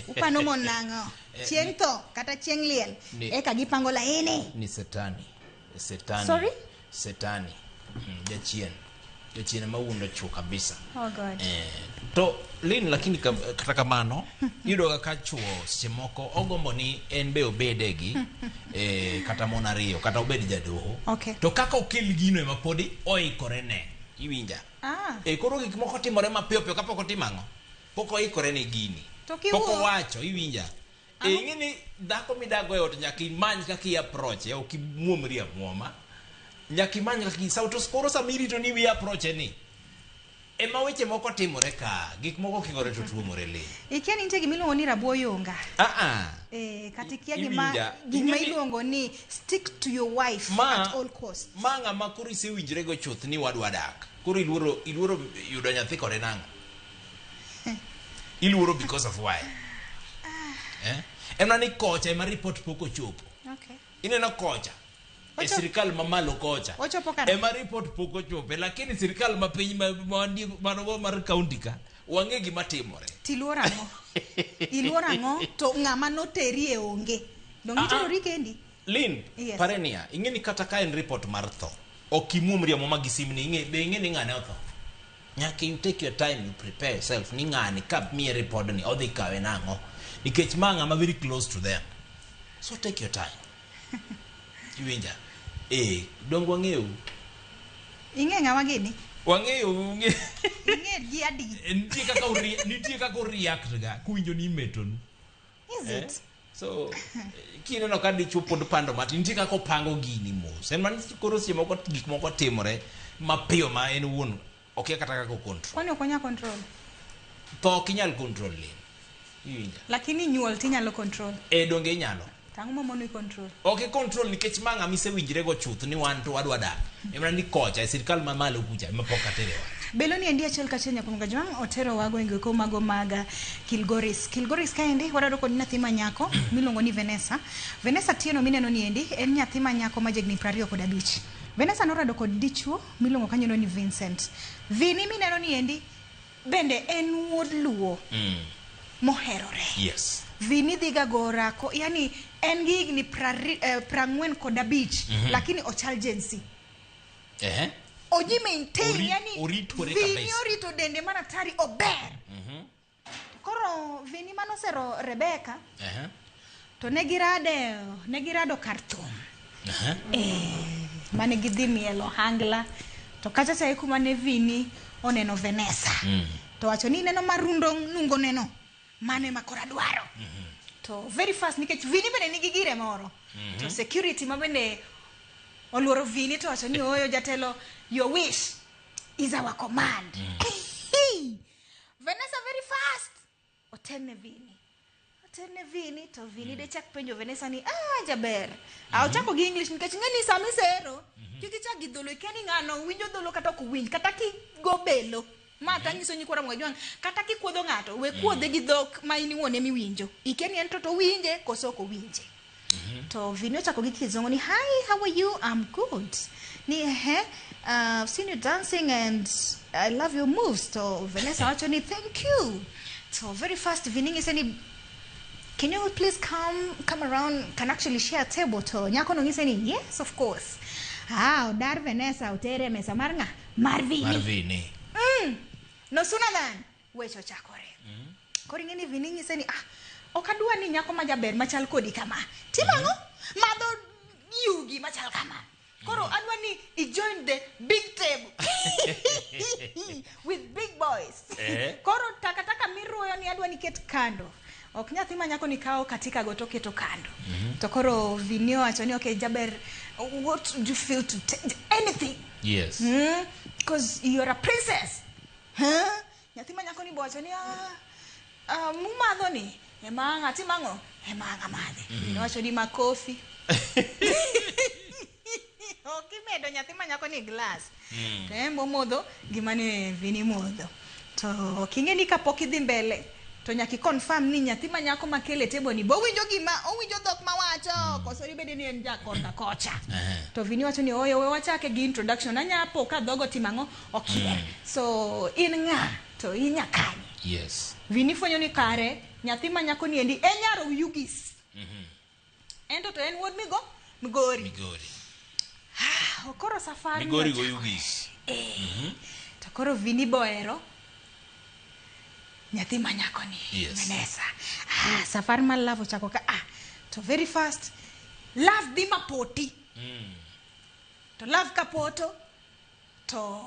Upando mon nang'o? Chieng' tho kata chieng' liel eka gipango laini. Ni setani. Setani. Sorry? Setani. Jachien. Jachien ema wuondo chwo kabisa. Oh God. To Lin lakini kata kamano iyudo ka chwo seche moko ogombo ni en be obede gi kata mon ariyo kata obed jadoho. Okay. To kaka okel gino ema podi oikore ne. Iwinja? Ah. E koro gik moko timore mapiyo piyo kapok otimo ang'o? Pok oikore ne gini. To Pok kiwuok owacho, iwinja? E ing'e ni dhako midago e ot nyaka imany kaka i approach e, ok imuomri amuoma. Nyaka imany kaka i to koro sama irito ni wi approach ni. Ema weche moko timore ka, gik moko kingore to tuomore le. Ikia ni nitie gima iluongo ni rabo oyunga. Ah ah. Eh, kata ikia gima Iwinja. gima Ing'e ni- iluongo ni stick to your wife Ma- at all costs. Ma ng'ama koro isewinjrego chuth ni wadwa dak. Koro iluoro iluoro yudo nyathi kode nang'o? Iluoro because of why? Eh? En mana ni kocha ema report pok ochopo. Okay. Ineno kocha. E Ochopo. sirikal mamalo kocha. Ochopo kare. Ema report pok ochope, lakini sirikal mapiny manogo mar county ka, wang'e gima timore. Tiluoro ang'o? Iluoro ang'o to ng'ama noteri e onge. Dong' Ah, ah. iterori kendi? Lin, Yes. pare niya, ing'e ni kata ka en report mar tho, ok imuomri amuma gi simni, ing'e, be ing'e ni ng'ane otho? Nyaka you take your time, you prepare yourself ni ng'ani ka miye report ni, odhi kawe nang'o? Nikech ma ng'ama very close to them. So take your time. Iwinja? Eh, dong wang'eyo. Ing'e ng'ama gini? Wang'eyo, ung'e. Ing'e gi adi? Nitie kaka nitie kaka o-react ga kuwinjo ni imetonu. Is Eh? it? So, kineno ka dichuo pod pando matin, nitie kaka opango gini mos. En mana ni koro seche moko gik moko timore mapiyo ma en wuon okia kata kaka o control. Kwani ok onya control? Tho ok inyal control lin. Iwinja? Lakini nyuol tinyalo control. E donge inyalo. To ang'o mamono i control? Ok i control nikech ma ng'ama isewinjrego chuth ni wan to wadwa dak. Emana ni kocha e sirikal mamalo kucha ema pok atere wach. Belo ni endi achiel kachiel nyakuom Kajwang' oterowa gwenge ko mago mag Kilgoris. Kilgoris kaendi warado kod nyathi ma nyako miluongo ni Vanessa. Vanessa Tieno mineno ni endi en nyathi ma nyako ma jahigni 25. Vanessa norado kod dichuo miluongo kanyono ni Vincent. Vini mineno ni endi bende en wuod Luo moherore. Yes. Vini dhiga go orako, yani en gi higni 45 lakini ochal Gen Z. Ehe. Oji maintain yani oritore Vini kabisa. orito dende manatari ober. Koro Vini manosero Rebecca Ehe. to ne girado kar thum. Mane gidhi mielo hangla to kacha cha e kuma ne Vini oneno Vanessa. To wacho ni ineno marundo nungo neno mane ma koro adwaro. To very fast nikech Vini bende nigi gire moro. To security ma bende oluoro Vini to wacho ni oyo jatelo your wish is our command. Vanessa very fast oterne Vini. Oterne Vini to Vini de chak penjo Vanessa ni ah jaber. A ochako gi English nikech ing'e ni sama isero kik ichak gi dholuo ikia ni ng'ano winjo dholuo kata ok owinj kata kigo belo. Ma tanyiso nyikwa Ramogi Ajwang' kata kikuodho ng'ato we kuodhe gi dhok ma in iwuon ema iwinjo. Ikia ni en to owinje koso ok owinje. To Vini ochako gi kizungu ni hi how are you I'm good. Ni ehe I've seen you dancing and I love your moves. To Vanessa wacho ni thank you. So very fast Vini ng'ise ni can you please come around can actually share a table to nyako no ng'ise ni yes of course. Ah odar Vanessa otere mesa mar ng'a? Mar Vini. Mar Vini. No sooner than weche ochakore. Koro ing'e ni Vini ng'ise ni ah ok adwa ni nyako ma jaber machal kodi kama. Timo ang'o? Madho yugi machal kama. Koro adwa ni i join the big table with big boys. Koro takataka miruoyo ni adwa ni ket kando. Ok nyathi ma nyako ni kawo katika go to keto kando. To koro Vini owacho ni okay jaber what do you feel to take anything? Yes. Because you're a princess. Huh? Nyathi ma nyako ni bowacho ni mumadho ni ema ang' atim ang'o? Ema ang' amadhe. Nowacho ni makofi. Ok imedo nyathi ma nyako ni glass. To en bomodho gima ne Vini modho. To ok ing'e ni kapok idhi mbele to nyaka i confirm ni nyathi ma nyako makele table ni bo winjo gima owinjo dhok mawacho koso dibede ni en ja korka kocha. To Vini wacho ni oyo we wachake gi introduction anyapo ka dhogo timo ang'o okier. So in ng'a to in nyakanye. Yes. Vini fwenyo ni kare nyathi ma nyako ni endi en nyar Oyugis. Ento to en wuod Migori. Migori. Ah, koro safari Migori go Oyugis. To koro Vini bohero nyathi ma nyako ni. Yes. Vanessa. Ah, safari mar love ochako ka to very fast love dhi mapoti. To love kapoto to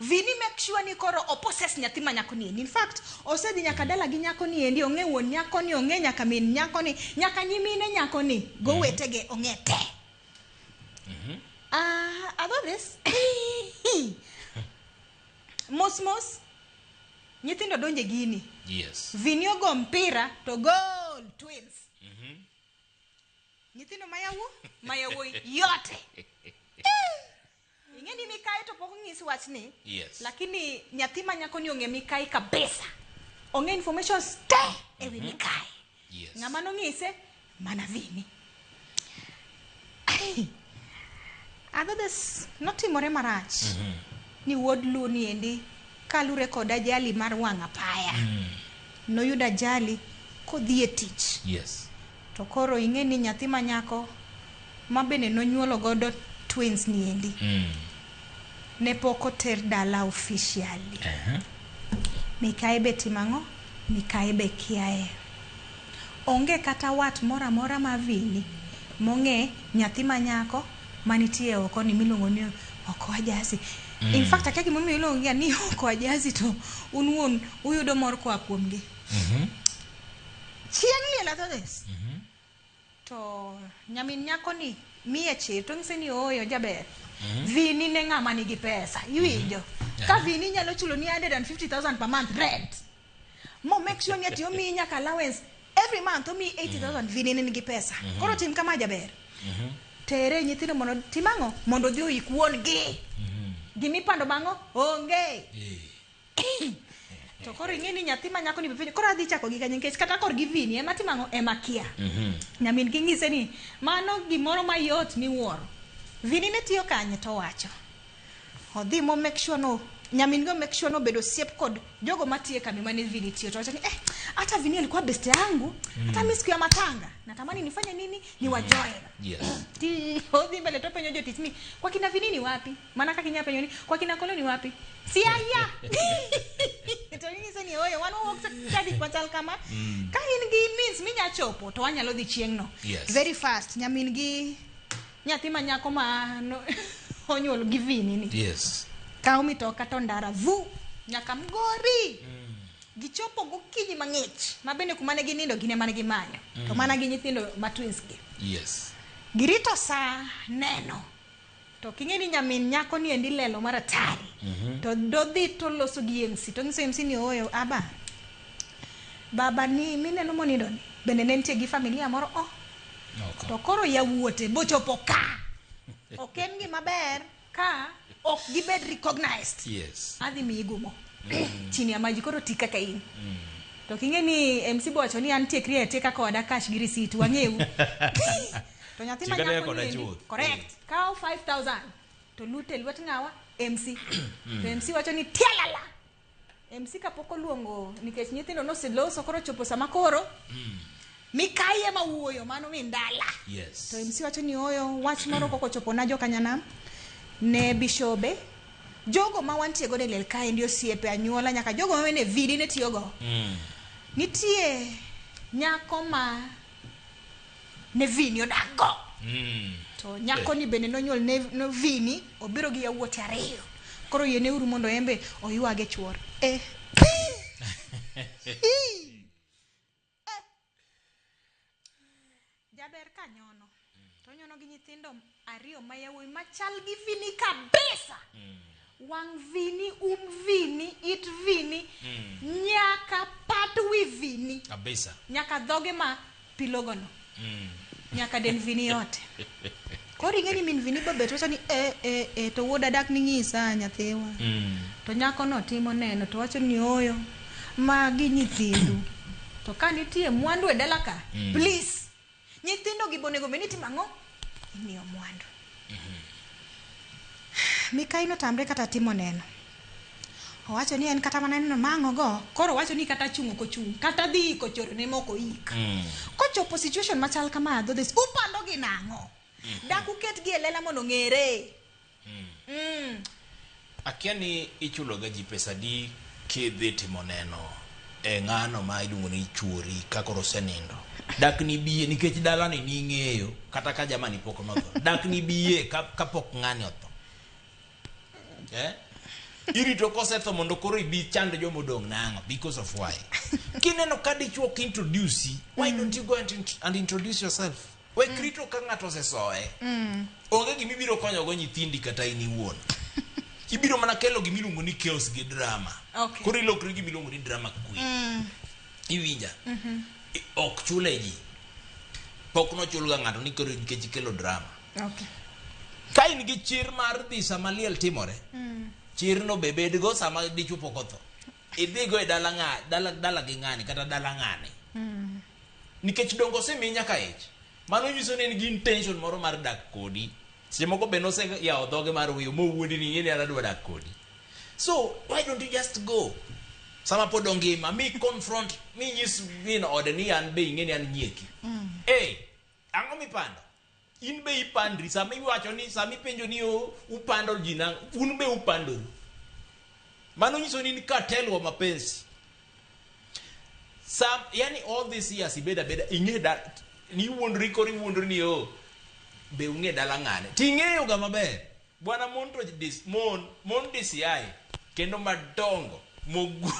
Vini make sure ni koro opossess nyathi ma nyako ni endi. In fact, osedhi nyaka dala gi nyako ni endi, ong'e wuon nyako ni, ong'e nyaka min nyako ni, nyaka nyimine nyako ni, gowetege ong'e te. Ah, about this. Mos mos nyithindo donje gini. Yes. Vini ogo mpira to goal twins. Nyithindo ma yawuoyi yote. Ing'e ni Mikai to pok onyis wachni. Yes. Lakini nyathi ma nyako ni ong'e Mikai kabisa. Ong'e information te ewi Mikai. Yes. Ng'ama nong'ise mana Vini. Adhodes notimore marach ni wuod Luo ni endi kalure kod ajali mar wang' apaya. Noyudo ajali kodhi e tich. Yes. To koro ing'e ni nyathi ma nyako ma bende nonyuolo godo twins ni endi ne pok oter dala officially. Mikayi be timo ang'o? Mikayi be kiaye. Onge kata wat moro amora ma Vini mong'e nyathi ma nyako manitie oko ni miluongo ni oko ajasi. In fact akia gimomiyo iluongo gi ni oko ajasi to un wuon uyudo mor koa kuomgi. Chieng' liel athodes. To nyamin nyako ni miye chir to ng'ise ni ooyo jaber. Vini ne ng'ama nigi pesa. Iwinjo. Ka Vini nyalo chulo ni 150,000 per month rent. Mo make sure ni ati omiyi nyaka allowance every month omiyi 80,000 Vini ne nigi pesa. Koro tim kama jaber. Tere nyithindo mondo tim ang'o? Mondo odhi oik wuon gi. Gimipando bang'o onge. To koro ing'e ni nyathi ma nyako ni be penjo koro adhi chako gi kanye nikech kata korgi Vini ema timo ang'o ema kia. Nyamin gi ng'ise ni mano gimoro mayot miwuoro. Vini ne tiyo kanye to wacho. Odhi mo make sure no nyamin go make sure no obedo osiep kod jogo matiyo e kambi mane Vini tiyo to wacho ni hata Vini alikuwa best yangu hata mimi siku ya matanga natamani nifanye nini ni wajoin. Yes. Ti odhi mbele to penjo jotich ni kwa kina Vini ni wapi? Mana kaka inya penjo ni kwa kina Kolo ni wapi? Siaya. To ing'ise ni oyo wan wawuok tadi machal kama. Ka in gi means minya chopo to wanyalo dhi chieng' no. Yes. Very fast nyamin gi nyathi ma nyako ma no, onyuol gi Vini ni. Yes. Kaw mitoka to ndara vu nyaka Mgori. Gichopo gokinyi mang'ich ma bende kuma ne ginindo gin ema ne gimanyo. To mana gi nyithindo ma twins gi. Yes. Girito saa neno. To king'e ni nyamin nyako ni endi lelo mar atari. To dodhi to loso gi MC. To ng'iso MC ni ooyo aba. Baba ni mineno monindo ni bende ne nitie gi familia moro oh. To koro yawuote bochopo ka. Ok en gima ber ka ok gibed recognized. Yes. Adhi miyi gumo. Chini ya maji koro ti kaka in. To king'e ni MC bowacho ni an tiekri atieka koda cash gi receipt wang'eu. To nyathi ma Ti kata nyako koda ni endi, chuth. correct. Kaw 5000 to lute lwet ng'awa MC. To MC wacho ni tialala. MC kapok oluongo nikech nyithindo noseloso koro chopo sama koro Mikai ema wuoyo mano min dala. Yes. To MC wacho ni oyo wach moro koko chopo na jokanyanam ne bishobe jogo ma wantie godo e liel kaendi osiepe anyuola nyaka jogo ma bende Vini ne tiyogo. Nitie nyako ma ne Vini odak go. To nyako ni bende nonyuol ne no Vini obiro gi yawuote ariyo. Koro yiene uru mondo embe oywage chuore. Eh. Jaber ka nyono. To nyono gi nyithindo ariyo ma yawuoyi machal gi Vini kabisa. Wang' Vini, Vini, it Vini, nyaka pat wi Vini. Kabisa. Nyaka dhoge ma pilogono. Nyaka den Vini yote. Koro ing'e ni min Vini bobet wacho ni e to wuoda dak ning'isa nyathiwa. To nyako no timo neno to wacho ni ooyo magi nyithindu. To ka nitie mwandu e dala ka, please nyithindo gi bonego bed ni timo ang'o? Imiyo mwandu. Mikai notamre kata timo neno. Owacho ni en kata mana neno mang'o go, koro owacho ni kata chung' ok ochung', kata dhi iko choro ne mok oik. Kochopo situation machal kama dhodhes, upando gi nang'o? Dak uket gi e lela mondo ong'ere. Akia ni ichulo ga ji pesa di kidhi timo neno e ng'ano ma iluongo ni chuori ka koro osenindo. Dak ni biye nikech dalani ning'eyo kata ka jamani pok notho. Dak ni biye kapok ng'ani otho. Eh? Irito kosetho mondo koro ibi chand jomodong' nang'o? Because of why? Kineno ka dichuo ok introduce, why don't you go and introduce yourself? Wek rito ka ng'ato osesoe. Onge gima ibiro konyogo nyithindi kata in iwuon. Ibiro mana kelo gima iluongo ni chaos gi drama. Okay. Koro ilokri gima iluongo ni drama queen. Iwinja? Ok chule ji. Pok nochulga ng'ato ni koro nikech ikelo drama. Okay. Ka in gi chir mar dhi sama liel timore, chirno be bedgo sama dichuo pok otho. Idhigo e dala ng'a, dala, dala gi ng'ani kata dala ng'ani. Nikech dongo osemiyi nyaka ich. Mano nyiso ni en gi intention moro mar dak kodi. Seche moko be noseyawo dhoge mar wiyo mowuondi ni ing'e ni an adwa dak kodi. So why don't you just go? Sama pod ongima, mi confront, mi nyis min ode ni an be ing'e ni an nyieki. Eh, ang'o mipando? In be ipandri sama iwacho ni sama ipenjo ni o upando ji nang'o, un be upandoru. Mano nyiso ni in cartel wa mapenzi. Sam, yani all these years ibeda abeda ing'e da ni iwuondri koro iwuondri ni o be ung'e dala ng'ane. Ting'eyo ga maber. Bwana mon to dis, mon, mon DCI kendo madongo mogun.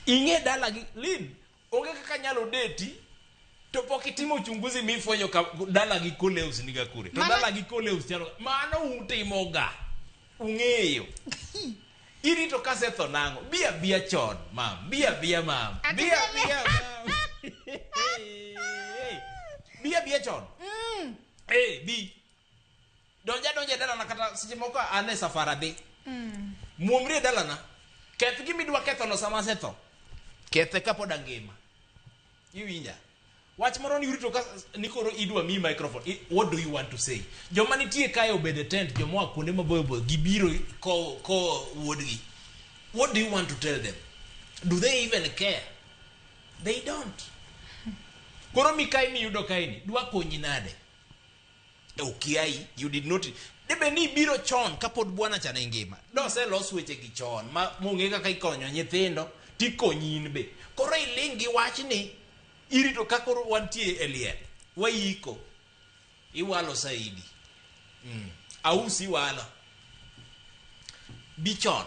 Ing'e dala gi Lin, onge kaka nyalo deti to pok itimo uchunguzi mifwenyo ka dala gi Koleus niga kure. To dala gi Koleus chalo mano utimoga. Ung'eyo. Irito kasetho nang'o? Bi abia chon, mam. Bi abia mam. Bi abia mam. Bi abia chon. Eh, bi. Donja donja e dalana kata seche moko an e safar adhi. Muomri e dalana. Keth gima idwa kethono sama asetho. Kethe kapod angima. Iwinja? Wach moro ni urito ka ni koro idwa mi microphone. What do you want to say? Joma nitie kae obed e tent, joma oa kuonde maboyo boyo, gibiro ko wuodgi. What do you want to tell them? Do they even care? They don't. Koro mikai miyudo kae ni, dwa konyi nade? Okiai, you did not. Debe ni ibiro chon kapod bwana cha ne ngima. Doselos weche gi chon ma mong'e kaka ikonyo nyithindo tikonyi in be. Koro iling' gi wachni irito ka koro wantie e liel. Waiko. Iwalo saidi. Ausi iwalo. Bi chon.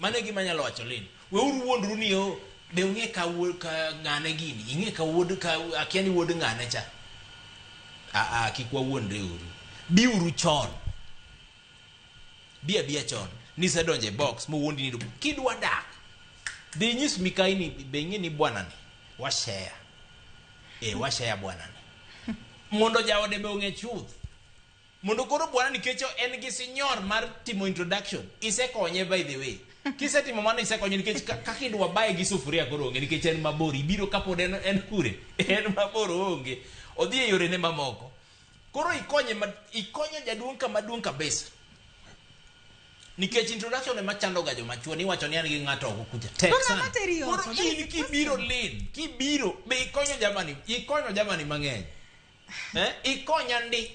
Mano e gima anyalo wacho Lin. Weuru wuondru ni o be ung'e ka wuod ka ng'ane gini. Ing'e ka wuod ka akia ni wuod ng'ane cha. Aa kik wawuondre uru. Biuru chon. Bi abia chon. Nisedonjo e box mowuondi ni kidwa dak. Dhi inyis mikai ni be ing'e ni bwana ni washare. Eh washare bwana ni. Mondo jaode be ong'e chuth. Mondo koro bwana nikech en gi sinyor mar timo introduction. Isekonye by the way. Kisetimo mano isekonye nikech kaka idwa baye gi sufuria koro onge nikech en mabor. Ibiro kapod en kure. En mabor oonge. Odhi e yorene mamoko. Koro ikonye ikonyo jaduong' kama duong' kabisa. Nikech introduction ema chando ga joma chuo ni iwacho ni an gi ng'ato oko kucha. Tek To ng'ama sana. teri oko, Koro that is in the kibiro question. Lin, kibiro be ikonyo jamani, ikonyo jamani mang'eny. Ikonya ndi.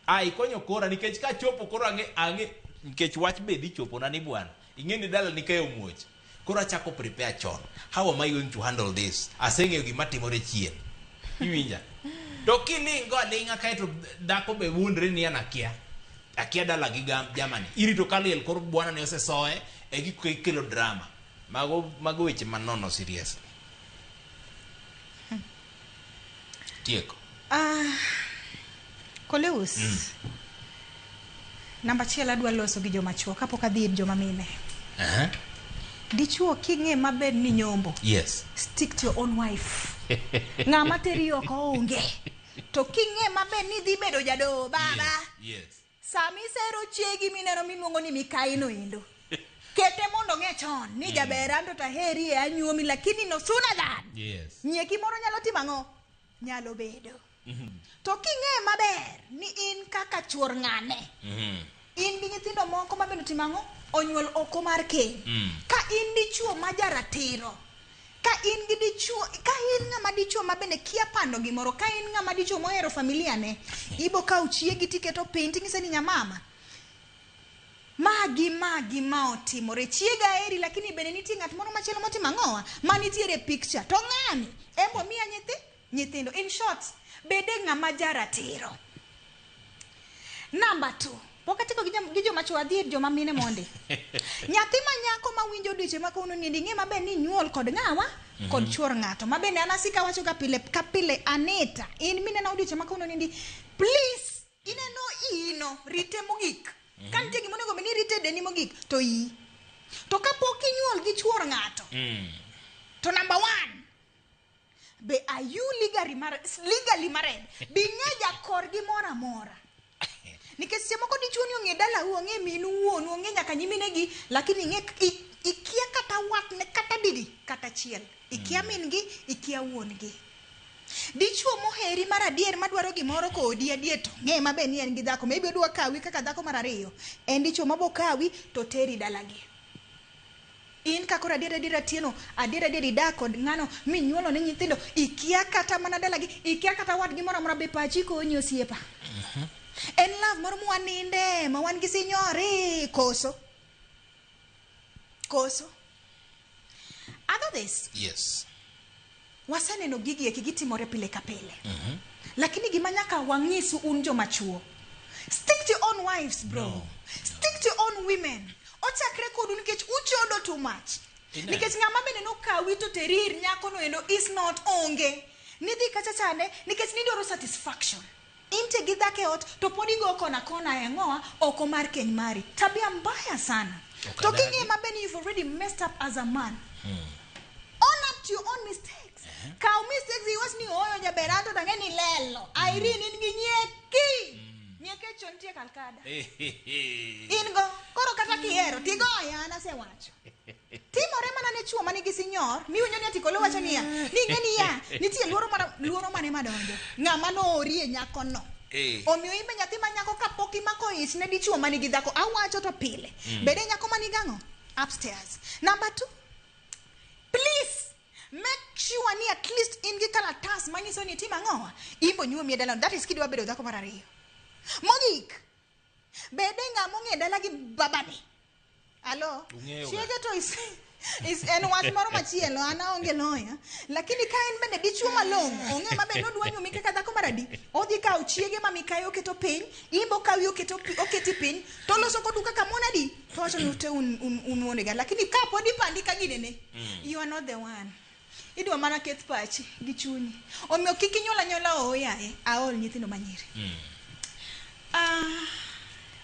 Ah, ikonyo kora nikech kachopo koro ang'e nikech wach be dhi chopo na ni bwana. Ing'e ni dala ni kae omuoch. Koro achako prepare chon. How am I going to handle this? Aseng'eyo gima timore chien. Iwinja? To kiling' go aling'a kaeto dhako be wuondre ni an akia. Akia dala gi jamani. Irito ka liel koro bwana ne osesoe e giko ikelo drama. Mago weche manono serious. Tieko. Koleus. Namba achiel adwa loso gi joma chuo kapok adhi ir joma mine. Dichuo king'e maber ni nyombo. Yes. Stick to your own wife. Ng'ama teri oko onge. To king'e maber ni dhi bedo jadoo baba. Yes. Yes. Sama isero chiegi mineno miluongo ni Mikai no endo. Kete mondo ong'e chon ni jaber an to taheri e anyuomi lakini no sooner than. Yes. Nyieki moro nyalo timo ang'o? Nyalo bedo. To king'e maber ni in kaka chuor ng'ane. In gi nyithindo moko ma bende otimo ang'o? Onyuol oko mar keny. Ka in dichuo ma jaratiro, ka in gi dichuo, ka in ng'ama dichuo ma bende kia pando gimoro, ka in ng'ama dichuo mohero familia ne, ibo kawo chiegi tiketo piny ting'ise ni nyamama, magi magi ma otimore, chiega eri lakini bende nitie ng'at moro machielo motimo ang'owa ma nitiere e picture, to ng'ani emo miya nyithindo. In short, bede ng'ama jaratiro. Number 2, Pok atieko gi joma chuo, adhi ir joma mine mondi. Nyathi ma nyako ma winjo odiochieng' ma kawuono ni ing'e maber ni inyuol kod ng'awa? Kod chuor ng'ato. Ma bende an asiko awacho ga pile ka pile, Anita, in minena odiochieng' ma kawuono ni please, ineno ino, rite mogik. Ka nitie gima onego bed ni irite e dendi mogik, to iyi. To kapok inyuol gi chuor ng'ato, to number 1, be are you legally married? Be ing'e jakorgi moro amora? Nikech seche moko dichuo ni ong'e dalau, ong'e minu, wuonu, ong'e nyaka nyiminegi, lakini ing'e ikia kata watne, kata didi, kata achiel. Ikia min-gi, ikia wuon-gi. Dichuo moheri mar adier madwaro gimoro kodi adier to ng'e maber ni en gi dhako. Maybe odwa kawi kaka dhako mar ariyo. En dichuo mabo kawi to teri dalagi. In ka koro adier adier Atieno, adier adier idak kod ng'ano minyuolo ne nyithindo, ikia kata mana dalagi, ikia kata watgi moro amora, be pachi konyi osiepa? En love moro mwaninde, ma wan gi sinyori, koso? Koso? Other this, Yes. waseneno gigi eki gitimore pile ka pile. Lakini gima nyaka wang'isu un joma chuo. Stick to your own wives, bro. No. Stick to your own women. Ochakre kodu nikech uchodo too much. Ine. Nikech ng'ama bende nokawi to teri ir nyako no endo is not onge. Nidhi kacha chande nikech nidwaro satisfaction. Intie gi dhako e ot to pod igo kona kona e ang'owa oko mar keny mari. Tabia mbaya sana. Ok To adagi. king'e maber ni you've already messed up as a man. Own up to your own mistakes. Kaw mistakes iwach ni oyo jaber anto tang'e ni lelo. Irene in gi nyieki. Nyieke chon nitie kalkada. In go, koro kata kihero, tigoya, an asewacho. Timore mana ne chuo manigi sinyor, miwinjo ni ati kolo wacho niya, ni ing'e niya, nitie luoro moro, luoro mane madonjo. Ng'ama noorie nyakono. Omiyo imbe nyathi ma nyako kapok imako ich ne dichuo manigi dhako, awacho to pile. Bede nyako manigi ang'o? Upstairs. Number 2, please make sure ni at least in gi kalatas manyiso ni itimo ang'owa. Imbo nyuomi e dalano. That is kidwa bedo dhako mar ariyo. Mogik, bede ng'ama ong'e dala gi babane. Alo, Ung'eyo ga. chiege to is en wach moro machielo, an aonge loya. Lakini ka en bende dichuo malong'o, ong'e maber ni odwa nyuomi kaka dhako mar adi, odhi kawo chiege ma mikayi oketo piny, imbo kawi oketi piny, to oloso kodu kaka mon adi, to wacho ni ute un wuonega. Lakini ka pod ipandi ka ginene, you are not the one. Idwa mana keth pachi gi chunyi. Omiyo kik inyuol anyuola ooyo yaye, aol nyithindo manyiri.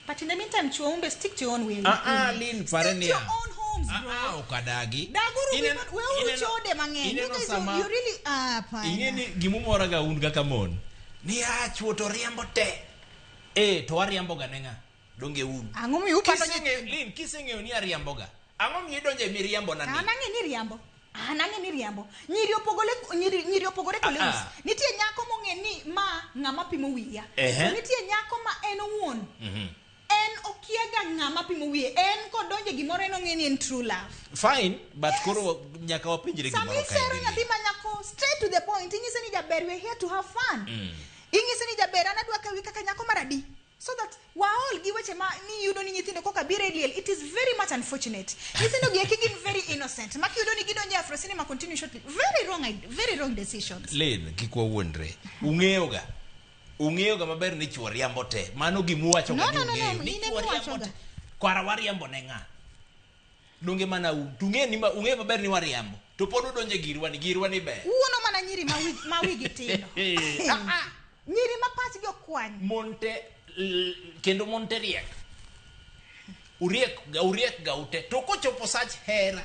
But in the meantime, chuo umbe, stick to your own will. Lin, pare Stick to your niya. own homes, bro. Ok adagi. Daguru weuru chode mang'eny. You ineno guys, sama- you really, hapana. Ing'e ni gimumora ga un kaka mon. Ni a chuo to riambo te. To wariambo ga ne ng'a? Donge un. Ang'o miyo upando Kiseng'eyo, Lin, kiseng'eyo ni ariambo ga. Ang'o miyo idonjo e miriambo na ni? An ang'e ni riambo. An ang'e ni riambo. Nyiri opogore, nyiri opogore koleus. Nitie nyako mong'e ni ma ng'ama pimo wiya. To nitie nyako ma en owuon. En okiaga ng'ama pimo wiye. En kodonje gimoro en ong'e ni en true love. Fine, but koro nyaka wapenjre Sama gimoro isero kaendi. nyathi ma nyako straight to the point, inyise ni jaber, we are here to have fun. Inyise ni jaber, an adwa kawi kaka nyako mar adi. So that waol gi weche ma ni yudo ni nyithindo koka biro e liel, it is very much unfortunate. Nyithindo gi eki gin very innocent. Ma kiyudo ni gidonjo e Afro Cinema continue shortly. Very wrong, very wrong decisions. Lin, kik wawuondre. Ung'eyo ga. Ung'eyo ga maber ni chuo riambo te. Mano gimuwacho ga No, ni no, no, no, ung'eyo. Ni in ema chuo riambo iwacho ga. te. Kwara wariambo ne ng'a? Donge mana un. To ung'eyo ni ma, ung'eyo maber ni wariambo. To pod udonjo e girwa ni, girwa ni ber. Uono mana nyiri ma wigi tindo. Nyiri ma pachgi okwany. Mon te, kendo mon te riek. Uriek ga, uriek ga ute. To kochopo sach hera,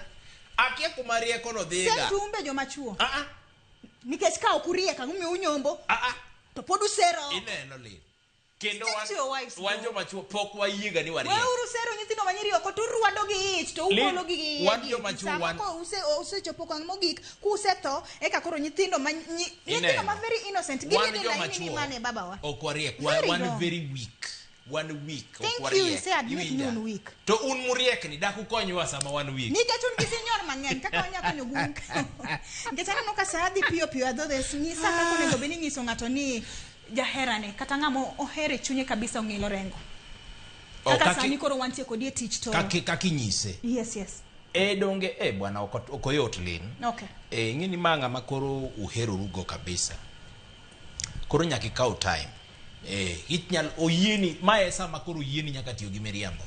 akia kuma rieko no dhiga. Send tumbe joma chuo. Nikech ka ok uriek, ang'o miyo unyombo? To pod usero. Ineno Lin. Kendo Stick to your wives, wan bro. joma chuo pok wayiega ni wariek. Weuru sero nyithindo manyiri oko to urwado gi ich to Lin, ugolo gi gi wan gi- joma chuo, sama wan- ko usechopo okang' mogik kusetho eka koro nyithindo ma nyithindo ma very innocent Wan giriede joma laini ni chuo mane babawa. Ok wariek, Very wan wrong. very weak. Wan weak, ok Thank you, wariek. say admit ni Iwinja? un weak. To un muriek ni dak ukonywa sama wan weak. Nikech un gi sinyor mang'eny kaka wanya konyo gun. Nikech aneno ka sa dhi piyo piyo adhodhes nyisa kaka onego bed ni inyiso ng'ato ni jaherane kata ng'ama ohere chunye kabisa ong'ilo rengo. Oh, Kaka sani koro wantie kodi e tich to. Kaka inyise. Yes, yes. Donge bwana ok oyot Lin. Okay. Ing'e ni ma ng'ama koro uherorugo kabisa. Koro nyaka ikaw time. Inyal oyieni mae e sama koro oyieni nyaka tiyo gi miriambo.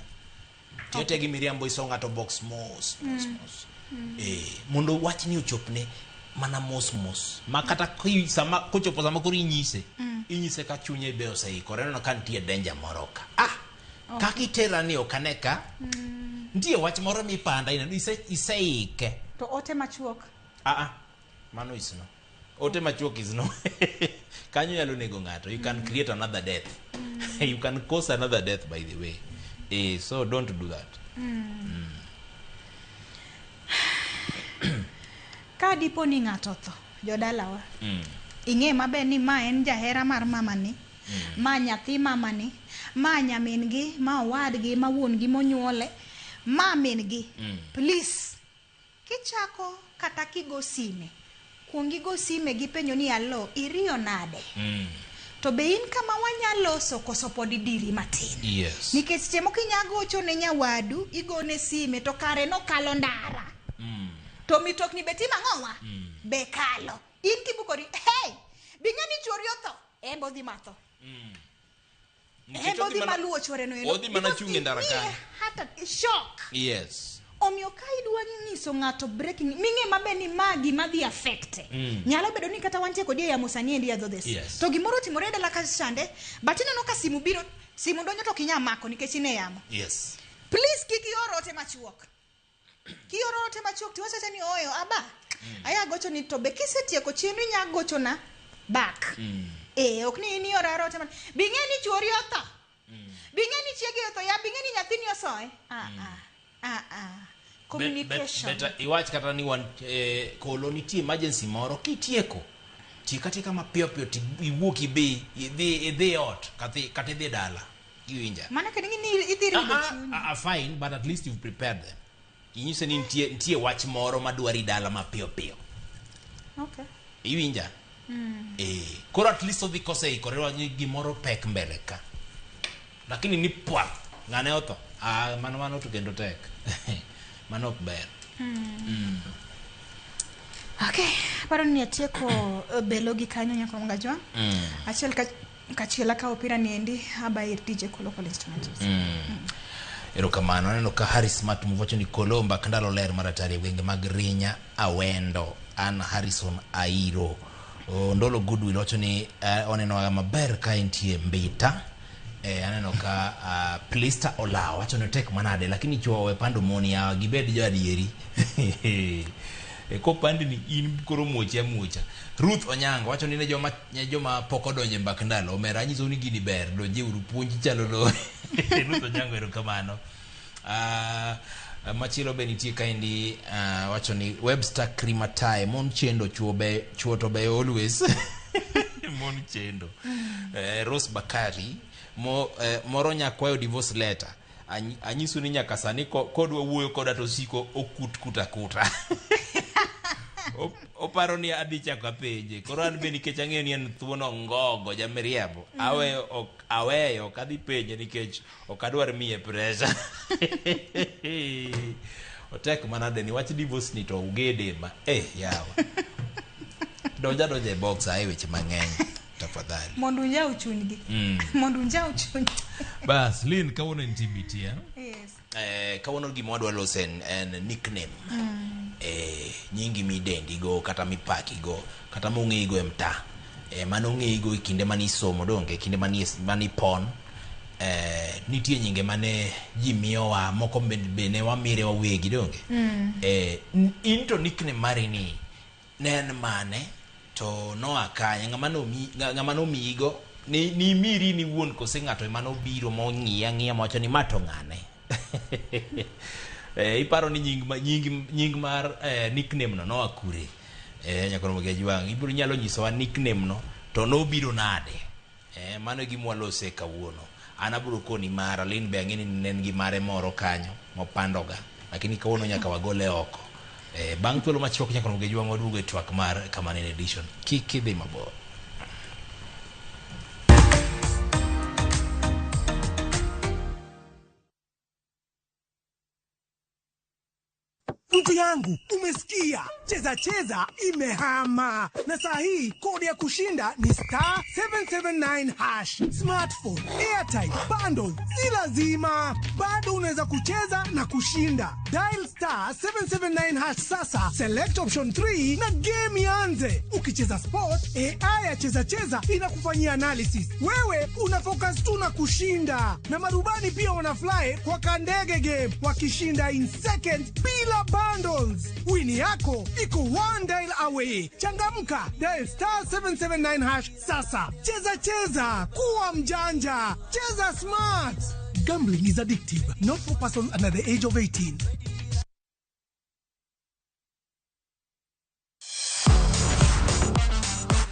Tiyo atiya gi miriambo iso ng'ato box mos mos mos. Mondo wachni ochopne mana mos mos. Ma kata sama kochopo sama koro inyise, inyise ka chunye be oseikore neno ka nitie danger moro ka. Kaka itera ni ok ane ka. Nitie wach moro mipanda ineno iseike. To ote machuok. Mano is no. Ote machuok is no. Kanyo nyalo nego ng'ato. You can create another death. You can cause another death, by the way. So don't do that. Ka dipo ni ng'ato otho, jodalawa. Ing'e maber ni ma en jahera mar mamani, ma nyathi mamani, ma nyamin-gi, ma owadgi, ma wuon-gi monyuole, ma min-gi. Please, kichako kata kigo sime, kuong igo sime gi penjo ni alo, iriyo nade? To be in kama wanyaloso koso pod idiri matin? Yes. Nikech seche moko inya gocho ne nyawadu, igone sime to kare nokalo ndara. To mitokni be timo ang'owa? Be kalo. In kibukori, hey, bing'e ni chuori otho, en be odhi matho. En be odhi maluwo chuore no endo. Odhi mana chung' e ndara kanyo. Hata shock. Yes. Omiyo ka idwa nyiso ng'ato breaking, ming'e maber ni ma gima dhi affect. Nyalo bedo ni kata wantie kodi e yamo sani endi e dho. Yes. To gimoro otimore e dala ka chande, but ineno ka simu biro, simu donjo to ok inyal mako nikech in e yamo. Yes. Please kik ior ote machuok. Kioro ote machuok tiwacho awacha ni oyo aba. Aya gocho ni to be kisetieko chenro inya gochona back. Ok ni in ioro ara ote bing'e ni chuori otho. Bing'e ni chiegi otho, ya bing'e ni nyathini osoe. Communication. Better iwach kata ni wan kolo nitie emergency moro kitieko. Tiek atieka mapiyo piyo ti iwuok ibi idhi ot kata idhi dala. Iwinja. Mano kendo ni idhi rido chunyi. Fine, but at least you've prepared them. Inyise ni nitie wach moro madwari dala mapiyo piyo. Okay. Iwinja? Koro at least odhi koseikore ni gimoro pek mbele ka. Lakini ni pwa ng'ane otho. Mano to kendo tek. Mano ok ber. Okay, aparo ni atieko belo gi kanyo nyaka Mgajwa. Achiel kachiel akawo opira ni endi aba ir DJ Kolo Kolo Instrumentals. Erokamano, aneno ka Harris Matum wacho ni Kolomba kandalo ler maratari e gwenge mag Rinya Awendo. An Harrison Airo. Ndolo Goodwill wacho ni oneno maber ka entie Mbita. Aneno ka Plista Olaw wacho ni tek manade lakini chuo we pando mon ya gibed jo adieri. Kopandi ni in koro muochi amuocha. Ruth Onyango wacho ni ne joma pok odonjo e mbak ndalo omera anyiso ni gini ber donje uru puonj chalo no. Ruth Onyango erokamano. Machielo be nitie kaendi wacho ni Webster Krimatai mon chendo chuo to be always. Mon chendo. Rose Bakari moro nyakwayo divorce letter. Anyiso ni nyaka sani kodwa wuoyo koda to siko okut kuta kuta. Oparo ni adhi chako apenje. Koro an be nikech ang'eyo ni en thuono ngogo jamiriambo. Aweyo ok adhi penje nikech ok adwar miye pressure. Otek manade ni wach divorce ni to ugede ma. Yawa. Donja e box ae weche mang'eny. Tafadhali. Mondo unjaw chunygi. Mondo unjaw chunygi. Bas, Lynn kawuono en TBT, eh? Yes. Kawuono gima wadwa loso en nickname. Nyingi midendigo kata mipakigo kata mong'eyigo e mtaa. Mano ong'eyigo e kinde mane isomo donge, e kinde mane ipon. Nitie nyinge mane ji miyowa, moko be ne wamire wawegi donge. In to nickname mari ni ne en mane to noa kanye? Ng'ama nomiyigo ni miri ni wuon kose ng'ato ema nobiro mong'iya ng'iya mowacho ni ma to ng'ane? Iparo ni nying mar nickname no noa kure? Nyakoro Mgejwang', ibiro nyalo nyisowa nickname no to nobiro nade? Mano e gima walose kawuono. An abiro koni mara, Lynn be ang'e ni ne en gi mare moro kanyo mopandoga, lakini kawuono nyaka wagole oko. Bang' thuolo machuok Nyakoro Mgejwang' waduogo e twak mar Kamanene Edition. Kik idhi mabor. Mtu yangu, umesikia? Cheza cheza imehama, na saa hii kodi ya kushinda ni star 779 hash. Smartphone, airtime, bundles, si lazima, bado unaweza kucheza na kushinda. Dial star 779 hash sasa, select option 3 na game ianze. Ukicheza sport, AI ya cheza cheza inakufanyia analysis. Wewe una focus tu na kushinda, na marubani pia wanafly kwa kandege game wakishinda in seconds bila bundles. Wini yako iko one dial away. Changamka, dial star 779 hash sasa. Cheza cheza, kuwa mjanja, cheza smart. Gambling is addictive, not for persons under the age of 18.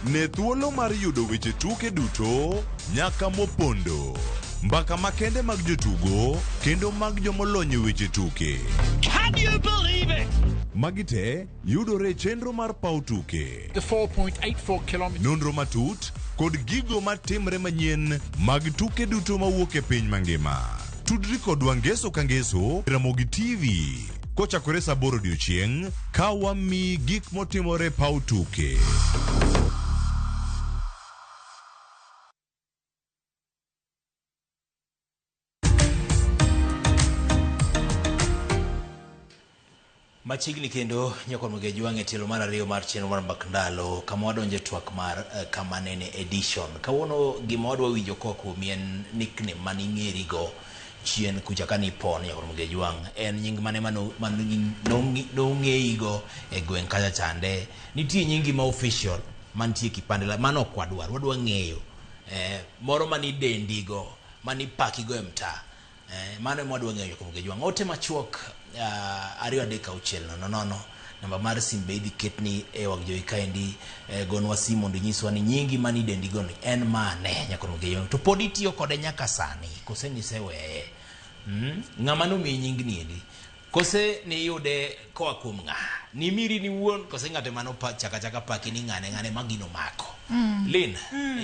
Ne thuolo mar yudo weche tuke duto nyaka mopondo. Mbaka makende mag jotugo kendo mag jomolony e weche tuke. Can you believe it? Magi te yudore e chenro mar paw tuke. The 4.84 kilometers. Nonro matut kod gigo matimre manyien mag tuke duto mawuok e piny mangima. Tudri kodwa ngeso ka ngeso e Ramogi TV kochakore saa aboro odiochieng' ka wamiyi gik motimore e paw tuke. Machiegni kendo nyakon Mugejwang' e tielo mar ariyo mar chenro mar Mbak Ndalo kama wadonje twak mar Kama Nene Edition. Kawuono gima wadwa winjo koa kuomi en nickname mane ing'erigo chien kucha kane ipon nyakon Mugejwang'. En nying mane mane nong'eyigo e gweng' kacha chande. Nitie nyingi ma official mantie e kipande la mano ok wadwar. Wadwa ng'eyo moro mane idendigo, mane ipakigo e mtaa. Mano ema wadwa ng'eyo kuom Gejwang'. Ote machuok 236 00, namba mar sim be idhi ketni e wang' jowi kaendi. Gonwa sim mondo inyiswa ni nyingi mane idendigo ni en mane nyakon Gejwang'. To pod itiyo kode nyaka sani kose niseweye? Ng'ama nomiyi nying ni endi? Kose niyude koa kuom ng'a? Nimiri ni wuon kose ng'ate mano chaka chaka paki ni ng'ane ng'ane ma gino mako? Lin,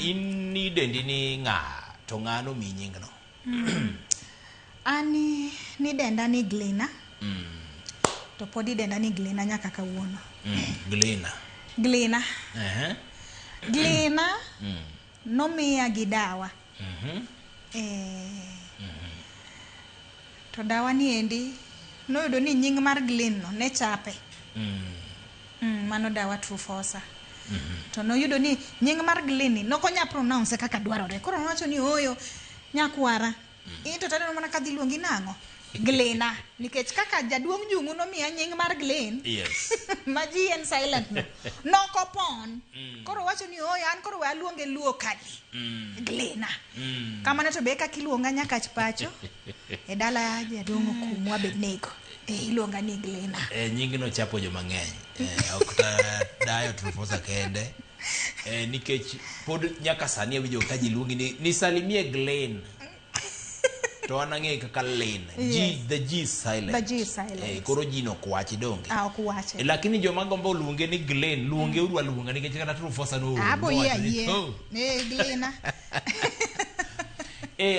in nidendi ni ng'a to ng'a nomiyi nying no? An nidenda ni Glena. To pod idenda ni Glena nyaka kawuono. Glena. Glena. Glena nomiya gi dawa. To dawa ni endi noyudo ni nying mar Glen no ne chape. Mano dawa Trufosa. To noyudo ni nying mar Glen ni nokonya pronounce kaka dwarore. Koro nowacho ni ooyo nyakwara. In to taneno mana kadhi luongi nang'o? Glena. Nikech kaka jaduong' Jungu nomiya nying mar Glen. Ma G en silent no. Nokopon. Koro wacho ni ooyo an koro we aluonge locally. Glena. Kamano to be kaka iluonga nyakach pacho. E dala jaduong' okumwa Abednego. Iluonga ni Glena. Nyingno chapo joma ng'eny. Ok ta dayo Trufosa kende. Nikech pod nyaka sani awinjo ka ji luongi ni nisalimie Glen. To an ang'eyo kaka Lin. G, the G is silent. The G is silent. Koro G no ok wachi donge. Ah, ok wache. Lakini joma gombo luonge ni Glen, luonge uru aluonga nikech kata Trufosa no Abo yie ayie. Oh. Glena.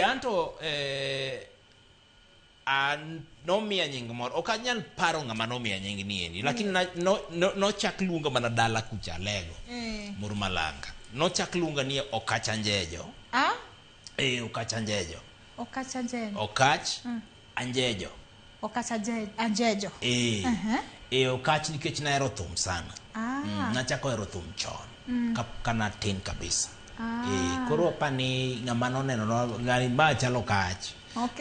Anto an nomiya nying moro. Ok anyal paro ng'ama nomiya nying ni endi. Lakini nochak luonga mana dala kucha Alego. Murmalanga. Nochak luonga ni Okach Anjejo. Ah? Okach Anjejo. Okach Anjejo. Okach Anjejo. Okach Anjejo. Okach nikech nahero thum sana. Nachako hero thum chon. Ka natin kabisa. Koro apani ng'ama noneno no, ng'ani ma chalo Okach.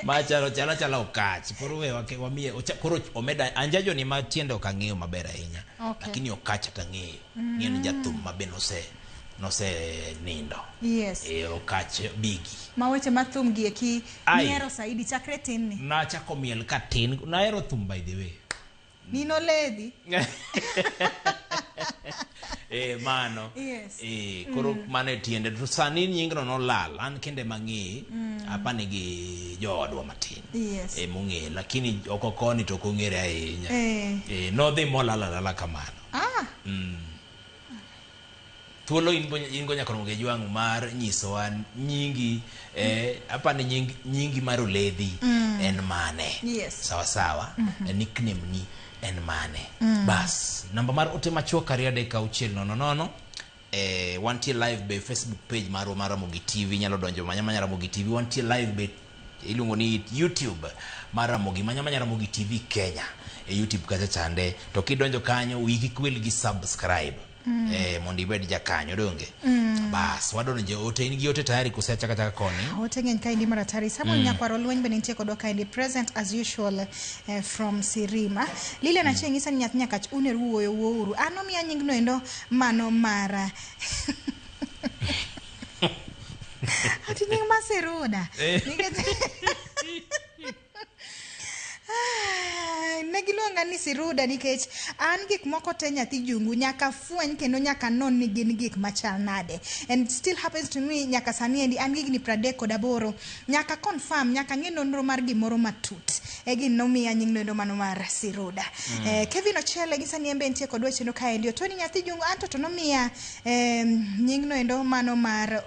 Ma chalo chalo chalo Okach. Koro we wamiye koro omeda Anjejo ni ma tiende ok ang'eyo maber ahinya. Lakini Okach to ang'eyo. Ni en jathum ma be nose nindo. Okach Bigi. Ma weche ma thum gi eki Ai. nihero saidi chakre tin ni. Nachako miel ka tin. Nahero thum by the way. Nino ledhi. Mano. Koro mano e tiende. To sani nyingno nolal. An kende mang'eye. Apani gi joodwa matin. Mong'eye. Lakini oko koni to ok ong'ere ahinya. Nodhi molal alala kamano. Thuolo in go nyaka Ramogi Jwang' mar nyisowa nyingi, apani nyingi mar oledhi en mane? Sawa sawa. Nickname ni en mane? Bas, namba mar ote machuok 23600. Wantie live be Facebook page marwa mar Ramogi TV, inyalo donjo manya manya Ramogi TV. Wantie live be iluongo ni YouTube mar Ramogi, manya manya Ramogi TV Kenya e YouTube kacha chande. To kidonjo kanyo, wiyi kik wil gi subscribe mondo ibed jakanyo donge. Bas, wadonjo ote, in gi ote tayari kose achaka chaka koni? Ote ng'eny kaendi maratari. Samuel Nyakwaro Lweny bende nitie kodwa kaendi, present as usual, from Sirima. Lilian Achieng' nyisa ni nyathi Nyakach uner wuoyo wuouru. An omiya nying no endo mano mara. Ati nying Masiruda. Nikech ne giluonga ni Siruda nikech an gik moko te nyathi jungu nyaka fweny kendo nyaka non ni gin gik machal nade. And it still happens to me nyaka sani endi an gi higni 38 nyaka confirm, nyaka ng'e nonro mar gimoro matut. E gin nomiya nying noendo mano mar Siruda. Kevin Ochele gi sani embe nitie kodwa e chenro kaendi. Otoni nyathi jungu anto to nomiya nying noendo mano mar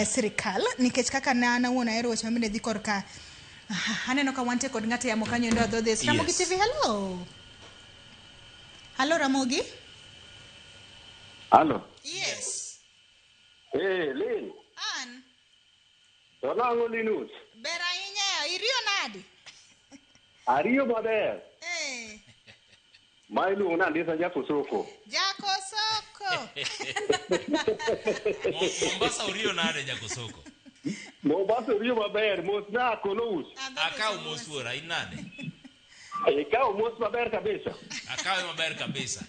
sirikal nikech kaka na an awuon ahero weche mabende dhi korka. Aha, aneno ka wantie kod ng'ato e yamo kanyo endo adhodhes. Ramogi TV, hello. Hello Ramogi. Halo. Yes. Eh, Lin. An. To nang'o Linus? Ber ahinya, iriyo nadi? Ariyo maber. Ma iluongo ni Andisa Jakosoko. Jakosoko. Mombasa uriyo nade Jakosoko? Mombasa oriyo maber, mos na kolous. Akawo mos wuora, in nade? Ikawo mos maber kabisa. Akawe maber kabisa.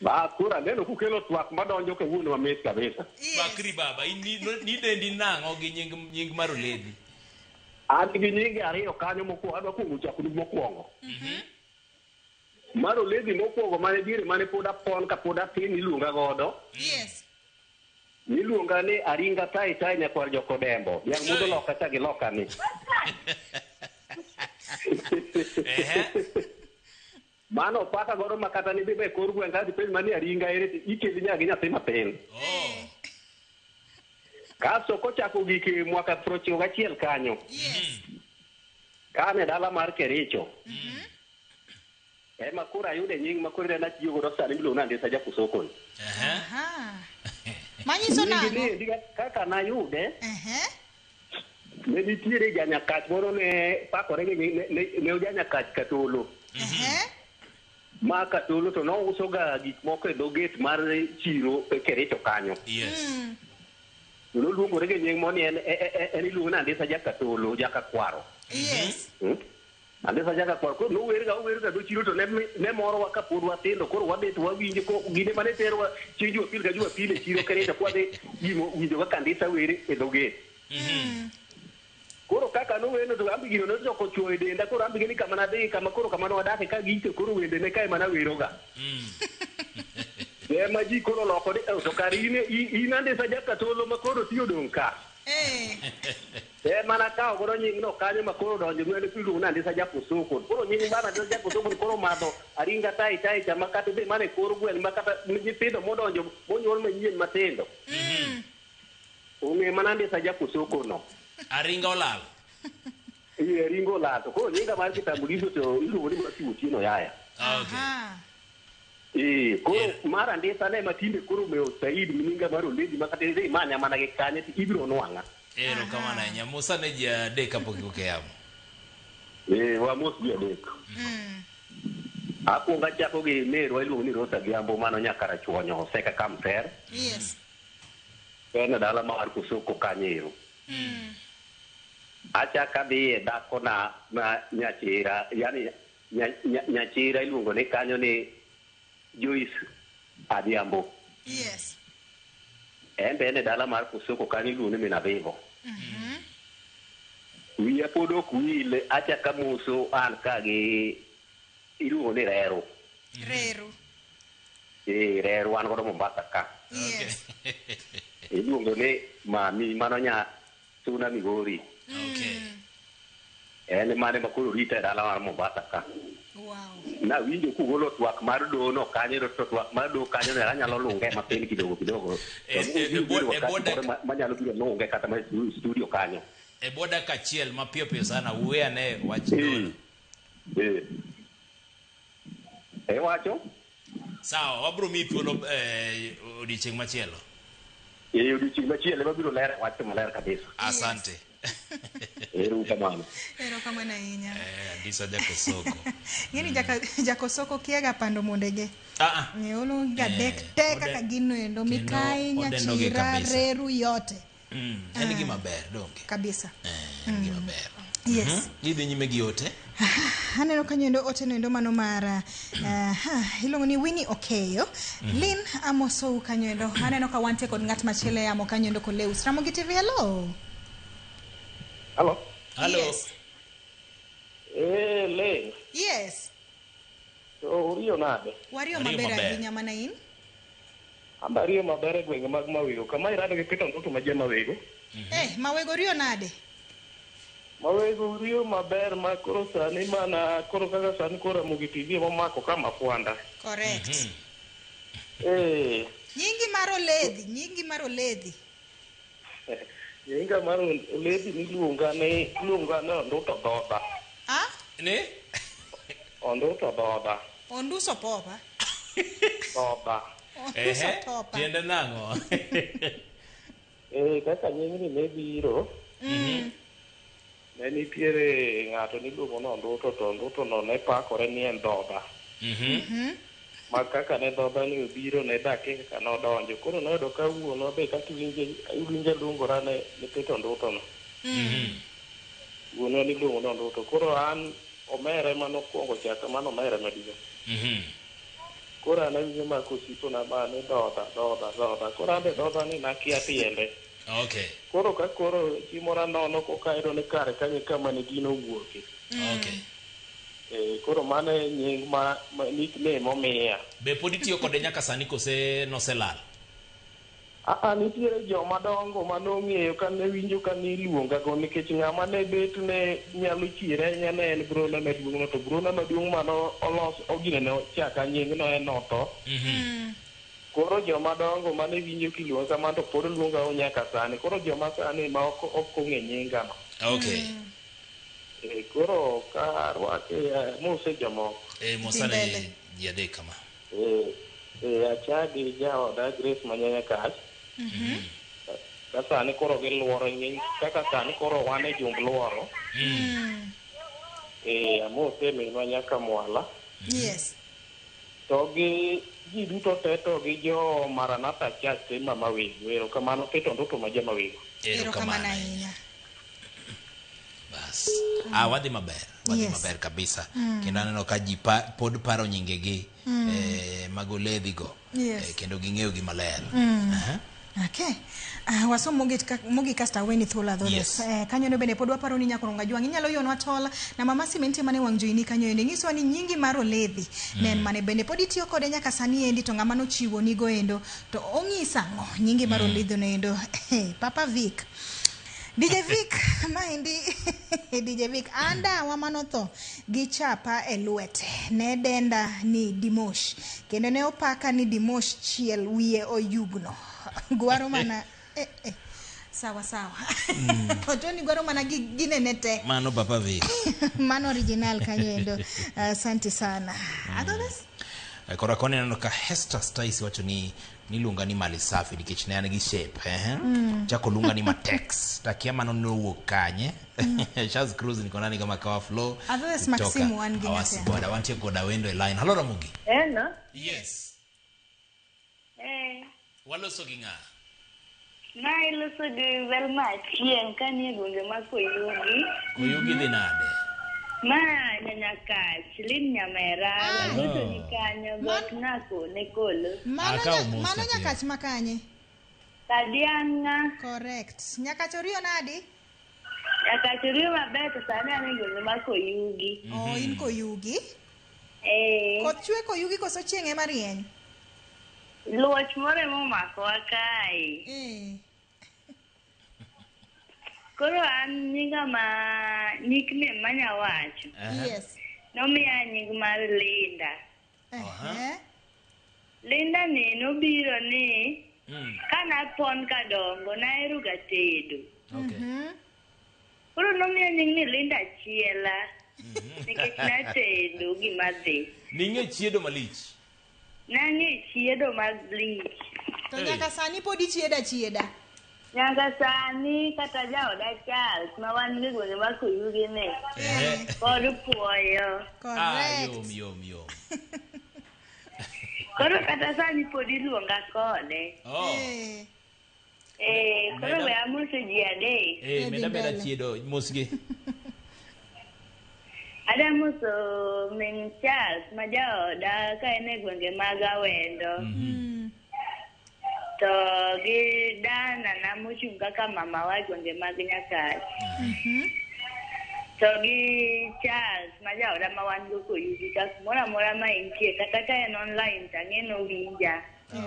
Ba koro aneno kukelo twak madonjo kawuono mamit kabisa. Bakri baba, in ni dendi nang'o gi nying mar Oledi? An gi nyinge ariyo kanyo mokwongo, adwa kuongo chako mokwongo. Mar Oledi mokwongo mane diere mane pod apon ka pod atin iluonga godo. Iluonga ni Aringa Tai Tai nyakwar Jokodembo. Dhiang' mudho loka cha gi loka ni. Mano opaka godo ma kata ni dhi e kor gweng' ka dipenj mani Aringa ere to ikeli nyaka gi nyathi matin. Kasto kochako gik e mwaka 91 kanyo. Kan e dala mar Kericho. Ema koro ayude nying ma koro en atiyo godo sani miluongo ni Andisa Jakosoko ni. Aha. Manyiso Nying nang'o? ni endi kaka nayude ne nitiere janyakach moro ne pakore gi ne ojanyakach Katolo. Ma Katolo to nouso ga gik moko e dho gate mar chiro e Kericho kanyo. To noluongore gi nying moro ni en iluongo ni Andisa Jakatolo, Jakakwaro. Andisa Jakakwaro. Koro nowerga owerga dho chiro to ne morowa kapod watindo. Koro wabet wawinjo ko gine mane terowa chieng' Jumapil ka Jumapil e chiro Kericho kwadhi gimo winjo kaka Andisa wer e dho gate. Koro kaka noweno to ambi gino nochako chuoyo e denda. Koro ambi ni kama nadhi kama koro kama nwadake ka gicho koro wende ne kae mana weroga. Ema ji koro loko ni "Eh, to kare in Andisa Jakatolo ma koro ti odong' ka. Ema nakawo godo nying no kanyo ma koro donjo gwenge iluongo ni Andisa Jakosoko. Koro nying mar Andisa Jakosoko ni koro madho Aringa Tai Tai cha ma kata idhi mana e kor gweng' ma kata nyithindo modonjo monyuol manyien matindo. Ong'e mana Andisa Jakosoko no. Aringa olal. Ie, Aringa olal. To koro nyinga mar kitambulisho to iluongo ni Matthew Otieno Yaya. Koro mar Andisa ne ma tinde koro omewo saidi nyinga mar Oledi ma kata idhi imanya mana gi kanye to ibiro nwang'a. Erokamano ahinya. Musa ne ji adek kapok iwuok e yamo. Wamos ji adek. Akwongo achako gi merwa iluongo ni Rosa Adhiambo mano nyaka Rachuonyo Oseka Kamter. En e dala mar Kosoko kanyo ero. Achako adhi e dhako na ma Nyachira, yani Nyachira iluongo ni kanyo ni Joyce Adhiambo. En be en e dala mar Kosoko kanyo iluongo ni Min Avivo. Wiya pod ok wil, achako amoso an ka gi iluongo ni Reru. Reru. Reru wan godo Mombasa ka. Iluongo ni Mami mano nya Suna Migori. En mane ma koro rita e dala mar Mombasa ka. Nawinjo kugolo twak mar doho no kanyo to twak mar doho kanyo ne anyalo lunge matin kidogo kidogo. E Moro manyalo biro lunge kata ma studio kanyo. E bwo dakika achiel mapiyo piyo sana wuoye ane wach doho. Eh. Iwacho? Sawa, wabro miyi thuolo odiochieng' machielo. Eh, odiochieng' machielo ema biro lero wach maler kabisa. Asante. Ero uru kamano. Erokamano ahinya. Andisa Jakosoko. Ng'eni Jakosoko kiaga pando mondege. Ah, ah. Olo ga dek te kaka gino endo kendo Mikai, odendogi Nyachira, kabisa. Reru yote. En gima ber, donge? Kabisa. En gima ber. Yes. Idhi nyime gi ote. Aneno kanyo endo ote no endo mano mar iluongo ni Winnie Okeyo. Lin amosou kanyo endo. Aneno ka wantie kod ng'at machielo e yamo kanyo endo Koleus. Ramogi TV, hello. Hello. Hello. Yes. Eh, Lin. Yes. To uriyo nade? Wario maber ahinya mana in. Amba riyo maber e gwenge mag Mawego. Kama irado gi Peter Ndutu ma ja Mawego. Mawego riyo nade? Mawego riyo maber ma koro sani mana koro kaka sani koro Ramogi TV momako kama fwanda. Correct. Eh. Nyingi mar oledhi, nyingi mar oledhi. Nyinga mar oledhi niluonga ni iluonga ni Onduto Dhodha. Ah? Ne? Onduto Dhodha. Onduso popa. Dhodha. Onduso topa. Tiende nang'o? Eh, kaka nyingni ne biro. Ne nitiere ng'ato niluongo ni Onduto to Onduto no ne pakore ni en dhodha. Ma kaka ne dhodha ni obiro ne dakie kaka nodonjo. Koro noyudo ka wuonwa be kaka iwinje luongora ne Peter Onduto no. Wuonwa niluongo ni Onduto. Koro an omera ema nokwongo chaka mano omera maduong'. Koro an awinjo ma kosipona ma ni dhodha dhodha dhodha. Koro an be dhodha ni nakia tiende. Okay. Koro ka koro chimora nono koka ayudo ni kare kanyo kama ne gino owuoke. Okay. Eh, koro mano e nying ma nickname momiya. Be pod itiyo kode nyaka sani kose noselal? Aa, nitiere joma dongo manong'eyo kane winjo ka niluonga go nikech ng'ama ne bet ne nyalo chiere ahinya ne en brona maduong' no to brona maduong' mano olos ogine ne ochaka nying no en notho. Koro joma dongo mane winjo kiluonga kamano to pod luonga o nyaka sani. Koro joma sani ma ok ong'e nyinga no. Okay. Eh, koro ka arwake mose jomoko. Mosane ji adek kama. Eh, achagi jaoda Grace Manyanya Kach. Ka sani koro giluoro nying kaka sani koro wan e jumb luoro. Eh, amose minwa nyaka Mwala. Yes. To gi ji duto te to gi jo Maranatha Church te ma Mawego. Erokamano Peter Ndutu ma ja Mawego. Erokamano ahinya. Bas. Ah, wadhi maber. Wadhi maber kabisa. Kendo aneno ka ji pod paro nyingegi mag oledhi go. Kendo ging'eyo gi maler. Aha. Okay. Wasom mogik mogik kasto aweni thuolo adhodes. Yes. Kanyo no bende pod waparo ni nyakoronga jwang' inyalo yonwa tol na mama simenti mane wang' joini kanyo ende nyisowa ni nyingi mar oledhi ne en mane bende pod itiyo kode nyaka sani endi to ng'ama nochiwo nigo endo to onyisa ang'o nyingi mar oledhi no endo. Papa Vic DJ Vic maendi DJ Vic an dawa manotho gi chapa e lwete ne denda ni Dimosh kendo ne opaka ni Dimosh chiel wiye oyugno gwaro mana sawa sawa Otoni gwaro mana gi ginene te Mano Papa Vic. Mano original kanyo endo asante sana. Adhodes. Koro koni aneno ka Hester Stice wacho ni niluonga ni mali safi nikech ne an gi shape eh? Chako luonga ni Matex takia mano nowuok kanye. Charles Cruz niko nani kama kawa flow Adhodes kutoka Maximu wan gi Awasi ng'ate. Boda wantie koda wendo e line. Hello Ramogi. Hello. Yes. Eh, Waloso gi ng'a? ma iloso gi Velma Achieng' kanie gwenge ma Koyugi. Koyugi dhi nade? Ma Nyanyakach, Lin Nyamera, agocho ni kanyo, got nako ne kolo. Mano, Akawo mos mano nyathina. Nyakach makanye? Kadiang'a. Correct. Nyakach oriyo nadi? Nyakach oriyo maber to sani an e gwenge ma Koyugi. Oh, in Koyugi. Eh, Koth chwe Koyugi koso chieng' ema rieny? Luoch moro ema omakowa kae. Koro an nyinga ma nickname manyawacho. Yes. Nomiya nying mar Linda. Linda ni nobiro ni kanapon kadongo nahero ga tedo. Okay. Koro nomiya nying ni Linda Chiela. Nikech natedo gima dhi. Ning'e chiedo malich. Nang'e chiedo malich. To nyaka sani pod ichieda chieda. Nyaka sani kata jaoda Charles ma wan go e gwenge mar Koyugi ni pod puoyo. Ah, yom yom yom. Koro kata sani pod iluonga kode. Oh. Eh, koro we amoso ji adek. Eh, meda meda chiedo mosgi. Ada moso min Charles ma jaoda ka en e gwenge mag Awendo. To gi dana na mochung' kaka mamawa e gwenge mag Nyakach. To gi Charles ma jaoda ma wan go Koyugi ka kumoro amora ma entie kata ka en online to ang'e ni owinja.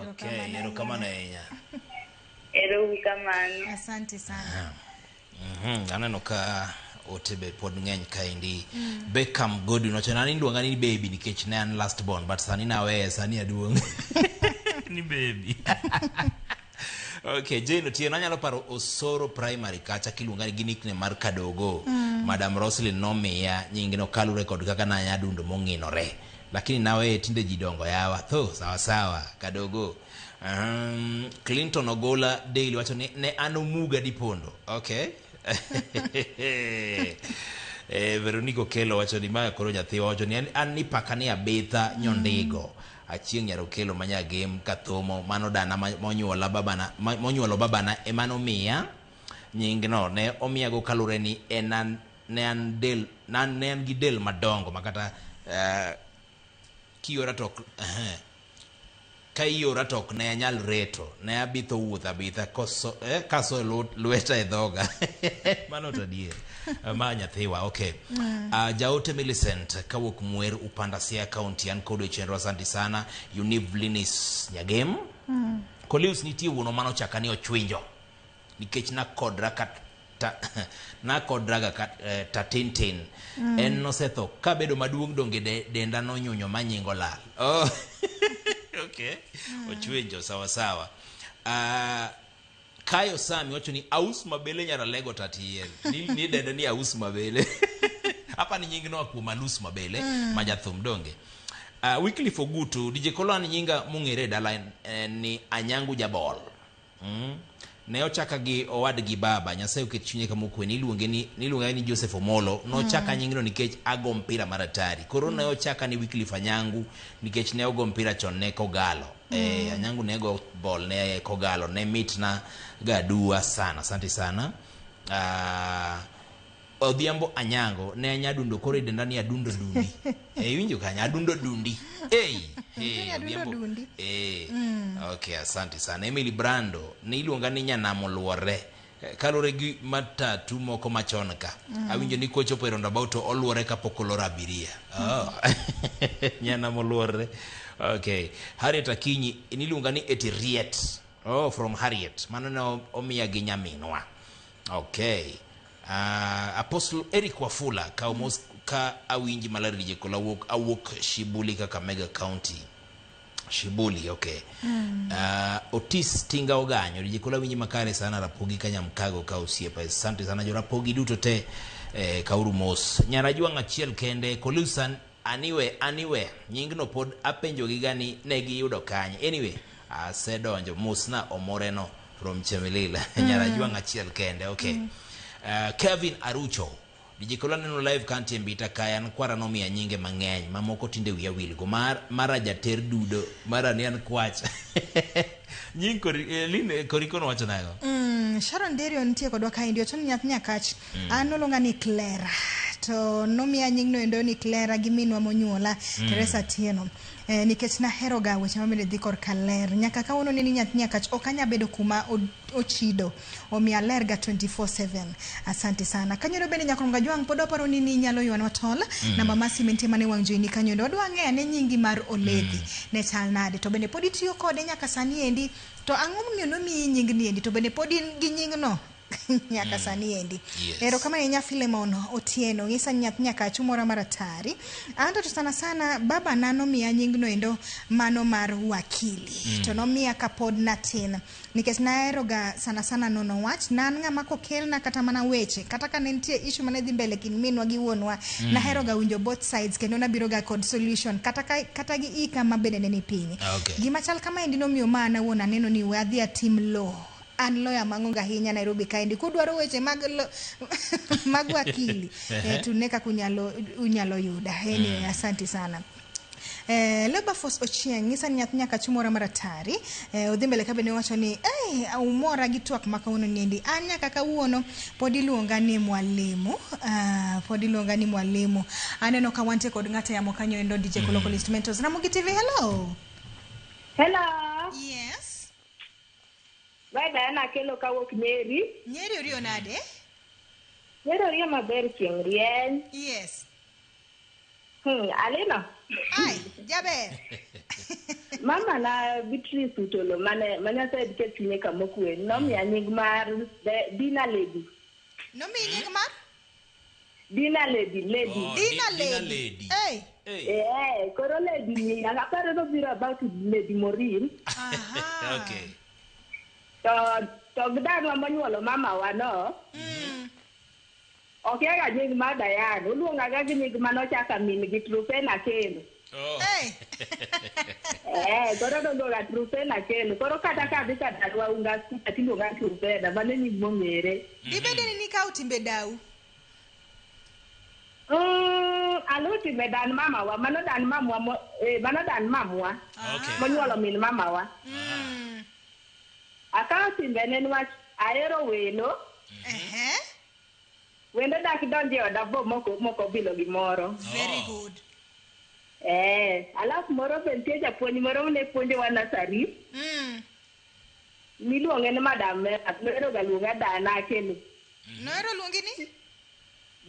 Okay, erokamano ahinya. Ero uru kamano. Asante sana. Aneno ka ote be pod ng'eny kaendi. Beckham Godwin wacho ni an iluonga ni baby nikech ne an last born but sani naweye sani aduong'. Ni baby. Okay, Jane Otieno anyalo paro Osoro Primary kacha kiluonga gi nickname mar Kadogo. Madam Roslyn nomiya nyingno kaluwore kod kaka nanyadundo mong'inore. Lakini naweye tinde ji dongo yawa. Tho, sawa sawa, Kadogo. Clinton Ogola Daily wacho ni ne an omuga dipondo. Okay. Veronica Okello wacho ni ma koro nyathiwa wacho ni an nipaka ni Abitha Nyondigo. Achieng' nyar Okello ma Nyagem Kathomo mano dana monyuola babana monyuolo babana ema nomiya nyingno ne omiyago kaluwore ni en an ne an del ne an gi del madongo makata kiora to ka iora to ok ne anyal reto ne abitho wuotho abitha koso kaso lweta e dhoga. Mano to adier. Ma nyathiwa, okay. Jaote Millicent kawuok Mwer Upanda Siaya County an kod e chenro asante sana. Univ Linis Nyagem. Kolius nitie wuono mano chaka ni ochwinjo nikech nakodra kata nakodraga tatintin. En nosetho kabedo maduong' donge denda nonyunyo manyingo lal. Oh. Okay. Ochwinjo sawa sawa. Kayo Sami wacho ni aus mabele nyaralego tatiel. Ni dende ni aus mabele. Hapa ni nying noa kuom alus mabele ma jathum donge. Wycliffe Ogutu DJ Kolo an nyinga mong'ere dala ni Anyangu Jabol. Ne ochaka gi owadgi baba Nyasaye oket chunye kama okwe niluonge ni Joseph Omolo. Nochaka nyingno nikech ago mpira mar atari. Koro ne ochaka ni Wycliffe Anyangu nikech ne ogo mpira chon ne Kogalo. Anyangu ne go ball ne Kogalo ne mitna gadua sana. Asante sana. Odhiambo Anyango ne anyadundo koro idenda ni adundo dundi. Iwinjo kanyo adundo dundi. Adundo dundi. Okay, asante sana. Emily Brando ne iluonga ni nyanamo luore. Kaluwore gi matatu moko machon ka. Awinjo ni kochopo e roundabout to oluore kapok oloro abiria. Oh. Nyanamo luore. Okay. Harriet Akinyi niluonga ni Etiriet. Oh, from Harriet. Mano ne omiya gi nyaminwa. Okay. Apostle Eric Wafula ka omos ka awinji maler DJ Kola awuok Shibuli Kakamega County. Shibuli, okay. Otis Tinga Oganyo DJ Kola winji makare sana Rapogi Kanyamkago ka osiepa. Asante sana jo Rapogi duto te kauru mos. Nyarajwang' achiel kende Kolusan aniwe nyingno pod apenjo gi gani ne giyudo kanye. Anyway, asedonjo mosna omoreno from Chemelil. Nyarajwang' achiel kende, okay. Kevin Arucho DJ Kola neno live kantie mbita kaya an kwara nomiya nyinge mang'eny mamoko tinde wiya wilgo mara jater dudo mara ni an kwach. Nying Koriko nowacho nang'o? Sharon Derio nitie kodwa kaendi wacho ni nyathi Nyakach. An noluonga ni Clara to nomiya nyingno endo ni Clara gi minwa monyuola Teresa Atieno. Nikech naheroga weche mabende dhi korka ler. Nyaka kawuono ni nyathi Nyakach ok anya bedo kuma ochido. Omiya ler ga 24/7. Asante sana. Kanyo bende Nyakonga Jwang' pod waparo ni inyalo ywanwa tol. Namba mar simu nitie mana e wang' jowi kanyo. Wadwa ng'eyo ane nyingi mar Oledhi. Ne chal nade. To bende pod itiyo kode nyaka sani endi. To ang'o momiyo nomiyi nying ni endi? To bende pod in gi nyingno? Nyaka sani endi. Yes. Erokamano ahinya Philemon Otieno, ng'isa nyath Nyakachu moro maratari. Anto to sana sana baba na nomiya nyingno endo mano mar wakili. To nomiya kapod natin. Nikech naheroga sana sana nono wach, ne an ng'ama kokelna kata mana weche, kata ka ne nitie issue mane dhi mbele kind minwa gi wuonwa, naheroga winjo both sides kendo nabiroga kod solution kata, ka, kata gi ika ma bende ne ni piny. Gima chal kamaendi nomiyo ma an awuon aneno ni we adhi atim law. An lawyer mang'ongo ahinya Nairobi kaendi. Kudwaro weche mag mag wakili, tune kaka unyalo yuda. Anyway, asante sana. Wilberforce Ochieng ng'isa ni nyathi Nyakachu moro maratari odhi mbele ka bende wacho ni umora gi twak ma kawuono niendi. An nyaka kawuono pod iluonga ni mwalimu, pod iluonga ni mwalimu. Aneno ka wantie kod ng'ato yamo kanyo endo DJ Kolokolo Instrumentals. Ramogi TV, hello. Hello. Yes. Bye Diana Akelo kawuok Nyeri. Nyeri oriyo nade? Nyeri oriyo maber chieng' rieny. Yes. Alina. Ai, jaber. Mama na Beatrice Utolo mane Nyasaye ket chunye kamokwe nomiya nying mar Dina Lady. Nomiyi nying mar? Dina Lady, Lady. Oh, Dina Dina Lady. Lady. Hey. Eh, koro Lady ni aparo nobiro about Lady Morin. Aha. Okay. To gi danwa monyuolo mamawa no. Okiaga nying mar Diana, oluongaga gi nying manochaka min gi Trufena Kelo. Oh. Hey. Koro noluonga Trufena Kelo. Koro kata ka adhi ka dalwa unga skuta tiluonga Trufena, mano e nying mong'ere. Dibede ni nikawo timbe dau. Aluwo timbe dan mamawa, mano dan mamwa, mano dan mamwa. Okay. Monyuolo min mamawa. Akawo timbene niwach ahero welo. Wendo dak donjo e oda bo moko bilo gimoro. Very good. Alafu moro be nitie japuonj moro ne puonjowa nursery. Miluonge ni Madam Mera, nohero ga luonga Dana Akelo. Nohero luongi ni?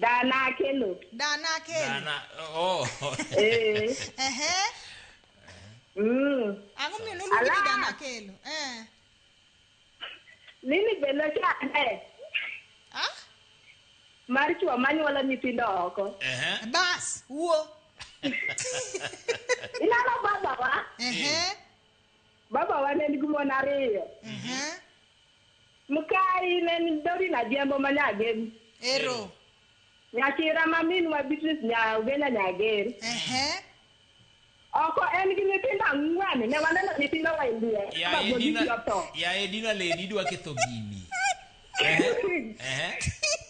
Dana Akelo. Dana Akelo. Dana, oh. Ang'o miyo noluongi ni Dana Akelo? Nini be nochane? Ah? Mar chuo manyuolo nyithindo oko. Bas, wuo. Ineno babawa? Babawa ne nigi mon ariyo. Mkai ne en Dorina Adhiambo ma Nyager. Ero. Nyachira ma minwa Beatrice Nyaugenya Nyager. Oko en gi nyithindo ang'wen, ne waneno nyithindo wa India. Yaye Dina Lady idwa ketho gini.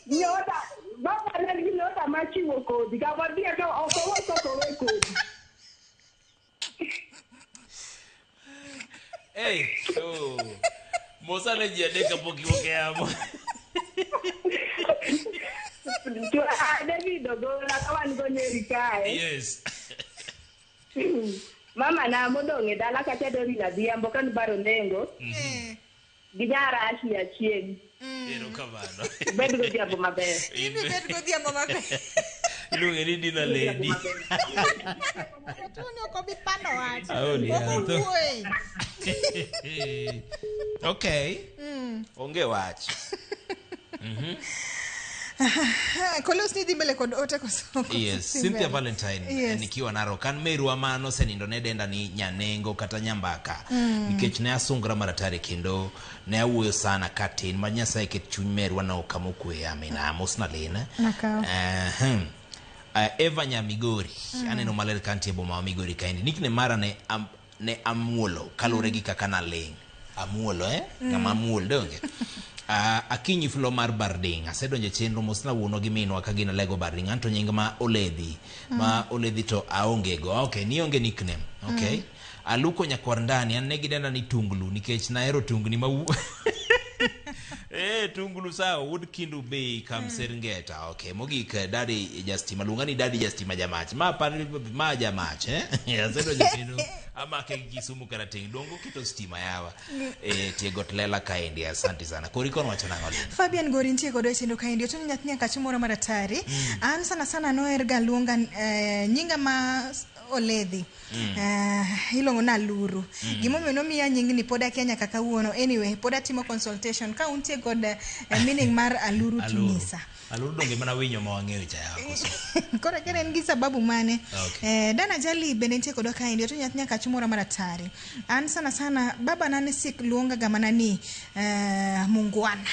Nyota, baba ne nigi nyota mar chiwo kodhi, kama odhiye to ok owuok ok owe kodhi. Hey, oh. Mosa ne ji adek kapok iwuok e yamo. David Ogola ka wan go Nyeri kae. Yes. Mama na modong' e dala kacha Dorina Adhiambo ka nibaro nengo. Gi nyara Ashley Achieng'. Erokamano. Ubed godhiambo maber. Ibed godhiambo maber. Iluonge ni Dina Lady. Tuoni ok obi pando wach. Aol Ok yath. owuoye. Okay. Onge wach. Kolos ni dhi mbele kod ote koso? Yes, Cynthia Valentine. Yes. Nikiwa Narok. An merwa ma nosenindo ne denda ni Nyanengo kata Nyambaka. Nikech ne asungra maratari kendo ne awuoyo sana katin ma Nyasaye ket chuny merwa no kama okwe amina. Mosna Lina. Nakawo. Eva Nyamigori. Aneno maler kantie boma ma Migori kaendi. Nickname mara ne ne amuolo kaluwore gi kaka naling'. Amuolo Ng'ama amuol donge. Akinyi Flo mar Barding. Asedonjo e chenro mosna wuonwa gi minwa ka gin Alego Barding. Anto nying ma Oledhi. Ma Oledhi to aonge go. Okay, nionge nickname. Okay. Aluko nyakwar ndani, an ne gidenda ni Tunglu nikech nahero tungni ma Tunglu sawa, wuod Kindu Bay kam Serengeta. Okay, mogik Daddy Justima, luonga ni Daddy Justima jamach. Ma par ma jamach, Asedonjo chenro amake gi Kisumu karateng'. Dongo keto stima yawa. Tie got lela kaendi, asante sana. Kori kono wacho nang'o Lina? Fabian Gori nitie kod chenro kaendi. Ochuno nyathi Nyakachu moro maratari. An sana sana noher ga luonga nyinga ma Oledhi. Iluongo ni Aluru. Gimomiyo nomiya nyingni pod akia nyaka kawuono. Anyway, pod atimo consultation. Ka untie kod meaning mar Aluru to nyisa. Aluru donge mana winyo ma wang'eyo cha yako. Koro akia ni en gi sababu mane. Okay. Dana Jali bende nitie kodwa kaendi. Oto nyathi nyaka chumora maratari. An sana sana baba na ne sik luonga ga mana ni mungwana.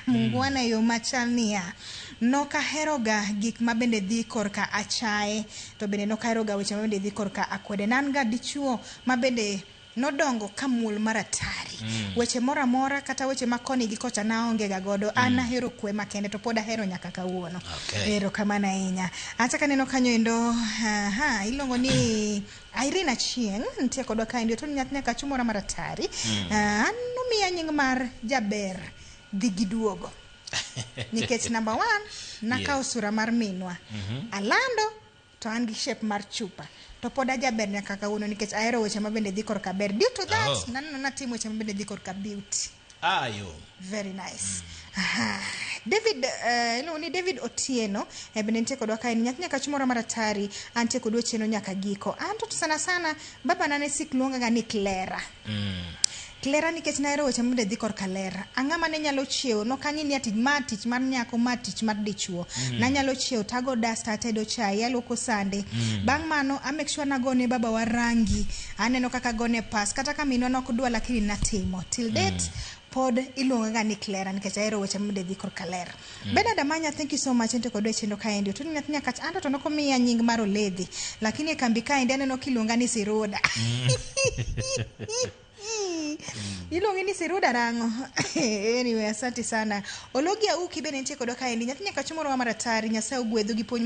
Mungwana yo machal niya. Nokaheroga gik mabende dhi korka achaye, to bende nokaheroga weche mabende dhi korka akwede. Ne an ga dichuo mabende nodongo ka muol maratari. Weche moro amora kata weche ma koni gi kocha naonge ga godo. An ahero kwe makende to pod ahero nyaka kawuono. Erokamano ahinya. Achako aneno kanyo endo, iluongo ni Irene Achieng', nitie kodwa kaendi. Oto ni nyathi nyaka chumora maratari. An nomiya nying mar jaber dhi gi duogo. Nikech number 1 nakawo sura mar minwa. Alando to an gi shape mar chupa. To pod ajaber nyaka kawuono nikech ahero weche mabende dhi korka ber. Due to that, naneno natimo weche mabende dhi korka beauty. Ayo. Very nice. Aha. David, iluongo ni David Otieno, bende nitie kodwa kae. Nyathi nyaka chumora maratari, antie kodwa cheno nyaka giko. An to sana sana baba na ne sik luonga ga ni Clara. Clara nikech nahero weche mabende dhi korka ler. Ang'ama ne nyalo chiewo, nokang'i ni ati ma tich mar nyako, ma tich mar dichuo. Nanyalo chiewo, tago dasta, atedo chai, aluoko sande. Bang' mano, a make sure nagone baba wa rangi. Aneno kaka agone pas. Kata ka minwa nok dwa lakini natimo. Till date, pod iluonga ga ni Clara nikech ahero weche mabende dhi korka ler. Bernard Amanya, thank you so much. Ente kodwa e chenro kaendi. Otuni nyathi nyakach anto to nokomiya nying mar Oledhi. Lakini e kambi kaendi aneno kiluonga ni Siruda. Iluongi ni Siruda nang'o? Anyway, asante sana. Ologi Auki bende nitie kodwa kaendi. Nyathi nyaka chumoro wa maratari. Nyasaye ogwedhu gi puonj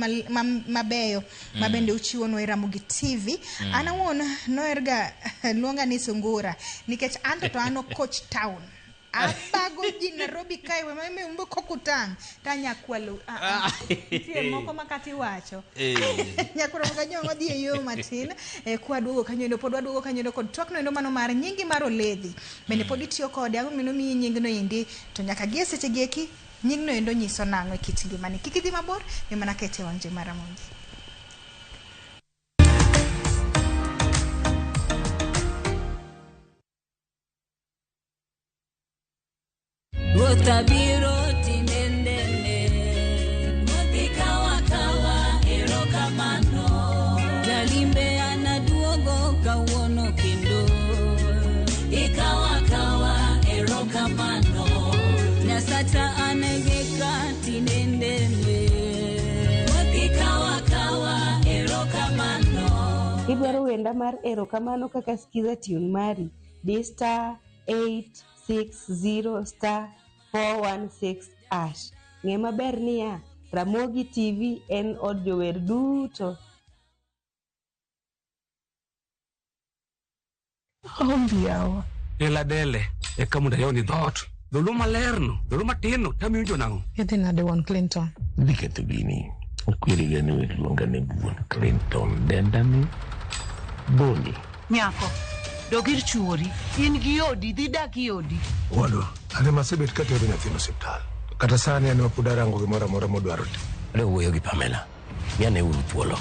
mabeyo mabende uchiwonwa e Ramogi TV. An awuon noherga luonga ni Sungura nikech anto to an Okoch Town. Abago ji Nairobi kae we mame umbo kokutang tanya kwalo. Nitie moko ma kata iwacho. Nyakoro Kajwang' odhi e yo matin, kwa duogo kanyo endo, pod waduogo kanyo endo kod twak no endo mano mar nyingi mar Oledhi. Bende pod itiyo kode, ang'o momiyo nomiyi nyingno endi, to nyaka gi e seche gi eki, nyingno endo nyiso nang'o e kit ngimani. Kik idhi mabor, mi mana kete wang' jowi mar Ramogi. Ruoth abiro tinendene, modhi kawa kawa, erokamano. Jalimbe anaduogo kawuono kendo, ikawa kawa, erokamano. Nyasacha anegeka tinendene, modhi kawa kawa, erokamano. Idwaro wenda mar erokamano kaka skiza tune mari, di star 860 star 416 hash. Ng'e maber niya, Ramogi TV en od jower duto. Ombi yawa. Ela dele, eka mondo ayawni dhoot. Dholuo malerno, dholuo matinno, tamiwinjo nang'o? Idhi nade wuon Clinton? Dhi ketho gini. Okweriga ni wek luonga ni wuon Clinton. Denda ni Boni. Nyako, dog ir chuori. In gi odi, dhi dak i odi. Wadwa, an ema asebet katero nyathino osiptal. Kata sani an ema pod arango gimoro amora modwaro timo. Adwa wuoyo gi Pamela. Miane uru thuolo.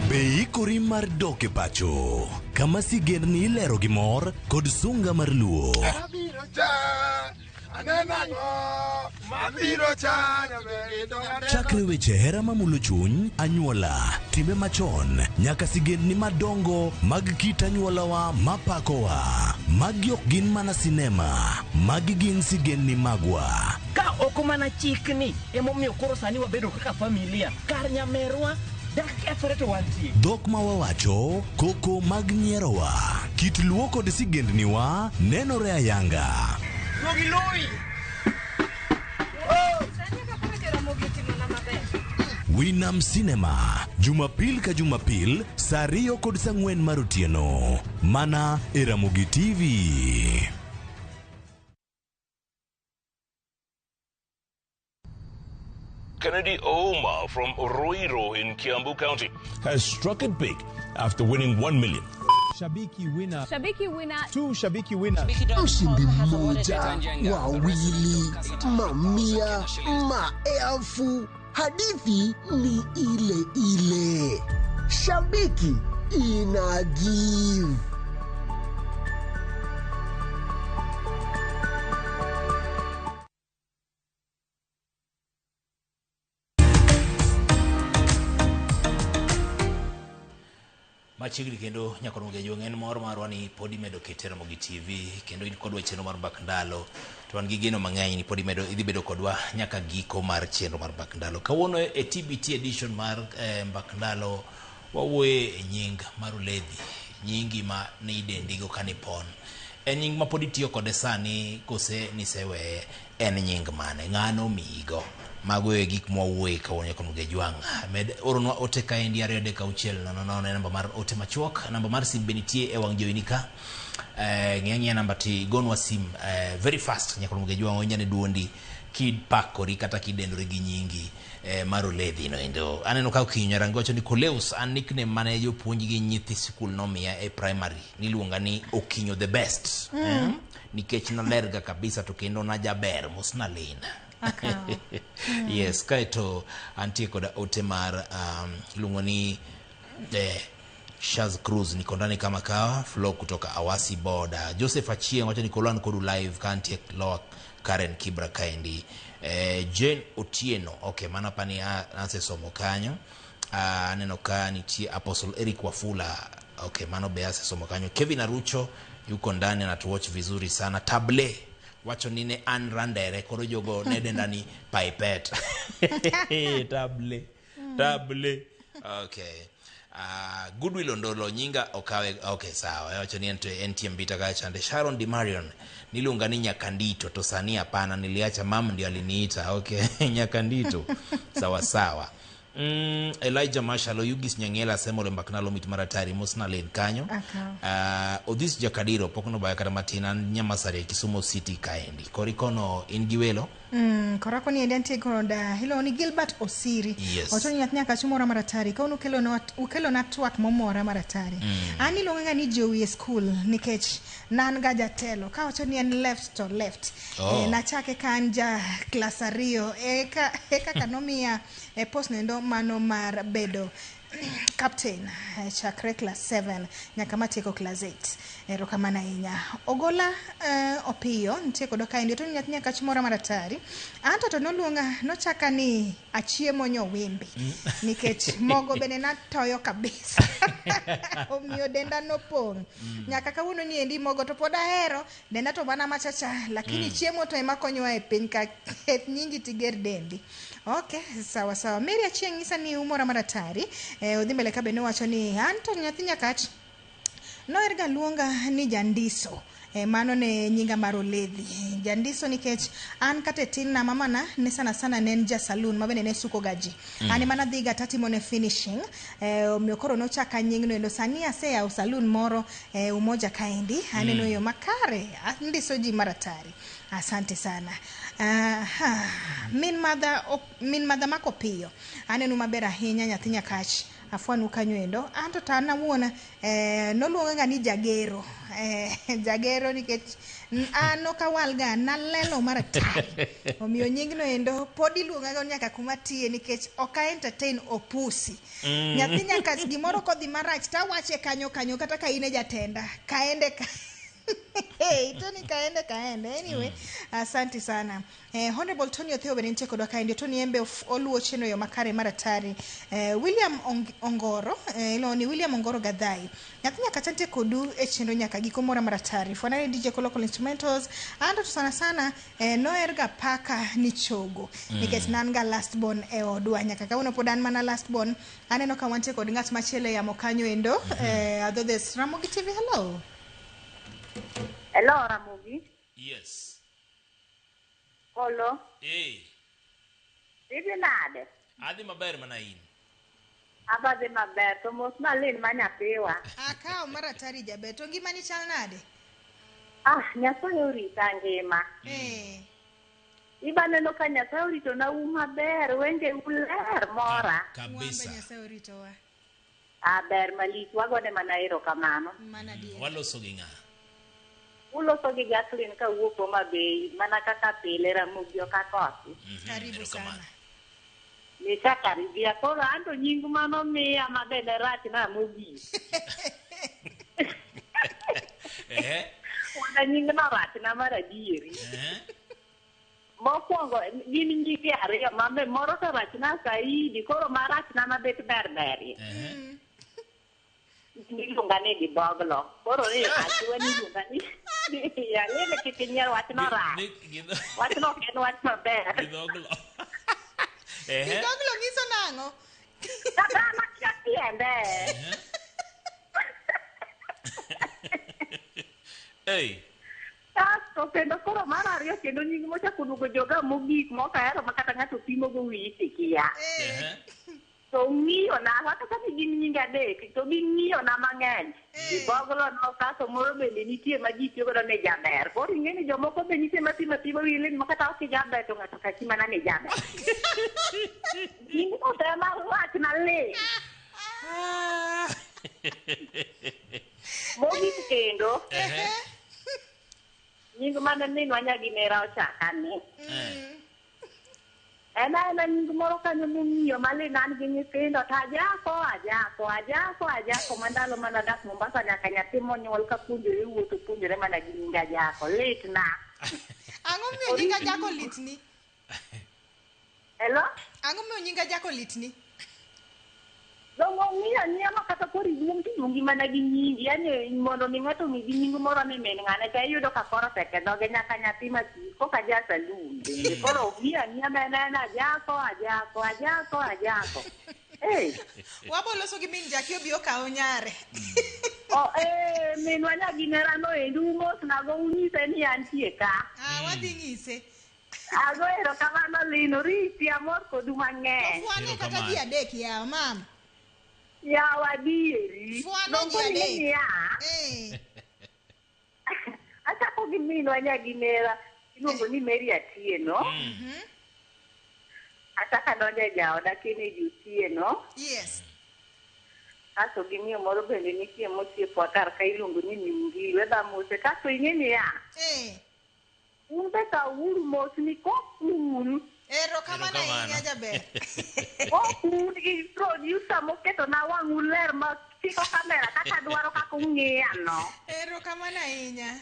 Be ikori mar dok e pacho kama sigendni ilero gi mor kod sunga mar luo. Abiro cha, aneno ang'o, mabiro cha, nyaber Chakre weche hera mamulo chuny, anyuola, timbe machon, nyaka sigendni madongo mag kit anyuolawa mapakowa. Magi ok gin mana sinema, magi gin sigendni magwa. Ka ok mana chikni emomiyo koro sani wabedo kaka familia. Kar nyamerwa dak kethore to wantie. Dhok ma wawacho, koko mag nyierowa, kit luo kod sigendniwa nenore ayanga. Duogi loyi. Winam Cinema, Jumapil ka Jumapil, saa 2 kod saa 4 mar otieno. Mana e Ramogi TV. Kennedy Ouma from Ruiru in Kiambu County has struck it big after winning 1 million. Shabiki winner. Shabiki winner. Two Shabiki winners. Mshindi mmoja, wawili, mamia, maelfu. Hadithi ni ile ile. Shabiki ina give. Machiegni kendo nyakoro Jwang' en mor marwa ni pod imedo kete Ramogi TV kendo in kodwa e chenro mar Mbak Ndalo to wan gi geno mang'eny ni pod imedo idhi bedo kodwa nyaka giko mar chenro mar Mbak Ndalo. Kawuono e TBT edition mar Mbak Ndalo wawuoye e nying mar Oledhi, nyingi ma ne idendigo kanipon. En nying ma pod itiyo kode sani kose niseweye? En nying mane? Ng'ano miyigo? Mago e gik mwawuoye kawuono nyakoro Jwang'. Med oronwa ote kaendi 2 3 6 0 0 e namba mar ote machuok. Namba mar sim be nitie e wang' jowi ni ka. Ng'i ang'iya namba ti gonwa sim very fast nyakoro Jwang' onyane duondi kipakori kata kidendori gi nyingi mar Oledhi no endo. Aneno ka Okinyo Nyarangi wacho ni Koleus an nickname mane jopuonj gi nyithi sikul nomiya e primary niluonga ni Okinyo the best. Nikech nalerga kabisa to kendo najaber mosna lina. Yes, kaeto antie koda ote mar iluongo ni Shaz Cruz niko ndani kama kawa Flo kutoka Awasi Boda. Joseph Achieng wacho ni Kolwan kodu live ka antie Lower Karen Kibra kaendi. Jane Otieno, okay, mano apani asesomo kanyo. Aneno ka nitie Apostle Eric Wafula, okay, mano be asesomo kanyo. Kevin Arucho yuko ndani anatuwatch vizuri sana. Table wacho ni ne an randere koro jogo ne denda ni pipet. Table. Table. Okay. Goodwill Ondolo nyinga okawe, okay, sawa. Wacho ni entie Mbita kacha chande. Sharon Di Marion niluonga ni Nyakandito to sani hapana, niliacha mam ndio aliniita. Okay, Nyakandito. Sawa sawa. Elijah Marshall Oyugis Nyang'ela semo Mbak Ndalo mit maratari mosna len kanyo. Odhis Jakadiro pok nobaya kata matin an Nyamasare Kisumu City kaendi. Korikono in gi welo? Korako ni endi antie koda iluongo ni Gilbert Osiri. Yes. Wacho ni nyathi nyaka mora maratari ka un ukelona twak momora maratari. An iluonga ga ni Jowi e school nikech nan ga jatelo ka wacho ni en left to left. Oh. Nachake ka an ja klas 2 eka kaka nomiya post nendo mano mar bedo captain chakre class 7 nyaka matieko class 8. Erokamano ahinya. Ogola Opiyo nitie kodwa kaendi to nyathi nyaka mora maratari. Anto to noluonga nochaka ni achiemo nyowimbi nikech mogo bende natoyo kabisa. Omiyo denda nopong'. Nyaka kawuono ni endi mogo to pod ahero, denda to mana machacha, lakini chiemo to ema konyowa e piny ka ket nyingi tiger dendi. Okay, sawa sawa. Mary Achieng' nyisa ni umora maratari. Odhi mbele ka bende owacho ni anto nyathi nyakach noherga luonga ni Jandiso. Mano ne nyinga mar Oledhi. Jandiso nikech an kata e tin na mamana ne sana sana ne en ja saloon ma bende ne suko ga ji. An ema nadhiga tatimo ne finishing. Omiyo koro nochaka nyingno endo. Sani aseyawo saloon moro Umoja kaendi. Aneno yo makare. Andiso ji maratari. Asante sana. Min madha mako piyo. Aneno maber ahinya nyathi nyakach. Afwanu kanyo endo. Anto to an awuon noluonga ga ni Jagero. Jagero nikech an ok awalga, nalelo maratari. Omiyo nyingno endo pod iluonga go nyaka kuma tiye nikech ok a entertain opusi. Nyathi nyakach gimoro kodhi marach tawache kanyo kanyo kata ka in e jatenda. Kaende ka Hey, Tony kaende kaende. Anyway, asante sana. Honorable Tony Otheo bende nitie kodwa kaendi. Tony embe oluwo chenro yo makare maratari. William Ongoro, iluongo ni William Ongoro Gadhai. Nyathi nyaka nitie kodu e chenro nyaka giko mora maratari. Fwanane DJ Local Instrumentals. Anto to sana sana noherga paka ni chogo. Nikech nan ga last born e odwa. Nyaka kawuono pod an mana last born. Aneno ka wantie kod ng'at machielo e yamo kanyo endo. Adhodhes Ramogi TV, hello. Hello, Ramogi. Yes. Hello. Hey. Idhi nade? Adhi maber mana in. Abadhi maber, to mos malin ma nyathiwa. Akawo maratari jaber, to ngimani chal nade? Ah, Nyasaye orita ngima. Iba neno ka Nyasaye orito na u maber, wenge u ler mora. Kabisa. Nyasaye oritowa. Ah, ber malich wagone mana erokamano. Waloso gi ng'a? Uloso gi Jacqueline kawuok Homa Bay mana kaka pile Ramogi ok akosi. Karibu sana. Nishakaribia koro anto nying mano miya ma bende rach na mogik. Ehe. Wana nying no rach na mar adieri. Mokwongo gin nyinge ariyo mabe moro to rach na saidi koro marach na mabet ber berie. Iluonga ni giboglo. Koro ni achiwa ni iluonga ni ya lele kik inyier wachno rach. Wachno ok en wach maber. Gidhoglo. Ehe. Gidhoglo nyiso nang'o? Kata an akia tiende. Ei. Kasto kendo koro mar ariyo kendo nying mochako duogo joga mogik mok ahero ma kata ng'ato pimo go wiyi tikia. Ehe. To ng'iyo na kata ka gin nying adek to ging'iyo na mang'eny. Giboglo no kasto moro bende nitie ma ji tiyo godo ni jaber. Koro ing'e ni jomoko be nitie ma pimo apima wiyi lit ma kata ok ijaber to ng'ato kachi mana ni jaber. Nying no te mar wach malit. Mogik kendo. Ehe. Nying mane minwa nyaginera ochaka ni. En aena nying moro kanyo mong'iyo malit an gi nyithindo to ajako ajako ajako ajako ma ndalo mana dak Mombasa nyaka nyathi monyuol ka puonjore wuotho puonjore mana gi nying ajako lit na. Ang'o miyo nying Ajako litni? Hello? Ang'o miyo nying Ajako litni? Dongo ng'iyo ang'iya ma kata koro iduong' tiluongi mana gi nyingi yani mondo mi ng'ato ong'i gi nying moro ni min ng'ane to iyudo ka koro tek e dhoge nyaka nyathi mati koka ja salun bende koro ng'iyo ang'iya ma en aena ajako ajako ajako ajako. Eh. Wabo loso gi min Jaki obi okaw nyare. Oh, minwa nyaginera no endi umosnago unyise ni antie ka. Ah, wadhi nyise. Ago erokamano Lino, riti amor kodu mang'eny. Fwane kata ji adek yawa mama. Yawa adieri. Fwane Dongo ji adek. ing'e niya, Achako gi minwa nyaginera iluongo ni Mary Atieno. Achako adonjo e jaoda Kennedy Otieno. Yes. Kasto gi miyo moro bende nitie mosiepwa kar ka iluongo ni Mingi. Wedha mose. Kasto ing'e niya. Un be kawuru mos ni kokun. Erokamano ahinya jaber. Kokun gi producer moketo na wang'u ler ma chiko kamera kaka dwaro kaka ung'iya no. Erokamano ahinya.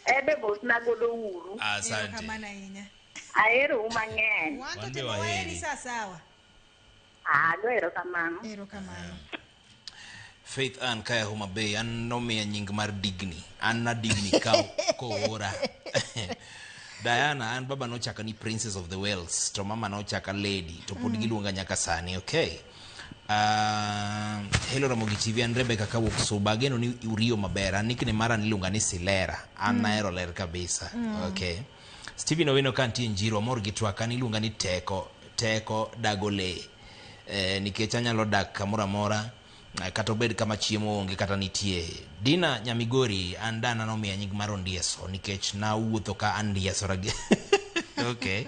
Ebe mosna godo uru. Asante. Erokamano ahinya. Ahero u mang'eny. Wan to Wan be temo waheri waheri. sa sawa. Ago erokamano. Erokamano. Faith Ann kaya Homa Bay an nomiya nying mar Digni. An na Digni ka koora. Diana an baba nochaka ni Princess of the Wales to mama nochaka Lady to pod giluonga nyaka sani. Okay. Hello Ramogi TV an Rebecca kawuok Suba ageno ni uriyo maber an nickname mara niluonga ni Silera an nahero ler kabisa. Okay. Stephen Owino ka nitie Njiro amor gi twak an iluonga ni Teko Teko dago lee nikech anyalo dak kamoro amora kata obed kama chiemo onge kata nitie. Dina Nyamigori an dana nomiya nying mar Ondieso nikech nawuotho ka andiesora gi okay.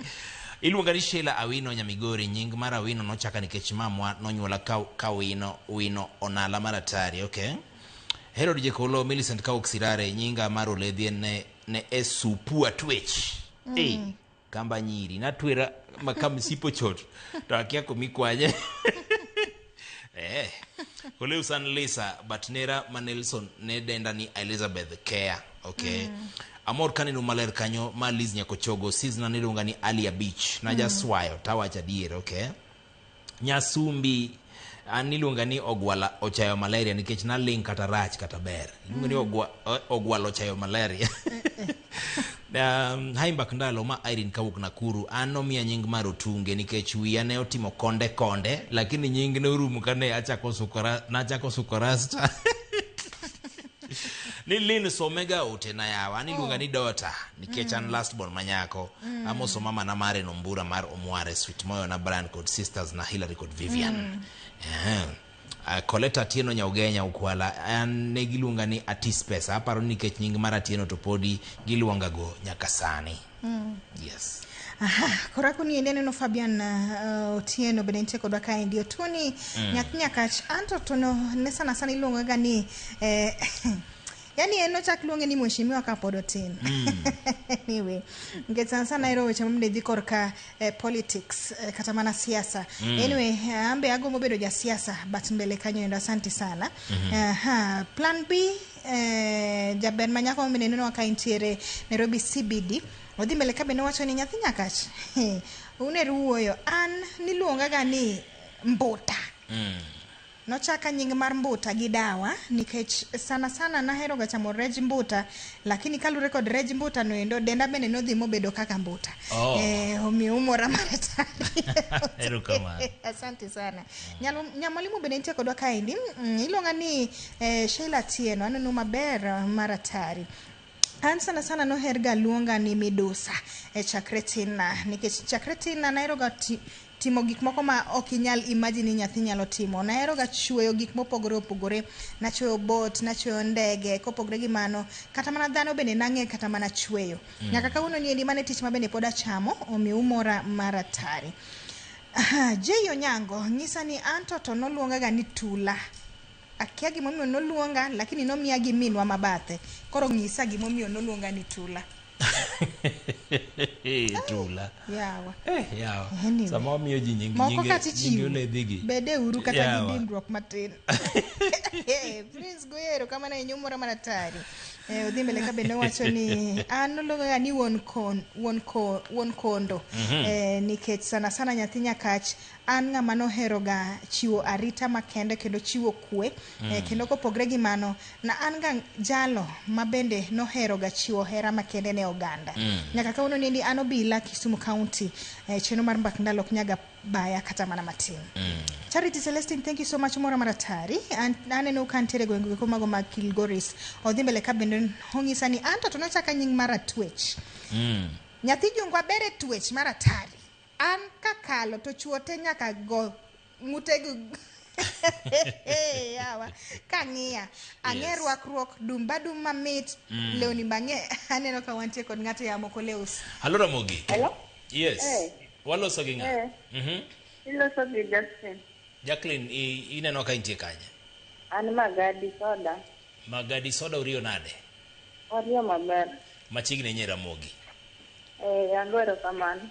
Iluonga ni Sheila Awino Nyamigori nying mar Awino nochaka nikech mamwa nonyuola ka wino wino onala mar atari. Okay. Herod Jekolo Millicent kawuok Sirare nyinga mar oledhi ne esupua twech. Kamba nyiri natwera maka msipo chot to akia kumikwanye. Koleu san Lisa but nera ma Nelson ne denda ni Elizabeth Kea. Okay. Amor kaneno maler kanyo ma Liz Nyakochogo sis na niluonga ni Alia Beach najaswayo tawacho adier. Okay. Nyasumbi an niluonga ni Ogwala ochayo malaria nikech naling kata rach kata ber. Iluonga ni Ogwala ochayo malaria. Haimbak ndalo ma Irene kawuok Nakuru an nomiya nying mar Otunge nikech wiya ne otimo konde konde lakini nying ne orumo kane achako suko nachako suko rasta. Ni Lin somega ote na yawa an iluonga ni Dota nikech an last born manyako. Amoso mama na mare Nombura mar Omware Sweet Moyo na Brian kod sisters na Hillary kod Vivian. Coletta Atieno Nyaugenya Ukwala, an ne giluonga ni Atis Pesa. Aparo ni nikech nying mar Atieno to podi giluonga go nyaka sani. Yes. Aha, korako ni endi aneno Fabian Otieno bende nitie kodwa kaendi. Otuoni nyathi Nyakach anto to no, ne sana sana iluonga ga ni yani en nochak luonge ni mheshimiwa kapod otin. Anyway, nikech sana sana ahero weche mamende dhi korka politics, kata mana siasa. Anyway, ambe agombo bedo jasiasa but mbele kanyo endo. Asante sana. Aha, plan B, jaber manyako mabende neno ka intiere Nairobi CBD odhi mbele ka bende wacho ni nyathi Nyakach uneru wuoyo an niluonga ga ni Mbuta. Nochaka nying mar Mbuta gi dawa nikech sana sana nahero ga chamo rej mbuta, lakini kalure kod rej mbuta noendo denda bende nodhi mobedo kaka mbuta. Oh. Omiyo umora maratari. Erokamano. Asante sana. Nyamwalimu bende nitie kodwa kaendi. Iluonga ni Sheila Tieno, aneno maber maratari. An sana sana noher ga luonga ni Midusa e chakre tinna, nikech chakre tinna nahero ga timo gik moko ma ok inyal imagine ni nyathi nyalo timo. Nahero ga chweyo gik mopogore opogore. Nachweyo bot, nachweyo ndege, kopogore gi mano kata mana dhano bende nang'e kata mana chweyo. Nyaka kawuono ni endi mane tich ma bende pod achamo, omiyo umora maratari. Aha, Jay Onyango nyisa ni anto to noluonga ga ni Tula. Akia gimomiyo noluonga, lakini nomiya gi minwa mabathe. Koro ng'isa gimomiyo noluonga ni Tula. Tula. Yawa. Yawa. Anyway. Sama wamiyo ji nying Moko nyinge kata nyinge ichiwo. oledhigi. Bede uru kata gi Yawa. dindruok matin. Prince Goyero kamano e nyumora maratari. Odhi mbele ka bende wacho ni an noluonga ni wuon kon, wuon ko, wuon kondo. Nikech sana sana nyathi Nyakach an ng'ama nohero ga chiwo arita makende kendo chiwo kwe. Kendo kopogre gi mano na an ga jalo ma bende nohero ga chiwo hera makende ne oganda. Nyaka kawuono ni an obila Kisumu County, chenro mar mbak ndalo ok nyaga baya kata mana matin. Charity Celestine, thank you so much mora maratari. Aneno ka ntiere gwenge go mago mag Kilgoris. Odhi mbele ka bende ong'isa ni anto to nochaka nying mar Atwech. Nyathi jungwa ber e twech mar atari. An kakalo to chuo te nyaka go ng'ute gi yawa kang'iya ang'e rwakruok dumba dum mamit. Lewni bang'e aneno ka wantie kod ng'ato yamo koleus. Halo Ramogi. Hello? Yes. Eh. Waloso gi ng'a? Eh. Iloso gi Justin. Jacqueline, ineno ka intie kanye? An Magadi Soda. Magadi Soda uriyo nade? Oriyo maber. Machiegni nye Ramogi. Ago erokamano.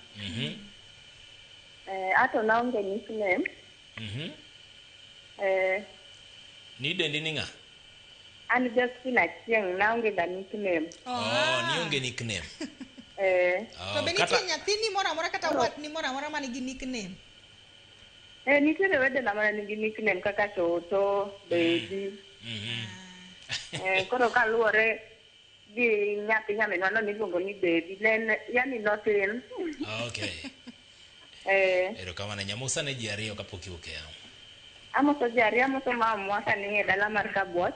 Ato naonge nickname. Ni dendi ni ng'a? An Justin Achieng', naonge ga nickname. Oh, nionge nickname. Oh, To be nitie nyathini moro amora kata watni moro amora manigi nickname? Nitiere wedena mana nigi nickname kaka Toto, Baby. Koro kaluwore gi nyathi nyaminwa no miluongo ni Baby, ne en yani notin. Okay. Erokamano. Nyamusa ne ji ariyo kapok iwuok e yamo. Amoso ji ariyo, amoso mamwa ka nie dala mar Kabuoch.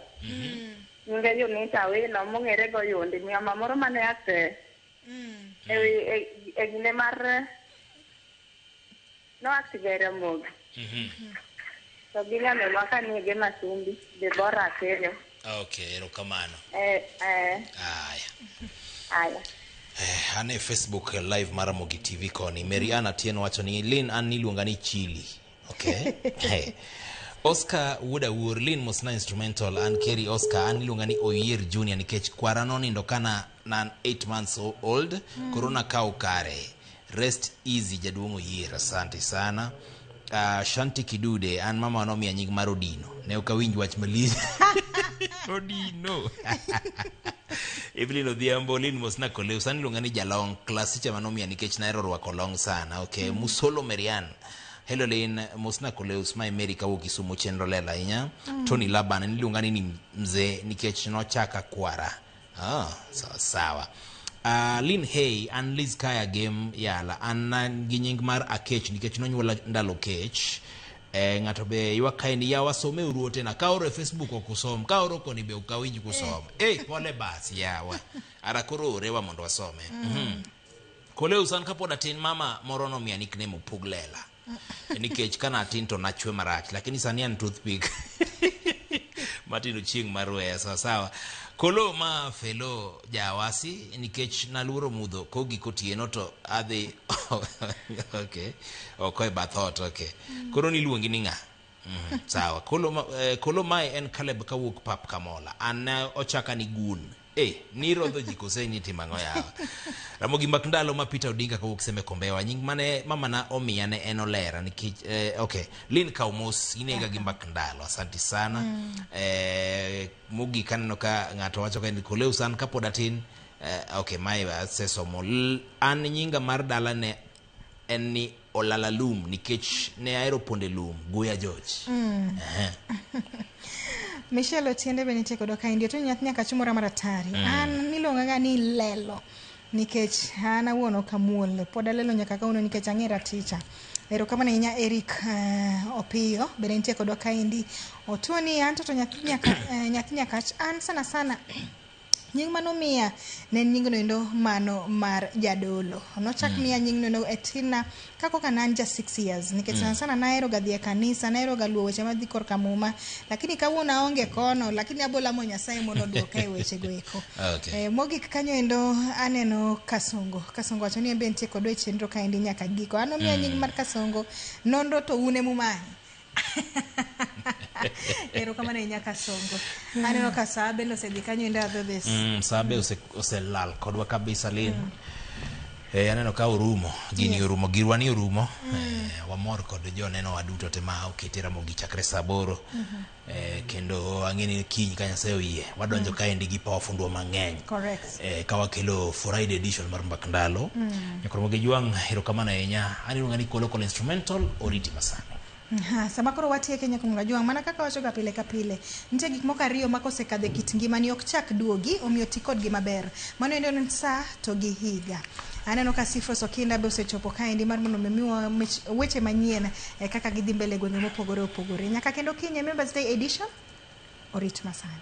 Nyinge Yunita Awino mong'ere go Yundi, mama moro mane ate e gine mar noact ga e Ramogi. To gi nyaminwa ka nie gi Masumbi, Deborah Akello. Okay, erokamano. Aya. Aya. An e Facebook live mar Ramogi TV koni. Mary Ann Atieno wacho ni Lin an niluonga ni Chili. Okay. Hey. Oscar Wuod Awuor, Lin Mosna instrumental an Kerry Oscar an iluonga ni Oyier Junior nikech kwara nonindo kana nan 8 months old. Koro nakawo kare. Rest easy jaduong' Oyier, asante sana. Shanti Kidude, an mama nomiya nying mar Odino. Ne ok awinj wach malich. Odino. Evelyn Odhiambo, Lin Mosna Koleus, an iluonga ni Jalong, class teacher manomiya nikech nahero rwako long sana. Okay, Musolo Marian. Hello Lin, Mosna Koleus, mae Mary kawuok Kisumu chenro lela ahinya. Tony Laban, niluonga ni mzee nikech nochaka kwara. Sawa sawa. Lin Hey, an Liz Kaya game yala, an gi nying mar Akech nikech nonyuola ndalo kech. Ng'ato be ywak kae ni yawa some uru otena, kaoro e Facebook ok usom, kaoro koni be ok awinj kusomo. Pole bas yawa. Ara koro orewa mondo wasome. Koleus, an kapod atin mama moro nomiya nickname Opug Lela. Nikech kana atin to nachwe marach, lakini sani an toothpick. Martin Ochieng mar weya sawa sawa. Kolo ma felo jawasi nikech naluoro mudho kogik otieno to adhi okay. Oko e bath ot, okay. Koro niluongi ni ng'a? Sawa. Kolo ma, kolo mae en Caleb kawuok pap Kamola. An ne ochaka ni gun. Nirodho ji kose ni timo ang'o yawa? Ramogi mak ndalo ma Peter Odinga kawuok Seme Kombewa. Nying mane mamana omiya ne en olera nikech okay. Lin kaw mos inega gi mbak ndalo. Asante sana. Mogik aneno ka ng'ato wacho ka ni Koleu san kapod atin. Okay, mae asesomo. An nyinga mar dala ne en ni Olala Lum nikech ne ahero ponde lum. Guya George. Michelle Otiende be nitie kodwa kaendi. Otiende nyathi nyaka chumora maratari. An niluonga ga ni Lelo nikech an awuon ok amuol. Pod alelo nyaka kawuono nikech ang'era ticha. Erokamano ahinya Eric Opiyo bende nitie kodwa kaendi. Otuo ni an to nyathi nyakach an sana sana nying manomiya ne en nyingno endo mano mar jadolo. Nochak miya nyingno endo e tinna kakoka ne an ja 6 years nikech sana sana nahero ga dhi e kanisa, nahero ga luwo weche madhi korka muma, lakini kawuono aonge kono, lakini abolamo Nyasaye mondo oduoka e wechego eko. Okay. Mogik kanyo endo aneno Kasongo. Kasongo wacho ni en be nitie kodwa e chenro kaendi nyaka giko. An omiya nying mar Kasongo, nonro to un emumanyo. Erokamano ahinya Kasongo. Aneno ka saa bende osedhi kanyo endo adhodhes. Saa be oselal kodwa kabisa Lin. Aneno ka orumo. Gini orumo, girwa ni orumo. Wamor kod joneno wa duto te ma okete Ramogi chakre saa 8. Kendo ang'e ni kiny ka Nyasaye oyie, wadonjo kaendi gi powerful mang'eny. Correct. Ka wakelo Friday edition mar Mbak Ndalo. Nyakoromogi Jwang', erokamano ahinya. An iluonga ni Kolo Kolo Instrumental, oriti masani. Sama koro watieke Nyakuongo Jwang', mana kaka wacho ga pile ka pile, nitie gik moko ariyo ma kosekadho e kit ngimani ok chak duogi, omiyo ti kodgi maber. Mano endo en sa to gi higa. Aneno ka Sifos Okinda be osechopo kaendi mar mondo omiwa weche manyien kaka gidhi mbele e gwenge mopogore opogore. Nyaka kendo kiny e Members Day edition, orit masani.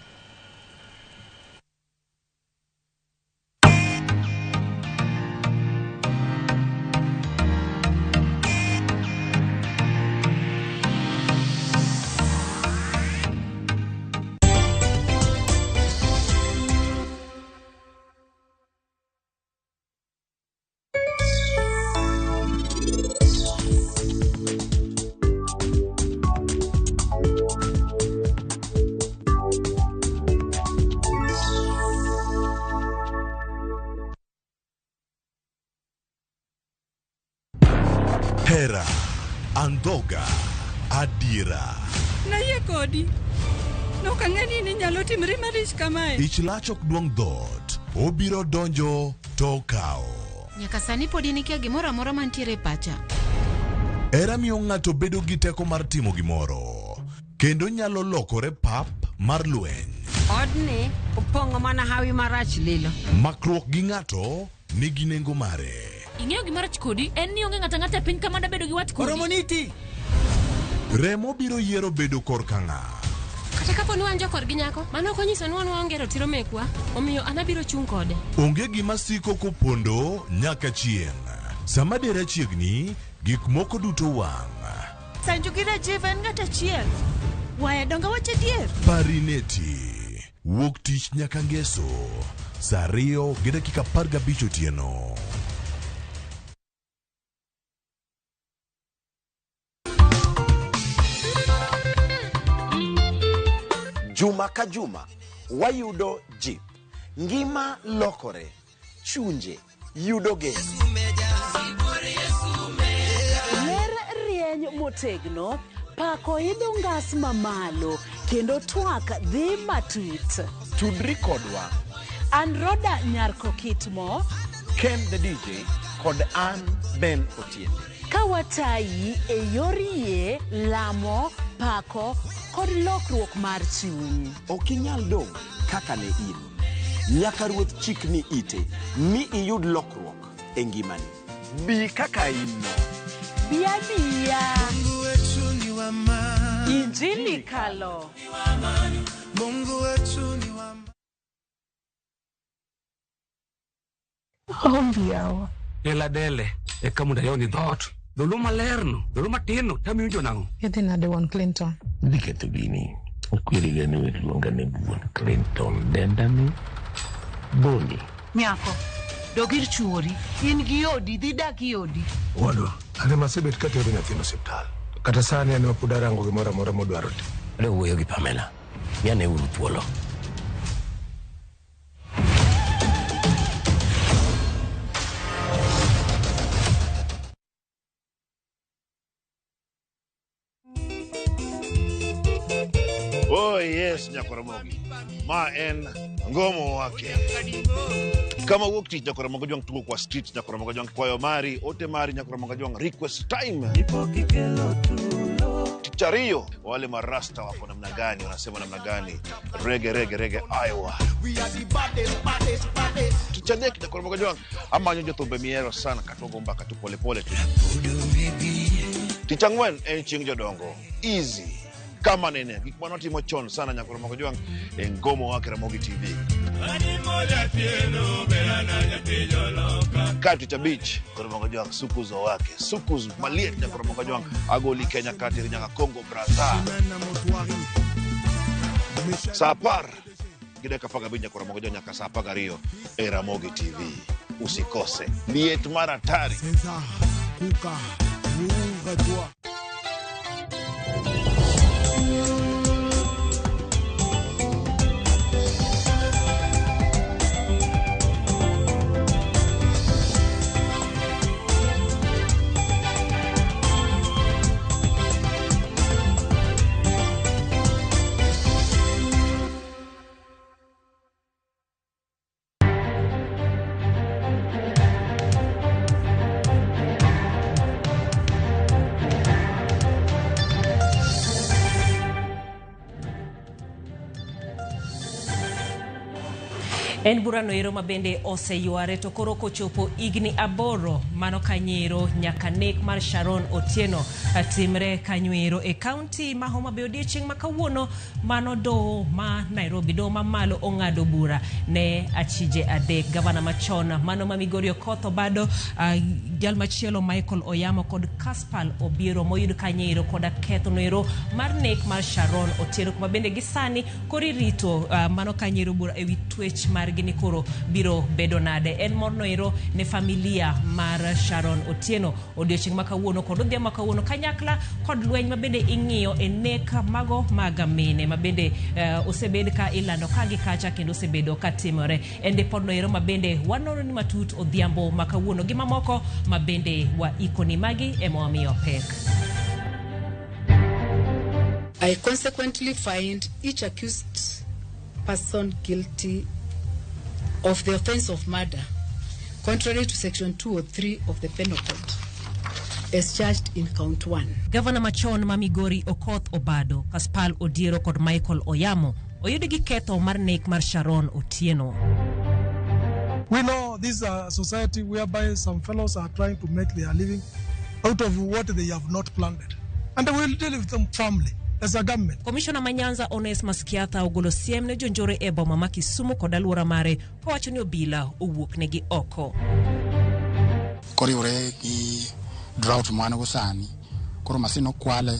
Hera, andhoga, adiera. Nayie kodi. Nok ang'e ni inyalo timri marich kamae. Ich lach ok duong' dhoot, obiro donjo to okawo. Nyaka sani pod in ikia gimoro amora mantiere e pacha. Hera miyo ng'ato bedo gi teko mar timo gimoro, kendo nyalo lokore pap mar lweny. Odni opong'o mana hawi marach lilo. Makruok gi ng'ato nigi nengo mare. Ing'eyo gima rach kodi en ni onge ng'ato ang'ata e piny ka mada bedo gi wat kodi. Oromo niti. Remo biro yiero bedo korka ng'a. Kata kapo ni wan jokorgi nyako, mano ok onyiso ni wan waonge ratiro mekwa, omiyo an abiro chung' kode. Onge gima siko kopondo nyaka chieng'. Sama dera chiegni, gik moko duto wang'. Sanju gi Rajiv en ng'at achiel. Waya donga wach adier. Parineti. Wuok tich nyaka ngeso. Saa 2:15 otieno. Juma ka juma wayudo jip. Ngima lokore, chunje yudo geno. Ler rieny motegno, pako idho ngas mamalo, kendo twak dhi matut. Tudri kodwa. An Roda Nyarko Kitmo, Ken the DJ kod an Ben Otiende. Ka watayi e yor yie, lamo, pako kod lokruok mar chuny. Ok inyal dong' kaka ne in. Nyaka Ruoth chikni ite, mi iyud lokruok e ngimani. Bi kaka in no. Bi abiya. Mungu wetu ni wa amani. Injili kalo. Mungu wetu ni wa amani. Ombi yawa. Ela dele, eka mondo ayawni dhoot. Dholuo malerno, dholuo matinno, tamiwinjo nang'o? Idhi nade wuon Clinton? Idhi ketho gini. Akweriga ni wek luonga ni wuon Clinton. Denda ni Boni. Nyako, dog ir chuori. In gi odi, dhi dak gi odi. Owadwa, an ema asebet katero nyathino osiptal. Kata sani an ema pod arango gimoro amora modwaro timo. Adwa wuoyo gi Pamela. Miane uru thuolo. Oh yes, Nyakoromogi. Ma en ngomo wake. Kama wuok tich Nyakoromogi Jwang' tugo kwa street Nyakoromogi Jwang' kwayo mari, ote mari Nyakoromogi Jwang' request time. Tich ariyo wale marasta wako namna gani, wanasema namna gani? Rege rege rege Iowa. Tich adek Nyakoromogi Jwang' amanyo jothumbe mihero sana katogo mbaka tu polepole tu. Tich ang'wen en chieng' jodongo. Easy. Kama nene gik mane watimo chon sana Nyakoromogi Jwang' e Ngomo Wake Ramogi TV. Ka tich abich Nyakoromogi Jwang' sukuzo wake sukus maliet Nyakoromogi Jwang' agoli Kenya kateri nyaka Congo Brazza. Saa 10 gi dakika 15 Nyakoromogi Jwang' nyaka saa 12 e Ramogi TV. Usikose liet mar hatari. En burano ero ma bende oseyware to koro kochopo higni 8 mano kanyo nyaka nek mar Sharon Otieno timre kanyo ero e kaunti ma Homa Bay odiechieng' ma kawuono mano doho ma Nairobi doho mamalo ong'ado bura ne achije 3 gavana machon mano ma Migori Okoth Obado jal machielo Michael Oyamo kod Caspal Obiero moyud kanyo ero koda ketho no ero mar nek mar Sharon Otieno kuma bende gisani koro irito mano kanyo ero bura ewi twech mar gini koro biro bedo nade. En morno ero ne familia mar Sharon Otieno odiechieng' ma kawuono kod odhiambo ma kawuono kanyakla kod lweny ma bende ing'iyo e nek mago mag mine ma bende osebed ka ilando ka gi kacha kendo osebedo ka timore. En ripodno ero ma bende wanono ni matut odhiambo ma kawuono gi mamoko ma bende waikoni magi ema wamiyo pek. I consequently find each accused person guilty of the offense of murder, contrary to section 203 of the Penal Code, as charged in count 1. Gavana machon ma Migori Okoth Obado, Caspal Odiero kod Michael Oyamo oyud gi ketho mar nek mar Sharon Otieno. We know this is a society whereby some fellows are trying to make their living out of what they have not planted. And we will deal with them firmly as a government. Commissioner ma Nyanza Onesmus Kiatha ogolo siem ne jonjore e boma ma Kisumu kod alwora mare kowacho ni obila owuok negi oko. Koriwore gi drought mwan go sani, koro masin okwale,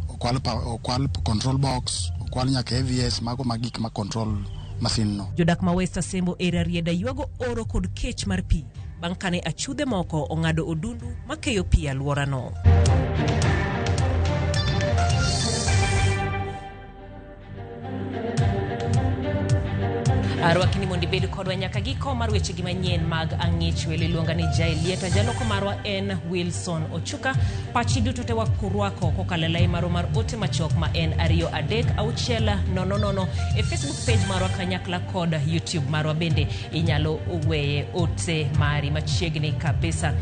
okwal control box, okwal nyaka AVS, mago ma gik ma control masin no. Jodak ma West Asembo e Rarieda ywago oro kod kech mar pi bang' kane achudhe moko ong'ado odundu makeyo pi e alworano. Arwaki ni mondo ibed kodwa nyaka giko mar wechegi manyien mag ang'ich. Welo iluonga ni Jael Lieta, jaloko marwa en Wilson Ochuka. Pachi duto te wakurwako kokalo e lai marwa mar ote machuok ma en 2 3 6 0 0 e Facebook page marwa kanyakla kod YouTube marwa bende inyalo weye ote mari machiegni kabisa.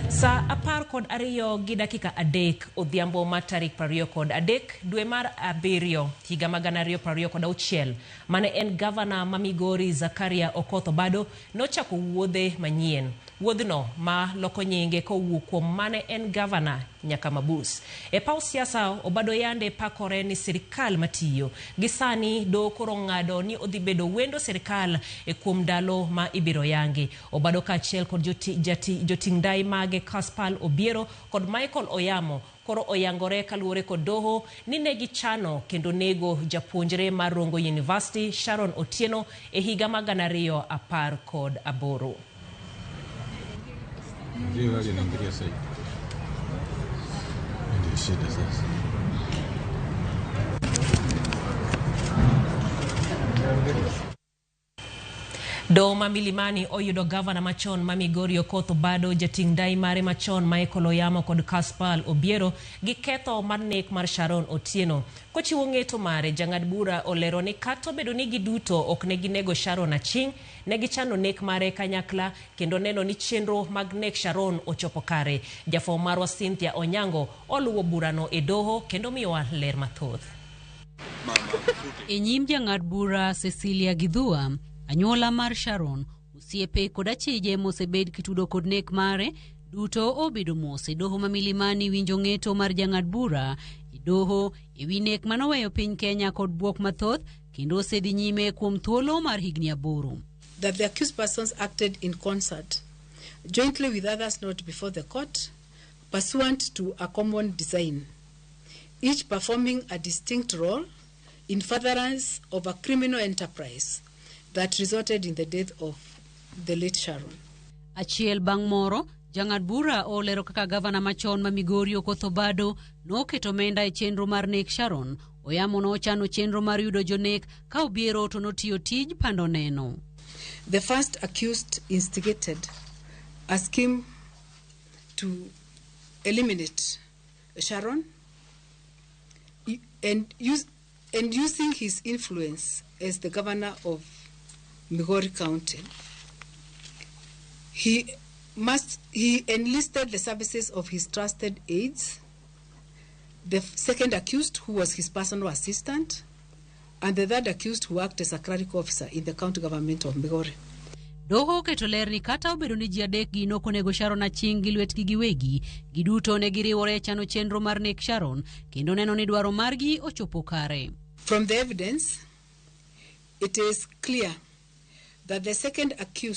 Saa 12:03 odhiambo ma tarik 23 dwe mar 7 higa 2026 mane en gavana ma Migori Zakaria Okoth Obado nochako wuodhe manyien. Wuodhno ma loko nyinge kowuok kuom mane en gavana nyaka mabus. E paw siasa Obado yande pakore ni sirikal matiyo. Gi sani doho koro ng'ado ni odhi bedo wendo sirikal e kuom ndalo ma ibiro yangi. Obado kaachiel kod joting' ndai mage Caspal Obiero kod Michael Oyamo koro oyangore kaluwore kod doho ni ne gichano kendo nego japuonjre mar Rongo University Sharon Otieno e higa mar 2018. Ndio gari inaingilia sasa. Ndio shida sasa. Doho ma Milimani oyudo gavana machon ma Migori Okoth Obado, jating' ndai mare machon Michael Oyamo kod Caspal Obiero gi ketho mar nek mar Sharon Otieno. Kochiwo ng'eto mare, jang'ad bura olero ni kata obedo ni giduto ok ne ginego Sharon aching', ne gichano nek mare kanyakla kendo neno ni chenro mag nek Sharon ochopo kare. Jafwambo marwa Cynthia Onyango oluwo burano e doho kendo miyowa ler mathoth. E nyim jang'ad bura Cecilia Githua, anyuola mar Sharon, osiepe kod achije mosebed kitudo kod nek mare duto obedo mos e doho ma Milimani winjo ng'eto mar jang'ad bura e doho e wi nek manoweyo piny Kenya kod bwok mathoth kendo osedhi nyime kuom thuolo mar higni 8. That the accused persons acted in concert, jointly with others not before the court, pursuant to a common design, each performing a distinct role in furtherance of a criminal enterprise that resulted in the death of the late Sharon. Achiel bang' moro, jang'ad bura olero kaka gavana machon ma Migori Okoth Obado noketo omenda e chenro mar nek Sharon. Oyamo nochano chenro mar yudo jonek ka Obiero to notiyo tij pando neno. The first accused instigated a scheme to eliminate Sharon and using his influence as the governor of Migori County. He enlisted the services of his trusted aides, the second accused, who was his personal assistant, and the third accused, who worked as a clerical officer in the county government of Migori. Doho oketo ler ni kata obedo ni ji adek gi nokonego Sharon Aching' gi lwetgi giwegi, giduto ne giriwore e chano chenro mar nek Sharon kendo neno ni dwaro margi ochopo kare. From the evidence, it is clear that the second accused